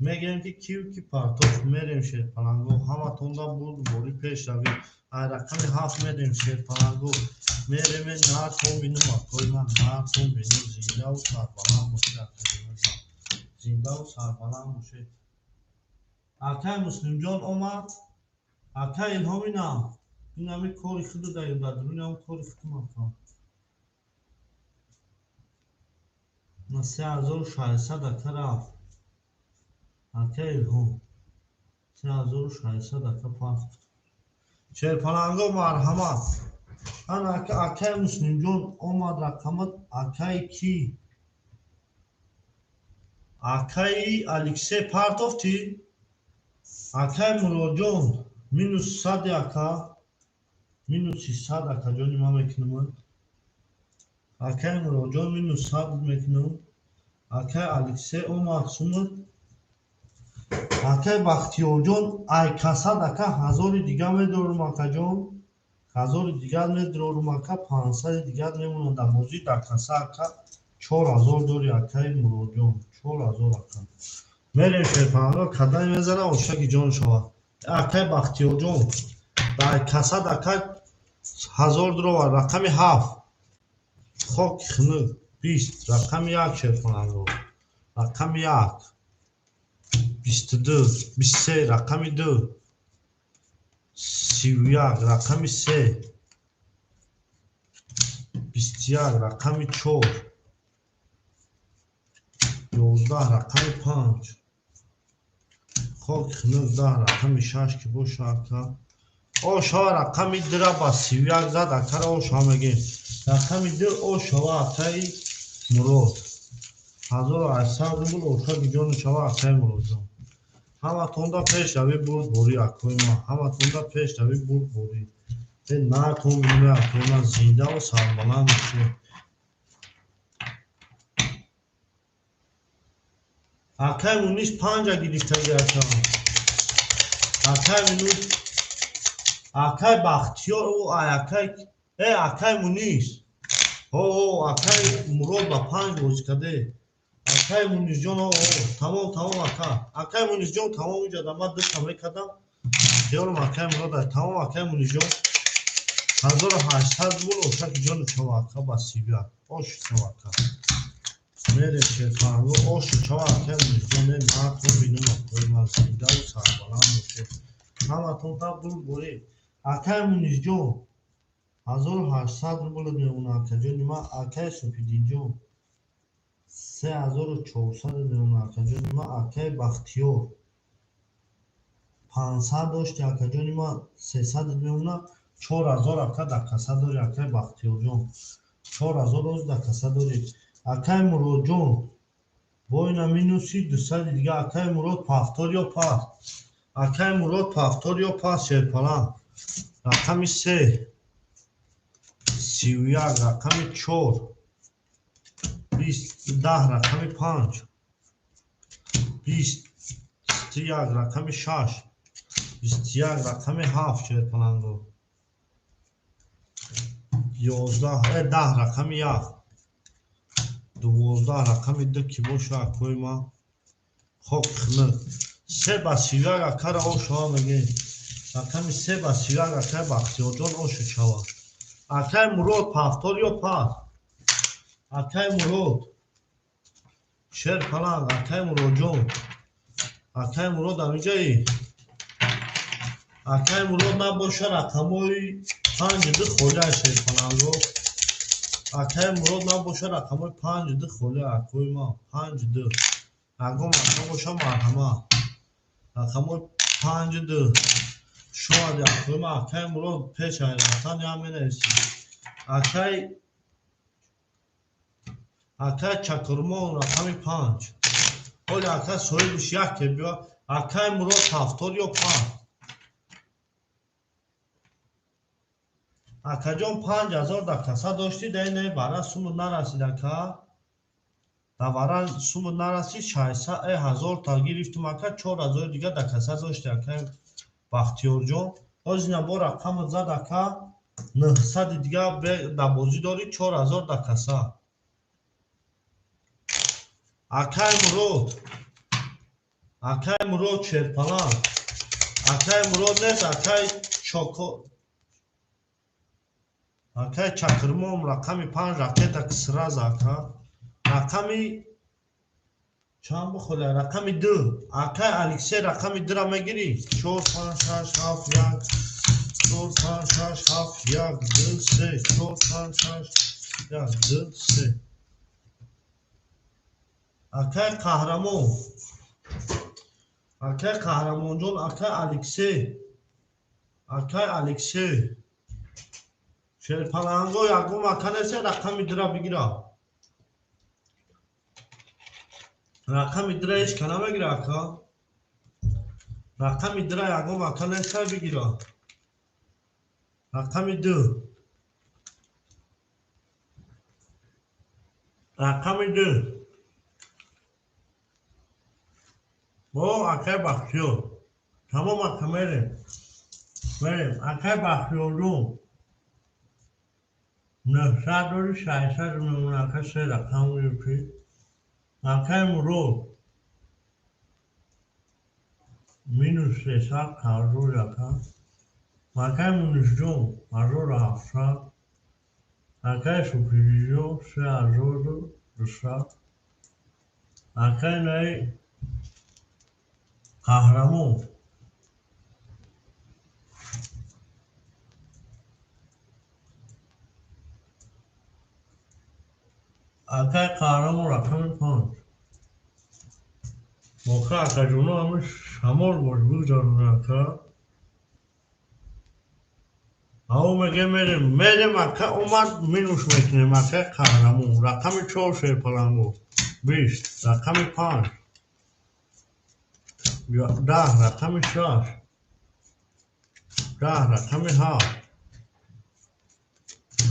Мегӯем ки кию ки партоф мерем шерпаланго. Ҳаматонда бурд бори пешравӣ. Ай рақами ҳафт мерем шерпаланго. Мерем, натон бинам акои ман, натон бинам, зиндаву сарбаланд бошед акаҷонои ман. Зиндаву сарбаланд бошед. Акай Муслимҷон омад. Акай Илҳоми нав. Ин ҳами кори худу даем дар дуруни ҳам кори худум ака. На 3600 ака рафт. Акай Илҳом. 3600 ака пафт. Шерпаланго марҳамат. Ана ака, акай Муслимҷон омад рақамат акай ки? Акай Алексей партофтӣ? Акай Муродҷон минус сади ака. Минуси сад акаҷони ман мекунам. Акай Муродҷон минус сад мекунам. Акай Алексей омад сумат. Акай Бахтиёрҷон ай касад ака ҳазори дигар медорум акаҷон. Ҳазори дигар медорум ака, панҷсади дигар мемонад дар бозӣ дар каса ака. 4000 дори акай Муродҷон. 4000 ака. Мерем шерпаланго кадай мезана ошаки ҷон шава. Акай Бахтиёрҷон дар касад ака ҳазор дурова рақами ҳафт. Хоки хунук 20 рақами як шерпаланго. Рақами як. 22, 23 рақами ду. 31 рақами се. 21 рақами чор. 11 рақами панҷ. Хоки хунук 10 рақами шаш ки боша ака. О шава рақами дура ба 31 зад акара о шава мегем. Рақами ду о шава акаи Мурод. 1800 рубл ошаки ҷону шава акаи Муродҷон. Ҳаматонда пешравӣ бурд борӣ акои ман. Ҳаматонда пешравӣ бурд борӣ. Э натон бинам акои ман зиндаву сарбаланд бошед. Акай Мунис панҷа гирифтаги ака. Акай Мунис, акай Бахтиёр, о ай акай, э акай Мунис. О, о, акай Мурод ба панҷ бозӣ каде. Акай Мунисҷон, тамом, тамом, ака. Акай Мунисҷон, тамом, иҷода ман дута мекардам. Хиёлам акай Мурод, тамом, акай Мунисҷон. 1800 рубл ошаки ҷони чава, ака, ба сибя. Ошу чава, ака. Мерем шерпаланго, ошу чава, акай Мунисҷон, не наатон бинум, акои ман зиндаву сарбаланд бошед. Ҳаматон та бурдборӣ. Акай Мунисҷон, 1800 рубл мемонад, акаҷони ман. Акай Суфиддинҷон, 3400 мемонад, акаҷони ман. Акай Бахтиёр, 500 дошти, акаҷони ман, 300 мемонад. 4000, ака, дар каса дори, акай Бахтиёрҷон. 4000 роз дар каса дори. Акай Муродҷон, бо ина минуси 200 дига. Акай Мурод, повтор ё пас? Акай Мурод, повтор ё пас? Шерпаланг. Рақами се, 31, рақами чор, 20, 10, рақами панҷ, 21, рақами шаш, 21, рақами ҳафт, шерпаланго. 11, 10, рақами як, 12, рақами ду ки боша, акои ман, хок хунук. Се ба 31, акара, ошава мегӯем. Рақами се ба 31, акай Бахтиёрҷон, ошу чава. Акай Мурод, повтор ё пас? Акай Мурод, шер паланг, акай Муродҷон. Акай Мурод амиҷаи? Акай Мурод набоша, рақамҳои панҷ, ду холия, шерпаланго. Акай Мурод набоша, рақамҳои панҷ, ду холия, акои ман, панҷ, ду. Ягон ака боша, марҳамат. Рақамҳои панҷ, ду. Шояд, акои ман, акай Мурод пеш ай рафтан ям менависӣ. Акай Чакурмон, рақами панҷ. Ҳоли ака соҳибиш яке биё. Акай Мурод, повтор ё панҷ? Акаҷон, 5000 дар каса доштӣ, дар ин вара сумут нарасид, ака. Дар вара сумут нарасид, шашсад ҳазорта гирифтум, ака, 4000 дига дар каса дошти, акай Бахтиёрҷон. Ҳозир бо рақамат зад, ака, 900 дига дар бозӣ дорӣ, 4000 дар каса. Акай Мурод, акай Мурод, шерпаланг. Акай Мурод нест, акай Чоко, акай Чакирмон, рақами панҷ, ракета сразу, ака. Рақами чанд бихоля? Рақами ду. Акай Алексей, рақами дура мегирӣ? Чор, панҷ, шаш, ҳафт, як, чор, панҷ, шаш, ҳафт, як, ду, се, чор, панҷ, шаш, як, ду, се. Акай Қаҳрамон, акай Қаҳрамонҷон, акай Алексей, акай Алексей. Шерпаланго, ягон ака нест, рақами дура бигира? Рақами дура ҳеч ка намегира, ака. Рақами дура ягон ака нест, бигира? Рақами ду, рақами ду. О, акай Бахтиёр, тамом, ака, мерем, мерем. Акай Бахтиёрҷон, 900 дори, 600 мемона, ака, се рақам гирифтӣ. Акай Мурод, минус 300 қарздори, ака. Акай Мунисҷон, 1700. Акай Суфидиҷон, 3200. Акай наи Қаҳрамон. Акай Қаҳрамон, рақами панҷ. Моха, акаҷоно, ҳами шамол бош бигзаронӣ, ака. Ао меге, мерем, мерем, ака омад, минус мекунем, акай Қаҳрамон. Рақами чор, шерпаланго. 20, рақами панҷ. 10, рақами шаш. 10, рақами ҳафт.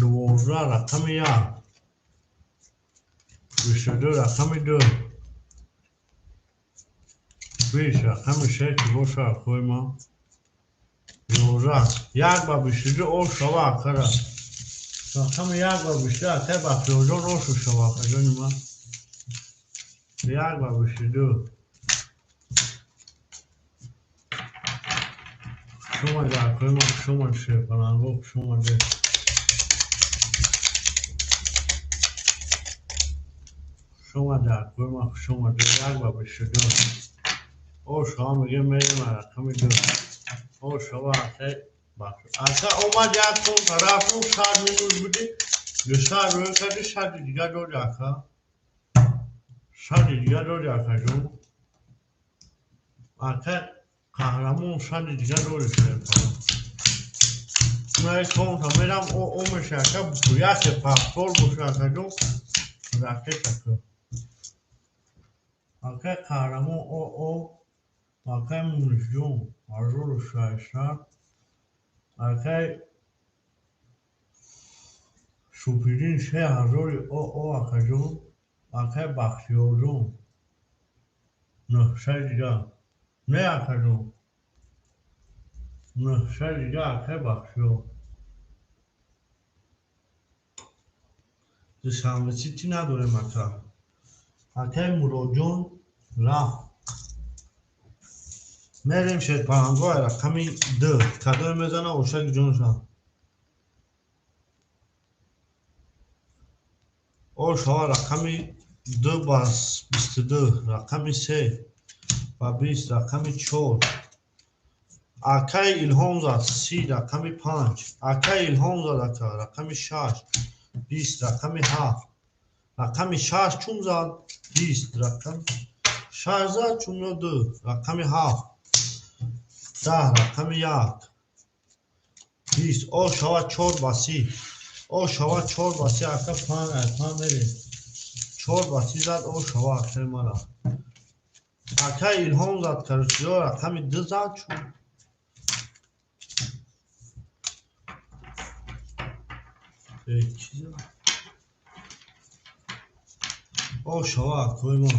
12, рақами як. 22, рақами ду. 20, рақами се ки боша, акои ман. 11. Як ба 22 ош шава, акара. Рақами як ба 22, акай Бахтиёрҷон, ошу шава, акаҷони ман. 1 ба 22. Хуш омадед, акои ман, хуш омадед, шерпаланго, хуш омадед. Хуш омадед, акои ман, хуш омадед. 1 ба 22. О, шумо мегӯем, мерем рақами 2. О, шумо акай, ака омад, як кун тарафу 100 минус будӣ, 200 рӯй кардӣ, 100-и дигар додӣ, ака. 100-и дигар додӣ, акаҷон. Ака қаҳрамон, 100-и дигар додӣ, шерпаланг. Ман мерам, о меша, ака, яке пахтор боша, акаҷон, ракета ку. Акай қаҳрамон, о о акай Мунисҷон, 1600. Акай Супиддин, 3000-и о о акаҷон. Акай Бахтиёрҷон, 900 дигар. Не, акаҷон, 900 дигар, акай Бахтиёр. Душанбе Сити надорем, ака. Акай Муродҷон рафт. Мерем шерпаланго рақами 2. Кадоме мезана, ошаки ҷонша. О, шава рақами 2 ба 22, рақами 3 ба 20, рақами 4. Акай Илҳом зад 30, рақами 5. Акай Илҳом зад, ака, рақами 6, 20, рақами 7. Рақами 6 чун зад 20, рақами 6 зад чун ё 2, рақами 7, 10, рақами 1, 20. О, шава 4 ба 30. О, шава 4 ба 30, ака, 5 ай 5 мерем. 4 ба 30 зад, о, шава, акаи мара. Акай Илҳом зад, короче, ё рақами 2 зад чун. Э, чӣ зад? О, шава, акои мо.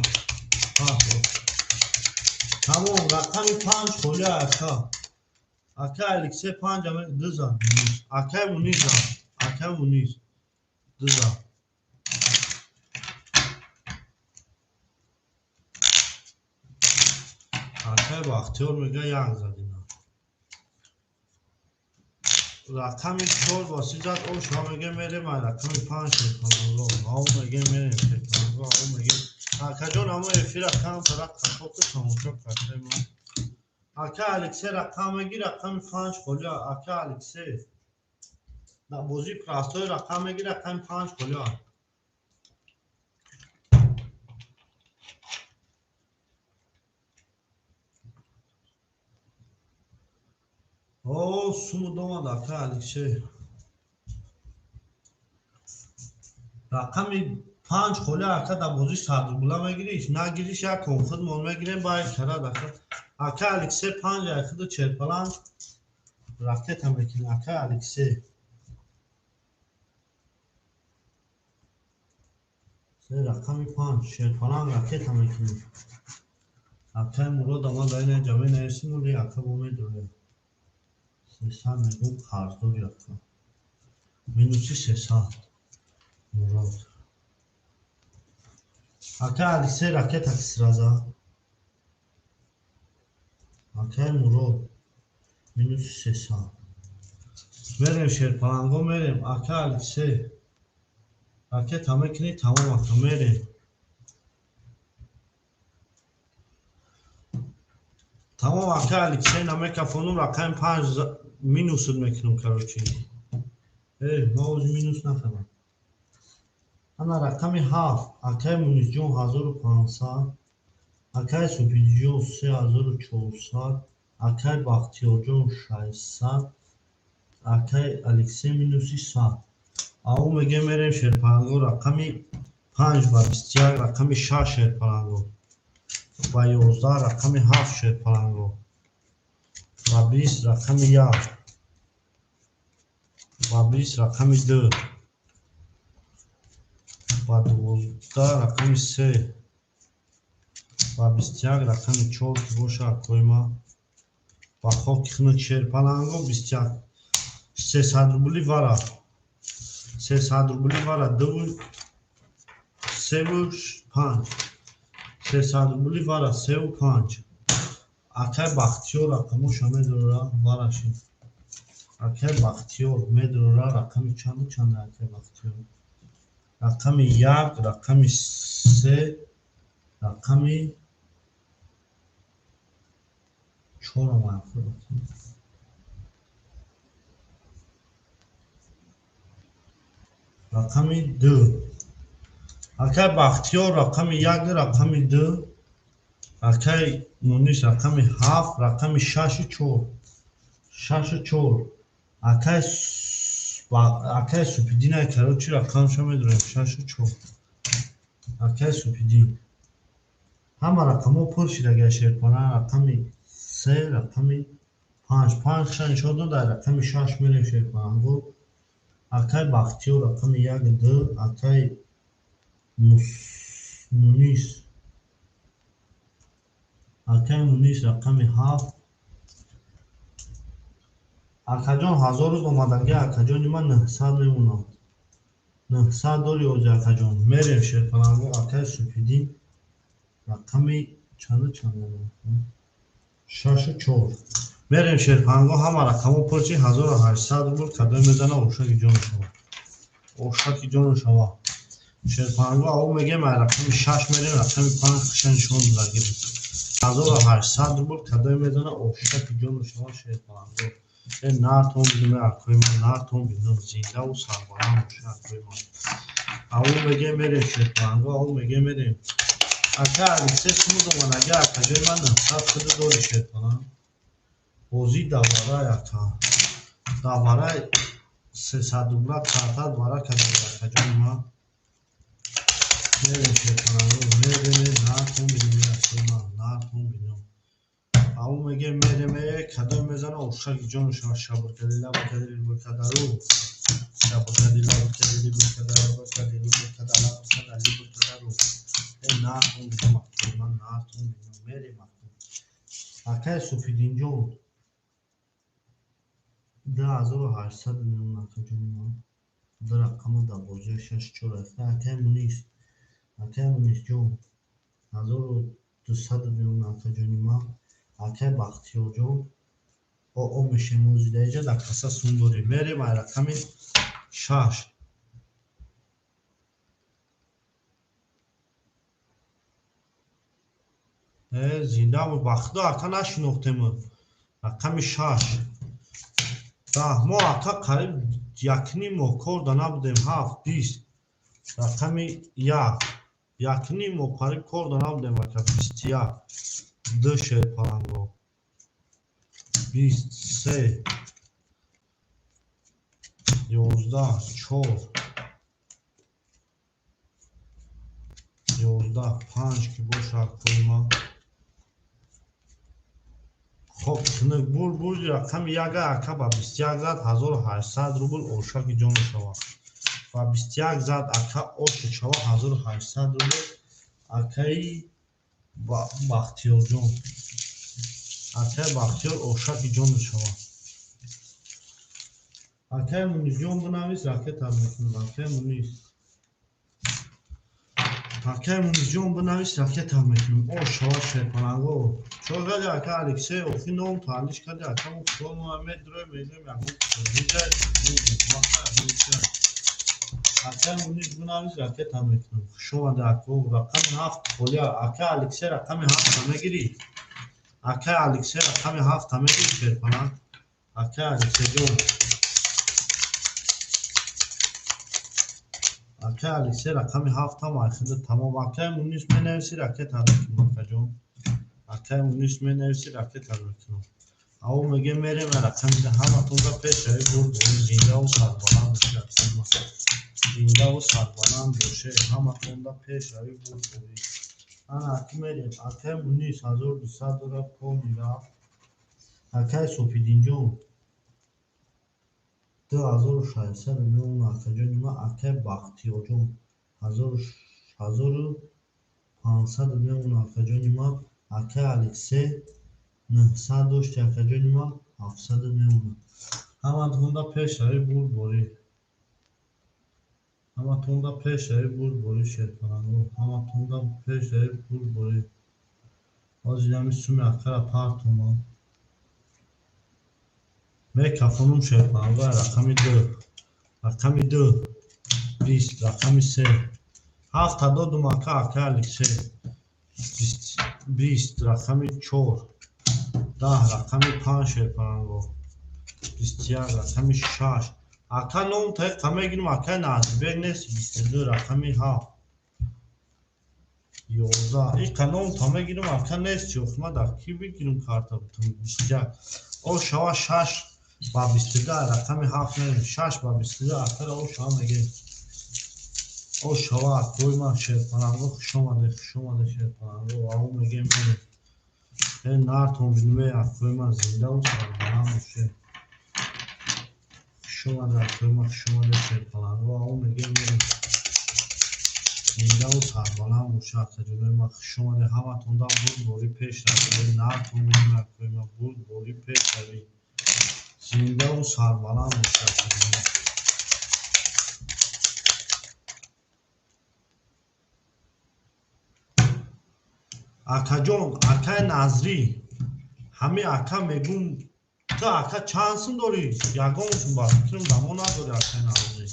Тамом, рақами 5 холӣ, ака. Ака Алексей 5 2 зад. Акай Мунис зад. Акай Мунис 2 зад. Акай Бахтиёр мега 1 зад ина. Рақами 4 ба 30 зад, о, шумо мега мерем ай рақами 5 шерпаланго. Ав мега мерем шерпаланго, ав мега. Акаҷон, амо эфира кам тарақ қафоку тамошо кардем. Ака Алексей рақам меги, рақами 5 холӣ, ака Алексей. Дар бозии простой рақам меги, рақами 5 холӣ. О, суму домад, ака Алексей. Рақами 5 холӣ, ака, дар бозии 100 рубла мегириш, нагириш, як кон худмон мегирем, баъд карад, ака. Ака Алексей 5 ай худу черпаланг ракета мекунӣ, ака Алексей. Се рақами 5 шерпаланг ракета мекунӣ. Акай Мурод ама дар ина ҷа менависим, оли ака бо медорем. 300 мегӯм, қарздори, ака. Минуси 300. Мурод. Ака Алексей ракета кисраза. Акай Мурод минуси 300. Мерем шерпаланго, мерем. Ака Алексей ракета мекунӣ, тамом, ака, мерем. Тамом, ака Алексей, намекафонум, рақами 5 минусат мекунам, короче. Э, ма ози минус накардам. Ана рақами 7, акай Мунисҷон 1500, акай Супидиҷон 3400, акай Бахтиёрҷон 600, акай Алексей минуси 100. Ав мегем мерем шерпаланго рақами 5 ба 21, рақами 6 шерпаланго ба 11, рақами 7 шерпаланго ба 20, рақами 1 ба 20, рақами 2 ба 12, рақами 3 ба 21, рақами 4 ки боша, акои ма, ба хоки хунук шерпаланго 21 300 рубли вара, 300 рубли вара, дуву севу панҷ. 300 рубли вара 3,5. Акай Бахтиёр рақамоша медорора вараши. Акай Бахтиёр медорора рақами чанду чанда акай Бахтиёр? Рақами 1, рақами 3, рақами 4 омад. Рақами 2. Акай Бахтиёр рақами 1, рақами 2, акай Мунис рақами 7, рақами 6 4. 6 4. Акай Супидин ай короче рақамша медорем 6 4. Акай Супидин. Ҳама рақамҳо пур шид агар шерпана рақами 3, рақами 5. 5 ша нишон дод, дар рақами 6 мерем шерпананго. Акай Бахтиёр рақами 1, 2, акай Мунис. Акай Мунис рақами 7. Акаҷон 1000 рӯз омадаги акаҷони ман 900 мемонад. 900 дори ози акаҷон. Мерем шерпаланго акай Супидин рақами чанду чанда? 6 4. Мерем шерпаланго ҳама рақамҳо пурчи 1800 рубл кадом мезана ошаки ҷону шава. Ошаки ҷону шава. Шерпаланго ав мегем ай рақами 6 мерем рақами 5 хиша нишон додаги. 1800 рубл кадом мезана ошаки ҷону шава шерпаланго. Нартон бинем акои ман, нартон бинем зиндаву сарбаланд боша акои ман. Аву мегем мерем шерпаланго, аву мегем мерем. Ака Алексей сумуд омадаги акаҷои ман 900 худу дори шерпаланг. Бозӣ даварай ака. Даварай 300 рубла картат вара кадаги акаҷои ман. Мерем шерпаланго, мерем, нартон бинем акои ман, нартон бинем. Аву мегем мерем, кадом мезана ошаки ҷону шава шабакади лабакади либакадару. Шабакади лабакади либакадару, бакади либакадала, бакада либакадару. Нартон бинем акои ман, нартон бинем, мерем акои. Акай Суфидинҷон 2800 мемонад акаҷони ман. Ду рақаму дар бозиҳои 6 4 рафта. Акай Мунис, акай Мунисҷон 1200 мемонад акаҷони ман. Акай Бахтиёрҷон о мешем озида иҷа дар каса сум дорем. Мерем ай рақами 6. Зинда буд. Ба худо ака нашинохтем. Рақами 6. 10 мо ака қариб 1.5 моҳ кор да набудем. 7 20. Рақами 1. 1.5 моҳ қариб кор да набудем ака 21. 2 шерпаланго. 23. 11 4. 11 5 ки боша акои ман. Хоб тинук бур бурди рақами 1 ака ба 21 зад 1800 рубл ошаки ҷону шава. Ба 21 зад ака оши шава 1800 рубл акаи Бахтиёрҷон. Акаи Бахтиёр ошаки ҷону шава. Акаи Мунисҷон бинавис ракета мекунам. Акаи Мунис. Акаи Мунисҷон бинавис ракета мекунам. Ош шава шерпаланго. Чо кади ака Алексей охи ном таълиш кади ака мо худо медроем мегӯем ягон Акаи Мунис бинавис ракета мекунам. Хуш омади ако. Рақами 7 холия. Акаи Алексей рақами 7 мегирӣ? Акаи Алексей рақами 7 мегирӣ шерпаланг? Акаи Алексейҷон. Акаи Алексей рақами 7 ҳам айхида тамом. Акаи Мунис менависӣ ракета мекунам акаҷон. Акаи Мунис менависӣ ракета мекунам. Аву мегем мерем рақами ҳаматонда пешравӣ бурд зиндаву сарбаланд боше акои ман. Зиндаву сарбаланд боше ҳаматонда пешравӣ бурд. Ана аки мерем. Акаи Мунис 1200 дорад пони рафт. Акаи Суфидинҷон 2600 мемонад акаҷони ман. Акаи Бахтиёрҷон 1500 мемонад акаҷони ман. Акаи Алексей 900 дошти акаҷони ман 700 мемонад. Ҳаматонда пешравӣ бурд борӣ. Ҳаматонда пешравӣ, бурдборӣ, шерпаланго. Ҳаматонда пешравӣ, бурдборӣ. Ҳозир ҳами суми акара партомам. Мекафонум, шерпаланго, рақами ду. Рақами ду. 20, рақами се. Ҳафта додум, ака, ака Алексей. 20, рақами чор. 10, рақами панҷ, шерпаланго. 21, рақами шаш. Ака, ном таиқа мегирим, акай Назибек нест, 22, рақами ҳафт. 11. Иқа ном та мегирим, ака нест, ёхма дар ки бигирим карта бутум, 21. О шава 6 ба 22, рақами ҳафт мерем. 6 ба 22, акара о шава мегирем. О шава, акои ман, шерпаланго, хушомаде, хушомаде, шерпаланго, ау мегем, мерем. Э, нартон бинуме, акои ман, зиндаву сарбаланд боше. Хушомаде, акои ман, хушомаде, шерпаланго, ау мегем, мерем. Зиндаву сарбаланд боше, акаҷонои ман, хушомаде, ҳаматонда бурдборӣ, пешравӣ, нартон бинуме, акои ман, бурдборӣ, пешравӣ. Зиндаву сарбаланд боше, акаҷоно. Акаҷон, акай Назрӣ, ҳами ака мегум, ту, ака, чанд сум дорӣ? Ягон сум, ба фикрам, дамо надорӣ, акай Назрӣ.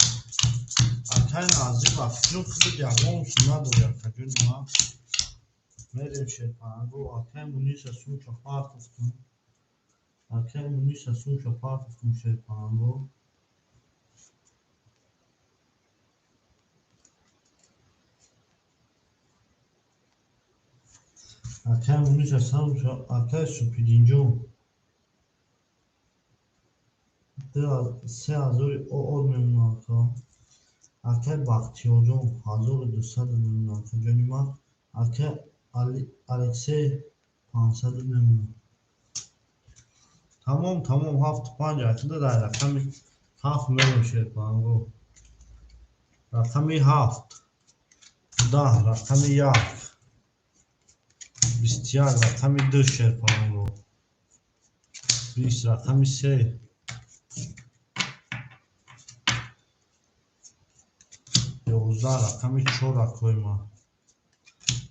Акай Назрӣ, ба фикрам, худат ягон сум надорӣ, акаҷони ман. Мерем, шерпаҳанго, акай Муниса сумча партофтум. Акай Муниса сумча партофтум, шерпаҳанго. Акай Муниса сумча, акай Супидинҷон. 3000 оор мемонад, ака. Акай Бахтиёрҷон, 1200 мемонад, акаҷони ман. Акай Алексей, 500 мемонад. Тамом, тамом, ҳафту панҷ акида дар рақами ҳафт мерем, шерпаҳанго. Рақами ҳафт. 10, рақами як. 21, рақами ду, шерпаҳанго. 20, рақами се. 11, рақами чор, акои ман.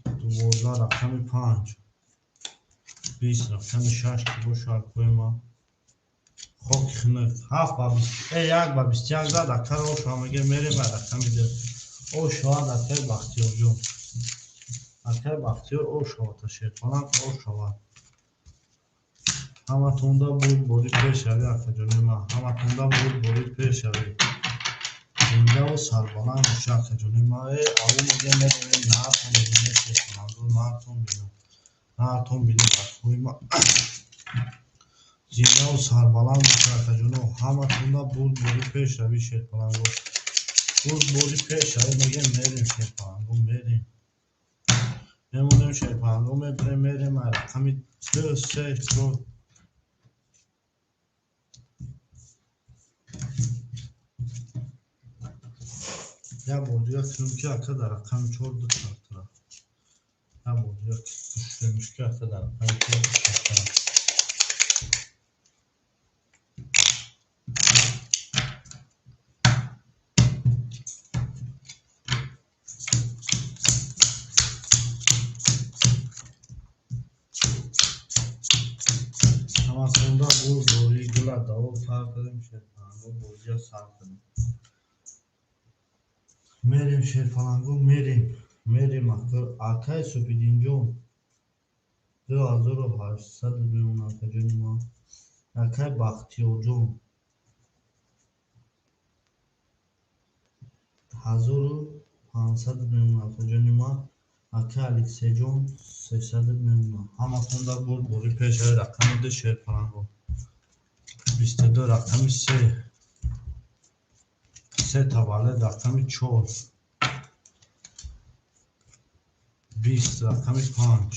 12, рақами панҷ. 20, рақами шаш ки боша, акои ман. Хоки хунук. 7 ба 20, э, 1 ба 21 зад, акара оша меге, мерем ба рақами ду. О шавад, акаи Бахтиёрҷон. Акаи Бахтиёр, о шавад, шерпаланг, о шавад. Ҳаматонда бурдборӣ, пешравӣ, акаҷони ман. Ҳаматонда бурдборӣ, пешравӣ. Зиндаву сарбаланд боша, акаҷони ман. Э, аву меге, мерем, нартон бинем, шерпаланго, нартон бинем. Нартон бинем, акои ман. Зиндаву сарбаланд боша, акаҷоно. Ҳаматонда бурдборӣ, пешравӣ, шерпаланго. Бурдборӣ, пешравӣ мегем, мерем, шерпаланго, мерем. Мемонем, шерпаланго, мебирем, мерем рақами ду, се, чор. Як бор дигар кунем, ки ака дар рақами чор ду карта рафт. Як бор дигар кушемш, ки ака дар рақами чор ду карта рафт. Ҳаматонда бурдборӣ, гула даво сар кардем, шерпаланго, бозия сар кардем. Мерем, шерпаланго, мерем. Мерем, акай Супидинҷон. 2800 мемонад, акаҷони ман. Акай Бахтиёрҷон. 1500 мемонад, акаҷони ман. Акай Алексейҷон, 300 мемонад. Ҳаматонда бурдборӣ, пешравӣ, рақами ду, шерпаланго. 22, рақами се. Се таваллуд, рақами чор. 20, рақами панҷ.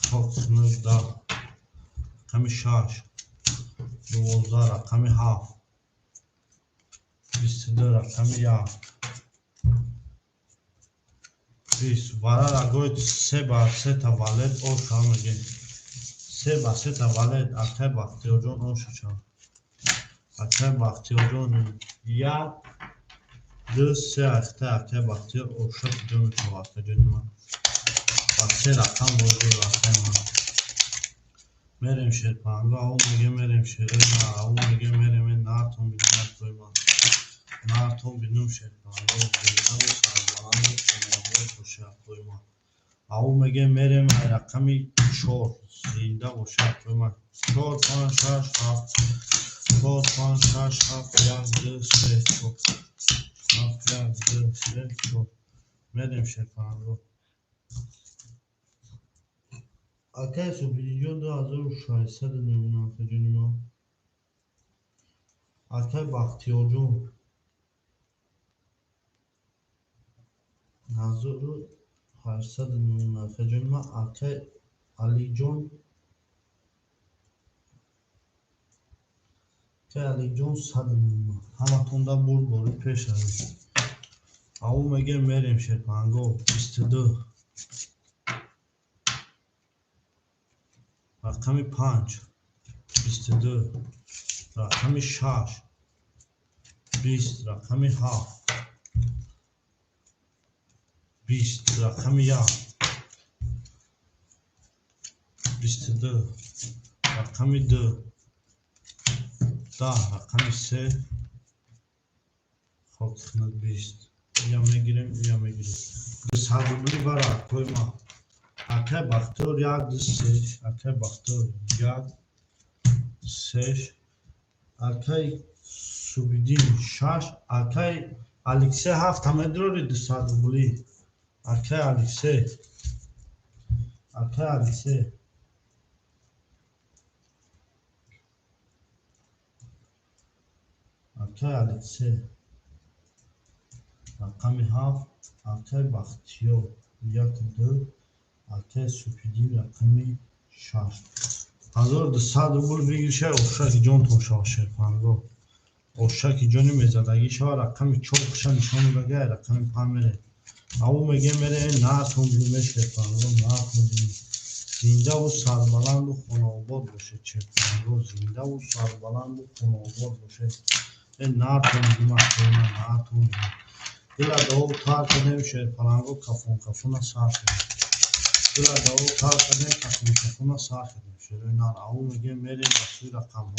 Хок хунук, 10, рақами шаш. 12, рақами ҳафт. 22, рақами як. 20. Варара гоид 3 ба 3 таваллуд оша мегем. 3 ба 3 таваллуд, акай Бахтиёрҷон, оша чанд. Акай Бахтиёрҷон. 1, 2, 3 ахта акай Бахтиёр ошаки ҷони шава акаҷони ман. Ба се рақам бозӣ акай ман. Мерем шерпанго, ав меге мерем шерои нар, ав меге мерем нартон бинум акои ман. Нартон бинум шерпанго, зиндаву сарбаланду хонаобод боша акои ман. Ав меге мерем ай рақами 4, зинда боша акои ман. 4, 5, 6, 7, 4, 5, 6, 7, 1, 2, 3, 4. 7, 1, 2, 3, 4. Мерем шерпанго. Акай Субҳиддинҷон 2600 мемонад акаҷони ман. Акай Бахтиёрҷон 1800 мемонад акаҷони ман. Акай Алиҷон, акай Алиҷон 100 мемонад. Ҳаматонда бурд бори пеш равед. Ав меге мерем шерпанго 22. Рақами 5, 22, рақами 6, 20, рақами 7, 20, рақами 1, 22, рақами 2, 10, рақами 3, хок хунук 20. Ия мегирем, ия мегирем. 200 рубли бара акои ман. Акай Бахтиёр 1, 2, 3, акай Бахтиёр 1, 3, акай Субиддин 6, акай Алексей 7 медрори 200 рубли. Акай Алексей, акай Алексей. Акай Алексей. Рақами 7, акай Бахтиёр 1, 2, акай Субҳиддин рақами 6. 1200 рубл бигирша, ошаки ҷонтон шава шерпанго. Ошаки ҷони мезадагӣ шава, рақами 4 хуша нишон додага, рақами 5 мере. Ав меге мере, нартон биниме шерпанго, нартон биним. Зиндаву сарбаланду хонаобод бошед шерпанго, зиндаву сарбаланду хонаобод бошед. Нартон биним акои ман, нартон биним. Дила дуо тар кардем шерпаланго, кафон кафона сар кардем. Дила дуо тар кардем, кафон кафона сар кардем. Шерои нар, ав меге мерем ба сӯи рақамҳо.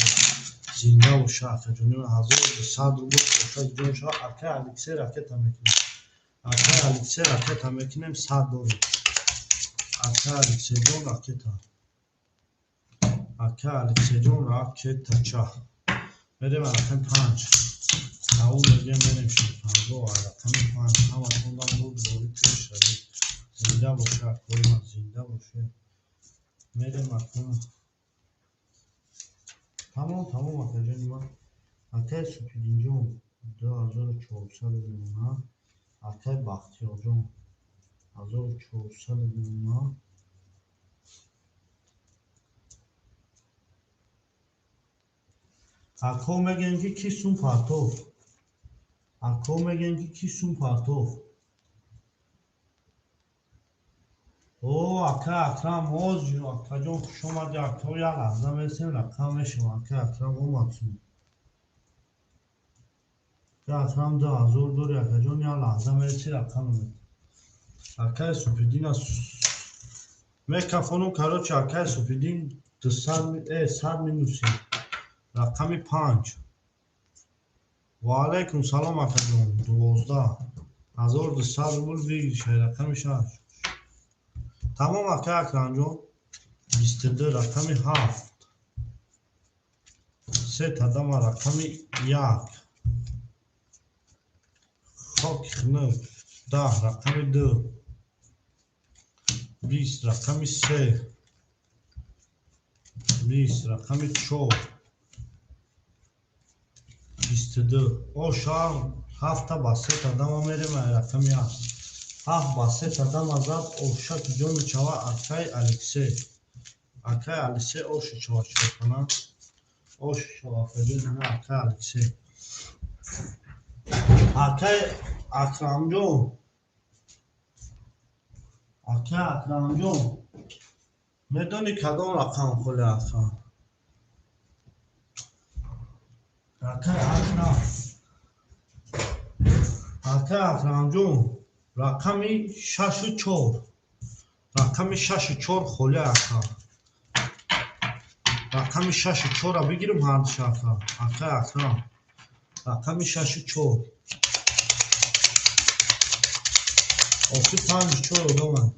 Зинда боша акаҷони ман, 1200 рубл боша ҷон шава. Акай Алексей ракета мекунем. Акай Алексей ракета мекунем, 100 дорем. Акай Алексейҷон ракета. Акай Алексейҷон ракетача. Мерем рақами 5. Ав меге мерем шерпанго, рақами 5. Ҳаматонда бурд бори пеш равед. Зинда боша акои ман, зинда боша. Мерем акои. Тамом, тамом акаҷони ман. Акай Субҳиддинҷон 2400 мемонад. Акай Бахтиёрҷон 1400 мемонад. Ако мегӯем ки ки сум партов. Ако мегӯем ки ки сум партов. О, ака Акрам оз, акаҷон хуш омадӣ, ако як лаҳза мерасем, рақам мешавам. Ака Акрам омад сум. Ака Акрам 2000 дори, акаҷон як лаҳза мерасӣ, рақам мемонад. Акай Субҳиддин мекафонум, короче, акай Субҳиддин 100 минуси. Рақами 5. Ва алайкум салом акаҷон, 12. 1200 рубл бигирша, рақами 6. Тамом ака Акрамҷон, 22, рақами 7. 3 тадама рақами 1. Хоки хунук 10, рақами 2. 20, рақами 3. 20, рақами 4. 22. Оша 7 ба 3 тадама мерем, рақами 8. 7 ба 3 тадама зад, ошаки ҷони чава акай Алексей. Акай Алексей оши чава шерпана. Оши чава акаҷони ман, акай Алексей. Акай Акрамҷон. Акай Акрамҷон. Медонӣ кадом рақам холи ака? Акай Акрам. Ака Акрамҷон, рақами 6-4. Рақами 6-4 холӣ ака. Рақами 6-4-ро бигирем ҳардуш ака. Ака Акрам. Рақами 6-4. Охир 5-4 одаманд.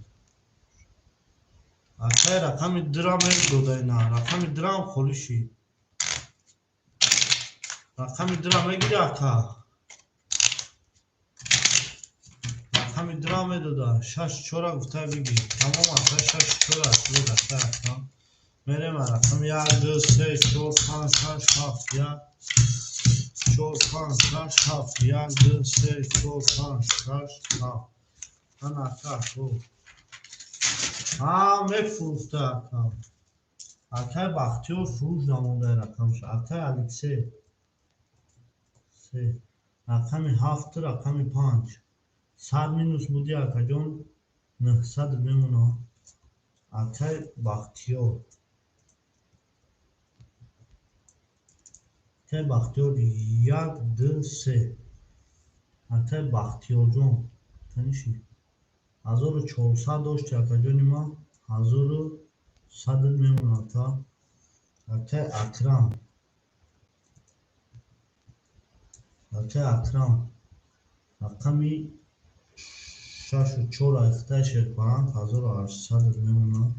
Акай рақами 2-ра медода ина. Рақами 2-ам холӣ шид. Рақами 2-ра мегири ака. Рақами 2-ра медода. 6-4-ра гуфта бигир. Тамом ака 6-4-ра шуд ака Акрам. Мерем рақами 1, 2, 3, 4, 5, 6, 7, 1, 4, 5, 6, 7, 1, 2, 3, 4, 5, 6, 7. Ана ака хуб. Ҳа, мефурӯхта ака. Акай Бахтиёр фурӯш намонда рақамш. Акай Алексей. 3. Рақами 7, рақами 5. 100 минус буди акаҷон, 900 мемона. Акай Бахтиёр. Акай Бахтиёр 1, 2, 3. Акай Бахтиёрҷон. Таниши? 1400 дошти акаҷони ман, 1100 мемона ака. Акай Акрам. Акай Акрам. Рақами 6-4 айхтаи шерпаранг 1800 мемона.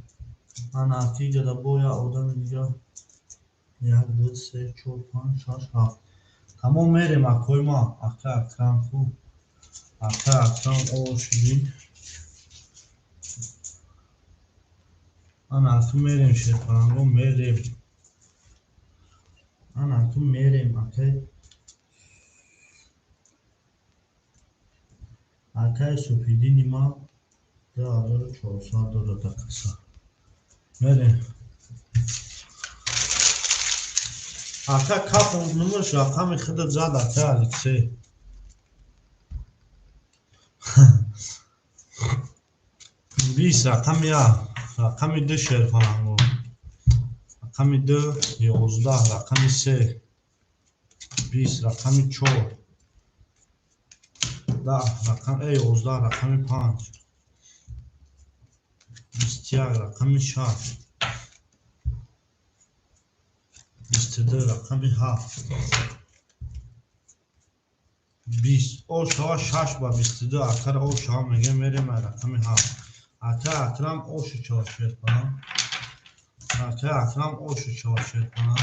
Ана акиҷада бо як одами дига 1, 2, 3, 4, 5, 6, 7. Тамом мерем акои ман. Акай Акрам хуб. Акай Акрам ошидин. Ана аку мерем шерпаранго мерем. Ана аку мерем акай. Акай Суфиддини ман 2400 дорад акаса. Мерем. Ака кафонумуш рақами худат зад ака Алексей. 20 рақами 1, рақами 2 шерпаранго. Рақами 2 11, рақами 3 20, рақами 4 10, рақами 11, рақами 5 21, рақами 6 22, рақами 7 20. О шава 6 ба 22 акара о шава мегем мерем рақами 7. Ака Акрам ошу чава шерпарам. Ака Акрам ошу чава шерпарам.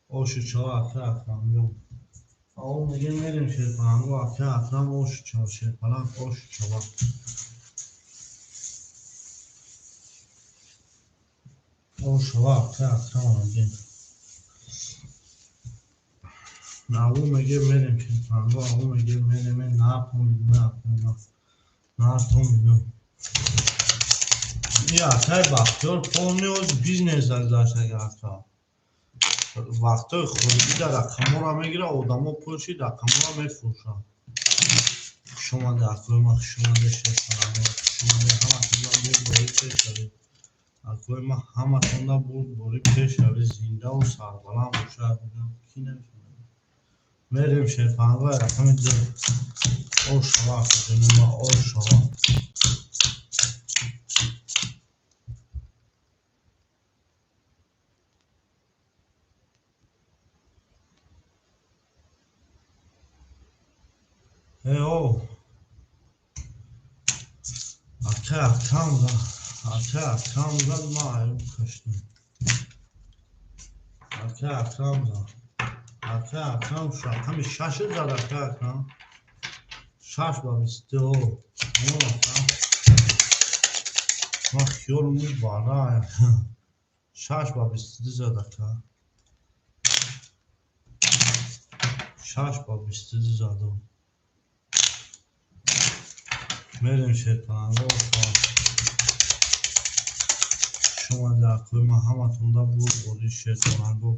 Ошу чава ака Акрам ҷон. О мегем мерем шерпаранго ака Акрам ошу чава шерпарам ошу чава. О шава ака Акрам мегем. Ау мегем мерем шерпаранго ау мегем мерем на помидуна на помиду. И акай Бахтиёр полный оз бизнес гузаштаги ака. Вақтҳои холигида рақамҳоро мегирад, одамо пулши рақамҳоро мефурӯшанд. Хуш омаде акои ман, хуш омаде шерпаранго, хуш омаде ҳаматонда бурдборӣ пеш равед. Акои ман ҳаматонда бурдборӣ пеш равед, зиндаву сарбаланд бошад. Ки намешавад? Мерем шерпаранго рақами 2. О шава акаҷони ман, о шава. О. Ака Акрам зад. Ака Акрам зад, ман айрон каштам. Ака Акрам зад. Ака Акрам рақами 6 зад ака Акрам. 6 ба 22. Тамом ака. Ман хиёлам бара. 6 ба 22 зад ака. 6 ба 22 задам. Мерем шерпаранго. Хуш омаде акои ман ҳаматонда бурдборӣ шерпаранго.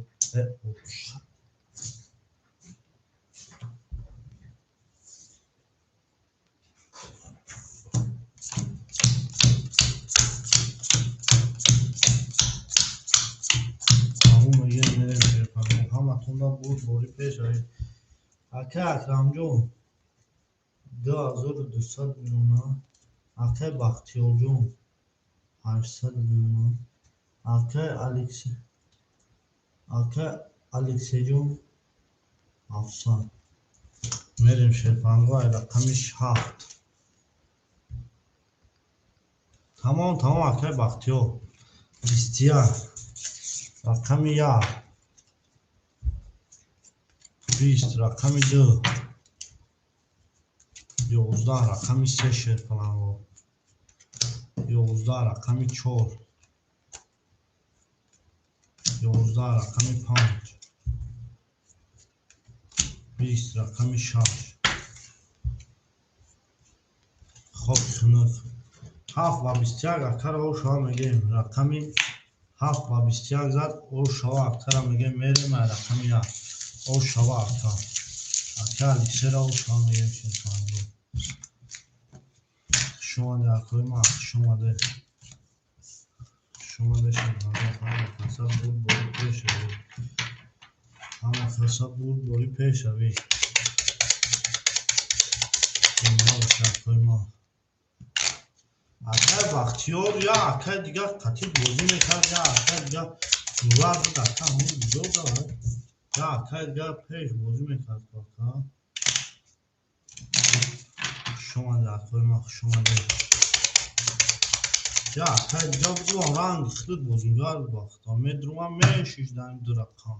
Ау мегем мерем шерпаранго ҳаматонда бурдборӣ пеш равед. Акай Акрамҷон 2200 мемонад. Акай Бахтиёрҷон 800 мемонад. Акай Алексейҷон 700. Мерем шерпанго ай рақами 7. Тамом, тамом, акай Бахтиёр. 21 рақами 1. 20 рақами 2. 11 рақами 3 шерпаланго. 11 рақами 4. 11 рақами 5. 20 рақами 6. Хоб хунук. 7 ва 21 акара ошава мегем. Рақами 7 ва 21 зад ошава акара мегем, мерем ай рақами 1. Ошава ака. Ака Алексера ошава мегем шерпаланго. Хуш омаде акои ман, хуш омаде. Хуш омаде шерпаланго. Ҳама каса бурд бори пешравӣ. Ҳама каса бурд бори пешравӣ. Зинда боша акои ман. Акай Бахтиёр я акай дигар қатъи бозӣ мекард, я акай дигар ҷуръат буд, ака ҳамин куҷо дорад? Я акай дигар пеш бозӣ мекард ака. Хуш омаде акои ман, хуш омаде. Я акай дигар буд, ранги худат бозингар буд вақта. Медурман мешишдам ду рақам.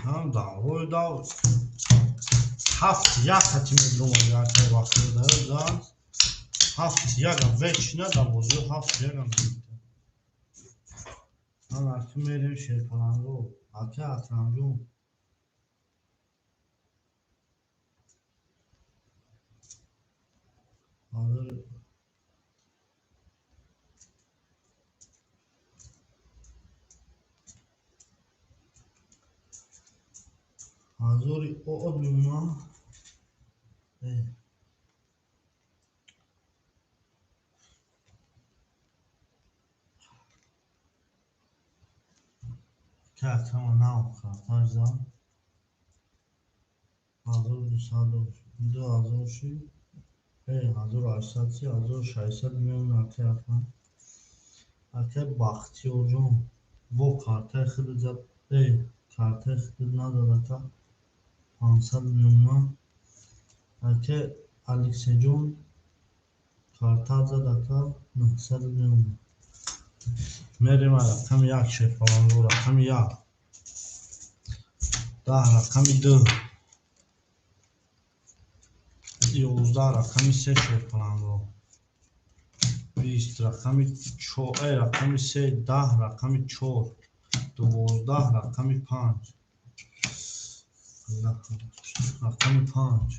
Там даврои дав 7-1 қати медурмад акай Бахтиёр даёд зад. 7-1 вечно дар бозиҳо 7-1 мегирифта. Ман аки мерем шерпаланго. Ака Акрамҷон. Ҳазори од мемонад. Акрама нав карташ зад. 1200 2000 ши. 1800 си, 1600 мемонад акай Акрам. Акай Бахтиёрҷон бо картаи худат зад. Картаи худат назад ака. 500 мемонад. Акай Алексейҷон картат зад ака 900 мемонад. Мерем рақами 1 шерпаланго, рақами 1. 10 рақами 2. 11 рақами 3 шерпаланго. 20 рақами 4, рақами 3, 10 рақами 4, 12 рақами 5. Рақами 5.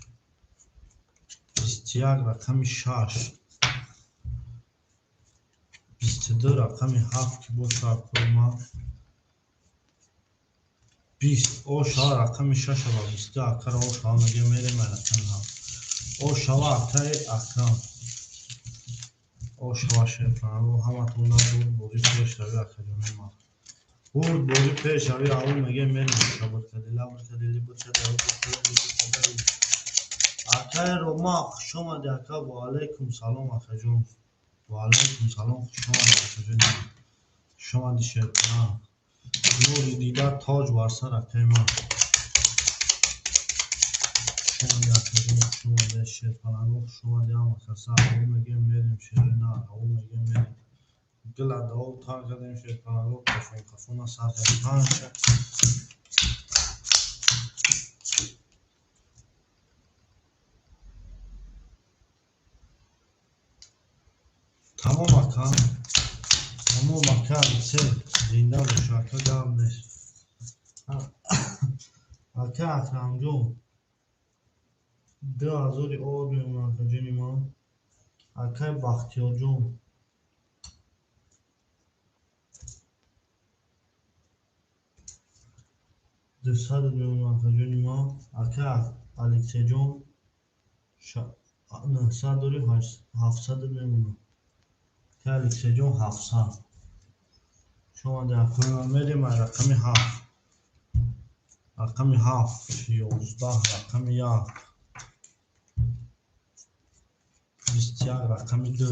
21 рақами 6. 22 рақами 7 ки бошад акои ман. 20 ошава рақами 6 ва 22 акара ошава мегем, мерем рақами 7. Ошава акаи Акрам. Ошава шерпаланго. Ҳаматон бурд бори пешравӣ акаҷони ман. Бурд бори пешравӣ аввал мегем, мерем акаи Рома, хуш омадӣ ака. Ва алайкум салом акаҷон. Ва алайкум салом, хуш омадӣ акаҷони ман. Хуш омадӣ шерпаланг. Нури дида тоҷ бар сар акаи ман. Хуш омадӣ акаҷон, хуш омадӣ шерпаланго, хуш омадӣ ҳама каса. Аввал мегем, мерем шери нар, аввал мегем, мерем. Гила дав тар кардем шерпаланго, кафон кафона сар кардем. Панҷа. Тамом ака. Тамом ака, Алексей, зинда бош ака, гап нест. Ака Акрамҷон 2000 од мемонад акаҷони ман. Акай Бахтиёрҷон 200 мемонад акаҷони ман. Ака Алексейҷон 900 дори 700 мемонад. Ака Алексейҷон 700. Шумо дар акои ман мерем рақами 7. Рақами 7, 11, рақами 1, 21, рақами 2,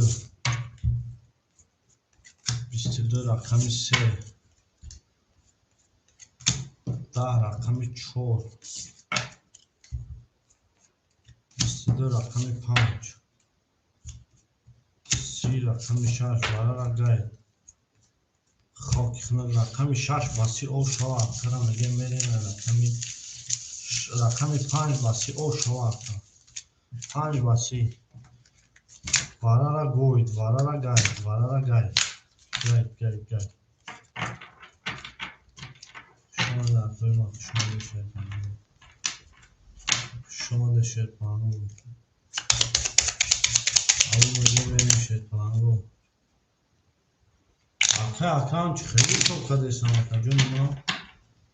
22, рақами 3, 10, рақами 4, 22, рақами 5, 30, рақами 6, варара гайд. Хоки хунак рақами 6 ба 30 об шавад. Кара мегем мерем рақами 5 ба 30 об шавад. 5 ба 30. Варара гойд, варара гайд, варара гайд. Гайд, гайд, гайд. Шумо дар ҷои ма хушомадед шерпаҳлу. Хушомадед шерпаҳлу. Аввал мегем мерем шерпаҳлу. Ака Акрам чӣ хеле ҳисоб кардесам, акаҷони ман?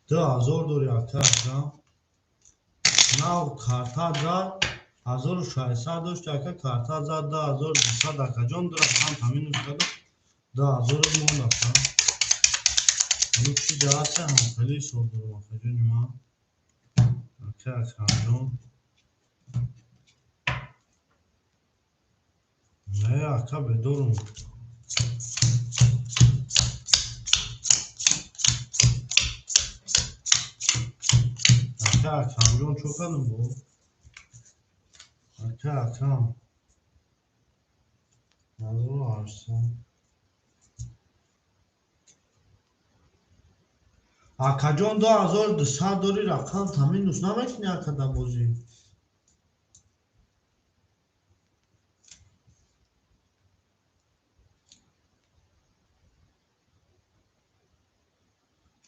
2000 дори, ака Акрам. Нав карта зад, 1600 дошт, ака, карта зад 2200, акаҷон, ду рақам минус карда, 2000 монд, ака. Ҳамин чӣ даҳаста ҳам хеле ҳисоб дорам, акаҷони ман. Ака Акрамҷон. Не, ака, бедорум. Ака Акрамҷон, чо кардам бо? Ака Акрам. 1800. Акаҷон, 2200 дори, рақам та минус намекунӣ, ака, дар бозӣ?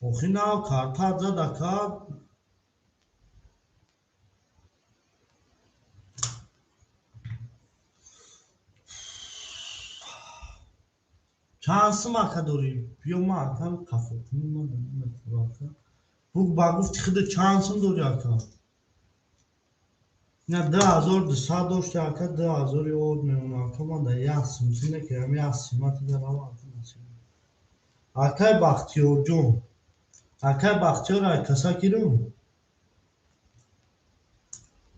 Охи нав карта зад, ака. Чанд сум, ака, дорӣ? Биё, ман акам қафокунӣ ман намехӯрам, ака. Буг ба гуфти худат чанд сум дорӣ, ака? Ина 2200 дошти, ака, 2000 од мемонад, ака, ман дар як сум сине ки ҳам як симати дар рава, ака, насиб. Акай Бахтиёрҷон. Акай Бахтиёр, ай каса гирум?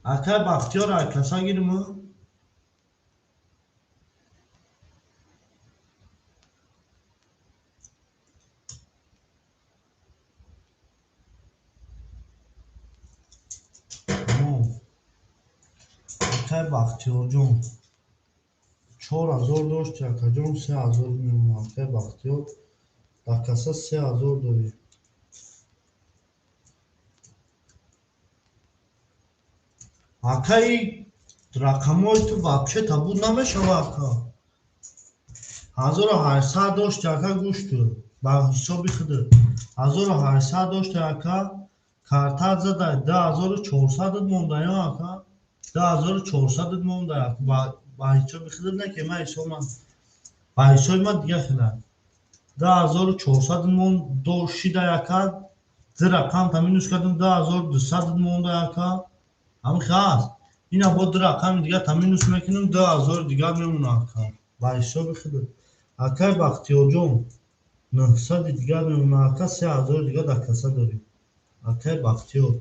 Акай Бахтиёр, ай каса гирум? Акай Бахтиёрҷон. 4000 дошти, акаҷон, 3000 мемонад. Акай Бахтиёр, дар каса 3000 дорӣ. Акаи, рақамҳои ту вообще табуд намешава, ака. 1800 дошти, ака, гӯш ту. Ба ҳисоби худат. 1800 дошти, ака, картат зада, 2400 монда, ё, ака? 2400 монда, ба ҳисоби худат не ки ман ҳисоб ман. Ба ҳисоби ман дига хела. 2400 монд дошида, ака, ду рақам та минус кардам, 2200 монда, ака. Ҳамин хел аст. Ина бо ду рақами дига та минус мекунам, 2000 дигар мемонад, ака. Ба ҳисоби худат. Акай Бахтиёрҷон, 900 дигар мемонад, ака, 3000 дигар дар каса дорӣ. Акай Бахтиёр.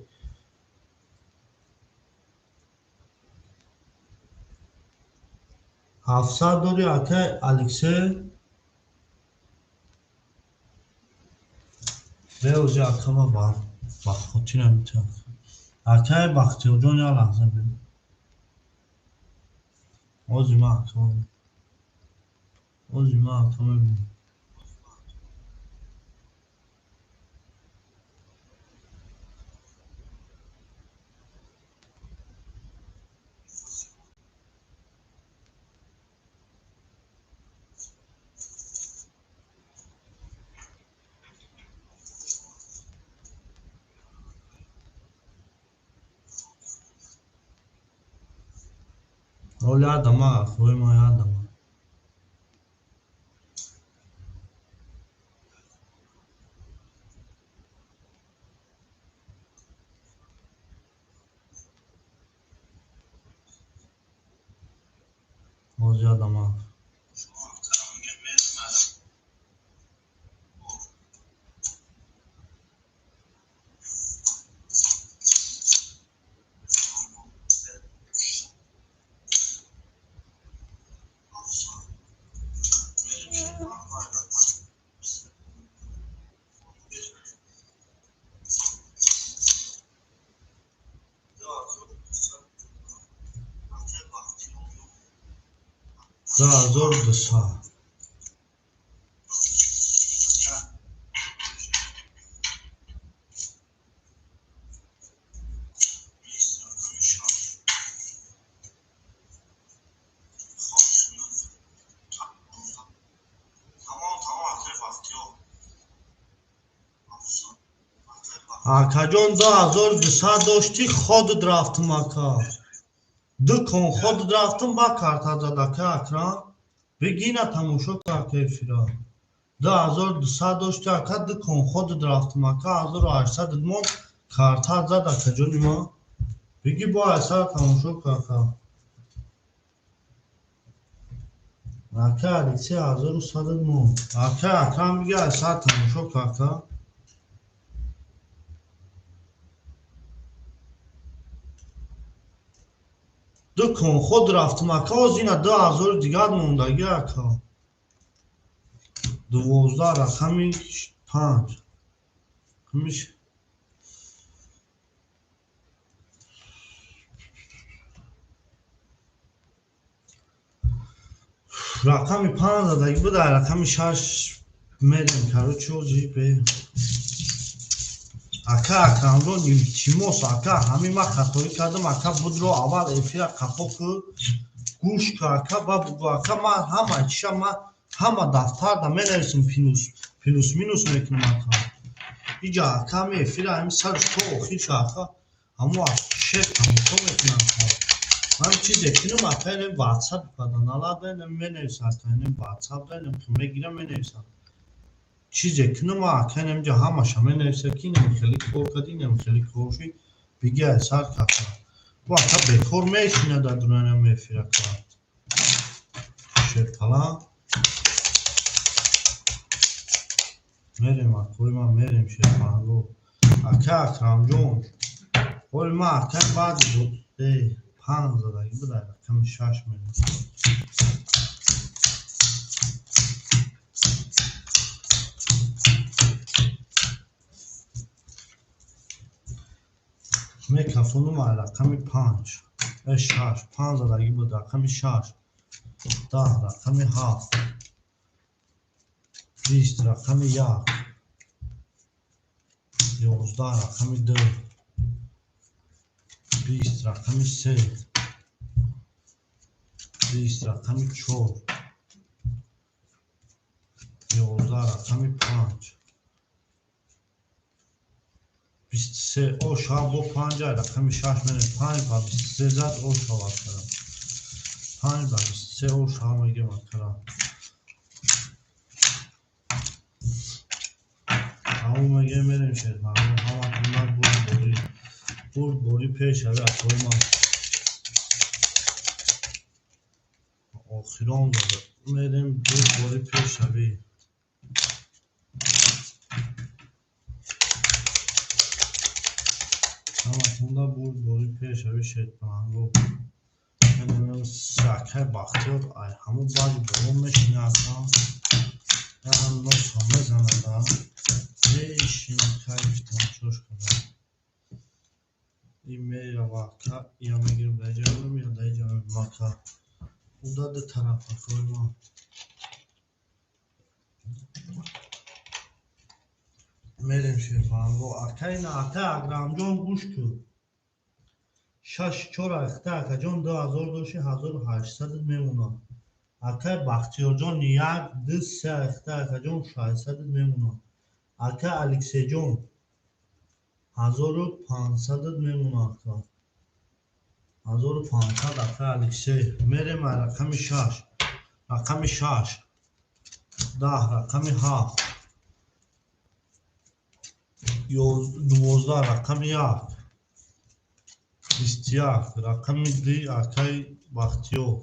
700 дорӣ, акай Алексей. Беози, ака, ман ба хотирам метавонам. Акай Бахтиёрҷон, як лаҳза бе. Ози ман ака. Ози ман ака мебинам. Оли адама, хӯи ма адама. Ози адама. 2200. Акаҷон, 2200 дошти, ходат рафтум, ака. Ду кон ходат рафтум, ба карта зад, ака Акрам. Бигина тамошо кард эфира. 2200 дошти, ака, ду кон ходат рафтум, ака, 1800 мон карта зад, акаҷони ман. Биги бо айсар тамошо кард. Ака Алексей 1100 мон. Ака Акрам биги айсар тамошо кард. Ду кон худ рафтум, ака, оз ина 2000 дигар мондагӣ, ака. 12 рақами 5. Ҳамиш рақами 5 задагӣ буд, рақами 6 мерем, короче, ози бе. Ака Акрамҷон, илтимос, ака, ҳамин ман хатоӣ кардам, ака, будро аввал эфира қафо ку, гӯш ку, ака, ба бугӯ, ака, ман ҳама чиша, ман ҳама дафтарда менависам, плюс минус мекунам, ака. Иҷа, ака, ҳами эфира ҳами сарш то охирша, ака, ҳамо шеф тамошо мекунам, ака. Ман чизе кунам, ака, инем ватсап бада налада, инем менависам, ака, инем ватсап да, инем мегирам, менависам. Чизе кунам, ака, инамҷа ҳамаша менависам, ки инам хеле кор кардӣ, инам хеле кор шуд, биги айсар ака. Бо ака бекор мешинад дар дунёям эфир, ака. Шерпала. Мерем, акои ман, мерем шерпаланго. Ака Акрамҷон, ҳоли ман, ака, баъди 5 задагӣ буд, рақами 6 мерем. Мекафонум рақами 5, 6, 5 задагӣ буд, рақами 6, 10, рақами 7, 20, рақами 1, 11, рақами 2, 20, рақами 3, 20, рақами 4, 11, рақами 5, 23, о шаб бо 5, рақами 6 мерем, 5 ба 23 зад, о шав акара. 5 ба 23, о шав мегем, акара. Ҳамон мегем, мерем шерпаланго, ҳаматон бурдборӣ, бурдборӣ пешави, акои ман. Охирон мерем, бурдборӣ пешави. Ҳаматонда бурдборӣ пешави шерпаланго. Акай Бахтиёр ай ҳамон баъди боло мешинад, ам носа мезанад, мешинад, кайф тамошош кунад. Ин мерава, ака, я мегирам дар иҷа мемонам, я дар иҷа мемонам, ака. Уда ду тараф, акои ман. Мерем шерпаланго. Ака ина, ака Акрамҷон, гӯш кун. 6 4 ахта, акаҷон, 2000 дошти, 1800 мемонад. Акай Бахтиёрҷон, 1 2 3 ахта, акаҷон, 600 мемонад. Ака Алексейҷон, 1500 мемонад, ака. 1500, ака Алексей. Мерем рақами 6, рақами 6, 10, рақами 7, 12, рақами 1, 21, рақами 2, акай Бахтиёр,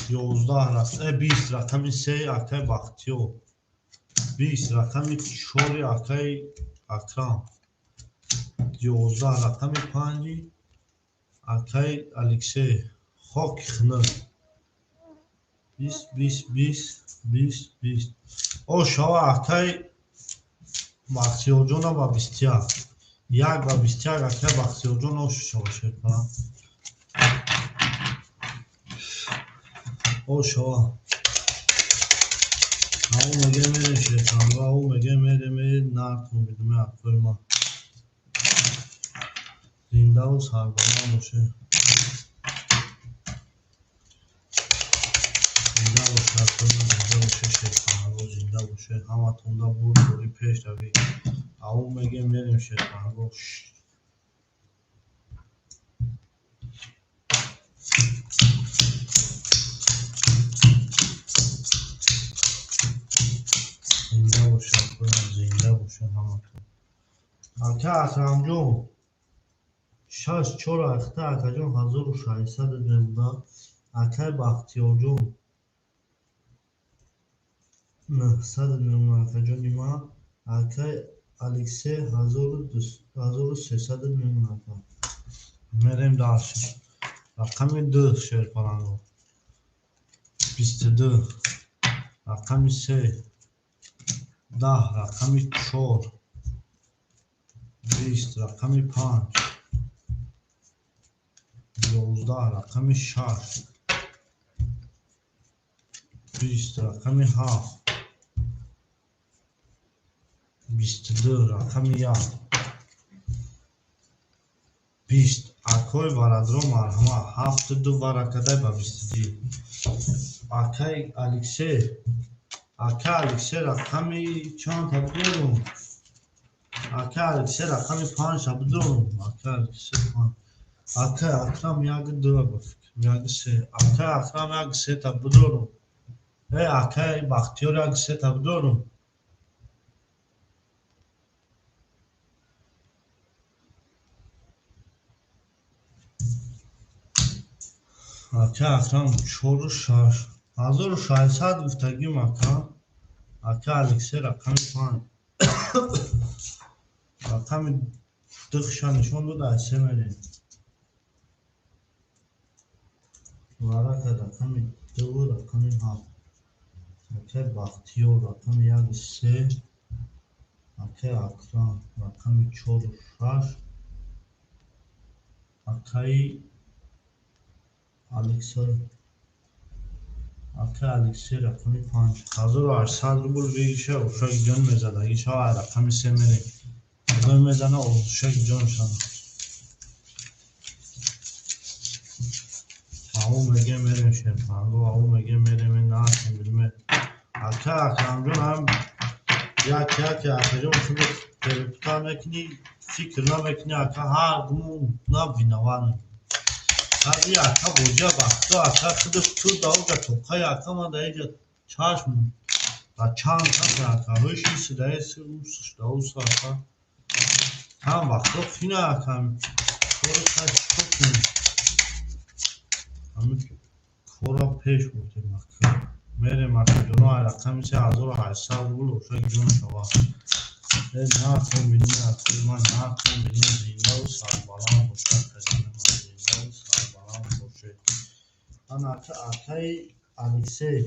11, 20, рақами 3, акай Бахтиёр, 20, рақами 4, акай Акрам, 11, рақами 5, акай Алексей. Хоки хунук. 20, 20, 20, 20, 20. О шава, акай Бахтиёрҷона ба 21. 1 ба 21, акай Бахтиёрҷон, ош шава шерпаланг. Ошава. Ау меге мерем шерпаланго, ау меге мерем нартон бидуме акои ма. Зиндаву сарбаланд боше. Зинда боше акои ма, зинда боше шерпаланго, зинда боше. Ҳаматонда бурдборӣ пешравӣ. Ау меге мерем шерпаланго. Зинда боше акои ма, зинда боше ҳаматон. Ака Акрамҷон 6-4 ахта акаҷон 1600 мемонад. Акай Бахтиёрҷон 900 мемонад акаҷони ман. Акай Алексей 1300 мемонад. Мерем дальше. Рақами 2 шерпаланго. 22 рақами 3 10 рақами 4 20 рақами 5 11 рақами 6 20 рақами 7 22 рақами 1 20 акои варадро марҳама 7-2 варакадай ба 22. Акай Алексей, ака Алексей рақами чанд та бидорум? Ака Алексей рақами 5 та бидорум. Ака Алексей 5. Ака Акрам 1-2 ба фикр, 1-3. Ака Акрам 1-3 та бидорум. Акай Бахтиёр 1-3 та бидорум. Ака Акрам 4-6. 1600 гуфтагим ака. Ака Алексей рақами 5. Рақами 2 нишон дод, аз се мерем. Варака рақами 2 рақами 7. Акай Бахтиёр рақами 1-3. Акай Акрам рақами 4-6. Акай Алексей, ака Алексей рақами 5. 1800 рубл бигиша, ушак ҷон мезадаги шава рақами 3 мерем. Худой мезана, ушак ҷон шава. Ау меге мерем шерпанго, ау меге мерем наҳем билме. Ака Акрамҷон ҳам як акаҷон худо перепута мекунӣ, фикр намекунӣ, ака ҳар гумон навинаван. Ҳари ака боҷа бахто, ака худо ту даоҷа тоқаи ака ман даиҷа чашм ба чанд каса ака ҳӯши сидаи усш даус ака. Ҳам вақто хина ака кори чӣ кунем? Ҳамин кора пеш бурдем ака. Мерем акаҷоно рақами 3800 рубл ошак ҷон шава. Накун бинем акои ман, накун бинем зиндаву сарбаланд боша акаҷони ман, зиндаву сарбаланд боше. Ана ака акаи Алексей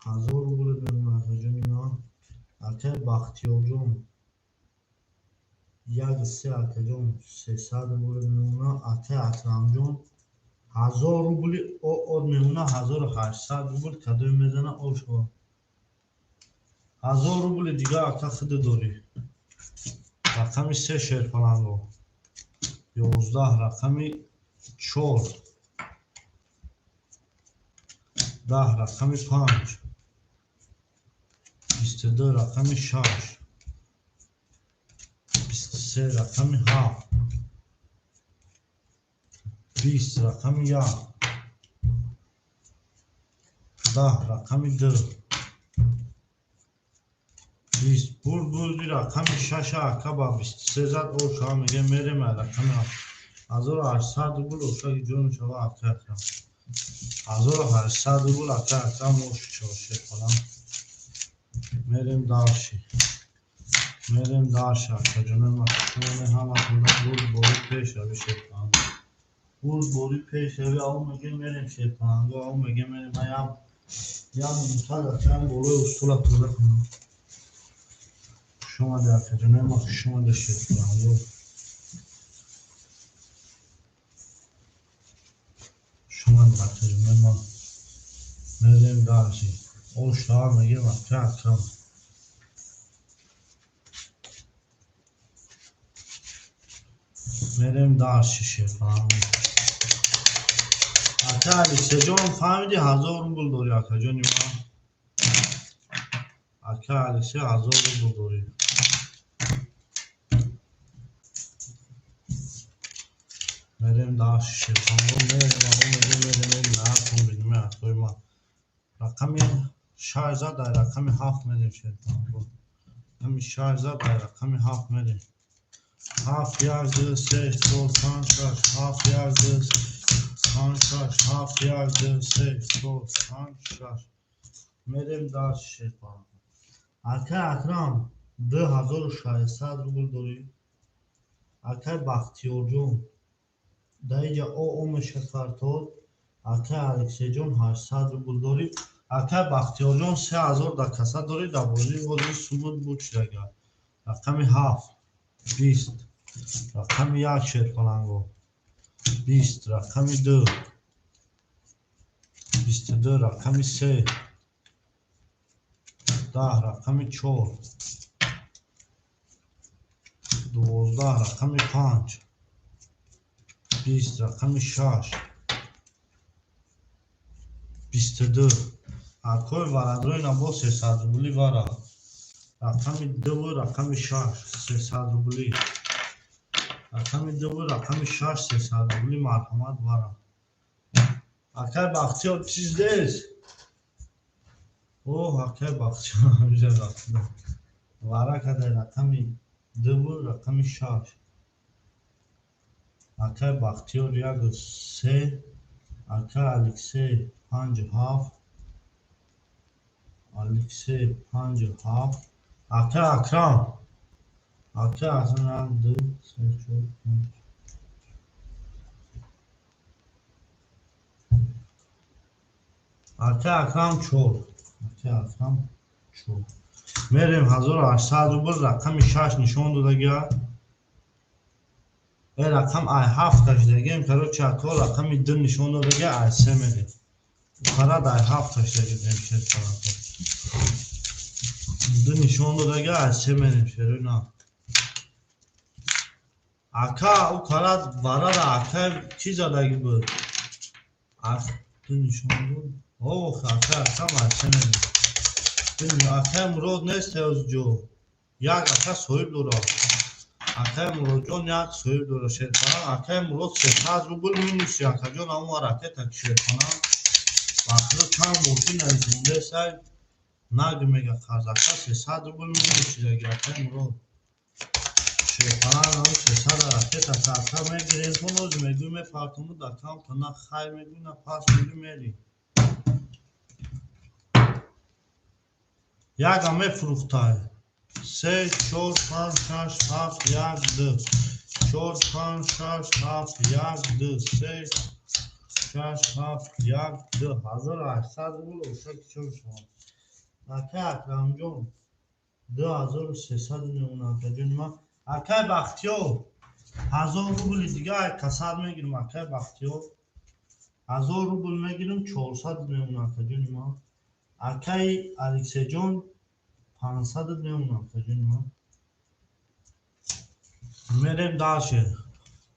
1000 рубл мемонад акаҷони ман. Акаи Бахтиёрҷон 1-3 акаҷон 300 рубл мемонад. Акаи Акрамҷон 1000 рубли од мемонад, 1800 рубл кадоме мезана ошава. 1000 рубли дига ака худо дорӣ. Рақами 3 шерпаланго. 11 рақами 4 10 рақами 5 22 рақами 6 23 рақами 7 20 рақами 1 10 рақами 2 20 бурд рақами 6 ака ба 23 зад ошава меге мерем рақами 1800 рубл ошаки ҷон шава ака Акрам. 1800 рубл ака Акрам ош шава шерпаланг. Мерем дальше. Мерем дальше акаҷони ман. Ҳаматонда бурдборӣ пешравӣ шерпаланг. Бурдборӣ пешравӣ, ау меге мерем шерпаланго, ау меге мерем. Ман ям минута акам болои устула тоза кунам. Хуш омадед акаҷони ман, хуш омадед шерпаланго. Хуш Марҳамат, бачаҷонои ман. Мерем дальше. Оша мегем, ака Акрам. Мерем дальше, шерпаланго. Ака Алексеҷон, фаҳмиди, 1000 рубл дорӣ, акаҷони ман. Ака Алексей, 1000 рубл дорӣ. Мерем дальше, шерпаланго, мерем, аво мегем, мерем, мерем, наатон бинем, акои ман. Рақами шаш зад, дар рақами ҳафт мерем, шерпаланго. Рақами шаш зад, дар рақами ҳафт мерем. Ҳафт, як, ду, се, чор, панҷ, шаш, ҳафт, як, ду, панҷ, шаш, ҳафт, як, ду, се, чор, панҷ, шаш. Мерем дальше, шерпаланго. Акай Акрам, 2600 рубл дорӣ. Акай Бахтиёрҷон, дар инҷа о меша картот. Акай Алексейҷон, 800 рубл дорӣ. Акай Бахтиёрҷон, 3000 дар каса дорӣ, дар бозии ҳозир сумут буд шудага. Рақами ҳафт, 20, рақами як, шерпаланго, 20, рақами ду, 22, рақами се, 10, рақами чор, 12, рақами панҷ, 20, рақами шаш, 22. Акои варадрои набо 300 рубли вара. Рақами дуву рақами шаш, 300 рубли. Рақами дуву рақами шаш, 300 рубли, марҳамат, вара. Акай Бахтиёр, чиз нест? Оҳ, акай Бахтиёр ҳамиҷа рафта. Вара кадай рақами дуву рақами шаш. Акай Бахтиёр як се, акай Алексей панҷ ҳафт, Алексей панҷ ҳафт, акай Акрам, акай Акрам як, ду, се, чор, панҷ. Акай Акрам чор, акай Акрам чор. Мерем 1800 рубл, рақами шаш нишон додагия. Э рақам ай ҳафт кашидагием, короче, ако рақами ду нишон додагия, ай се мерем. Фарад ай ҳафт кашидагием, шерпаланго. Ду нишон додагия, ай се мерем, шерои на. Ака, ӯ карад варара ака чӣ задаги буд? Ду нишон дод. Ох, ака, акам ай се мерем. Акай Мурод нест ҷо. Як ака соҳиб дорад. Акай Муродҷон як соҳиб дорад, шерпаланг. Акай Мурод 300 рубл минуси, акаҷон, ҳамон ракета ки шерпаланг. Вақто чанд мошин нависондесай, наг мега қарз, ака 300 рубл минус шидаги, акай Мурод. Шерпаланг ҳамон 300 ракета ака мегирем, ту ноз мегӯй мепартому дар камта на хай мегӯй, на пас мегӯй, мери. Ягам мефурӯхтай. Се, чор, панҷ, шаш, ҳафт, як, ду. Чор, панҷ, шаш, ҳафт, як, ду, се, шаш, ҳафт, як, ду. 1800 рубл оша ки чӣ мешавад? Акай Акрамҷон, 2300 мемонад, акаҷони ман. Акай Бахтиёр, 1000 рубли дига ай касад мегирам, акай Бахтиёр. 1000 рубл мегирам, 400 мемонад, акаҷони ман. Акай Алексейҷон, 500 мемонад, акаҷони ман. Мерем дальше.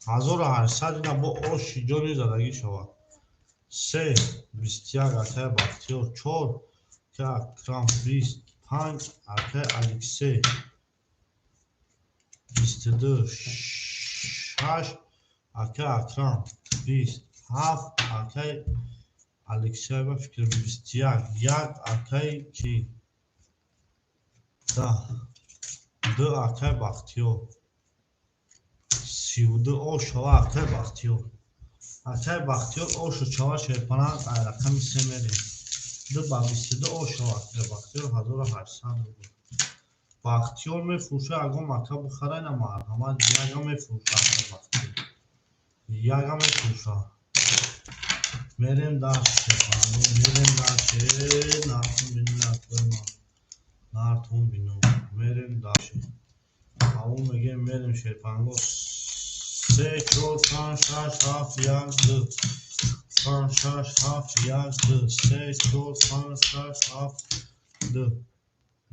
1800 ина бо оши ҷони задагӣ шавад. Се, 21, акай Бахтиёр, чор, акай Акрам, 20, панҷ, акай Алексей, 22, шаш, акай Акрам, 20, ҳафт, акай Алексей ба фикрам 21, як, акай ки 10, ду, акай Бахтиёр, 32 ош шава, акай Бахтиёр. Акай Бахтиёр ошу чава, шерпаланг, ай рақами се мерем. Ду ба 22 ош шава, акай Бахтиёр, 1800 рубл. Бахтиёр мефурӯша, ягон мака бихара, ина марҳамат, яга мефурӯша, акай Бахтиёр. Яга мефурӯша. Мерем дальше, шерпаланго, мерем дальше, нартун бинем, акои ман. Нартун бинем. Мерем дальше. Ҳаво мегем, мерем, шерпаланго. Се, чор, панҷ, шаш, ҳафт, як, ду. панҷ, шаш, ҳафт, як, ду, се, чор, панҷ, шаш, ҳафт, ду.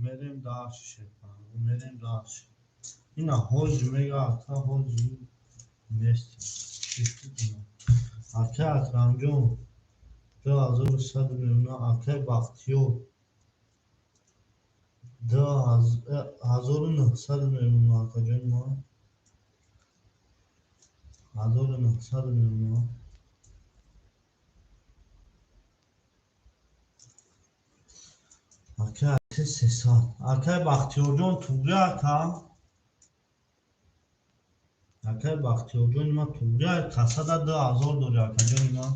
Мерем дальше, шерпаланго, мерем дальше. Ина ҳоҷи мега, ака ҳоҷи нест. Ака Акрамҷон 2100 мемона, акай Бахтиёр 1900 мемона, акаҷони ман 1900 мемона. Акай 300. Акай Бахтиёрҷон туғри ака. Акай Бахтиёрҷони ман туғри касада 2000 дори, акаҷони ман.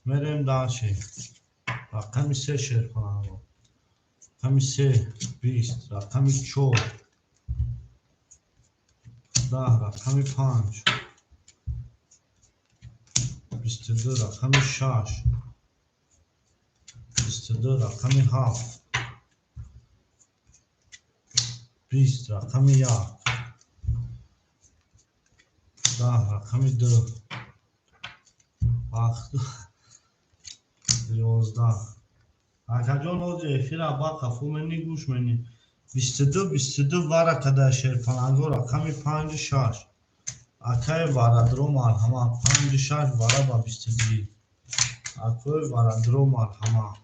Мерем дальше. Рақами се, шерпаланго. Рақами се 20, рақами чор 10, рақами панҷ 22, рақами шаш 22, рақами ҳафт 20, рақами як 10, рақами ду вақт 11. Акаҷон, ҳозир эфира ба қафо мени, гӯш мени. 22, 22 вара када, шерпаланго, рақами панҷу шаш. Акаи Варадро, марҳамат, панҷу шаш вара ба 22. Акои Варадро, марҳамат.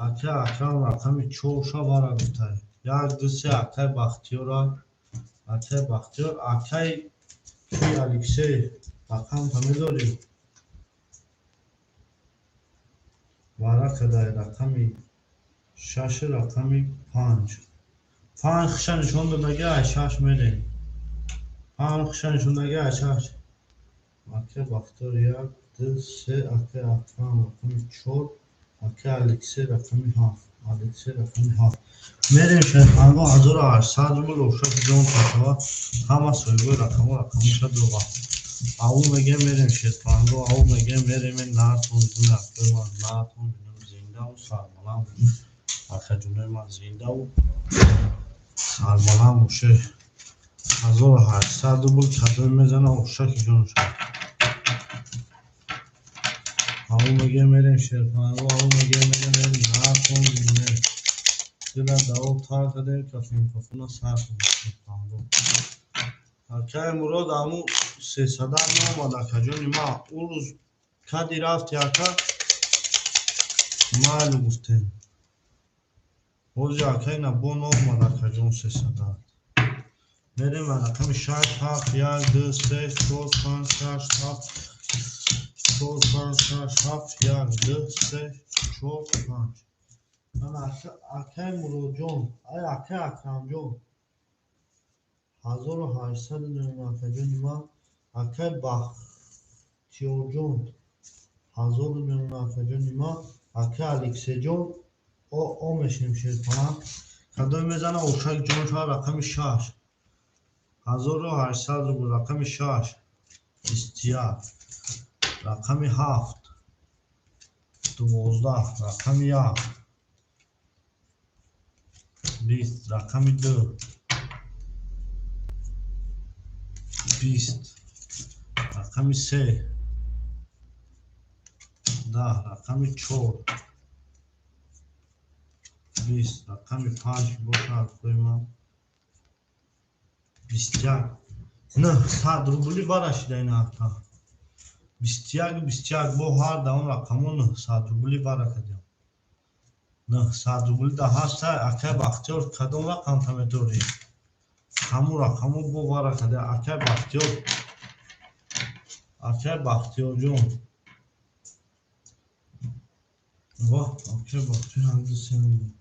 Акаи Акрам рақами чорша вара гуфтай. Як, ду, се, акаи Бахтиёра. Акаи Бахтиёр, акаи ки Алексей рақамта медорӣ? Вара кадай рақами шашу рақами панҷ. Панҷ хиша нишон додаги, ай шаш мерем. Панҷ хиша нишондаги, ай шаш. Акаи Бахтиёр як, ду, се, акаи Акрам рақами чор, акаи Алексей рақами ҳафт. Алексей рақами ҳафт. Мерем, шерпанго, 1800 рубл ошаки ҷон кашава, ҳама соҳибои рақамҳо рақамоша дора. Аву мегем, мерем, шерпанго, аву мегем, мерем, нартон бинем, акои ман, нартон бинем, зиндаву сарбаланд, акаҷонои ман, зиндаву сарбаланд боше. 1800 рубл кадом мезана, ошаки ҷон шава. Аву мегем, мерем, шерпанго, аву мегем, мерем, нартон бинем. Дила даво тар кардем, кафун кафуна сар кардем, шерпанго. Акаи Мурод, аму сесада наомад, акаҷони ман. Ӯ рӯз кади рафти, ака, майлу гуфтем. Ҳозир акаи на бо наомад, акаҷон, сесада. Мерем рақами шаш, ҳафт, як, ду, се, чор, панҷ, шаш, ҳафт, чор, панҷ, шаш, ҳафт, як, ду, се, чор, панҷ. Ана акаи Муродҷон, ай акаи Акрамҷон 1800 мемона, акаҷони ман. Акаи Бахтиёрҷон 1000 мемона, акаҷони ман. Акаи Алексейҷон о мешем, шерпаланг. Кадом мезана, ошак ҷон шава, рақами шаш. 1800 рубл, рақами шаш 21, рақами ҳафт 12, рақами як 20, рақами ду 20, рақами се 10, рақами чор 20, рақами панҷ бошад, акои ман, 21, 900 рубли вара шида ин ака. 21, 21 бо ҳар даҳум рақамҳо 900 рубли вара кардем. 900 рубли да ҳаста, акаи Бахтиёр, кадом рақамта медорӣ? Ҳамун рақамҳо бо вара карда, акаи Бахтиёр. Акаи Бахтиёрҷон. Воҳ, акаи Бахтиёр як, ду, се мегӯяд.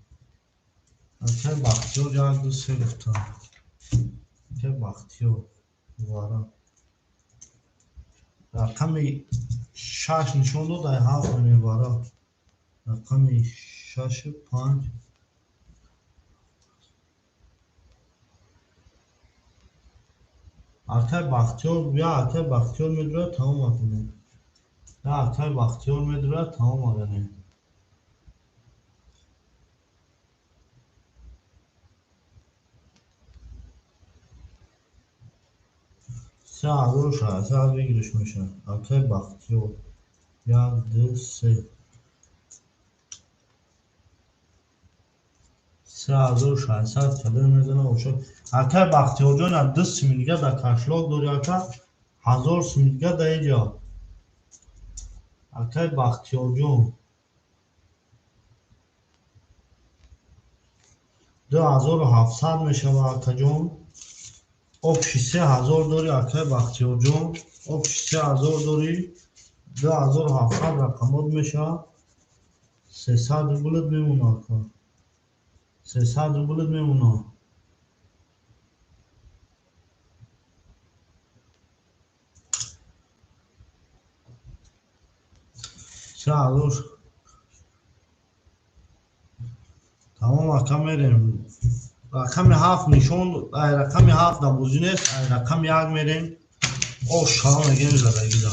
Акаи Бахтиёр як, ду, се гуфтам. Акаи Бахтиёр вара. Рақами шаш нишон дод, ай ҳафт мебара. Рақами шашу панҷ. Акаи Бахтиёр, я акаи Бахтиёр медурад, тамом акунем. Я акаи Бахтиёр медурад, тамом акунем. 3600 выигрыш мешавад. Акаи Бахтиёр. Як, ду, се. 3600 кадом мезана ошак. Акай Бахтиёрҷон, 2 сими дига дар кашлок дори, ака, 1000 сими дига дар иҷо. Акай Бахтиёрҷон, 2700 мешава, акаҷон. Общий 3000 дори, акай Бахтиёрҷон. Общий 3000 дори, 2700 рақамот мешава. 300 рублат мемона, ака. 300 рублат мемона. 3000. Тамом, ака, мерем. Рақами ҳафт нишон, ай рақами ҳафт дар бозӣ нест, ай рақами як мерем. О шава мегем задагида.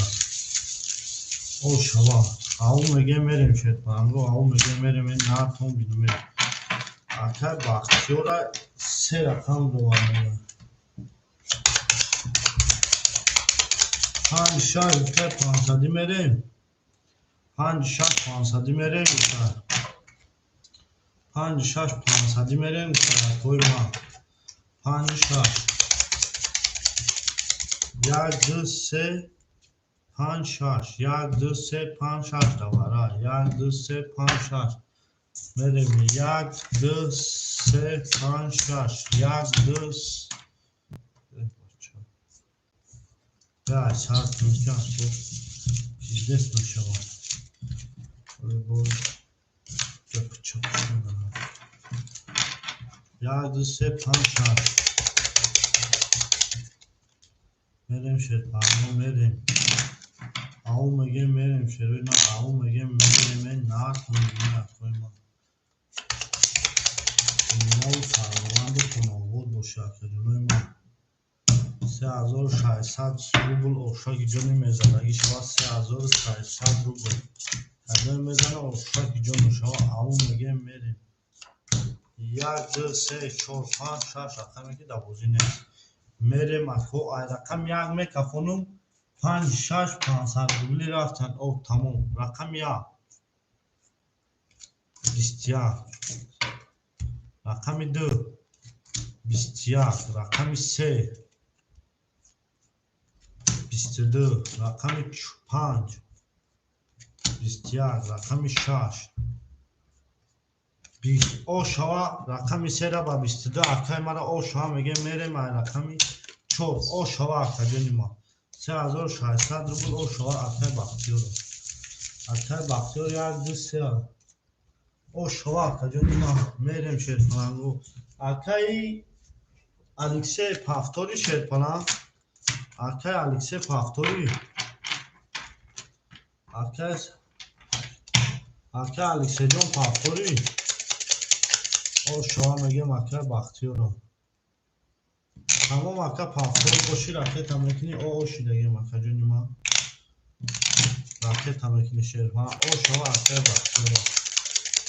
О шава. Ау мегем мерем шерпанго, ау мегем мерем нартон бинуме. Акай Бахтиёра се рақам доварда. Панҷ шаш гуфта пансади мерем. Панҷ шаш пансади мерем гуфта. Панҷ шаш пансади мерем гуфта акои ман. Панҷ шаш. Як, ду, се, панҷ, шаш. Як, ду, се, панҷ, шаш давара. Як, ду, се, панҷ, шаш. Мерем. Як, ду, се, панҷ, шаш. Як, ду, Я, сар кунка, пиздец мешавад. Як, ду, се, панҷ, шаш. Мерем шерпарно, мерем. Ау мегем мерем шерои на, ау мегем мерем нартон бинакои ма. Зиндаву сарбаланду хонаобод боши, акаҷонои ман. 3600 рубл ошаки ҷони мезадагӣ шавад, 3600 рубл. Кадоме мезана ошаки ҷону шава, ау мегем мерем. Як, ду, се, чор, панҷ, шаш рақаме ки дар бозӣ нест. Мерем ако, ай рақам як мекафонум, панҷ, шаш, 500 рубли рафтан. О, тамом. Рақами як. 21. Рақами ду. 21. Рақами се. 22. Рақами панҷ. 21. Рақами шаш. 20. О шава рақами сера ба 22 акай мара о шава мегем мерем ай рақами чор. О шава акаҷони ма. 3600 рубл о шава акай Бахтиёр. Акай Бахтиёр як, ду, се. О шава акаҷони ма мерем шерпалангу. Акай Алексей Павтори шерпаланг. Акай Алексей Павтори. Акай Алексейҷон Павтори. О шава мегем акай Бахтиёро. Тамом, ака Павтор боши, ракета мекунӣ, о ошидагем акаҷони ман. Ракета мекунӣ шерпаланг. О шава акай Бахтиёро.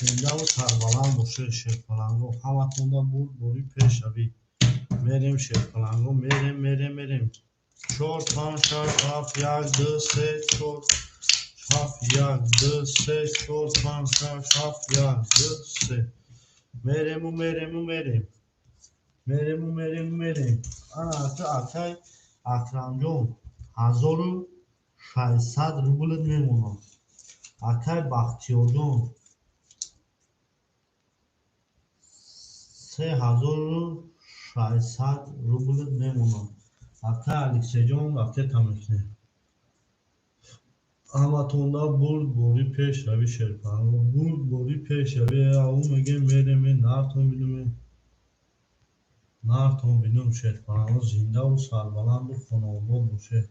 Зиндаву сарбаланд бошед шерпаланго. Ҳаматонда бурд бори пешравӣ. Мерем шерпаланго, мерем, мерем, мерем. Чор, панҷ, шаш, ҳафт, як, ду, се, чор, ҳафт, як, ду, се, чор, панҷ, шаш, ҳафт, як, ду, се. Мерему, мерему, мерем. Мерему, мерему, мерем. Ана ака, акай Акрамҷон, 1600 рублат мемонад. Акай Бахтиёрҷон, 3600 рублат мемонад. Акай Алексейҷон ракета мекунем. Ҳаматонда бурд бори пешравӣ шерпанго. Бурд бори пешравӣ. Ау мегем мерем, нартон бинуме. Нартон бинум шерпанго. Зиндаву сарбаланду хонаобод бошед.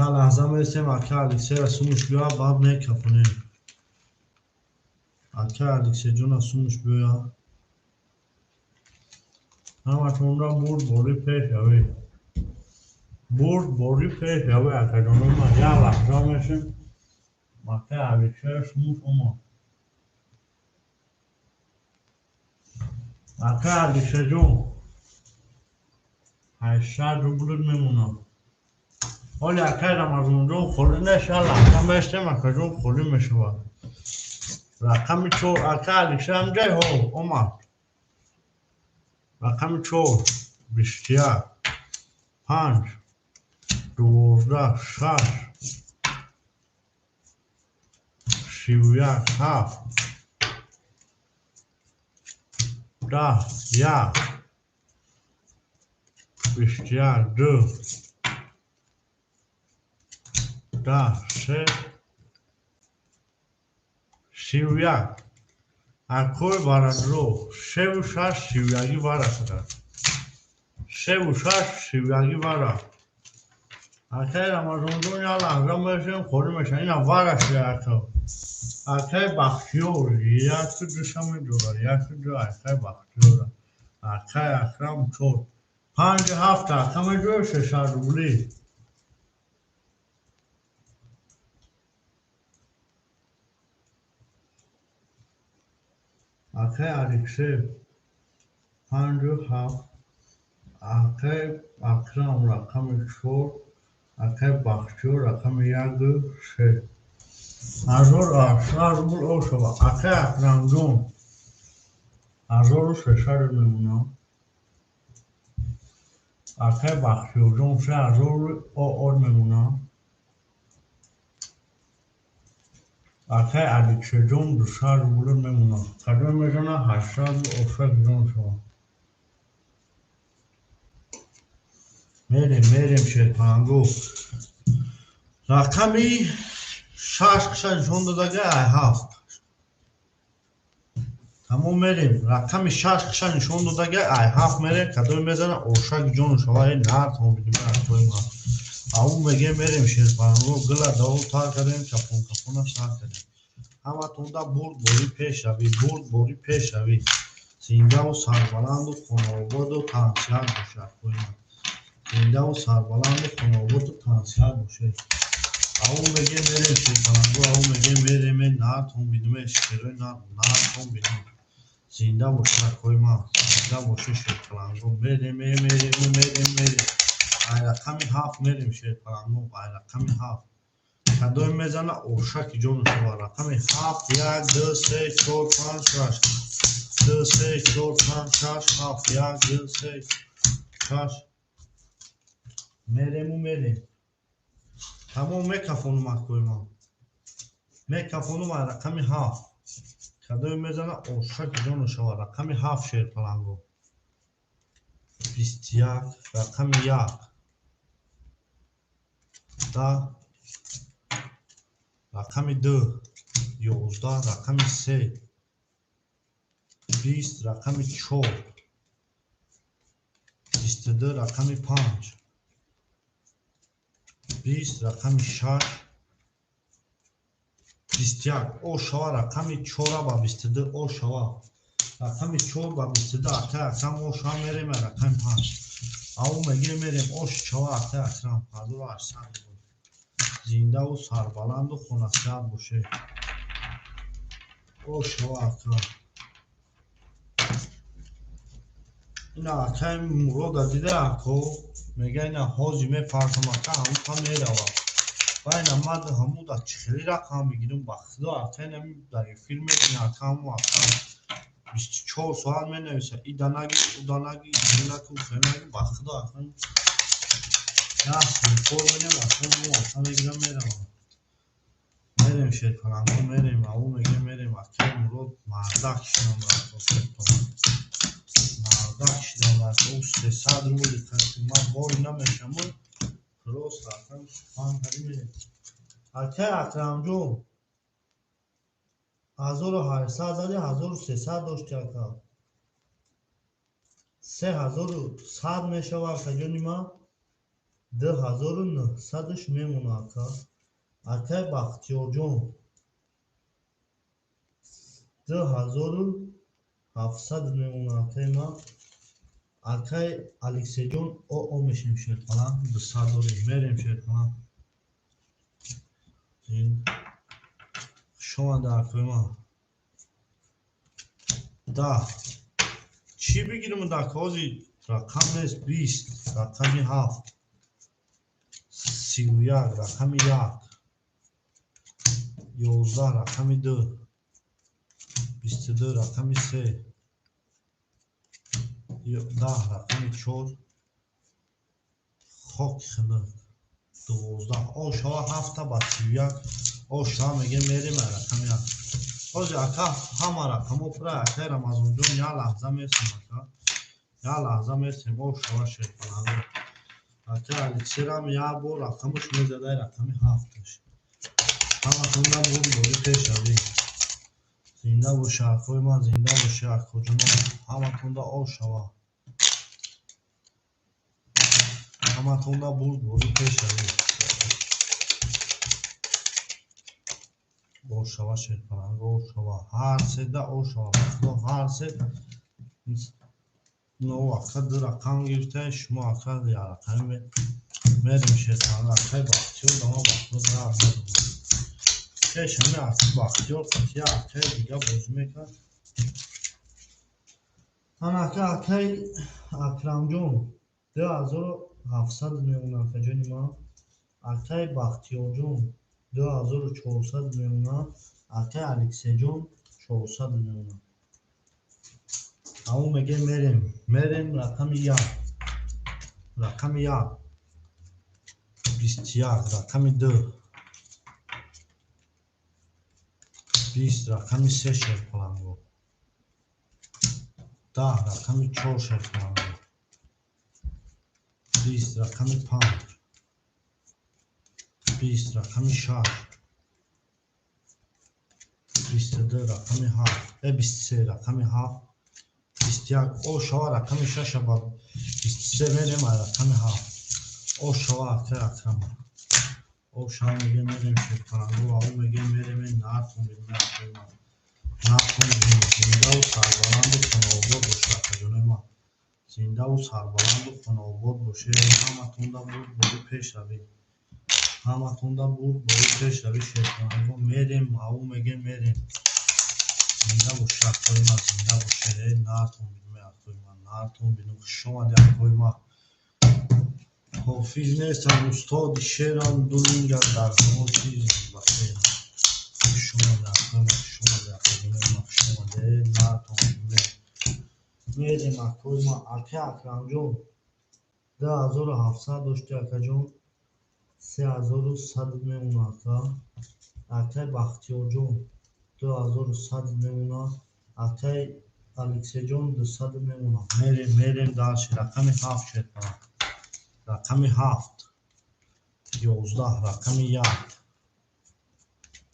Як лаҳза месем акай Алексейра сумуш биёя, баъд мекафонем. Акай Алексейҷона сумуш биёя. Ҳаматонда бурд бори пешравӣ. Бурд бори пешравӣ акаҷонои ман. Як лаҳза мешем. Акай Алексейра сумуш омад. Акай Алексейҷон, 800 рублат мемонад. Ҳоли акай Рамазонҷон холӣ неша, лаҳза мештем, акаҷон холӣ мешавад. Рақами чор, ака Аликшер ҳамҷай ҳо омад. Рақами чор, 21, 5, 12, 6, 31, 7, 10, 1, 21, 2, 10, 3, 31. Акои барадро севу шаш сивяги вара кардад. Севу шаш сивяги вара. Акай Рамазонҷон як лаҳза мешем, холӣ мешавад. Ина вара шуда ака. Акай Бахтиёр яку душа медорад, яку ду акай Бахтиёра. Акай Акрам чор. Панҷу ҳафт ака медорад, 600 рублӣ. Акай Алексей панҷу ҳафт, акай Акрам рақами чор, акай Бахтиёр рақами яку се. 1800 рубл ошава. Акай Акрамҷон 1300 мемонад. Акай Бахтиёрҷон 3000 оор мемонад. Акай Аликшерҷон 200 рубл мемонад. Кадом мезанад 800 ошак ҷон шавад. Мерем, мерем шерпанго. Рақами шаш қиша нишон додага ай ҳафт. Тамом мерем. Рақами шаш қиша нишон додага ай ҳафт мерем. Кадом мезанад ошак ҷон шавад. Э нартон бидим акои ман. Ау меге мерем шерпанго. Гила даво тар кардем, капон капона сар кардем. Ҳаматонда бурд бори пешравӣ, бурд бори пешравӣ. Зиндаву сарбаланду хонаободу тансиҳат бошед акои ман. Зиндаву сарбаланду хонаободу тансиҳат бошед. Ау меге мерем шерпанго, ау меге мерем нартон бидим, шерои нартон бидим. Зинда бошед акои ман, зинда бошед шерпаланго. Мерем, мерем, мерем, мерем. Ай рақами ҳафт мерем шерпаланго, ай рақами ҳафт. Кадом мезана ошаки ҷону шава. Рақами ҳафт, як, ду, се, чор, панҷ, шаш. Ду, се, чор, панҷ, шаш, ҳафт, як, ду, се, шаш. Мерему мерем. Тамом мекафонум акои ман. Мекафонум ай рақами ҳафт. Кадом мезана ошаки ҷону шава. Рақами ҳафт шерпаланго. 21, рақами як. 10, рақами ду, 11, рақами се, 20, рақами чор, 22, рақами панҷ, 20, рақами шаш, 21. О шава рақами чора ба 22 о шава. Рақами чор ба 22 акай Акрам о шава мерем рақами панҷ. Ау мегирем мерем ош чава акай Акрам 1800 рубл. Зиндаву сарбаланду хонасиҳат бошед. О шава ака. Ина акай Мурода дида ако мега ина ҳози мепартам ака ҳамута мерава. Ва ина ман ҳамуда чихели рақам мегирам ба худо ака ина дар эфир мекунӣ ака ҳаму ака 24 соат менависа. Ида наги, уда наги, ида наку, хел наги, ба худо ака даст кор менем ака мо ака мегирам меравам. Мерем шерпаланго мерем, ау мегем мерем акай Мурод мардак шидам рафто шерпаланг. Мардак шидам рафто ӯ 300 рубли кати ман бори намешаму просто ака сухан кардем мерем. Акай Акрамҷон 1800 зади, 1300 дошти ака. 3100 мешава акаҷони ман. 2900-ш мемона ака. Акай Бахтиёрҷон 2700 мемона акаи ман. Акай Алексейҷон о мешем шерпаланг, 200 дорем. Мерем шерпаланг. Хуш омада акои ман. 10. Чӣ бигирем дака? Ҳози рақам нест, 20, рақами ҳафт. 31 рақами 1, 11 рақами 2, 22 рақами 3, 10 рақами 4, хоки хунук 12. О шава 7 ба 31. О шава меге мерем рақами 1. Ҳозир ака ҳама рақамҳо пура. Акай Рамазонҷон, як лаҳза мерсем, ака, як лаҳза мерсем. О шава шерпаланго. Ака Алексерам як бор рақамаш мезадай, рақами 7-ш. Ҳаматонда бурдборӣ пешравӣ. Зинда боша акои ман, зинда боша акоҷонон. Ҳаматонда о шава. Ҳаматонда бурдборӣ пешравӣ. О шава шерпаланго, о шава. Ҳар седа о шава. Ба худо ҳар се но ака ду рақам гирифта, шумо ака як рақами мерем шерпаланго. Акай Бахтиёр дама, ба худо дард надорад. Пеш ҳами Бахтиёр қатия акай дига бозӣ мекард. Ана ака, акай Акрамҷон 2700 мемонад, акаҷони ман. Акай Бахтиёрҷон 2400 мемонад. Акай Алексейҷон 400 мемонад. Ҳамон меге мерем, мерем рақами 1, рақами 1, 21 рақами 2, 20 рақами 3 шерпаланго, 10 рақами 4 шерпаланго, 20 рақами 5, 20 рақами 6, 22 рақами 7, 23 рақами 7, 21. О шава рақами 6 ба 23 мерем, ай рақами 7. О шава акай Акрама. О шава меге мерем шерпаланго, ва ӯ меге мерем нартон бинем акои ман. Нартон бинем, зиндаву сарбаланду хонаобод боша акаҷонои ман. Зиндаву сарбаланду хонаобод боше. Ҳаматонда бурдборӣ пешравӣ. Ҳаматонда бурдборӣ пешравӣ шерпаланго. Мерем, ав меге мерем. Зинда боша акои ман, зинда боше. Нартон бинем акои ман, нартон бинем. Хуш омадӣ акои ман. Ҳофиз нестам, устоди шерам, ду лингам дар ҳаво чизам ба ферам. Хуш омадӣ акои ман, хуш омадӣ акаҷонои ман, хуш омадӣ. Нартон бинем. Мерем акои ман. Акай Акрамҷон 2700 дошти акаҷон, 3100 мемонад ака. Акай Бахтиёрҷон 2100 мемонад. Акай Алексейҷон 200 мемонад. Мерем, мерем дальше. Рақами 7 шерпаланг. Рақами 7, 11 рақами 1,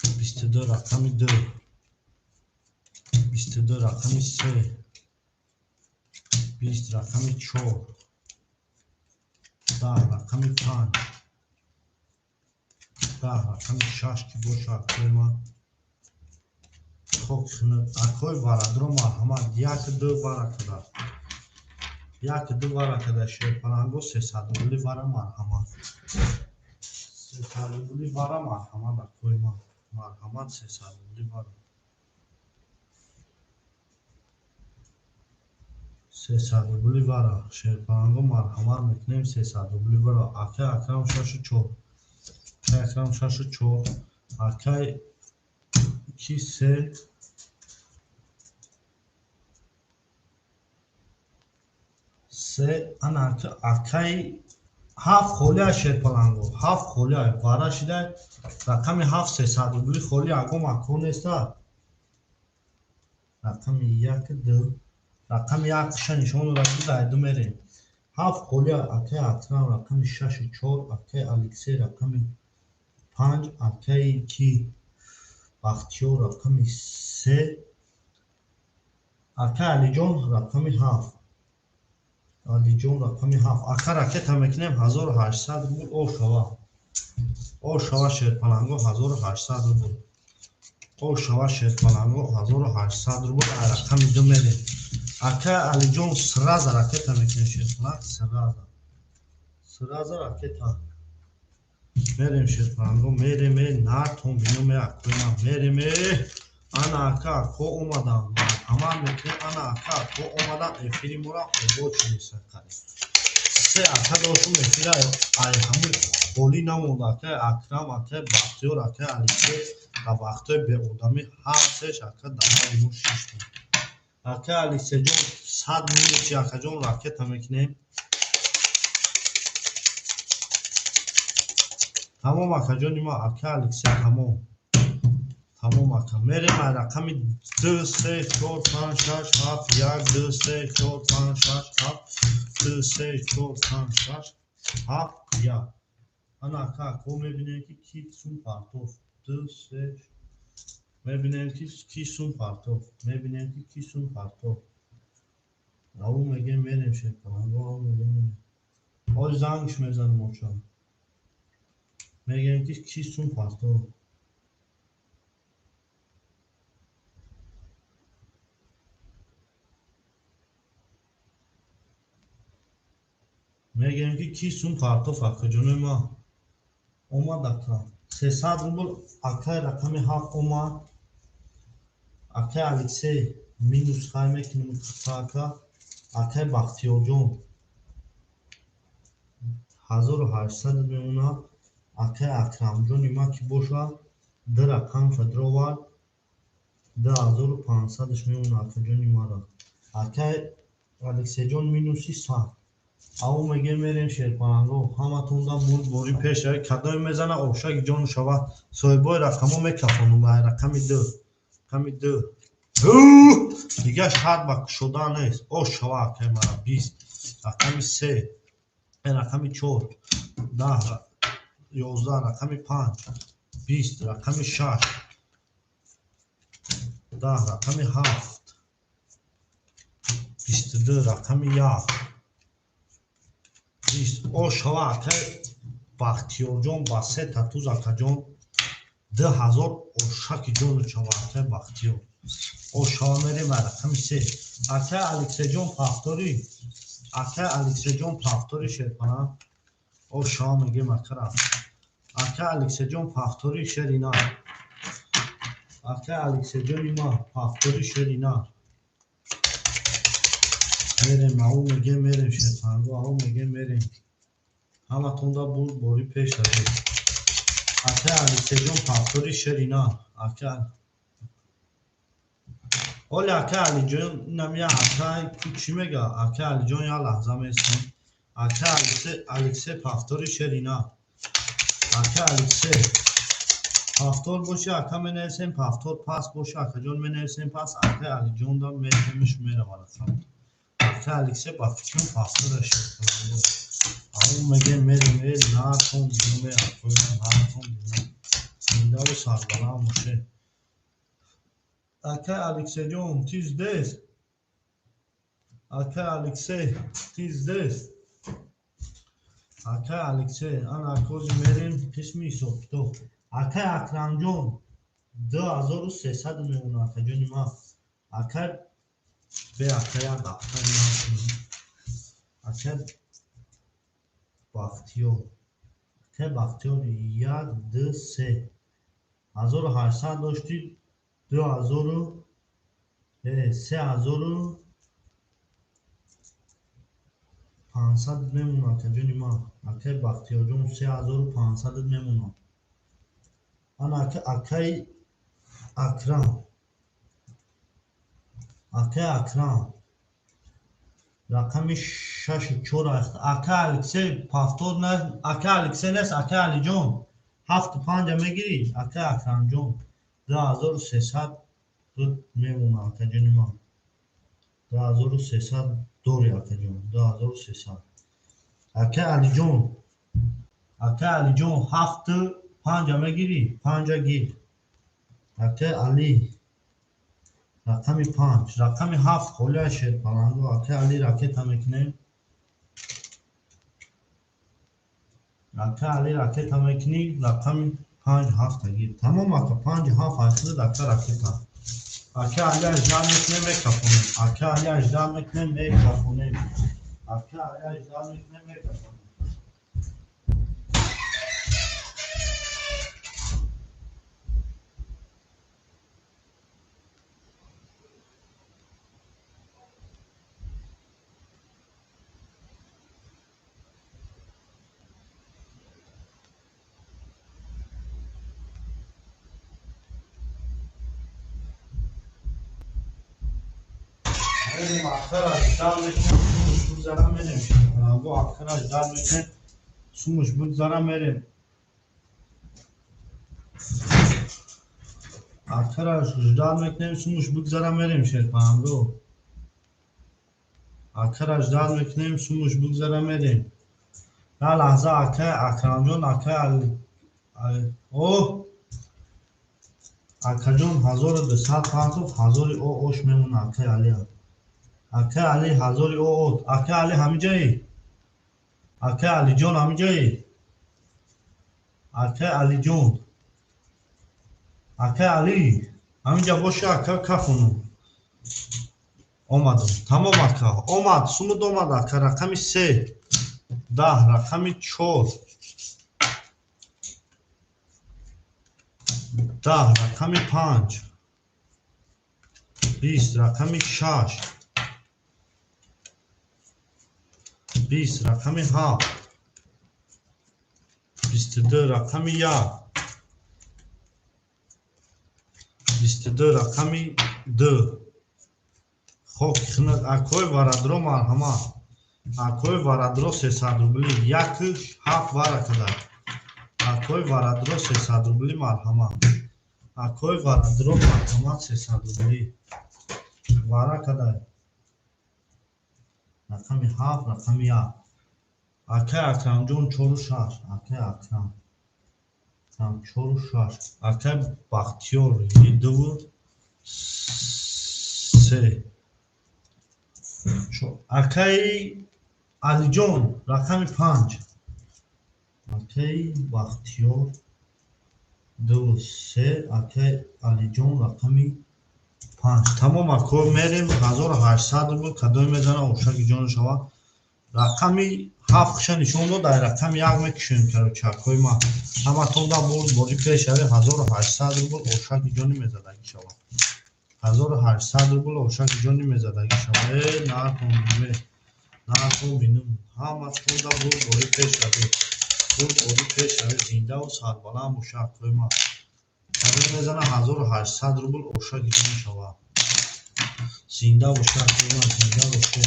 22 рақами 2, 22 рақами 3, 20 рақами 4, 10 рақами 5, 10 рақами 6 ки боша акои ман. Хок акои Варадро марҳамат, як ду вара када. Як ду вара када шерпаланго, 300 рубли вара марҳамат. 300 рубли вара марҳамат акои ман. Марҳамат 300 рубли вара. 300 рубли вара шерпаланго марҳамат мекунем 300 рубли вара. Акай Акрам 6 4. Акай Акрам 6 4. Акай ки 3, 3. Ана акай 7 холия шерпаланго, 7 холия вара шида, рақами 7, 300 рубли холия, ягон макон неста. Рақами 1, 2, рақами 1 ша нишон додад, ки дар ду мерем. 7 холия. Акай Акрам рақами 6 4, акай Алексей рақами 5, акай ки Бахтиёр рақами 3, акай Алиҷон рақами 7, Алиҷон рақами 7. Ака ракета мекунем 1800 рубл. О шава, о шава шерпаланго, 1800 рубл. О шава шерпаланго, 1800 рубл. Ай рақами 2 мерем. Ака Алиҷон, сразу ракета мекунем шерпаланг, сразу, сразу ракета мерем шерпаланго, мерем. Э, нартон бинем, э, акои ман, мерем. Э, ана ака, ако омадам, марҳамат мекунем. Ана ака, ако омадам, эфири моро обод шудеса қариб. Се ака доштум эфира, ай ҳамун холӣ намонд. Акаи Акрам, акаи Бахтиёр, акаи Алексей дар вақтҳои беодамӣ ҳар сеш ака дар мо шиштем. Акаи Алексейҷон, 100 минути, акаҷон, ракета мекунем. Тамом, акаҷони ма, акаи Алексей, тамом. Тамом, ака. Мерем ай рақами 2, 3, 4, 5, 6, 7, 1, 2, 3, 4, 5, 6, 7, 2, 3, 4, 5, 6, 7, 1. Ана, ака, ако мебинем, ки ки сум партоф. 2, 3, мебинем, ки ки сум партоф. Мебинем, ки ки сум партоф. Аву мегем, мерем, шерпаланго, аву мегем, мерем. Ҳози зангш мезанем, оча. Мегем, ки ки сум партоф. Мегӯем, ки ки сум партоф, акаҷонои ма. Омад, ака. 300 рубл, акаи рақами 7 омад. Акаи Алексей, минус хай мекунем, ака. Акаи Бахтиёрҷон, 1800 мемонад. Акаи Акрамҷони ма ки бошад, ду рақамша дировард, 2500-ш мемонад, акаҷони мара. Акаи Алексейҷон, минуси 100. Аву мегем, мерем, шерпаланго, ҳаматонда бурдборӣ, пешравӣ. Кадоме мезана, ошаки ҷону шавад. Соҳибои рақамҳо мекафонум. Ай рақами 2, рақами 2. Дига шарт ба кушодан нест. Ош шава, акаи мара, 20. Рақами 3, рақами 4, 10, 11, рақами 5, 20, рақами 6, 10, рақами 7, 22, рақами 1, 20. Ош шава, акаи Бахтиёрҷон, ба се татуз, акаҷон, 2000. Ошаки ҷону шава, акаи Бахтиёр. Ош шава, мерем ай рақами 3. Акаи Алексейҷон, повтори. Акаи Алексейҷон, повтори, шерпана. Ош шава, мегем, акара. Акаи Алексейҷон, повтори, шерина. Акаи Алексейҷони ма, повтори, шерина. Мерем, аву мегем, мерем, шерпанго, аву мегем, мерем. Ҳаматонда бурдборӣ, пеш равед. Акаи Алексейҷон, повтори, шерина. Ака оли, акаи Алиҷон, инам я акай ку чӣ мега? Акаи Алиҷон, як лаҳза местем. Акаи Алексей, повтори, шерина. Акаи Алексей, повтор боши, ака, менависем повтор, пас боши, акаҷон, менависем пас. Акаи Алиҷонда меҳемиш, мерава рақам. Акаи Алексей, ба фикрам, повтора, шерпаланго. Аву мегем, мерем, э наатон диноме, акоям, наатон дино. Зиндаву сарбаланд боше. Акаи Алексейҷон, ты здесь? Акаи Алексей, ты здесь? Акаи Алексей, ана, акози мерем қисми ҳисобкитоб. Акаи Акрамҷон, 2300 мемонад, акаҷони ман. Акаи бе ака, як акаи ман. Акаи Бахтиёр. Акаи Бахтиёр, як, ду, се. 1800 доштӣ, 2000, 3500 мемонад, акаҷони ман. Акаи Бахтиёрҷон, 3500 мемонад. Ана, акаи Акрам. Акаи Акрам. Рақами шашу чор. Акаи Алексей, повтор не, акаи Алексей нест, акаи Алиҷон. Ҳафту панҷа мегирӣ, акаи Акрамҷон. 2300 мемонад, акаҷони ман. 2300 дори, акаҷон, 2300. Акаи Алиҷон, акаи Алиҷон, ҳафту панҷа мегирӣ, панҷа гир. Акаи Али, рақами 5, рақами 7 холия, шерпаланго. Акаи Али, ракета мекунем. Акаи Али, ракета мекунӣ, рақами 5, ҳафта гир. Тамом, ака, 5, 7, 8, ака, ракета. Акаи Али, аждаҳ мекунем, мекафонем. Акаи Али, аждаҳ мекунем, мекафонем. Акаи Али, аждаҳ мекунем, мекафонем. Мерем, акара ждать мекунем, сумуш бигзара, мерем. Шерпаланго, акара ждать мекунем, сумуш бигзара, мерем. Акара ждать мекунем, сумуш бигзара, мерем. Шерпаланго, акара ждать мекунем, сумуш бигзара, мерем. На лаҳза, акай Акрамҷон, акай о акаҷон, 1200 партов, ҳазори о ош мемона. Акай Али, акай Али, ҳазори о от. Акай Али, ҳамиҷаи? Акай Алиҷон, ҳамиҷаи? Акай Алиҷон, акай Али, ҳаминҷа боши, ака, кафону омадам. Тамом, ака, омад, сумуд омад, ака. Рақами се, 10, рақами чор, 10, рақами панҷ, 20, рақами шаш, 20, рақами ҳафт, 22, рақами як, 22, рақами ду. Хок акои варадро, марҳамат, акои варадро, 300 рубли, яку ҳафт вара кадар. Акои варадро, 300 рубли, марҳамат. Акои варадро, марҳамат, 300 рубли вара кадар. Рақами ҳафт, рақами як. Акай Акрамҷон, чору шаш. Акай Акрам чору шаш. Акай Бахтиёр, дуву се. Акаи Алиҷон, рақами панҷ. Акаи Бахтиёр, дуву се. Акаи Алиҷон, рақами панҷ. Тамом, ако, мерем. 1800 рубл кадоме мезана, ошаки ҷон шавад. Рақами ҳафт хиша нишон дод, дар рақами як мекушем. Короче, акои ма, ҳаматонда бурд бори пешави. 1800 рубл ошаки ҷони мезадагӣ шавад. 1800 рубл ошаки ҷони мезадагӣ шавад. Э, наатон биме, наатон бинум. Ҳаматонда бурд бори пешрави, бурд бори пешрави, зиндаву сарбаланд боша, акои ма. Кадоме мезана, 1800 рубл ошаки ҷон шавад. Зинда боша, акои ма, зинда боша.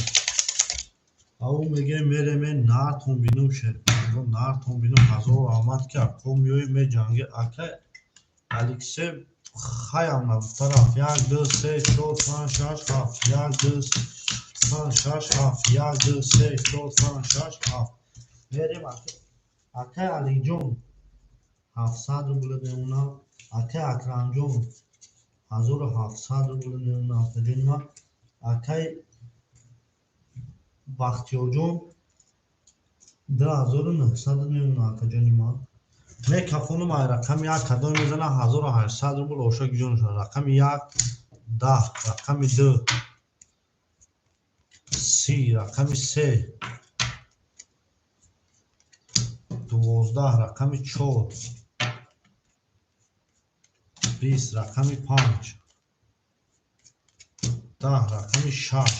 Ау мегӯем, мереме, наатон бинум. Шерпанго, наатон бинум. Ҳазор раҳмат, ки ако меои, меҷанги. Ака Алексей хаям нагуфта рафт. Як, ду, се, чор, панҷ, шаш, ҳафт. Як, ду, панҷ, шаш, ҳафт. Як, ду, се, чор, панҷ, шаш, ҳафт. Мерем. Акай Алиҷон, 700 рубл мемонад. Акай Акрамҷон, 1700 рубл мемонад, акаҷони ман. Акай Бахтиёрҷон, 2900 мемонад, акаҷони ман. Мекафонум ай рақами як. Кадоме мезана, 1800 рубл ошаки ҷон шавад. Рақами як, 10, рақами ду, 30, рақами се, 12, рақами чор, 20, рақами панҷ, 10, рақами шаш,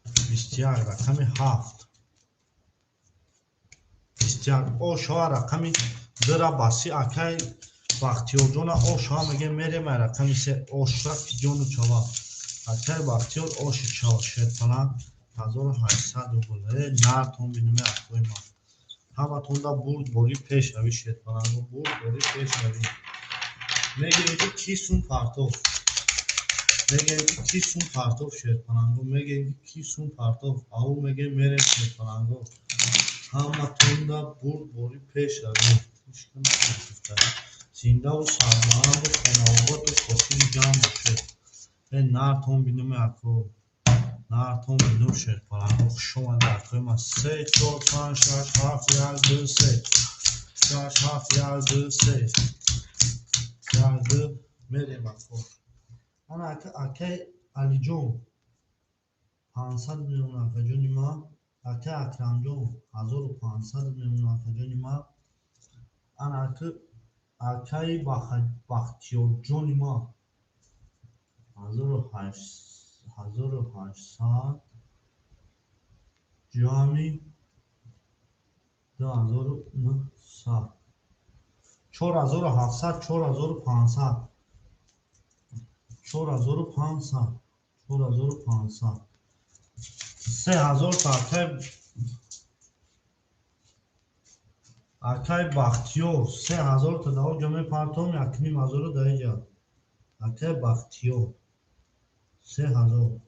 21, рақами ҳафт, 21. Ошава, рақами дра баси. Акай Бахтиёрҷона, ошава, мегем, мерем ай рақами се. Ошаки ҷону чава, акай Бахтиёр, оши чава. Шерпаланг, 1800 рубл. Э, нартон бинуме, акои ман. Ҳаматонда бурд бори пешравӣ, шерпаланго, бурд бори пешравӣ. Мегӯем, ки ки сум партоф. Мегӯем, ки ки сум партоф, шерпаланго. Мегӯем, ки ки сум партоф. Ау мегӯем, мерем, шерпаланго. Ҳаматонда бурд бори пешравӣ, зиндаву сарбаланду хонаободу хотири ҷамъ бошед. Э, нартон бинуме, ако, нартон бинум. Шерпаланго, хушомада, акои ман. Се, чор, панҷ, шаш, ҳафт. Як, ду, се, шаш, ҳафт. Як, ду, се, як, ду. Мерем, ако. Ана, акаи Алиҷон, 500 мемонад, акаҷони ман. Акаи Акрамҷон, 1500 мемонад, акаҷони ман. Ана, акаи Бахтиёрҷони ман, 1800 ҷамъи 2900, 4700, 4500. 4500, 4500, 3000 та акай Бахтиёр, 3000 та дар оҷо мепартом, 1500 дар иҷа. Акай Бахтиёр, 3000.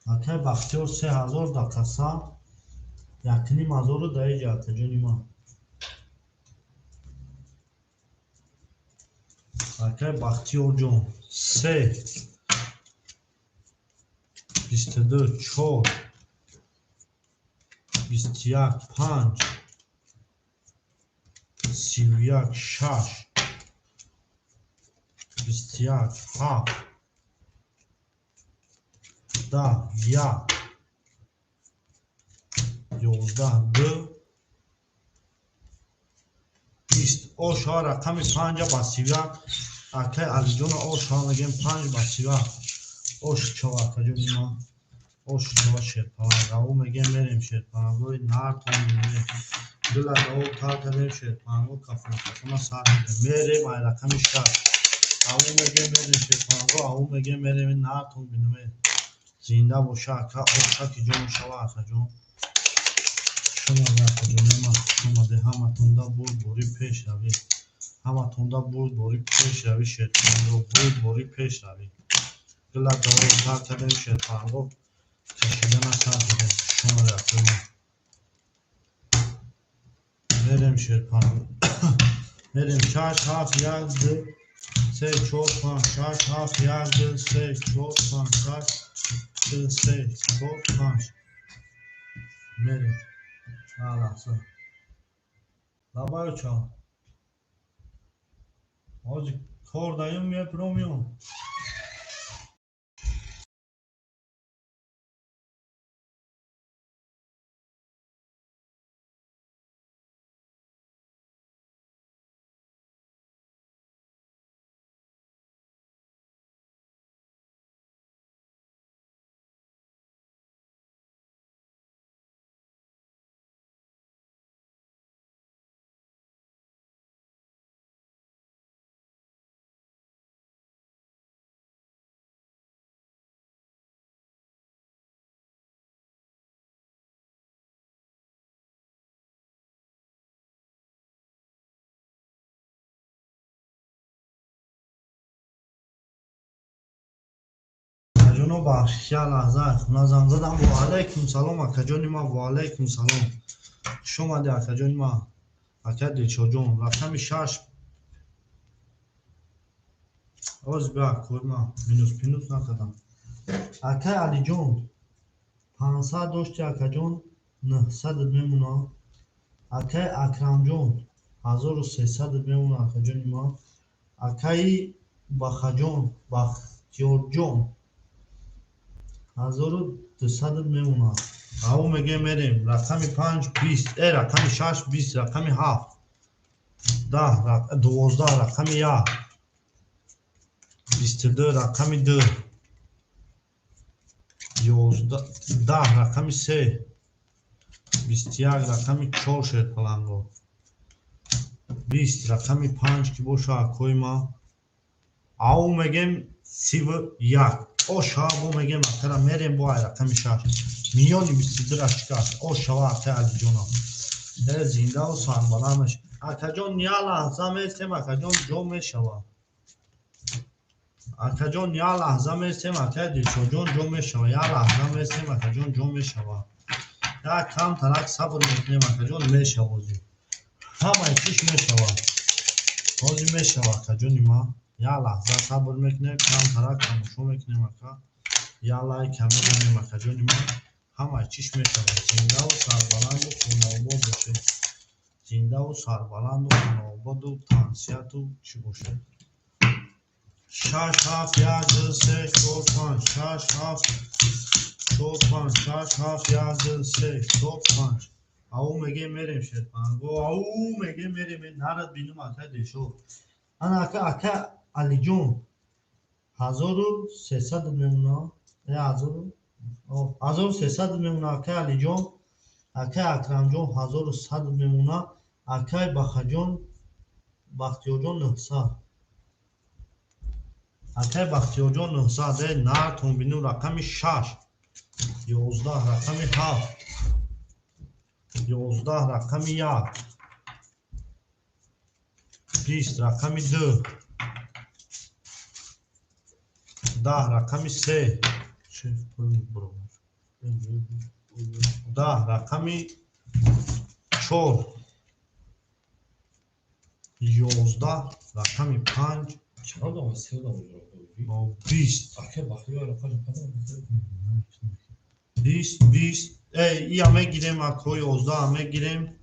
Акай Бахтиёр, 3000 дар каса, 1500 дар иҷа, акаҷони ман. Акай Бахтиёрҷон, се, 22, чор, 21, панҷ, 31, шаш, 21, ҳафт, 10, як, 11, ду, 20. Ошава рақами панҷа ба 31. Акай Алиҷона, ошава мегӯем, панҷ ба 31. Ош чава, акаҷони ман, ош чава, шерпаланг. Ав мегӯем, мерем, шерпалангои нартон мегӯем. Дила дао тар кардем, шерпаланго кафона кафона сар мегӯем. Мерем ай рақами шаш. Ав мегӯем, мерем, шерпаланго, ав мегӯем, мерем, нартон бинаме. Зинда боша, ака, оша ки ҷон шава, акаҷон. Шумода, акаҷони ман, хуш омаде. Ҳаматонда бурдборӣ, пешравӣ. Ҳаматонда бурдборӣ, пешравӣ, шерпаланго, бурдборӣ, пешравӣ. Дила дао тар кардем, шерпаланго кашидана сар кардем. Хуш омаде, акаи ман. Мерем, шерпаланг. Мерем шаш, ҳафт, як, ду, се, чор, панҷ, шаш, ҳафт, як, ду, се, чор, панҷ, шаш, ду, се, чор, панҷ. Мерем. На лаҳза. Лабаюча. Ҳозир кор даём, мепромиём. Акаҷоно, бахшиш, як лаҳза, хона занг задам. Ва алайкум салом, акаҷони ман, ва алайкум салом. Хуш омадӣ, акаҷони ман. Ака Дилшодҷон, рақами шаш. Оз бия, кори ман минус пинус накардам. Акай Алиҷон, 500 дошти, акаҷон, 900 мемона. Акай Акрамҷон, 1300 мемона, акаҷони ман. Акаи Бахаҷон, Бахтиёрҷон, 1200 мемонад. Ав мегӯем, мерем рақами панҷ, 20, рақами шаш, 20, рақами ҳафт, 10, 12, рақами як, 22, рақами ду, 11, 10, рақами се, 21, рақами чор, шерпаланго, 20, рақами панҷ ки боша, акои ман. Ав мегӯем, 31. Ошава, бо мегӯем, акара, мерем бо ай рақами шаш. Миёни 22 рашка аст. Ошава, акай Алиҷонам. Зиндаву сарбаландаш. Акаҷон, як лаҳза местем, акаҷон, ҷо мешава. Акаҷон, як лаҳза местем, акай Дилшодҷон, ҷо мешава. Як лаҳза местем, акаҷон, ҷо мешава. Як кам тарак сабр мекунем, акаҷон, мешава ҳозир. Ҳамаи чиш мешава. Ҳозир мешава, акаҷони ман. Як лаҳза сабр мекунем, кам тарак тамошо мекунем, ака. Як лайк ҳам мезанем, акаҷони ман. Ҳамаи чиш мешава. Зиндаву сарбаланду хонаобод бошед. Зиндаву сарбаланду хонаободу тансиҳату чӣ бошед. Шаш, ҳафт, як, ду, се, чор, панҷ, шаш, ҳафт, чор, панҷ, шаш, ҳафт, як, ду, се, чор, панҷ. Ау мегӯем, мерем, шерпанго. Ау мегӯем, мерем, нарад бинум, акай Дилшод. Ана ака, ака Алиҷон, 1300 мемона. 1300 мемона, акай Алиҷон. Акай Акрамҷон, 1100 мемона. Акай Бахаҷон, Бахтиёрҷон 900. Акай Бахтиёрҷон 900. Э, нартон бину, рақами 6, 11, рақами 7, 11, рақами 1, 20, рақами 2, 10, рақами 3, 10, рақами 4, 11, рақами 5. Чанд одам? Се одам. 20. Ака Бахтиёр рақами 20, 20. Ия мегирем, ако, 11 мегирем,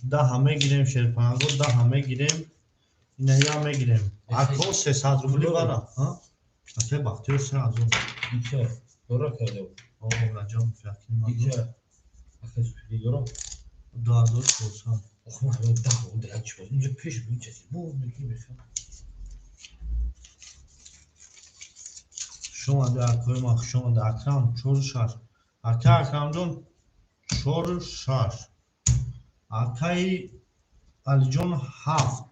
10 мегирем, шерпанго, 10 мегирем, ина я мегирем, ако, 300 рубли бара. Ака Бахтиёр 3000. Ича дора карда. О, Раҷаб фиакин. Ича ака суфиди дора. 2400. Ох, ман ҳамин 10 рубл чӣ боз инҷо пеш бин часи бо мекунӣ мехам. Хуш омади, акои ман, хуш омади. Акрам чору шаш, ака Акрамҷон чору шаш, акаи Алиҷон ҳафт,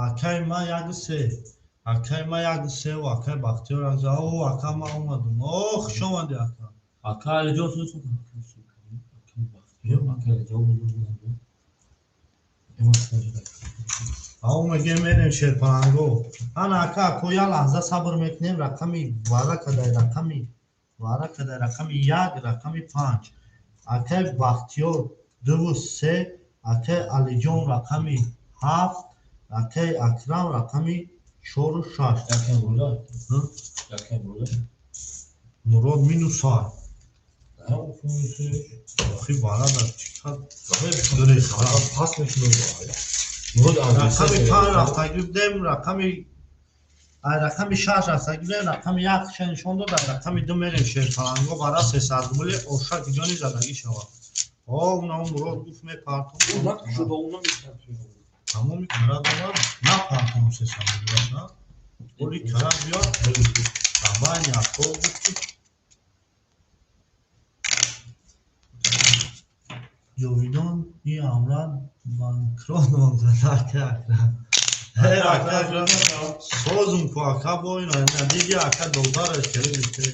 акаи ман яку се, акаи ман яку севу акаи Бахтиёр. О, ака, ман омадум. О, хуш омади, ака. Ака Алиҷон, ака Бахтиёр, ака Алиҷон. Ав мегем, мерем шерпанго. Ана, ака, ако, як лаҳза сабр мекунем. Рақами вара кадай, рақами вара кадай, рақами 1, рақами 5, акаи Бахтиёр дуву се, акаи Алиҷон рақами 7, акаи Акрам рақами чору шаш. Якам руда. Якам руда. Мурод минус ай. Охи, вара дар чӣ кад? Пас мекунам. Мурод. Рақами 5 рафтагӣ будем, рақами ай рақами 6 рафтагӣ будем, рақами 1 ша нишон дод. Ай рақами 2 мерем, шерпаланго бара, 300 рубли ошак ҷони задагӣ шавад. О, уна Мурод гуфт мепартом. Тамоми кара дорад, напартом 300 рубли оли кара биёд табани ако гуфт ки ҷовидон и амран банкрот монда. Ака Акрам, созум ку, ака, бо ина диди, ака, додараш кери.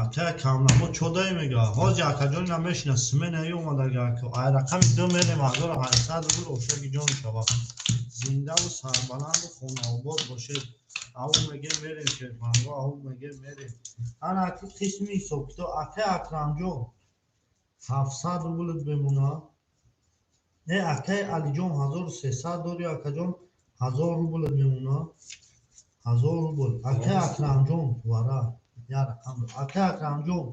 Ака камнамо чодай мега ҳози, акаҷон, ина мешина смена омадага, ака. Ай рақами 2 мерем, 1800 рубл ошаки ҷон шава. Зиндаву сарбаланду хонаобод бошед. Ав мегем, мерем, шерпанго, ав мегем, мерем. Ана, аки, қисми ҳисобкитоб. Акай Акрамҷон, 700 рублт бемона. Не, акай Алиҷон, 1300 дори, акаҷон, 1000 рублт мемона, 1000 рубл. Акай Акрамҷон, вара як рақам. Акай Акрамҷон,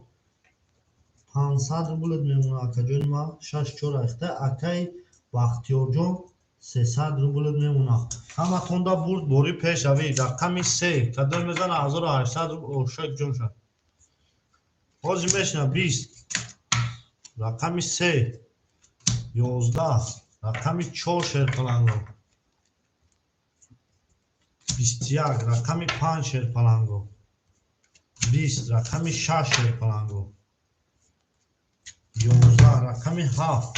500 рублт мемона, акаҷони ман, шаш чор ахта. Акай Бахтиёрҷон, 300 рублт мемона. Ҳаматонда бурд бори пешравӣ. Рақами 3 кадом мезана 1800 рубл ошак ҷон шад? Ҳозир мешина. 20, рақами 3, 11, рақами 4, шерпаланго, 21, рақами 5, шерпаланго, 20, рақами 6, шерпаланго, 11, рақами 7,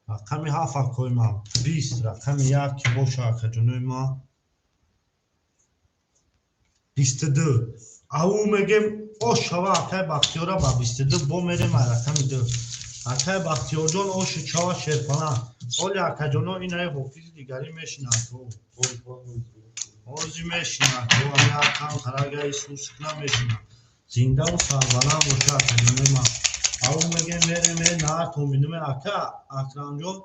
рақами 7, акои ман, 20, рақами 1 ки боша, акаҷонои ман, 22. Ау мегем, ош шава, акай Бахтиёра ба 22 бо мерем. Ай рақами 2, акай Бахтиёрҷон, ошу чава, шерпалан. Оли, акаҷоно, инаи ҳофизи дигарӣ мешинад, ҳозир мешинад, акам тарагаи сусикна мешинад. Зиндаву сарбаланд боша, акаҷонои ман. Ау мегем, мерем, наартон бинуме. Ака Акрамҷон,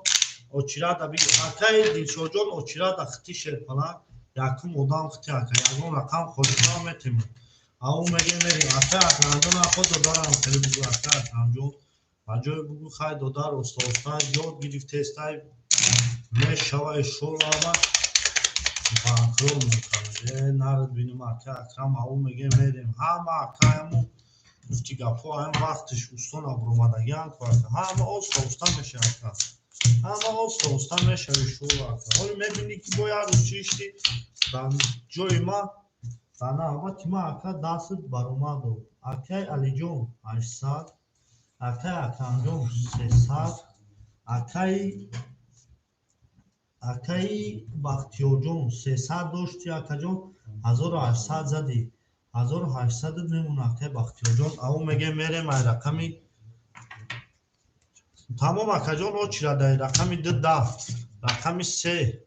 очирада би. Акаи Дилшодҷон, очирада хити, шерпалан, якум одам хити, ака, ягон рақам холиса метемад. Ау мегем, мерем. Ака Акрамҷон, ахо додарам хеле бугу. Ака Акрамҷон, ба ҷои бугу, хай, додар, оста оста ёд гирифтестай, мешава, шолава банкрот мекунад. Э, нарад бинум, ака Акрам. Ау мегем, мерем. Ҳама акаяму гуфти гапҳо ҳам вақтиш устон абромадагиам ку, ака. Ҳама оста оста мешава, ака, ҳама оста оста мешави, шула, ака. Ҳоли мебинӣ ки бо як рӯз чишти дар ҷои ма, дар навбати ма, ака, дастат баромаду. Акаи Алиҷон, 800, акаи Акрамҷон, 300. Акаи Бахтиёрҷон, 300 дошти, акаҷон, 1800 задӣ, 1800 мемона, акаи Бахтиёрҷон. Ав мегем, мерем ай рақами тамом, акаҷон, очира дай. Рақами ду 10, рақами се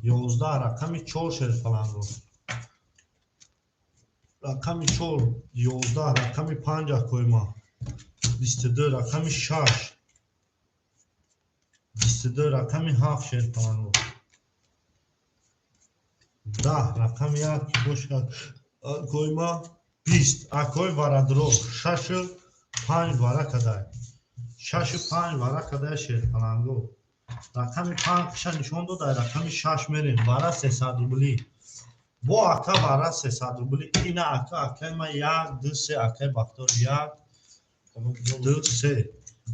11, рақами чор, шерпаланго, рақами чор 11, рақами панҷ, акои ма, 22, рақами шаш 22, рақами ҳафт, шерпаланго, 10, рақами як бошад, акои ма, 20. Акои варадро шашу панҷ вара кадай, шашу панҷ вара кадай, шерпаланго. Рақами панҷ қиша нишон дод. Ай рақами шаш мерем. Вара 300 рублӣ бо, ака, вара 300 рублӣ. Ина, ака, акаи ма, як, ду, се, акаи Бахтиёр, як, ду, се,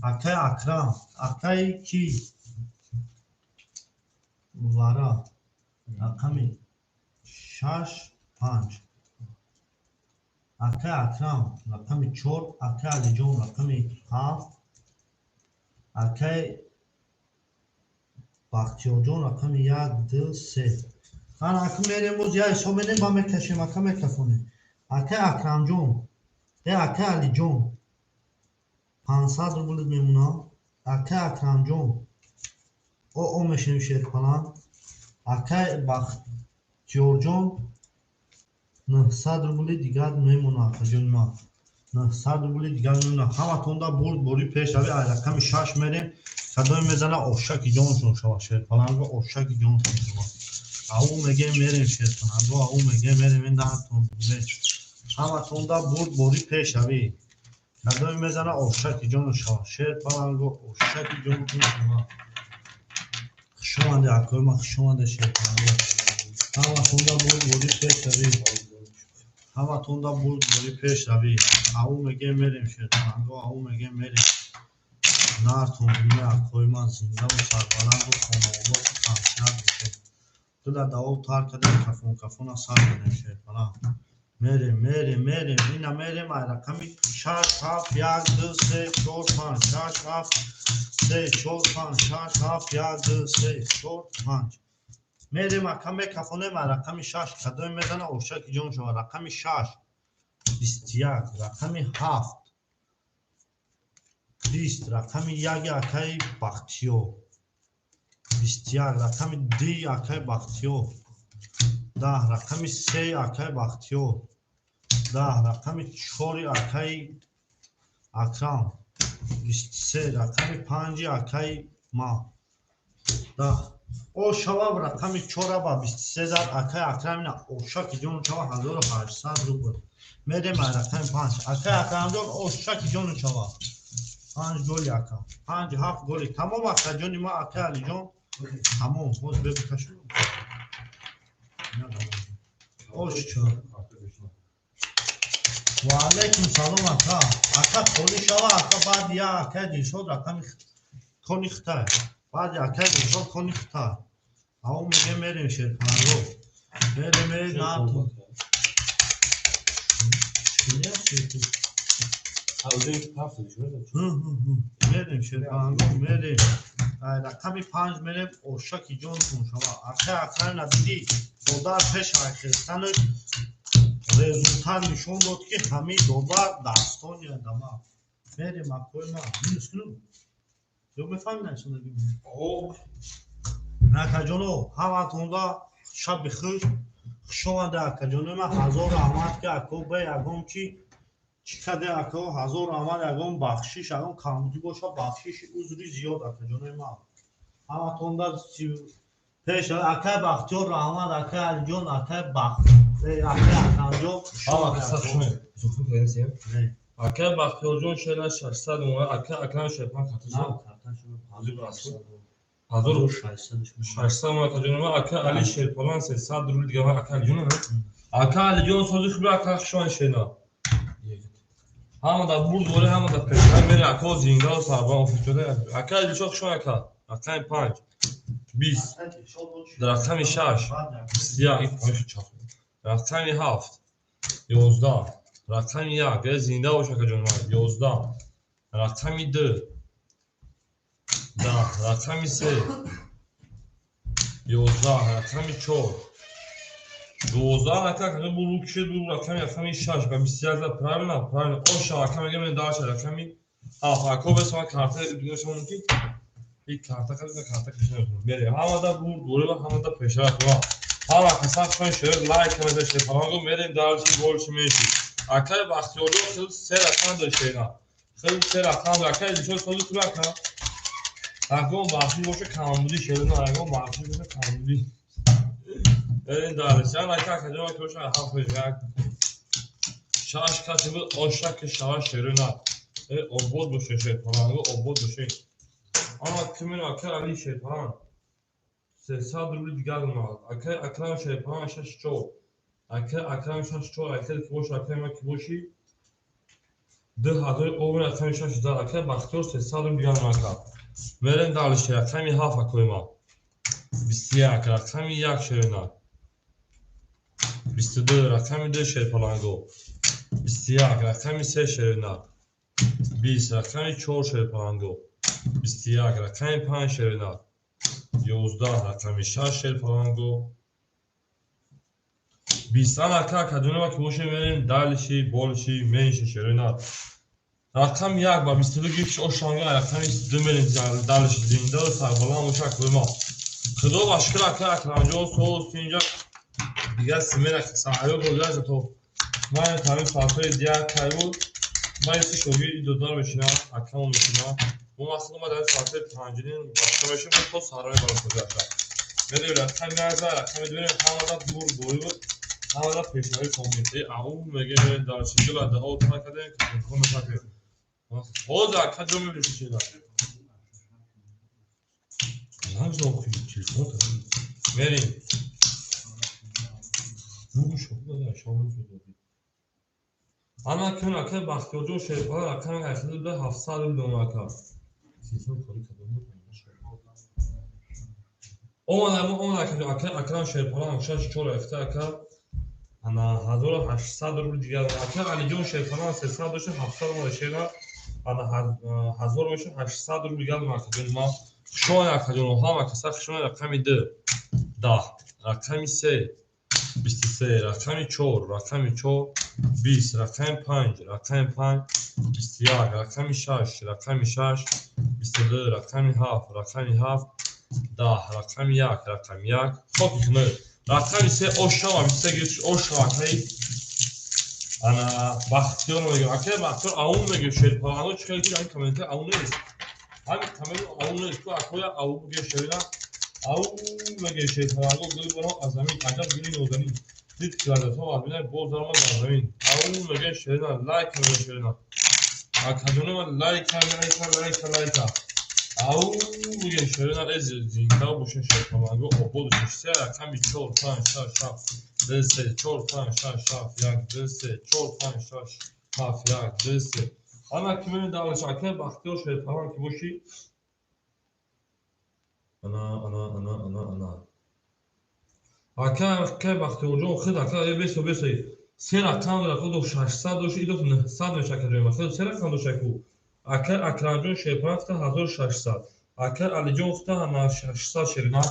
акаи Акрам, акаи ки вара рақами шаш панҷ, акаи Акрам рақами чор, акаи Алиҷон рақами ҳафт, акаи Бахтиёрҷон рақами як, ду, се. Ана, ака, мерем, боз як ҳисоб мерем, ба мекашем, ака, мекафонем. Акаи Акрамҷон, э, акаи Алиҷон, 500 рубл мемонам. Акаи Акрамҷон, о мешавем, шерпаланг. Акаи Бахтиёрҷон, 900 рубли дигар мемонад, акаҷони ман, 900 рубли дигар мемонад. Ҳаматонда бурд бори пешрави. Ай рақами шаш мерем. Кадоме мезана, ошаки ҷоншон шавад, шерпаланго, ошаки ҷоншон шавад. Ау мегем, мерем, шерпаланго, ау мегем, мерем. Ин даҳатон ҳаматонда бурд бори пешравӣ. Кадоме мезана, ошаки ҷону шавад, шерпаланго, ошаки ҷонтон шавад. Хушомаде, акои ман, хушомаде, шерпаланго. Ҳаматонда бурд бори пешравӣ, ҳаматонда бурд бори пешравӣ. Ау мегем, мерем, шерпаланго, ау мегем, мерем. Нартон бине, акои ман, зиндаву сарбаланду хонаободу тансиҳат бошед. Дила давоб тар кардем, кафон кафона сар кардем, шерпаланг. Мерем, мерем, мерем, ина мерем. Ай рақами шаш, ҳафт, як, ду, се, чор, панҷ, шаш, ҳафт, се, чор, панҷ, шаш, ҳафт, як, ду, се, чор, панҷ мерем, ака, мекафонем. Ай рақами шаш кадоме мезана, ошаки ҷон шава. Рақами шаш 21, рақами ҳафт 20, рақами яки акаи Бахтиёр 21, рақами ди акаи Бахтиёр 10, рақами сеи акаи Бахтиёр 10, рақами чори акаи Акрам 23, рақами панҷи акаи ма 10. О шаваб, рақами чора ба 23 зад акаи Акрам. Ина, ошаки ҷону шава, 1800 рубл. Мерем ай рақами панҷ. Акаи Акрамҷон, ошаки ҷону шава, панҷ голи, ака, панҷ, ҳафт голи. Тамом, акаҷони ма, акаи Алиҷон, тамом. Ҳоз бебикашу. Ош, ва алайкум салом, ака. Ака, холӣ шава, ака. Баъди я акаи Дилшод рақами кони хитай, баъди акаи Дилшод кони хитай. Ав меге, мерем, шерпаланго, мерем, мерем нату. Мерем, шерпаланго, мерем. Рақами панҷ мерем. Ошаки ҷонтон шава. Акаи Акрам, надидӣ, додар пеш айхестанаш результат нишон дод, ки ҳамин додар дастони адама. Мерем, акои ма, минус кунум ё мефаҳмӣ? Акаҷоно, ҳаматонда шаби хуш. Хушомада, акаҷоно ма, ҳазор раҳмат, ки ако бе ягон чи чӣ каде, ако, ҳазор раҳмат. Ягон бахшиш, ягон камбудӣ боша, бахшиши, узри зиёд, акаҷонои ман. Ҳаматонда пеш. Акай Бахтиёр, раҳмат, акай Алиҷон, акай Бахт, акай Акрамҷон. Акай Бахтиёрҷон шера 600, акай Акрам шерпан катажон 1600, акаҷон, ака Али шерпалан 300 рубл дига. Ака Алиҷон, ака Алиҷон, сози хуби, ака, хушомад. Шена ҳама дар бурд боре, ҳама дар пешра мере, ако, зиндаву сарбаланд офиҷода. Ака Алиҷон, хушомад, ака. Рақами панҷ 20, рақами шаш 21, рақами ҳафт 11, рақами як, зинда бош, акаҷон, 11, рақами ду. 10, рақами 3, 11, рақами 4, 12. Ака, ака, бу кишид, бу рақами 6 ба 21 за, правильно, правильно. Оша, ака, мегам, дальше рақами 7. Ако бес ма карта дигашон ки и карта кардем, карта кашида мерем. Ҳамада бурд бурива, ҳамада пешрафт ва ҳама каса хушон шуд, лайк меза, шефаранго. Мерем дальше, больше, меньше. Акай Бахтиёрҷон хел се рақам дошт, хел се рақам. Акай Дилшод, сози ту, ака, ягон бахшиш боша, камбудӣ шерина, ягон бахшиш боша, камбудӣ. Мерем дальше. Ака, акаҷон, ки боша, ҳафт, як, шаш каси буд. Оша ки шава, шерина, обод боше, шерпаланго, обод боше. Ама кимин? Акай Али Шерпалан 300 рубли дигар омад. Акай Акрам Шерпалан шаш чор, акай Акрам шаш чор, акай ки боша, акай ма ки боши, 2000 овер, рақами шаш зад. Акай Бахтиёр 300 рубли дигар омад. Ака, мерем дальше. Рақами ҳафт, акои ма, 21, рақами 1, шерина, 22, рақами 2, шерпаланго, 21, рақами 3, шерина, 20, рақами 4, шерпаланго, 21, рақами 5, шерина, 11, рақами 6, шерпаланго, 20. Анака, акаҷонова ки боше, мерем дальше, больше, меньше, шерина. Рақами 1 ба 22 гирифт, ошанга рақами 22. Мерем дальше. Зинда сарбаланд боша, акои ма. Худо ба шукр, ака Акрамҷон, соз инҷа дигар смена саҳаё гузашта то ман тами соатҳои дигар кай буд. Ман иси шогирди додар мешинам, акамон мешинам. Мо мақсад омад, дар соатҳои 5:30 бача мешим, то саҳро мебарам куҷаша. Мерем рақами 1, рақами 2. Ҳамада бурд борӣ буд, ҳамада пешравӣ комил. Э, ау мегем, мерем дальше. Гила даҳо та кардем, телефон накардем. Ҳозир, ака ҷо мебинӣ, чиза нагзор, телефон кардем. Мерем. Бугу шо. Ана кун, ака Бахтиёрҷон Шерпала рақами 800, 700 рубл омад, ака. Телефон кори кардам. Омад, омад, ака, ака Акрам Шерпала шаш чор рафта, ака, ана 1800 рубл дигар. Ака Алиҷон Шерпала 300 дошта, 700 омада, шера, ана ҳазор меша, 800 рубл дигар омад, акаҷон ма. Хушомад, акаҷон, ҳама каса хушомад. Рақами 2, 10, рақами 3, 23, рақами 4, рақами 4, 20, рақами 5, рақами 5, 21, рақами 6, рақами 6, 22, рақами 7, рақами 7, 10, рақами 1, рақами 1, хоки хунар. Рақами 3 ошава 23 гирифт, ошава. Акаи ана Бахтиёр мегӯям, акаи Бахтиёр аун мегӯям, шерпаланго чӣ хел ки ҳамин комментар аун нест, ҳамин коммент аун нест ку, акоя ау буге, шерина, ау меге, шерпаланго. Гули боно аз замин, аҷаб гули нозанин дид, ки лаззатҳо аз бинай боз даромад бар замин. Ау меге, шерина, лайк меге, шерина. Акаҷонема, лайка, лайка, лайка, лайка. Ау меге, шерина, э, зинда боша, шерпаланго, обод боша. Се, рақами 4, 5, 6, 7, 2, 3, 4, 5, 6, 7, 1, 2, 3, 4, 5, 6, 7, 1, 2, 3. Ана ки мебинед, дальше, акаи Бахтиёр Шерпалан ки бошӣ. Ана, ана, ана, ана, ана, ака, акаи Бахтиёрҷон худ, ака, е, бесо, бесо, се рақам дорад, худ 600 дошт, идоф 900 меша, акаҷон, худ се рақам дошт, аку. Ака Акрамҷон Шерпалан гуфта 1600, ака Алиҷон гуфта ана 600, шерина.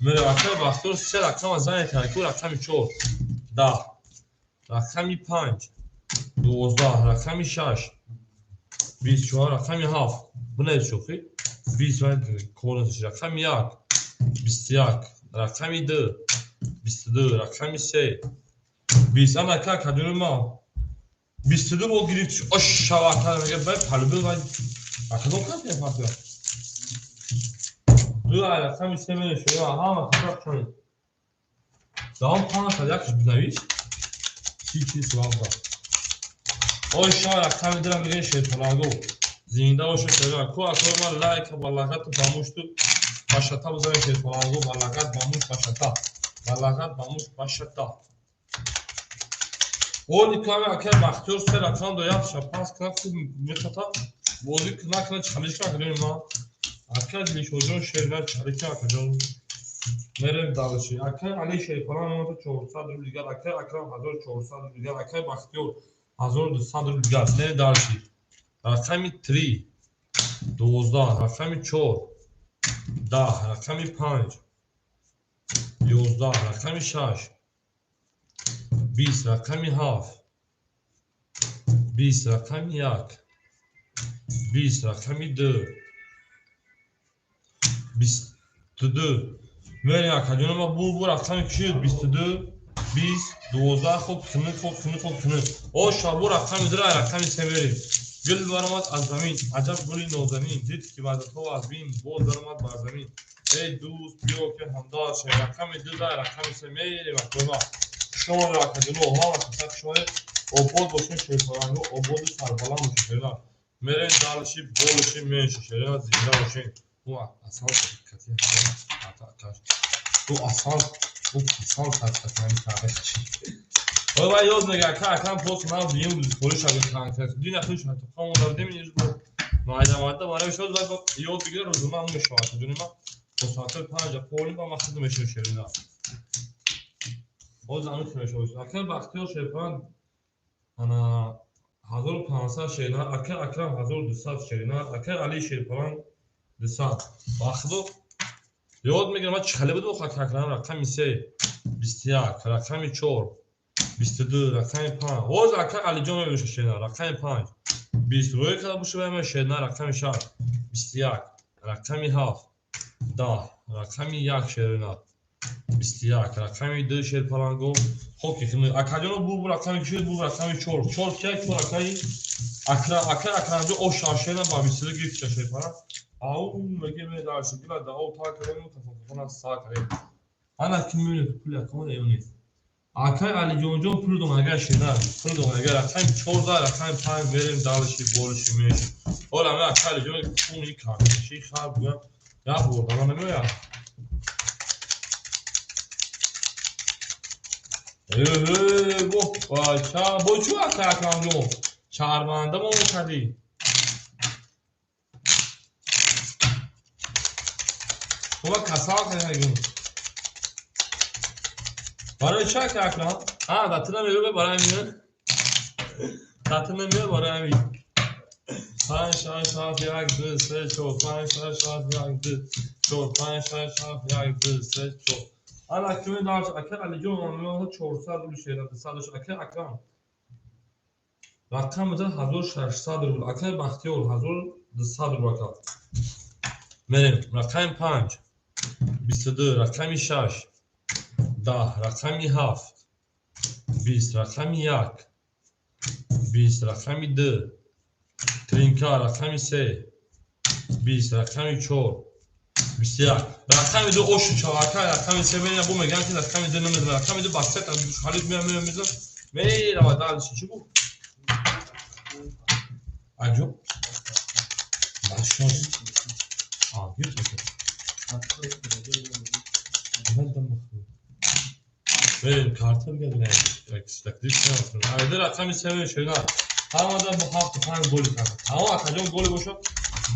Мере, ака Бахтиёр се рақама занг кард ку. Рақами 4, 10, рақами 5, 12, рақами 6, 24, рақами 7, бинавис, шӯхӣ, 20, рақами 1, 21, рақами 2, 22, рақами 3, 20. Ана, ака, акаҷони ма, 22 бо гирифт, ошава, ака, мега, бай палуби вай, акадом кард, партия ду, рақами 3 менешо. Ҳама хушак давом панҷ кард, якш бинавис, чи чи саваб. Ой, шава, рақами дирам мега, шерпаланго, зинда боша, шера ку. Акои ма, лайка ба лагату, ба мушту, ба шата бизанед, шерпаланго, ба лагат, ба мушт, ба шата, ба лагат, ба мушт, ба шата. Оли ками, акай Бахтиёр се рақам до, якша пас кунад, хуб мехата, бозӣ накунад, чалиш накунем ма. Акай Дилшоҷон шерна, чалиш акаҷон. Мерем дальше. Акай Али Шерпалан омада, 400 рубл дигар, акай Акрам 1400 рубл дигар, акай Бахтиёр 1200 рубл дигар. Мерем дальше. Рақами 3, 12, рақами 4. 10, рақами 5, 11, рақами 6, 20, рақами 7, 20, рақами 1, 20, рақами 2, 22. Мерем акаҷоно ма бу рақами кишид 22, 20, 12, хоб хунук, хоб хунук, хоб хунук. О шабу рақами 2, рақами 3 мерем. Гул баромад аз замин, аҷаб гули нозанин, дид ки ваъдатҳо аз бин, боз даромад бар замин. Эй дӯст, биё ки ҳамдор шавем. Рақами 2, рақами 3 мерем акаҷоно. Шумо акаҷоно, ҳама каса шумо обод бошед, шерпаланго, ободу сарбаланд бошед, шерина. Мерем далши, болши, менши, шерина, зинда бошед. Ӯ асал кати ҳама ӯ асал, ӯ асал кати таърихчи. Ой вай ёд мега, ака акам пост нав дуюм рӯзи кориш ага конкрет. Дин ахи шуд, то қам дардем ин рӯз майда майда барои шуд вай ёд бигира рӯзона ҳам мешавад. Ҷони ма то соати 5 полим ба мақсад мешавад шерина. Боз ҳамин мешавад. Ака Бахтиёр Шерпан ана 1500 шерина, ака Акрам 1200 шерина, ака Али Шерпан 200. Бахтиёр ёд мегирам, ман чӣ хеле буд ака Акрам рақами 3, 21, рақами 4, 22, рақами 5. Боз ака Алиҷон мебошад шерина, рақами 5, 20 рӯй карда бошад вай шерина, рақами 6, 21, рақами 7, 10, рақами 1 шерина, 21, рақами 2 шерпаланго, хоки хунук. Акаҷоно бу рақами кишид, бу рақами 4. 4 кия, 4 акаи Акрам, ака Акрамҷо о шашена ба 22 гирифта шерпаланг. Ау меге медарши гила да о та кардем, тафаккурна са кардем. Ана ки мебинед пули акамон эё нест. Акай Алиҷонҷон пул донага шена, пул донага рақами 14, рақами 5 мерем далши, болши, меши. Ҳола ме акай Алиҷон хуни кардаши хар буям, як бор дама намеояд. Э, бо бача, бо чӯ акай Акрамҷон? Шарманда мо кардӣ. Бобо касал кардагим. Барои чӣ ака Акрам? А, да ту намеёбе барои ҳамин. Да ту намеёбе барои ҳамин. 5, 6, 7, 1, 2, 3, 4, 5, 6, 7, 1, 2, 4, 5, 6, 7, 1, 2, 3, 4. Ана кими даш ака Алиҷон ман 400 рубл шера 200 дошт ака Акрам. Рақам 1600 рубл, ака Бахтиёр 1200 рубл ака. Мерем рақами 5, 22, рақами 6, 10, рақами 7, 20, рақами 1, 20, рақами 2, тринка, рақами 3, 20, рақами 4, 21, рақами 2 ошу чавака, рақами 3 бена бу меган ки рақами 2 намедонам, рақами 2 басет халиф мея мея мезан, мерава дальше чӣ буд? Аҷоб? Башон. А, гирифт. Берем карта бигардем. Айда рақами 3 шена. Ҳамада бо 7 5 голи карда. Тамом акаҷон голи бошад,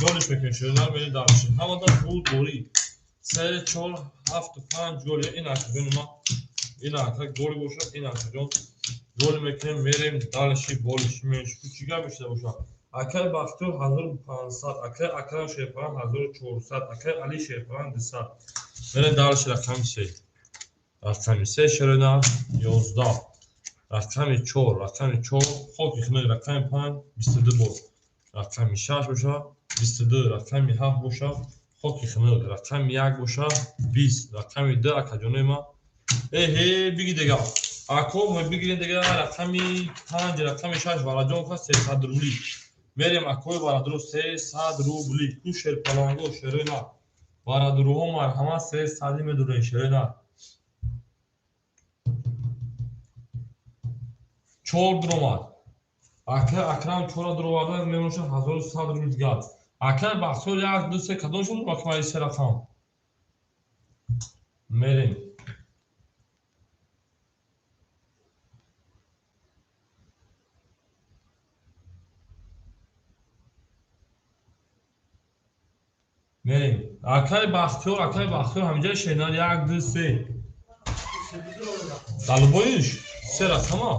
голиш мекунем шена, мерем дальше. Ҳамада бу гори. 3 4 7 5 голи ин акаҷон ма. Ин ака голи бошад, ин акаҷон голи мекунем, мерем дальше болиш меш. Чига мешуда бошад? Акай Бахтиёр 1500, акай Акрам Шерпаран 1400, акай Али Шерпаран 200. Мерем дальше рақами 3. Рақами 3 шерина 11. Рақами 4, рақами 4, хоки хунук, рақами 5, 22 бор. Рақами 6 бошад, 22, рақами 7 бошад, хоки хунук, рақами 1 бошад, 20, рақами 2 акаҷонои ма. Эҳе, биги дега. Ако мо бигирем дега рақами 5, рақами 6 вараҷон ка 300 рубли. Мерем акои барадру 300 рубли. Ку шерпаланго шерина. Барадруҳо марҳамат 300 медурен шерина. 4 дуромад. Ака Акрам 4 дуроварда мемошад 1100 рубли дигар. Ака Бахтиёр 1, 2, 3 кадом шуд рақами се рақам? Мерем. Мерем. Акай Бахтиёр, акай Бахтиёр ҳаминҷа шенар 1, 2, 3. Далбоиш се рақама.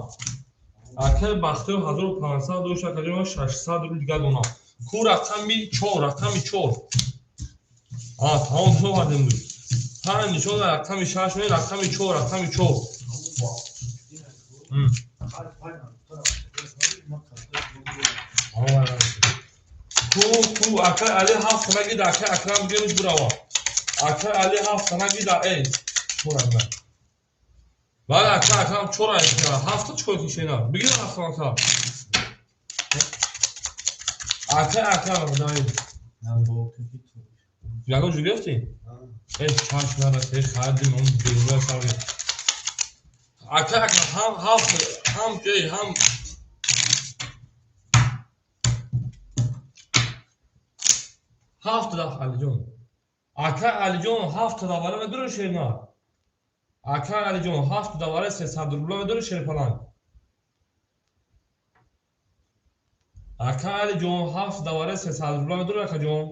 Акай Бахтиёр 1500 дошт, акаҷон 600 рубл дигар донам. Ку рақами 4, рақами 4. Тамом шо кардем буд. 5 нишон рақами 6 рақами 4 рақами 4. Ку акай Али 7 сана гида акай Акрам гириш бурава. Акай Али 7 сана гида эй. Чора. Бале акай Акрам 4 7 чикор кишена. Бигир 7 сана. Акай Акрам дай. Ягон ҷо гирифтӣ? Э чаш нарасе хади мон бева саве. Акай Акрам ҳам 7 ҳам ҷой ҳам 7 даф Алиҷон. Акай Алиҷон 7 давара медури шерна. Акай Алиҷон 7 давара 300 рубла медури шерпаланг. Акай Алиҷон 7 давара 300 рубла медури акаҷон.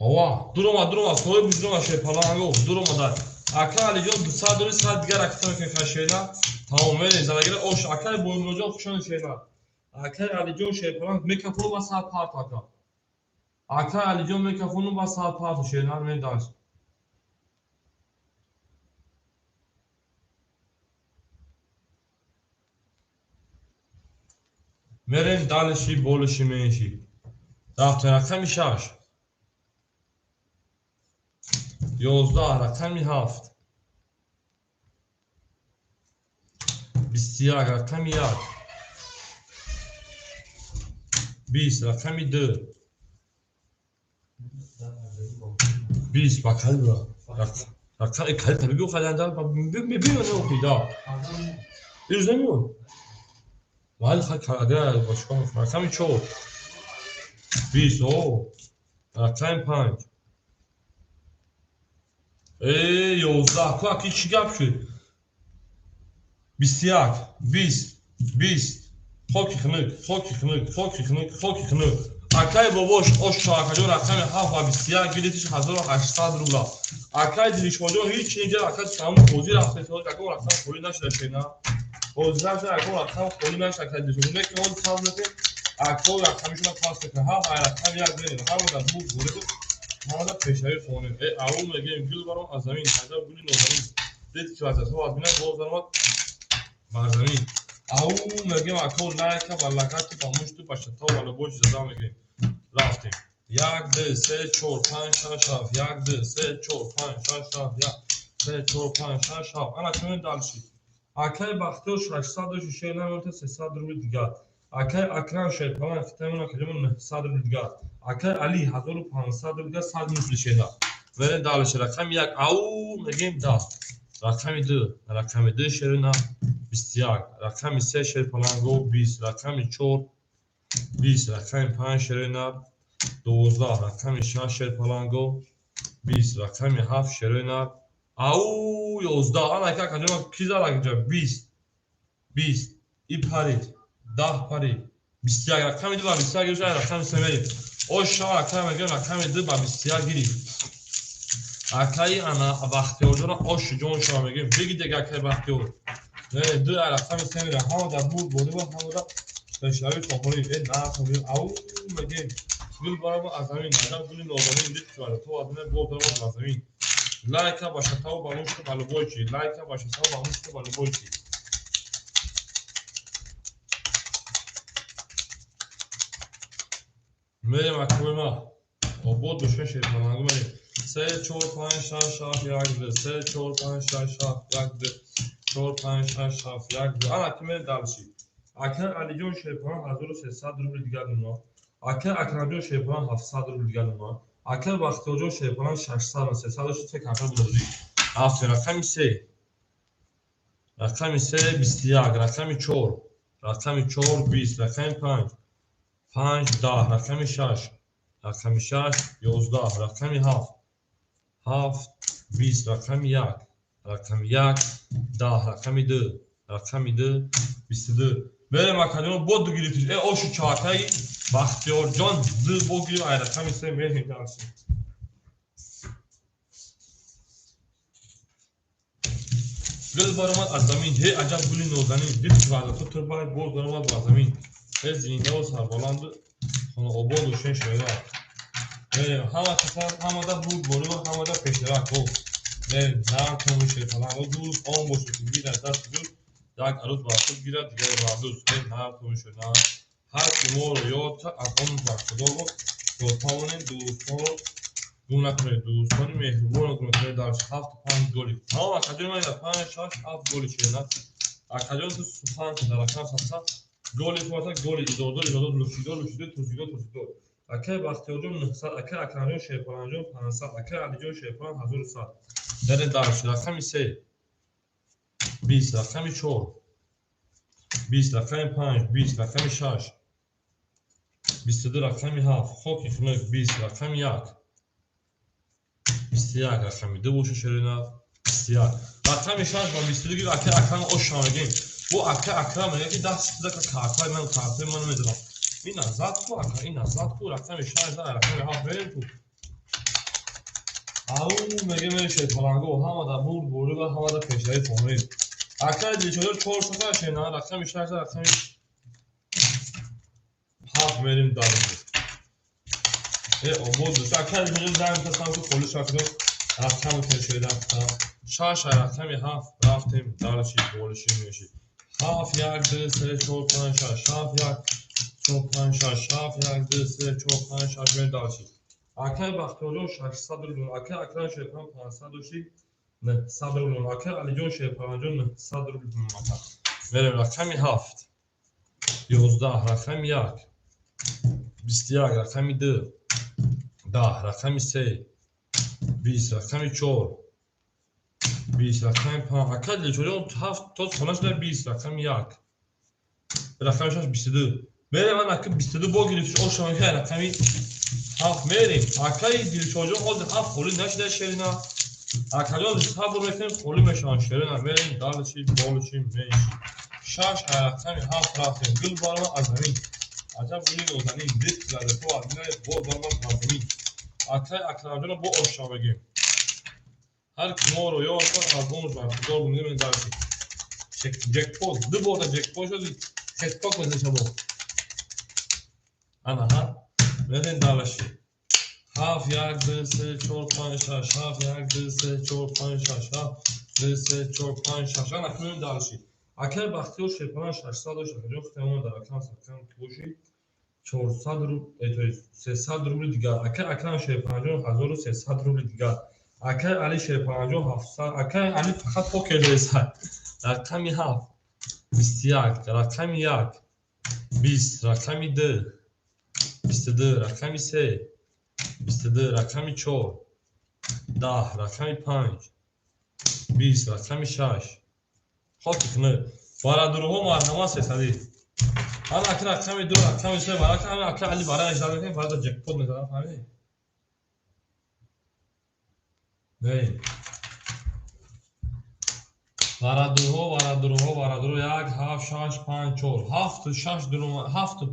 Ова, дурома, соҳиб дурома шерпаланг, дурома дар. Акай Алиҷон 200 дури 100 дигар акта мекунем шерна. Тамом мерем залагира ош акай Боймуродҷон хушони шерна. Акай Алиҷон шерпаланг микрофон ба сад парт ака. Акай Алиҷон микрофону ба сад парт шерна медаш. Мерем далиши болиши менши. Рафтем рақами 6. 11 рақами 7. 21 рақами 1. 20 рақами 2. 20 ба калибра. Рақами калибра бигӯ хаянда бибиё не охида. Ирӯз намеёд. Вале хай агар ба чикор мекунам? Рақами 4. 20 о. Рақами 5. Э 11 ку аки чӣ гап шуд? 21 20 20 хоки хунук хоки хунук хоки хунук хоки хунук. Акай бобош ош акаҷон рақами 7 ва 21 билетиш 1800 рубла. Акай Дилшодҷон ҳеҷ инҷа акай тамом бозӣ рафта ягон рақам холӣ нашуда шена. Бозӣ рафта ягон рақам холӣ нашуда акай Дилшодҷон. Не ки ҳозир сабр мекунем акҳо рақамишона пас мекунем. 7 ай рақами 1 мерем. Ҳамада буд боред ҳамада пешравӣ хонем. Э аввал мегӯем гул баром аз замин аҷаб гули нозанин. Дид ки вазъиятҳо аз бина боз даромад бар замин. Ау мегӯем акҳо лайка ба лагату ба мушту ба шатав ба лубочи зада мегӯем. Рафтем. 1 2 3 4 5 6 7 1 2 3 4 5 6 7 1 3 4 5 6 7. Ана чунин далши. Акай Бахтиёр 600 дошт шер намеёта 300 рубли дигар. Акай Акрам шерпаланг хитамона каҷамон 900 рубли дигар. Акай Али 1500 рубли дигар 100 рубли шера. Вере далши рақами 1 ау мегӯем 10. Рақами 2 рақами 2 шерина 21 рақами 3 шерпаланго 20 рақами 4 20 рақами 5 шерина 12 рақами 6 шерпаланго 20 рақами 7 шерина ау 11. Ана ка каҷома ки зад инҷа 20 20 и парид 10 парид 21 рақами 2 ба 21 гирифт рақами 3 мерим. Ош ша акай мегӯем рақами 2 ба 21 гирифт. Акаи ана Бахтиёрҷона ош ҷон шума мегӯем. Бигид дега акаи Бахтиёр. Не 2 рақами 3 мерем. Ҳамада буд борива ҳамада пешравӣ хоҳонӣ. Э на мегӯем ау мегӯем гул барома аз замин аҷаб гули нозанин дид ки то аз замин боз даромад ба замин. Лайка ба шатаву ба мушту ба лубойчи. Лайка ба шатаву ба мушту ба лубойчи. Мерем акои ма. Обод боша шерпалангу мерем. 3 4 5 6 7 1 2 3 4 5 6 7 1 2 4 5 6 7 1 2. Ана ки мерем далши. Акай Алиҷон шерпаланг 1300 рубли дигар нума. Акай Акрамҷон шерпаланг 700 рубли дигар нума. Акай Бахтиёрҷон шерпаланг 600 300 дошт се камтар будозӣ. Рафтем рақами 3. Рақами 3 21 рақами 4 рақами 4 20 рақами 5 5 10 рақами 6 рақами 6 11 рақами 7 7 20 рақами 1 рақами 1 10 рақами 2 рақами 2 22. Мерем акаҷон бо ду гирифтиш. Э ошу чоакаи Бахтиёрҷон 2 бо гирифт ай рақами 3 мерем дарси. Гул баромад аз замин ҳе аҷаб гули нозанин дид ки ваъдато турбай боз баромад ба замин. Зиндаву сарбаланду хонаобод бошен шоира. Мерем ҳама каса, ҳамада бурдборӣ ва ҳамада пешравӣ. Мерем нархоми шерпаланго дӯст он бошад, ки гирад дасти дӯст, як арӯз бар худ гирад, дигаре бар дӯст. Нархоми шоира. Ҳар ки моро ёд кард, аз он бархӯрдор бод, то тавонем дӯстонро гум накунем. Дӯстони меҳрубонро гум накунем. Дар ҳафту панҷ голи. Тамом, акаҷон, ман панҷ, шаш, ҳафт голи шерина. Акаҷон, ту сухан кун, дар рақам сабса голи фота, голи изордор, изордор, лучидор, лучидор, турсидор, турсидор. Акай Бахтиёрҷон 900, акай Акрамҷон Шерпаланҷон 500, акай Алиҷон Шерпалан 1100. Даре дарш рақами се 20, рақами чор 20, рақами панҷ 20, рақами шаш 22, рақами ҳафт хоки хунук 20, рақами як 21, рақами ду боша шерина 21, рақами шаш ба 22 гир. Акай Акрам оша мегем. Бо акай Акрам мега, ки даст дака картаи ман, картаи ман намедонам. Ина зад ку, ака, ина зад ку, рақами шаш да рақами ҳафт мерем ку. Ау меге мерешед паланго, ҳамада бурд бурӣ ва ҳамада пешравӣ фомред. Акай Дилшодор чор сафар шена, рақами шаш да рақами ҳафт мерем дар. Э обод бош. Акай Дилшодор занг тасам ку холи шакро рақами пешравӣ шаш рақами ҳафт рафтем дарши болиши меши. Ҳафт, як, ду, се, чор, панҷ, шаш, ҳафт, як, чор, панҷ, шаш, ҳафт, як, ду, се, чор, панҷ, шаш мерем дарши. Акай Бахтиёрҷон 600 рубл, акай Акрам Шерпалан 500 дошти, 900 рубл, акай Алиҷон Шерпаланҷон 900 рубл. Мерем рақами ҳафт 11, рақами як 21, рақами ду 10, рақами се 20, рақами чор 20, рақами панҷ. Акай Дилшодҷон ҳафт то хона шуда 20, рақами як, рақами шаш 22. Мерем ан ака 22 бо гирифт ошама рақами ҳафт мерем. Акаи Дилшодҷон ҳозир ҳафт холӣ нашида шерина. Акаҷон, сабр мекунем, холӣ мешаванд шерина. Мерем дальше болиши менши. Шаш рақами ҳафт рафтем. Гул баромад аз замин, аҷаб гули нозанин, дид киладато аз минай боз баромад бар замин. Акаи Акрамҷонро бо ошама мегем. Ҳар ки моро ёд кард, аз он бархӯрдор бумем. Дальше ҷекпот, ду борда ҷекпот шуд, хетпок мезаша бо. Ана ҳа мерем дальше. Ҳафт, як, ду, се, чор, панҷ, шаш, ҳафт, як, ду, се, чор, панҷ, шаш, ҳафт, ду, се, чор, панҷ, шаш. Ана кунем дальше. Акаи Бахтиёр Шерпалан 600 дошт. Акаҷон, худамон дар рақам сабкам ки бошӣ 400 рубл, то есть 300 рубли дигар. Акаи Акрам Шерпаланҷон 1300 рубли дигар. Акаи Али Шерпаланҷон 700. Акаи Али фақат покер доресад. Рақами ҳафт 21, рақами як 20, рақами ду 22, рақами се 22, рақами чор 10, рақами панҷ 20, рақами шаш хоки хунук. Барадуруҳо марҳамат сесадӣ. Ҳама ака рақами ду, рақами се барака, ҳама ака Али бараи жда мекунем, фарда ҷекпот мезанам, фаҳмидӣ? Мерем. Барадурҳо, барадурҳо, барадурҳо, як, ҳафт, шаш, панҷ, чор, ҳафту шаш дуромад, ҳафту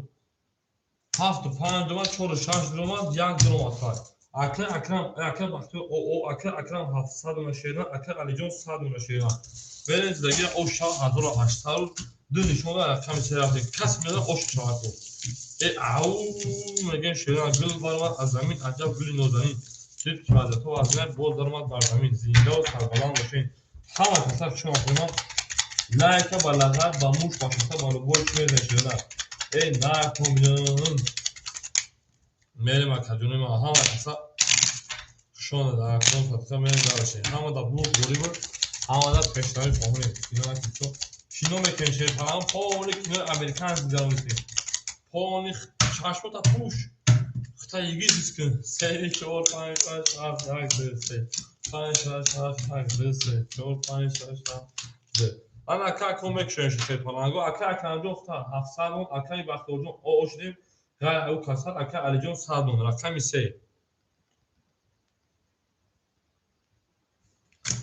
ҳафту панҷ дуромад, чору шаш дуромад, як дуромад фақат. Ака Акрам, ака Бахтиёр, о, ака Акрам 700 уна шерина, ака Алиҷон 100 уна шерина. Берем зиндагӣ ош шав 1800 рубл, ду нишон рақами се рафтем. Кас меояд ош шавад ку. Э ау мегӯем шерина, гул баромад аз замин, аҷаб гули нозанин. Дид ки вазъиятҳо вазнин, боз даромад бар замин. Зиндаву сарбаланд бошед. Ҳама каса шумо кунам лайка ба лагат, ба муш, ба шота, ба любой чи мезанед шерина. Э накун. Мерем акаҷони ман, ҳама каса хушона дар акрон садқа мерем дальше. Ҳама да бурд борӣ буд, ҳама да пешравӣ хоҳонем. Кино накун, кино мекунем шерпалан, поли кинои американс гузаронистем. Поли чашмота пӯш. Хита йигит ҳис кун. Се, чор, панҷ, шаш, ҳафт, як, ду, се. Панҷ, шаш, ҳафт, як, ду, се, чор, панҷ, шаш, ҳафт, ду. Ана ака акон мекушоем шерпаланго. Ака Акрамҷон хута 700 мон, акаи Бахтиёрҷон о шудем. Ғайр ӯ касад, ака Алиҷон 100 мон, рақами се.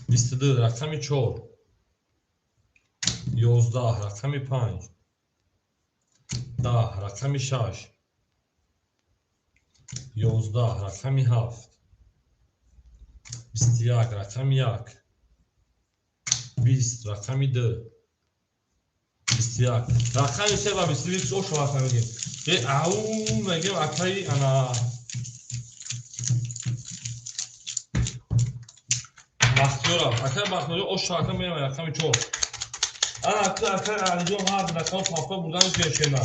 22, рақами чор. 11, рақами панҷ. 10, рақами шаш. 11, рақами ҳафт. 21, рақами як. 20, рақами ду. 21. Рақами 3 ва 21 ош вақт мегем. Е ау мегем акаи ана Бахтиёра. Акаи Бахтиёра ош вақт мегем рақами 4. Ана акаи Алиҷон ҳар рақам пафта бурдан шена.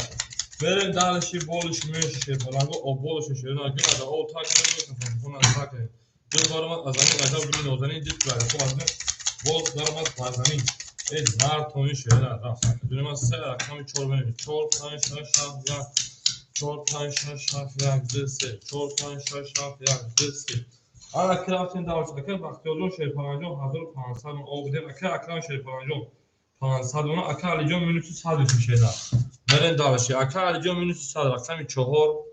Берем дальше болиш меши шепаланго оболиш шена гуна да о так мекунам так. Ду баромад аз замин аҷаб гули нозанин дид ки аз боз даромад ба замин. Эй нард тони шена рафт. Дунема 3 рақами 4 мерем. 4 5 6 7 1 4 5 6 7 1 2 3 4 5 6 7 1 2 3. Ана ки рафтем давр шуд. Ака Бахтиёрҷон Шерпаланҷон 1500 об будем. Ака Акрам Шерпаланҷон 500 она. Ака Алиҷон минуси 100 шена. Мерем давр шуд. Ака Алиҷон минуси 100 рақами 4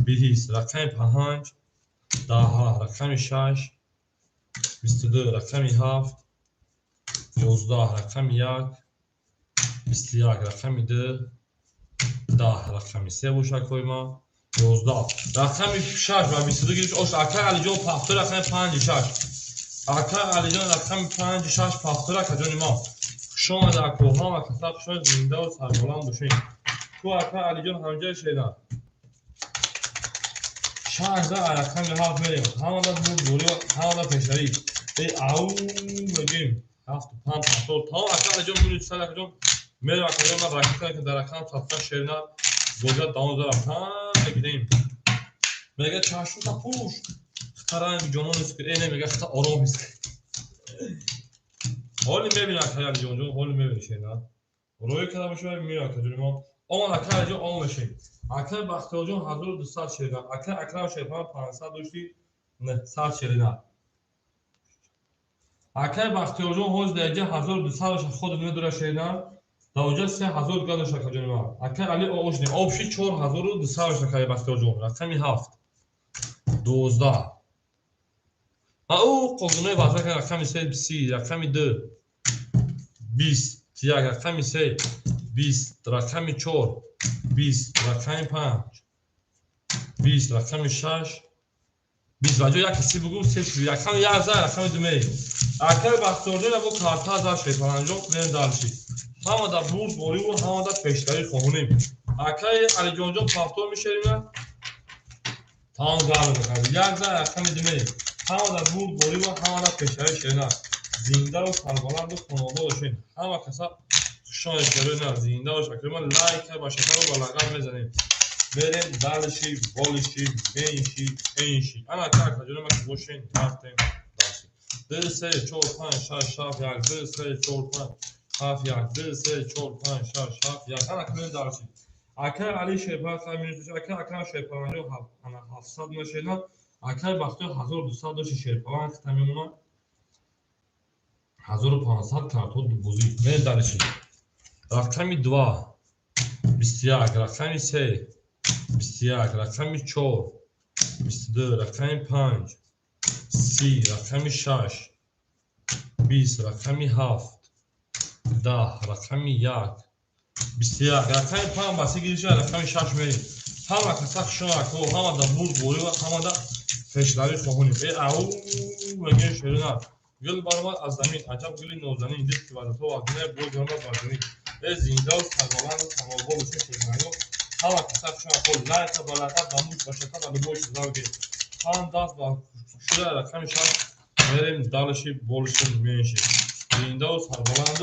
20 рақами 5 10 рақами 6 22 рақами 7 11 рақами 1 21 рақами 2 10 рақами 3 бошад ма 11 рақами 6 ва 22 гирифт ош. Ака Алиҷон пафтор рақами 5 6. Ака Алиҷон рақами 5 6 пафтор акаҷони мо. Хуш омада ако ҳама каса хуш омад, зинда ва сарбаланд бошед. Ку ака Алиҷон ҳамҷоя шеда. 6 рақами 7 мерем. Ҳамада бурдборӣ, ҳамада пешравӣ. Эй ау мегем 7 5 7 тамом. Ака Алиҷон минус 100 акаҷон мерем акаҷон ман ракета ки дар рақам садқа шерна боза давом дорам. Мегирем. Мега чашмта пӯш. Хитаранг ҷонон ҳис кун. Э не мега хита ором ҳис кун. Ҳоли мебинам ака Алиҷон ҷон, ҳоли мебинӣ шена. Рӯй карда бошад меояд акаҷони мо. Омад ака Алиҷон ом мешем. Ака Бахтиёрҷон 1200 шерина. Ака Акрам Шерпан 500 дошти 900 шерина. Акаи Бахтиёрҷон ҳоз дар инҷа 1200 худ медора шерина. Дар онҷа 3000 га дошт акаҷони ман. Акаи Али ошни обши 4200 дошт акаи Бахтиёрҷон. Рақами 7 12. А ӯ қозунои вазна кард рақами 3 30, рақами 2 20, 1 рақами 3 20, рақами 4 20, рақами 5 20, рақами 6 20. Ва ҷо як каси бугум се рақами 1 за рақами 2 мерем. Акаи Бахтиёрҷон бо карта за Шерпаланҷон мерем дальше. Ҳамада бурдборӣ ва ҳамада пешравӣ хоҳонем. Акаи Алиҷонҷон пафтор мешерина. Тамом гап мезанад. 1 за рақами 2 мерем. Ҳамада бурдборӣ ва ҳамада пешравӣ шерина. Зинда ва сарбаланду хонобод бошед. Ҳама каса хушон шерина зинда бош. Акаи ман лайк ба шакару ба лағаб мезанем. Мерем дальше болиши менши энши. Ана ака акаҷони ман бошен рафтем дальше. 2 3 4 5 6 7 1 2 3 4 5 7 1 2 3 4 5 6 7 1. Ана кунем дальше. Акаи Али Шерпан минус ака Акрам Шерпаланҷон ана 700 мешена. Акаи Бахтиёр 1200 дошти Шерпалан хита мемонад. 1500 картҳо бозӣ. Мерем дальше. Рақами 2 21, рақами 3 21, рақами 4 22, рақами 5 30, рақами 6 20, рақами 7 10, рақами 1 21, рақами 5 баси гирифта, рақами 6 мерем. Ҳама каса хушон ако, ҳама да бурдборӣ ва ҳама да пешравӣ хоҳонем. Э ау мегем шерина. Гул баромад аз замин, аҷаб гули нозанин, дид ки вазифа вазна боз баромад бар замин. Э зинда ва сарбаланд ва хонобод бошед шеринанго. Ҳама каса хушон ако, лайка ба лағаб ба муш ба шака ба любой чиза бигем. Панҷ даст ба шуда рақами 6 мерем дальше больше меньше. Зинда ва сарбаланд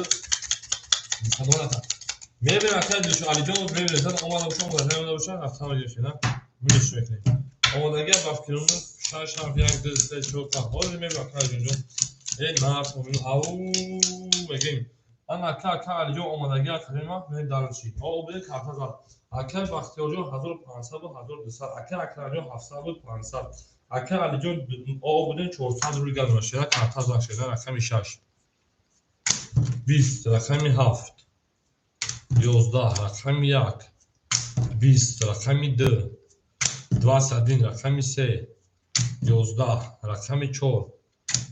садоната. Мебинам акаи Алиҷон мебинем, зад омада бошад, омада наомада бошад, рафтан мегирем на. Минус мекунем. Омодагӣ ба фикрумон 6 7 1 2 3 4 5. Ҳозир мебинам акаи Алиҷонҷон. Эй нард ау мегем. Ана ака ака Алиҷон омодагӣ акаи ма мерем дальше. О обиде карта зад. Акаи Бахтиёрҷон 1500 буд 1200, акаи Акрамҷон 700 буд 500. Акаи Алиҷон обиде 400 рубл гап шуда карта зад шуда рақами 6 20, рақами 7 11, рақами 1 20, рақами 2 21, рақами 3 11, рақами 4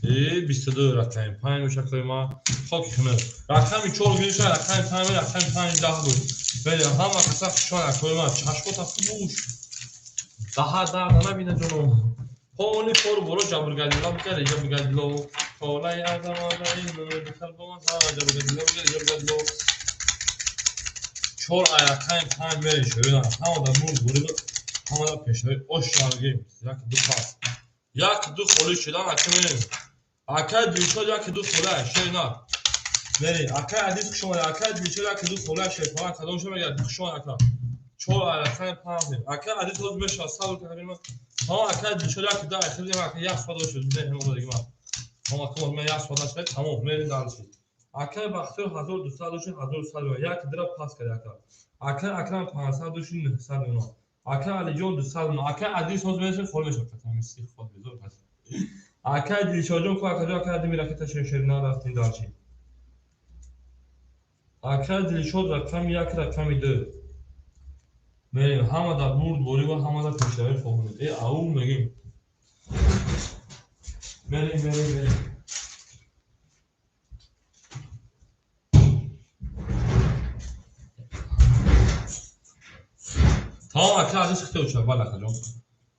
22, рақами 5 мешакли ма хоки хунук. Рақами 4 гирифта, рақами 5, рақами 5 10 буд. Беле ҳама каса хушон акои ман чашмота фуш. Даҳа дарда набина ҷоном. Ҳоли кору боро ҷабргардила бикард, ҷабргардило. Холаи азамадаи ҷабргардило бикард, ҷабргардило. Чор аяқаи панҷ мерем шерина. Ҳамада бурд буриб, ҳамада пешравӣ ошра мегирем. Як ду пас. Як ду холӣ шудан ака мерем. Акай Дилшод як ду хола шерина. Мерем. Акай Адис хуш омадед. Акай Дилшод як ду хола шерпалан кадом шо мегӯяд? Хуш омадед ака. Чор аяқаи панҷ. Акай Адис ҳозир мешавад сабр кунед. Ҳама акай Дилшод як ду ахир ака як соат шуд. Дигар ҳама ака ман як соат нашуд. Тамом мерем дальше. Акай Бахтиёр 1200 дошт, 1100 як дира пас кард ака. Акай Акрам 500 дошт, 900 мона. Акай Алиҷон 200 мона. Акай Адис ҳозир мешавад холӣ мешавад. Қатами си ход безор пас. Акай Дилшодҷон ку акаҷон акай Адими ракета шерина рафтем дальше. Акай Дилшод рақами як рақами ду. Мерем ҳамада бурд борӣ ва ҳамада пешравӣ хоҳем. Э ау мегим. Мерем мерем мерем. Тамом ака Азиз хите уча бал акаҷон.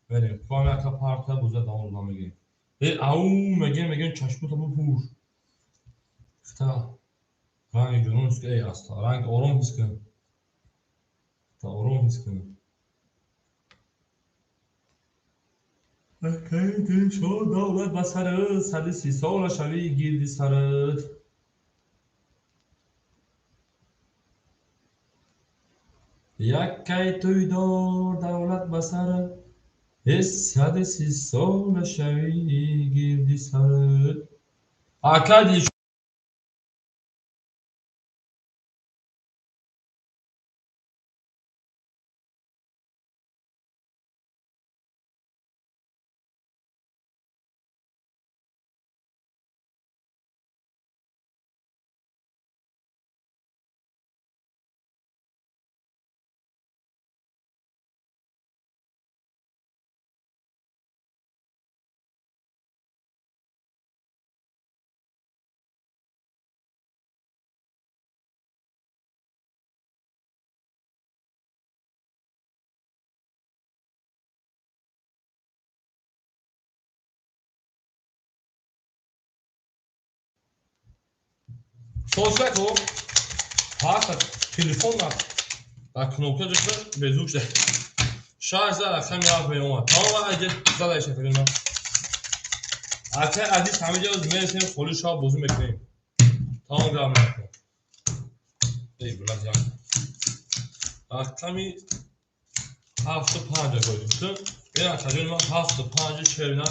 Мерем. Кваме ака парта буза давом дода мегирем. Э ау мегем мегем чашмота бупӯш. Хита ранги ҷунун ҳис э аста ранг ором ҳис кун. Хита ором ҳис кун. Акай Дилшод давлат ба сарат сади си сола шавӣ гирди сарат. Яккай тӯйдор давлат ба сарат сади си сола шавӣ гирди сарат. Акай Дилшод Сосако паса телефон на кнопка ҷошта безук шуда. Шаш за рақами ҳафт меомад. Тамом аҷа зада шафирина. Акай Азиз ҳама ҷо мерасем холӣ шаб бозӣ мекунем. Тамом гап накун. Эй буланд як. Рақами ҳафту панҷ гол. Ин акаҷони ман ҳафту панҷ шерина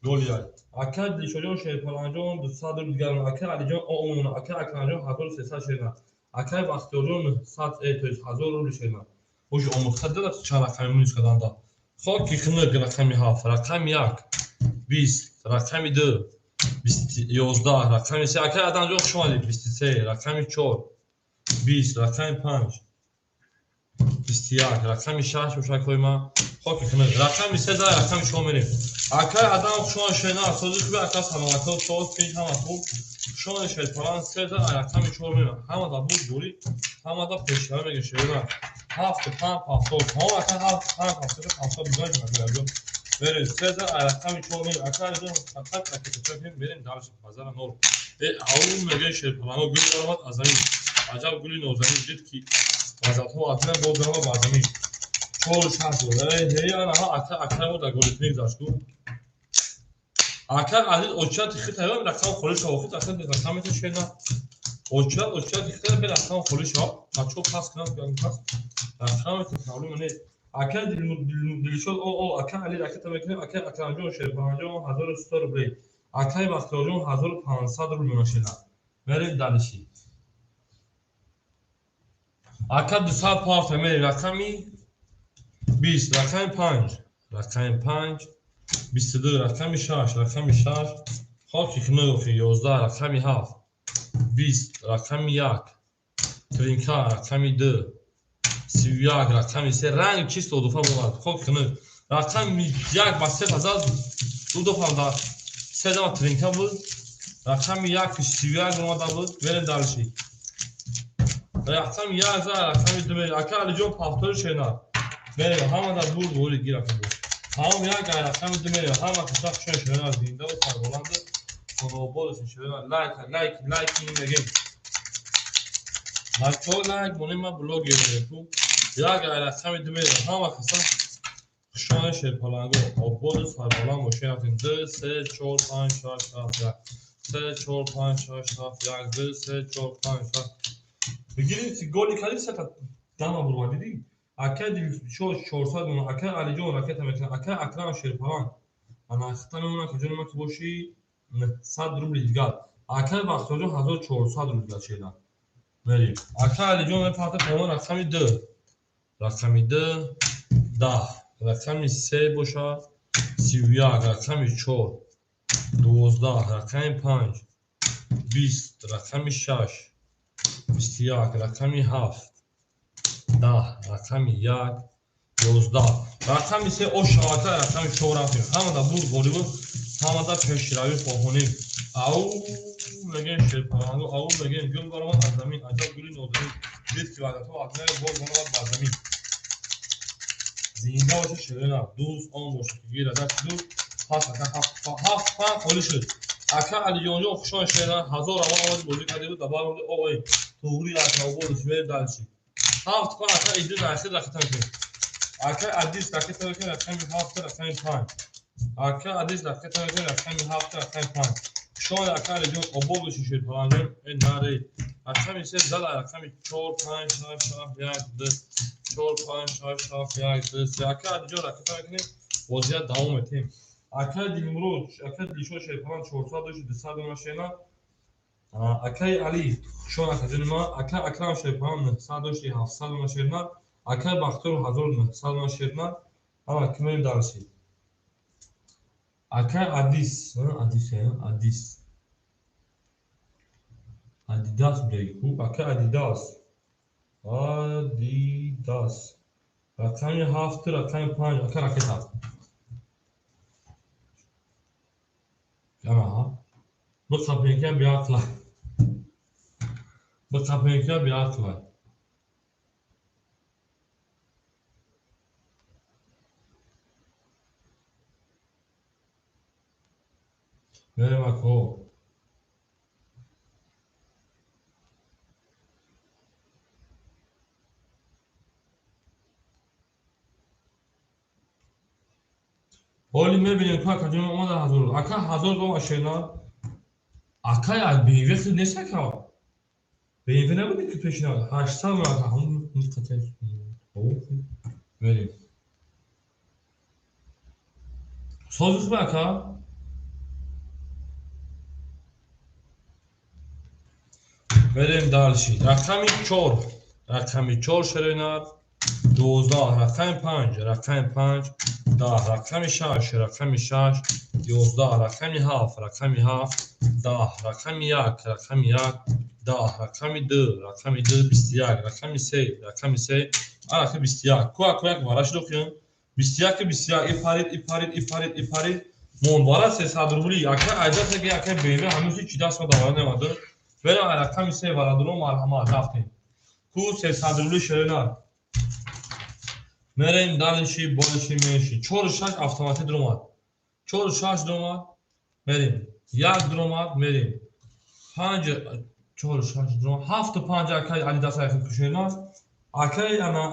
голи як. Акай Дилшодҷон Шерпаланҷон 200 рубл дигар, акай Алиҷон ООН, акай Акрамҷон 1300 шерина, акай Бахтиёрҷон 900 то есть 1000 рубл шерина. Уж омӯхта дада чанд рақами минус карданда. Хоки хинак рақами ҳафт, рақами як, 20, рақами ду, 11, рақами се, акай Адамҷон хуш омадед, 23, рақами чор, 20, рақами панҷ, 21, рақами шаш мушакҳои ман. Хоки хинак, рақами се за рақами чор мерем. Акай Адам хуш омадед шерина, сози хуби ака саломатӣ, соз пинҷ ҳама хуб. Хуш омадед Шерпалан, се за рақами чор мерем. Ҳамада бурд бурӣ, ҳамада пешравӣ мегирем шерина. Ҳафту панҷ ҳафтод. Тамом ака ҳафту панҷ ҳафтод ҳафтод бизоед акаҷон. Мерем се за рақами чор мерем. Ака Алиҷон фақат ракета мерем дальше базара нол. Э ау мегӯем Шерпалано гул баромад аз замин. Аҷаб гули нозанин дид ки вазатҳо аз замин боз баромад ба замин. Чор шаш буд. Эй ҳей ана ҳа ака акай мо дар голитмик гузашт ку. Ака Азиз очат хит ҳайвон рақам холӣ шав. Охир ака рақам мета шена. Очат очат хит бе рақам холӣ шав. Бачо пас кунам ки пас. Рақам мета проблема нест. Ака Дилшод о о ака Али ракета мекунем. Ака Акрамҷон Шерпаланҷон 1300 рублей. Акай Бахтиёрҷон 1500 рубл мешена. Мерем дальше. Ака 200 парта мерем рақами 20, рақами панҷ, рақами панҷ, 22, рақами шаш, рақами шаш, хоки хинок 11, рақами ҳафт, 20, рақами як, тринка, рақами ду, 31, рақами се, ранг чисто дуфа бомад, хоки хинок, рақами як ба се тазад, ду дуфа да се дама тринка буд, рақами як 31 омада буд, мерем дальше. Рақами як за рақами ду мерем. Ака Алиҷон пафтори шена. Мерем ҳамада бурд воли гир ака буд. Ҳамам як рақами ду мерем. Ҳама каса хушон шена зинда ва сарбаланд хонободашон шена. Лайк лайк лайк мегем. Бачаҳо лайк монем, ман блогер ку. Як рақами ду мерам. Ҳама каса хушони шерпаланго. Ободу сарбаланд бошед. Рафтем. 2 3 4 5 6 7 1. 3 4 5 6 7 1 2 3 4 5 6. Бигирем, голи кардӣ сета дама бурва дидӣ? Акай 400 мон, акай Алиҷон ракета мекунад, акай Акрам шерпаланг. Ана хита мемонад, каҷони ман ки бошӣ 900 рубли дигар. Акай Бахтиёрҷон 1400 рубли дигар шедан. Мерим. Акай Алиҷон мепарта помон рақами 2. Рақами 2 10. Рақами 3 бошад 31, рақами 4 12, рақами 5 20, рақами 6 21, рақами 7 10, рақами 1 11, рақами 3 ош шавака, рақами 4 рафтем. Ҳамада бурд ғолиб, ҳамада пешравӣ хоҳонем. Ау мегем шерпаланго, ау мегем гул баромад аз замин, аҷаб гули нозанин. Дид ки ваъдатҳо аз нави боз баромад бар замин. Зинда боша шерена, дӯст он боша ки гирад дасти дӯст, пас ака ҳафт панҷ холӣ шуд. Ака Алиҷонҷон хушон шерена, 1000 равон омади бозӣ карди буд, дар баромади оғои туғри ака ободу шумери далши. Ҳафт панҷ ака Идрис ахир ракета мекунем. Ака Адис ракета мекунем, рақами 7 рақами 5. Ака Адис ракета мекунем, рақами 7 рақами 5. Хушон ака Алиҷон обод боши шерпаланҷон, э наре. Рақами 3 зада, рақами 4 5 6 7 1 2 4 5 6 7 1 2 3. Ака Алиҷон ракета мекунем, бозият давом метем. Акай Дилмурод, акай Дилшод шерпаланг 400 дошт, 200 дона шена. Акай Али, хушон акаҷони ман, акай Акрам шерпаланг 900 дошти, 700 дона шена. Акай Бахтиёр 1900 дона шена. Ана кимем дарси. Акай Адис, Адис, Адис. Адидас беку, акай Адидас. Адидас. Рақами 7, рақами 5, акай ракета. Ана, биқапенка биақла. Биқапенка биақла. Мерем ако. Ҳоли мебинем ку акаҷон омада 1000. Ака 1000 дома шена. Акай аз BMW хел нест ака. BMW набуди ки пешина 800 мон ака ҳамун қатъ. Мерем. Созиш ба ака. Мерем дальше. Рақами 4. Рақами 4 шеренар 12, рақами 5, рақами 5 10, рақами 6, рақами 6 11, рақами 7, рақами 7 10, рақами 1, рақами 1 10, рақами 2, рақами 2 21, рақами 3, рақами 3, арака 21. Ку аку як вараш дохим. 21 21 и парид, и парид, и парид, и парид. Мон вара 300 рубли. Ака айдат аги ака BMW ҳанӯз ҳеч даст ма давара намада. Верам рақами 3 варадуро марҳамат рафтем. Ку 300 рубли шерена. Мерем далиши, болиши, менши. 4 6 автоматӣ дуромад. 4 6 дуромад. Мерем. 1 дуромад, мерем. 5 4 6 дуромад. 7 5 акай Адидас айхи кушена. Акай ана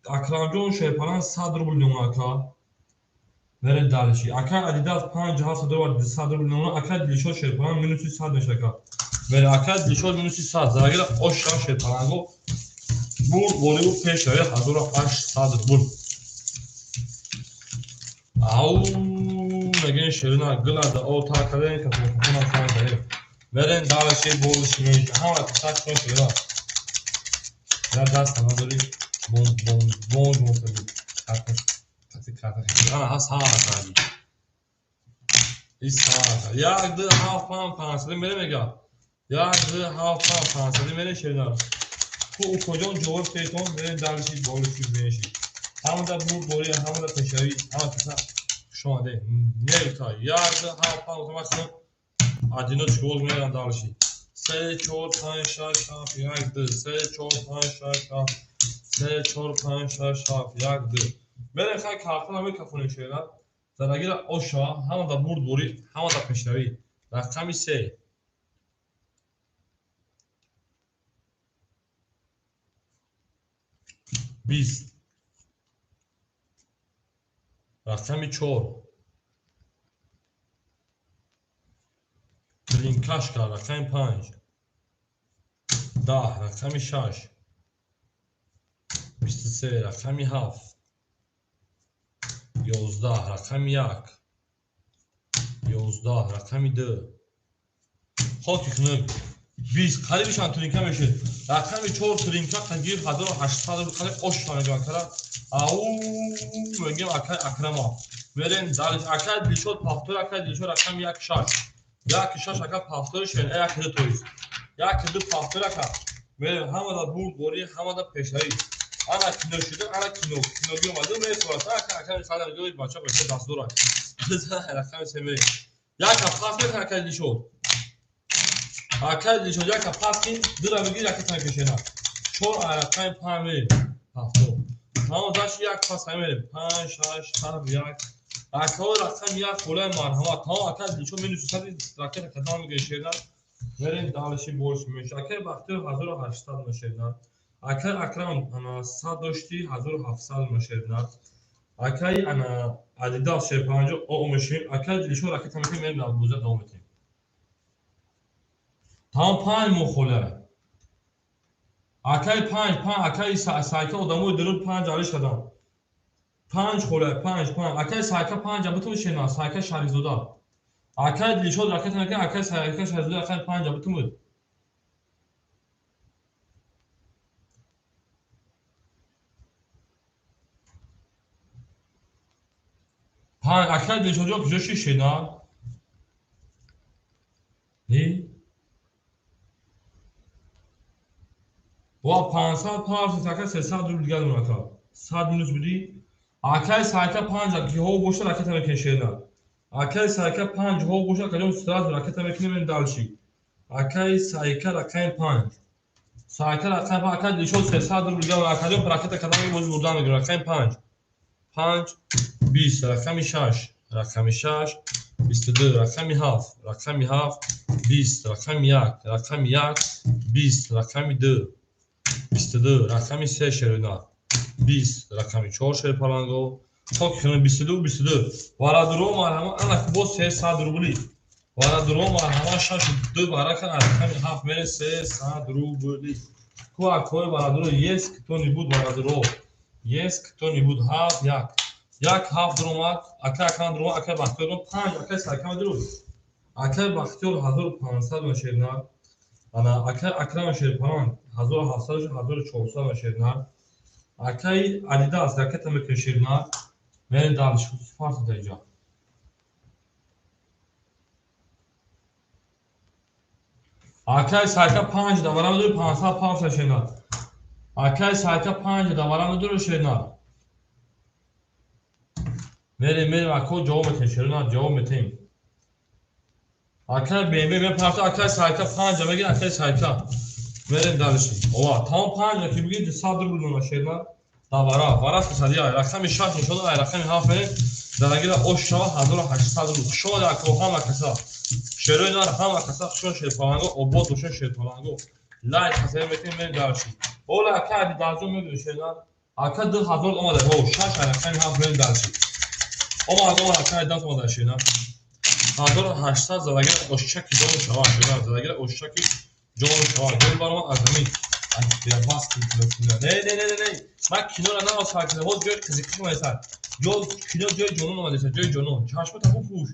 Акрамҷон шерпалан 100 рубл мемонад ака. Мерем далиши. Акай Адидас 5 7 дуромад 200 рубл мемонад. Акай Дилшод шерпалан минуси 100 мешавад ака. Мерем акай Дилшод минуси 100. Зарагира ош шав шерпаланго. Бурд болибу пешравӣ 1800 рубл. Ау мегем шерина гилада о та кардем кафон кафон кардем. Мерем далаши болиши менши. Ҳама касак шон шерина. Я даст надори бон бон бон бон кардем. Карта кати карта. Ана ҳаст ҳама кардем. Ис ҳама. 1 2 7 5 5 мерем мега. 1 2 7 5 5 мерем шерина. Ку укоҷон ҷавоб тетон мерем далаши болиши менши. Ҳамада бурд бори, ҳамада пешравӣ, ҳама каса хуш омадед. Нерта 1 2 7 5 махсум адино чигол мерам далаши. 3 4 5 6 7 1 2 3 4 5 6 7 3 4 5 6 7 1 2. Мерем хай картона мекафонем шера. Зарагира оша, ҳамада бурд бори, ҳамада пешравӣ. Рақами 3. 20, рақами 4, Тринкашка, рақами 5, 10, рақами 6, 23, рақами 7, 11, рақами 1, 11, рақами 2. Хоки хунук. 20 қарибишан тринка мешид. Рақами 4 тринка қагир 1800 рубл қариб ош мегӯям кара. Ау мегӯям акай Акрама. Мерем далиш акай Дилшод пафтор, акай Дилшод рақами 1 6. 1 6 ака пафтор шен, 1 2 тоист. 1 2 пафтор ака. Мерем ҳамада бурдборӣ, ҳамада пешравӣ. Ана кино шуда, ана кино. Киноги омада мефурад. Ака ака сада мегӯяд бача бача даст дорад. Рақами 3 мерем. Яка пас мекунад акай Дилшод. Акай Дилшод яка пас кин, дура бигир яка тан кешена. 4 рақами 5 мерем. Пафтор. Тамом дашт як пас мерем. 5 6 7 1. Акао рақами 1 холаи марҳамат. Тамом акай Дилшод минус 100 ракета кадам мегирад шерна. Мерем далиши борш меша. Акай Бахтиёр 1800 мешерна. Акай Акрам ана 100 дошти 1700 мешерна. Акай ана Адидас шер 50 о мешем. Акай Дилшод ракета мекунем, мерем дар боза давом метем. Тамом 5 моҳ холай. Акай 5 5 акай сайка одамои дурун 5 алиш кардам. 5 холай 5 5 акай сайка 5 бутун шена сайка Шарифзода. Акай Дилшод ракета мекунад, акай сайка Шарифзода акай 5 бутун буд. 5 акай Дилшод ҷон куҷо ши шена? Не? Ва 500 парс ака 300 рубл дигар дорам ака. 100 минус будӣ? Акай сайка 5 ки ҳо боша ракета мекунем шена. Акай сайка 5 ҳо боша акаҷон сразу ракета мекунем мерем дальше. Акай сайка рақами 5. Сайка рақами 5 акай Дилшод 300 рубл дигар дорам акаҷон ракета кардам боз бурдан мегирам рақами 5. 5 20 рақами 6 рақами 6 22 рақами 7 рақами 7 20 рақами 1 рақами 1 20 рақами 2 22 рақами 3 шерина 20 рақами 4 шер паланго то кихина 22 22 варадуро марҳама ана боз 300 рубли варадуро марҳама 6 2 барака рақами 7 мере 300 рубли ку акои варадуро есть кто нибуд варадуро есть кто нибуд 7 1 1 7 дуромад ака ака дуромад ака Бахтиёр 5 ака сайка дуруд ака Бахтиёр 1500 мешерна ана акай Акрам шерпаланг 1700 1400 мешерна акай Адидас ракета мекунем шерна мерем дальше фарс даиҷа акай сайка 5 давара медури 500 павса шерна акай сайка 5 давара медури шерна мерем мерем ако ҷавоб метем шерна ҷавоб метем акай БМВ мепарта акай сайка 5 мегир акай сайка мерем дальше ова тамом 5 ки бигир 200 рубл мона шерна давара вара садия рақами 6 нишон ай рақами 7 мерем дарагира ош шава 1800 рубл хушомад ако ҳама каса шерои нар ҳама каса хушон шерпаланго обод бошен шерпаланго лайк каса метем мерем дальше ола ака Адидасҷон мебинӣ шерна ака 2000 омада ҳо 6 рақами 7 мерем дальше омад омад ака Адидас омада шерна 1800 залагира ошчаки ҷон шава шерна залагира ошчаки ҷон шава ҷон баромад аз замин бас кино кино не не не не ман киноро наосар кардам ҳоз ҷои қизиқиш омадеса ҷо кино ҷои ҷонон омадеса ҷои ҷонон чашмота бупӯш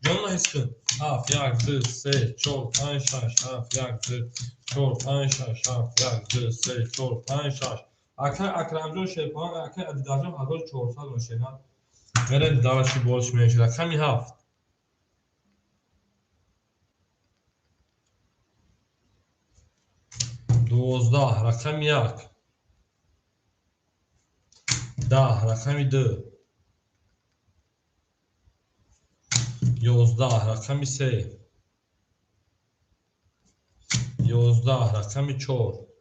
ҷононро ҳис кун 7 1 2 3 4 5 6 7 1 2 4 5 6 7 1 2 3 4 5 6 акай Акрамҷон шерпаланг акай Адидасҷон 1400 мешена мерем далаши болш меши рақами 7 12 рақами 1 10 рақами 2 11 рақами 3 11 рақами 4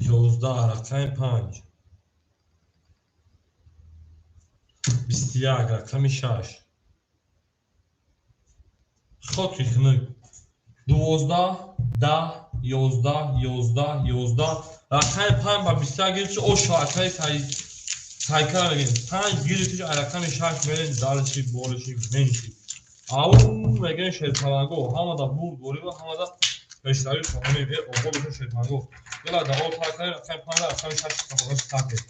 11 рақами 5 21 рақами 6 хоки хунук 12 10 11, 11, 11. Рақами 5 ба 21 гирифт, ош акаи сайкара мегирем. 5 гирифт, рақами 6 мерем, далши, болиши, менши. Ау мегирем шерпаланго, ҳамада бурд борива, ҳамада пешравӣ хоҳонем. Э, оғо бошем шерпаланго. Яла да о таркарем, рақами 5 рақами 6 қафоқаш таркем.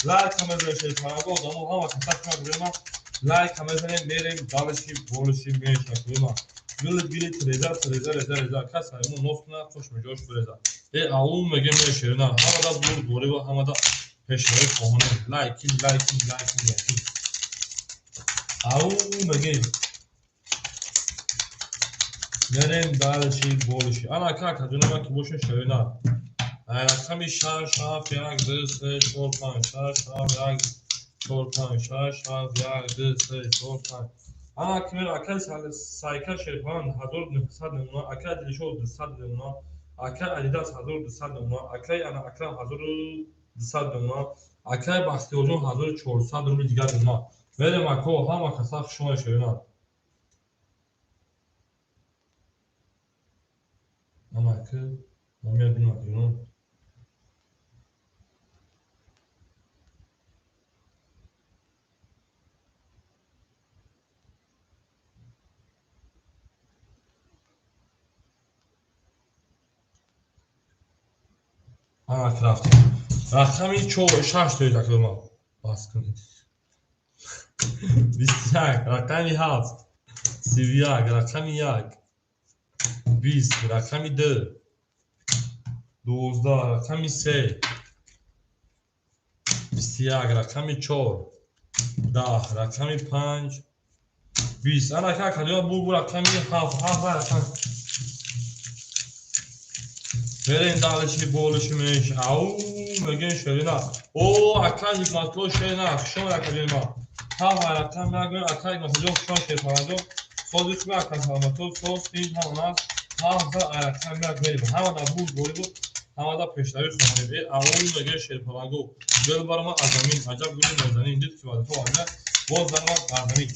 Лайк мезанем шерпаланго, одамо ҳама каса шума лайк мезанем, мерем далши, болиши, менши. Гили гили треза треза реза реза кас айму нос кунад хуш миҷош биреза. Э аум мегем ме шерина ҳамада бурд борива, ҳамада пешравӣ хоҳонем. Лайки лайки лайки лайки. Аум мегем мерем далши болиши. Ана ка ҷунома ки боше шерина. Рақами 6 7 1 2 3 4 5 6 7 1 4 5 6 7 1 2 3 4 5. Ана кимер акай сайка шерпан 1900 намуна, акай Дилшод 200 намуна, акай Адидас 1200 намуна, акай ана Акрам 1200 намуна, акай Бахтиёрҷон 1400 рубли дигар намуна. Мерем ако ҳама каса хушома шерина. Ана ки намия бинам ҷунон. Ана рафтем. Рақами 6 тои такрима. Бас кунед. 21, рақами 7, 31, рақами 1, 20, рақами 2, 12, рақами 3, 21, рақами 4, 10, рақами 5, 20. Ана ка кадима бу рақами 7, 7 рақам. Мерем далиши болиши менши. Ау мегем шерина. О акай ҳикматулло шерина. Хушон академа. Ҳав рақам мегӯем акай ҳикматулло хушон шерпаранҷо. Сози хуби акай саломату соз тинҷ ҳамон аст. Ҳав рақам як мерем. Ҳамада бурд борибу ҳамада пешравӣ хоҳонем. Э ау мегем шерпаранго. Гул барома аз замин. Аҷаб гули нозанин. Дид ки вазифа вазина. Боз занам бар замин.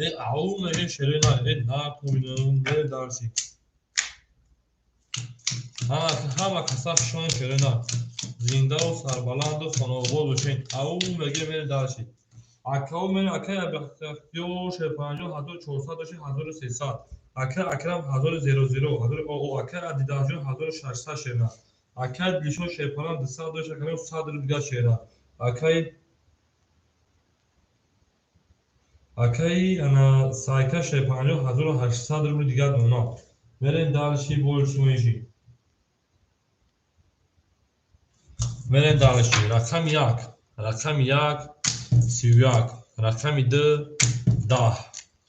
Э ау мегем шерина. Э накунем. Мерем дарси. Ҳама каса хушони шерина. Зиндаву сарбаланду хонаобод бошед. Ау меге мерем дарси. Акау мерем акай Бахтиёр шерпанҷо 1400 доши 1300. Акай Акрам 1000 1000 о акай Адидаҷон 1600 шерина. Акай Дилшод шерпарам 200 доши акай 100 рубл дигар шерина. Акай ана Сайка шерпанҷо 1800 рубл дигар мона. Мерем дарси болиши менши. Мерем далши. Рақами 1, рақами 1, 31, рақами 2, 10,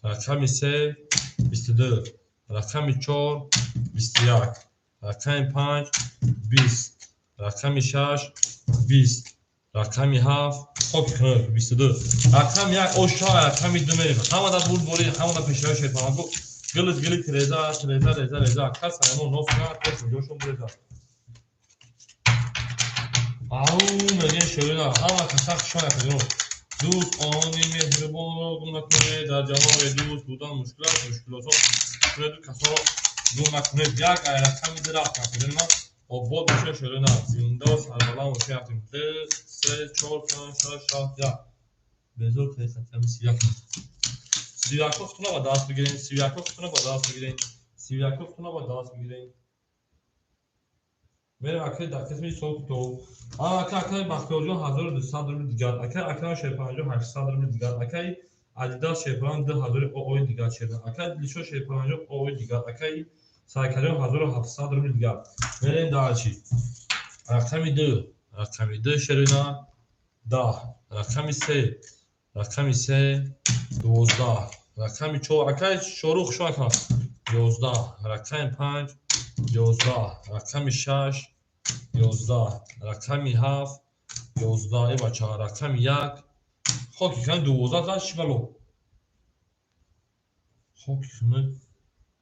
рақами 3, 22, рақами 4, 21, рақами 5, 20, рақами 6, 20, рақами 7, хоки хунук 22, рақами 1, оша, рақами 2 мерем. Ҳамада бурд борӣ, ҳамада пешравӣ шерпаранго. Гилит гилит реза, реза, реза, реза. Кас аймон нос кунад, кош ҷошон буреза. Ау мегем шерина, ҳама каса хушон акадино. Дӯст они меҳрибонро гум накунед, дар ҷаҳоне дӯст будан мушкил аст, мушкилосон кунеду касоро гум накунед. Як рақами ду рафт акадино. Обод бошед шерина, зинда сарбаланд бошед рафтем. 2, 3, 4, 5, 6, 7, 1. Безор кунед 31. 31 хутуна ба даст бигиред, 31 хутуна ба даст бигиред, 31 хутуна ба даст бигиред. Мерем акай дар қисми сокто. Ана акай Бахтиёрҷон 1200 рубл дигар, акай Акрам шерпаранҷо 800 рубл дигар, акай Адидас шерпаран 2000 ои дигар шерна, акай Дилшод шерпаранҷо ои дигар, акай Сайкаҷон 1700 рубл дигар. Мерем дарчи. Рақами 2, рақами 2 шерина 10, рақами 3, рақами 3 12, рақами 4, акай Шорух хушон акам 11, рақами 5 11, рақами 6 11, рақами 7 11, э бача рақами 1 хоки кан 12 зад чӣ бало? Хоки кунад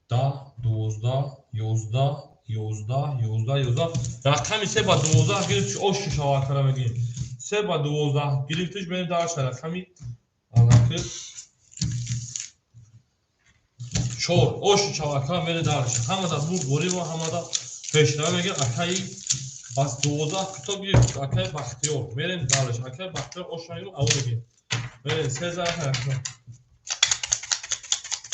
10, 12, 11, 11, 11, 11. Рақами 3 ба 12 гирифтиш ош шава кара мегирем. 3 ба 12 гирифтиш мерем дар рақами анаки Чор оши чавака мере дальше. Ҳамада бурд боримо, ҳамада пешравӣ мегирем. Акаи бас 12 китоб гирифт, акаи Бахтиёр. Мерем дальше. Акаи Бахтиёр ош мегирем, аву мегирем. Мерем сездаҳ рақам.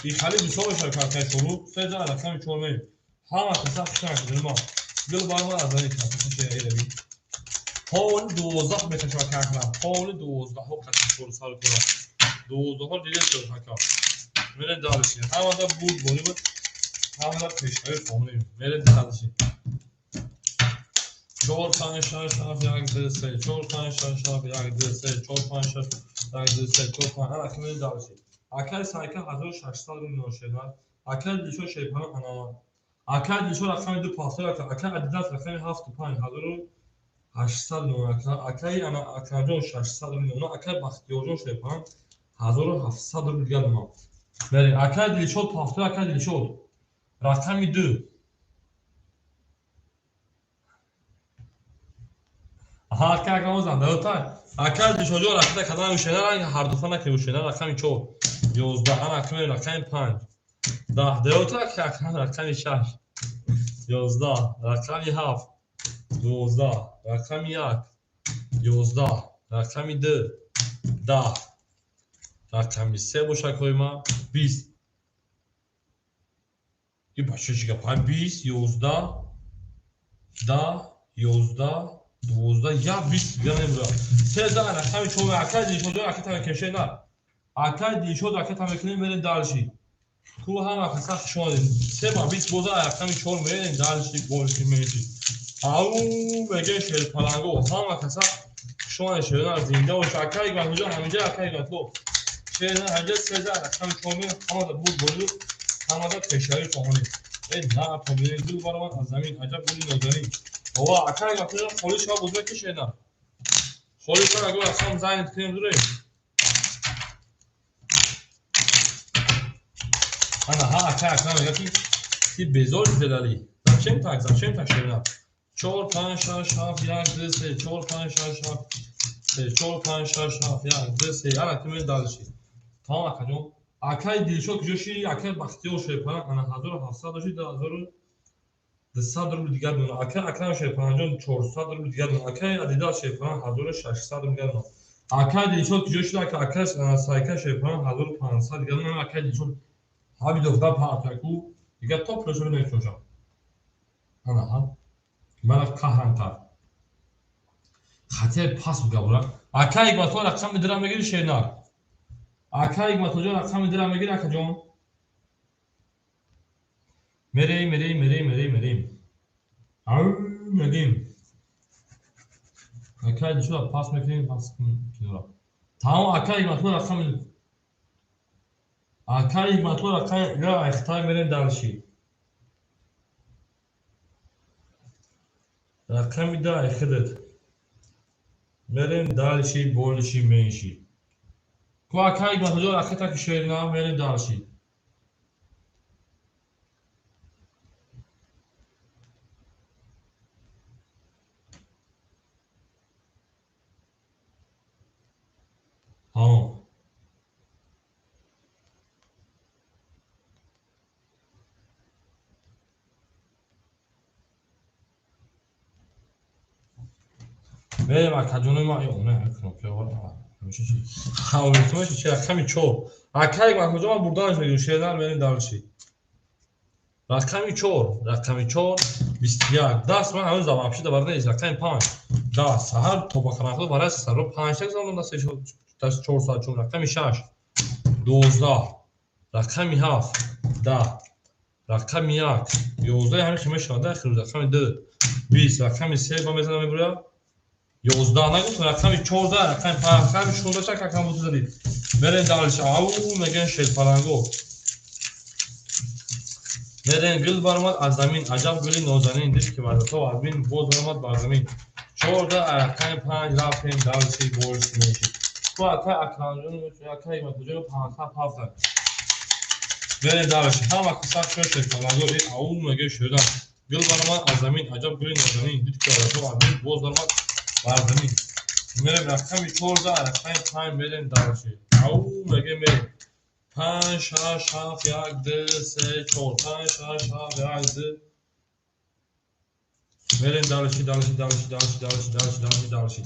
И хали бисёр мешавад акаи Шорух. 13 рақами 4 мерем. Ҳама каса хушак ма. Гул барма аз ани каса. Ҳоли 12 мекашад ака. Ҳоли 12 каса чор сар кора. 12 дида шуд ака. Мерем дальше. Ҳамада бурд боримо, ҳамада пешравӣ хонем. Мерем дальше. 4 5 6 7 1 2 3 4 5 6 7 1 2 3 4 5 6 1 2 3 4 5. Ана ки мерем дальше. Акаи Сайка 1600 рубл ношеда. Акаи Дилшод Шерпана ана. Акаи Дилшод рақами 2 пафтор ака. Акаи Адидас рақами 7 5 1800 нон ака. Акаи ана Акрамҷон 600 рубл нон. Акаи Бахтиёрҷон Шерпана 1700 рубл дигар нон. Мерем. Акаи Дилшод пафтор, акаи Дилшод рақами 2. Аҳа, акаи Акрам зан даёта. Акаи Дилшодҷон рақида кадан ушена ранг ҳар дуфа накунем ушена рақами 4. 11 ана акаи рақами 5. 10 даёта акаи Акрам рақами 6. 11 рақами 7. 12 рақами 1. 11 рақами 2. 10 рақами 3 бошад кои ма 20. И бача чӣ гап? 20 11 10 11 12 я 20 дигар намебурад. 13 рақами 4 акаи Дилшодҷон ака тамекунем на. Акаи Дилшод ака тамекунем мерем дальше. Ку ҳама каса хуш омадед. 3 ба 20 боза рақами 4 мерем дальше больше меньше. Ау мегӯем шерпаланго ҳама каса хуш омадед шерна зинда бош. Акаи Ҳикматуллоҷон ҳаминҷа акаи Ҳикматулло. Шерна ҳаминҷа 13 рақами 4 мерем ҳамада бурд борид ҳамада пешравӣ хоҳонем. Э на победин гул баромад аз замин аҷаб гули нозанин. Ова акаи Ҳикматуллоҷон холӣ шава боз мекашед на. Холӣ шава агар аслан занг кунем дурем. Ана ҳа акаи Акрам мегӯяд ки ти безор зелали. Зачем так? Зачем так шерна? 4 5 6 7 1 2 3 4 5 6 7 3 4 5 6 7 1 2 3. Ана ки мерем дальше. Тамом акаҷон. Акаи Дилшод куҷо ши? Акаи Бахтиёр Шерпана ана 1700 дошти 2200 рубл дигар дона. Акаи Акрам Шерпанаҷон 400 рубл дигар дона. Акаи Адидас Шерпана 1600 рубл дигар дона. Акаи Дилшод куҷо шуд? Акаи Сайка Шерпана 1500 дигар дона. Акаи Дилшод ҳаби дофта паатаку дигар то пулашо намефурӯшам. Ана ҳа. Мана қаҳрам кард. Хатияи пас буд гапура. Акаи Ҳикматулло рақами дирам мегири шернар. Акаи Ҳикматуллоҷон рақами дирам мегири акаҷон. Мерем, мерем, мерем, мерем, мерем. Ау мегим. Акаи Дилшод пас мекунем, пас кинора. Тамом акаи Ҳикматулло рақами акаи Ҳикматулло рақами ира айхтай мерем дальше. Рақами 2 айхидат. Мерем дальше, больше, меньше. Ку акаи Ҳикматуллоҷон рақита ки шерна мерем дальше. Тамом. Мерем акаҷонои ма не кнопка ҳамеша чи ҳамеша чи рақами 4. Акаи Ҳикматуллоҷон ман бурданаш мегирам шерна мерем дальше. Рақами 4, рақами 4 21. Даст ман ҳанӯз вообще да барда нест. Рақами 5. 10 саҳар то ба харафто барои саро 5 так зандам даст 4 соат чун рақами 6 12 рақами 7 10 рақами 1 11 ҳамин хел мешавад ахир рақами 2 20 рақами 3 ба мезанам мебурад 11 нагуфтам рақами 14 рақами 5 рақами 16 чак рақам буд задид. Мерем дальше. Ау мегӯян шерпаланго. Мерем гул баромад аз замин аҷаб гули нозанин дид ки вардато аз бин боз баромад бар замин. 14 рақами 5 рафтем дальше больше меньше. Ку акаи Акрамҷон акаи Ҳикматуллоҷон 507. Мерем дальше. Ҳама каса шо шерпаланго ау мегӯян шердан. Гул баромад аз замин аҷаб гули нозанин дид ки вардато аз бин боз баромад бар замин. Мерем рақами 14 рақами 5 мерем дальше. Ау мегӯем мерем. 5, 6, 7, 1, 2, 3, 4, 5, 6, 7, 1, 2. Мерем дальше, дальше, дальше, дальше, дальше, дальше, дальше, дальше.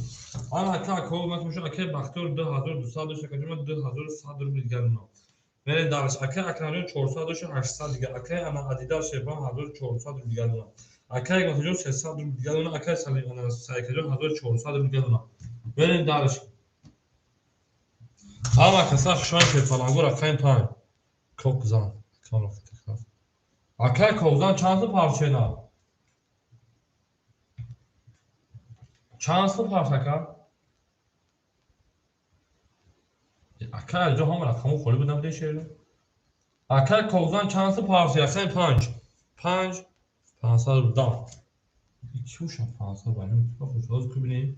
Ана ака, ако, ман ака Бахтиёр 2200 дошт, ака ҷон 2100 рубл дигар мона. Мерем дальше. Ака Акрамҷон 400 дошт, 800 дигар. Ака ана Адидас Шерпан 1400 рубл дигар мона. Ака Ҳикматҷон 300 рубл дигар мона. Ака ана Сайкаҷон 1400 рубл дигар мона. Мерем дальше. Ҳама каса хушони шерпалангу рақами 5. Кокзан. Ака Кокзан чанд сум парчена? Чанд сум парч ака? Ака ҷо ҳама рақаму холӣ будам дешеро. Ака Кокзан чанд сум парч? Рақами 5. 5 500 рубл. Киушам 500 ба ин хушоз кубинем.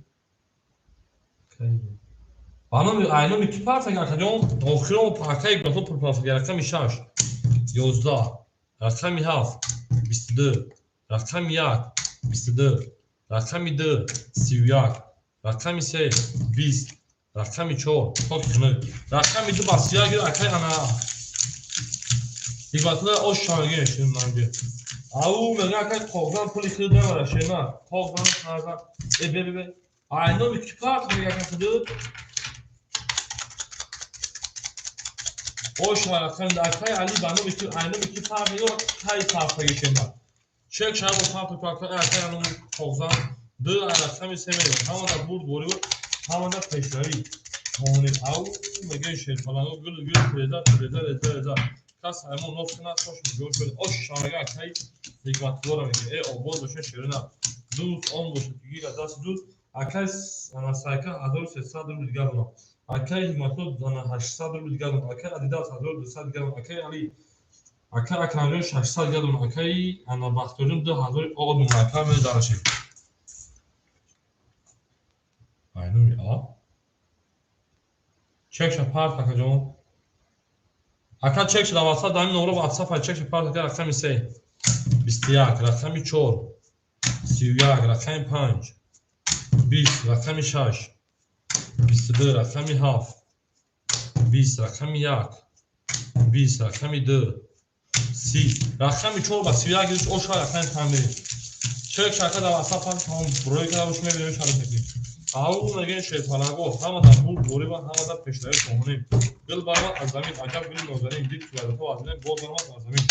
Ба номи ки парч акаҷон? Охирон ака Иброҳим пул парч рақами 6 11 рақами 7 22 рақами 1 22 рақами 2 31 рақами 3 20 рақами 4 токи хунук рақами 2 ба 31 акай ана Ҳикматулло ош шамагин шунанги. Ау мега акай Коғзан пули худо намара шена. Коғзан Коғзан. Э бе бе бе. Ай номи ки парч мега ака худо? Ош рақами акай Али ба номи ки ай номи ки парч мега кай парч мега шена. Чек шабо парч парч акай ана Коғзан 2 рақами 3 мега. Ҳамада бурд борӣ ҳамада пешравӣ. Мони ау мега шерпаланго гул гул реза реза реза реза. Кас аймон нос кунад хош мега шуд. Ош шамага акай Ҳикматуллоро мега. Э обод боша шерина. Дӯст он бошад ки гирад даст дӯст. Акай ана Сайка 1300 рубл дигар мона. Акай Ҳикматулло ана 800 рубл дигар мона. Акай Адидас 1200 дигар мона. Акай Али акай Акрамҷон 600 дигар мона. Акай ана Бахтиёрҷон 2000 од мона. Акай мега дараши. Айнуми а? Чекша парт акаҷон. Ака чекша дар WhatsApp дар ин номро WhatsApp ай чекша парт ака рақами 3 21 рақами 4 31 рақами 5 20 рақами 6 22 рақами 7 20 рақами 1 20 рақами 2 30 рақами 4 ба 31 гирифт оша рақами 5 мерем. Чекша ака дар WhatsApp парт тамом рои карда бош мебинем шарҳ мекунем. Ау мегӯем шерпаланго ҳамада бурд борӣ ва ҳамада пешравӣ хоҳонем. Гул баромад аз замин, аҷаб гули нозанин, дид суратҳо аз замин, боз баромад аз замин.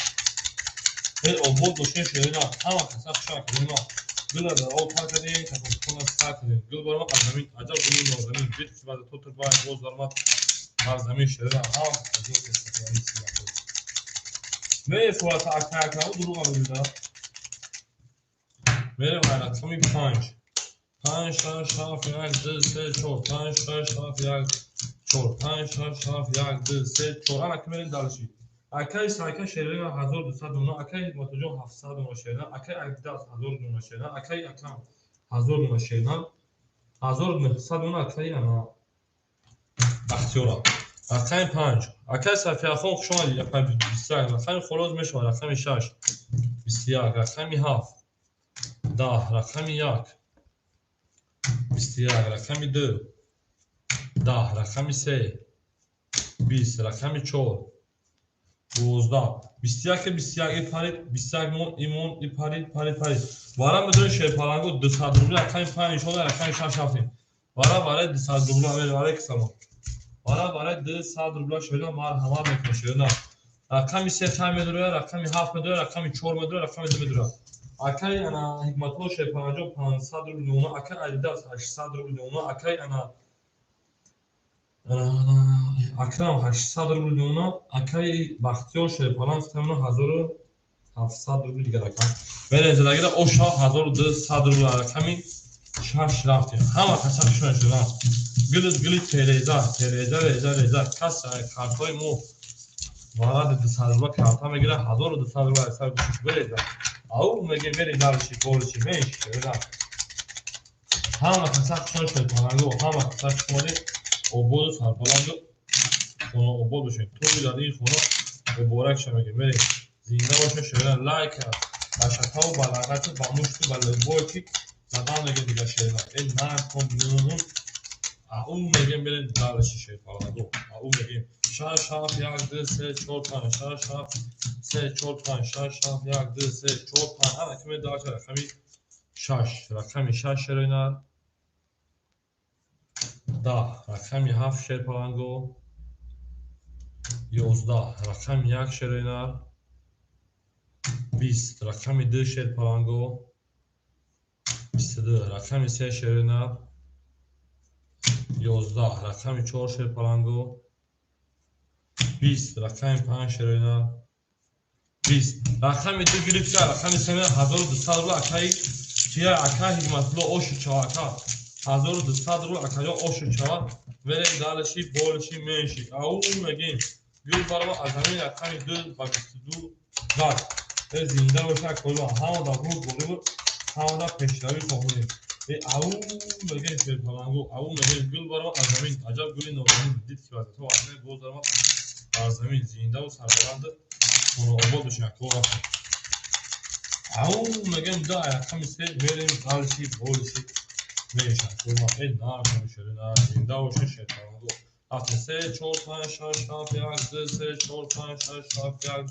Эй обод бошед шерина, ҳама каса хушак кардем. Гул дар об тар кардем, таконхона сар кардем. Гул баромад аз замин, аҷаб гули нозанин, дид суратҳо турбай, боз баромад аз замин шерина, ҳама каса. Мефурата ака ака, дурӯға мегӯяд. Мерем рақами 5. 5, 6, 7, 1, 2, 3, 4, 5, 6, 7, 1, 4, 5, 6, 7, 1, 2, 3, 4. Ана ки мерем дальше. Акай Сайка шерина 1200 дона, акай Ҳикматуллоҷон 700 дона шерина, акай Адидас 1000 дона шерина, акай Акрам 1000 дона шерина, 1900 дона акай ана Бахтиёра. Рақами 5. Акай Сафияхон хуш омадед. Рақами 21. Рақами Хороз мешавад. Рақами 6. 21. Рақами 7. 10. Рақами 1. 21. Рақами 2. 10. Рақами 3. 20. Рақами 4. 12. 21 21 парид, 21 мон, имон, и парид, парид, парид. Вара медонед шерпаланго 200 рубл, рақами 5 иншоалло рақами 6 рафтем. Вара барои 200 рубл, вара кисамо. Вара барои 200 рубл шерина марҳамат мекунем шерина. Рақами 3 5 медурад, рақами 7 медурад, рақами 4 медурад, рақами 2 медурад. Акай ана Ҳикматулло шерпаланҷон 500 рубл дона, акай Адидас 800 рубл дона, акай ана Акрам 800 рубл дона, акай Бахтиёр шерпаланг тамона 1700 рубл дигар ака. Мерем задагира оша 1200 рубл рақами 6 рафтем. Ҳама каса хушон шуданд. Гул гули тереза, тереза, реза, реза. Кас картҳои мо варади 200 рубл карта мегирад, 1200 рубл аз сар гӯшиш береза. Ау меге мере дарши борши меш шерина. Ҳама каса хушон шерпаланго, ҳама каса хушон ободу сарбаланду хона обод бошед. Туи дар ин хона муборак ша мегем. Мерем зинда бошед шерина. Лайк ба шакаву ба лағату ба мушту ба либое ки задан меге дига шерина. Э накун Ау мегем, мерем дальше, шерпаланго. Ау мегем. 6, 7, 1, 2, 3, 4, 5, 6, 7, 3, 4, 5, 6, 7, 1, 2, 3, 4, 5. Ана ки дальше рақами 6. Рақами 6 шероинар. 10. Рақами 7 шерпаланго. 11. Рақами 1 шероинар. 20. Рақами 2 шерпаланго. 22. Рақами 3 шероинар. 11. Рақами 4 шерпаланго. 20. Рақами 5 шероинар. 20. Рақами 2 гирифта, рақами 3 1200 рубл акаи кия, ака Ҳикматулло оши чава, ака 1200 рубл акаҷон оши чава. Мерем дальше, больше, меньше. Ау мегем. Гул барова аз ҳамин рақами 2 ба 22 зад. Зинда боша акои, ҳамада бурд борӣ буд, ҳамада пешравӣ хоҳонем. Ау мегем, шерпалангу, ау мегем, гул барова аз замин, аҷаб гули нозанин, дид ки вазифа вазне боз даромад бар замин. Зиндаву сарбаланд, хонаобод бошем, ако, рафтем. Ау мегем, да рақами се мерем дальше, больше, меньше. Э, на зинда боша шерпалангу. Рафтем. Се, чор, панҷ, шаш, ҳафт, як, ду, се, чор, панҷ, шаш, ҳафт, як,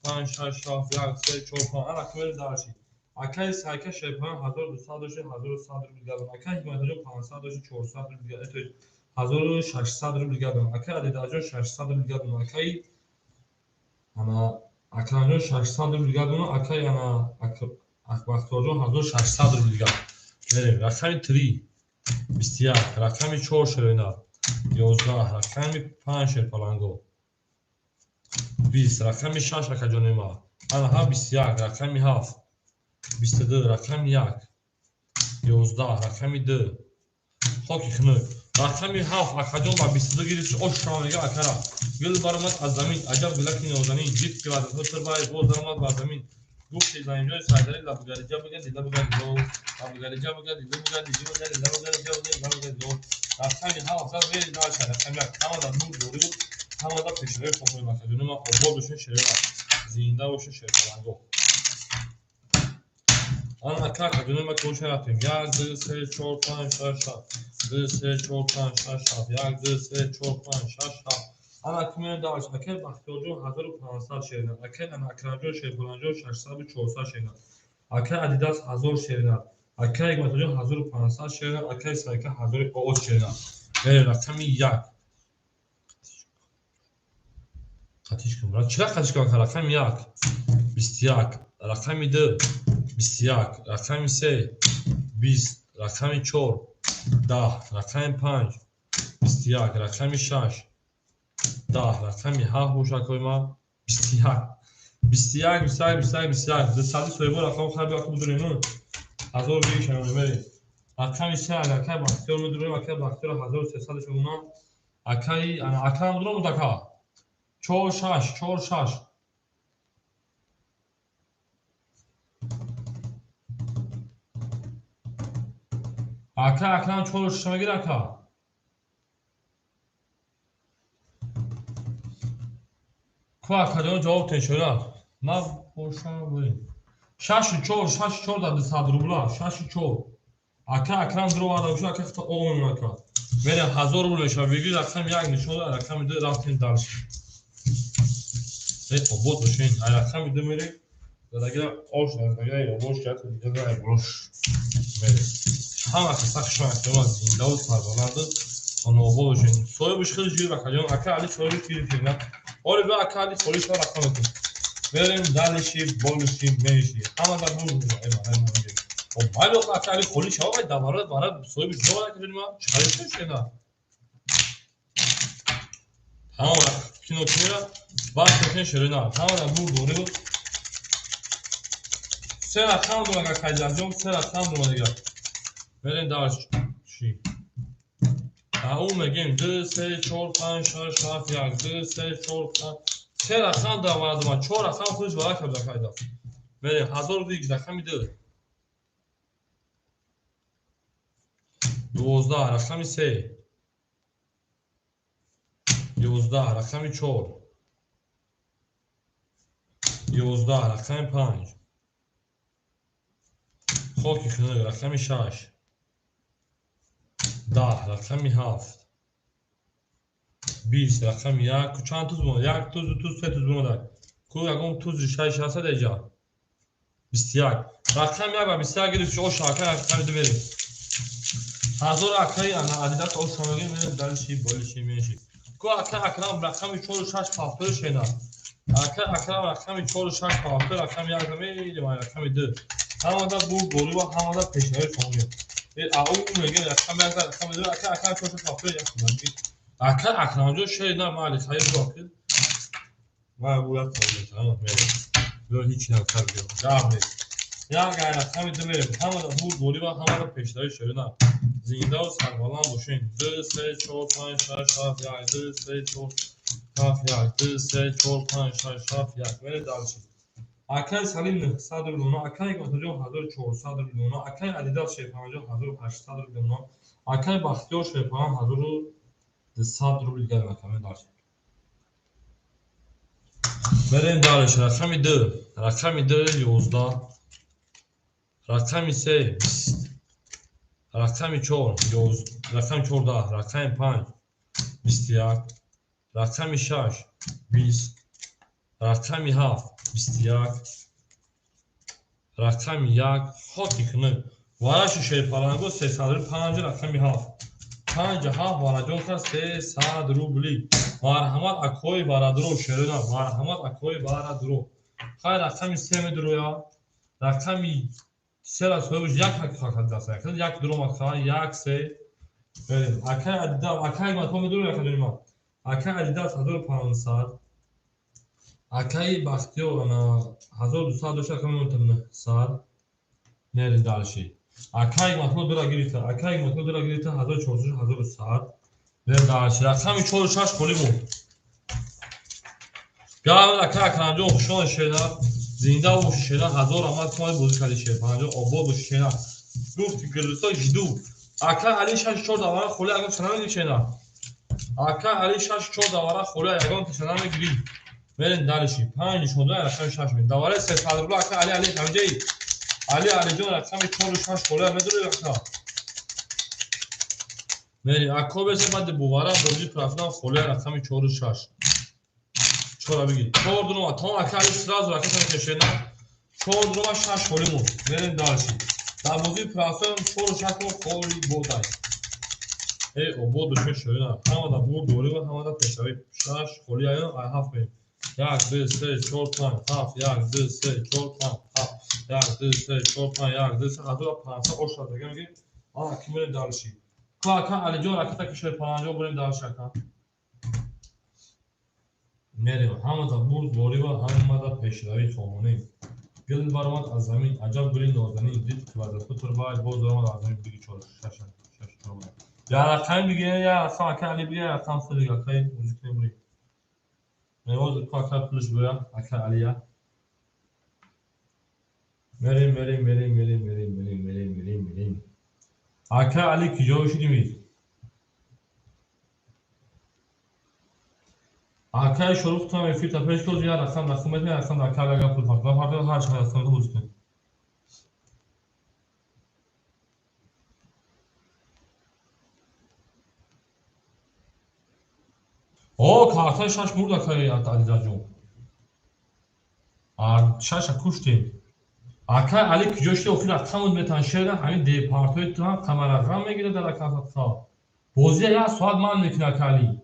панҷ, шаш, ҳафт, як, се, чор, панҷ. Ана ки мерем дальше. Акаи Сайка шерпаланг 1200 дошти, 1100 рубл гардон. Акаи Ҳикматаҷон 500 дошти, 400 рубл гардон, 1600 рубл гардон. Акаи Адидаҷон 600 рубл гардон. Акаи ана Акрамҷон 600 рубл гардон. Акаи ана Бахтиёрҷон 1600 рубл гардон. Мерем. Рақами 3, 21. Рақами 4 шероинар. 11. Рақами 5 шерпаланго. 20. Рақами 6, акаҷони ма. Ана ҳа, 21. Рақами 7, 22. Рақами 1, 11. Рақами 2, хоки хунук. Рақами 7, акаҷон, ба 22 гирифт. Ош шава мега акара. Гул баромад аз замин, аҷаб гулаки нозанин, дид ки вазифа турбай боз даромад бар замин. Гуфти заминҷои сайдари лабгариҷа бига дила бига дило, лабгариҷа бига дило бига дило бига дила бига дила бига дила бига дило. Рақами 7 зад, вери дальше. Рақами 1. Ҳамада нур дорӣ буд, ҳамада пешравӣ хоҳем, акаҷони ман. Обод бошед, шерера, зинда бошед, шерпаланго. Ана ака, акаҷони ман, ки боша, рафтем. Як, ду, се, чор, панҷ, шаш, ҳафт, ду, се, чор, панҷ, шаш, ҳафт, як, ду, се, чор, панҷ, шаш, ҳафт. Ана ки мерем дальше. Акаи Бахтиёрҷон 1500 шеринад. Акаи ана Акрамҷон шерпаланҷон 600, 400 шеринад. Акаи Адидас 1000 шеринад. Акаи Ҳикматаҷон 1500 шеринад. Акаи Сайка 1000 оз шеринад. Мерем. Рақами 1. Қатиш кун, чира қатиш кун. Рақами 1, 21. Рақами 2, 21. Рақами 3, 20. Рақами 4, 10. Рақами 5, 21. Рақами 6, 10. Рақами 7 боша, акои ман, 21, 21, 21, 21, 21. Дусади соҳибо рақам хайр биаку будурем, 1000 гиришам. Мерем. Рақами 3, акаи Бахтиёр медурем. Акаи Бахтиёр 1300 шумона. Акаи Акрам дуром, ака, чор, шаш, чор, шаш. Ака Акрам чору шаш мегир, ака. Ку, акаҷон, ҷавоб тешора на боша. Шашу чор, шашу чор дар 200 рубла. Шашу чор, ака Акрам дуроварда боша, ака, хата омем, ака. Мерем, 1000 рубл мешава. Бигир, рақами 1 нишон, рақами 2 рафтем дальше. Обод бошен. Рақами 2 мерем. Дадагира ош, дадагира ёбош, дигара бош мерем. Ҳама каса хушмакдора, зиндаву сарбаланду хонаобод бошен. Соҳибаш хеле ҷир, акаҷон. Ака Али соҳибаш гирифтем. Оре, ба ака Али холиш рақам мекунем. Мерем дальше, больше, меньше. Ҳамада бур. Майли, ака Али холиш шава, даварат барат соҳибаш ҷо, акаҷони ман. Чӣ шена? Ҳама кино кинера баъд мекунем, шерина. Ҳамада бур дорӣ буд. Се рақам дорам, агар Хайдарҷон, се рақам дорам дигар. Мерем дальше. Ау мегем, ду, се, чор, панҷ, шаш, ҳафт, як, ду, се, чор, панҷ. Се рақам давардама, чор рақам худаш вара карда хайда. Мерем, 1000 рубл. Рақами 2, 12. Рақами 3, 11. Рақами 4, 11. Рақами 5, хоки хунук. Рақами 6, 10, рақами 7, 20, рақами 1. Чанд туз бимонад? Як туз, ду туз, се туз бимонад. Ку ягон туз ришаи шастад эҷа. 21. Рақами 1 ва 21 гирифт, оша акай рақами 2 мерем. Ҳазор акай ана адидас оша мегирем, мерем дальше, больше, меньше. Ку акай Акрам рақами 4 6 повтор шена. Акай Акрам рақами 4 6 повтор, рақами 1 мерем, рақами 2. Ҳамада бурд борӣ ва ҳамада пешравӣ хоҳем. Ау мегем рақами 1, рақами 2, акай Акрам 4 6 повтор як. Акай Акрамҷон шеър майли хайр бо. Ман бояд тамом мерем. Биё ҳеч нагуфта биё. Гап нест. Як ай рақами 2 мерем. Ҳамада бурд борӣ ва ҳамада пешравӣ шерина. Зиндаву сарбаланд бошед. 2 3 4 5 6 7 1 2 3 4 7 1 2 3 4 5 6 7 1. Мерем дальше. Акай Салим 900 рубл, акай Ҳикматуллоҷон 1400 рубл, акай Адидас Шерпанаҷон 1800 рубл, акай Бахтиёр Шерпанан 1200 рубл дигар рақами дальше. Мерем дальше. Рақами 2, рақами 2 11, рақами 3 20, рақами 4 11, рақами 14, рақами 5 21, рақами 6 20, рақами 7 21, рақами 1 хоки хунук. Вараши шерпаланго 300 рубл, 5 рақами 7. 5 7 вараҷон кард 300 рубли. Марҳамат акои барадро шерона, марҳамат акои барадро. Хай рақами 3 медуроя. Рақами 3 ра соҳибаш як ҳақиқат даст. Як дуромад хай 1 3. Берем. Акай Адидас, акай Матон медуроя акай ма. Акай Адидас 1500. Акаи Бахтиёр ана 1200 дошта, акай 900. Мерем дальше. Акай Матон дура гирифта, акай Матон дура гирифта 1400 1100. Мерем дальше. Рақами 4 6 холӣ монд. Гап акай Акрамҷон хушон шена, зинда боши шена, ҳазор раҳмат кумай бозӣ кардӣ Шерпанаҷон, обод боши шена. Гуфт гирдисо жду. Акай Али 6 4 давара холӣ ягон чиз намегирӣ шена. Акай Али 6 4 давара холӣ ягон чиз намегирӣ. Мерем дальше. 5 нишонда рақами 6 мерем. Давараи 300 рубл акай Али Али ҳамҷаи. Али Алиҷон рақами 4 6 холӣ медурӣ ака. Мерем. Ако бесе баъди бувара бозӣ профилам холӣ рақами 4 6. Чора бигир. 4 дурума. Тамом акай Али сразу ракета мекашена. 4 дурума 6 холӣ монд. Мерем дальше. Дар бозии профилам 4 6 мо холӣ бодай. Эй обод бошед шоина. Ҳамада бурд дорӣ ва ҳамада пешравӣ. 6 холӣ аян ай 7 мерем. 1 2 3 4 5 7 1 2 3 4 5 7 1 2 3 4 5 1 2 3 1500 ош дага мегирем. А ки мерем дальше. Ку ака Алиҷон ракета ки Шерпанаҷон бурем дальше ака. Мерем. Ҳамада бурд борӣ ва ҳамада пешравӣ хоҳонем. Гул баромад аз замин, аҷаб гули нозанин, дид ки вазифа турбай боз баромад аз замин биги 4 6 6 4. Я рақами бигир, я рақам ака Али бигир, рақам худ дигар акай музик небурӣ. Мевоз ку ака пулш буя, ака Алия. Мерем, мерем, мерем, мерем, мерем, мерем, мерем, мерем, мерем. Ака Али киҷо шудимӣ? Акай Шорух ту эфир та пеш кӯз я рақам рақам метавонӣ рақам ака Али пул фарқ. Фарқ ҳар чӣ рақам бозӣ кун. О, картаи 6 мурд акай Адидаҷон. А 6 куштем. Акай Али киҷо шуди охир рақамот метан шера ҳамин департои ту ҳам қамарағам мегирад дар акафатха. Бозия як соат ман мекунад ака Али.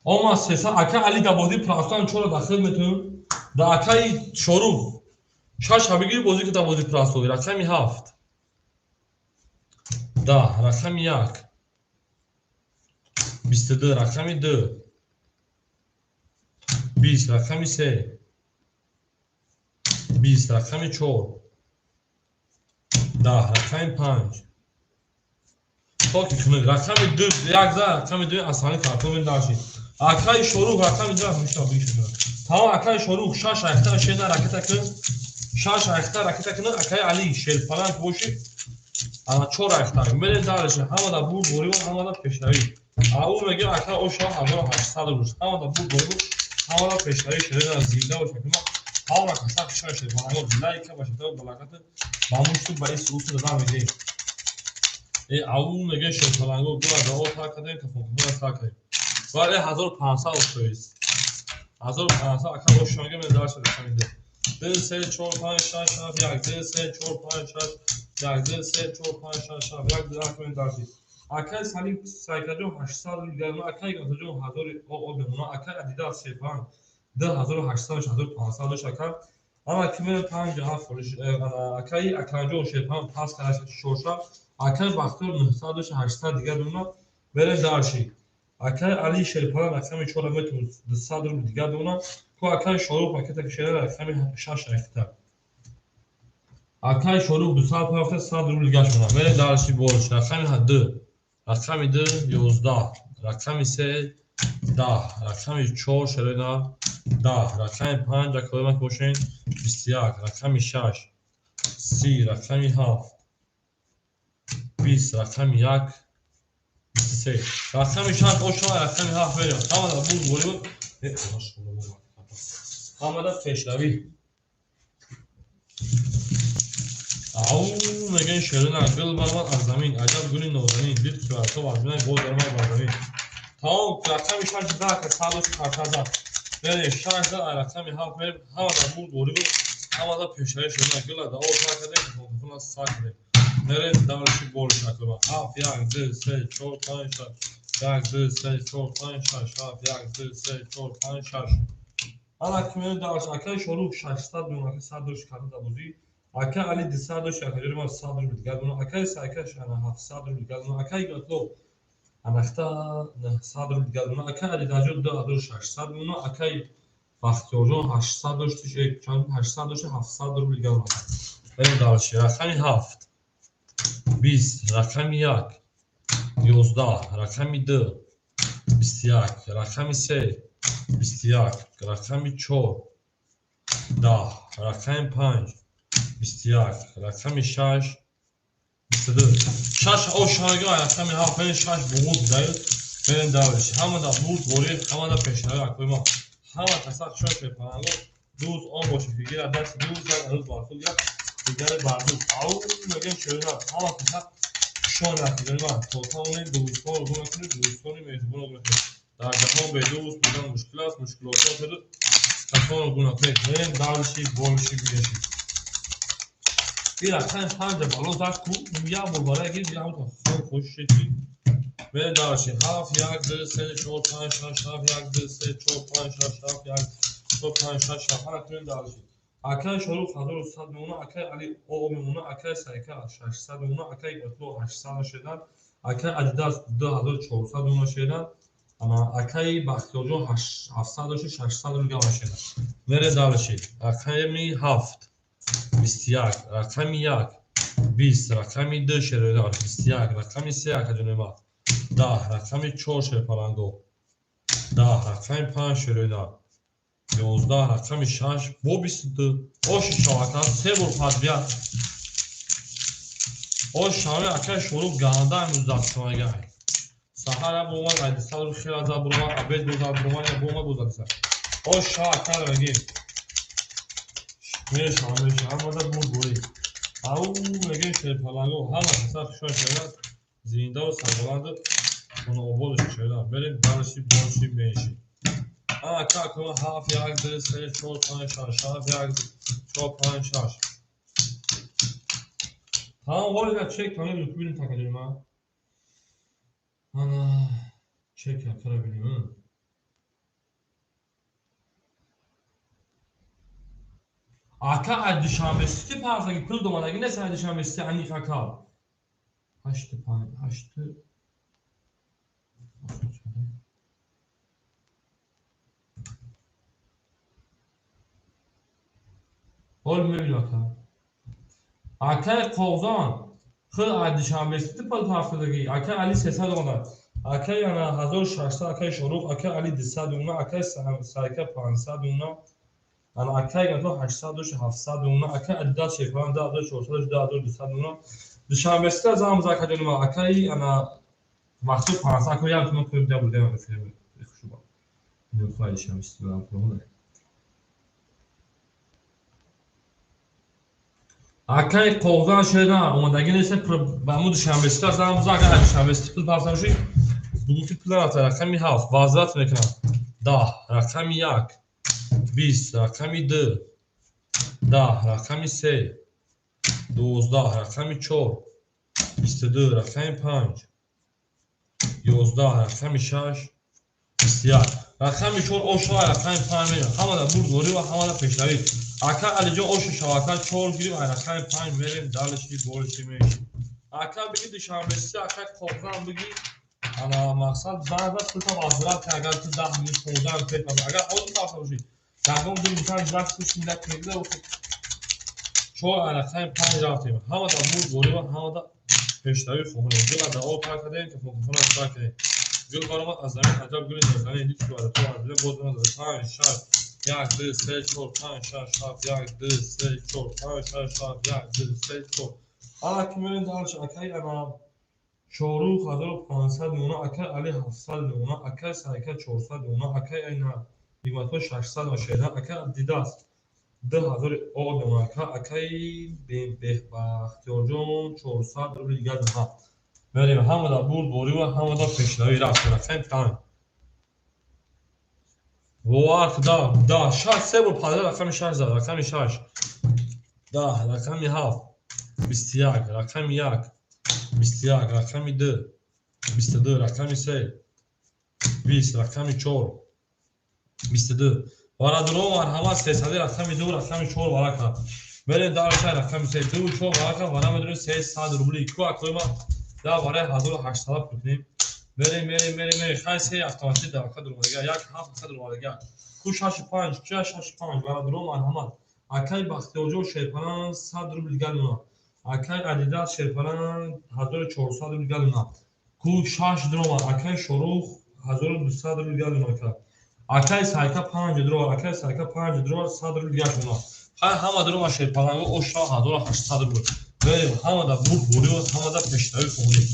Омад 300 ака Али дар бозии профилам 4 дахил метавонем. Дар акаи Шорух 6 бигири бозӣ ки дар бозии профил рақами 7. 10 рақами 1. 22 рақами 2. 20 рақами 3. 20 рақами 4. 10 рақами 5. Токи хунук рақами 2 1 за рақами 2 асани картон мен даши. Акаи Шорух рақами 2 мишта бигир. Тамом акаи Шорух 6 айхта шена ракета кун. 6 айхта ракета кун. Акаи Али Шерпаланг боши. Ана 4 айхта. Мерем дальше. Ҳамада бурд борӣ ва ҳамада пешравӣ. Ау мегӯям ака оша 1800 рубл. Ҳамада бурд борӣ ҳамада пешравӣ шерена зинда бошад. Ҳама каса хушҳол шед. Лайка ба шита балаката ба мушту ба ис усу назар медиҳем. Э аву мегӯяд шерпаланго гула дао тар кардем, кафонкафона сар кардем. Вале 1500 устоист. 1500 ака ошонга мен дар шуда хамида. 2 3 4 5 6 7 1 2 3 4 5 6 1 2 3 4 5 6 7 1 2 1 мен дар шид. Акай Салим Сайкаҷон 800 рубл, акай Гатаҷон 1000 ОО мемона, акай Адида Сефан 2800 1500 дошт ака. Ана ки мен 57 фурӯш, акай Акрамҷон Шерпан пас кард шоша, акай Бахтиёр 900 дошт 800 дигар мемона, берем дарши. Акай Али Шерпан рақами 4 метавон 200 рубл дигар мемона, ку акай Шорух пакета ки шера рақами 6 рехта. Акай Шорух 200 пафта 100 рубл дигар шуна. Берем дарши бош. Рақами 2, рақами 2 11, рақами 3 10, рақами 4 шерена 10, рақами 5 акои бошен 21, рақами 6 30, рақами 7 20, рақами 1 23, рақами 6 ошава, рақами 7 мерем. Ҳамада буд борӣ буд. Ҳамада пешравӣ. Ау мегӯян шерина гул баромад аз замин, аҷаб гули нозанин, дид ки барто аз замин боз даромад бар замин. Тамом рақами 6 даҳ ка садош карта зад. Берем 6 да рақами 7 мерем. Ҳамада буд борӣ буд. Ҳамада пешравӣ шерина гула да о тар кардем, кафонкафона сар кардем. Мерем дарши борш акома. 7 1 2 3 4 5 6 1 2 3 4 5 6 7 1 2 3 4 5 6. Ана ки мерем дарш акай Шорух 600 мемона, ака 100 дош карда да бозӣ. Ака Али 200 дош, ака ҷони ман 100 рубл дигар мемона, акай Сайка 700 рубл дигар мемона, акай Гатло анахта 900 рубл дигар мемона, акай Али Даҷон 2600 мемона, акай Бахтиёрҷон 800 дошт, чанд 800 дошт, 700 рубл дигар мемона. Берем дарши. Рақами 7 20, рақами 1 11, рақами 2 21, рақами 3 21, рақами 4 10, рақами 5 21, рақами 6 22. 6 ошарга рақами 7 6 буғуд дают. Берем дарш. Ҳамада бурд борӣ, ҳамада пешравӣ акои ма. Ҳама каса хушҳол шерпаланго дӯст он бошед ки гирад даст дӯст як рӯз бар худ як дигаре бар дӯст. Ау мегӯем шерина ҳама каса хушҳол акои ма. То тавонед дӯстонро гум накунед, дӯстони меҳрубонро гум накунед. Дар ҷаҳон бе дӯст будан мушкил аст, мушкилотҳо шуд, касонро гум накунед. Берем дарши борши бинешед. Ин рақами 5 бало зад ку, як бор барои гирифт, як бор хон хуш шуд ки. Берем дарши. 7 1 2 3 4 5 6 7 1 2 3 4 5 6 7 1 4 5 6 7. Ҳана кунем дарши. Акай Шорух 1100 мемона, акай Али ОО мемона, акай Сайка 600 мемона, акай Гатло 800 шедан, акай Адидас 2400 мемона шедан, ана акай Бахтиёрҷон 700 дошт, 600 рубл гама шедан. Мерем дарши. Рақами 7 21, рақами 1 20, рақами 2 шеродар 21, рақами 3 акаҷони ма 10, рақами 4 шерпаланго 10, рақами 5 шеродар 11, рақами 6 бо 22. Оши шавака се бор подряд. Ош шави акай Шорух ганда имрӯз дастшавагай. Саҳар я бо омад айдисад рубл хела зад буромад, обед бо зад буромад, я бо омад бо зад дисад. Ош шава акайро мегим. Мешава, мешава, ҳамада бурд борӣ. Ау мегӯем шерпаланго ҳама каса хушҳол шавад, зиндаву сарбаланду хонаободаш шавад. Берем дарши борши менши. Ана ака акома 7 1 2 3 4 5 6 7 1 4 5 6. Тамом ворид чек тамом бинем такаҷои ман. Ана чек акара бинем. Ака аз Душанбе Сити парзаги пул домадаги нест аз Душанбе Сити аниқ ака. 8 5 8 ҳол мебинам ака. Акаи Қоғзон худ аз Душанбе Сити пул парфтадаги. Акаи Али 300 омада. Акаи ана 1600, акаи Шорух, акаи Али 200 умна, акаи Сайка 500 умна. Ана акаи Гато 800 дошт, 700 умна, акаи Адидас Шерпалан 2400 2200 умна. Душанбе Сити зам за акаҷони ма. Акаи ана вақту 500 акаи як туман кунем дия бурдем ана филм. Хушуба. Мехоҳад Душанбе Сити барам кунам. Акай қоғзан шеда омадагӣ нест, ба мо душанбесита занг бизан, агар душанбесити пул партам ши, бугӯ ки пул рафта. Рақами 7 возврат мекунам. 10, рақами 1, 20, рақами 2, 10, рақами 3, 12, рақами 4, 22, рақами 5, 11, рақами 6, 21, рақами 4. Ошава рақами 5 мерем. Ҳамада бурдворӣ ва ҳамада пешравӣ. Ака Алиҷон, оша шава, ака 4 гирифт, ай рақами 5 мерем дальше, больше меши. Ака, биги душанбеси, ака қоғзан биги, ана мақсад занг зад, пулта возврат кун. Агар ту 10 минут, 15 пеш, агар ҳозир рафта бошӣ, ягон ду минутан зак кушмида мегза. 4, ай рақами 5 рафтем. Ҳамада бурдворӣ ва ҳамада пешравӣ хоҳонем. Гула да об пар кардем, ки хона сар кардем. Гул баромад аз замин, аҷаб гули нозанин, дид ки варату аз дила боз омад. 5, 6, 1, 2, 3, 4, 5, 6, 7, 1, 2, 3, 4, 5, 6, 7, 1, 2, 3, 4. Ана ки мерем дальше. Акай ана Шорух 1500 миёна, акай Али 700 миёна, акай Сайка 400 миёна, акай айна Ниматҳо 600 ва шеда, акай Дидас 2000 од миёна, ака акай Бахтиёрҷон 400 рубли дигар миёна. Мерем, ҳамада бурдборӣ ва ҳамада пешравӣ. Рафтем рақами 5. Вовар да да 6, се бор падар рақами 6 зад. Рақами 6, 10, рақами 7, 21, рақами 1, 21, рақами 2, 22, рақами 3, 20, рақами 4, 22. Варадуро, марҳамат, сесади рақами 2, рақами 4 варака. Мерем дальше, рақами 3, 2, 4 варака, вара медонем 300 рубли. Ку акои ма да барои 1800 пул кунем. Мерем, мерем, мерем, мерем. Хай, се автоматик дака дуромадага, 1, 7 ака дуромадага. Ку 6, 5, ча 6, 5. Варадуро, марҳамат. Акай Бахтиёрҷон Шерпаран 100 рубли дигар мемонад. Акай Адидас Шерпаран 1400 рубли дигар мемонад. Ку 6 дуромад. Акай Шорух 1200 рубли дигар мемонад. Акай Сайка 5 дуромад. Акай Сайка 5 дуромад, 100 рубли дигар мемонад. Хай, ҳама дуромад Шерпаранго, ошава 1800 рубл. Мерем, ҳамада бурдборӣ ва ҳамада пешравӣ хоҳонем.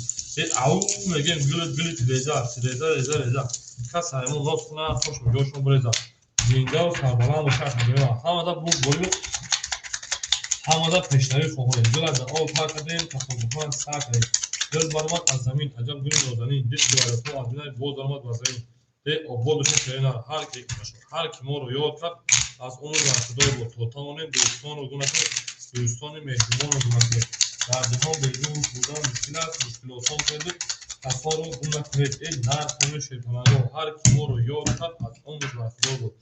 Ау мегем, гули гули реза реза реза реза, кас ҳаймон нос кунад, хош ҷошон буреза, зиндаву сарбаланд бошад. Ҳамада бурдборӣ, ҳамада пешравӣ хоҳонем. Гула за об пар кардем, тасодуфан сар кардем. Гул баромад аз замин, аҷаб гули нозанин, дид ки варатҳо аз бинай боз баромад ба замин. Э обод бошад шерина, ҳар ки моро ёд кард, аз умр бархӯрдор буд. То тавонем дӯстонро гум накунем, дӯстони меҳрубонро гум накунем. Дар ҷаҳон бедӯст будан мушкил аст, мушкил осон кунеду касонро гум накунед. Э нарх хони шерпаланго, ҳар ки моро ёд кард, аз умр бархӯрдор буд.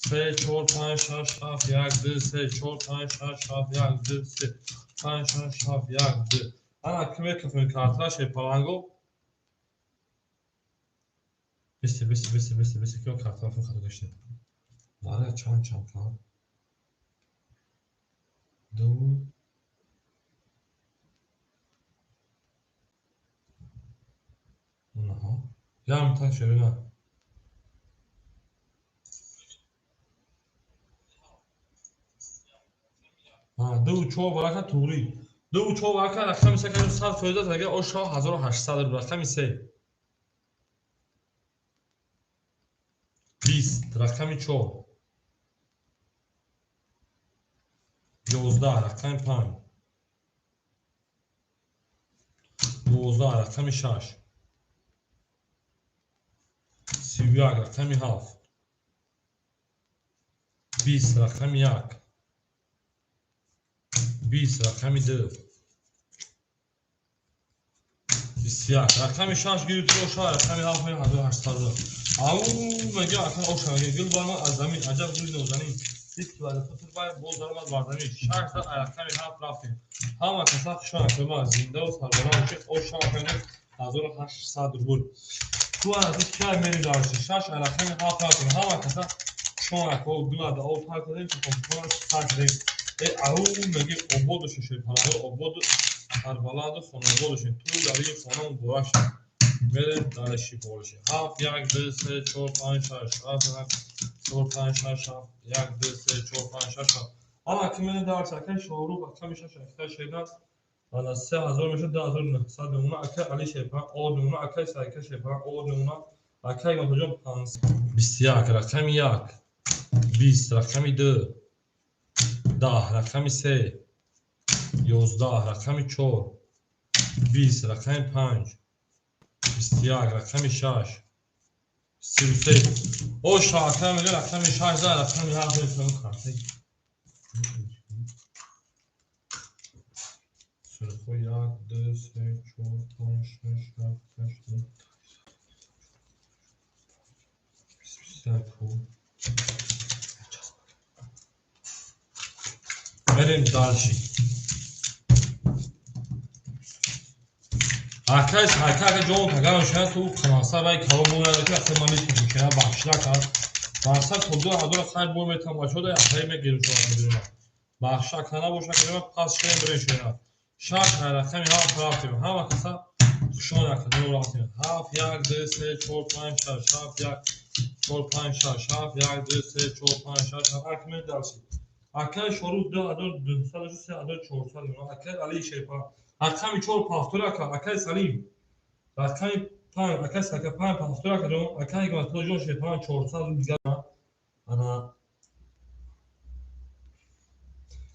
3, 4, 5, 6, 7, 1, 2, 3, 4, 5, 6, 7, 1, 2, 3, 5, 6, 7, 1, 2. Ана ки мекафем картара шерпаланго. Бисте, бисте, бисте, бисте, бисте, ки картара хато гаштем. Вара чанд чанд кард? 2, Наҳа. Ям так шерина. 2, 4 варака туғрӣ. 2, 4 варака, рақами 3 кардем, 100% аст, агар ошава 1800 рубл. Рақами 3. 20, рақами 4. 11, рақами 5. 12, рақами 6. 31, рақами 7. 20, рақами 1. 20, рақами 2. 21, рақами 6 гирифт, оша рақами 7 1800 рубл. Ау мега ака оша мега, гул баромад аз замин, аҷаб гули нозанин. Дид ки вазифа бай боз баромад бар замин. 6 зад, рақами 7 рафтем. Ҳама каса хушон акои зиндаву сарбаланд бошед. Оша кардем 1800 рубл. Ту аз чай мери дальше. 6, рақами 7 рафтем. Ҳама каса хушон ако, гула да об пар кардем, тасодуфан сар кардем. Э ау меги, обод бошед шерпаланго, ободу сарбаланду хонобод бошед. Ту дар ин хона муборак шавад. Мерем дальше, больше. 7, 1, 2, 3, 4, 5, 6, 7, 4, 5, 6, 7, 1, 2, 3, 4, 5, 6, 7. Ана ки мерем дальше, акай Шоҳрух рақами 6 акай Шерназ ана 3000 мешуд, 2900 мемона. Акай Али Шерпалан од мемона, акай Сайка Шерпалан од мемона, акай Матоҷон 500. 21, рақами 1, 20, рақами 2, 10, рақами 3, 11, рақами 4, 20, рақами 5, 21, рақами 6, 33. О шака мега рақами 6 за рақами 7 мефаҳмам карта. Сурхо 1, 2, 3, 4, 5, 6, 7, 8, 9, 10. Мерем дальше. Акай сарка ҷон таган шана ту қанаса вай калон бо ки ахир ман митум кина бахшида кард. Бахша то ду ҳазор хай бо метам бачода ахир мегирим шумо медонам. Бахша кана боша кина пас шена бирем шена. Шаш рақами ҳафт рафтем. Ҳама каса хушон академ рафтем. 7 1 2 3 4 5 6 7 1 4 5 6 7 1 2 3 4 5 6 7 акмел дальше. Акай Шорух 2200 3400 акай Али Шерпа рақами 4 пафтор ака акай Салим рақами 5 акай Сака 5 пафтор ака ҷон акай Ҳикматулло ҷон Шерпа 400 дигар ана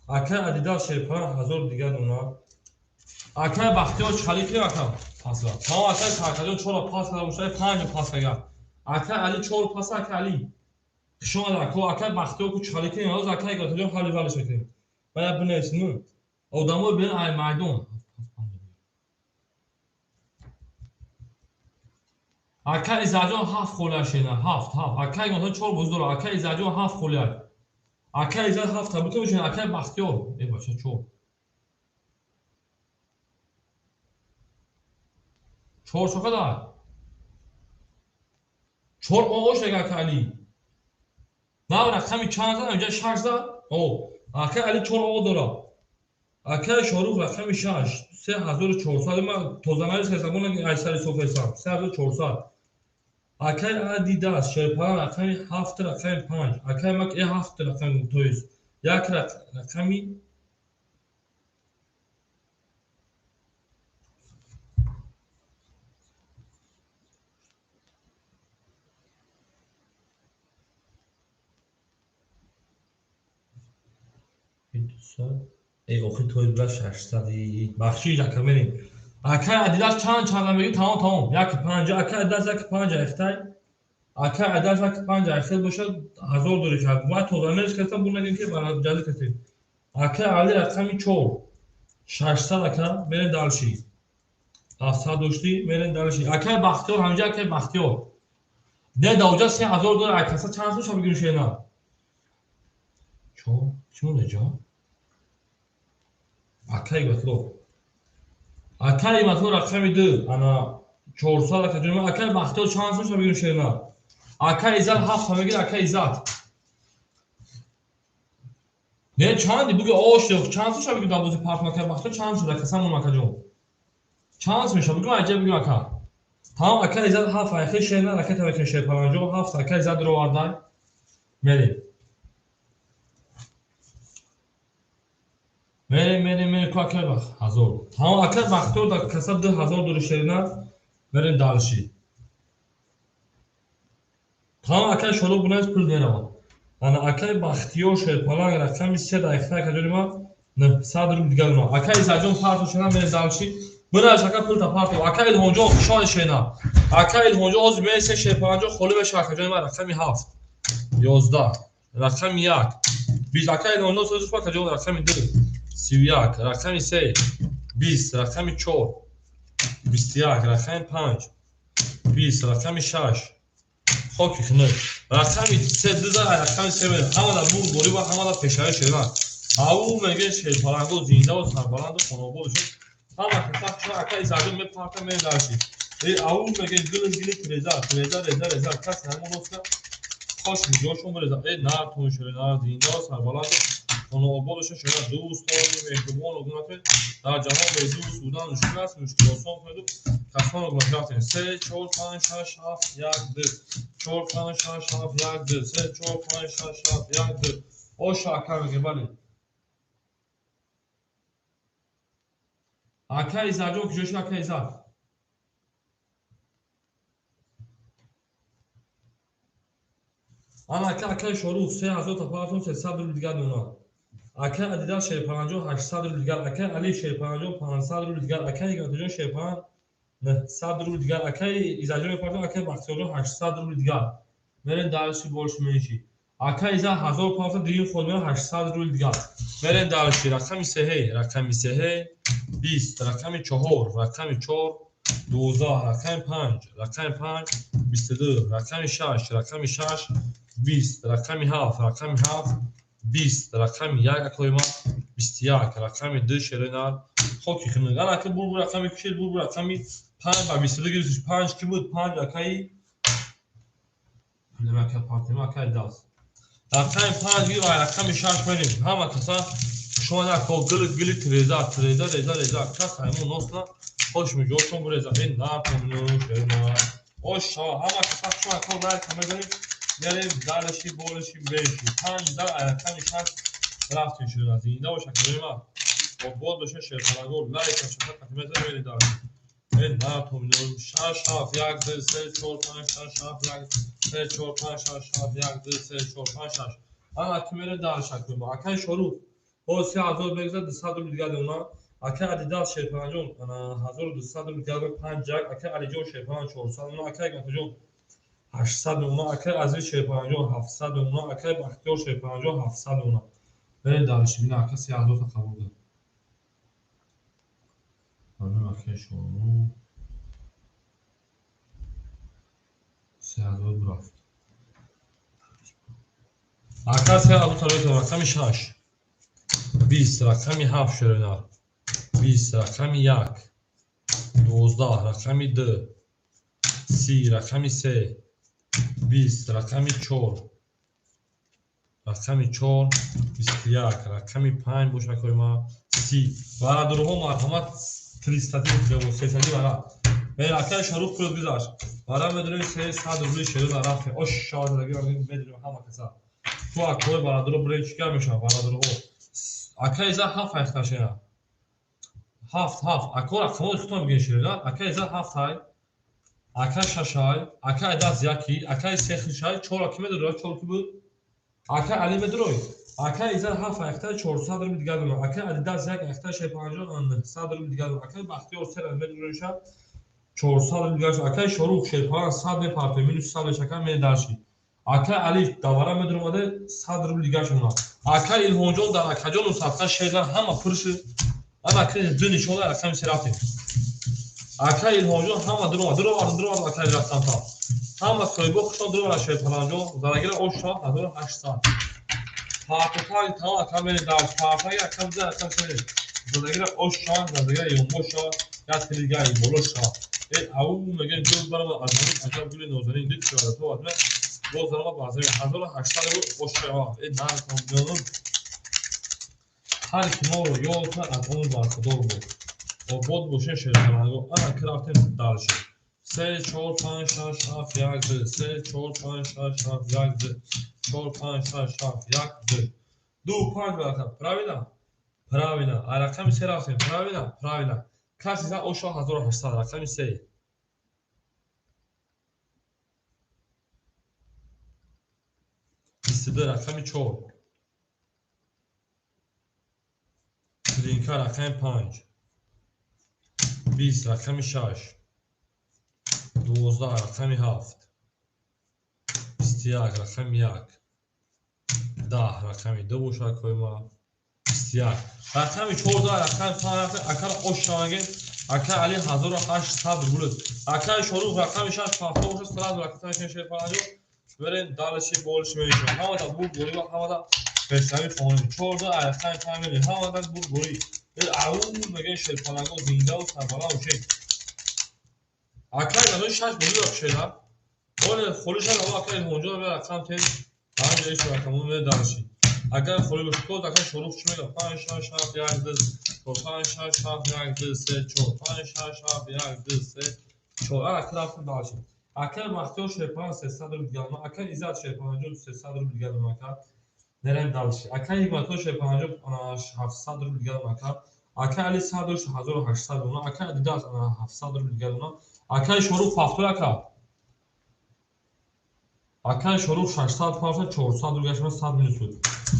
акай Адидас Шерпа 1000 дигар дона акай Бахтиёр Чалики ака пас ва тамом акай Сакаҷон 4 пас карда бошад 5 пас карда акай Али 4 пас акай Али шумо ака акай Бахтиёр ку Чалики ҳоз акай Ҳикматулло ҷон ҳали валиш мекунем бая бинависем одамо бин ай майдон Акай Изаҷон 7 холия шена 7 7 акай Ҳикматулло 4 боз дора акай Изаҷон 7 холия акай Изат 7 та бутун шена акай Бахтиёр э бача 4 4 чоқадар 4 оғош дега акай Али на рақами чанд зад инҷа 6 зад о акай Али 4 оғо дора акай Шорух рақами 6 3400 ман тозанавис ҳисабона айсари софесам 3400 акай Адидас Шерпалан рақами 7 рақами 5 акай мак э 7 рақами то есть як рақами эй охи тои била 600 бахшиш ака мерем акай Адидас чанд чанда мегӣ тамом тамом 1.5 акай Адидас 1.5 айхтай акай Адидас 1.5 айхтай бошад 1000 дори кард ва тозамериш кардам бу нагем ки ҷазӣ кардем акай Али рақами 4 600 ака мерем дальше 700 доштӣ мерем дальше акай Бахтиёр ҳамҷа акай Бахтиёр не даоҷа 3000 дори акаса чанд сум шаб бигирем шена чор чӣ монда ҷо акай Ҳикматулло акай Ҳикматулло рақами 2 ана 400 ака ҷон акай Бахтиёр чанд сум шаб бигирем шена акай Иззат 7 та мегир акай Иззат не чанди буги ош чанд сум шаб бигирем дар бози партм акай Бахтиёр чанд сум ака самон ака ҷон чанд сум шаб бигирем аҷаб бигирем ака тамом акай Иззат 7 айхи шена ака таваккал Шерпалан ҷон 7 акай Иззат ровардай мерем мерем мерем мерем ку акай Бахт 1000 тамом акай Бахтиёр дар каса 2000 дори шерина мерем дальше тамом акай Шорух бунавис пул меравад ана акай Бахтиёр Шерпалан рақами 3 дақиқа ака ҷони ман 900 рубл дигар дона акай Иззатҷон партов шена мерем дальше бинавис ака пулта партов акай Илҳомҷон хушҳол шена акай Илҳомҷон ҳозир мересем Шерпаланҷон холӣ мешава ака ҷони ман рақами 7 11 рақами 1 20 акай Илҳомҷон созиш ака ҷон рақами 2 31 рақами 3 20 рақами 4 21 рақами 5 20 рақами 6 хоки хунук рақами 3 2 за рақами 3 мерем ҳамада бурдборӣ ва ҳамада пешравӣ шена ау меге Шерпаланго зиндаву сарбаланду хонобод шуд ҳама каса хушҳол акай Иззатҷон мепарта мерем дальше э ау меге гили гили тиреза тиреза реза реза кас ҳамон носка хош ҷошон биреза э нартон шена зиндаву сарбаланду хонободашон шена дӯстони меҳрубону гунатон дар ҷаҳон бедӯст будан мушкил аст мушкил осон кунеду касоно гунат рафтем 3 4 5 6 7 1 2 4 5 6 7 1 2 3 4 5 6 7 1 2 оша ака меге бале акай Иззатҷон куҷо шуд акай Иззат ана ака акай Шорух 3000 та партон 300 рубл дигар дона Акай Адидас шерпаланҷон 800 рубл дигар. Акай Али шерпаланҷон 500 рубл дигар. Акай Ҳикматҷон шерпалан 900 рубл дигар. Акай Изаҷон мепартам, акай Бахтиёрҷон 800 рубл дигар. Мерем дальше, больше, меньше. Акай Иза 1500 дигим ход мерем 800 рубл дигар. Мерем дальше. Рақами сеҳе, рақами сеҳе 20, рақами чор, рақами чор 12, рақами панҷ, рақами панҷ 22, рақами шаш, рақами шаш 20, рақами ҳафт, рақами ҳафт 20, рақами як акои ман 21, рақами ду шерои нар хоки хунук. Ана ака бурбур рақами кушед, бурбур рақами панҷ ба 22 гирифтиш. Панҷ ки буд? Панҷ акаи ака Фатима, акаи даст. Рақами панҷ гир ва рақами шаш мерем. Ҳама каса шумо як гили гили тиреза, тиреза, реза, реза. Кас ҳаймон носна хош миҷотон буреза. Ин накун шерои ош ҳама каса шумо як лайк мезанед. Мерем дальше, больше, меньше. Панҷ дар рақами шаш рафтем шуда. Зинда боша акаи ман. Обод боша шерпалагор. Лайк шаша қатимета мерем дальше. Ин натоминон шаш ҳафт як ду се чор панҷ шаш ҳафт як се чор панҷ шаш ҳафт як ду се чор панҷ шаш. Ана ки мерем дальше акаи мо. Акаи Шорух боз 3000 мегузад, 200 рубл дигар мемонад. Акаи Адидас шерпаланҷон 1200 рубл дигар, панҷ як. Акаи Алиҷон шерпалан 400 мемонад. Акаи Ҳикматҷон 800 мемонад. Акаи Азиз шерпаланҷон 700 мемонад. Акаи Бахтиёр шерпаланҷон 700 мемонад. Мерем дальше. Бина ака 3000 та қабул кард. Акаи Шорух 3000 бурафт. Ака 3000 та рӯи рақами шаш 20, рақами ҳафт шероинар 20, рақами як 12, рақами ду 30, рақами се 20, рақами чор, рақами чор 21, рақами панҷ боша акои ман 30. Бародарҳо марҳамат 300 сесади вара. Акаи Шорух пулот гузашт. Вара медонем 300 рубли шероина рафтем. Ош шавадаги медонем ҳама каса. Ту акои бародаро бурем чӣ гап мешавад бародарҳо? Акаи Иза ҳафт ҳайхташена. Ҳафт ҳафт. Ако рақамҳои худтон бигӯед шероина. Акаи Иза ҳафт ҳай. Ака шаш ҳай. Акаи Адас яки. Акаи се хишай. Чор ки медорад? Чор ки буд? Акаи Али медорой? Акаи Иза ҳафт ҳайхта 400 рубл дигар дорад. Акаи Адидас як ҳайхта шерпанҷон 900 рубл дигар дорад. Акаи Бахтиёр се медороша 400 рубл дигар. Акаи Шорух шерпалан 100 мепартои минус 100 мешака медарши. Акаи Али давара медуромаде 100 рубл дигар шумона. Акаи Илҳомҷон дар акаҷон садқа шерзан ҳама пур шуд. Ана ки ду нишона рақами се рафтем. Акаи Илҳомҷон ҳама дуромад, дуромад, дуромад акаи рафтанта. Ҳама соҳибо хушон дуромад шерпаланҷон. Зарагира ош шавад 1800. Партотаги тамом ака мерем дарс. Партаги ака бизан ака се. Зарагира ош шавад, зарагира ёнбо шавад, як тили дига боло шавад. Э ау мегӯем ҷоз барама аз замин аҷаб гули нозанин дид шавад. То ватме боз дарама ба замин 1800 рубл ош шавад. Э наркон ҳар ки моро ёд кунад аз он бархудор буд. Обод боше шерпаланго. Ана ки рафтем дальше. Се чор панҷ шаш ҳафт як ду се чор панҷ шаш ҳафт як ду чор панҷ шаш ҳафт як ду ду панҷ рақам. Правильно? Правильно. А рақами се рафтем. Правильно? Правильно. Каси за ошо 1800 рақами се. 22 рақами чор. Тринка рақами панҷ. 20 рақами шаш. 12 рақами ҳафт. 21 рақами як. 10 рақами ду бошад акои ман. 21. Рақами 14 рақами панҷ рафтем. Акара ош шаванген. Ака Али 1800 рубл. Акаи Шорух рақами шаш пафта бошад сразу ракета мекунем шерпаланҷо. Берем дальше, больше, меньше. Ҳамада бурд борӣ ва ҳамада пешравӣ хонем. 14 рақами панҷ мерем. Ҳамада бурд борӣ. Ау мегӯем шерпаланго зиндаву сарбаланд бошед. Акаи надои шаш бозӣ дорад шера. Оле холӣ шад ава акаи Илҳомҷон бе рақам тез. Ҳамин ҷои рақамон мере дальше. Агар холӣ бошад боз акаи Шорух чӣ мегӯяд? 5 6 7 1 2 4 5 6 7 1 2 3 4 5 6 7 1 2 3 4. Ана ки рафтем дальше. Акаи Бахтиёр шерпалан 300 рубл дигар. Акаи Иззат шерпаланҷон 300 рубл дигар ака. Мерем дальше. Акаи Ҳикматулло шерпаланҷон 700 рубл дигар ака. Акаи Али 100 1800 рубл. Акаи Адидас 700 рубл дигар. Акаи Шорух пафтой ака. Акаи Шорух 600 пафта 400 рубл гашма 100 минус буд.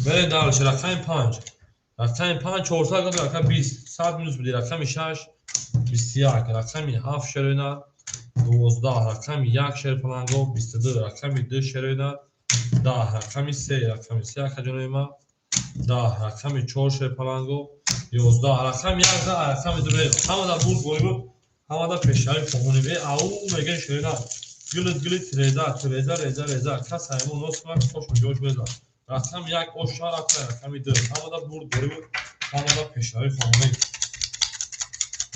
Мерем дальше. Рақами панҷ. Рақами 5 400 гал, рақами 20 100 минус буди. Рақами 6 21, рақами 7 шероина 12, рақами 1 шерпаланго 22, рақами 2 шероина 10, рақами 3, рақами 3 акаҷонои ма 10, рақами 4 шерпаланго 11, рақами 1 да рақами 2. Ҳамада бурд борӣ буд, ҳамада пешравӣ хоҳонем. Э ау мегӯем шероина гилит гилит реза реза реза реза, кас ҳаймон нос кунад, қошо ҷош беза. Рақами 1 оша рафта рақами 2. Ҳамада бурд борӣ буд, ҳамада пешравӣ хоҳонем.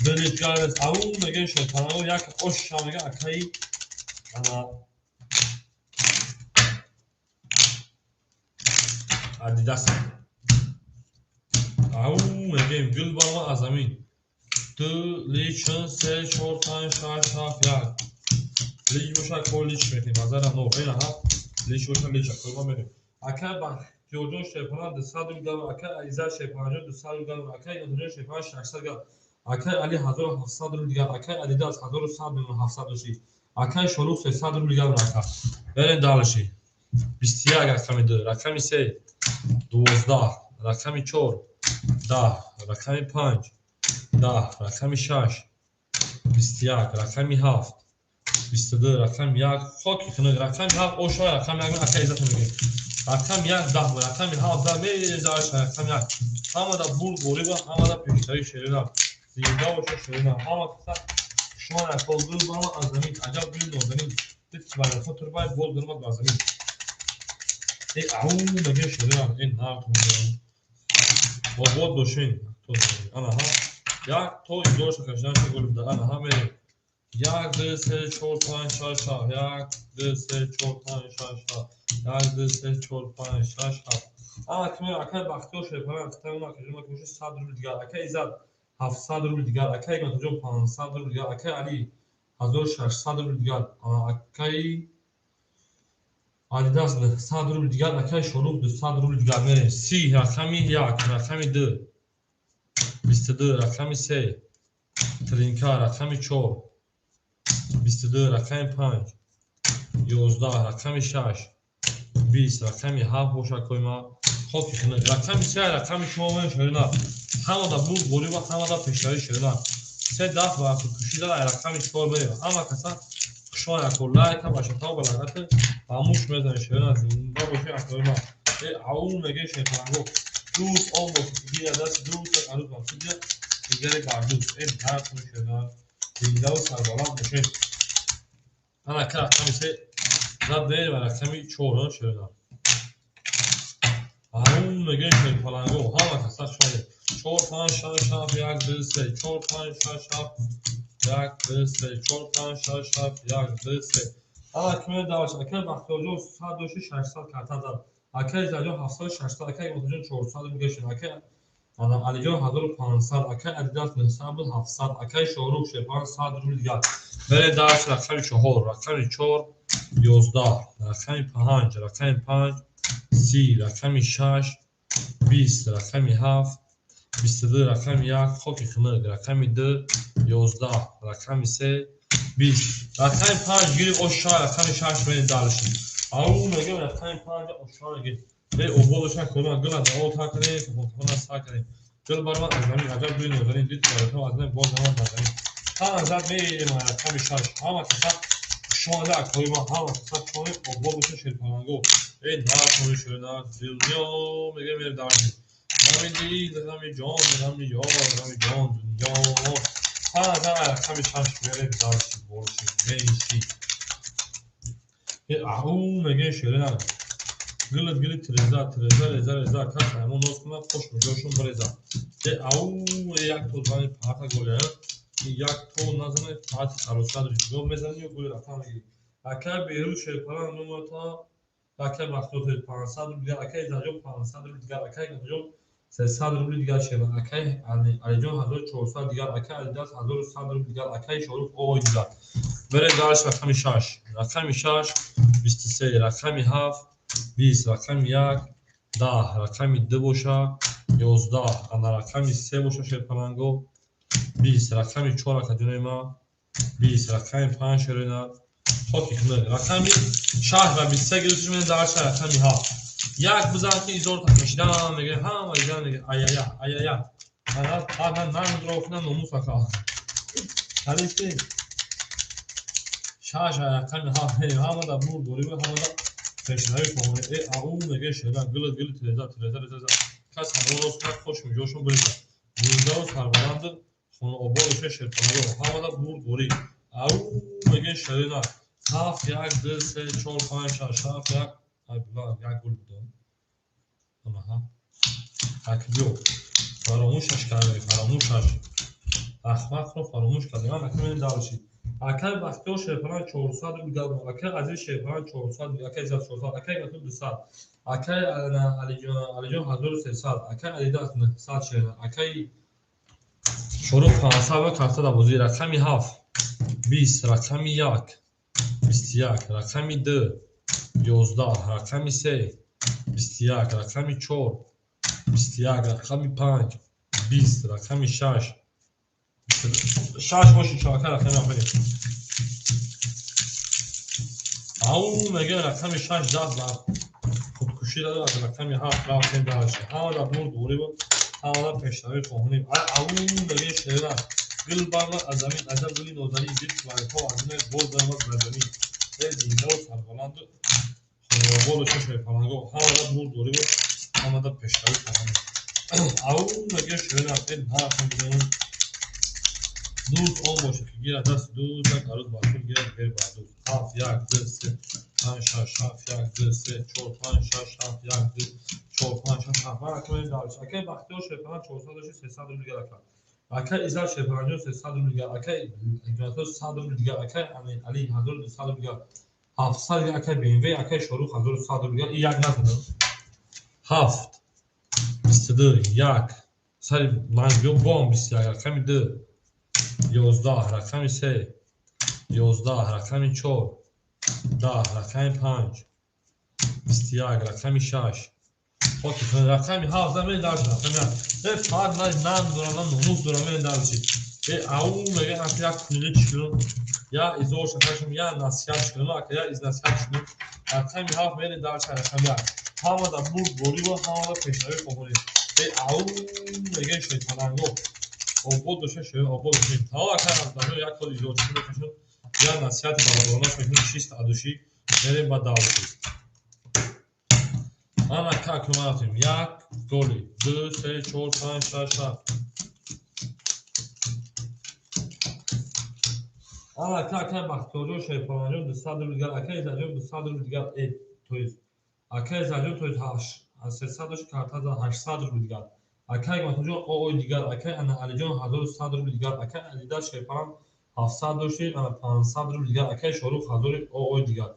Дилитгарез ау мегӯем шерпаланго як оша мега акаи ана Адидас. Ау мегӯем гул барома аз замин. Ду лич се чор панҷ шаш ҳафт як. Лич боша кор лич мекунем. Базара но ина ҳафт лич боша лич акорма мерем. Акай Бахтиёрҷон шерпалан 200 рубл гал, акай Иззат шерпаланҷон 200 рубл гал, акай Инотоҷон шерпалан 600 гал, акай Али 1700 рубл дигар, акай Адидас 1100 миллион 700 доши, акай Шорух 300 рубл дигар ака. Берем дальше. 21 рақами 2, рақами 3 12, рақами 4 10, рақами 5 10, рақами 6 21, рақами 7 22, рақами 1 хоки хунук, рақами 7 оша, рақами 1 акай Иззат мегӯем. Рақами 1 10, рақами 7 10 мерезаш рақами 1. Ҳамада бурд борӣ ва ҳамада пешравӣ шерина. Зинда боша шерина. Ҳама каса шумо акол гул барома аз замин, аҷаб гули нозанин. Дид барои турбай боз гурмад бар замин. Э ау мегӯем шерина, э нарт мегӯем. Обод бошин. Ана ҳа. Як то идоша кашидан гул буда. Ана ҳа мерем. 1 2 3 4 5 6 7 1 2 3 4 5 6 7 1 2 3 4 5 6 7. Ана кими акай Бахтиёр шерпалан хитамон акаҷон ки 100 рубл дигар, акай Иззат 700 рубл дигар, акай Игнатоҷон 500 рубл дигар, акай Али 1600 рубл дигар, акай Адидас 100 рубл дигар, акай Шорух 200 рубл дигар. Мерем. 30 рақами 1, рақами 2 22, рақами 3 тринка, рақами 4 22, рақами 5 11, рақами 6 20, рақами 7 боша койма хоки хунук, рақами 3 рақами 4 мем шерина. Ҳамада бурд борӣ ва ҳамада пешравӣ шерина. Се дафт ва кушида рақами 4 мерем. Ҳама каса хушон ако лайка ба шатав ба лагати ба муш мезанем шерина. Зинда боши акои ма. Э ау мегӯем шерпаланго. Дӯст он боши ки гиря даст дӯст арӯз мақсудия дигаре бар дӯст. Э ҳартон шерина. Зиндаву сарбаланд бошед. Ана ка рақами 3 зад мерем ва рақами 4 шерина. Ау мегӯем шерпаланго. Ҳама каса хушомадед. 4 5 6 7 1 2 3 4 5 6 7 1 2 3 4 5 6 7 1 2 3. Ана киме даваш акай Бахтиёрҷон 100 доши 600 карта зад. Акай Иззатҷон 700 600, акай Игнатоҷон 400 рубл гашт, акай ана Алиҷон 1500, акай Адидас 900 буд 700, акай Шорух шерпалан 100 рубл дигар. Берем даваш рақами 4, рақами 4 11, рақами 5, рақами 5 30, рақами 6 20, рақами 7 22, рақами 1 хоки хунук, рақами 2 11, рақами 3 20, рақами 5 гирифт оша, рақами 6 мерем дальше. Ау мегӯем рақами 5 оша мегӯем. Э ободоша кунам гула дао та кунем, телефонхона са кунем. Гул баромад аз замин, аҷаб гули нозанин, дид баротон аз замин боз намад бар замин. Ҳама зад мерем рақами 6. Ҳама каса хушомада акои ма, ҳама каса хушомадед, обод боша шерпаланго. Э нархони шерина дунё мегӯем мерем дальше. Ғами дил, ғами ҷон, ғами ёр, ғами ҷон, дунё. Ҳама зад рақами 6 мерем дальше, больше, меньше. Э ау мегӯем шерина. Гилит гилит реза, реза, реза, реза, кас ҳаймон ноз кунад, қош муҷошон биреза. Э ау як то зани парта голия, як то назане парти саросад ё мезани ё гули рафта мегирӣ. Акай Беҳрӯз шерпалан номата, акай Бахтиёр 500 рубл дигар, акай Иззатҷон 500 рубл дигар, акай Игнатоҷон 300 рубл дигар шерпалан, акай Алиҷон 1400 дигар, акай Адидас 1100 рубл дигар, акай Шорух ой дигар. Берем дальше рақами 6, рақами 6 23, рақами 7 20, рақами 1 10, рақами 2 боша 11, ана рақами 3 боша шерпаланго 20, рақами 4 акаҷонои ма 20, рақами 5 шерина хоки хунук, рақами 6 ва 23 гирифта шуд, дальше рақами 7. Як бизан ки изорта кашидан мега ҳама идан мега аяя аяя. Ана нанг рохна номус ака. Ҳалисти шаш рақами ҳафт ҳама да бур дорӣ ҳама да пешравӣ хоҳонӣ. Э ау мега шера гила гила тиреза тиреза реза. Кас ҳаво рост кард хош миҷошон биреза. Зиндаву сарбаланду хонаобод боша шерпаланго. Ҳама да бур дорӣ. Ау мега шерина. 7 1 2 3 4 5 6 7 1 ай була як гул будам. Аҳа. Акбиё. Фаромӯшаш кардем, фаромӯшаш. Ахмақро фаромӯш кардем. Ман акнун дарши. Акай Бахтиёр Шерпаланг 400 рубл гап. Акай Азиз Шерпаланг 400 рубл, акай Иззат 400, акай Гатур 200, акай Алиҷон 1300, акай Алидас 900 шерна, акай Шорух 500 ва карта дар бозӣ. Рақами 7 20, рақами 1 21, рақами 2 11, рақами 3 21, рақами 4 21, рақами 5 20, рақами 6 6 боши чорака рақами ҳафт. Ау мега рақами 6 даст ба худкушӣ дада аз рақами 7 рафтем дарши. Ҳама да бурд дорӣ буд, ҳама да пешравӣ хоҳонем. Ау мега шера гул бармад аз замин, аҷаб гули нозанин, дид баргҳо аз меҳр боз бармад бар замин. Э зиндаву сарбаланду хонаободу шерпаланго. Ҳама да бурд дорӣ буд, ҳама да пешравӣ хоҳонем. Ау мега шера э нарафтем бизанем. Дӯст он бошад ки гирад дасти дӯст, як арӯз бар худ гирад бер бар дӯст. 7 1 2 3 5 6 7 1 2 3 4 5 6 7 1 2 4 5 6 7. Ман акнун дарш. Акай Бахтиёр Шерпаланг 400 дошт, 300 рубл дигар ака. Акай Иззат Шерпаланг 300 рубл дигар, акай Ҳикматулло 100 рубл дигар, акай Али 1200 рубл дигар, 700 дигар, акай BMW, акай Шорух 1100 рубл дигар. И як назадам. 7 22 1 сари ман биё бом 21 рақами 2 11 рақами 3 11 рақами 4 10 рақами 5 21 рақами 6 хоки рақами 7 замин дарш рақами 7 э фақат ман нан дорам, ман номус дорам, мен дарши. Э ау мега ака як кунили чикунам, я изор шакашам, я насиҳат чикунам, ака я из насиҳат чикунам. Рақами 7 мери дарш рақами 1. Ҳама да бурд борӣ ва ҳама да пешравӣ хоҳонем. Э ау мега шайтонанго. Обод боша шер, обод бошем. Та ака аз як код изор чикунам, мекашам, я насиҳати бародаронаш мекунам, чист адушӣ, мерем ба давлатӣ. Ана как рафтем. 1 голи 2 3 4 5 6 7. Ана ака ака Бахтиёрҷон Шерпаланҷон 200 рубл дигар, ака Иззатҷон 200 рубл дигар, э то есть ака Иззатҷон то есть 300 дошт, карта за 800 рубл дигар. Ака Ҳикматуллоҷон оой дигар, ака ана Алиҷон 1100 рубл дигар, ака Алидас Шерпаланг 700 дошти, ана 500 рубл дигар, ака Шорух 1000 оой дигар.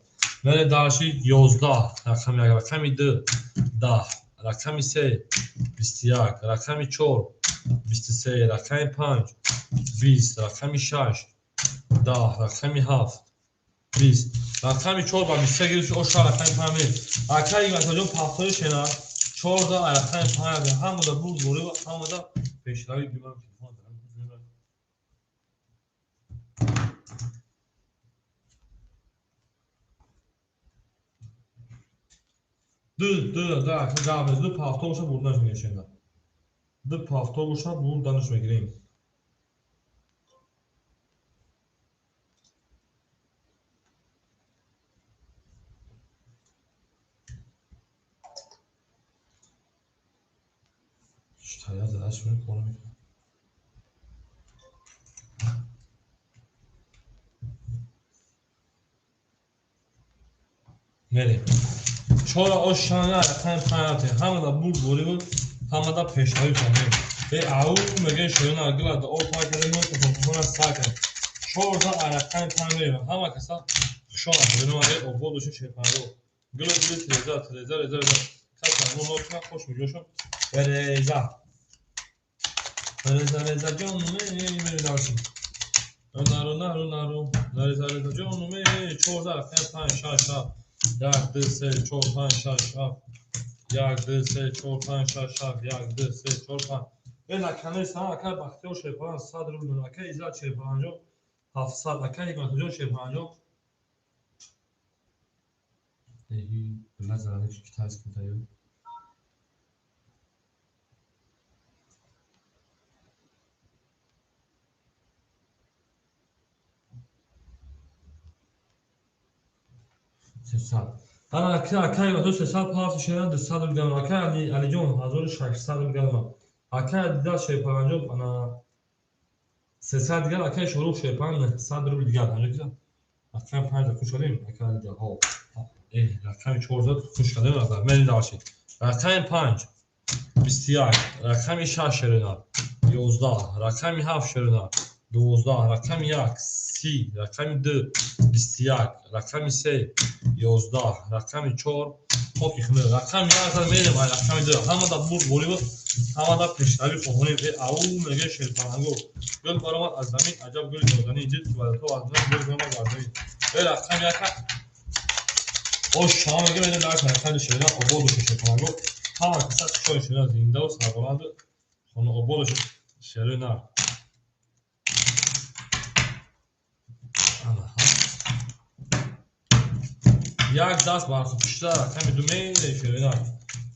Мере дарши 11 рақами 1, рақами 2 10, рақами 3 21, рақами 4 23, рақами 5 20, рақами 6 10, рақами 7 20, рақами 4 ба 23 гирифт, оша рақами 5 мер. Ака Ҳикматуллоҷон пафтои шена 14 рақами 5 ҳама да бурд дорӣ ва ҳама да пешравӣ. Биман телефон дорам. Ду, ду, да, ака гап, ду пафто боша бурданаш мегирем шена. Ду пафто боша бурданаш мегирем. Штая задаш кор мекунад. Мерем. Чора ошана рақами 5 рафтем. Ҳама да бурд борӣ буд, ҳама да пешравӣ хоҳем. Э ау мега шерина гила да об пай кардем, мо телефонро сар кардем. 14 рақами 5 мерем. Ҳама каса хушон аст. Э обод боша шерпаланго. Гила гила тиреза тиреза реза реза. Каса мо нотна хош миҷошон. Реза. Реза реза ҷон ме дарши. Нару нару нару. Реза реза ҷон ме 14 рақами 5 6 7 1 2 3 4 5 6 7 1 2 3 4 5 6 7 1 2 3 4 5. Э наканес ҳа ака Бахтиёр Шерпаланг 100 рубл, ака Иззат Шерпаланҷон 700, ака Ҳикматуллоҷон Шерпаланҷон Блаза китайский даю. Сесад. Ана акай ва 300 пафт шедан 200 рубл. Акай Алиҷон 1600 рубл. Акай Адидас шерпаланҷон ана 300 дигар, акай Шорух шерпалан 900 рубл дигар. Анҷо рақами 5 хуш кардем, акай Адидас. Ҳо. Рақами 4 хуш кардем, мерем дальше. Рақами 5 21, рақами 6 шерена 11, рақами 7 шерена 12, рақами 1 30, рақами 2 21, рақами 3 11, рақами 4 хоки хунук, рақами 1 мерем, рақами 2 ҳамада бурд борӣ буд, ҳамада пешравӣ хоҳонем. Ау мега шерпаланго гул баромад аз замин, аҷаб гули нозанин, дид ки вадато аз замин гул баромад аз замин. Рақами 1 ош шама мега мерем дар рақами шерена обод боша шерпаланго. Ҳама каса хушҳол шерена, зиндаву сарбаланду хона обод боша шерена. Як даст бар худкушӣ зад, рақами 2 мерем шерена.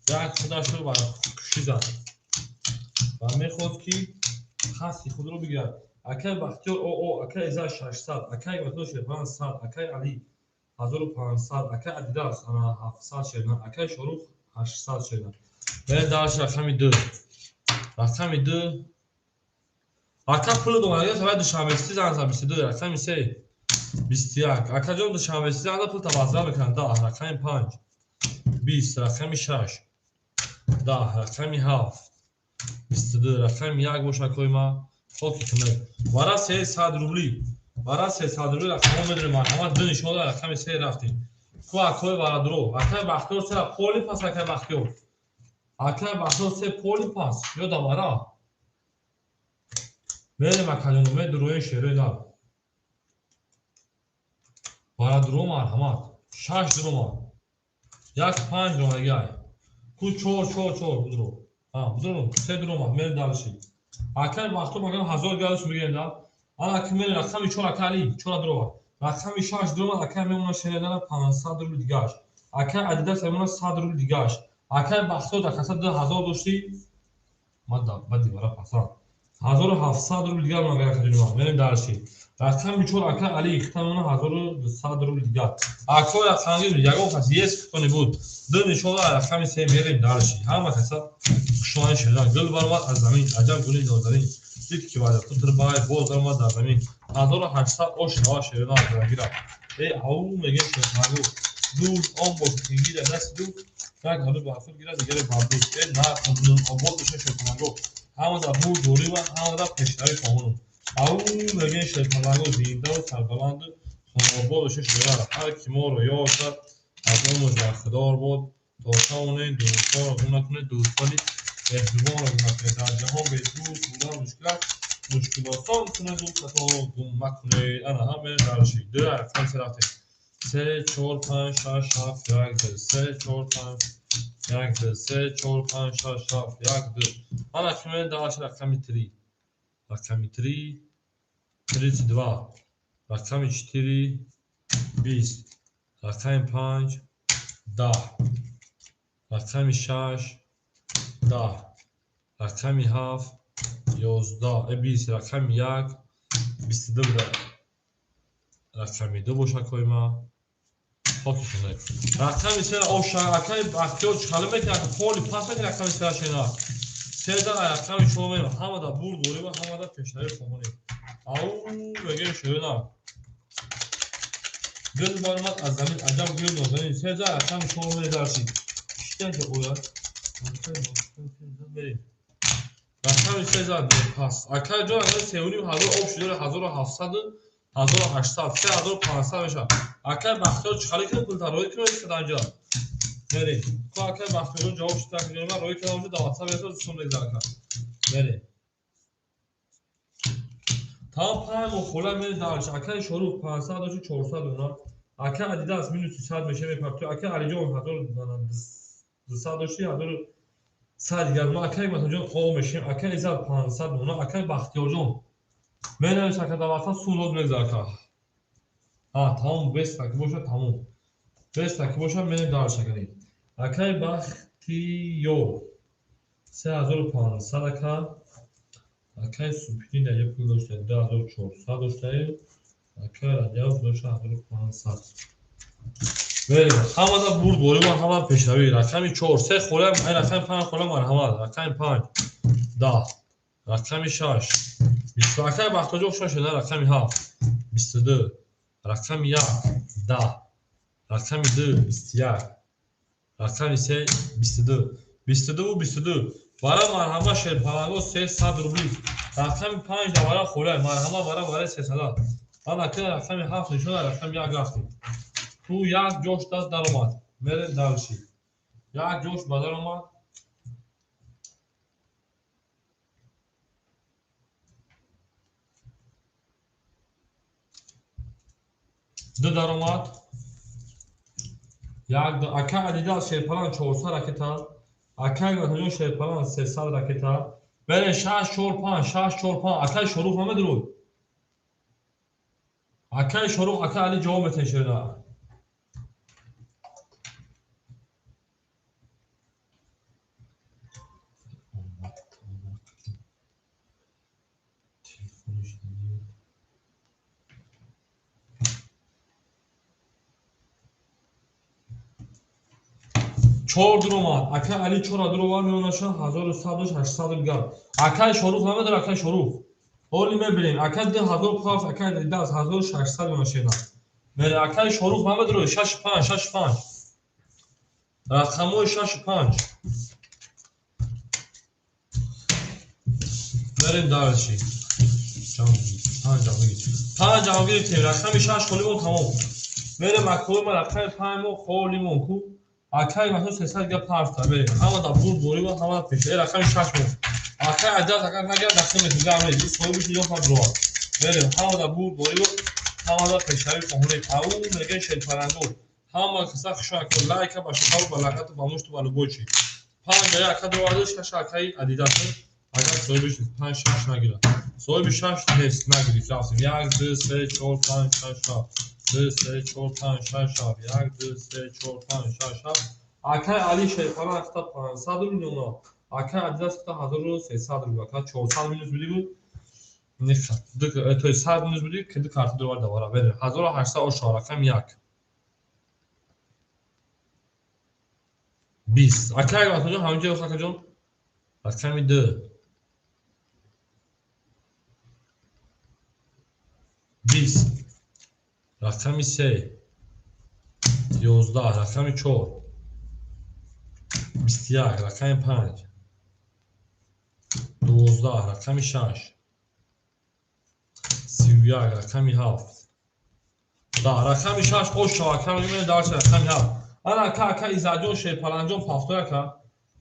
Як худашро бар худкушӣ зад ва мехост ки хасти худро бигирад. Акай Бахтиёр ОО, акай Иззат 600, акай Ватон Шерпалан 100, акай Али 1500, акай Адидас 700 шерена, акай Шорух 800 шерена. Мерем дальше рақами 2. Рақами 2 ака пул дорад, савай Душанбе Сити занг зад 22, рақами 3 21. Акаҷон Душанбе Сити занг зад, пул таваззуъ мекунад 10, рақами 5 20, рақами 6 10, рақами 7 22, рақами 1 боша акои ма хоки хунук. Вара 300 рубли. Вара 300 рубли рақамҳо медонем, марҳамат ду нишон дод, рақами 3 рафтем. Ку акои Варадуро, акай Бахтиёр се поли пас, акай Бахтиёр. Акай Бахтиёр се поли пас, ё да вара. Мерем акаҷон, медуроем шерои нав. Варадуро марҳамат. 6 дурома. 1 5 дуромагай. Ку 4 4 4 будро. Будро 3 дурома, мерем дальше. Акай Бахтиёр магам 1000 градус мегирем да. Ана ки мерем рақами 4 акай Али 4 дурома. Рақами 6 дурома, акай мемона шередана 500 рубл дигаш. Акай Адидас мемона 100 рубл дигаш. Акай Бахтиёр дар каса 2000 доштӣ. Ма да бади вара пасанд. 1700 рубл дигар ман гара хаҷума. Мерем дальше. Рақами 4 акай Али ихта мемона 1200 рубл дигар. Акой рақами ягон кас есть кто не буд. Ду нишон рақами 3 мерем дальше. Ҳама каса хушони шедан. Гул баромад аз замин, аҷаб гули нозанин. Дид ки ваъда ту дирбай боз баромад дар замин. 1800 ош нава шерена аз гирад. Ау меге шерпаланго. Ду он бош тинги дар дасти ду. Як ҳалу ба худ гирад, дигаре бар душ. На обод боша шерпаланго. Ҳамада бурд дорӣ ва ҳамада пешравӣ хоҳонум. Ау меге шерпаланго зиндаву сарбаланду хонаобод боша шерена. Ҳар ки моро ёд зад аз он бархдор бод. То тавонед дӯстонро гум накунед, дӯстони меҳрубонро гум накунед. Дар ҷаҳон бе дӯст будан мушкил аст, мушкил осон кунед, дӯстатонро гум накунед. Ана ҳам мерем дальше. 2 рақам 3 рафтем. 3 4 5 6 7 1 2 3 4 5 1 2 3 4 5 6 7 1 2. Ана ки мерем дальше рақами 3. Рақами 3 32, рақами 4 20, рақами 5 10, рақами 6 10, рақами 7 11, 20, рақами 1 22 буда. Рақами 2 боша акои ма. Хоки хунук. Рақами 3 оша акай Бахтиёр чӣ мекунад? Поли пас мекунад рақами 3 шена. 3 да рақами 4 мерем. Ҳамада бурд дорем ва ҳамада пешравӣ хоҳонем. Ау мегем шерена. Гул баромад аз замин, аҷаб гули нозанин. 3 да рақами 4 мерем дальше. Чита ояд? Мерем. Рақами 3 зад пас. Акай ҷон 3500 об шуда 1700 1800 3500 мешавад. Акай Бахтиёр чӣ халӣ кунад пул тароӣ кунад истаданҷа. Мерем. Ку акай Бахтиёр ҷавоб шуда ман роӣ кардам дар WhatsApp мерасад сум мегзар ака. Мерем. Тамом 5 моҳ хола мерем дальше. Акай Шорух 500 дошт 400 мемонад. Акай Адидас минус 300 меша мепартояд. Акай Алиҷон 1200 дошти 1100 дигар. Ма акай Матаҷон о мешем. Акай Иззат 500 мемонад. Акай Бахтиёрҷон менавис ака дар WhatsApp сум лозим мегзар ака. Тамом бес ака боша тамом. Беста ки бошад, менем дарша кунем. Акай Бахтиёр 3500 ака. Акай Субҳиддин дар ҷо пул дошта 2400 доштаем. Акай Раҷаб дошта 1500. Берем, ҳамада бурд борӣ ва ҳама пешравӣ. Рақами 4, 3 холям, ай рақами 5 холям марҳамат. Рақами 5 10, рақами 6 20. Акай Бахтоҷон хуш шуда. Рақами 7 22, рақами 1 10, рақами 2 21, рақами 3 22, 22 22. Бара марҳама шерпаланго 300 рубли. Рақами 5 да бара холай марҳама бара бараи 300. Баъд акай рақами 7 нишона рақами 1 рафтем. Ту як ҷош даст даромад. Мерем дальше. Як ҷош ба даромад. Ду даромад. Як ду. Ака Адидас шерпалан 400 ракета. Акай Ватанҷон шерпалан 300 ракета. Берем 6 4 5 6 4 5. Акай Шорух намедуруд. Акай Шорух, акай Али ҷавоб метен шерна. Чор дуромад. Акай Али чора дуровар меонаша 1100 дош 800 дигар. Акай Шорух намедора, акай Шорух. Ҳоли мебинем. Акай 2000 паф, акай Дидас 1600 меонашена. Мере акай Шорух намедора 6 5 6 5. Рақамҳои 6 5. Мерем дальше. 5 ҷамъ гирифтем. 5 ҷамъ гирифтем. Рақами 6 холимон тамом. Мерем акои ма рақами 5 мо холимон ку. Акай масо 300 га парта берем. Ҳама да бурд борӣ ва ҳама пеш. Э рақами 6 мо. Акай Адидас агар нагар дастӣ метигам не. Ис соҳибиш ё фадро. Берем ҳама да бурд борӣ ва ҳама да пешравӣ хоҳонем. Ау мега шерпаранго. Ҳама каса хушо ака лайка ба шукав ба лақату ба мушту ба любой чи. 5 да 1 ака 2 6 акай Адидас. Агар соҳибиш 5 6 нагирад. Соҳиби 6 нест, нагирифт. Рафтем. 1 2 3 4 5 6 7. 2 3 4 5 6 7. 1 2 3 4 5 6 7. Акай Али шерпалан хита 500 рубли Акай Адидас хита 1300 рубли. Ака 400 минус буди буд. Неха. Ду то 100 минус буди, ки ду карта довар давара. Берем. 1800 оша рақам 1. 20. Акай Ватанҷон ҳаминҷо акаҷон. Рақами 2. 20. Рақами 3. 11. Рақами 4. 21. Рақами 5. 12. Рақами 6. 31. Рақами 7. Да, рақами 6 ош шава. Рақами мене дарча рақами 7. Ана ака ака Изаҷон шерпаланҷон пафтой ака.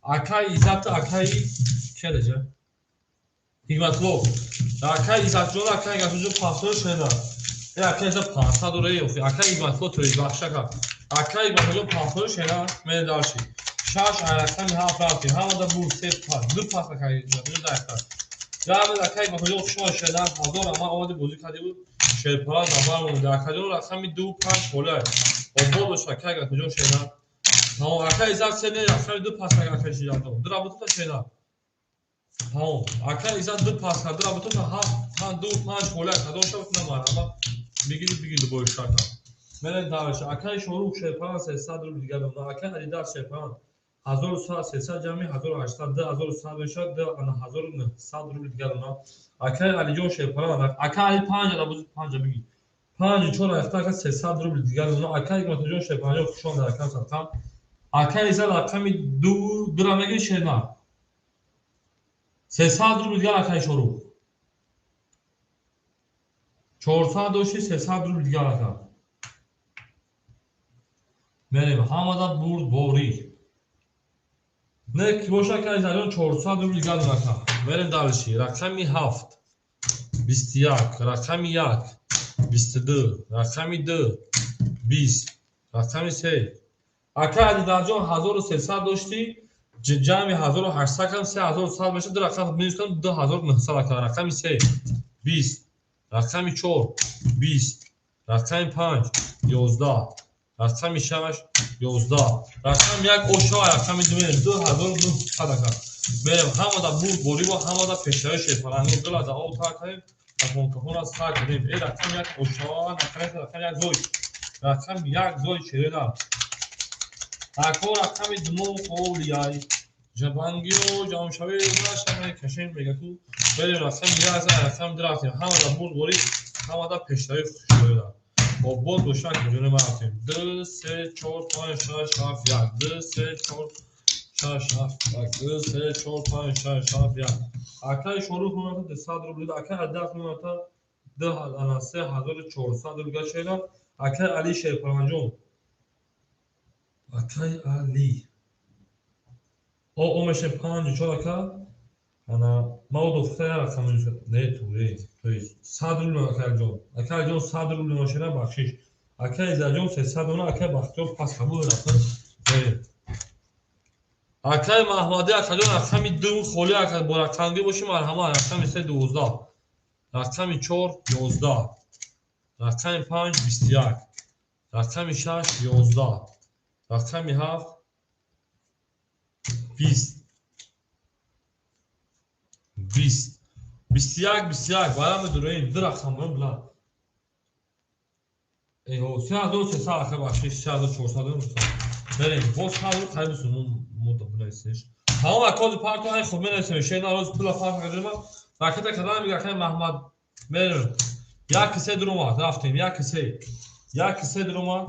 Ака Иззат акаи кедаҷа? Ҳикматло. Ака Иззатҷон ака Ҳикматлоҷон пафтой шена. Э ака Иззат 500 дора ёфи. Ака Ҳикматло то бахшака. Ака Ҳикматлоҷон пафтой шена мене дарчи. 6 рақами 7 рафтем. Ҳамада бур 3 пас. 2 пас ака Ҳикматлоҷон даҳта. Равед ака Ҳикматлоҷон шумо шена 1000 ама омади бозӣ кардӣ буд. Шерпалан набар монда. Акаҷон рақами 2 5 холай. Обод бош ака Ҳикматлоҷон шена. Тамом ака Иззат се не рақами 2 пас ака Шиҷатон. Ду работа шена. Тамом ака Иззат 2 пас ду работа 7 2 5 холай. Кадом шаб на марҳама. Бигири бигири любой шарта. Мерем дальше. Акай Шорух шерпалан 300 рубли дигар мемонад. Акай Адидас шерпалан 1100 300 ҷамъи 1800 2100 мешавад 1900 рубли дигар мемонад. Акай Алиҷон шерпалан акай Али 5 да бози 5 бигир. 5 4 рафта ака 300 рубли дигар мемонад. Акай Ҳикматҷон шерпаланҷон хуш омадед акам садқам. Акай Иззат рақами 2 2 мегири шерна. 300 рубли дигар акай Шорух. 400 дошти 300 рубли дигар ака. Мерем ҳамада бурд борӣ. Не ки боша акай Иззатҷон 400 рубли дигар ака. Мерем дальше. Рақами 7 21, рақами 1 22, рақами 2 20, рақами 3. Ака Адидаҷон 1300 дошти, ҷамъи 1800 кардам 3100 мешавад, ду рақам минус кардам 2900 ака. Рақами 3 20, рақами 4 20, рақами 5 11, Рақами 6, 11. Рақами 1 ошава, рақами 2 мерем. 2900 ака. Мерем ҳамада бурд борибо, ҳамада пешравӣ шерпаланго гила да об тар кардем, кафон-кафонро сар кардем. Э рақами 1 ошава, рақами 1 зой. Рақами 1 зой шерена. Ако рақами 2 холияй. Ҷабангиё ҷамшавӣ нашаме кашем мега ку. Мерем рақами 1 зай, рақами 2 рафтем. Ҳамада бурд борӣ, ҳамада пешравӣ хушояд. Хоб, боз бошад куҷоне ма рафтем. 2, 3, 4, 5, 6, 7, 1. 2, 3, 4, 6, 7, 1. 2, 3, 4, 5, 6, 7, 1. Акаи Шорух мемонад 200 рубл, акаи Адас мемонад 3400 рубл гашена. Акаи Али Шерпаланҷон. Акаи Али. О, мешем 5 4 ака. Ана, ма о дофта я рақам не ту, то есть 100 рубл акаи Алиҷон. Акаи Алиҷон 100 рубл машина бахшиш. Акаи Иззатҷон 300 дона, акаи Бахтиёр пас қабул рафтан. Мерем. Акаи Маҳмадӣ акаҷон рақами 2 холӣ ака бо рақамгӣ бошӣ марҳамат. Рақами 3 12. Рақами 4 11. Рақами 5 21. Рақами 6 11. Рақами 7 20. 20. 21 21 барам медуроем ду рақам бурам била. Эҳо 3300 ака бахшиш 3400. Мерем боз ҳар рӯз қариб сумон мода бинависеш. Тамом акози парту ай хуб менависем. Шер нароз пула фарқ кардем. Ракета кадан мега акаи Маҳмад. Мерем. 1 3 дуромад рафтем. 1 3. 1 3 дуромад.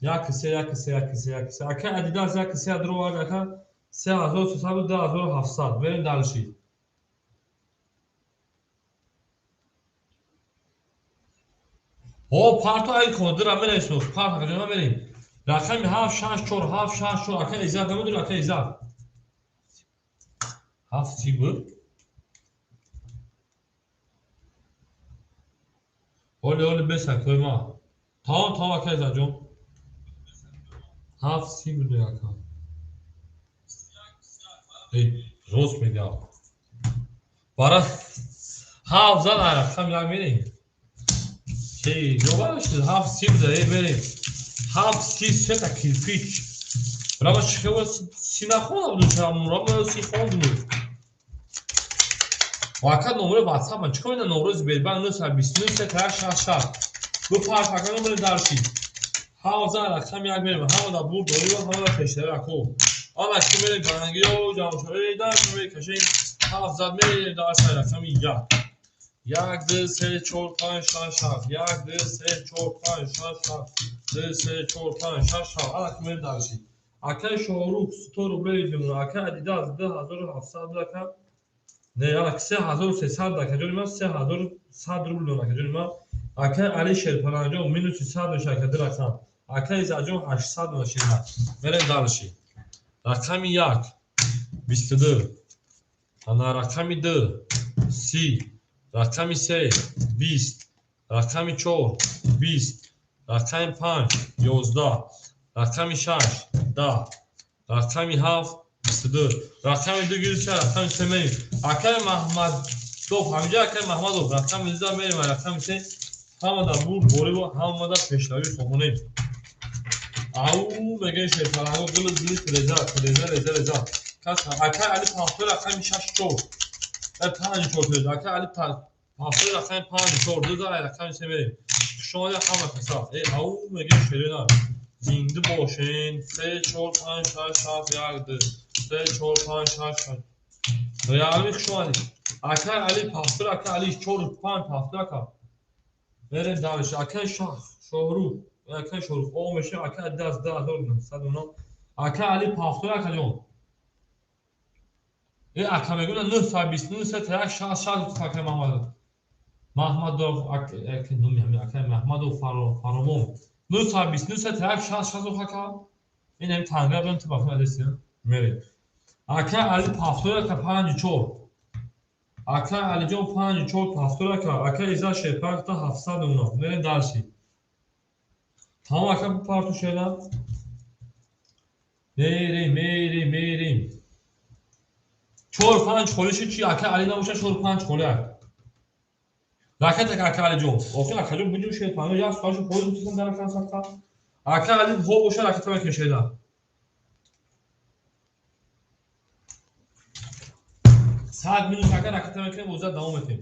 1 3 1 3 1 3 1 3. Акаи Адидас 1 3 дуромад ака 3300 2700. Мерем дальше. О, парту ай кон дира менависем. Парт каҷо мерем. Рақами 7 6 4 7 6 4 ака Иззат намедонӣ ака Иззат. 7 чӣ буд? Оли оли бес акои ма. Тамом тамом ака Иззатҷон. 7 си буд ака. Эй, рост мегам. Бара 7 зад ай рақам 1 мерем. Эй, ёбараш 7 си буд, эй мерем. 7 си сета кирпич. Рама чихева си нахонда буду чара рама си хонду. Вака номери WhatsApp ман чикор ина номери Сбербанк 929 3 6 6. Бу парк ака номери дарши. 7 зад рақам 1 мерем. Ҳама да бурд дорӣ ва ҳама да пешравӣ ако. Ана ки мерем ганангиё ҷамшавӣ дар мекашем. 7 зад мерем дарши рақами 1. 1 2 3 4 5 6 7. 1 2 3 4 5 6 7. 2 3 4 5 6 7. Ана ки мерем дарши. Акаи Шоҳрух 100 рублей мемонад. Акаи Адидас 2700 ака. Не, ана 3300 ака ҷони ман 3100 рубл дон ака ҷони ман. Акаи Али Шерпаланҷон минус 100 мешавад ака ду рақам. Акаи Иззатҷон 800 мешавад. Мерем дальше. Рақами 1 22. Ана рақами 2 30. Рақами 3 20. Рақами 4 20. Рақами 5 11. Рақами 6 10. Рақами 7 22. Рақами 2 гирифта, рақами 3 мерем. Акаи Маҳмадов, ҳамҷа акаи Маҳмадов, рақами 2 мерем, рақами 3 ҳамада бурд борибо, ҳамада пешравӣ хоҳонем. Ау мегӯем шерпаланго гули гули реза, реза, реза, реза. Кас акаи Али Пахтор рақами 6 4. 5 4 акаи Али Пахтор рақами 5 4 2 рақами 3 мерем. Хуш омадед ҳама каса. Э, ау мегӯем шерина. Зинда бошен. 3 4 5 6 7 1 2 3 4 5 6 7. Реалми хуш омадед. Акаи Али Пахтор, акаи Али 4 5 Пахтор ака. Мерем дальше. Акаи Шоҳрух, акаи Шоҳрух, о мешавад акаи 10 2900. Акаи Али Пахтор акаҷон. Э ака мегӯяд 929 3 6 6 акаи Маҳмадов. Маҳмадов ака номи ҳамин акаи Маҳмадов Фаромон. 929 3 6 6 ака. Ин ҳамин танга бем ту бафна дестин. Мерем. Акаи Али Пахтор ака 5 4. Акаи Алиҷон 5 4 Пахтор ака. Акаи Иззат Шерпак 700. Мерем дальше. Тамом ака бу парту шена. Мерем, мерем, мерем. 4 5 холӣ шуд чи ака Али набошад 4 5 холӣ ак. Ракета ака Алиҷон. Охир акаҷон буҷу шерпанго як соатшо холӣ мутисан дар рақам садқа. Ака Али ҳо боша ракета мекунем шеда. 100 минус ака ракета мекунем, боза давом метем.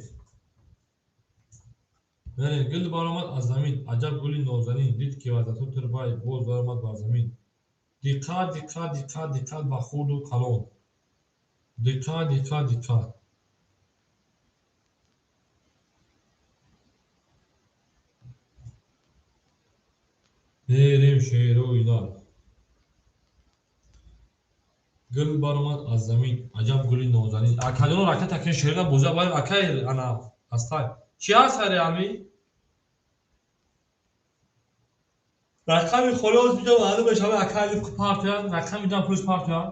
Мерем, гул баромад аз замин, аҷаб гули нозанин, дид ки ваздату турбай, боз баромад бар замин. Диққат, диққат, диққат, диққат ба хурду калон. Диққат, диққат, диққат. Мерем шерои нар. Гул баромад аз замин, аҷаб гули нозанин. Акаҷоно ракета кунем шерина боза барем, акай ана ҳастай. Чӣ ҳаст ҳари ами? Рақами холиоз биҷо маълум мешавад, акай алиф партия, рақами дам плюс партия.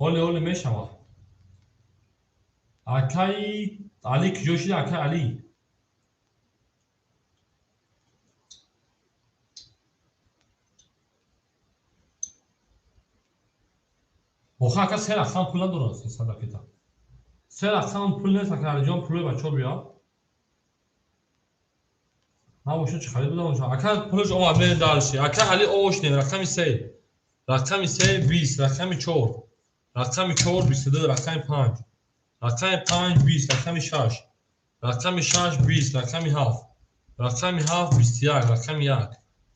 Ҳоли ҳоли мешавад. Акай Али куҷо шид, акай Али? Охир ака се рақам пул надорад, 300 ракета. Се рақам пул нест, ака Алиҷон, пулои бачаҳо биё. Набошад чӣ харид будам? Ака пулаш омад, мерем дальше. Ака Али ошнем, рақами 3. Рақами 3 20, рақами 4. Рақами 4 22, рақами 5. Рақами 5 20, рақами 6. Рақами 6 20, рақами 7. Рақами 7 21, рақами 1.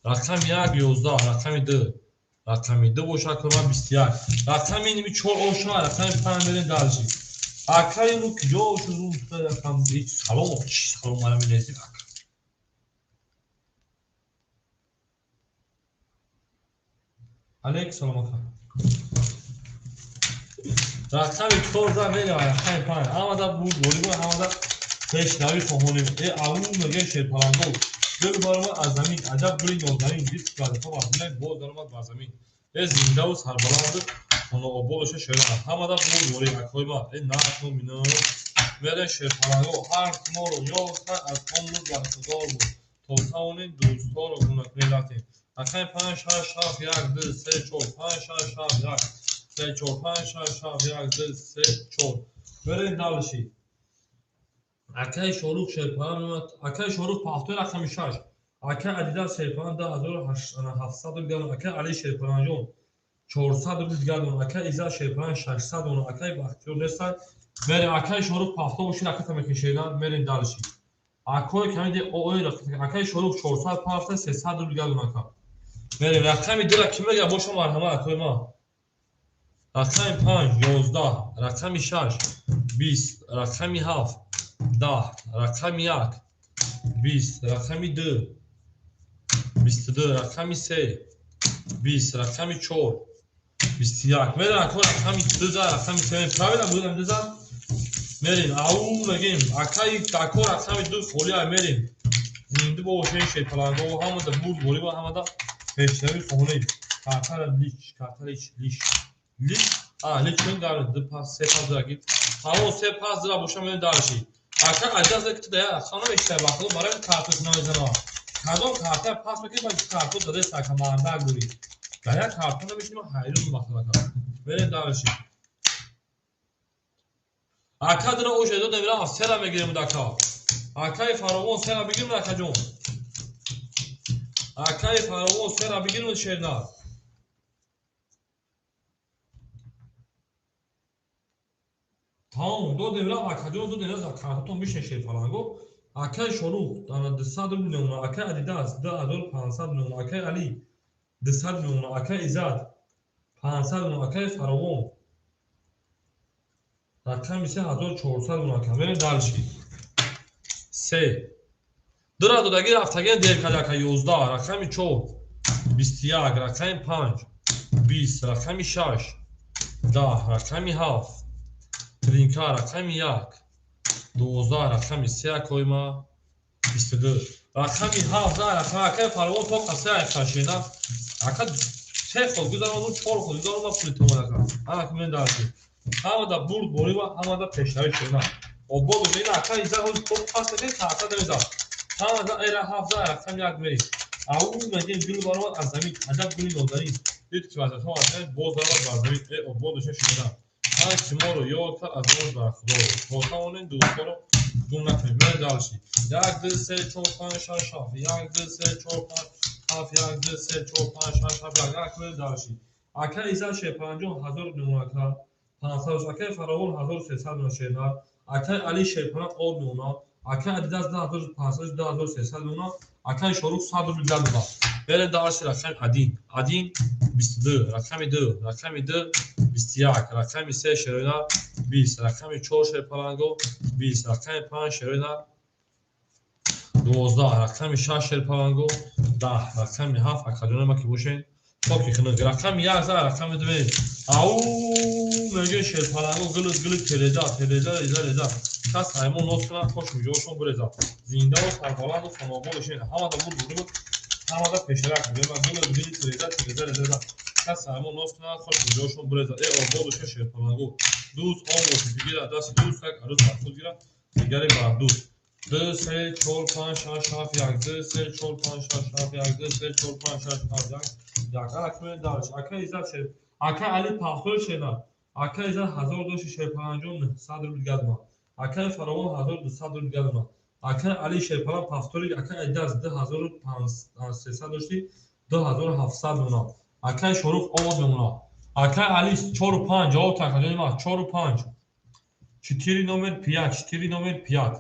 Рақами 1 11, рақами 2. Рақами 2 бошад курма 21. Рақами ними 4 ошна, рақами 5 мерем дальше. Акаи ру куҷо шуд? Рақам салом, чӣ салом мара менезим ака. Алейк салом ака. Рақами 4 за мерем, рақами 5. Ҳамада буд, волибол ҳамада пешравӣ хоҳонем. Э аву меге шерпалангол. Гул баромад аз замин, аҷаб гули нозанин, дид ки вазифа вазминай, боз даромад бар замин. Э зиндаву сарбаланду хонаободоша шерона. Ҳамада буд вори акои ма. Э нархно мино. Мере шерпалангол ҳар моро ёфта аз он буд бархудор буд. То тавонем дӯстҳоро гуна кунем рафтем. Рақами 5 6 7 1 2 3 4 5 6 7 1 3 4 5 6 7 1 2 3 4. Мерем дальше. Акай Шорух шерпалан меомад. Акай Шорух паҳтои рақами 6. Акай Адидас шерпалан 2700 рубл дигар. Акай Али шерпаланҷон 400 рубл дигар. Акай Иззат шерпалан 600 дона. Акай Бахтиёр нестанд. Мерем акай Шорух паҳто бошид, ракета мекашидан. Мерем дальше. Акой камиде оой ракета. Акай Шорух 400 паҳта 300 рубл дигар ака. Мерем рақами 2 ки мега боша марҳамат акои ма. Рақами 5 11, рақами 6 20, рақами 7 10, рақами 1 20, рақами 2 22, рақами 3 20, рақами 4 21. Мерем ако рақами 2 за рақами 3 правильно будам 2 за. Мерем ау мегем акай ако рақами 2 холӣ ай мерем. Зинда бошем шерпаланго ҳамада бурд волиба ҳамада пешравӣ хоҳонем. Картара лич, картара лич, лич. Лич, а лич кун дар 2 пас 3 пас дагид. Ҳаво 3 пас дра бошам мерем дальше. Ака аҷаз ки ту да рақам намештай вақто барои карта намезана. Кадом карта пас мекунӣ ба карта дадаст ака мардак дорӣ. Дар як карта намешинӣ ҳайрон вақт ака. Мерем дальше. Ака дра ош эдо намира сера мегирем дака. Акаи фаровон сера бигирем акаҷон. Акаи фаровон сера бигирем шернар. Тамом додем рафт акаҷон додем рафт картатон бишин шерпаланго. Акаи Шорух ана 200 рубл мемонад, акаи Адидас 2500 мемонад, акаи Али 200 мемонад, акаи Иззат 500 мемонад, акаи Фаровон рақами 3400 мемонад. Ака мерем дальше. 3 Дура додаги рафтаги дер кард ака 11, рақами 4 21, рақами 5 20, рақами 6 10, рақами 7 тринка, рақами 1 12, рақами 3 акои ма 22, рақами 7 рақами акаи Фаровон то қасре айқашена ака 3 ход гузарону 4 ход гузарону пули томон ака. Ана ки мен дарси. Ҳамада бурд борива, ҳамада пешравӣ шуда. Обод бина ака Иззат ҳоз то пас мекунед, карта намезад. Ҳамада эра 7 рақами 1 мерем. Ау мегем гул баромад аз замин, аҷаб гули нозанин. Дид ки вазифа аз замин боз даромад бар замин. Э обод шуда. Ҳар ки моро ёд кард, аз мо бархӯрдор буд. То тавонем дӯстҳоро гум накунем. Мерем дальше. Як, ду, се, чор, панҷ, шаш, ҳафт. Як, ду, се, чор, панҷ, ҳафт. Як, ду, се, чор, панҷ, шаш, ҳафт. Як, як, мерем дальше. Акаи Иззат Шерпаланҷон 1000 мемонад, 500. Акаи Фаровон 1300 мемонад шернар. Акаи Али Шерпалан об мемонад. Акаи Адидас 2500, 2300 мемонад. Акаи Шорух 100 рубл дигар мемонад. Мерем дальше, рақами один. Один, 22, рақами ду, рақами ду, 21, рақами се, шероинар, 20, рақами чор, шерпаланго, 20, рақами панҷ, шероинар, 12, рақами шаш, шерпаланго, 10, рақами ҳафт, акаҷонои ма ки бошен, хоки хунук, рақами як за рақами ду мерем. Ау, мегӯем шерпаланго, гилит гилит тереза, тереза, реза, реза. Кас ҳаймон нос кунад, кош муҷоҳошон бирезад. Зиндаву сарбаланду хонобод бошед. Ҳамада буд бурӣ буд, ҳамада пешрак. Мегӯем гилит гилит тереза, тереза, реза, реза. Кас ҳаймон нос кунад, кош муҷоҳошон бирезад. Э, обод бошед, шерпаланго. Дӯст он бошед, ки гирад дасти дӯст, як арӯз бар худ гирад, дигаре бар дӯст. Ду, се, чор, панҷ, шаш, ҳафт, як. Ду, се, чор, панҷ, шаш, ҳафт, як. Ду, се, чор, панҷ, шаш, ҳафт, як. Як. Ана кунед дальше. Акаи Иззат шер. Акаи Али пафтори шернар. Акаи Иззат 1000 дошти, Шерпаланҷон 900 рубл дигар доданд. Акаи Фаровон 1200 рубл дигар доданд. Акаи Али Шерпалан пафтори, акаи Адидас 2300 дошти, 2700 мемонад. Акаи Шорух овоз мемонад. Акаи Али чору панҷ, ҷавоб так, ҷони ман, чору панҷ. Четыре номер пять, четыре номер пять.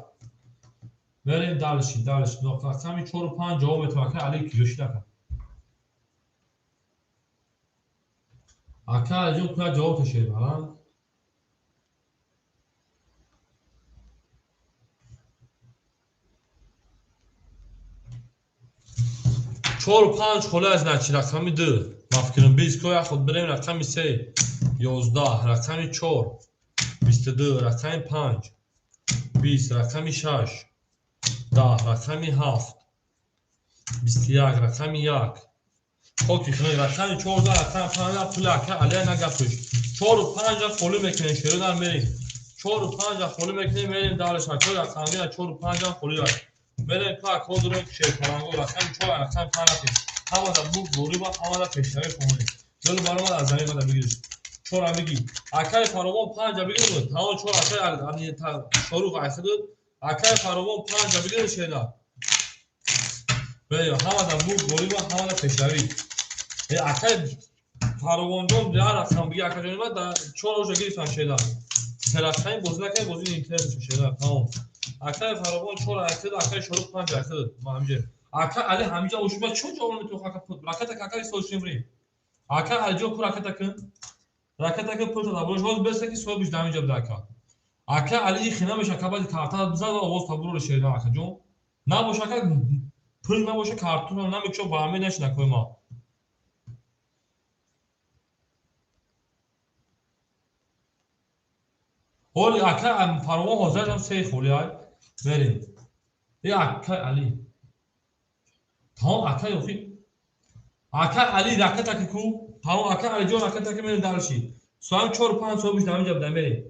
Мерем дальше, дальше. Рақами чору панҷ ҷавоб метавон. Акаи Али киҷо шид, ака? Ака Алиҷон, куя ҷавоб ташед, баланд? Чору панҷ холӣ аз начи рақами ду. Ба фикрам бист ко яхуд бирем рақами се, 11, рақами чор, 22, рақами панҷ, 20, рақами шаш, 10, рақами ҳафт, 21, рақами як. Хоки хунук, рақами 14, рақами панҷ, пули ака Алия нагапш. Чору панҷа холӣ мекунем, шеродар мерем. Чору панҷа холӣ мекунем, мерем дальше. Акои рақамгира чору панҷа холӣ аст. Мерем ку акҳо дорем шерпаланго, рақами чор, рақами панҷ рафтем. Ҳамада буд ғориба, ҳамада пешравӣ хоҳонем. Ҷоли баромад аз замин бада бигириш. Чора бигир. Акаи Фаровон панҷа бигир, тамом чор акаи Шорух айхидуд. Акаи Фаровон панҷа бигир шена. Мерем ҳамада буд ғориба, ҳамада пешравӣ. Э, акаи Фаровонҷон як рақам бигир, акаҷони ман дар чор оша гирифтан шена. Се рақами бозӣ накардем, бозӣ интернет шена, тамом. Акаи Фаровон чор айхидуд, акаи Шорух панҷ айхидуд. Ман ҳамиҷа. Ака Али ҳамиҷа ошуба чон ҷавоб наметавон, ака раката ака истодашем рем. Ака Алиҷон ку раката кун. Раката кун пулта табураш ҳоз беста ки соҳибиш дар ҳамиҷа буда ака. Ака Али ихи намеша, ака баъди карта бизад ва овоз табуро шерида акаҷон. Набоша ака пул набоша картона намекушо ба ҳамин нашина кои ма. Ҳоли ака Фаровон ҳозирашам се холи ай. Мерем. Э, ака Али. Тамом ака ёхи. Ака Али раката ки ку? Тамом ака Алиҷон раката ки мерем дальше. Соам чор панҷ соҳибиш дар ҳамиҷа буда мерем.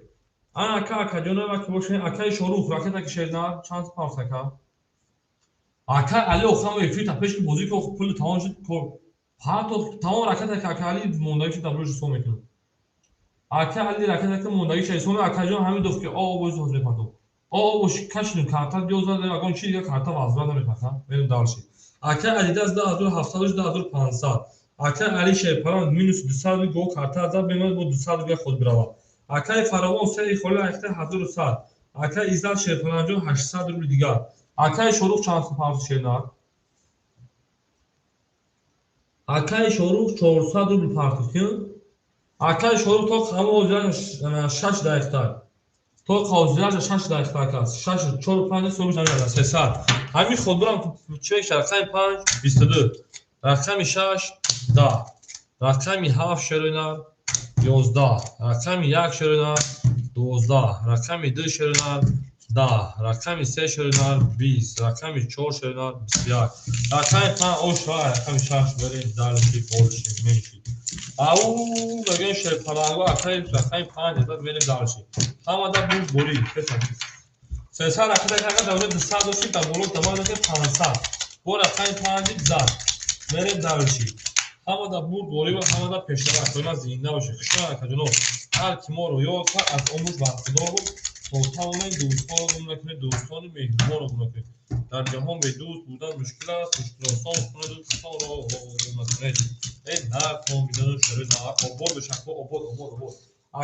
Ана ака акаҷонои ма ки бошен, акаи Шорух раката ки шерна чанд пафт ака? Ака Али охам эфир та пеш ки бозӣ ки пули тамом шуд кор. Ҳатто тамом раката ки ака Али мондагӣ шуд дар ҳисоб мекунам. Ака Али раката ки мондагӣ шуд ҳисоб акаҷон ҳамин дофт ки о боз ҳозир мепартом. О бош кашидум карта ёзад ягон чи дига карта вазбат намепартам. Мерем дальше. Ака Адидас 2700, 2500. Акаи Али Шерпалан минус 200 го карта зад мемонад бо 200 рубля худ биравад. Акаи Фаровон сеи холи айхта 1100. Акаи Иззат Шерпаланҷон 800 рубли дигар. Акаи Шорух чанд пафт шернар? Акаи Шорух 400 рубл партофт. Акаи Шорух то ҳама шаш дақиқа. То ҳозираш шаш дақиқа аст. Шаш, чор, панҷ соҳибиш намеравад. 300. Ҳамин ходбурам чӣ мешавад? Рақами панҷ, 22. Рақами шаш, 10. Рақами ҳафт шеринар, 11. Рақами як шеринар, 12. Рақами ду шеринар, 10. Рақами се шеринар, 20. Рақами чор шеринар, 21. Рақами панҷ ошва, рақами шаш берем дальше, больше, меньше. Ау, мегӯем шерпаланго, акаи рақами панҷ азад мерем дальше. Ҳамада буд борӣ, песа. Сесад раката карда дар 200 дошти, дар боло давай дошти 500. Бо рақами панҷи зад. Мерем дальше. Ҳамада бурдборӣ ва ҳамада пешравӣ, акои ман, зинда бошед. Хушҳол, акаҷоно. Ҳар ки моро ёд кард, аз омӯз бархӯрдор буд. То тавонед, дӯстонро гум накунед, дӯстони меҳрубонро гум накунед. Дар ҷаҳон бедӯст будан мушкил аст, мушкилосон кунеду дӯстонро гум накунед. Э нархон бидану шароит обод бошад, обод, обод, обод.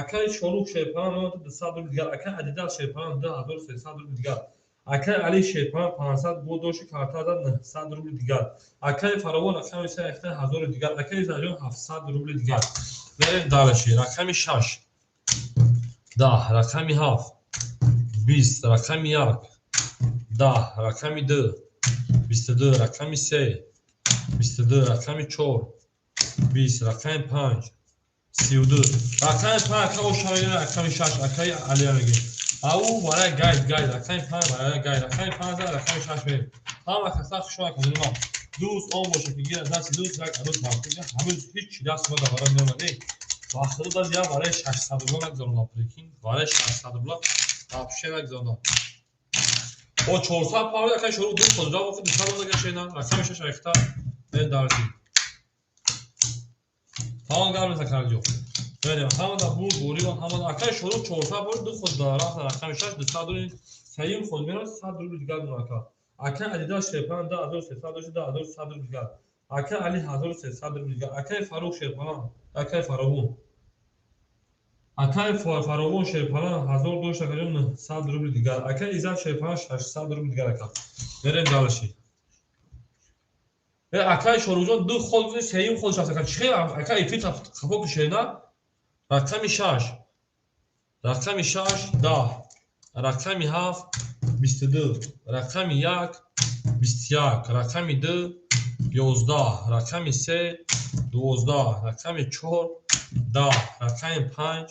Акаи Шорух Шерпаран 200 рубл дигар, акаи Адидас Шерпаран 2300 рубл дигар, акаи Али Шерпаран 500 бо дошти карта зад, 900 рубли дигар, акаи Фаровон рақами се якта ҳазори дигар, акаи Изаҷон 700 рубли дигар. Мерем дальше. Рақами шаш 10, рақами ҳафт 20, рақами як 10, рақами ду 22, рақами се 22, рақами чор 20, рақами панҷ 32, рақами панҷ. Ака оша мегирем, рақами шаш акаи Алия мегирем. Ау барои гайд, гайд, рақами панҷ барои гайд, рақами панҷ, рақами шаш мерем. Ҳама каса хуш омад. Дӯст он боша, ки гирад дасти дӯст, як арӯс бархӯрд. Ҳамин ҳеҷ чи даст ма дар барои меомад. Ва худо даст я барои 600 рубла нагузаронам, прикинь, барои 600 рубла вообще нагузаронам. Бо 400 павли акай шурӯъ ду ход ҷавоб ки 200 рубла гашена, рақами шаш айхта мен дарси. Тамом, гап неста карҷо. Мерем, ҳамада бурд борӣ ва ҳамада акай шурӯъ 400 бор ду ход рафта, рақами шаш 200 рубли сеюм ход мерад, 100 рубли дигар дона ака. Акай Адидас Шерпаран 2300 дошт, 2100 рубли дигар. Акай Али 1300 рубли дигар. Акай Фарух Шерпаран, акай Фаровон. Акай Фаровон Шерпаран 1000 дошт, акаҷон, 900 рубли дигар. Акай Иззат Шерпаран 600 рубли дигар ака. Мерем дальше. Э акай Шоруҷон ду ход сеюм ход шаст ака. Чӣ хел ака эфир хафо кушена? Рақами шаш. Рақами шаш 10. Рақами ҳафт 22. Рақами як 21. Рақами ду 11. Рақами се 12. Рақами чор 10. Рақами панҷ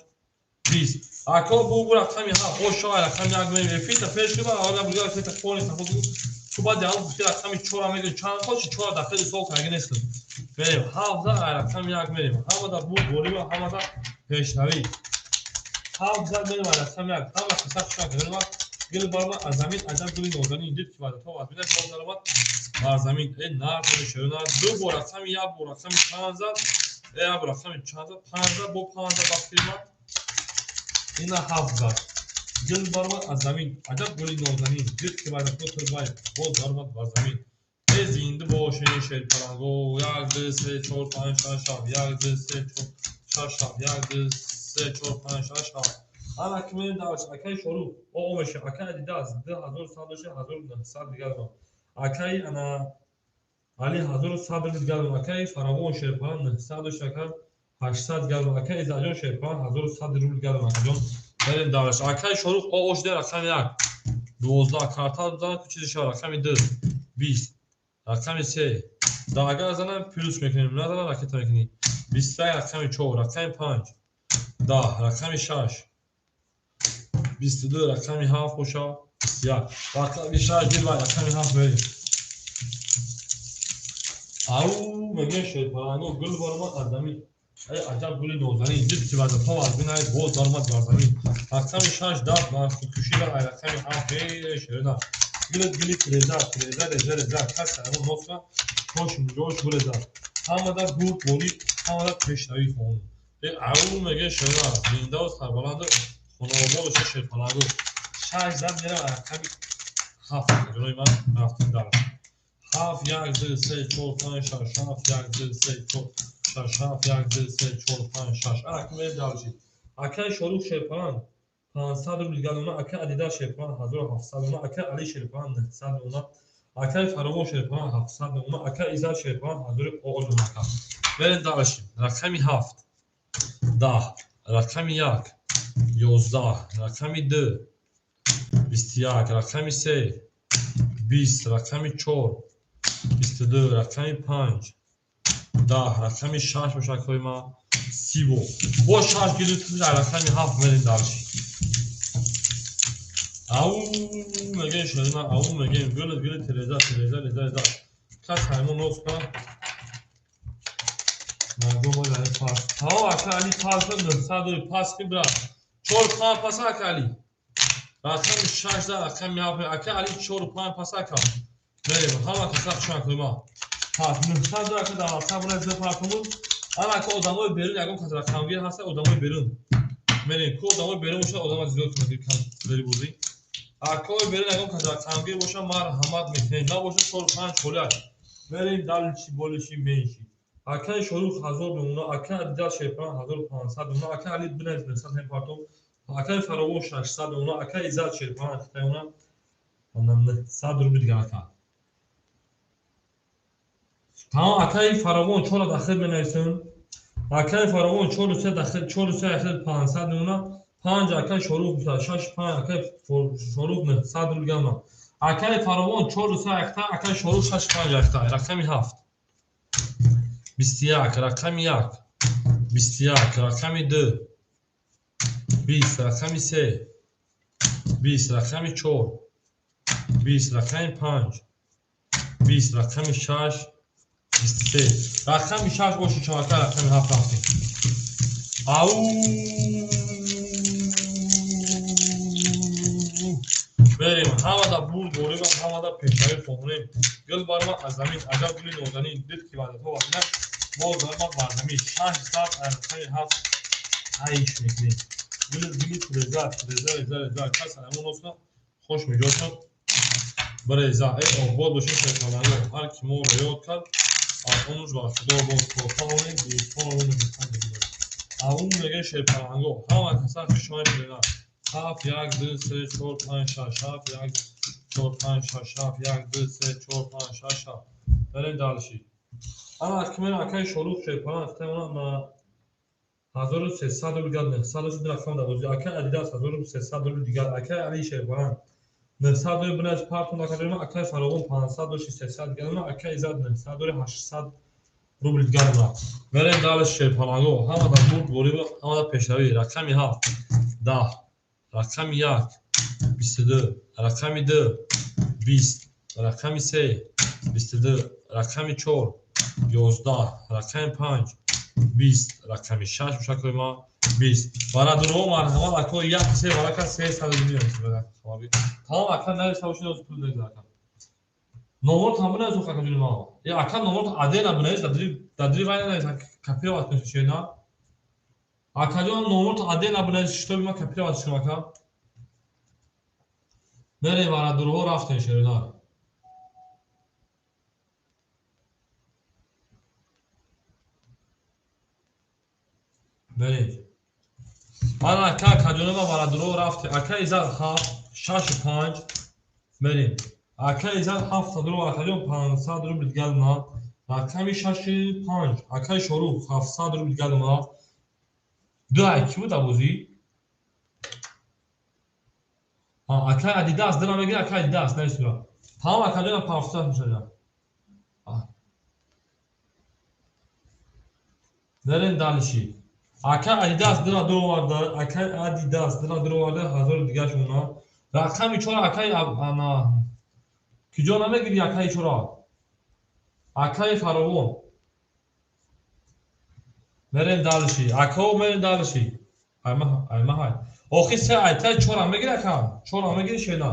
20. Ако бугу рақами ҳафт ошо рақами як меем эфирта пеш киба ала буга эфирта пони хафо. Ту баъд ям гуфти рақами чора мегӯ, чанд ход чи чора дақиқа ҳисоб карда нестам. Мерем ҳафт за рақами як мерем. Ҳамада бурд борӣ ва ҳамада пешравӣ. Ҳафт за мерем рақами як. Ҳама қисса хуш омадед. Гул баромад аз замин, аҷаб гули нозанин, дид ки ваъдато аз бинаш боз даромад бар замин. Э нарх шӯна ду бор рақами як бор рақами чанд зад, э як бор рақами чанд зад, панҷ зад, бо панҷ зад бахтиримад, ина ҳафт зад. Гул баромад аз замин, аҷаб гули нозанин, дид ки ваъдато турбай боз даромад бар замин. Э зинда бошед, шерпаланго. Як, ду, се, чор, панҷ, шаш, ҳафт. Як, ду, се, чор, шаш, ҳафт. Як, ду, се, чор, панҷ, шаш, ҳафт. Ана ки мерем дарш. Акаи Шорух о меша, акаи Адидас 2100 доша, 1900 дигар дорам. Акаи ана Али 1100 рубл дигар дорам. Акаи Фаравон Шерпалан 900 доша, ака, 800 дигар дорам. Акаи Иззатҷон Шерпалан 1100 рубл дигар дорам. Акаҷон, мерем дарш. Акаи Шорух о ошда рақами як 12 карта бизанад, ку чизи шавад. Рақами ду 20, рақами се да, агар занам, плюс мекунем, назанам, ракета мекунӣ. 21, рақами чор, рақами панҷ 10, рақами шаш 22, рақами ҳафт боша 21, рақами шаш дилва, рақами ҳафт мерем. Ау мегӯяд шерпаланго, гул баромад аз замин, ай аҷаб гули нозанин, дид ки вазифа аз бинай боз баромад бар замин. Рақами шаш даст бар худкушӣ ай рақами ҳафт. Э шерина гулат гули тиреза, тиреза, реза, реза, кас ҳайвон носра кош муҷош гуреза. Ҳамада бурд борӣ, ҳамада пешравӣ хоҳонам. Э ау мегӯяд шерина, зиндаву сарбаланду хонаобод боша, шерпаланго. Шаш зад, мерам рақами ҳафт. Ҷонои ман, рафтем дар ҳафт. Як, ду, се, чор, панҷ, шаш, ҳафт. Як, ду, се, чор, шаш, ҳафт. Як, ду, се, чор, панҷ, шаш. Ана ки мерем дарши. Акаи Шорух Шерпалан 500 рубл дигар дона, акаи Адидас Шерпалан 1700 дона, акаи Али Шерпалан 900 дона, акаи Фаровон Шерпалан 700 дона, акаи Иззат Шерпалан 1000 дона. Ака, мерем дарши. Рақами ҳафт 10, рақами як 11, рақами ду 21, рақами се 20, рақами чор 22, рақами панҷ 10, рақами шаш бошакҳои ман сибо бо шаш гирифт, рақами ҳафт мерем дарши. Ау мегӯем шерина, ау мегӯем гули гули тиреза, тиреза, реза, реза, кас ҳаймон нос кунад. Мардум пас тао ака Али пас 900 пас ки брат чор панҷ пас. Ака Али рақами шаш да рақами ҳафт. Ака Али чору панҷ пас. Ака, мерем. Ҳама каса хушан кӯма. 7 900 ака дар WhatsApp бинавис партумун. Ана ака одамои берун ягон кас рақамгир ҳаста, одамои берун. Мерем, ку одамои берун бошад, одама зиёд кунад зери бозӣ. Акои берун ягон кас рақамгир бошад, марҳамат мекунем. Набошад 4 5 холиаш. Мерем дальше болиши меньше. Акаи Шорух 1000 мемона, акаи Адидас Шерпаран 1500 мемона, акаи Али бинавис 900 ҳем партум, акаи Фаровон 600 мемона, акаи Иззат Шерпаран хитаёна 900 рубли дигар ака. Тамом, акаи Фаровон 4 дахил менависем. Акаи Фаровон 4 3 дахил 4 3 ахил 500 мемона, 5 акаи Шорух 6 5 акаи Шорух 900 рубли дигар мемона. Акаи Фаровон 4 3 ахта, акаи Шорух 6 5 ахта. Рақами 7. 21, рақами 1, 21, рақами 2, 20, рақами 3, 20, рақами 4, 20, рақами 5, 20, рақами 6, 23. Рақами 6 боши чорака, рақами 7 рафтем. Ау! Мерем, ҳамада бурд борибам, ҳамада пешравӣ хоҳонем. Гул баромад аз замин, аҷаб гули нозанин, дид ки ваъдаҳо вазинак, боз баромад бар замин. 600 рақами 7 айш мекунем. Гули гули реза, реза, реза, реза. Кас ҳамон осна хош меҷошад. Бареза, эй обод бошем шерпаланго. Ҳар ки моро ёд кард, аз онуш ба Худо боз кофаонем, дӯстонамон мехоҳанд бигиранд. Аун мега шерпаланго, ҳама каса хуш омадед шерина. 7 1 2 3 4 5 6 7 1 4 5 6 7 1 2 3 4 5 6 7. Берем дальше. Ана акимен акаи Шорух Шерпаран хитаёна на 1300 рубл дигар 900 шуд рақам дар бозӣ. Акаи Адидас 1300 рубл дигар. Акаи Али Шерпаран 900 рубл бинавис партум накардем. Акаи Фаровон 500 дошт 300 дигар. Акаи Иззат 900 дори 800 рубл дигар. Берем дальше шерпаланго. Ҳама дар бурд бориб, ҳама дар пешравӣ. Рақами 7 10, рақами 1 22, рақами 2 20, рақами 3 22, рақами 4 11, рақами 5 20, рақами 6 мушакои ма 20. Барадурҳо марҳамат ако 1 3 варака 300 миллион. Тамом ака нависта бошед, оз пул негзар ака. Номор там бинавис ака ҷуни ма. Е ака номор адена бинавис, дар дили вай нанавис, копировать кунед шена. Ака ҷон номор адена бинавис, чтобы ма копировать кунам ака. Мерем барадурҳо рафтем шерина. Мерем. Ана ака акаҷонама барадурҳо рафтем. Ака Иззат 7 6 5 мерем. Ака Иззат 700 рубл, акаҷон 500 рубл дигар на. Рақами 6 5 акаи Шорух 700 рубл дигар на. Ду ай ки буд бозӣ? Акаи Адидас дира мегири, акаи Адидас нависура. Тамом акаҷонам 500 мешавад. Мерем дальше. Акаи Адидас дира дуроварда, акаи Адидас дира дуроварда 1000 дигар шуна. Рақами 4 акаи ана киҷо намегири акаи 4? Акаи Фаровон. Мерем дальше. Акао мерем дальше. Айма айма ҳай. Охи се айтай 4 мегири ака? 4 мегири шена.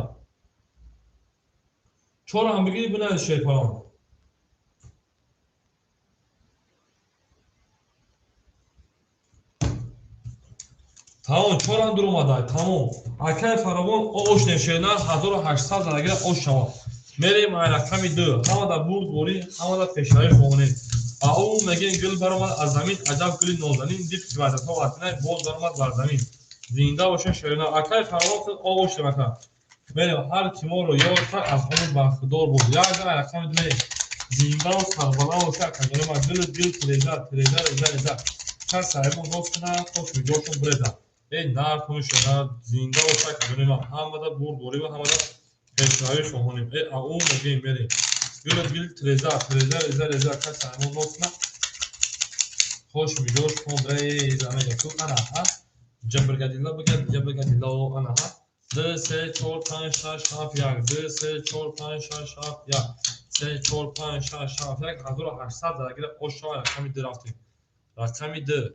4 бигири бинавис шерпарон. Тамом, 4 дур омада. Тамом. Акаи Фаровон ош нешена 1800 задагира ош шава. Мерем ай рақами 2. Ҳамада бурд борӣ, ҳамада пешравӣ хоҳонем. Ау мегем гул баромад аз замин, аҷаб гули нозанин, дид ки ваъдаҳо вазинай, боз баромад бар замин. Зинда бошед шерина. Акаи Фаровон худ ош ака. Мерем ҳар ки моро ёд кард, аз он бархӯрдор буд. Як ай рақами 2 мерем. Зинда ва сарбаланд бошед акаҷонама. Гул гул реза, реза, реза, реза. Кас саҳибон рост кунад, хош миҷошон бирезад. Эй нархун шена зинда бошад акаҷонама. Ҳамада бурд борӣ ва ҳамада пешравӣ хоҳонем. Эй ау мегем мерем. Гул гул реза, реза, реза, реза. Кас саҳибон рост кунад, хош миҷошон бирезад. Мегем ку ана ҳа. Ҷабргадилла бигад, ҷабргадилла ана ҳа. 2 3 4 5 6 7 1 2 3 4 5 6 7 1 3 4 5 6 7 1 1800 задагира ош шава. Рақами 2 рафтем. Рақами 2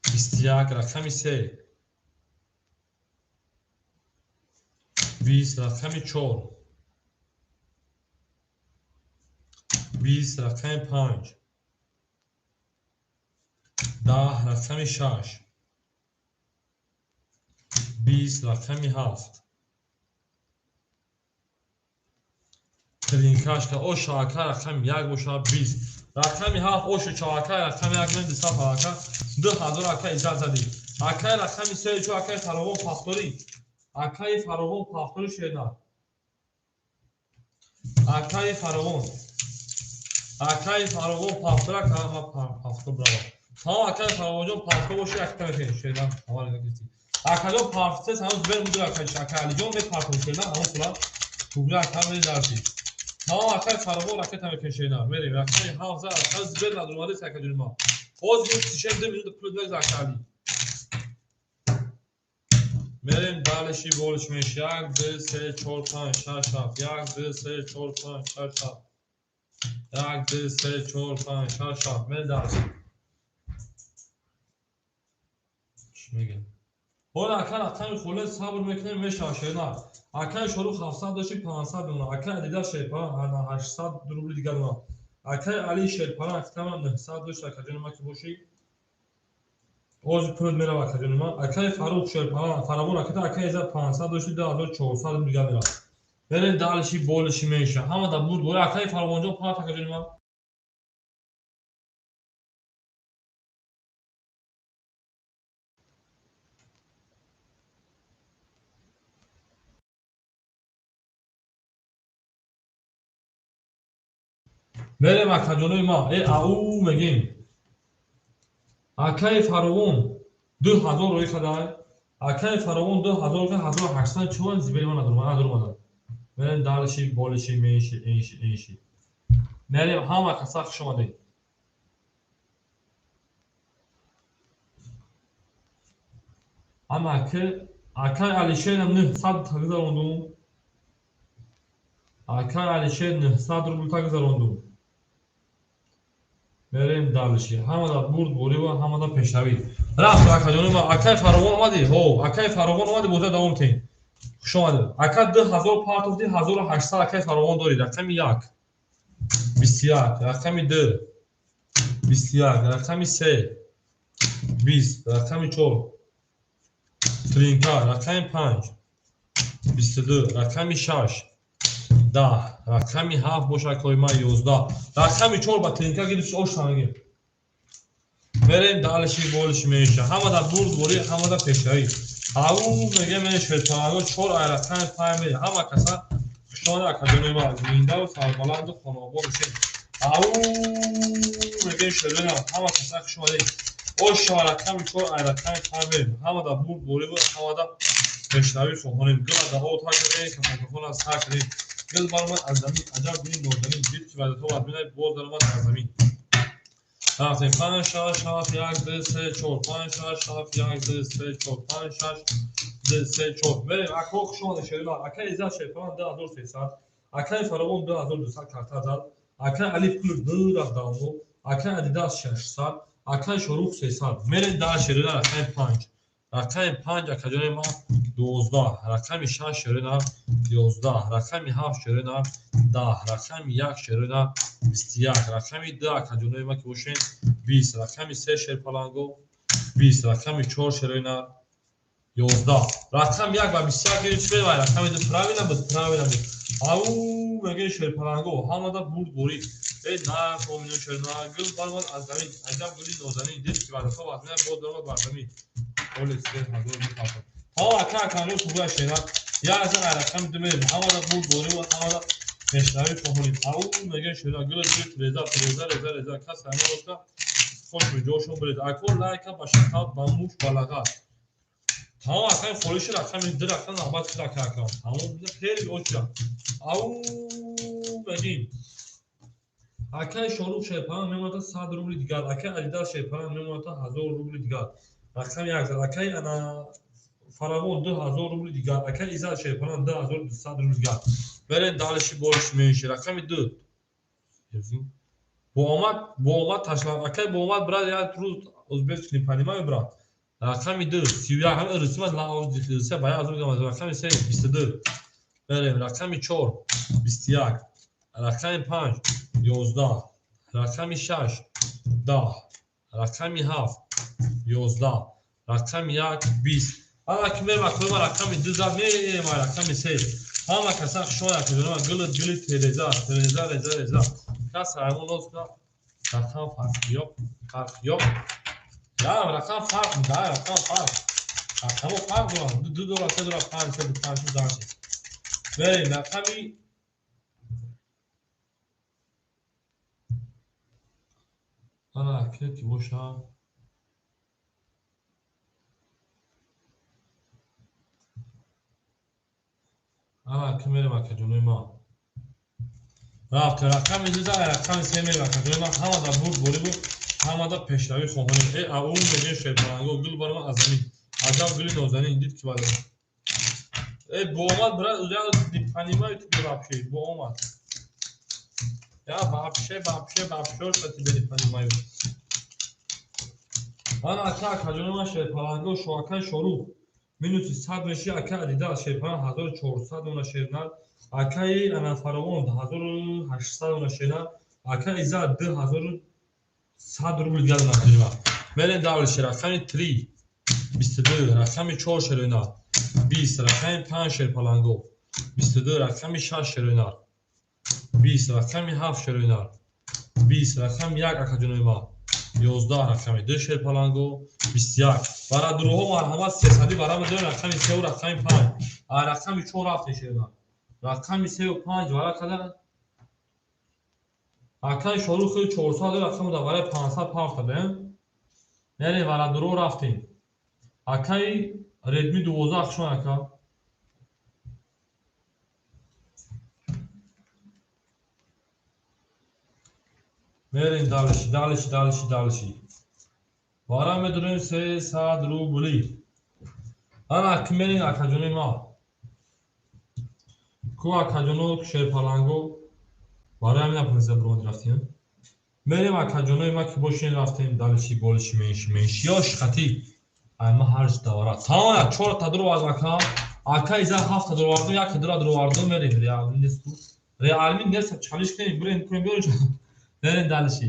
21, рақами 3 20, рақами 4 20, рақами 5, 10, рақами 6, 20, рақами 7. Тринкашка оша ака рақами 1 боша 20. Рақами 7 ошу чака рақами 1 мен 200 ака 2000 ака иззат задӣ. Акай рақами 3 чо акай Фаровон Пахторӣ. Акай Фаровон Пахторӣ шерна. Акай Фаровон. Акай Фаровон Пахтор ака ма Пахтор брава. Тамом акай Фаровонҷон Пахтор боши акта мекунем шерна. Аввал гирифтӣ. Акаҷон Пахтор ҳанӯз бер мудир акай ака Алиҷон мепартом шерна ҳамон сура тугра ака медарсӣ. Тамом акай Фаровон ракета мекунем шерна. Мерем рақами 7 за ҳанӯз бер надурмадест акаҷони ма. Ҳозир гирифтӣ шер 2 минута пул мегза ака Али. Мерем далеши болиш меш 1 2 3 4 5 6 7 1 2 3 4 5 6 7 1 2 3 4 5 6 7 мерем далеши. Чӣ мегӯям? Ҳола ака рақами холе сабр мекунем мешава шерна. Акаи Шорух 700 дошти 500 мемонад. Акаи Адида Шерпаран 800 рубли дигар мемонад. Акаи Али Шерпаран актама 900 дошт акаҷони ма ки бошӣ. Ҳозир пулат мерава акаҷони ма. Акаи Фарух Шерпаран Фаравон аката акаи Иззат 500 дошти 2400 рубли дигар меравад. Мерем далеши болиши меша. Ҳама да бурд бора акаи Фаравонҷон парт акаҷони ма. Мерем акаҷонои ма. Ау мегем. Акаи Фаровон 2000 рӯй кадай. Акаи Фаровон 2000 ка 1800 чуван зибери ма надурма надурмада. Мерем далеши болиши менши энши энши. Мерем ҳама каса хуш омадед. Ама акаи Алишерам 900 та гузарондум. Акаи Алишер 900 рубл та гузарондум. Мерем далеши. Ҳамада бурд борива, ҳамада пешравӣ. Рафт акаҷони ма. Акаи Фаровон омадӣ? Ҳо, акаи Фаровон омадӣ, боза давом тем. Хуш омадед. Ака 2000 партофтӣ, 1800 акаи Фаровон дорӣ. Рақами 1 21, рақами 2 21, рақами 3 20, рақами 4 тринка, рақами 5 22, рақами 6 10, рақами 7 боша акои ман 11, рақами 4 ба тринка гирифт ошна мегем. Мерем далеши болиши меша. Ҳамада бурд борӣ, ҳамада пешравӣ. Ау мегем мен шерпаланго 4 ай рақами 5 мерем. Ҳама каса хушона акаҷони ма зиндаву сарбаланду хонаобод бошед. Ау мегем шербена ҳама каса хуш омадед. Оша рақами 4 ай рақами 5 мерем. Ҳамада бурд борӣ ва ҳамада пешравӣ хоҳонем. Гила даҳо та кардем, кафакафон аз та кардем. Гил баромад аз замин, аҷаб гули нозанин, дид ки ваъдато аз бинай, боз даромад аз замин. Рафтем 5 6 7 1 2 3 4 5 6 7 1 2 3 4 5 6 2 3 4. Мерем ако хуш омадед шерила. Акаи Иззат Шерпаран 2300, акаи Фаровон 2200 карта зад, акаи Али пул ду рафт давмо, акаи Адидас 600, акаи Шорух 300. Мерем дар шерила рақами 5. Рақами 5 акаҷони ма 12, рақами 6 шерина 11, рақами 7 шерина 10, рақами 1 шерина 21, рақами 2 акаҷонои ма ки бошен 20, рақами 3 шерпаланго 20, рақами 4 шерина 11, рақами 1 ба 21 гирифт чӣ мевай? Рақами 2 правильно буд, правильно буд. Ау мегӯи шерпаланго ҳамада бурд борӣ. На комино шерина гул баромад аз замин, аҷаб гули нозанин, дид ки ваъдато аз бинай, боз даромад бар замин. Оли 3000 мепартад. Ҳо ака акаҷон тугра шера. Як зан ай рақами 2 мерем. Ҳамада бурд борӣ ва ҳамада пешравӣ хоҳонем. Ау мегӯи шера гула гирифт реза, реза, реза, реза. Кас ҳамин роста хош ҷошон буред. Ако лайка ба шақаб, ба муш, ба лағат. Тамом акаи холиши рақами 2 рақам навбат шуд ака ака. Тамом хеле оча. Ау мегӯем. Акаи Шорух Шерпаран мемонад 100 рубли дигар. Акаи Адидас Шерпаран мемонад 1000 рубли дигар. Рақами 1 зад. Акаи ана Фаравон 2000 рубли дигар. Акаи Иззат Шерпаран 2200 рубли дигар. Мерем далеши болиши менши. Рақами 2. Бо омад ташлам. Акаи бо омад брат як рӯз узбек не понимаю брат. Рақами 2 31 ҳамин русима лаоз ба як рӯз рақами 3 22. Мерем рақами 4 21. Рақами 5 11, рақами 6 10, рақами 7 11, рақами 1 20. Ана ки мерем акои ман рақами 2 зад, мерем рақами 3. Ҳама каса хушон акои ман гули гули тереза, тереза, реза, реза. Кас ҳаймон лоз кунад, рақам фарқ ёб, фарқ ёб. Я рақам фарқ, да, рақам фарқ. Рақамо фарқ доранд. 2 дора, 3 дора, 5, 3, 5, 6, 8. Мерем рақами ана ки бошам. Ана ки мерем акаҷонои ман. Рафт рақами 2 зад, рақами 3 мерем акаҷонои ман. Ҳама дар бурд борӣ буд, ҳама дар пешравӣ хоҳонем. Э, ау мегӯем шерпаланго гул бар ман аз замин. Аҷаб гули нозанин дид ки баъд. Э, боомад брат, я не понимаю тебя вообще, боомад. Я вообще, вообще, вообще что тебя не понимаю. Ана ака акаҷонои ман шерпаланго шоакаи Шорух. Минуси 100 меши ака Адидас шерпаланг 1400 дона шернар. Акаи ана Фаровон 1800 дона шернар. Ака Иззат 2100 рубл дигар дона акаҷонои ман. Мерем дальше рақами 3 22, рақами 4 шерӯнар 20, рақами 5 шерпаланго 22, рақами 6 шерӯнар 20, рақами 7 шерӯнар 20, рақами 1 акаҷонои ман 11, рақами 2 шерпаланго 21. Барадуруҳо марҳамат 300 барам дорем рақами 3 ва рақами 5. А рақами 4 рафтем шерӯнар. Рақами 3 ва 5 вара када акаи Шорух 400 рақам да барои 500 пафта бем. Мерем барадуруҳо рафтем. Акаи Redmi 12 хушон ака. Мерем дальше, дальше, дальше, дальше. Вара медурем 300 рубли. Ана ки мерем акаҷонои ман. Ку акаҷоно шерпаланго барои ҳамин напурсида буромад рафтем. Мерем акаҷонои ман ки бошем рафтем дальше, больше, меньше, меньше. Ё шхати. Ай ман ҳар давра. Тамом, 4 та дур овардам ака. Ака иза 7 та дур овардам, 1 дура дур овардам, мерем реалми нест. Реалми нест, чалиш кунем, бурем, кунем, биёрем. Мерем дальше.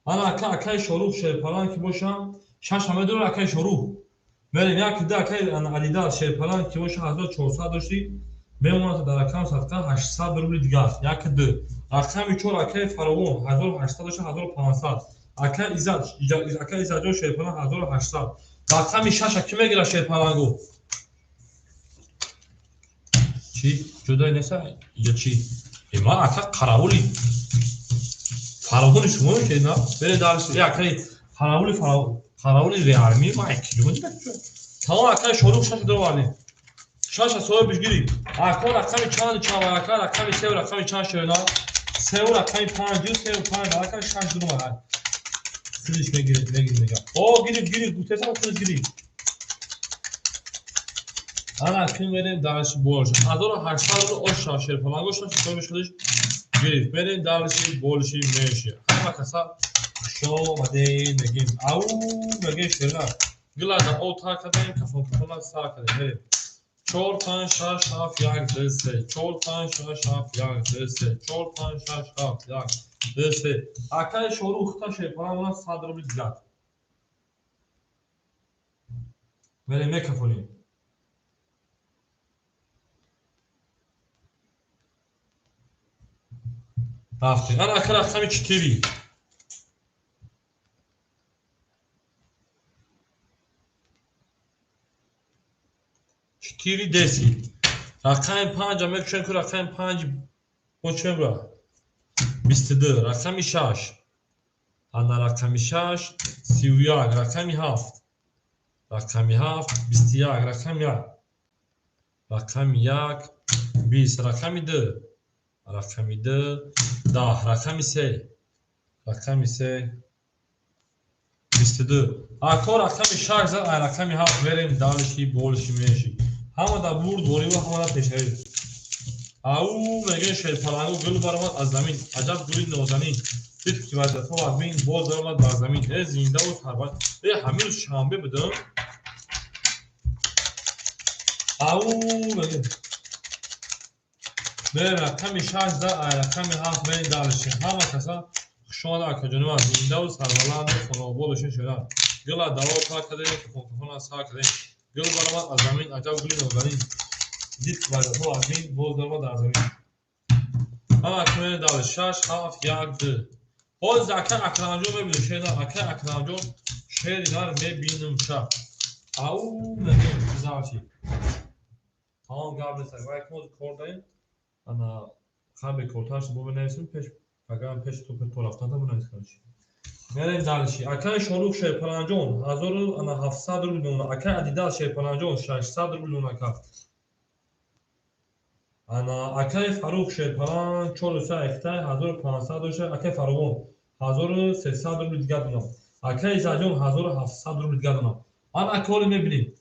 Ана ака, акаи Шорух шерпаланг ки бошам, 6 ҳама дур акаи Шорух. Мерем 1 2 акаи Адидас шерпаланг ки бошам 1400 дошти, мемонад дар рақам садқа 800 рубли дигар. 1 2. Рақами 4 акаи Фаровон 1800 дошти, 1500. Ака Иззат, ака Иззатҷон шерпаланг 1800. Рақами 6 ки мегирад шерпалангу? Чӣ? Ҷудои неста? Иҷа чӣ? Э, ман ака қаравули фаровони шумо ки на? Бере дальше. Э, акаи қаравули қаравули реалми ман киҷо дида? Тамом, акаи Шорух 6 дур овардем. 6 соҳибиш гирифт. Ака рақами чанд чанд ака рақами 3 рақами чанд шерна? 3 рақами 5 2 3 5 ака 6 дур овард. Худиш мегирад, мегирад, мегирад. О, гирифт, гирифт, гуфтесам худиш гирифт. Ана ки мерем дальше больше. 1800 рубл ош шерпаланго шаш соҳибиш худиш гирифт. Мерем дальше больше, меньше. Ҳама каса хуш омадед мегем. Ау, мегем шерна. Гила да о та кардем, кафон кафона сар кардем. Мерем. 4 5 6 7 1 2 3 4 5 6 7 1 2 3 4 5 6 7 1 2 3. Акаи Шорух та шерпаланг она 100 рубл дигар. Мерем мекафонем. Рафтем. Ана ака рақами 4. Четыре десять. Рақами 5 мекушем ку рақами 5 бо чӣ мебурад? 22. Рақами 6. Ана рақами 6 31. Рақами 7. Рақами 7 21. Рақами 1. Рақами 1 20. Рақами 2. Рақами 2 10. Рақами 3. Рақами 3 22. Ако рақами 6 зад, ай рақами 7 мерем дальше, больше, меньше. Ҳама дар бурд борӣ ва ҳама дар пешравӣ. Ау мегӯем шерпалангу гул баромад аз замин. Аҷаб гули нозанин. Дид ки вазифа аз бин боз баромад бар замин. Э, зиндаву сарбаланд. Э, ҳамин рӯз шанбе будам. Ау мегӯем. Мерем рақами 6 да рақами 7 мерем дальше. Ҳама каса хушомада акаҷони ман, зиндаву сарбаланду хонаобод бошед шуда. Гула даво пар кардем, кафонкафона сар кардем. Гул баромад аз замин, аҷаб гули нозанин. Дид баргҳо аз бин, боз даромад дар замин. Ҳама мерем дальше. 6, 7, 1, 2. Ҳозир ака Акрамҷон мебинем шеър, ака Акрамҷон шеъри нар мебинем ша. Ау мегӯем дальше. Тамом гап нест. Вай ки мо кор дарем, ана хан бекортарш бо менависем пеш агар пеш то рафтан бинавис короче. Мерем дальше. Акаи Шорух Шерпаланҷон 1700 рубл дона. Акаи Адидас Шерпаланҷон 600 рубл дона ака. Ана акаи Фарух Шерпалан 400 эхтай 1500 доша. Акаи Фаровон 1300 рубл дигар дона. Акаи Изаҷон 1700 рубл дигар дона. Ана акаҳоро мебинем.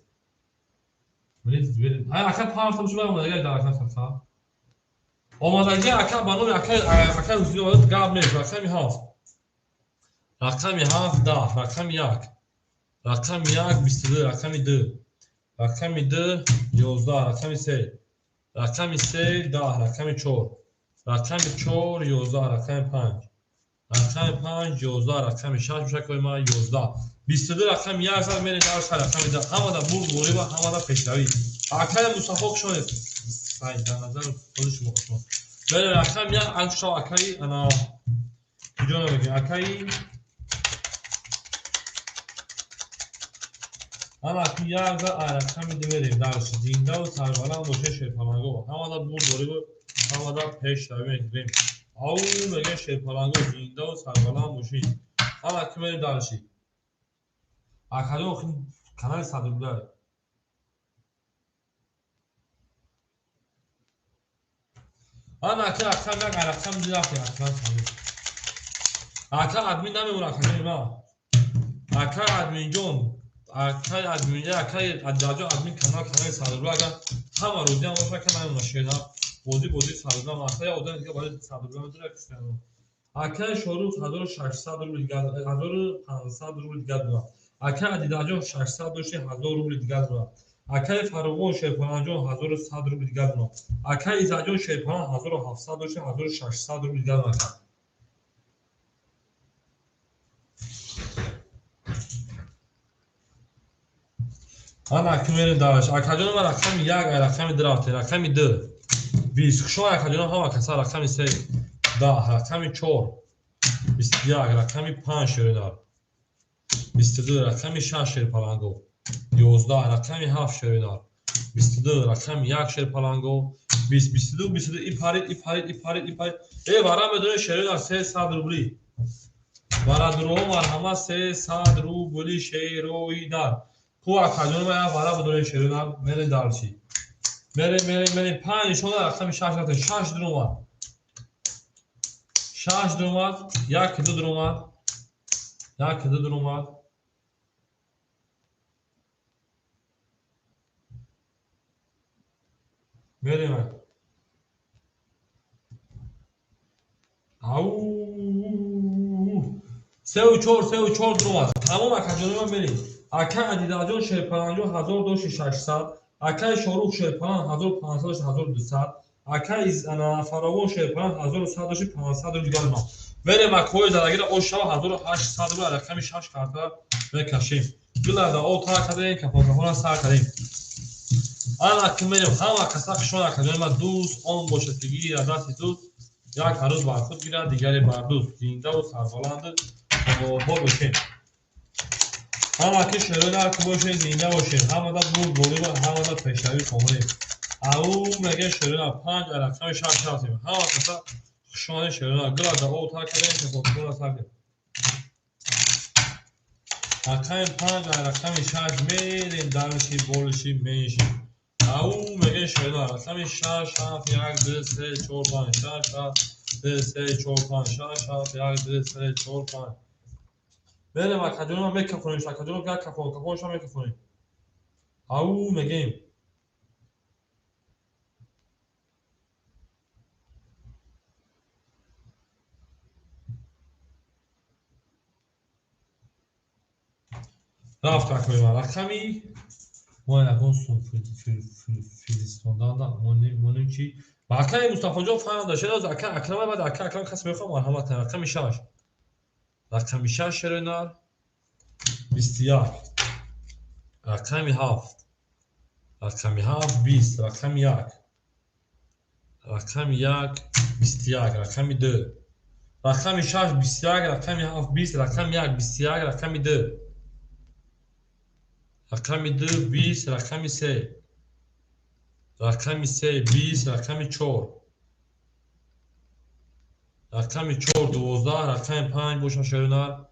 Бинед, ака панҷ та шуба омадагӣ дар ака сафа. Омадагӣ ака ба номи ака Ҳусейн омада гап нест. Рақами 7. Рақами 7 10, рақами 1. Рақами 1 22, рақами 2. Рақами 2 11, рақами 3. Рақами 3 10, рақами 4. Рақами 4 11, рақами 5. Рақами 5 11, рақами 6 мешавад ма 11. 22 рақами 1 зад мерем дар шаҳр рақами 10. Ҳамада бурд ғолиба, ҳамада пешравӣ. Акаи Мустафо хушомадед. Сай дар назар ходи шумо хушомад. Мерем рақами 1 аншо акаи ана куҷо намегӯем акаи ана ки як зад рақами 2 мерем дальше. Зиндаву сарбаланд бошед шерпаланго. Ҳамада бурд ғолиба, ҳамада пешравӣ мекунем. Ау мегӯем шерпаланго зиндаву сарбаланд бошед. Ана ки мерем дальше. Акаҷон канали 100 рубля. Ана ака рақам як рақам ду рафтем ака садр. Ака админ намемонад акаҷони ман. Ака админҷон, акаи админ, акаи адаҷон админ канал канали 100 рубля агар ҳама рӯзиам бошад ака намемонад шеър. Бозӣ бозӣ 100 рубля ака я одами дига барои 100 рубля медорад кишвар. Акаи Шорух 1600 рубл дигар, 1500 рубл дигар дорад. Акаи Адидаҷон 600 дошти 1000 рубл дигар дорад. Акаи Фаруғон Шерпаланҷон 1100 рубл дигар дорад. Акаи Изаҷон Шерпалан 1700 дошти 1600 рубл дигар дорад. Ана аки мерем дальше. Акаҷон ман рақами 1, рақами 2 рафтем, рақами 2. 20. Хушомад акаҷон ҳама каса рақами 3, 10, рақами 4, 21, рақами 5 шеринар. 22, рақами 6 шерпаланго. 11, рақами 7 шеринар. 22, рақами 1 шерпаланго. 20, 22, 22 и парид, и парид, и парид, и парид. Вара медонед шеринар 300 рубли. Вара дуро марҳама 300 рубли шероинар. Ку акаҷон ман вара бидонед шеринар мерем дальше. Мерем, мерем, мерем. 5 нишона рақами 6 рафтем. 6 дуромад. 6 дуромад, 1 2 дуромад. 1 2 дуромад. Мерем. Ау! 3 ва 4, 3 ва 4 дуромад. Тамом акаҷони ман мерем. Ака Адидаҷон Шерпаланҷон 1000 дошти 600, акаи Шорух Шерпалан 1500 дошти 1200, акаи Фаровон Шерпалан 1100 дошти 500 рубл дигар дорад. Мерем акҳои задагиро ош шава 1800 рубл рақами 6 карта мекашем. Гулада о тар кардем, кафонкафона сар кардем. Ана ки мерем ҳама каса хушомад акаҷони ман дӯст он бошад ки гирад дасти дӯст, як арӯз бар худ гирад, дигаре бар дӯст. Зиндаву сарбаланду обод бошем. Ҳама ки шерои нарк бошед, зинда бошед. Ҳамада бурд ғолиба, ҳамада пешравӣ комилем. Ау мегӯяд шерои нар 5 рақами 6 рафтем. Ҳама каса хушомадед шерои нар. Гулада о тар кардем, кафонкафона сар кардем. Рақами 5 рақами 6 мерем дальше, больше, меньше. Ау мегӯяд шерои нар рақами 6, 7, 1, 2, 3, 4, 5, 6, 7, 2, 3, 4, 5, 6, 7, 1, 2, 3, 4, 5. Мерем акаҷонам мекафонем, акаҷонам як кафон, кафонашам мекафонем. Ау мегӯем. Рафт акои ман рақами Мо ягон сум фиристондан монем чи? Ба акаи Мустафоҷон фаҳмда шероз, ака Акрама, баъд ака Акрам кас мехоҳам, марҳамат. Рақами 6. Рақами 6 шерои нар 21. Рақами 7. Рақами 7 20. Рақами 1. Рақами 1 21. Рақами 2. Рақами 6 21, рақами 7 20, рақами 1 21, рақами 2. Рақами 2 20, рақами 3. Рақами 3 20, рақами 4. Рақами 4 12, рақами 5 боша шерои нар.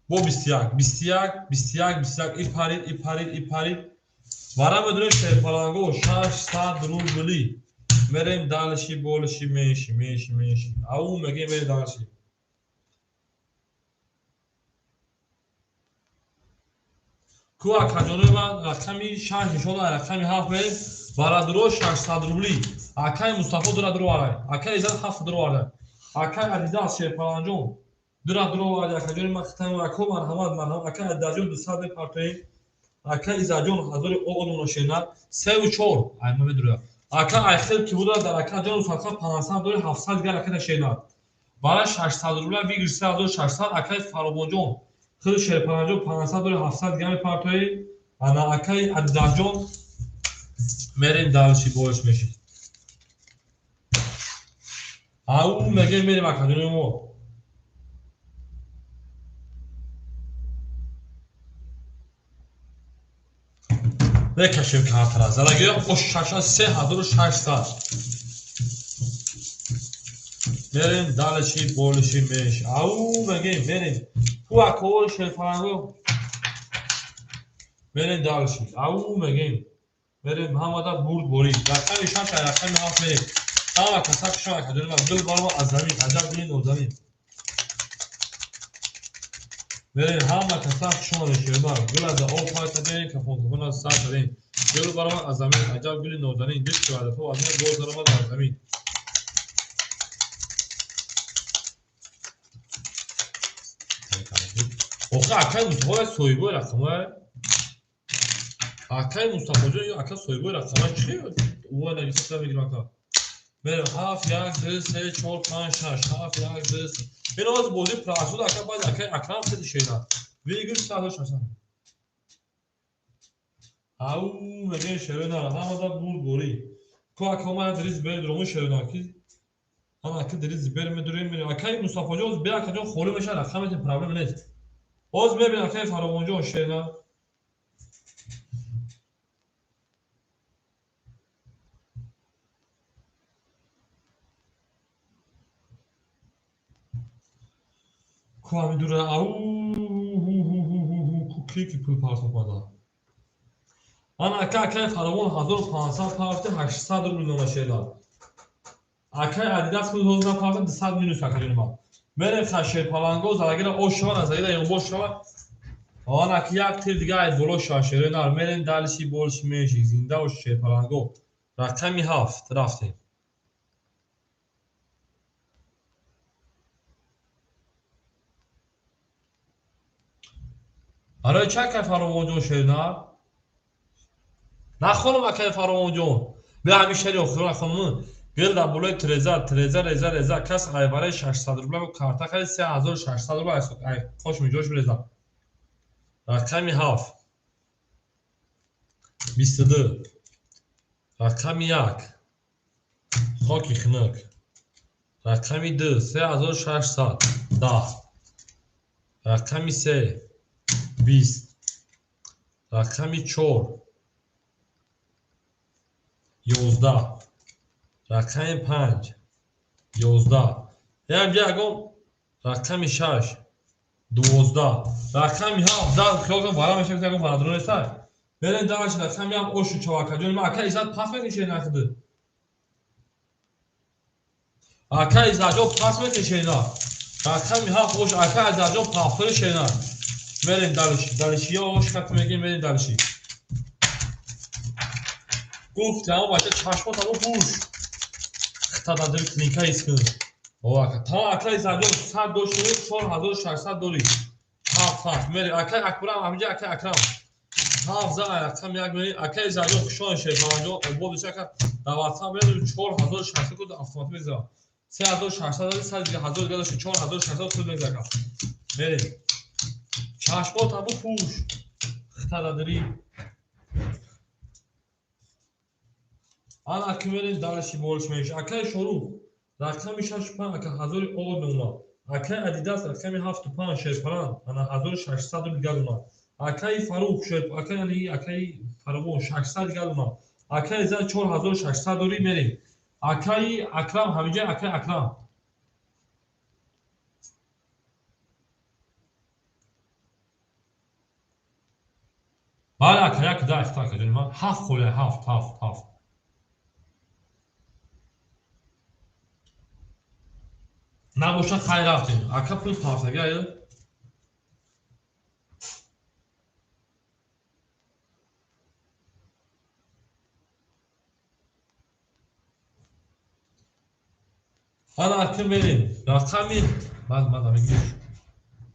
Бо 21, 21, 21, 21, и парид, и парид, и парид. Вара медонем шерпаланго 600 рубли. Мерем дальше, больше, меньше, меньше, меньше. Ау, мегем мерем дальше. Ку акаҷонои ман рақами 6 нишон дод, рақами 7 мерем. Барадуро 600 рубли. Акаи Мустафо дура дуро варай. Акаи Иззат 7 дуро варай. Акаи Азиза аз Шерпаланҷон дура дуро варай. Акаҷони ман хитам ако марҳамат, марҳамат. Акаи Азизаҷон 200 мепартоем. Акаи Иззатҷон ҳазори оғлуно шенар. 3 4. Ай ма медурам. Ака айхел ки буда дар ака ҷон садқа 500 дори 700 дигар ака шенар. Бара 600 рубля вигр 3600 акаи Фаробонҷон. Хел Шерпаланҷон 500 дори 700 дигар мепартоем. Ана акаи Азизаҷон мерем дальше бош мешид. Ау мегем мерем акаҷони мо. Мекашем картара. Залагиё ош шаша 3600. Мерем дальше больше меш. Ау мегем мерем. Ку ако шерфаранго. Мерем дальше. Ау мегем. Мерем ҳамада бурд борӣ. Рақами 6 рақами 7 мерем. Ҳама каса шумо акаҷони ман гул баро аз замин, аҷаб гули нозанин. Мерем ҳама каса шумо мешавад. Гул аз об пай кардем, кафон кафон аз сар кардем. Гул баро аз замин, аҷаб гули нозанин. Дид ки ваъдаҳо аз ман боз даромад аз замин. Охе акаи Мустафо соҳибои рақамҳое. Акаи Мустафоҷон ё ака соҳибои рақамҳое чи? Ӯ нависта мегирам ака. Мерем 7 1 2 3 4 5 6 7 1 2 3. Ин оз бозӣ прасуд ака баъд акаи Акрам хеле шена. Вигр 160. Ау мегем шерона ҳамада бурд борӣ. Ку ака ма дриз бер дуруму шерона ки. Ана ака дриз бер медурем мерем. Акаи Мустафоҷон бе акаҷон холӣ мешавад рақамет проблем нест. Оз мебин акаи Фаровонҷон шена. Ку ҳами дура ау ку ки ки пул партоф мада. Ана ака акаи Фаровон 1500 партоф 800 рубл нона шеда. Акаи Адидас пул ҳозир напартоф 200 минус акаҷони ман. Мерем ха шерпаланго залагира ош шава назагира ёнбош шава. Ана ки як тир дига ай боло шава шерои нар. Мерем дальше больше меньше зинда бош шерпаланго. Рақами 7 рафтем. Барои чӣ акаи Фаровонҷон шернар? Нахонам акаи Фаровонҷон. Бе ҳамин шери охирона хонум. Гил дар болои треза, треза, реза, реза. Кас айвараи 600 рубля карта харид 3600 рубля ай қош миҷош реза. Рақами 7. 22. Рақами 1. Хоки хунук. Рақами 2 3600. 10. Рақами 3 20. Рақами 4 11. Рақами 5 11. Ям ягон рақами 6 12. Рақами 7 10 хиёл кун вара мешавад ягон варадро нестай. Берем дальше рақами 7 ошу чавакаҷон ма ака Иззат пас мекашед нахуд. Ака Иззатҷон пас мекашед на. Рақами 7 ош ака Иззатҷон пафтори шена. Мерем дальше. Дальше ё ош хат мегем мерем дальше. Гуфт ама бача чашмот амо пуш. Хата дадри клиника искун. О ака та ака Иззатҷон 100 дошт 4600 дори. 7 7 мерем ака Акбарам ҳаминҷа ака Акрам. Ҳафт за рақам як мерем. Акаи Зарё хушон шерпаланҷо обод бошад ака. Дар WhatsApp мерем 4600 код автомат мезанам. 3600 додӣ, сад дига ҳазор дига дошти, 4600 пул мезанам ака. Мерем. Чашмота бупӯш. Хитарадирӣ. Ана ки мерем дарши болш меш. Акаи Шорух рақами 65 ака ҳазори об меомад. Акаи Адидас рақами 75 шерпаланд ана 1600 рубл дигар омад. Акаи Фарух шерп акаи али акаи Фаровон 600 дигар омад. Акаи Иззат 4600 дорӣ мерем. Акаи Акрам ҳамиҷа акаи Акрам. Бале ака як да ихта ака ҷони ман ҳафт холия ҳафт ҳафт ҳафт. Набошад хайр рафтем. Ака пул партага ай? Ана ака мерем. Рақами баъд ман мегириш.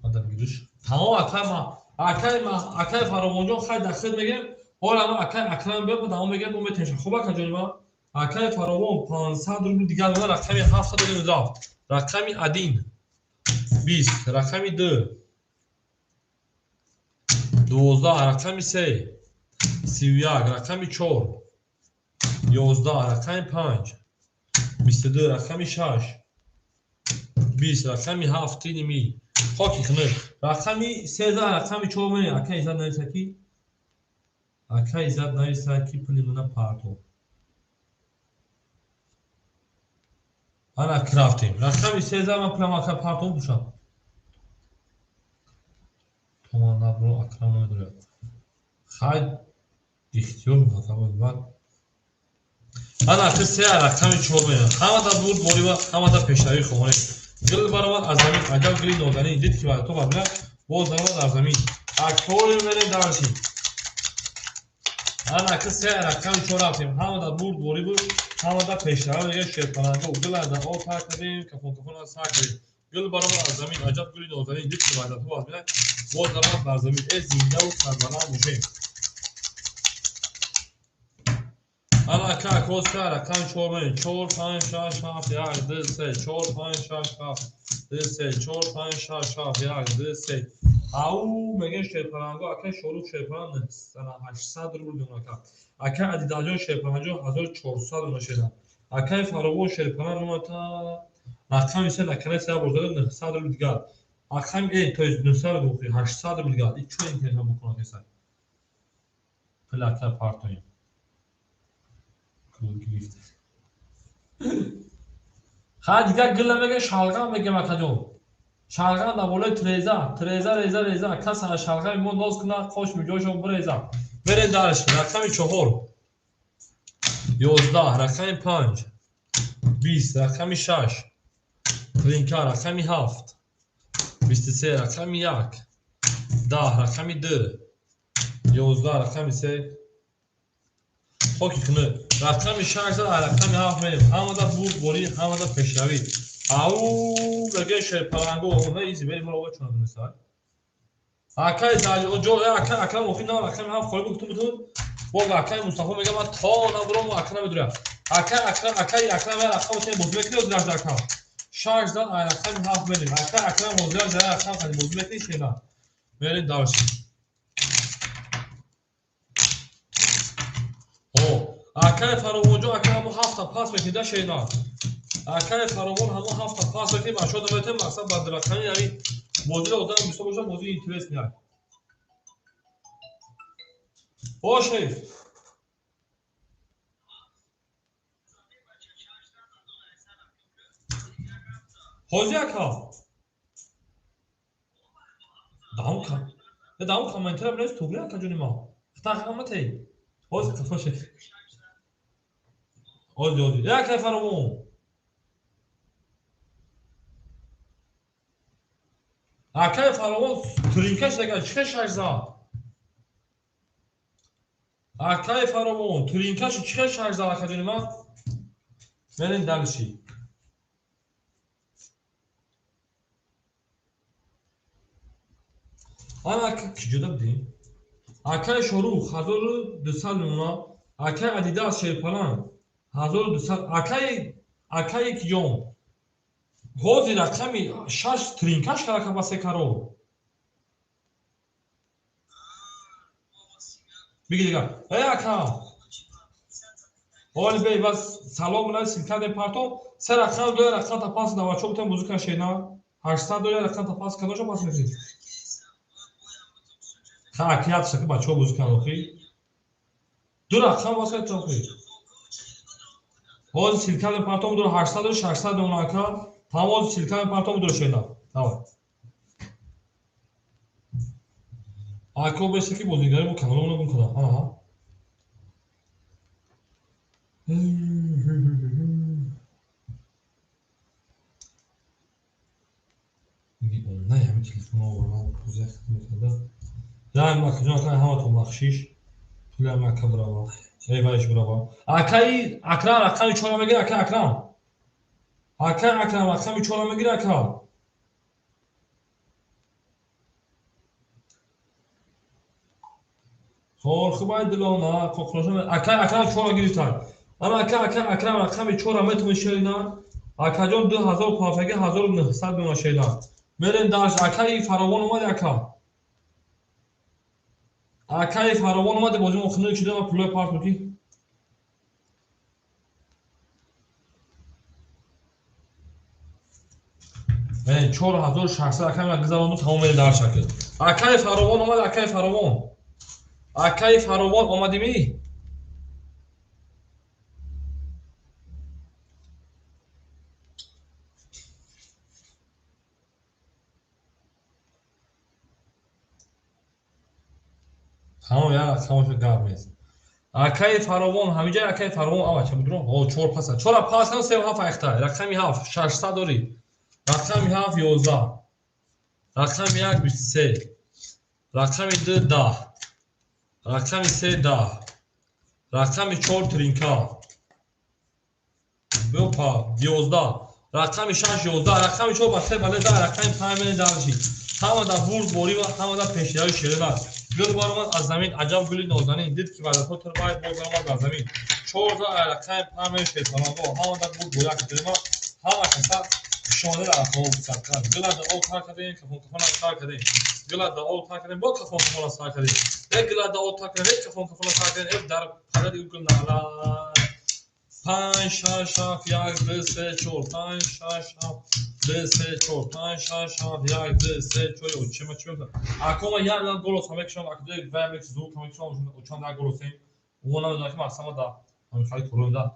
Ман мегириш. Тамом акай ма акай ма акай Фаровонҷон хай дахил мегем. Ҳола ма акай Акрам биёд давом мегем бо метенша. Хуб ака ҷони ман? Акай Фаровон 500 рубл дигар дона рақами 700 рафт. Рақами 1 20, рақами 2 12, рақами 3 31, рақами 4 11, рақами 5 22, рақами 6 20, рақами 7 ними хоки хунук. Рақами 13, рақами 4 мерем. Ака Иззат нависа ки ака Иззат нависа ки пули мана партов. Ана крафтем. Рақами 13 ман пулам ака партов бушам. Томан набро Акрам намедорад. Хай ихтиёр мехоҳам бад. Ана ака 3 рақами 4 мерем. Ҳамада бурд борива, ҳамада пешравӣ хоҳонем. Гул баромад аз замин, аҷаб гули нозанин, дид ки то бабина, боз баромад аз замин. Акори мерем дарши. Ана ака 3 рақами 4 рафтем. Ҳамада бурд борӣ буд, ҳамада пешравӣ мега шерпаланго. Гул аз об тар кардем, кафон кафон аз сар кардем. Гул баромад аз замин, аҷаб гули нозанин, дид ки то бабина, боз баромад бар замин. Э зиндаву сарбаланд бошем. Ана ака акоз 3 рақами 4 мерем. 4 5 6 7 1 2 3 4 5 6 7 2 3 4 5 6 7 1 2 3. Ау мегӯяд шерпаланго ака Шорух шерпаланд 800 рубл мемонад ака. Ака Адидаҷон шерпаланҷо 1400 рубл шеда. Акаи Фаровон шерпаланд омад рақами 3 акаи 3 бор зада 900 рубл дигар. Рақами то есть 900 рубл 800 рубл дигар. И чӣ интересно букунад кеса? Пул ака партоем. Гирифт. Ха дигар гила мега шалғам мегем акаҷон. Шалғам дар болои треза, треза, реза, реза. Кас аз шалғами мо ноз кунад, қош миҷоашон биреза. Мерем дарш. Рақами 4 11, рақами 5 20, рақами 6 тринка, рақами 7 23, рақами 1 10, рақами 2 11, рақами 3 хоки хунук. Рақами 6 рақами 7 мерем. Ҳамада бурд борӣ, ҳамада пешравӣ. Ау мега шерпаланго омада изи мерем моро ова чун надонисад. Акаи Зарё ака Акрам охир на рақами 7 холӣ гуфтум бутун. Боз акаи Мустафо мега ман то набурам ака намедурам. Акаи Акрам акаи Акрам рақам тем бозӣ мекунӣ ё дар ака? 6 зан рақами 7 мерем. Акаи Акрам ҳозир дар рақам хали бозӣ мекунӣ шена. Мерем дарши. Акаи Фаровонҷон ака ҳамон ҳафта пас мекунӣ шена. Акаи Фаровон ҳамон ҳафта пас мекунӣ бачаҳо наметавонем мақсад ба рақами яъни бозиро одам бисёр бошад бозии интерес меяд. Бошед. Ҳозир ака. Давом кун. Давом комментария бинавис туғри ака ҷони ман. Хата ҳаматей. Ҳозир бошед. Ҳозир ҳозир. Акаи Фаровон. Акаи Фаровон тринкаш дагар чӣ шаш зад? Акаи Фаровон тринкаш чӣ шаш зад ака ҷони ман? Мерем дарши. Ана ака киҷода будем? Акаи Шорух 1200 мемона. Акаи Адидас Шерпаланг 1200. Акаи Киҷон ҳозир рақами 6 тринкаш карака ба се каро. Биги дигар. Эй ака. Оли бей бас салом на силка де парто. Се рақам ду рақам та пас навачо бутем музыка шена. 800 ду рақам та пас кадоша пас мекунӣ. Ха акият шаки бачо музыка нохи. Ду рақам васа тохи. Ҳозир силка де парто ду 800 ду 600 ду ака. Тамоз силка де парто ду шена. Давай. Ако бесеки бозигари бо каналомона гум кардам. Аҳа. Не, ҳамин телефон овардам, бозия хидмат мекарда. Раҳм акаҷон, акай ҳаматон бахшиш. Пулам ака брава. Эй вайш брава. Акаи Акрам рақами 4 мегира, акай Акрам. Акай Акрам рақами 4 мегира, ака. Хор хубай дилона, қоқрошон. Акай Акрам 4 гирифтан. Ама акай Акрам рақами 4 метавонӣ шерина. Акаҷон 2000 пафаги 1900 мемона шерина. Мерем дарш. Акаи Фаровон омади ака. Акаи Фаровон омади бозӣ мо хунук шуда ма пулои парт мекӣ. 4600 акаи ма гузаронду тамом мерем дарш ака. Акаи Фаровон омади, акаи Фаровон. Акаи Фаровон омадимӣ? Тамом я тамошо гап нест. Акаи Фаровон ҳамиҷа акаи Фаровон ава ча будро? О 4 паса. 4 паса 3 7 айхта. Рақами 7 600 дорӣ. Рақами 7 11. Рақами 1 23. Рақами 2 10. Рақами 3 10. Рақами 4 тринка. Бопа 11. Рақами 6 11. Рақами 4 ба 3 бале 10. Рақами 5 мене дарши. Ҳама дар бурд борӣ ва ҳама дар пешравии шерина. Гул баромад аз замин, аҷаб гули нозанин. Дид ки ваъдаҳо турбай боз баромад аз замин. 14 рақами 5 шерпаланго. Ҳама дар бурд борӣ академа. Ҳама каса хушомадед дар хоб саркар. Гула дар об тар кардем, кафон кафона сар кардем. Гула дар об тар кардем, бо кафон кафона сар кардем. Як гула дар об тар кардем, як кафон кафона сар кардем. Як дар падари гул нала. 5 6 7 1 2 3 4 5 6 7 2 3 4 5 6 7 1 2 3 4. Чема чема. Акома як на голос ҳамекшон акде вамек звук ҳамекшон учан да голосем. Уона да ки масама да. Ҳамин хали курун да.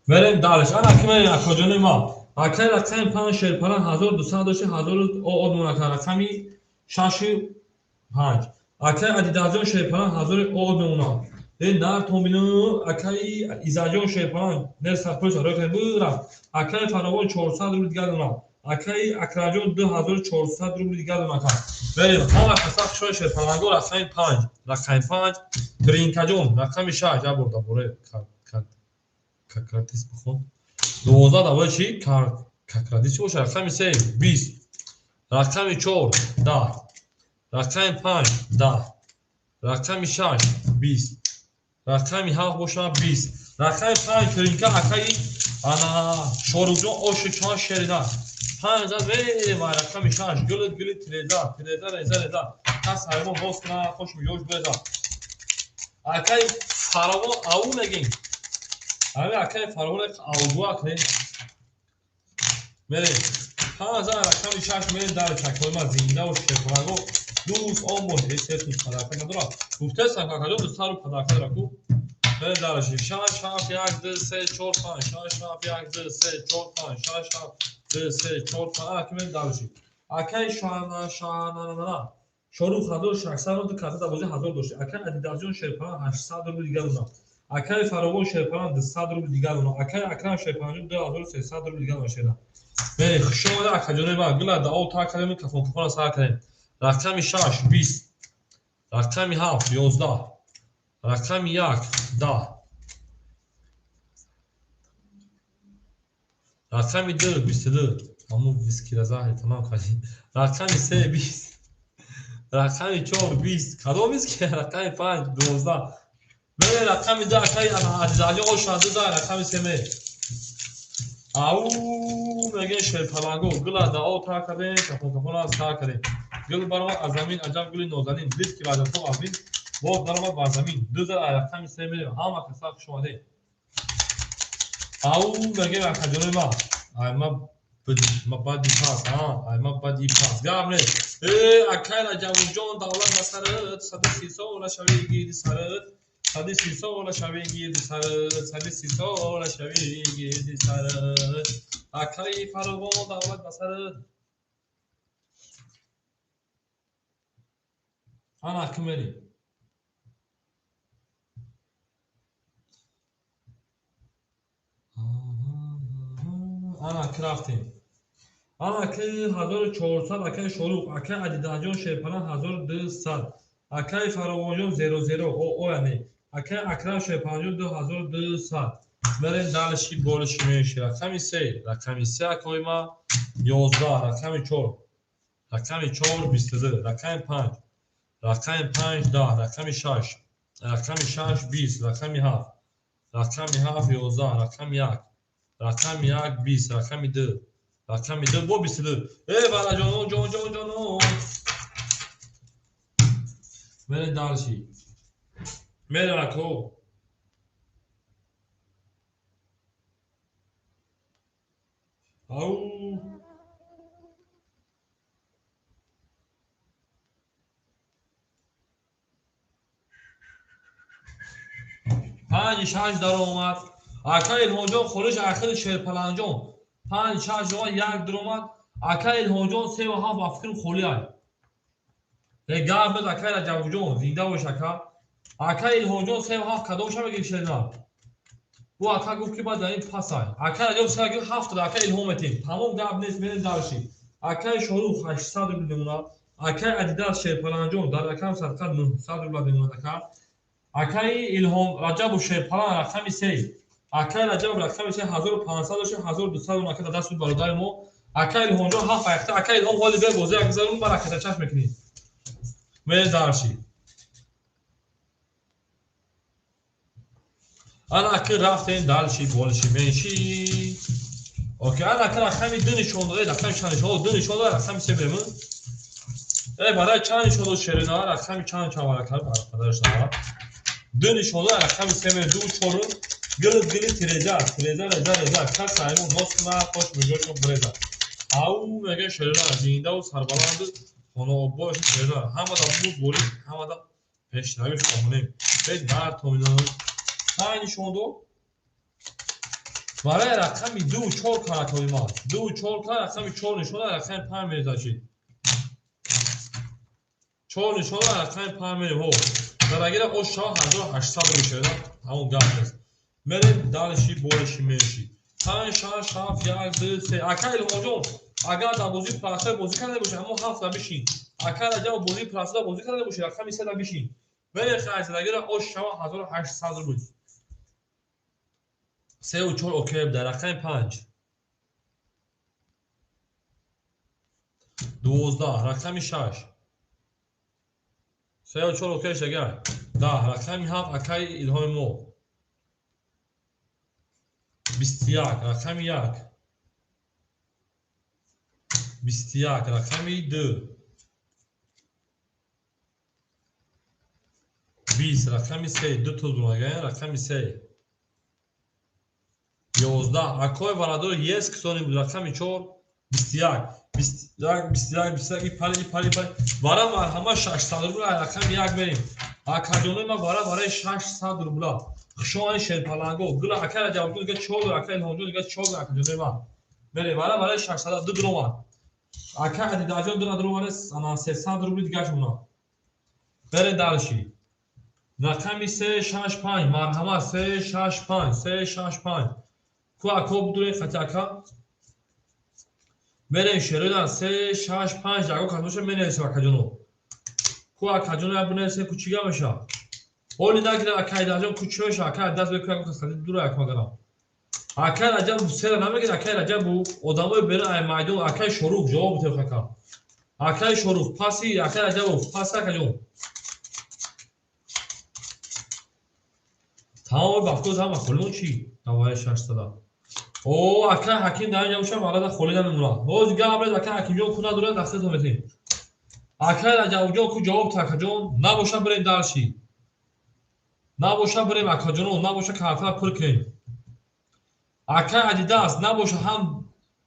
Мерем дарш. Ана ки мерем акаҷони ма. Акаи рақами 5 шерпалан 1200 дошти 1000 од монака рақами 6 5. Акаи Адидаҷон шерпалан 1000 од мемона. Э нар томбину акаи Изаҷон шерпалан нер сарпӯш рӯй кар бура. Акаи Фаровон 400 рубл дигар дона. Акаи Акрамҷон 2400 рубл дигар дона. Мерем ҳама каса хушои шерпаланго рақами 5. Рақами 5 Тринкаҷон рақами 6 я бурда буре какратис бихон. 12 давои чи? Какратис чи боша? Рақами 3 20. Рақами 4 10. Рақами 5 10. Рақами 6 20. Рақами 7 боша 20. Рақами 5 тринка акаи ана Шоруҷон оши чанд шерида. 5 зад ва рақами 6 гулит гулит треза треза реза реза. Кас ҳайвон боз куна хош миёш буреза. Акаи Фаровон ау мегин. Ами акаи Фаровон аугу акне. Мерем. 5 рақами 6 мерем дар чакҳои ма зинда ва шерпаланго. Дӯст он бош, э се тӯз падарка надорад. Гуфтаст акаҷон ду сару падарка дорад ку. Мерем дальше. 6, 7, 1, 2, 3, 4, 5, 6, 7, 1, 2, 3, 4, 5, 6, 7, 2, 3, 4, 5. Ана ки мерем дальше. Акай шана шана Шорух 1600 рубл карта дар бозӣ 1000 дошт. Акай Адидасҷон Шерпалан 800 рубл дигар донам. Акай Фаровон Шерпалан 200 рубл дигар донам. Акай Акрам Шерпаланҷон 2300 рубл дигар донам шера. Мерем, хуш омада акаҷонои ман. Гула дао та кардем, кафон кафона сар кардем. Рақами 6 20, рақами 7 11, рақами 1 10, рақами 2 22. Ҳамун вискира заҳри тамом кардем. Рақами 3 20, рақами 4 20. Кадом виски? Рақами 5 12. Мерем рақами 2 акай Азизалӣ оша 2 рақами 3 ме. Ау мегӯем шерпаланго. Гула дао та кардем, кафон кафона сар кардем. Гул баромад аз замин, аҷаб гули нозанин. Дид ки ваъдато аз мин, боз даромад бар замин. 2 зад рақами 3 мерем. Ҳама каса хуш омадед. Ау мегӯем акаҷонои ман. Ай ма бади пас, ай ма бади пас. Гап нест. Акай Раҷабовҷон давлат ба сарат, 130 сола шави гирди сарат, 130 сола шави гирди сарат, 130 сола шави гирди сарат. Акай Фаровон давлат ба сарат. Ана ки мерем. Ана ки рафтем. Ана ки 1400 акай Шорух, акай Адидаҷон Шерпалан 1200, акай Фаровонҷон 00 о яъне акай Акрам Шерпаланҷон 2200. Мерем дальше болиши менши. Рақами 3, рақами 3 акои ма 11, рақами 4, рақами 4 22, рақами 5, рақами 5 10, рақами 6, рақами 6 20, рақами 7, рақами 7 11, рақами 1, рақами 1 20, рақами 2, рақами 2 бо 22. Вараҷоно ҷон ҷон ҷоно. Мерем дальше. Мерем ако. Ау. 5 6 даромад. Акай Илҳомҷон Холиш ахири Шерпаланҷон 5 6 1 даромад. Акай Илҳомҷон 3 ва 7 ба фикрам холӣ ай. Гап без акай Раҷабовҷон зинда бош ака. Акай Илҳомҷон 3 ва 7 кадом ша мегирифт шерина? Ӯ ака гуфт ки баъд дар ин пас ай. Акай Раҷаб 3 гирифт 7 дод, акай Илҳом метем. Тамом гап нест, мерем дальше. Акай Шорух 800 рубл мемонад. Акай Адидас Шерпаланҷон дар рақам садқа 900 рубл мемонад ака. Акай Илҳом Раҷабов Шерпалан рақами 3. Акай Раҷабов рақами 3 1500 дошт, 1200 ака дар даст буд бародари мо. Акай Илҳомҷон 7 аяхта. Акай Илҳом ҳоли бе бозӣ як гузарон ба раката чашм мекунӣ. Мерем дальше. Ана аки рафтем дальше болиши менши. Окей, ана аки рақами 2 нишон дод, рақами чанд нишон дод? 2 нишон дод, рақами 3 берем. Барои чанд нишон дод шерина? Рақами чанд чанд вара кард? Падараш нава. 2 нишон дод, рақами 3 берем, 2 4. Гили гили тиреза, тиреза реза реза. Кас аймон нос куна, қош мужошон бреза. Ау мега шерина зиндаву сарбаланд хонаобош шерина. Ҳамада муз борид, ҳамада пешравӣ хоҳонем. Бед бар томинон. 5 нишон дод. Барои рақами 2 4 каракои ма. 2 4 кар рақами 4 нишон дод, рақами 5 мерезашид. 4 нишон дод, рақами 5 мерем. Ҳо. Дарагира ош шава 1800 мешавад. Ҳамон гап нест. Мерем дальше болиши менши. 5 6 7 1 2 3. Акай Илҳомҷон, агар дар бозии прасой бозӣ карда бошӣ, ҳамон 7 да бишин. Акай Раҷабов бозии прасода бозӣ карда бошӣ, рақами 3 да бишин. Мерем хайр, дарагира ош шава 1800 рубл. 3 ва 4 окей, дар рақами 5. 12, рақами 6. 3 ва 4 окей шагар. 10, рақами 7 акай Илҳоми мо. 21, рақами 1. 21, рақами 2. 20, рақами 3, 2 то дунага, рақами 3. 11, акой варадор ес кисони буд, рақами 4, 21, 21, 21, 21, ипали, ипали, ипали. Вара марҳама 600 рубл, рақами 1 мерем. Акаҷонои ма вара вараи 600 рубла. Хушоани шерпаланго. Гула ака Раҷабҷон дига чор, ака Илҳомҷон дига чор акаҷонои ма. Мере вара вараи 600 ду дуромад. Ака Адидаҷон ду дуромад, ана 300 рубли дигаш мона. Бере дальше. Рақами 365, марҳамат 365, 365. Ку ако будуре хати ака? Мерем шероидан 365, аго кадоша менависем акаҷоно. Ку акаҷоно я бинависем, ку чӣ гап меша? Оли нагира ака Айдарҷон, ку чӣ меша? Ака даст бекун, аго кас дура як магарам. Акай Раҷаб сера намегир, акай Раҷабу одамои берун ай майдон, акай Шорух ҷавоб битев ака. Акай Шорух паси, акай Раҷабов паси акаҷон. Тамоми бахтоз ҳама холимон чӣ? Наваи 600. О, акай Ҳаким дар инҷа бошам, алада холӣ намемонад. Боз гап рез, акай Ҳакимҷон ку надорад, дастатон метем. Акай Раҷабҷон ку ҷавоб та акаҷон, набоша бирем дарши. Набоша бирем акаҷоно, набоша картара пур кунем. Акай Адидас, набоша ҳам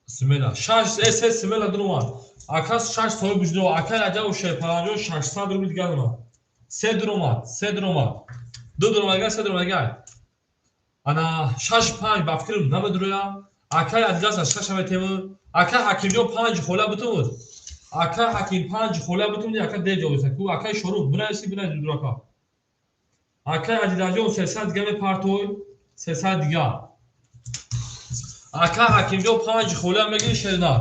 смела. Шаш, се смела дуромад. Ака шаш соҳиб буҷдо, акай Раҷабов шерпаланҷон 600 рубли дигар дорад. Се дуромад, се дуромад. Ду дуромадгар, се дуромадгар. Ана 6-5 ба фикрам намедуроя. Акай Адидас аз шаш метему. Акай Ҳакимҷон панҷ хола бутумуд. Акай Ҳаким панҷ хола бутумуд, ака де ҷавоб ку. Акай Шорух бинависи, бинависи дурака. Акай Адидаҷон 300 дига мепартой, 300 дига. Ака Ҳакимҷон панҷ хола мегири шерина.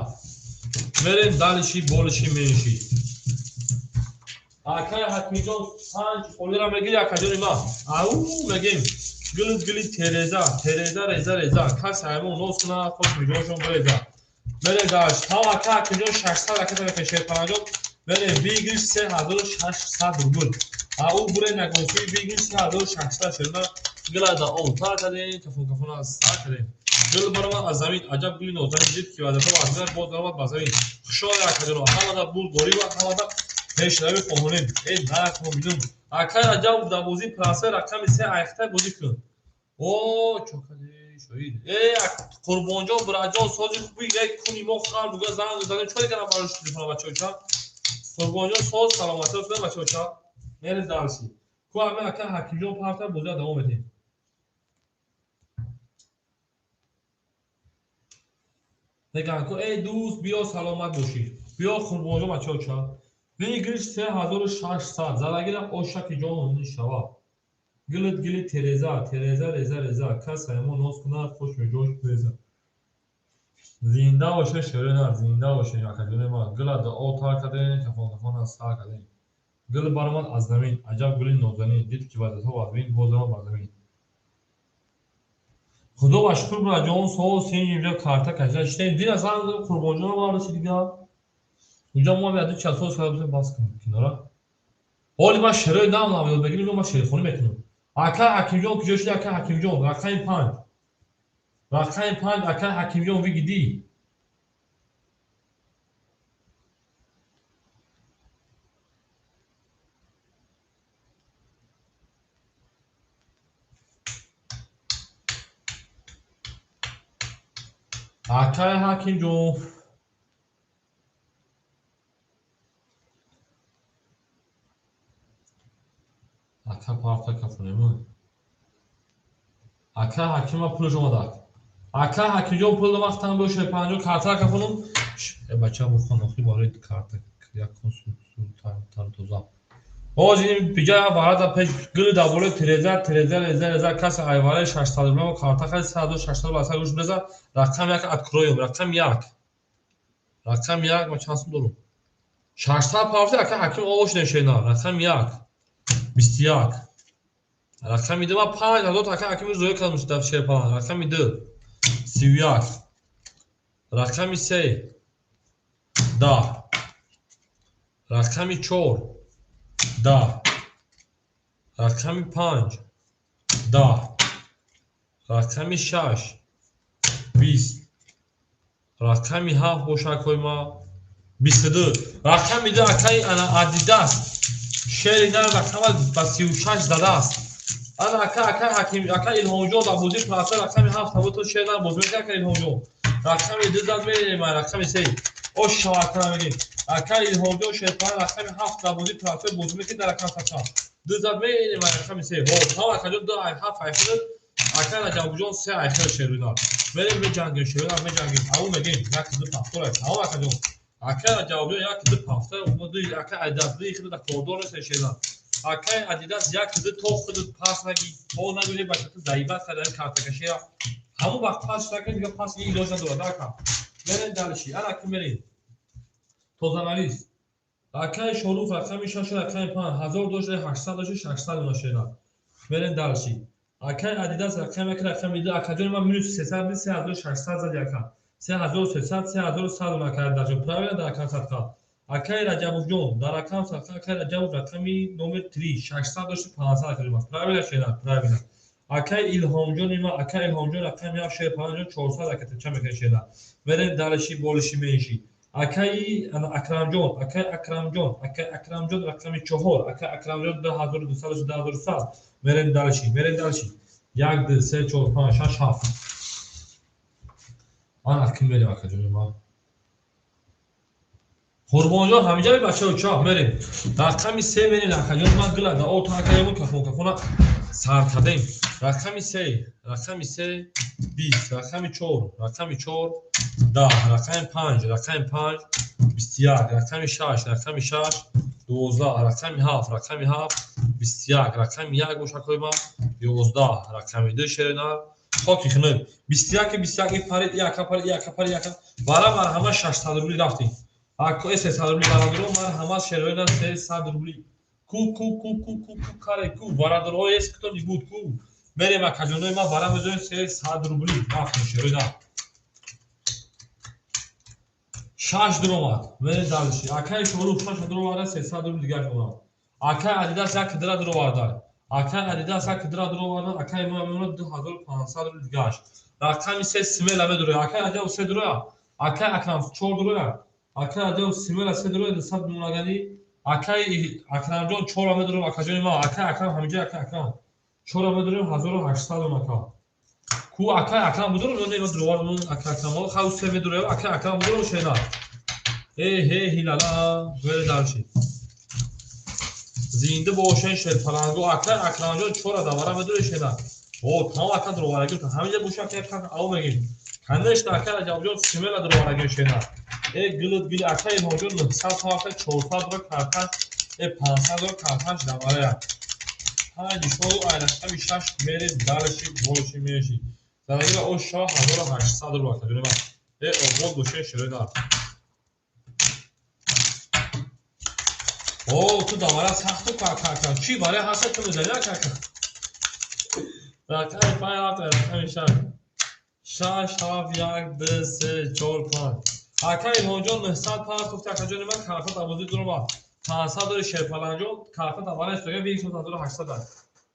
Мерем далиши, болиши, мениши. Акай Ҳакимҷон панҷ холира мегири, акаҷони ма. Ау мегем. Гилит гилит тереза, тереза реза реза. Кас ҳаймон нос кунад, хош миҷошон бреза. Мерем даш. Там ака Ҳакимҷон 600 ака тарафи шерпаланҷон. Мерем бигир 3600 рубл. Ау буре нагонсуи бигир 3600 шерина. Гилада ов тар кардем, кафон кафона сар кардем. Гул баромад аз замин, аҷаб гули нозанин дид ки вазифа вазифа боз баромад ба замин. Хушоя акаҷоно, ҳамада бур борӣ ва ҳамада пешравӣ хоҳонем. Э нархмо бидун. Акай Раҷаб дар бозии прасер рақами се айхтай бозӣ кун. О, чокади шоид. Э, Қурбонҷон, Бираҷон, сози хуби, э, куни мо хар буга занг задем. Чӣ кардам барош телефона бачаҳо? Қурбонҷон соз саломатӣ кунад бачаҳо. Мерем дарси. Ку ами ака Ҳакимҷон парта бозиро давом медиҳем. Мегӯянд ку эй дӯст, биё саломат бошӣ. Биё Қурбонҷон бачаҳо. Выигрыш 3600. Залагира ошаки ҷон шава. Гилит гилит тереза, тереза реза реза. Кас ҳаймон нос кунад, хуш миҷош реза. Зинда боше шерина, зинда боше акаҷони ма. Гила дуо тар кардем, кафон кафон аз сар кардем. Гул баромад аз замин, аҷаб гули нозанин. Дид ки вазифа вазмин, боз омад ба замин. Худо ба шукр Бираҷон, сол сен инҷа карта кашида шидем. Дина занг задем Қурбонҷонро бардошти дига. Унҷа мо ҳам яду часоз карда будем, бас кинора. Ҳоли ман шерои нав нав ёд мегирем, ман шерхонӣ мекунам. Ака Ҳакимҷон куҷо шуди? Ака Ҳакимҷон, рақами 5. Рақами 5, ака Ҳакимҷон вигидӣ. Акай Ҳакимҷон. Ака парта кафонем. Ака Ҳакима пулаш омадак. Ака Ҳакимҷон пул вақтам боше 50 карта кафонум. Э бача бухон охи барои карта як консул тар тоза. Ҳозир ин биҷа варада пеш гул дар болои тереза, тереза реза реза кас айвараи 600 рубла карта харид 3600 ба сар гӯш реза. Рақам 1 откроем, рақам 1. Рақам 1 ма чанд сум дорум? 600 пафта ака Ҳаким овош нешена. Рақам 1. 21. Рақами 2 ма 5000 ака Ҳаким зоя кардам дар шерпалан. Рақами 2 31. Рақами 3 10. Рақами 4 10. Рақами 5 10. Рақами 6 20. Рақами 7 бошакҳои ма 22. Рақами 2 акаи ана Адидас шери нар рақама ба 36 задааст. Ана ака, ака Ҳаким, ака Илҳомҷон дар бозии праса рақами 7 табото шери нар бозӣ мекард ака Илҳомҷон. Рақами 2 зад мерем, рақами 3. Ош шавакара мегем. Ака Илҳомҷон шерпалан рақами 7 дар бозии праса бозӣ мекард дар рақами 7. Ду зад мерем рақами се. Ҳо, там акаҷон ду ай ҳафт ай худат. Ака Раҷабҷон се ай хел шеруна. Мерем меҷангем, шеруна меҷангем. Ау мегем, як ду пафтора. Там акаҷон. Ака Раҷабҷон як ду пафта, ду ака Айдас ду худат да кордор нест шеруна. Акай Адидас як ду то худат пас наги, то нагӯи бачата заибат кардан картакашия. Ҳамон вақт пас накард, дига пас илоҷ надорад ака. Мерем дальше. Ана ки мерем. Тозанавис. Акай Шоруф рақами 6 рақами 5 1000 дошт, 800 дошт, 600 нашера. Мерем дальше. Акай Адидас рақами 1 рақами 2 акаҷон ман минус 300 3600 зад яка. 3300 3100 накард даҷон. Правильно дар рақам садқа. Акай Раҷабовҷон дар рақам садқа акай Раҷабов рақами номер 3 600 дошт, 500 акаҷон. Правильно шера, правильно. Акай Илҳомҷон има, акай Илҳомҷон рақами 7 шер 5 400 ака ча мекунад шера. Мерем дальше болиши менши. Акай Акрамҷон, акай Акрамҷон, акай Акрамҷон рақами 4, акай Акрамҷон 2200 2100. Мерем дальше, мерем дальше. 1 2 3 4 5 6 7. Ана ким мерем акаҷон ма? Қурбонҷон ҳамиҷа бачаҳо ча мерем. Рақами 3 мерем акаҷон ман гила да о такаямон кафон кафона сар кардем. Рақами 3, рақами 3 20, рақами 4, рақами 4 10, рақами 5, рақами 5 21, рақами 6, рақами 6 12, рақами 7, рақами 7 21, рақами 1 бошакои ман 11, рақами 2 шерена хоки хунук 21 21 парид, яка парид, яка парид, яка вара марҳама 600 рубли рафтем. Ако 300 рубли барадро марҳама шероина 300 рубли. Ку ку ку ку ку ку каре ку барадро есть кто-нибудь ку. Мерем акаҷонои ман вара мезоем 300 рубли рафтем шероина. 6 дуромад. Мерем дальше. Акай Шоруф 6 дуромада 300 рубли дигар омад. Акай Адидас як дира дуроварда. Акай Адидас як дира дуроварда. Акай мо мемонад 2500 рубли дигаш. Рақами 3 смела медуроя. Акай Раҷаб 3 дуроя. Акай Акрам 4 дуроя. Акай Раҷаб смела 3 дуроя 200 мемонагани. Акай Акрамҷон 4 медурам акаҷони ма. Акай Акрам ҳамиҷа акай Акрам 4 медурам 1800 ака. Ку акай Акрам будурам ё не дуровардам акай Акрам. Хау 3 медуроя. Акай Акрам будурам шена. Э ҳе ҳилала вер дальше. Зинда бошен шерпаланго акай Акрамҷон 4 давара медуре шена. О, там ака дуровараги ҳамиҷа боша акай Акрам ау мегим. Конечно акай Раҷабҷон смела дуровараги шена. Э гилд гил акай Илҳомҷон 900 ҳафта 400 ро карта э 500 ро карташ даварая. 5 шоу ай рақами 6 мерем дальше больше меньше. Зарагира о 6800 рубл ака ҷони ман. Э обод бошен шероина. О, ту давара сахту карта. Чӣ барои ҳаста ту мезанӣ ака? Рақами 5 ҳафта рақами 6. 6 7 1 2 3 4 5. Ака Илҳомҷон 900 пас гуфт акаҷони ман карта давози дуромад. 500 дори Шерпаланҷон карта давара истога 1800 аст.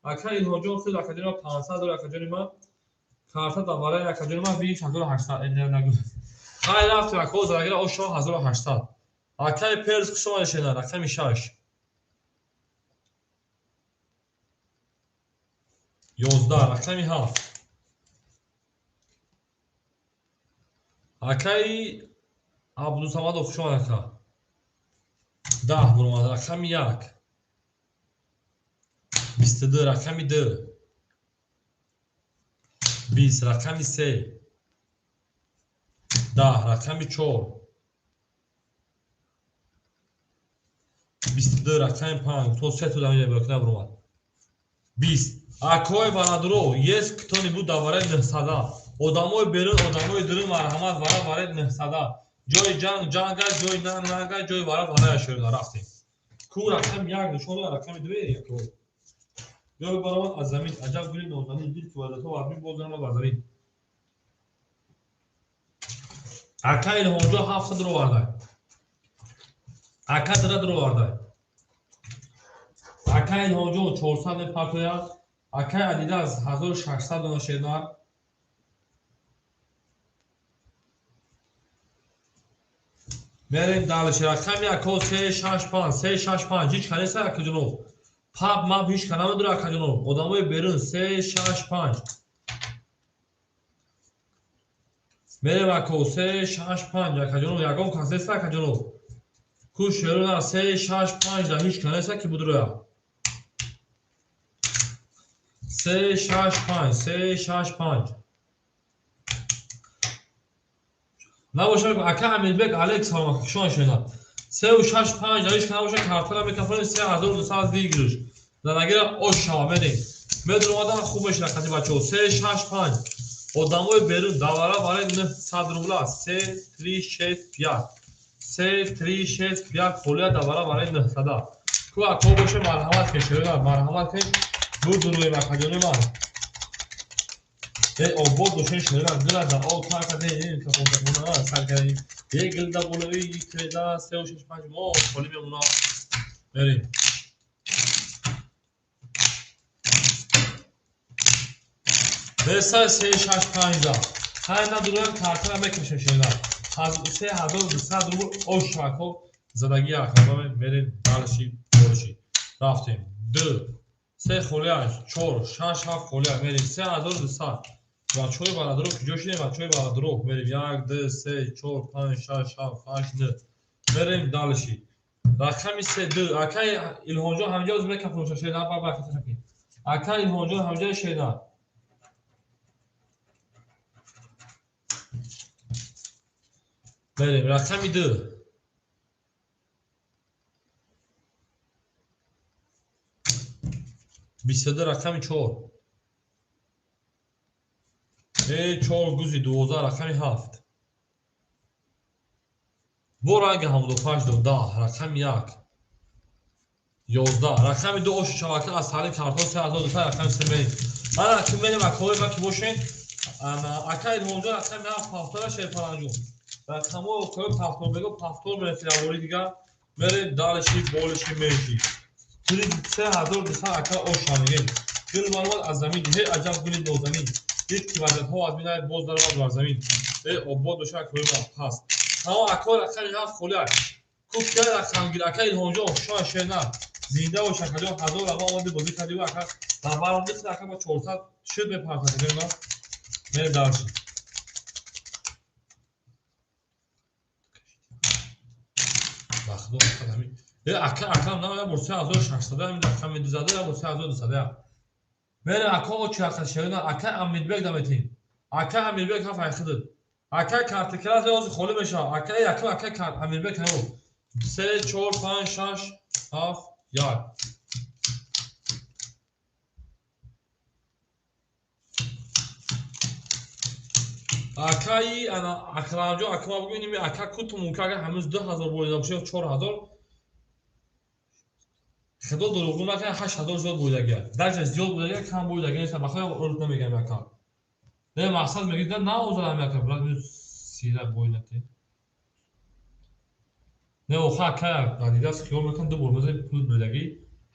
Ака Илҳомҷон худ акаҷони ман 500 дори акаҷони ман карта давара акаҷони ман 1800 нагу. Хай рафтем ака зарагира о 6800. Акай Перс хуш омадед шена рақами 6. 11 рақами 7. Акай Абдусамадов хуш омадед ака. 10 буромад рақами 1. 22 рақами 2. 20 рақами 3. 10 рақами 4. 22 рақами 5. То се туда мебарад буромад. 20. Акой барадро, есть кто-нибудь даваред 900. Одамои берун, одамои дурун марҳамат вара варед 900. Ҷои ҷанг ҷанга, ҷои нанг нанга, ҷои вара вара шуда рафтем. Ку рақами 1 нишон дод, рақами 2 яко. Ҷои баромад аз замин, аҷаб гули нозанин, дил ки вазато варми боз даромад бар замин. Ака Илҳомҷон 700 дуроварда. Ака 2 дуроварда. Ака Илҳомҷон 400 мепартояд. Акай Адидас 1600 дона шернар. Мерем дальше. Рақами ако 3 6 5 3 6 5 ҳеч канеса акаҷонов. Паб маб ҳеч ка намедура акаҷонов. Одамои берун 3 6 5. Мерем ако 3 6 5 акаҷонов ягон кас неста акаҷонов. Ку шерона 3 6 5 да ҳеч канеса ки будуроя. 3 6 5 3 6 5. Набоша ака Амирбек Алекс салом хушон шена. 3 6 5 дариш набоша картара мекафонем 3200 выигрыш. Занагира ош шава мерем. Медромадан хуб мешина қати бачаҳо. 3 6 5. Одамои берун давара барои 900 рубла 3 3 6 5. 3 3 6 5 холия давара барои 900. Ку ако боше марҳамат ке шерона марҳамат ке бурдуруем акаҷони ман. Э обод боше шерона гила да о кар каде ин кафон сар кардем. Е гил да болои 1 2 3 6 5 мо холи мемона. Мерем. Беса 3 6 5 да. Ҳай надурам картара мекашем шерона. 3200 рубл ош шако задагӣ акабаме мерем далши болши. Рафтем. 2 3 холия 4 6 7 холия мерем 3200. Бачаҳои бародаро куҷо шудем? Бачаҳои бародаро мерем 1 2 3 4 5 6 7 8 9. Мерем далши. Рақами 3 2 акай Илҳомҷон ҳамҷа оз мекафон шеда ба ба хаташаки. Акай Илҳомҷон ҳамҷа шеда. Мерем рақами 2. 22 рақами 4. 4 гузи 12 рақами 7. Бо ранги 75 до 10 рақами 1. 11 рақами 2 ош шавака аз таърих картон 3200 рақами 3 мерем. Ана ки мерем акои ма ки бошен. Ана акай Илҳомҷон рақами 7 пафтора шерпаланҷон. Рақамҳои окои пафтор мего пафтор мерем дигар мерем далши болиши менши. 3200 ака оша мегем. Гул баромад аз замин, ҳе аҷаб гули нозанин. Дид ки вазиятҳо аз минай боз даромад бар замин. Э обод боша акои ма паст. Тамом акои рақами 7 холия. Кӯкия рақамгир ака Илҳомҷон шоя шена. Зинда бош акаҷон 1000 рама омади бозӣ кардӣ ака. Дар баромади ака ба 400 шуд мепартад акаи ма. Мерем дарши. Бахудо ҳамин. Ака акам на я бор 3600 ҳамин рақами 200 я бор 3200. Мерем ака очи ака шерина ака Амирбек даметин. Ака Амирбек ҳаф айхидд. Ака картикара ози холӣ мешавад. Ака якум ака Амирбек ҳаво. 3 4 5 6 7 1. Акаи ана Акрамҷон ака ма бигӯем ака куту мумкин агар ҳанӯз 2000 боида бошад 4000 худо дурӯғгӯ накунад 8000 зиёд боидагия. Дарҷа зиёд боидагия кам боидагия нест. Бахоя урд намегӯям ака. Не мақсад мегӯяд да наозарам ака брат сира боинате. Не оха ака адидас хиёл мекунад ду бор мезанем пул боидагӣ.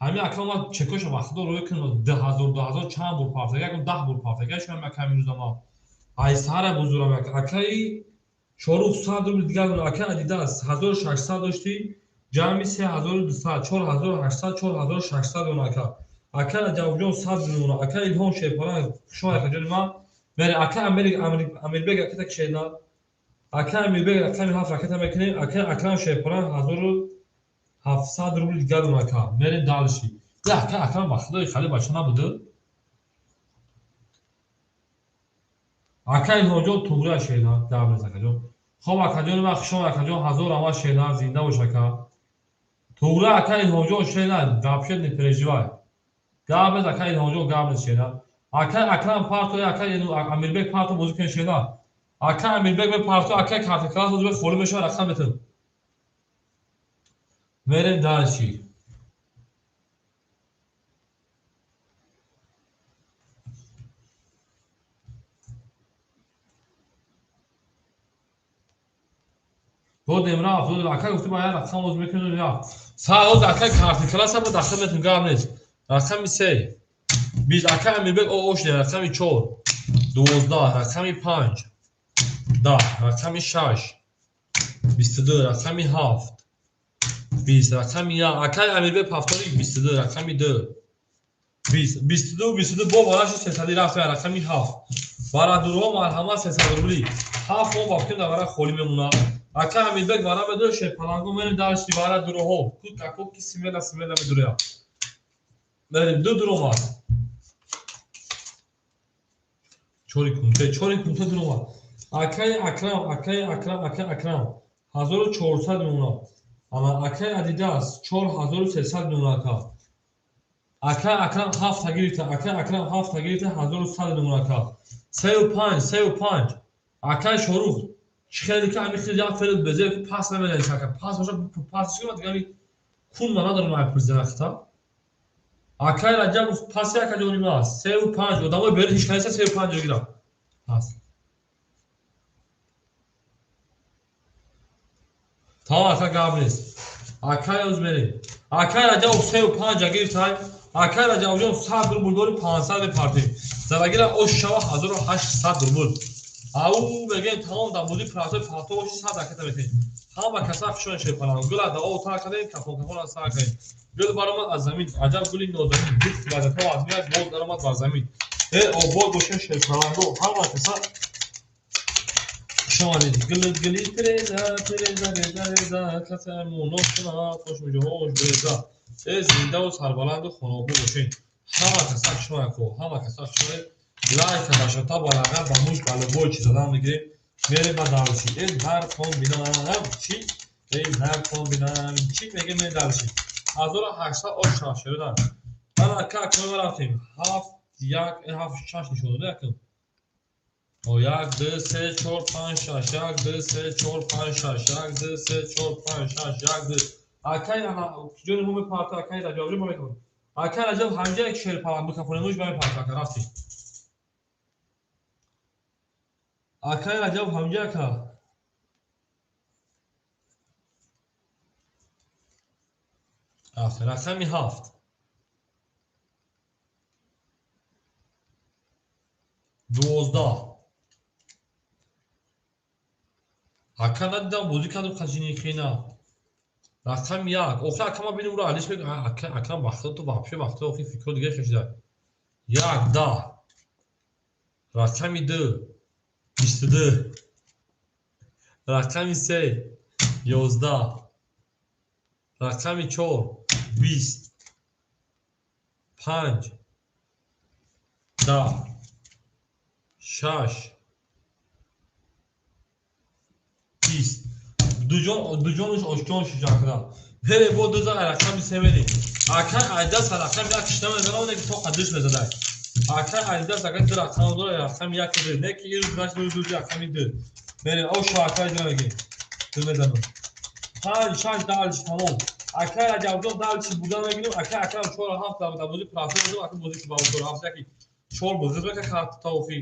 Ҳамин ака омад чекоша ба худо рӯй кунад 2000 2000 чанд бор партага якум 10 бор партага шуам ака ҳамин рӯза ма. Ай сара бузурам ака. Акаи 400 рубл дигар ака адидас 1600 доштӣ. Ҷамъи 3200 4800 4600 он ака. Ака Раҷабҷон 100 миллион ака Илҳом Шерпалан шумо акаҷони ман. Мере ака Амирбек ракета кишедна. Ака Амирбек рақами 7 ракета мекунем. Ака Акрам Шерпалан 1700 рубл дигар он ака. Мерем далши. Ака Акрам ба худои хали бача набуд. Ака Илҳомҷон туғрия шедна. Гап акаҷон. Хоб акаҷони ман хушом акаҷон 1000 ама шедна зинда бош ака. Туғра ака Илҳомҷон шена, вообще не переживай. Гап нест ака Илҳомҷон гап нест шена. Ака Акрам парто, ака Амирбек парто бозӣ кунед шена. Ака Амирбек ме парто, ака картикалас бозӣ холӣ мешавад рақам метун. Мерем дальше. Додем рафт, додем ака гуфтем ая рақам боз мекунем рафт. Саоз ака картикаласа бо дахл метун гап нест. Рақами 3. Биз ака Амирбек ош не рақами 4. 12 рақами 5. 10 рақами 6. 22 рақами 7. 20 рақами 1. Ака Амирбек пафтори 22 рақами 2. 20 22 22 бо бараши 300 рафт рақами 7. Барадурҳо марҳамат 300 рубли. 7 мо вақти давара холӣ мемонад. Ака Амирбек вара медура шерпаланго мерем дарши вара дуруҳо. Ку како ки смела смела медура. Мерем ду дуромад. Чори кунте, чори кунте дуромад. Акаи Акрам, акаи Акрам, акаи Акрам 1400 мемонад. Ана акаи Адидас 4300 мемонад ака. Акаи Акрам ҳафта гирифта, акаи Акрам ҳафта гирифта, 1100 мемонад ака. Сею панҷ, сею панҷ. Акаи Шорух чӣ хеле ки ами хел як фел безер пас намедонӣ ака. Пас боша, пас шуд, дигар кун ма надорам ай пурзинахта. Акаи Раҷабов пас яка ҷони ма сею панҷ. Одамои берун ҳеч касе сею панҷ гирам. Пас. Тамом ака, гап нест. Акаи оз мерем. Акаи Раҷабов сею панҷ гирифтай. Акаи Раҷабовҷон 100 рубл дори, 500 мепартем. Зарагира ош шава 1800 рубл. Ау мегӯем тамом дар бозии прасои парто боши 100 ракета метем. Ҳама каса хушон шепалам. Гула да об тар кардем, кафон кафон аз сар кардем. Гул баромад аз замин, аҷаб гули нозанин, гул килазато аз мият боз даромад бар замин. Э обод бошен шерпаланго, ҳама каса хуш омадед. Гул гули тереза, тереза, реза, реза, касе муно кунад, хош муҷоҳош береза. Э зиндаву сарбаланду хонобод бошен. Ҳама каса хуш омадед, ҳама каса хуш омадед. Лайка башота ба лағат ба муш ба любой чиз задан мегирем. Мерем ба дальше. Э нархон бинам чӣ? Эй нархон бинам чӣ мегем, мерем дальше. 1800 ош шавшерудан. Ман ака акма рафтем. Ҳафт як ҳафт шаш нишон дода якум. О як ду се чор панҷ шаш, як ду се чор панҷ шаш, як ду се чор панҷ шаш, як ду. Акай ана ҷони мо мепарта, акай Раҷаб мо мекунем. Акай Раҷаб ҳамҷа як шер паланд бикафонем, ба мепарта ака рафтем. Акай Раҷаб ҳамҷа ака. Рафтем. Рақами ҳафт. 12. Ака надидам бозӣ кардам қачини хина. Рақами як. Охир ака ма бинем уро алиш мекунам. Ака акрам вақто ту вообще вақто охир фикрҳо дигар шуда. Як 10. Рақами ду. 22. Рақами се. 11. Рақами чор. 20. Панҷ. 10. Шаш. 20. Дуҷонаш ошкор шуд. Ҳере бо дуза рақами се мерем. Акай Айдас рақами як шита мезанам, не ки то қадиш мезадай. Акай Айдас агар ду рақам дора, рақами як ду. Не ки ирӯз гузашт, рӯз рӯзи рақами ду. Мерем, ошу акай ҷо мегем. Ду мезанам. Панҷ, шаш дальше тамом. Акай Раҷабҷон дальше бурдан мегирем. Акай Акрам чор ҳафт дар бозии прасо мезанам, акай бозӣ ки ба чор ҳафт яки чор бозӣ мека карт таохи.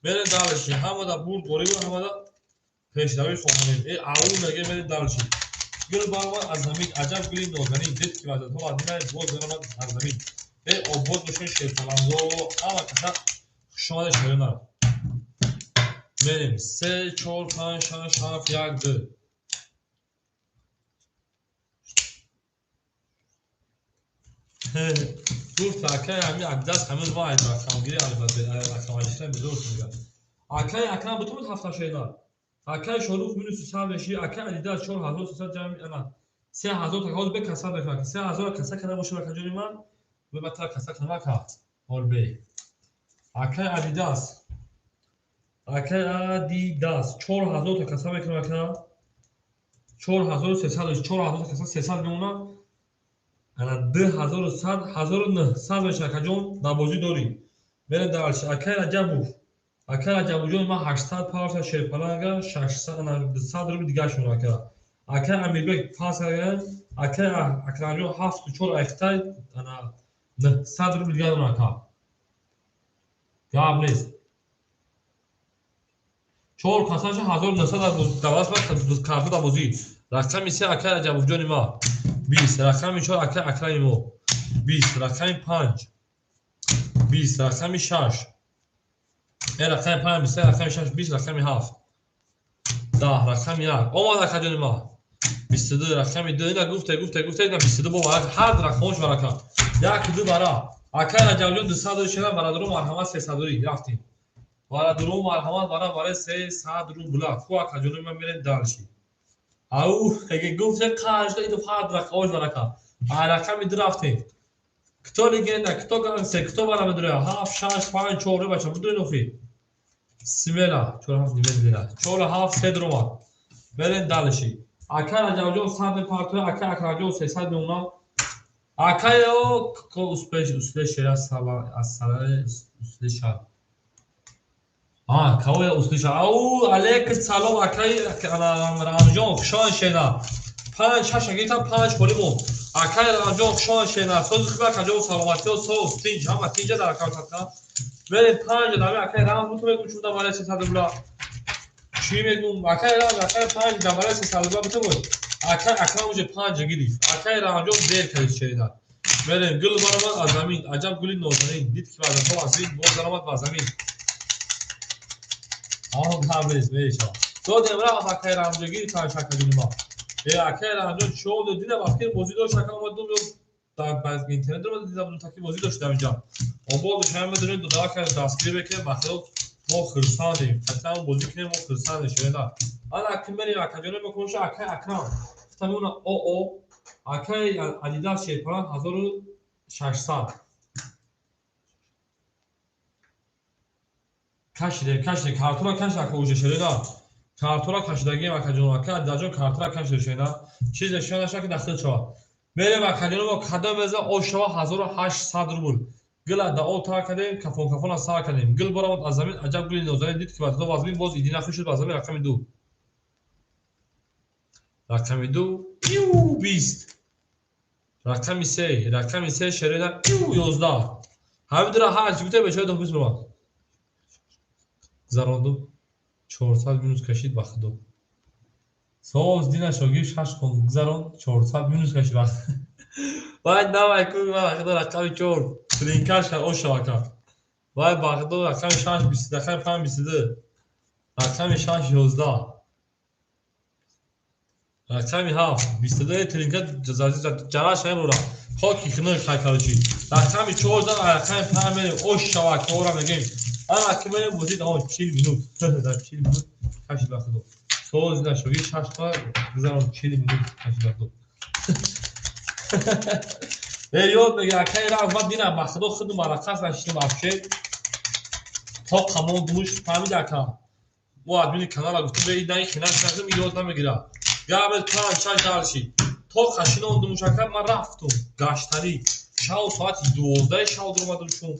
Мерем дальше. Ҳамада бурд борибу ҳамада пешравӣ хоҳонем. Э ау мегем, мерем дальше. Гул баромад аз замин, аҷаб гули нозанин, дид ки вазатҳо аз мина боз даромад аз замин. Э обод бошен шерпаланго, ҳама каса хуш омадед шерона. Мерем. Се, чор, панҷ, шаш, ҳафт, як, ду. Гуфт акай ҳами Агдас ҳамин ма ай рақамгирӣ рақам алишта безор мегӯяд. Акай Акрам бутумад ҳафта шена. Акай Шорух минуси сад меши, акай Адидас 4300 ҷамъ ана 3000 та ҳоз бе каса мекунад. 3000 каса када боша ака ҷони ман, бе батар каса кунам ака. Ҳол бе. Акай Адидас. Акай Адидас 4000 та каса мекунам ака. 4300, 4000 та каса 300 мемонад. Ана 2100, 1900 мешавад ака ҷон, дар бозӣ дорӣ. Мерем дальше. Акай Раҷабов. Акай Раҷабовҷон ман 800 парта шерпаланга, 600 ана 100 рубл дигар шуд ака. Акай Амирбек пас кардан, акай Акрамҷон ҳафту чор айхтай ана 900 рубл дигар дорам ака. Гап нест. Чор касаша 1900 дар даст карта дар бозӣ. Рақами се акай Раҷабовҷони ма 20, рақами чор акай Акрами мо 20, рақами панҷ 20, рақами шаш рақами панҷ 20, рақами шаш 20, рақами ҳафт 10, рақами як омад акаҷони ма 22, рақами ду. Ина гуфте, гуфте, гуфте, ина 22 бо варака, ҳар рақамош варака. Як ду бара. Акай Раҷабҷон 200 шена барадару марҳамат сесадурӣ рафтем. Барадару марҳамат бара барои 300 рубла. Ку акаҷони ман мерем дальше. Ау эге гуфте қашда иду ҳар рақамош варака. А рақами ду рафтем. Кто легенда, кто гангстер, кто бара медура? Ҳафт, шаш, панҷ, чор, бача, будури нохи. Смело, 4-7 нимедила. 4-7 се дромад. Берен дальше. Ака Раҷабҷон 100 мепартоя, ака Акрамҷон 300 мемонад. Акаё ко успеш усле шера сала аз салаи усле шад. А, каоя усле шад. Ау, алейк салом акаи Рамҷон, хушон шена. 5 6 гирифтам, 5 холӣ монд. Акаи Рамҷон хушон шена. Сози хуб акаҷон, саломатиё, соз, тинҷ, ҳама тинҷа дар акаунт ҳастам. Берем 5 дами акаи Рамз буту мегум чун даваре 300 рубла. Чӣ мегум? Акаи Рамз, акаи 5 даваре 300 рубла буту буд. Акаи Акрам уже 5 гирифт. Акаи Рамҷон дер кард шерида. Берем гул баромад аз замин, аҷаб гули нозанин. Дид ки ваъдаҳо аз ин боз даромад ба замин. Он гап нест, мешавад. Додем рафт акаи Рамҷон гирифт 5 акаҷони ма. Э, акаи Рамҷон чор дод, дидам вақте бозӣ дошт, ака омадум ё дар интернет омада дидам, таки бозӣ дошт дар инҷа. Обод шама медонем, додава кард дастгирӣ мекунем, ба хилоф мо хурсандем. Ҳатман бозӣ кунем, мо хурсандем шерида. Ана аки мерем акаҷони мо кунша акаи Акрам. Гуфтам уна о акаи Адидас шерпаран 1600. Кашидем, кашидем, картура кашид ака уже шерида. Картура кашидагием акаҷон, ака Адидаҷон картура кашида шерида. Чизе шуда наша ки дахил шавад. Мерем акаҷони мо кадом меза о шава 1800 рубл. Гила да о тар кардем, кафон кафон аз сар кардем. Гул баромад аз замин, аҷаб гули нозанин. Дид ки ваъдаҳо вазмин, боз иди нахӯ шуд ба замин. Рақами 2. Рақами 2, иу, 20. Рақами 3, рақами 3 шерида, иу, 11. Ҳамин дура ҳар чӣ гуфта бечора дохил шуд. Гузаронду 400 минус кашид ба худо. Соз дина шогир 6 кун гузарон 400 минус кашид ба. Вай давай ку ба худо рақами 4 тринкаш кард о шавака. Вай ба худо рақами 6 20, рақами 5 22. Рақами 6 11. Рақами 7 22 тринка ҷараш намебурад. Хоки хинак хай короче. Рақами 4 рақами 5 мерем о шавака ора мегем. Ана ки мерем бозӣ давом 40 минут. Дар 40 минут кашид ба худо. Соз нашоги 6 та гузарон 40 минут кашид ба худо. Э, ёд мега акаи рафт, ман динам ба худо худум рақас нашидам вообще. То қамон думуш фаҳмид ака. Мо админи канала гуфтем, бе ин наи хинаш накунем, ёд намегирад. Габел 5 6 дарши. То қашинон думуш ака ман рафтум гаштанӣ. Шав соати 12 шав дуромадам шум.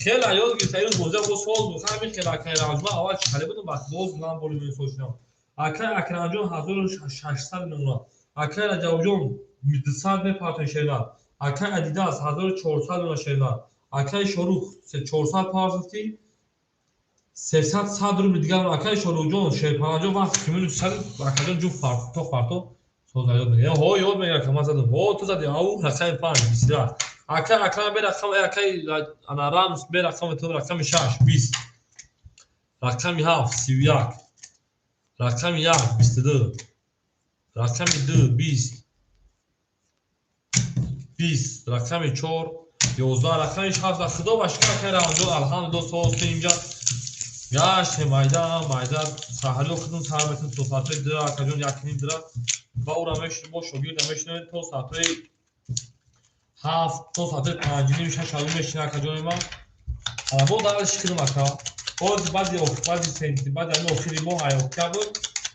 Хеле ёд гирифта ирӯз бозӣ бо соз буд. Ҳамин хеле акаи Рамз ман аввал чӣ будам, вақт боз ман боли месошидам. Акаи Акрамҷон 1600 мемонад. Акаи Раҷабҷон 200 мепартои шерна. Акаи Адидас 1400 мемонад шерна. Акаи Шорух 400 партофти 300 100 рубл дигар. Акаи Шорухҷон Шерпанаҷон вақт ки минус 100 акаҷон ҷуфт фарто фарто соз ёд мегирад. Ҳо ёд мегирад ка ман задам. Ҳо ту задӣ. Ау рақами 5 21. Акаи Акрам бе рақам, акаи ана Рамз бе рақами ту рақами 6 20. Рақами 7 31. Рақами 1 22. Рақами 2 20. 20. Рақами 4 11. Рақами 7 худо ба шукр акаи Рамзҷон алҳамдулиллоҳ соз ки инҷа гашт майда майда саҳариё худум сар мекунем то соатҳои 2 акаҷон 1:30 дира ва ура мешинем бо шогирда мешинем то соатҳои 7 то соатҳои 5:30 6 алу мешинем акаҷони ман. Ана бо дарш хидм ака. Боз баъди баъди сентябр, баъди ҳамин охири моҳ ай октябр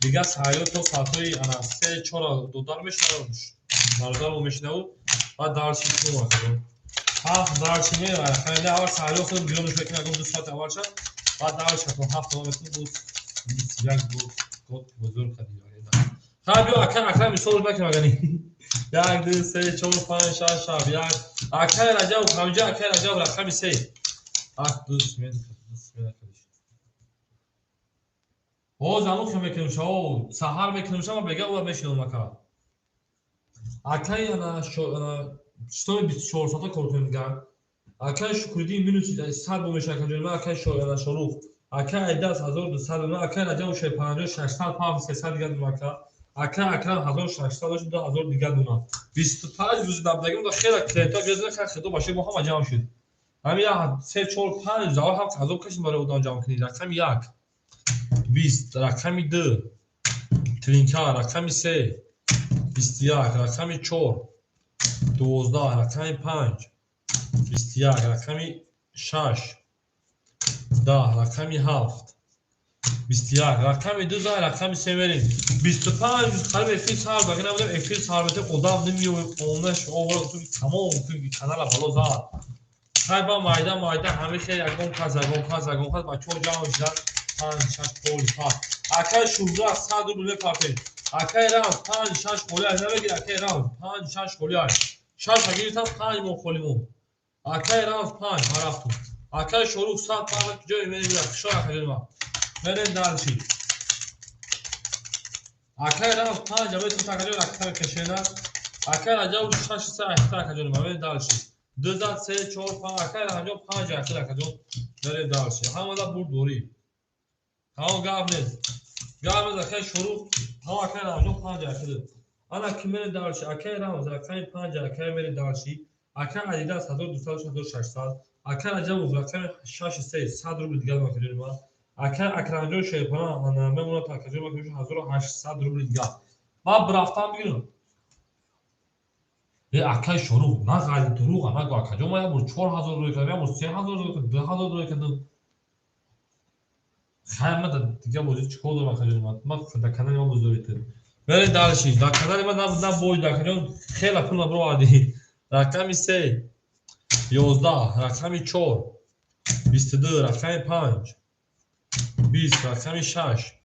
дигар саҳариё то соатҳои ана 3 4 додар мешинам, бародармо мешинаву баъд дарши хидм акаҷон. 7 дарши меравад. Хайда аввал саҳариё худам гирёнш мекунем, ягон 2 соат аввал шад. Баъд дарш то 7 мекунем, боз 21 год бузург кардем. Хай биё ака Акрам мисол накунем агани. 1 2 3 4 5 6 7 1. Акаи Раҷаб, ҳамҷа акаи Раҷаб рақами 3. Ах, ду смена, ду смена кардиш. Боз ану хе мекунем шао, саҳар мекунем шао, бега ула мешинам ака. Акаи ана ана шитоби 24 соата кор кунем дигар. Акаи Шукриддин минус 100 бо мешава акаҷони ман, акаи ана Шорух. Акаи Айдас 1200 бо, акаи Раҷаб 50 600 панҷ 300 дигар дона ака. Акаи Акрам 1600 дошт, 2000 дигар дона. 25 рӯзи набудагим да хеле клиентҳо гирифта, хеле хидо баши мо ҳама ҷамъ шуд. Ҳамин як 3 4 5 рӯз аввал ҳам азоб кашидем барои одам ҷамъ кунӣ. Рақами 1 20, рақами 2 тринка, рақами 3 21, рақами 4 12, рақами 5 21, рақами 6 10, рақами 7 21. Рақами ду зан, рақами се мерем. 25 қариб эфир сар баги набудем, эфир сар бетем, одам намеоем, онаш овора тамом канала бало зад. Хай, ба майда майда ҳаме хел, ягон кас, ягон кас, ягон кас, бачаҳо ҷамъ шудан. Панҷ, шаш холи пас. Акай Шуҳрат, 100 рубл мепартем. Акай Рамз, панҷ, шаш холи ай намегир. Акай Рамз, панҷ, шаш холи ай. Шаша гирифтам, панҷ мо холи мо. Акай Рамз, панҷ, ман рафтум. Акай Шорух, 100 панҷ ҷои мерем. Хушо, акаҷони ман, мерем дальше. Акай Рамз, панҷ аметум, акаҷон, акай кашена. Акай Раҷаб, шаш, се, ҳашта. Акаҷони ман, мерем дальше. Ду зад, се, чор, панҷ. Акай Раҷаб, панҷ ахир. Акаҷон, мерем дальше. Ҳамада бурдборӣ, ҳамо гап нест, гап нест. Акай Шорух ҳамо, акай Рамзон, панҷ ахир. Ана ки мерем дальше. Акай Рамз, рақами панҷ. Акай, мерем дальше. Акай Адидас, 1200, 1600. Акай Раҷабов, рақами шаши се, 100 рубл дигар, акаҷони ман. Акай Акрамҷон Шерпана мемонад, акаҷони ман, 1800 рубли дигар. Ман рафтам бигирам. Э, акай Шорух, на ғайри дуруға нагӯ, акаҷон. Ман як бор 4000 рӯй кардам, як бор 3000 рӯй кардам, 2000 рӯй кардам. Хай, ман дига бозӣ чӣ кор дорам, акаҷони ман? Ман дар канали ман бозӣ доред. Мерем дальше. Дар канали ман на бой, акаҷон, хеле пул набировардӣ. Рақами се, 11, рақами чор, 22, рақами панҷ, 20, рақами шаш.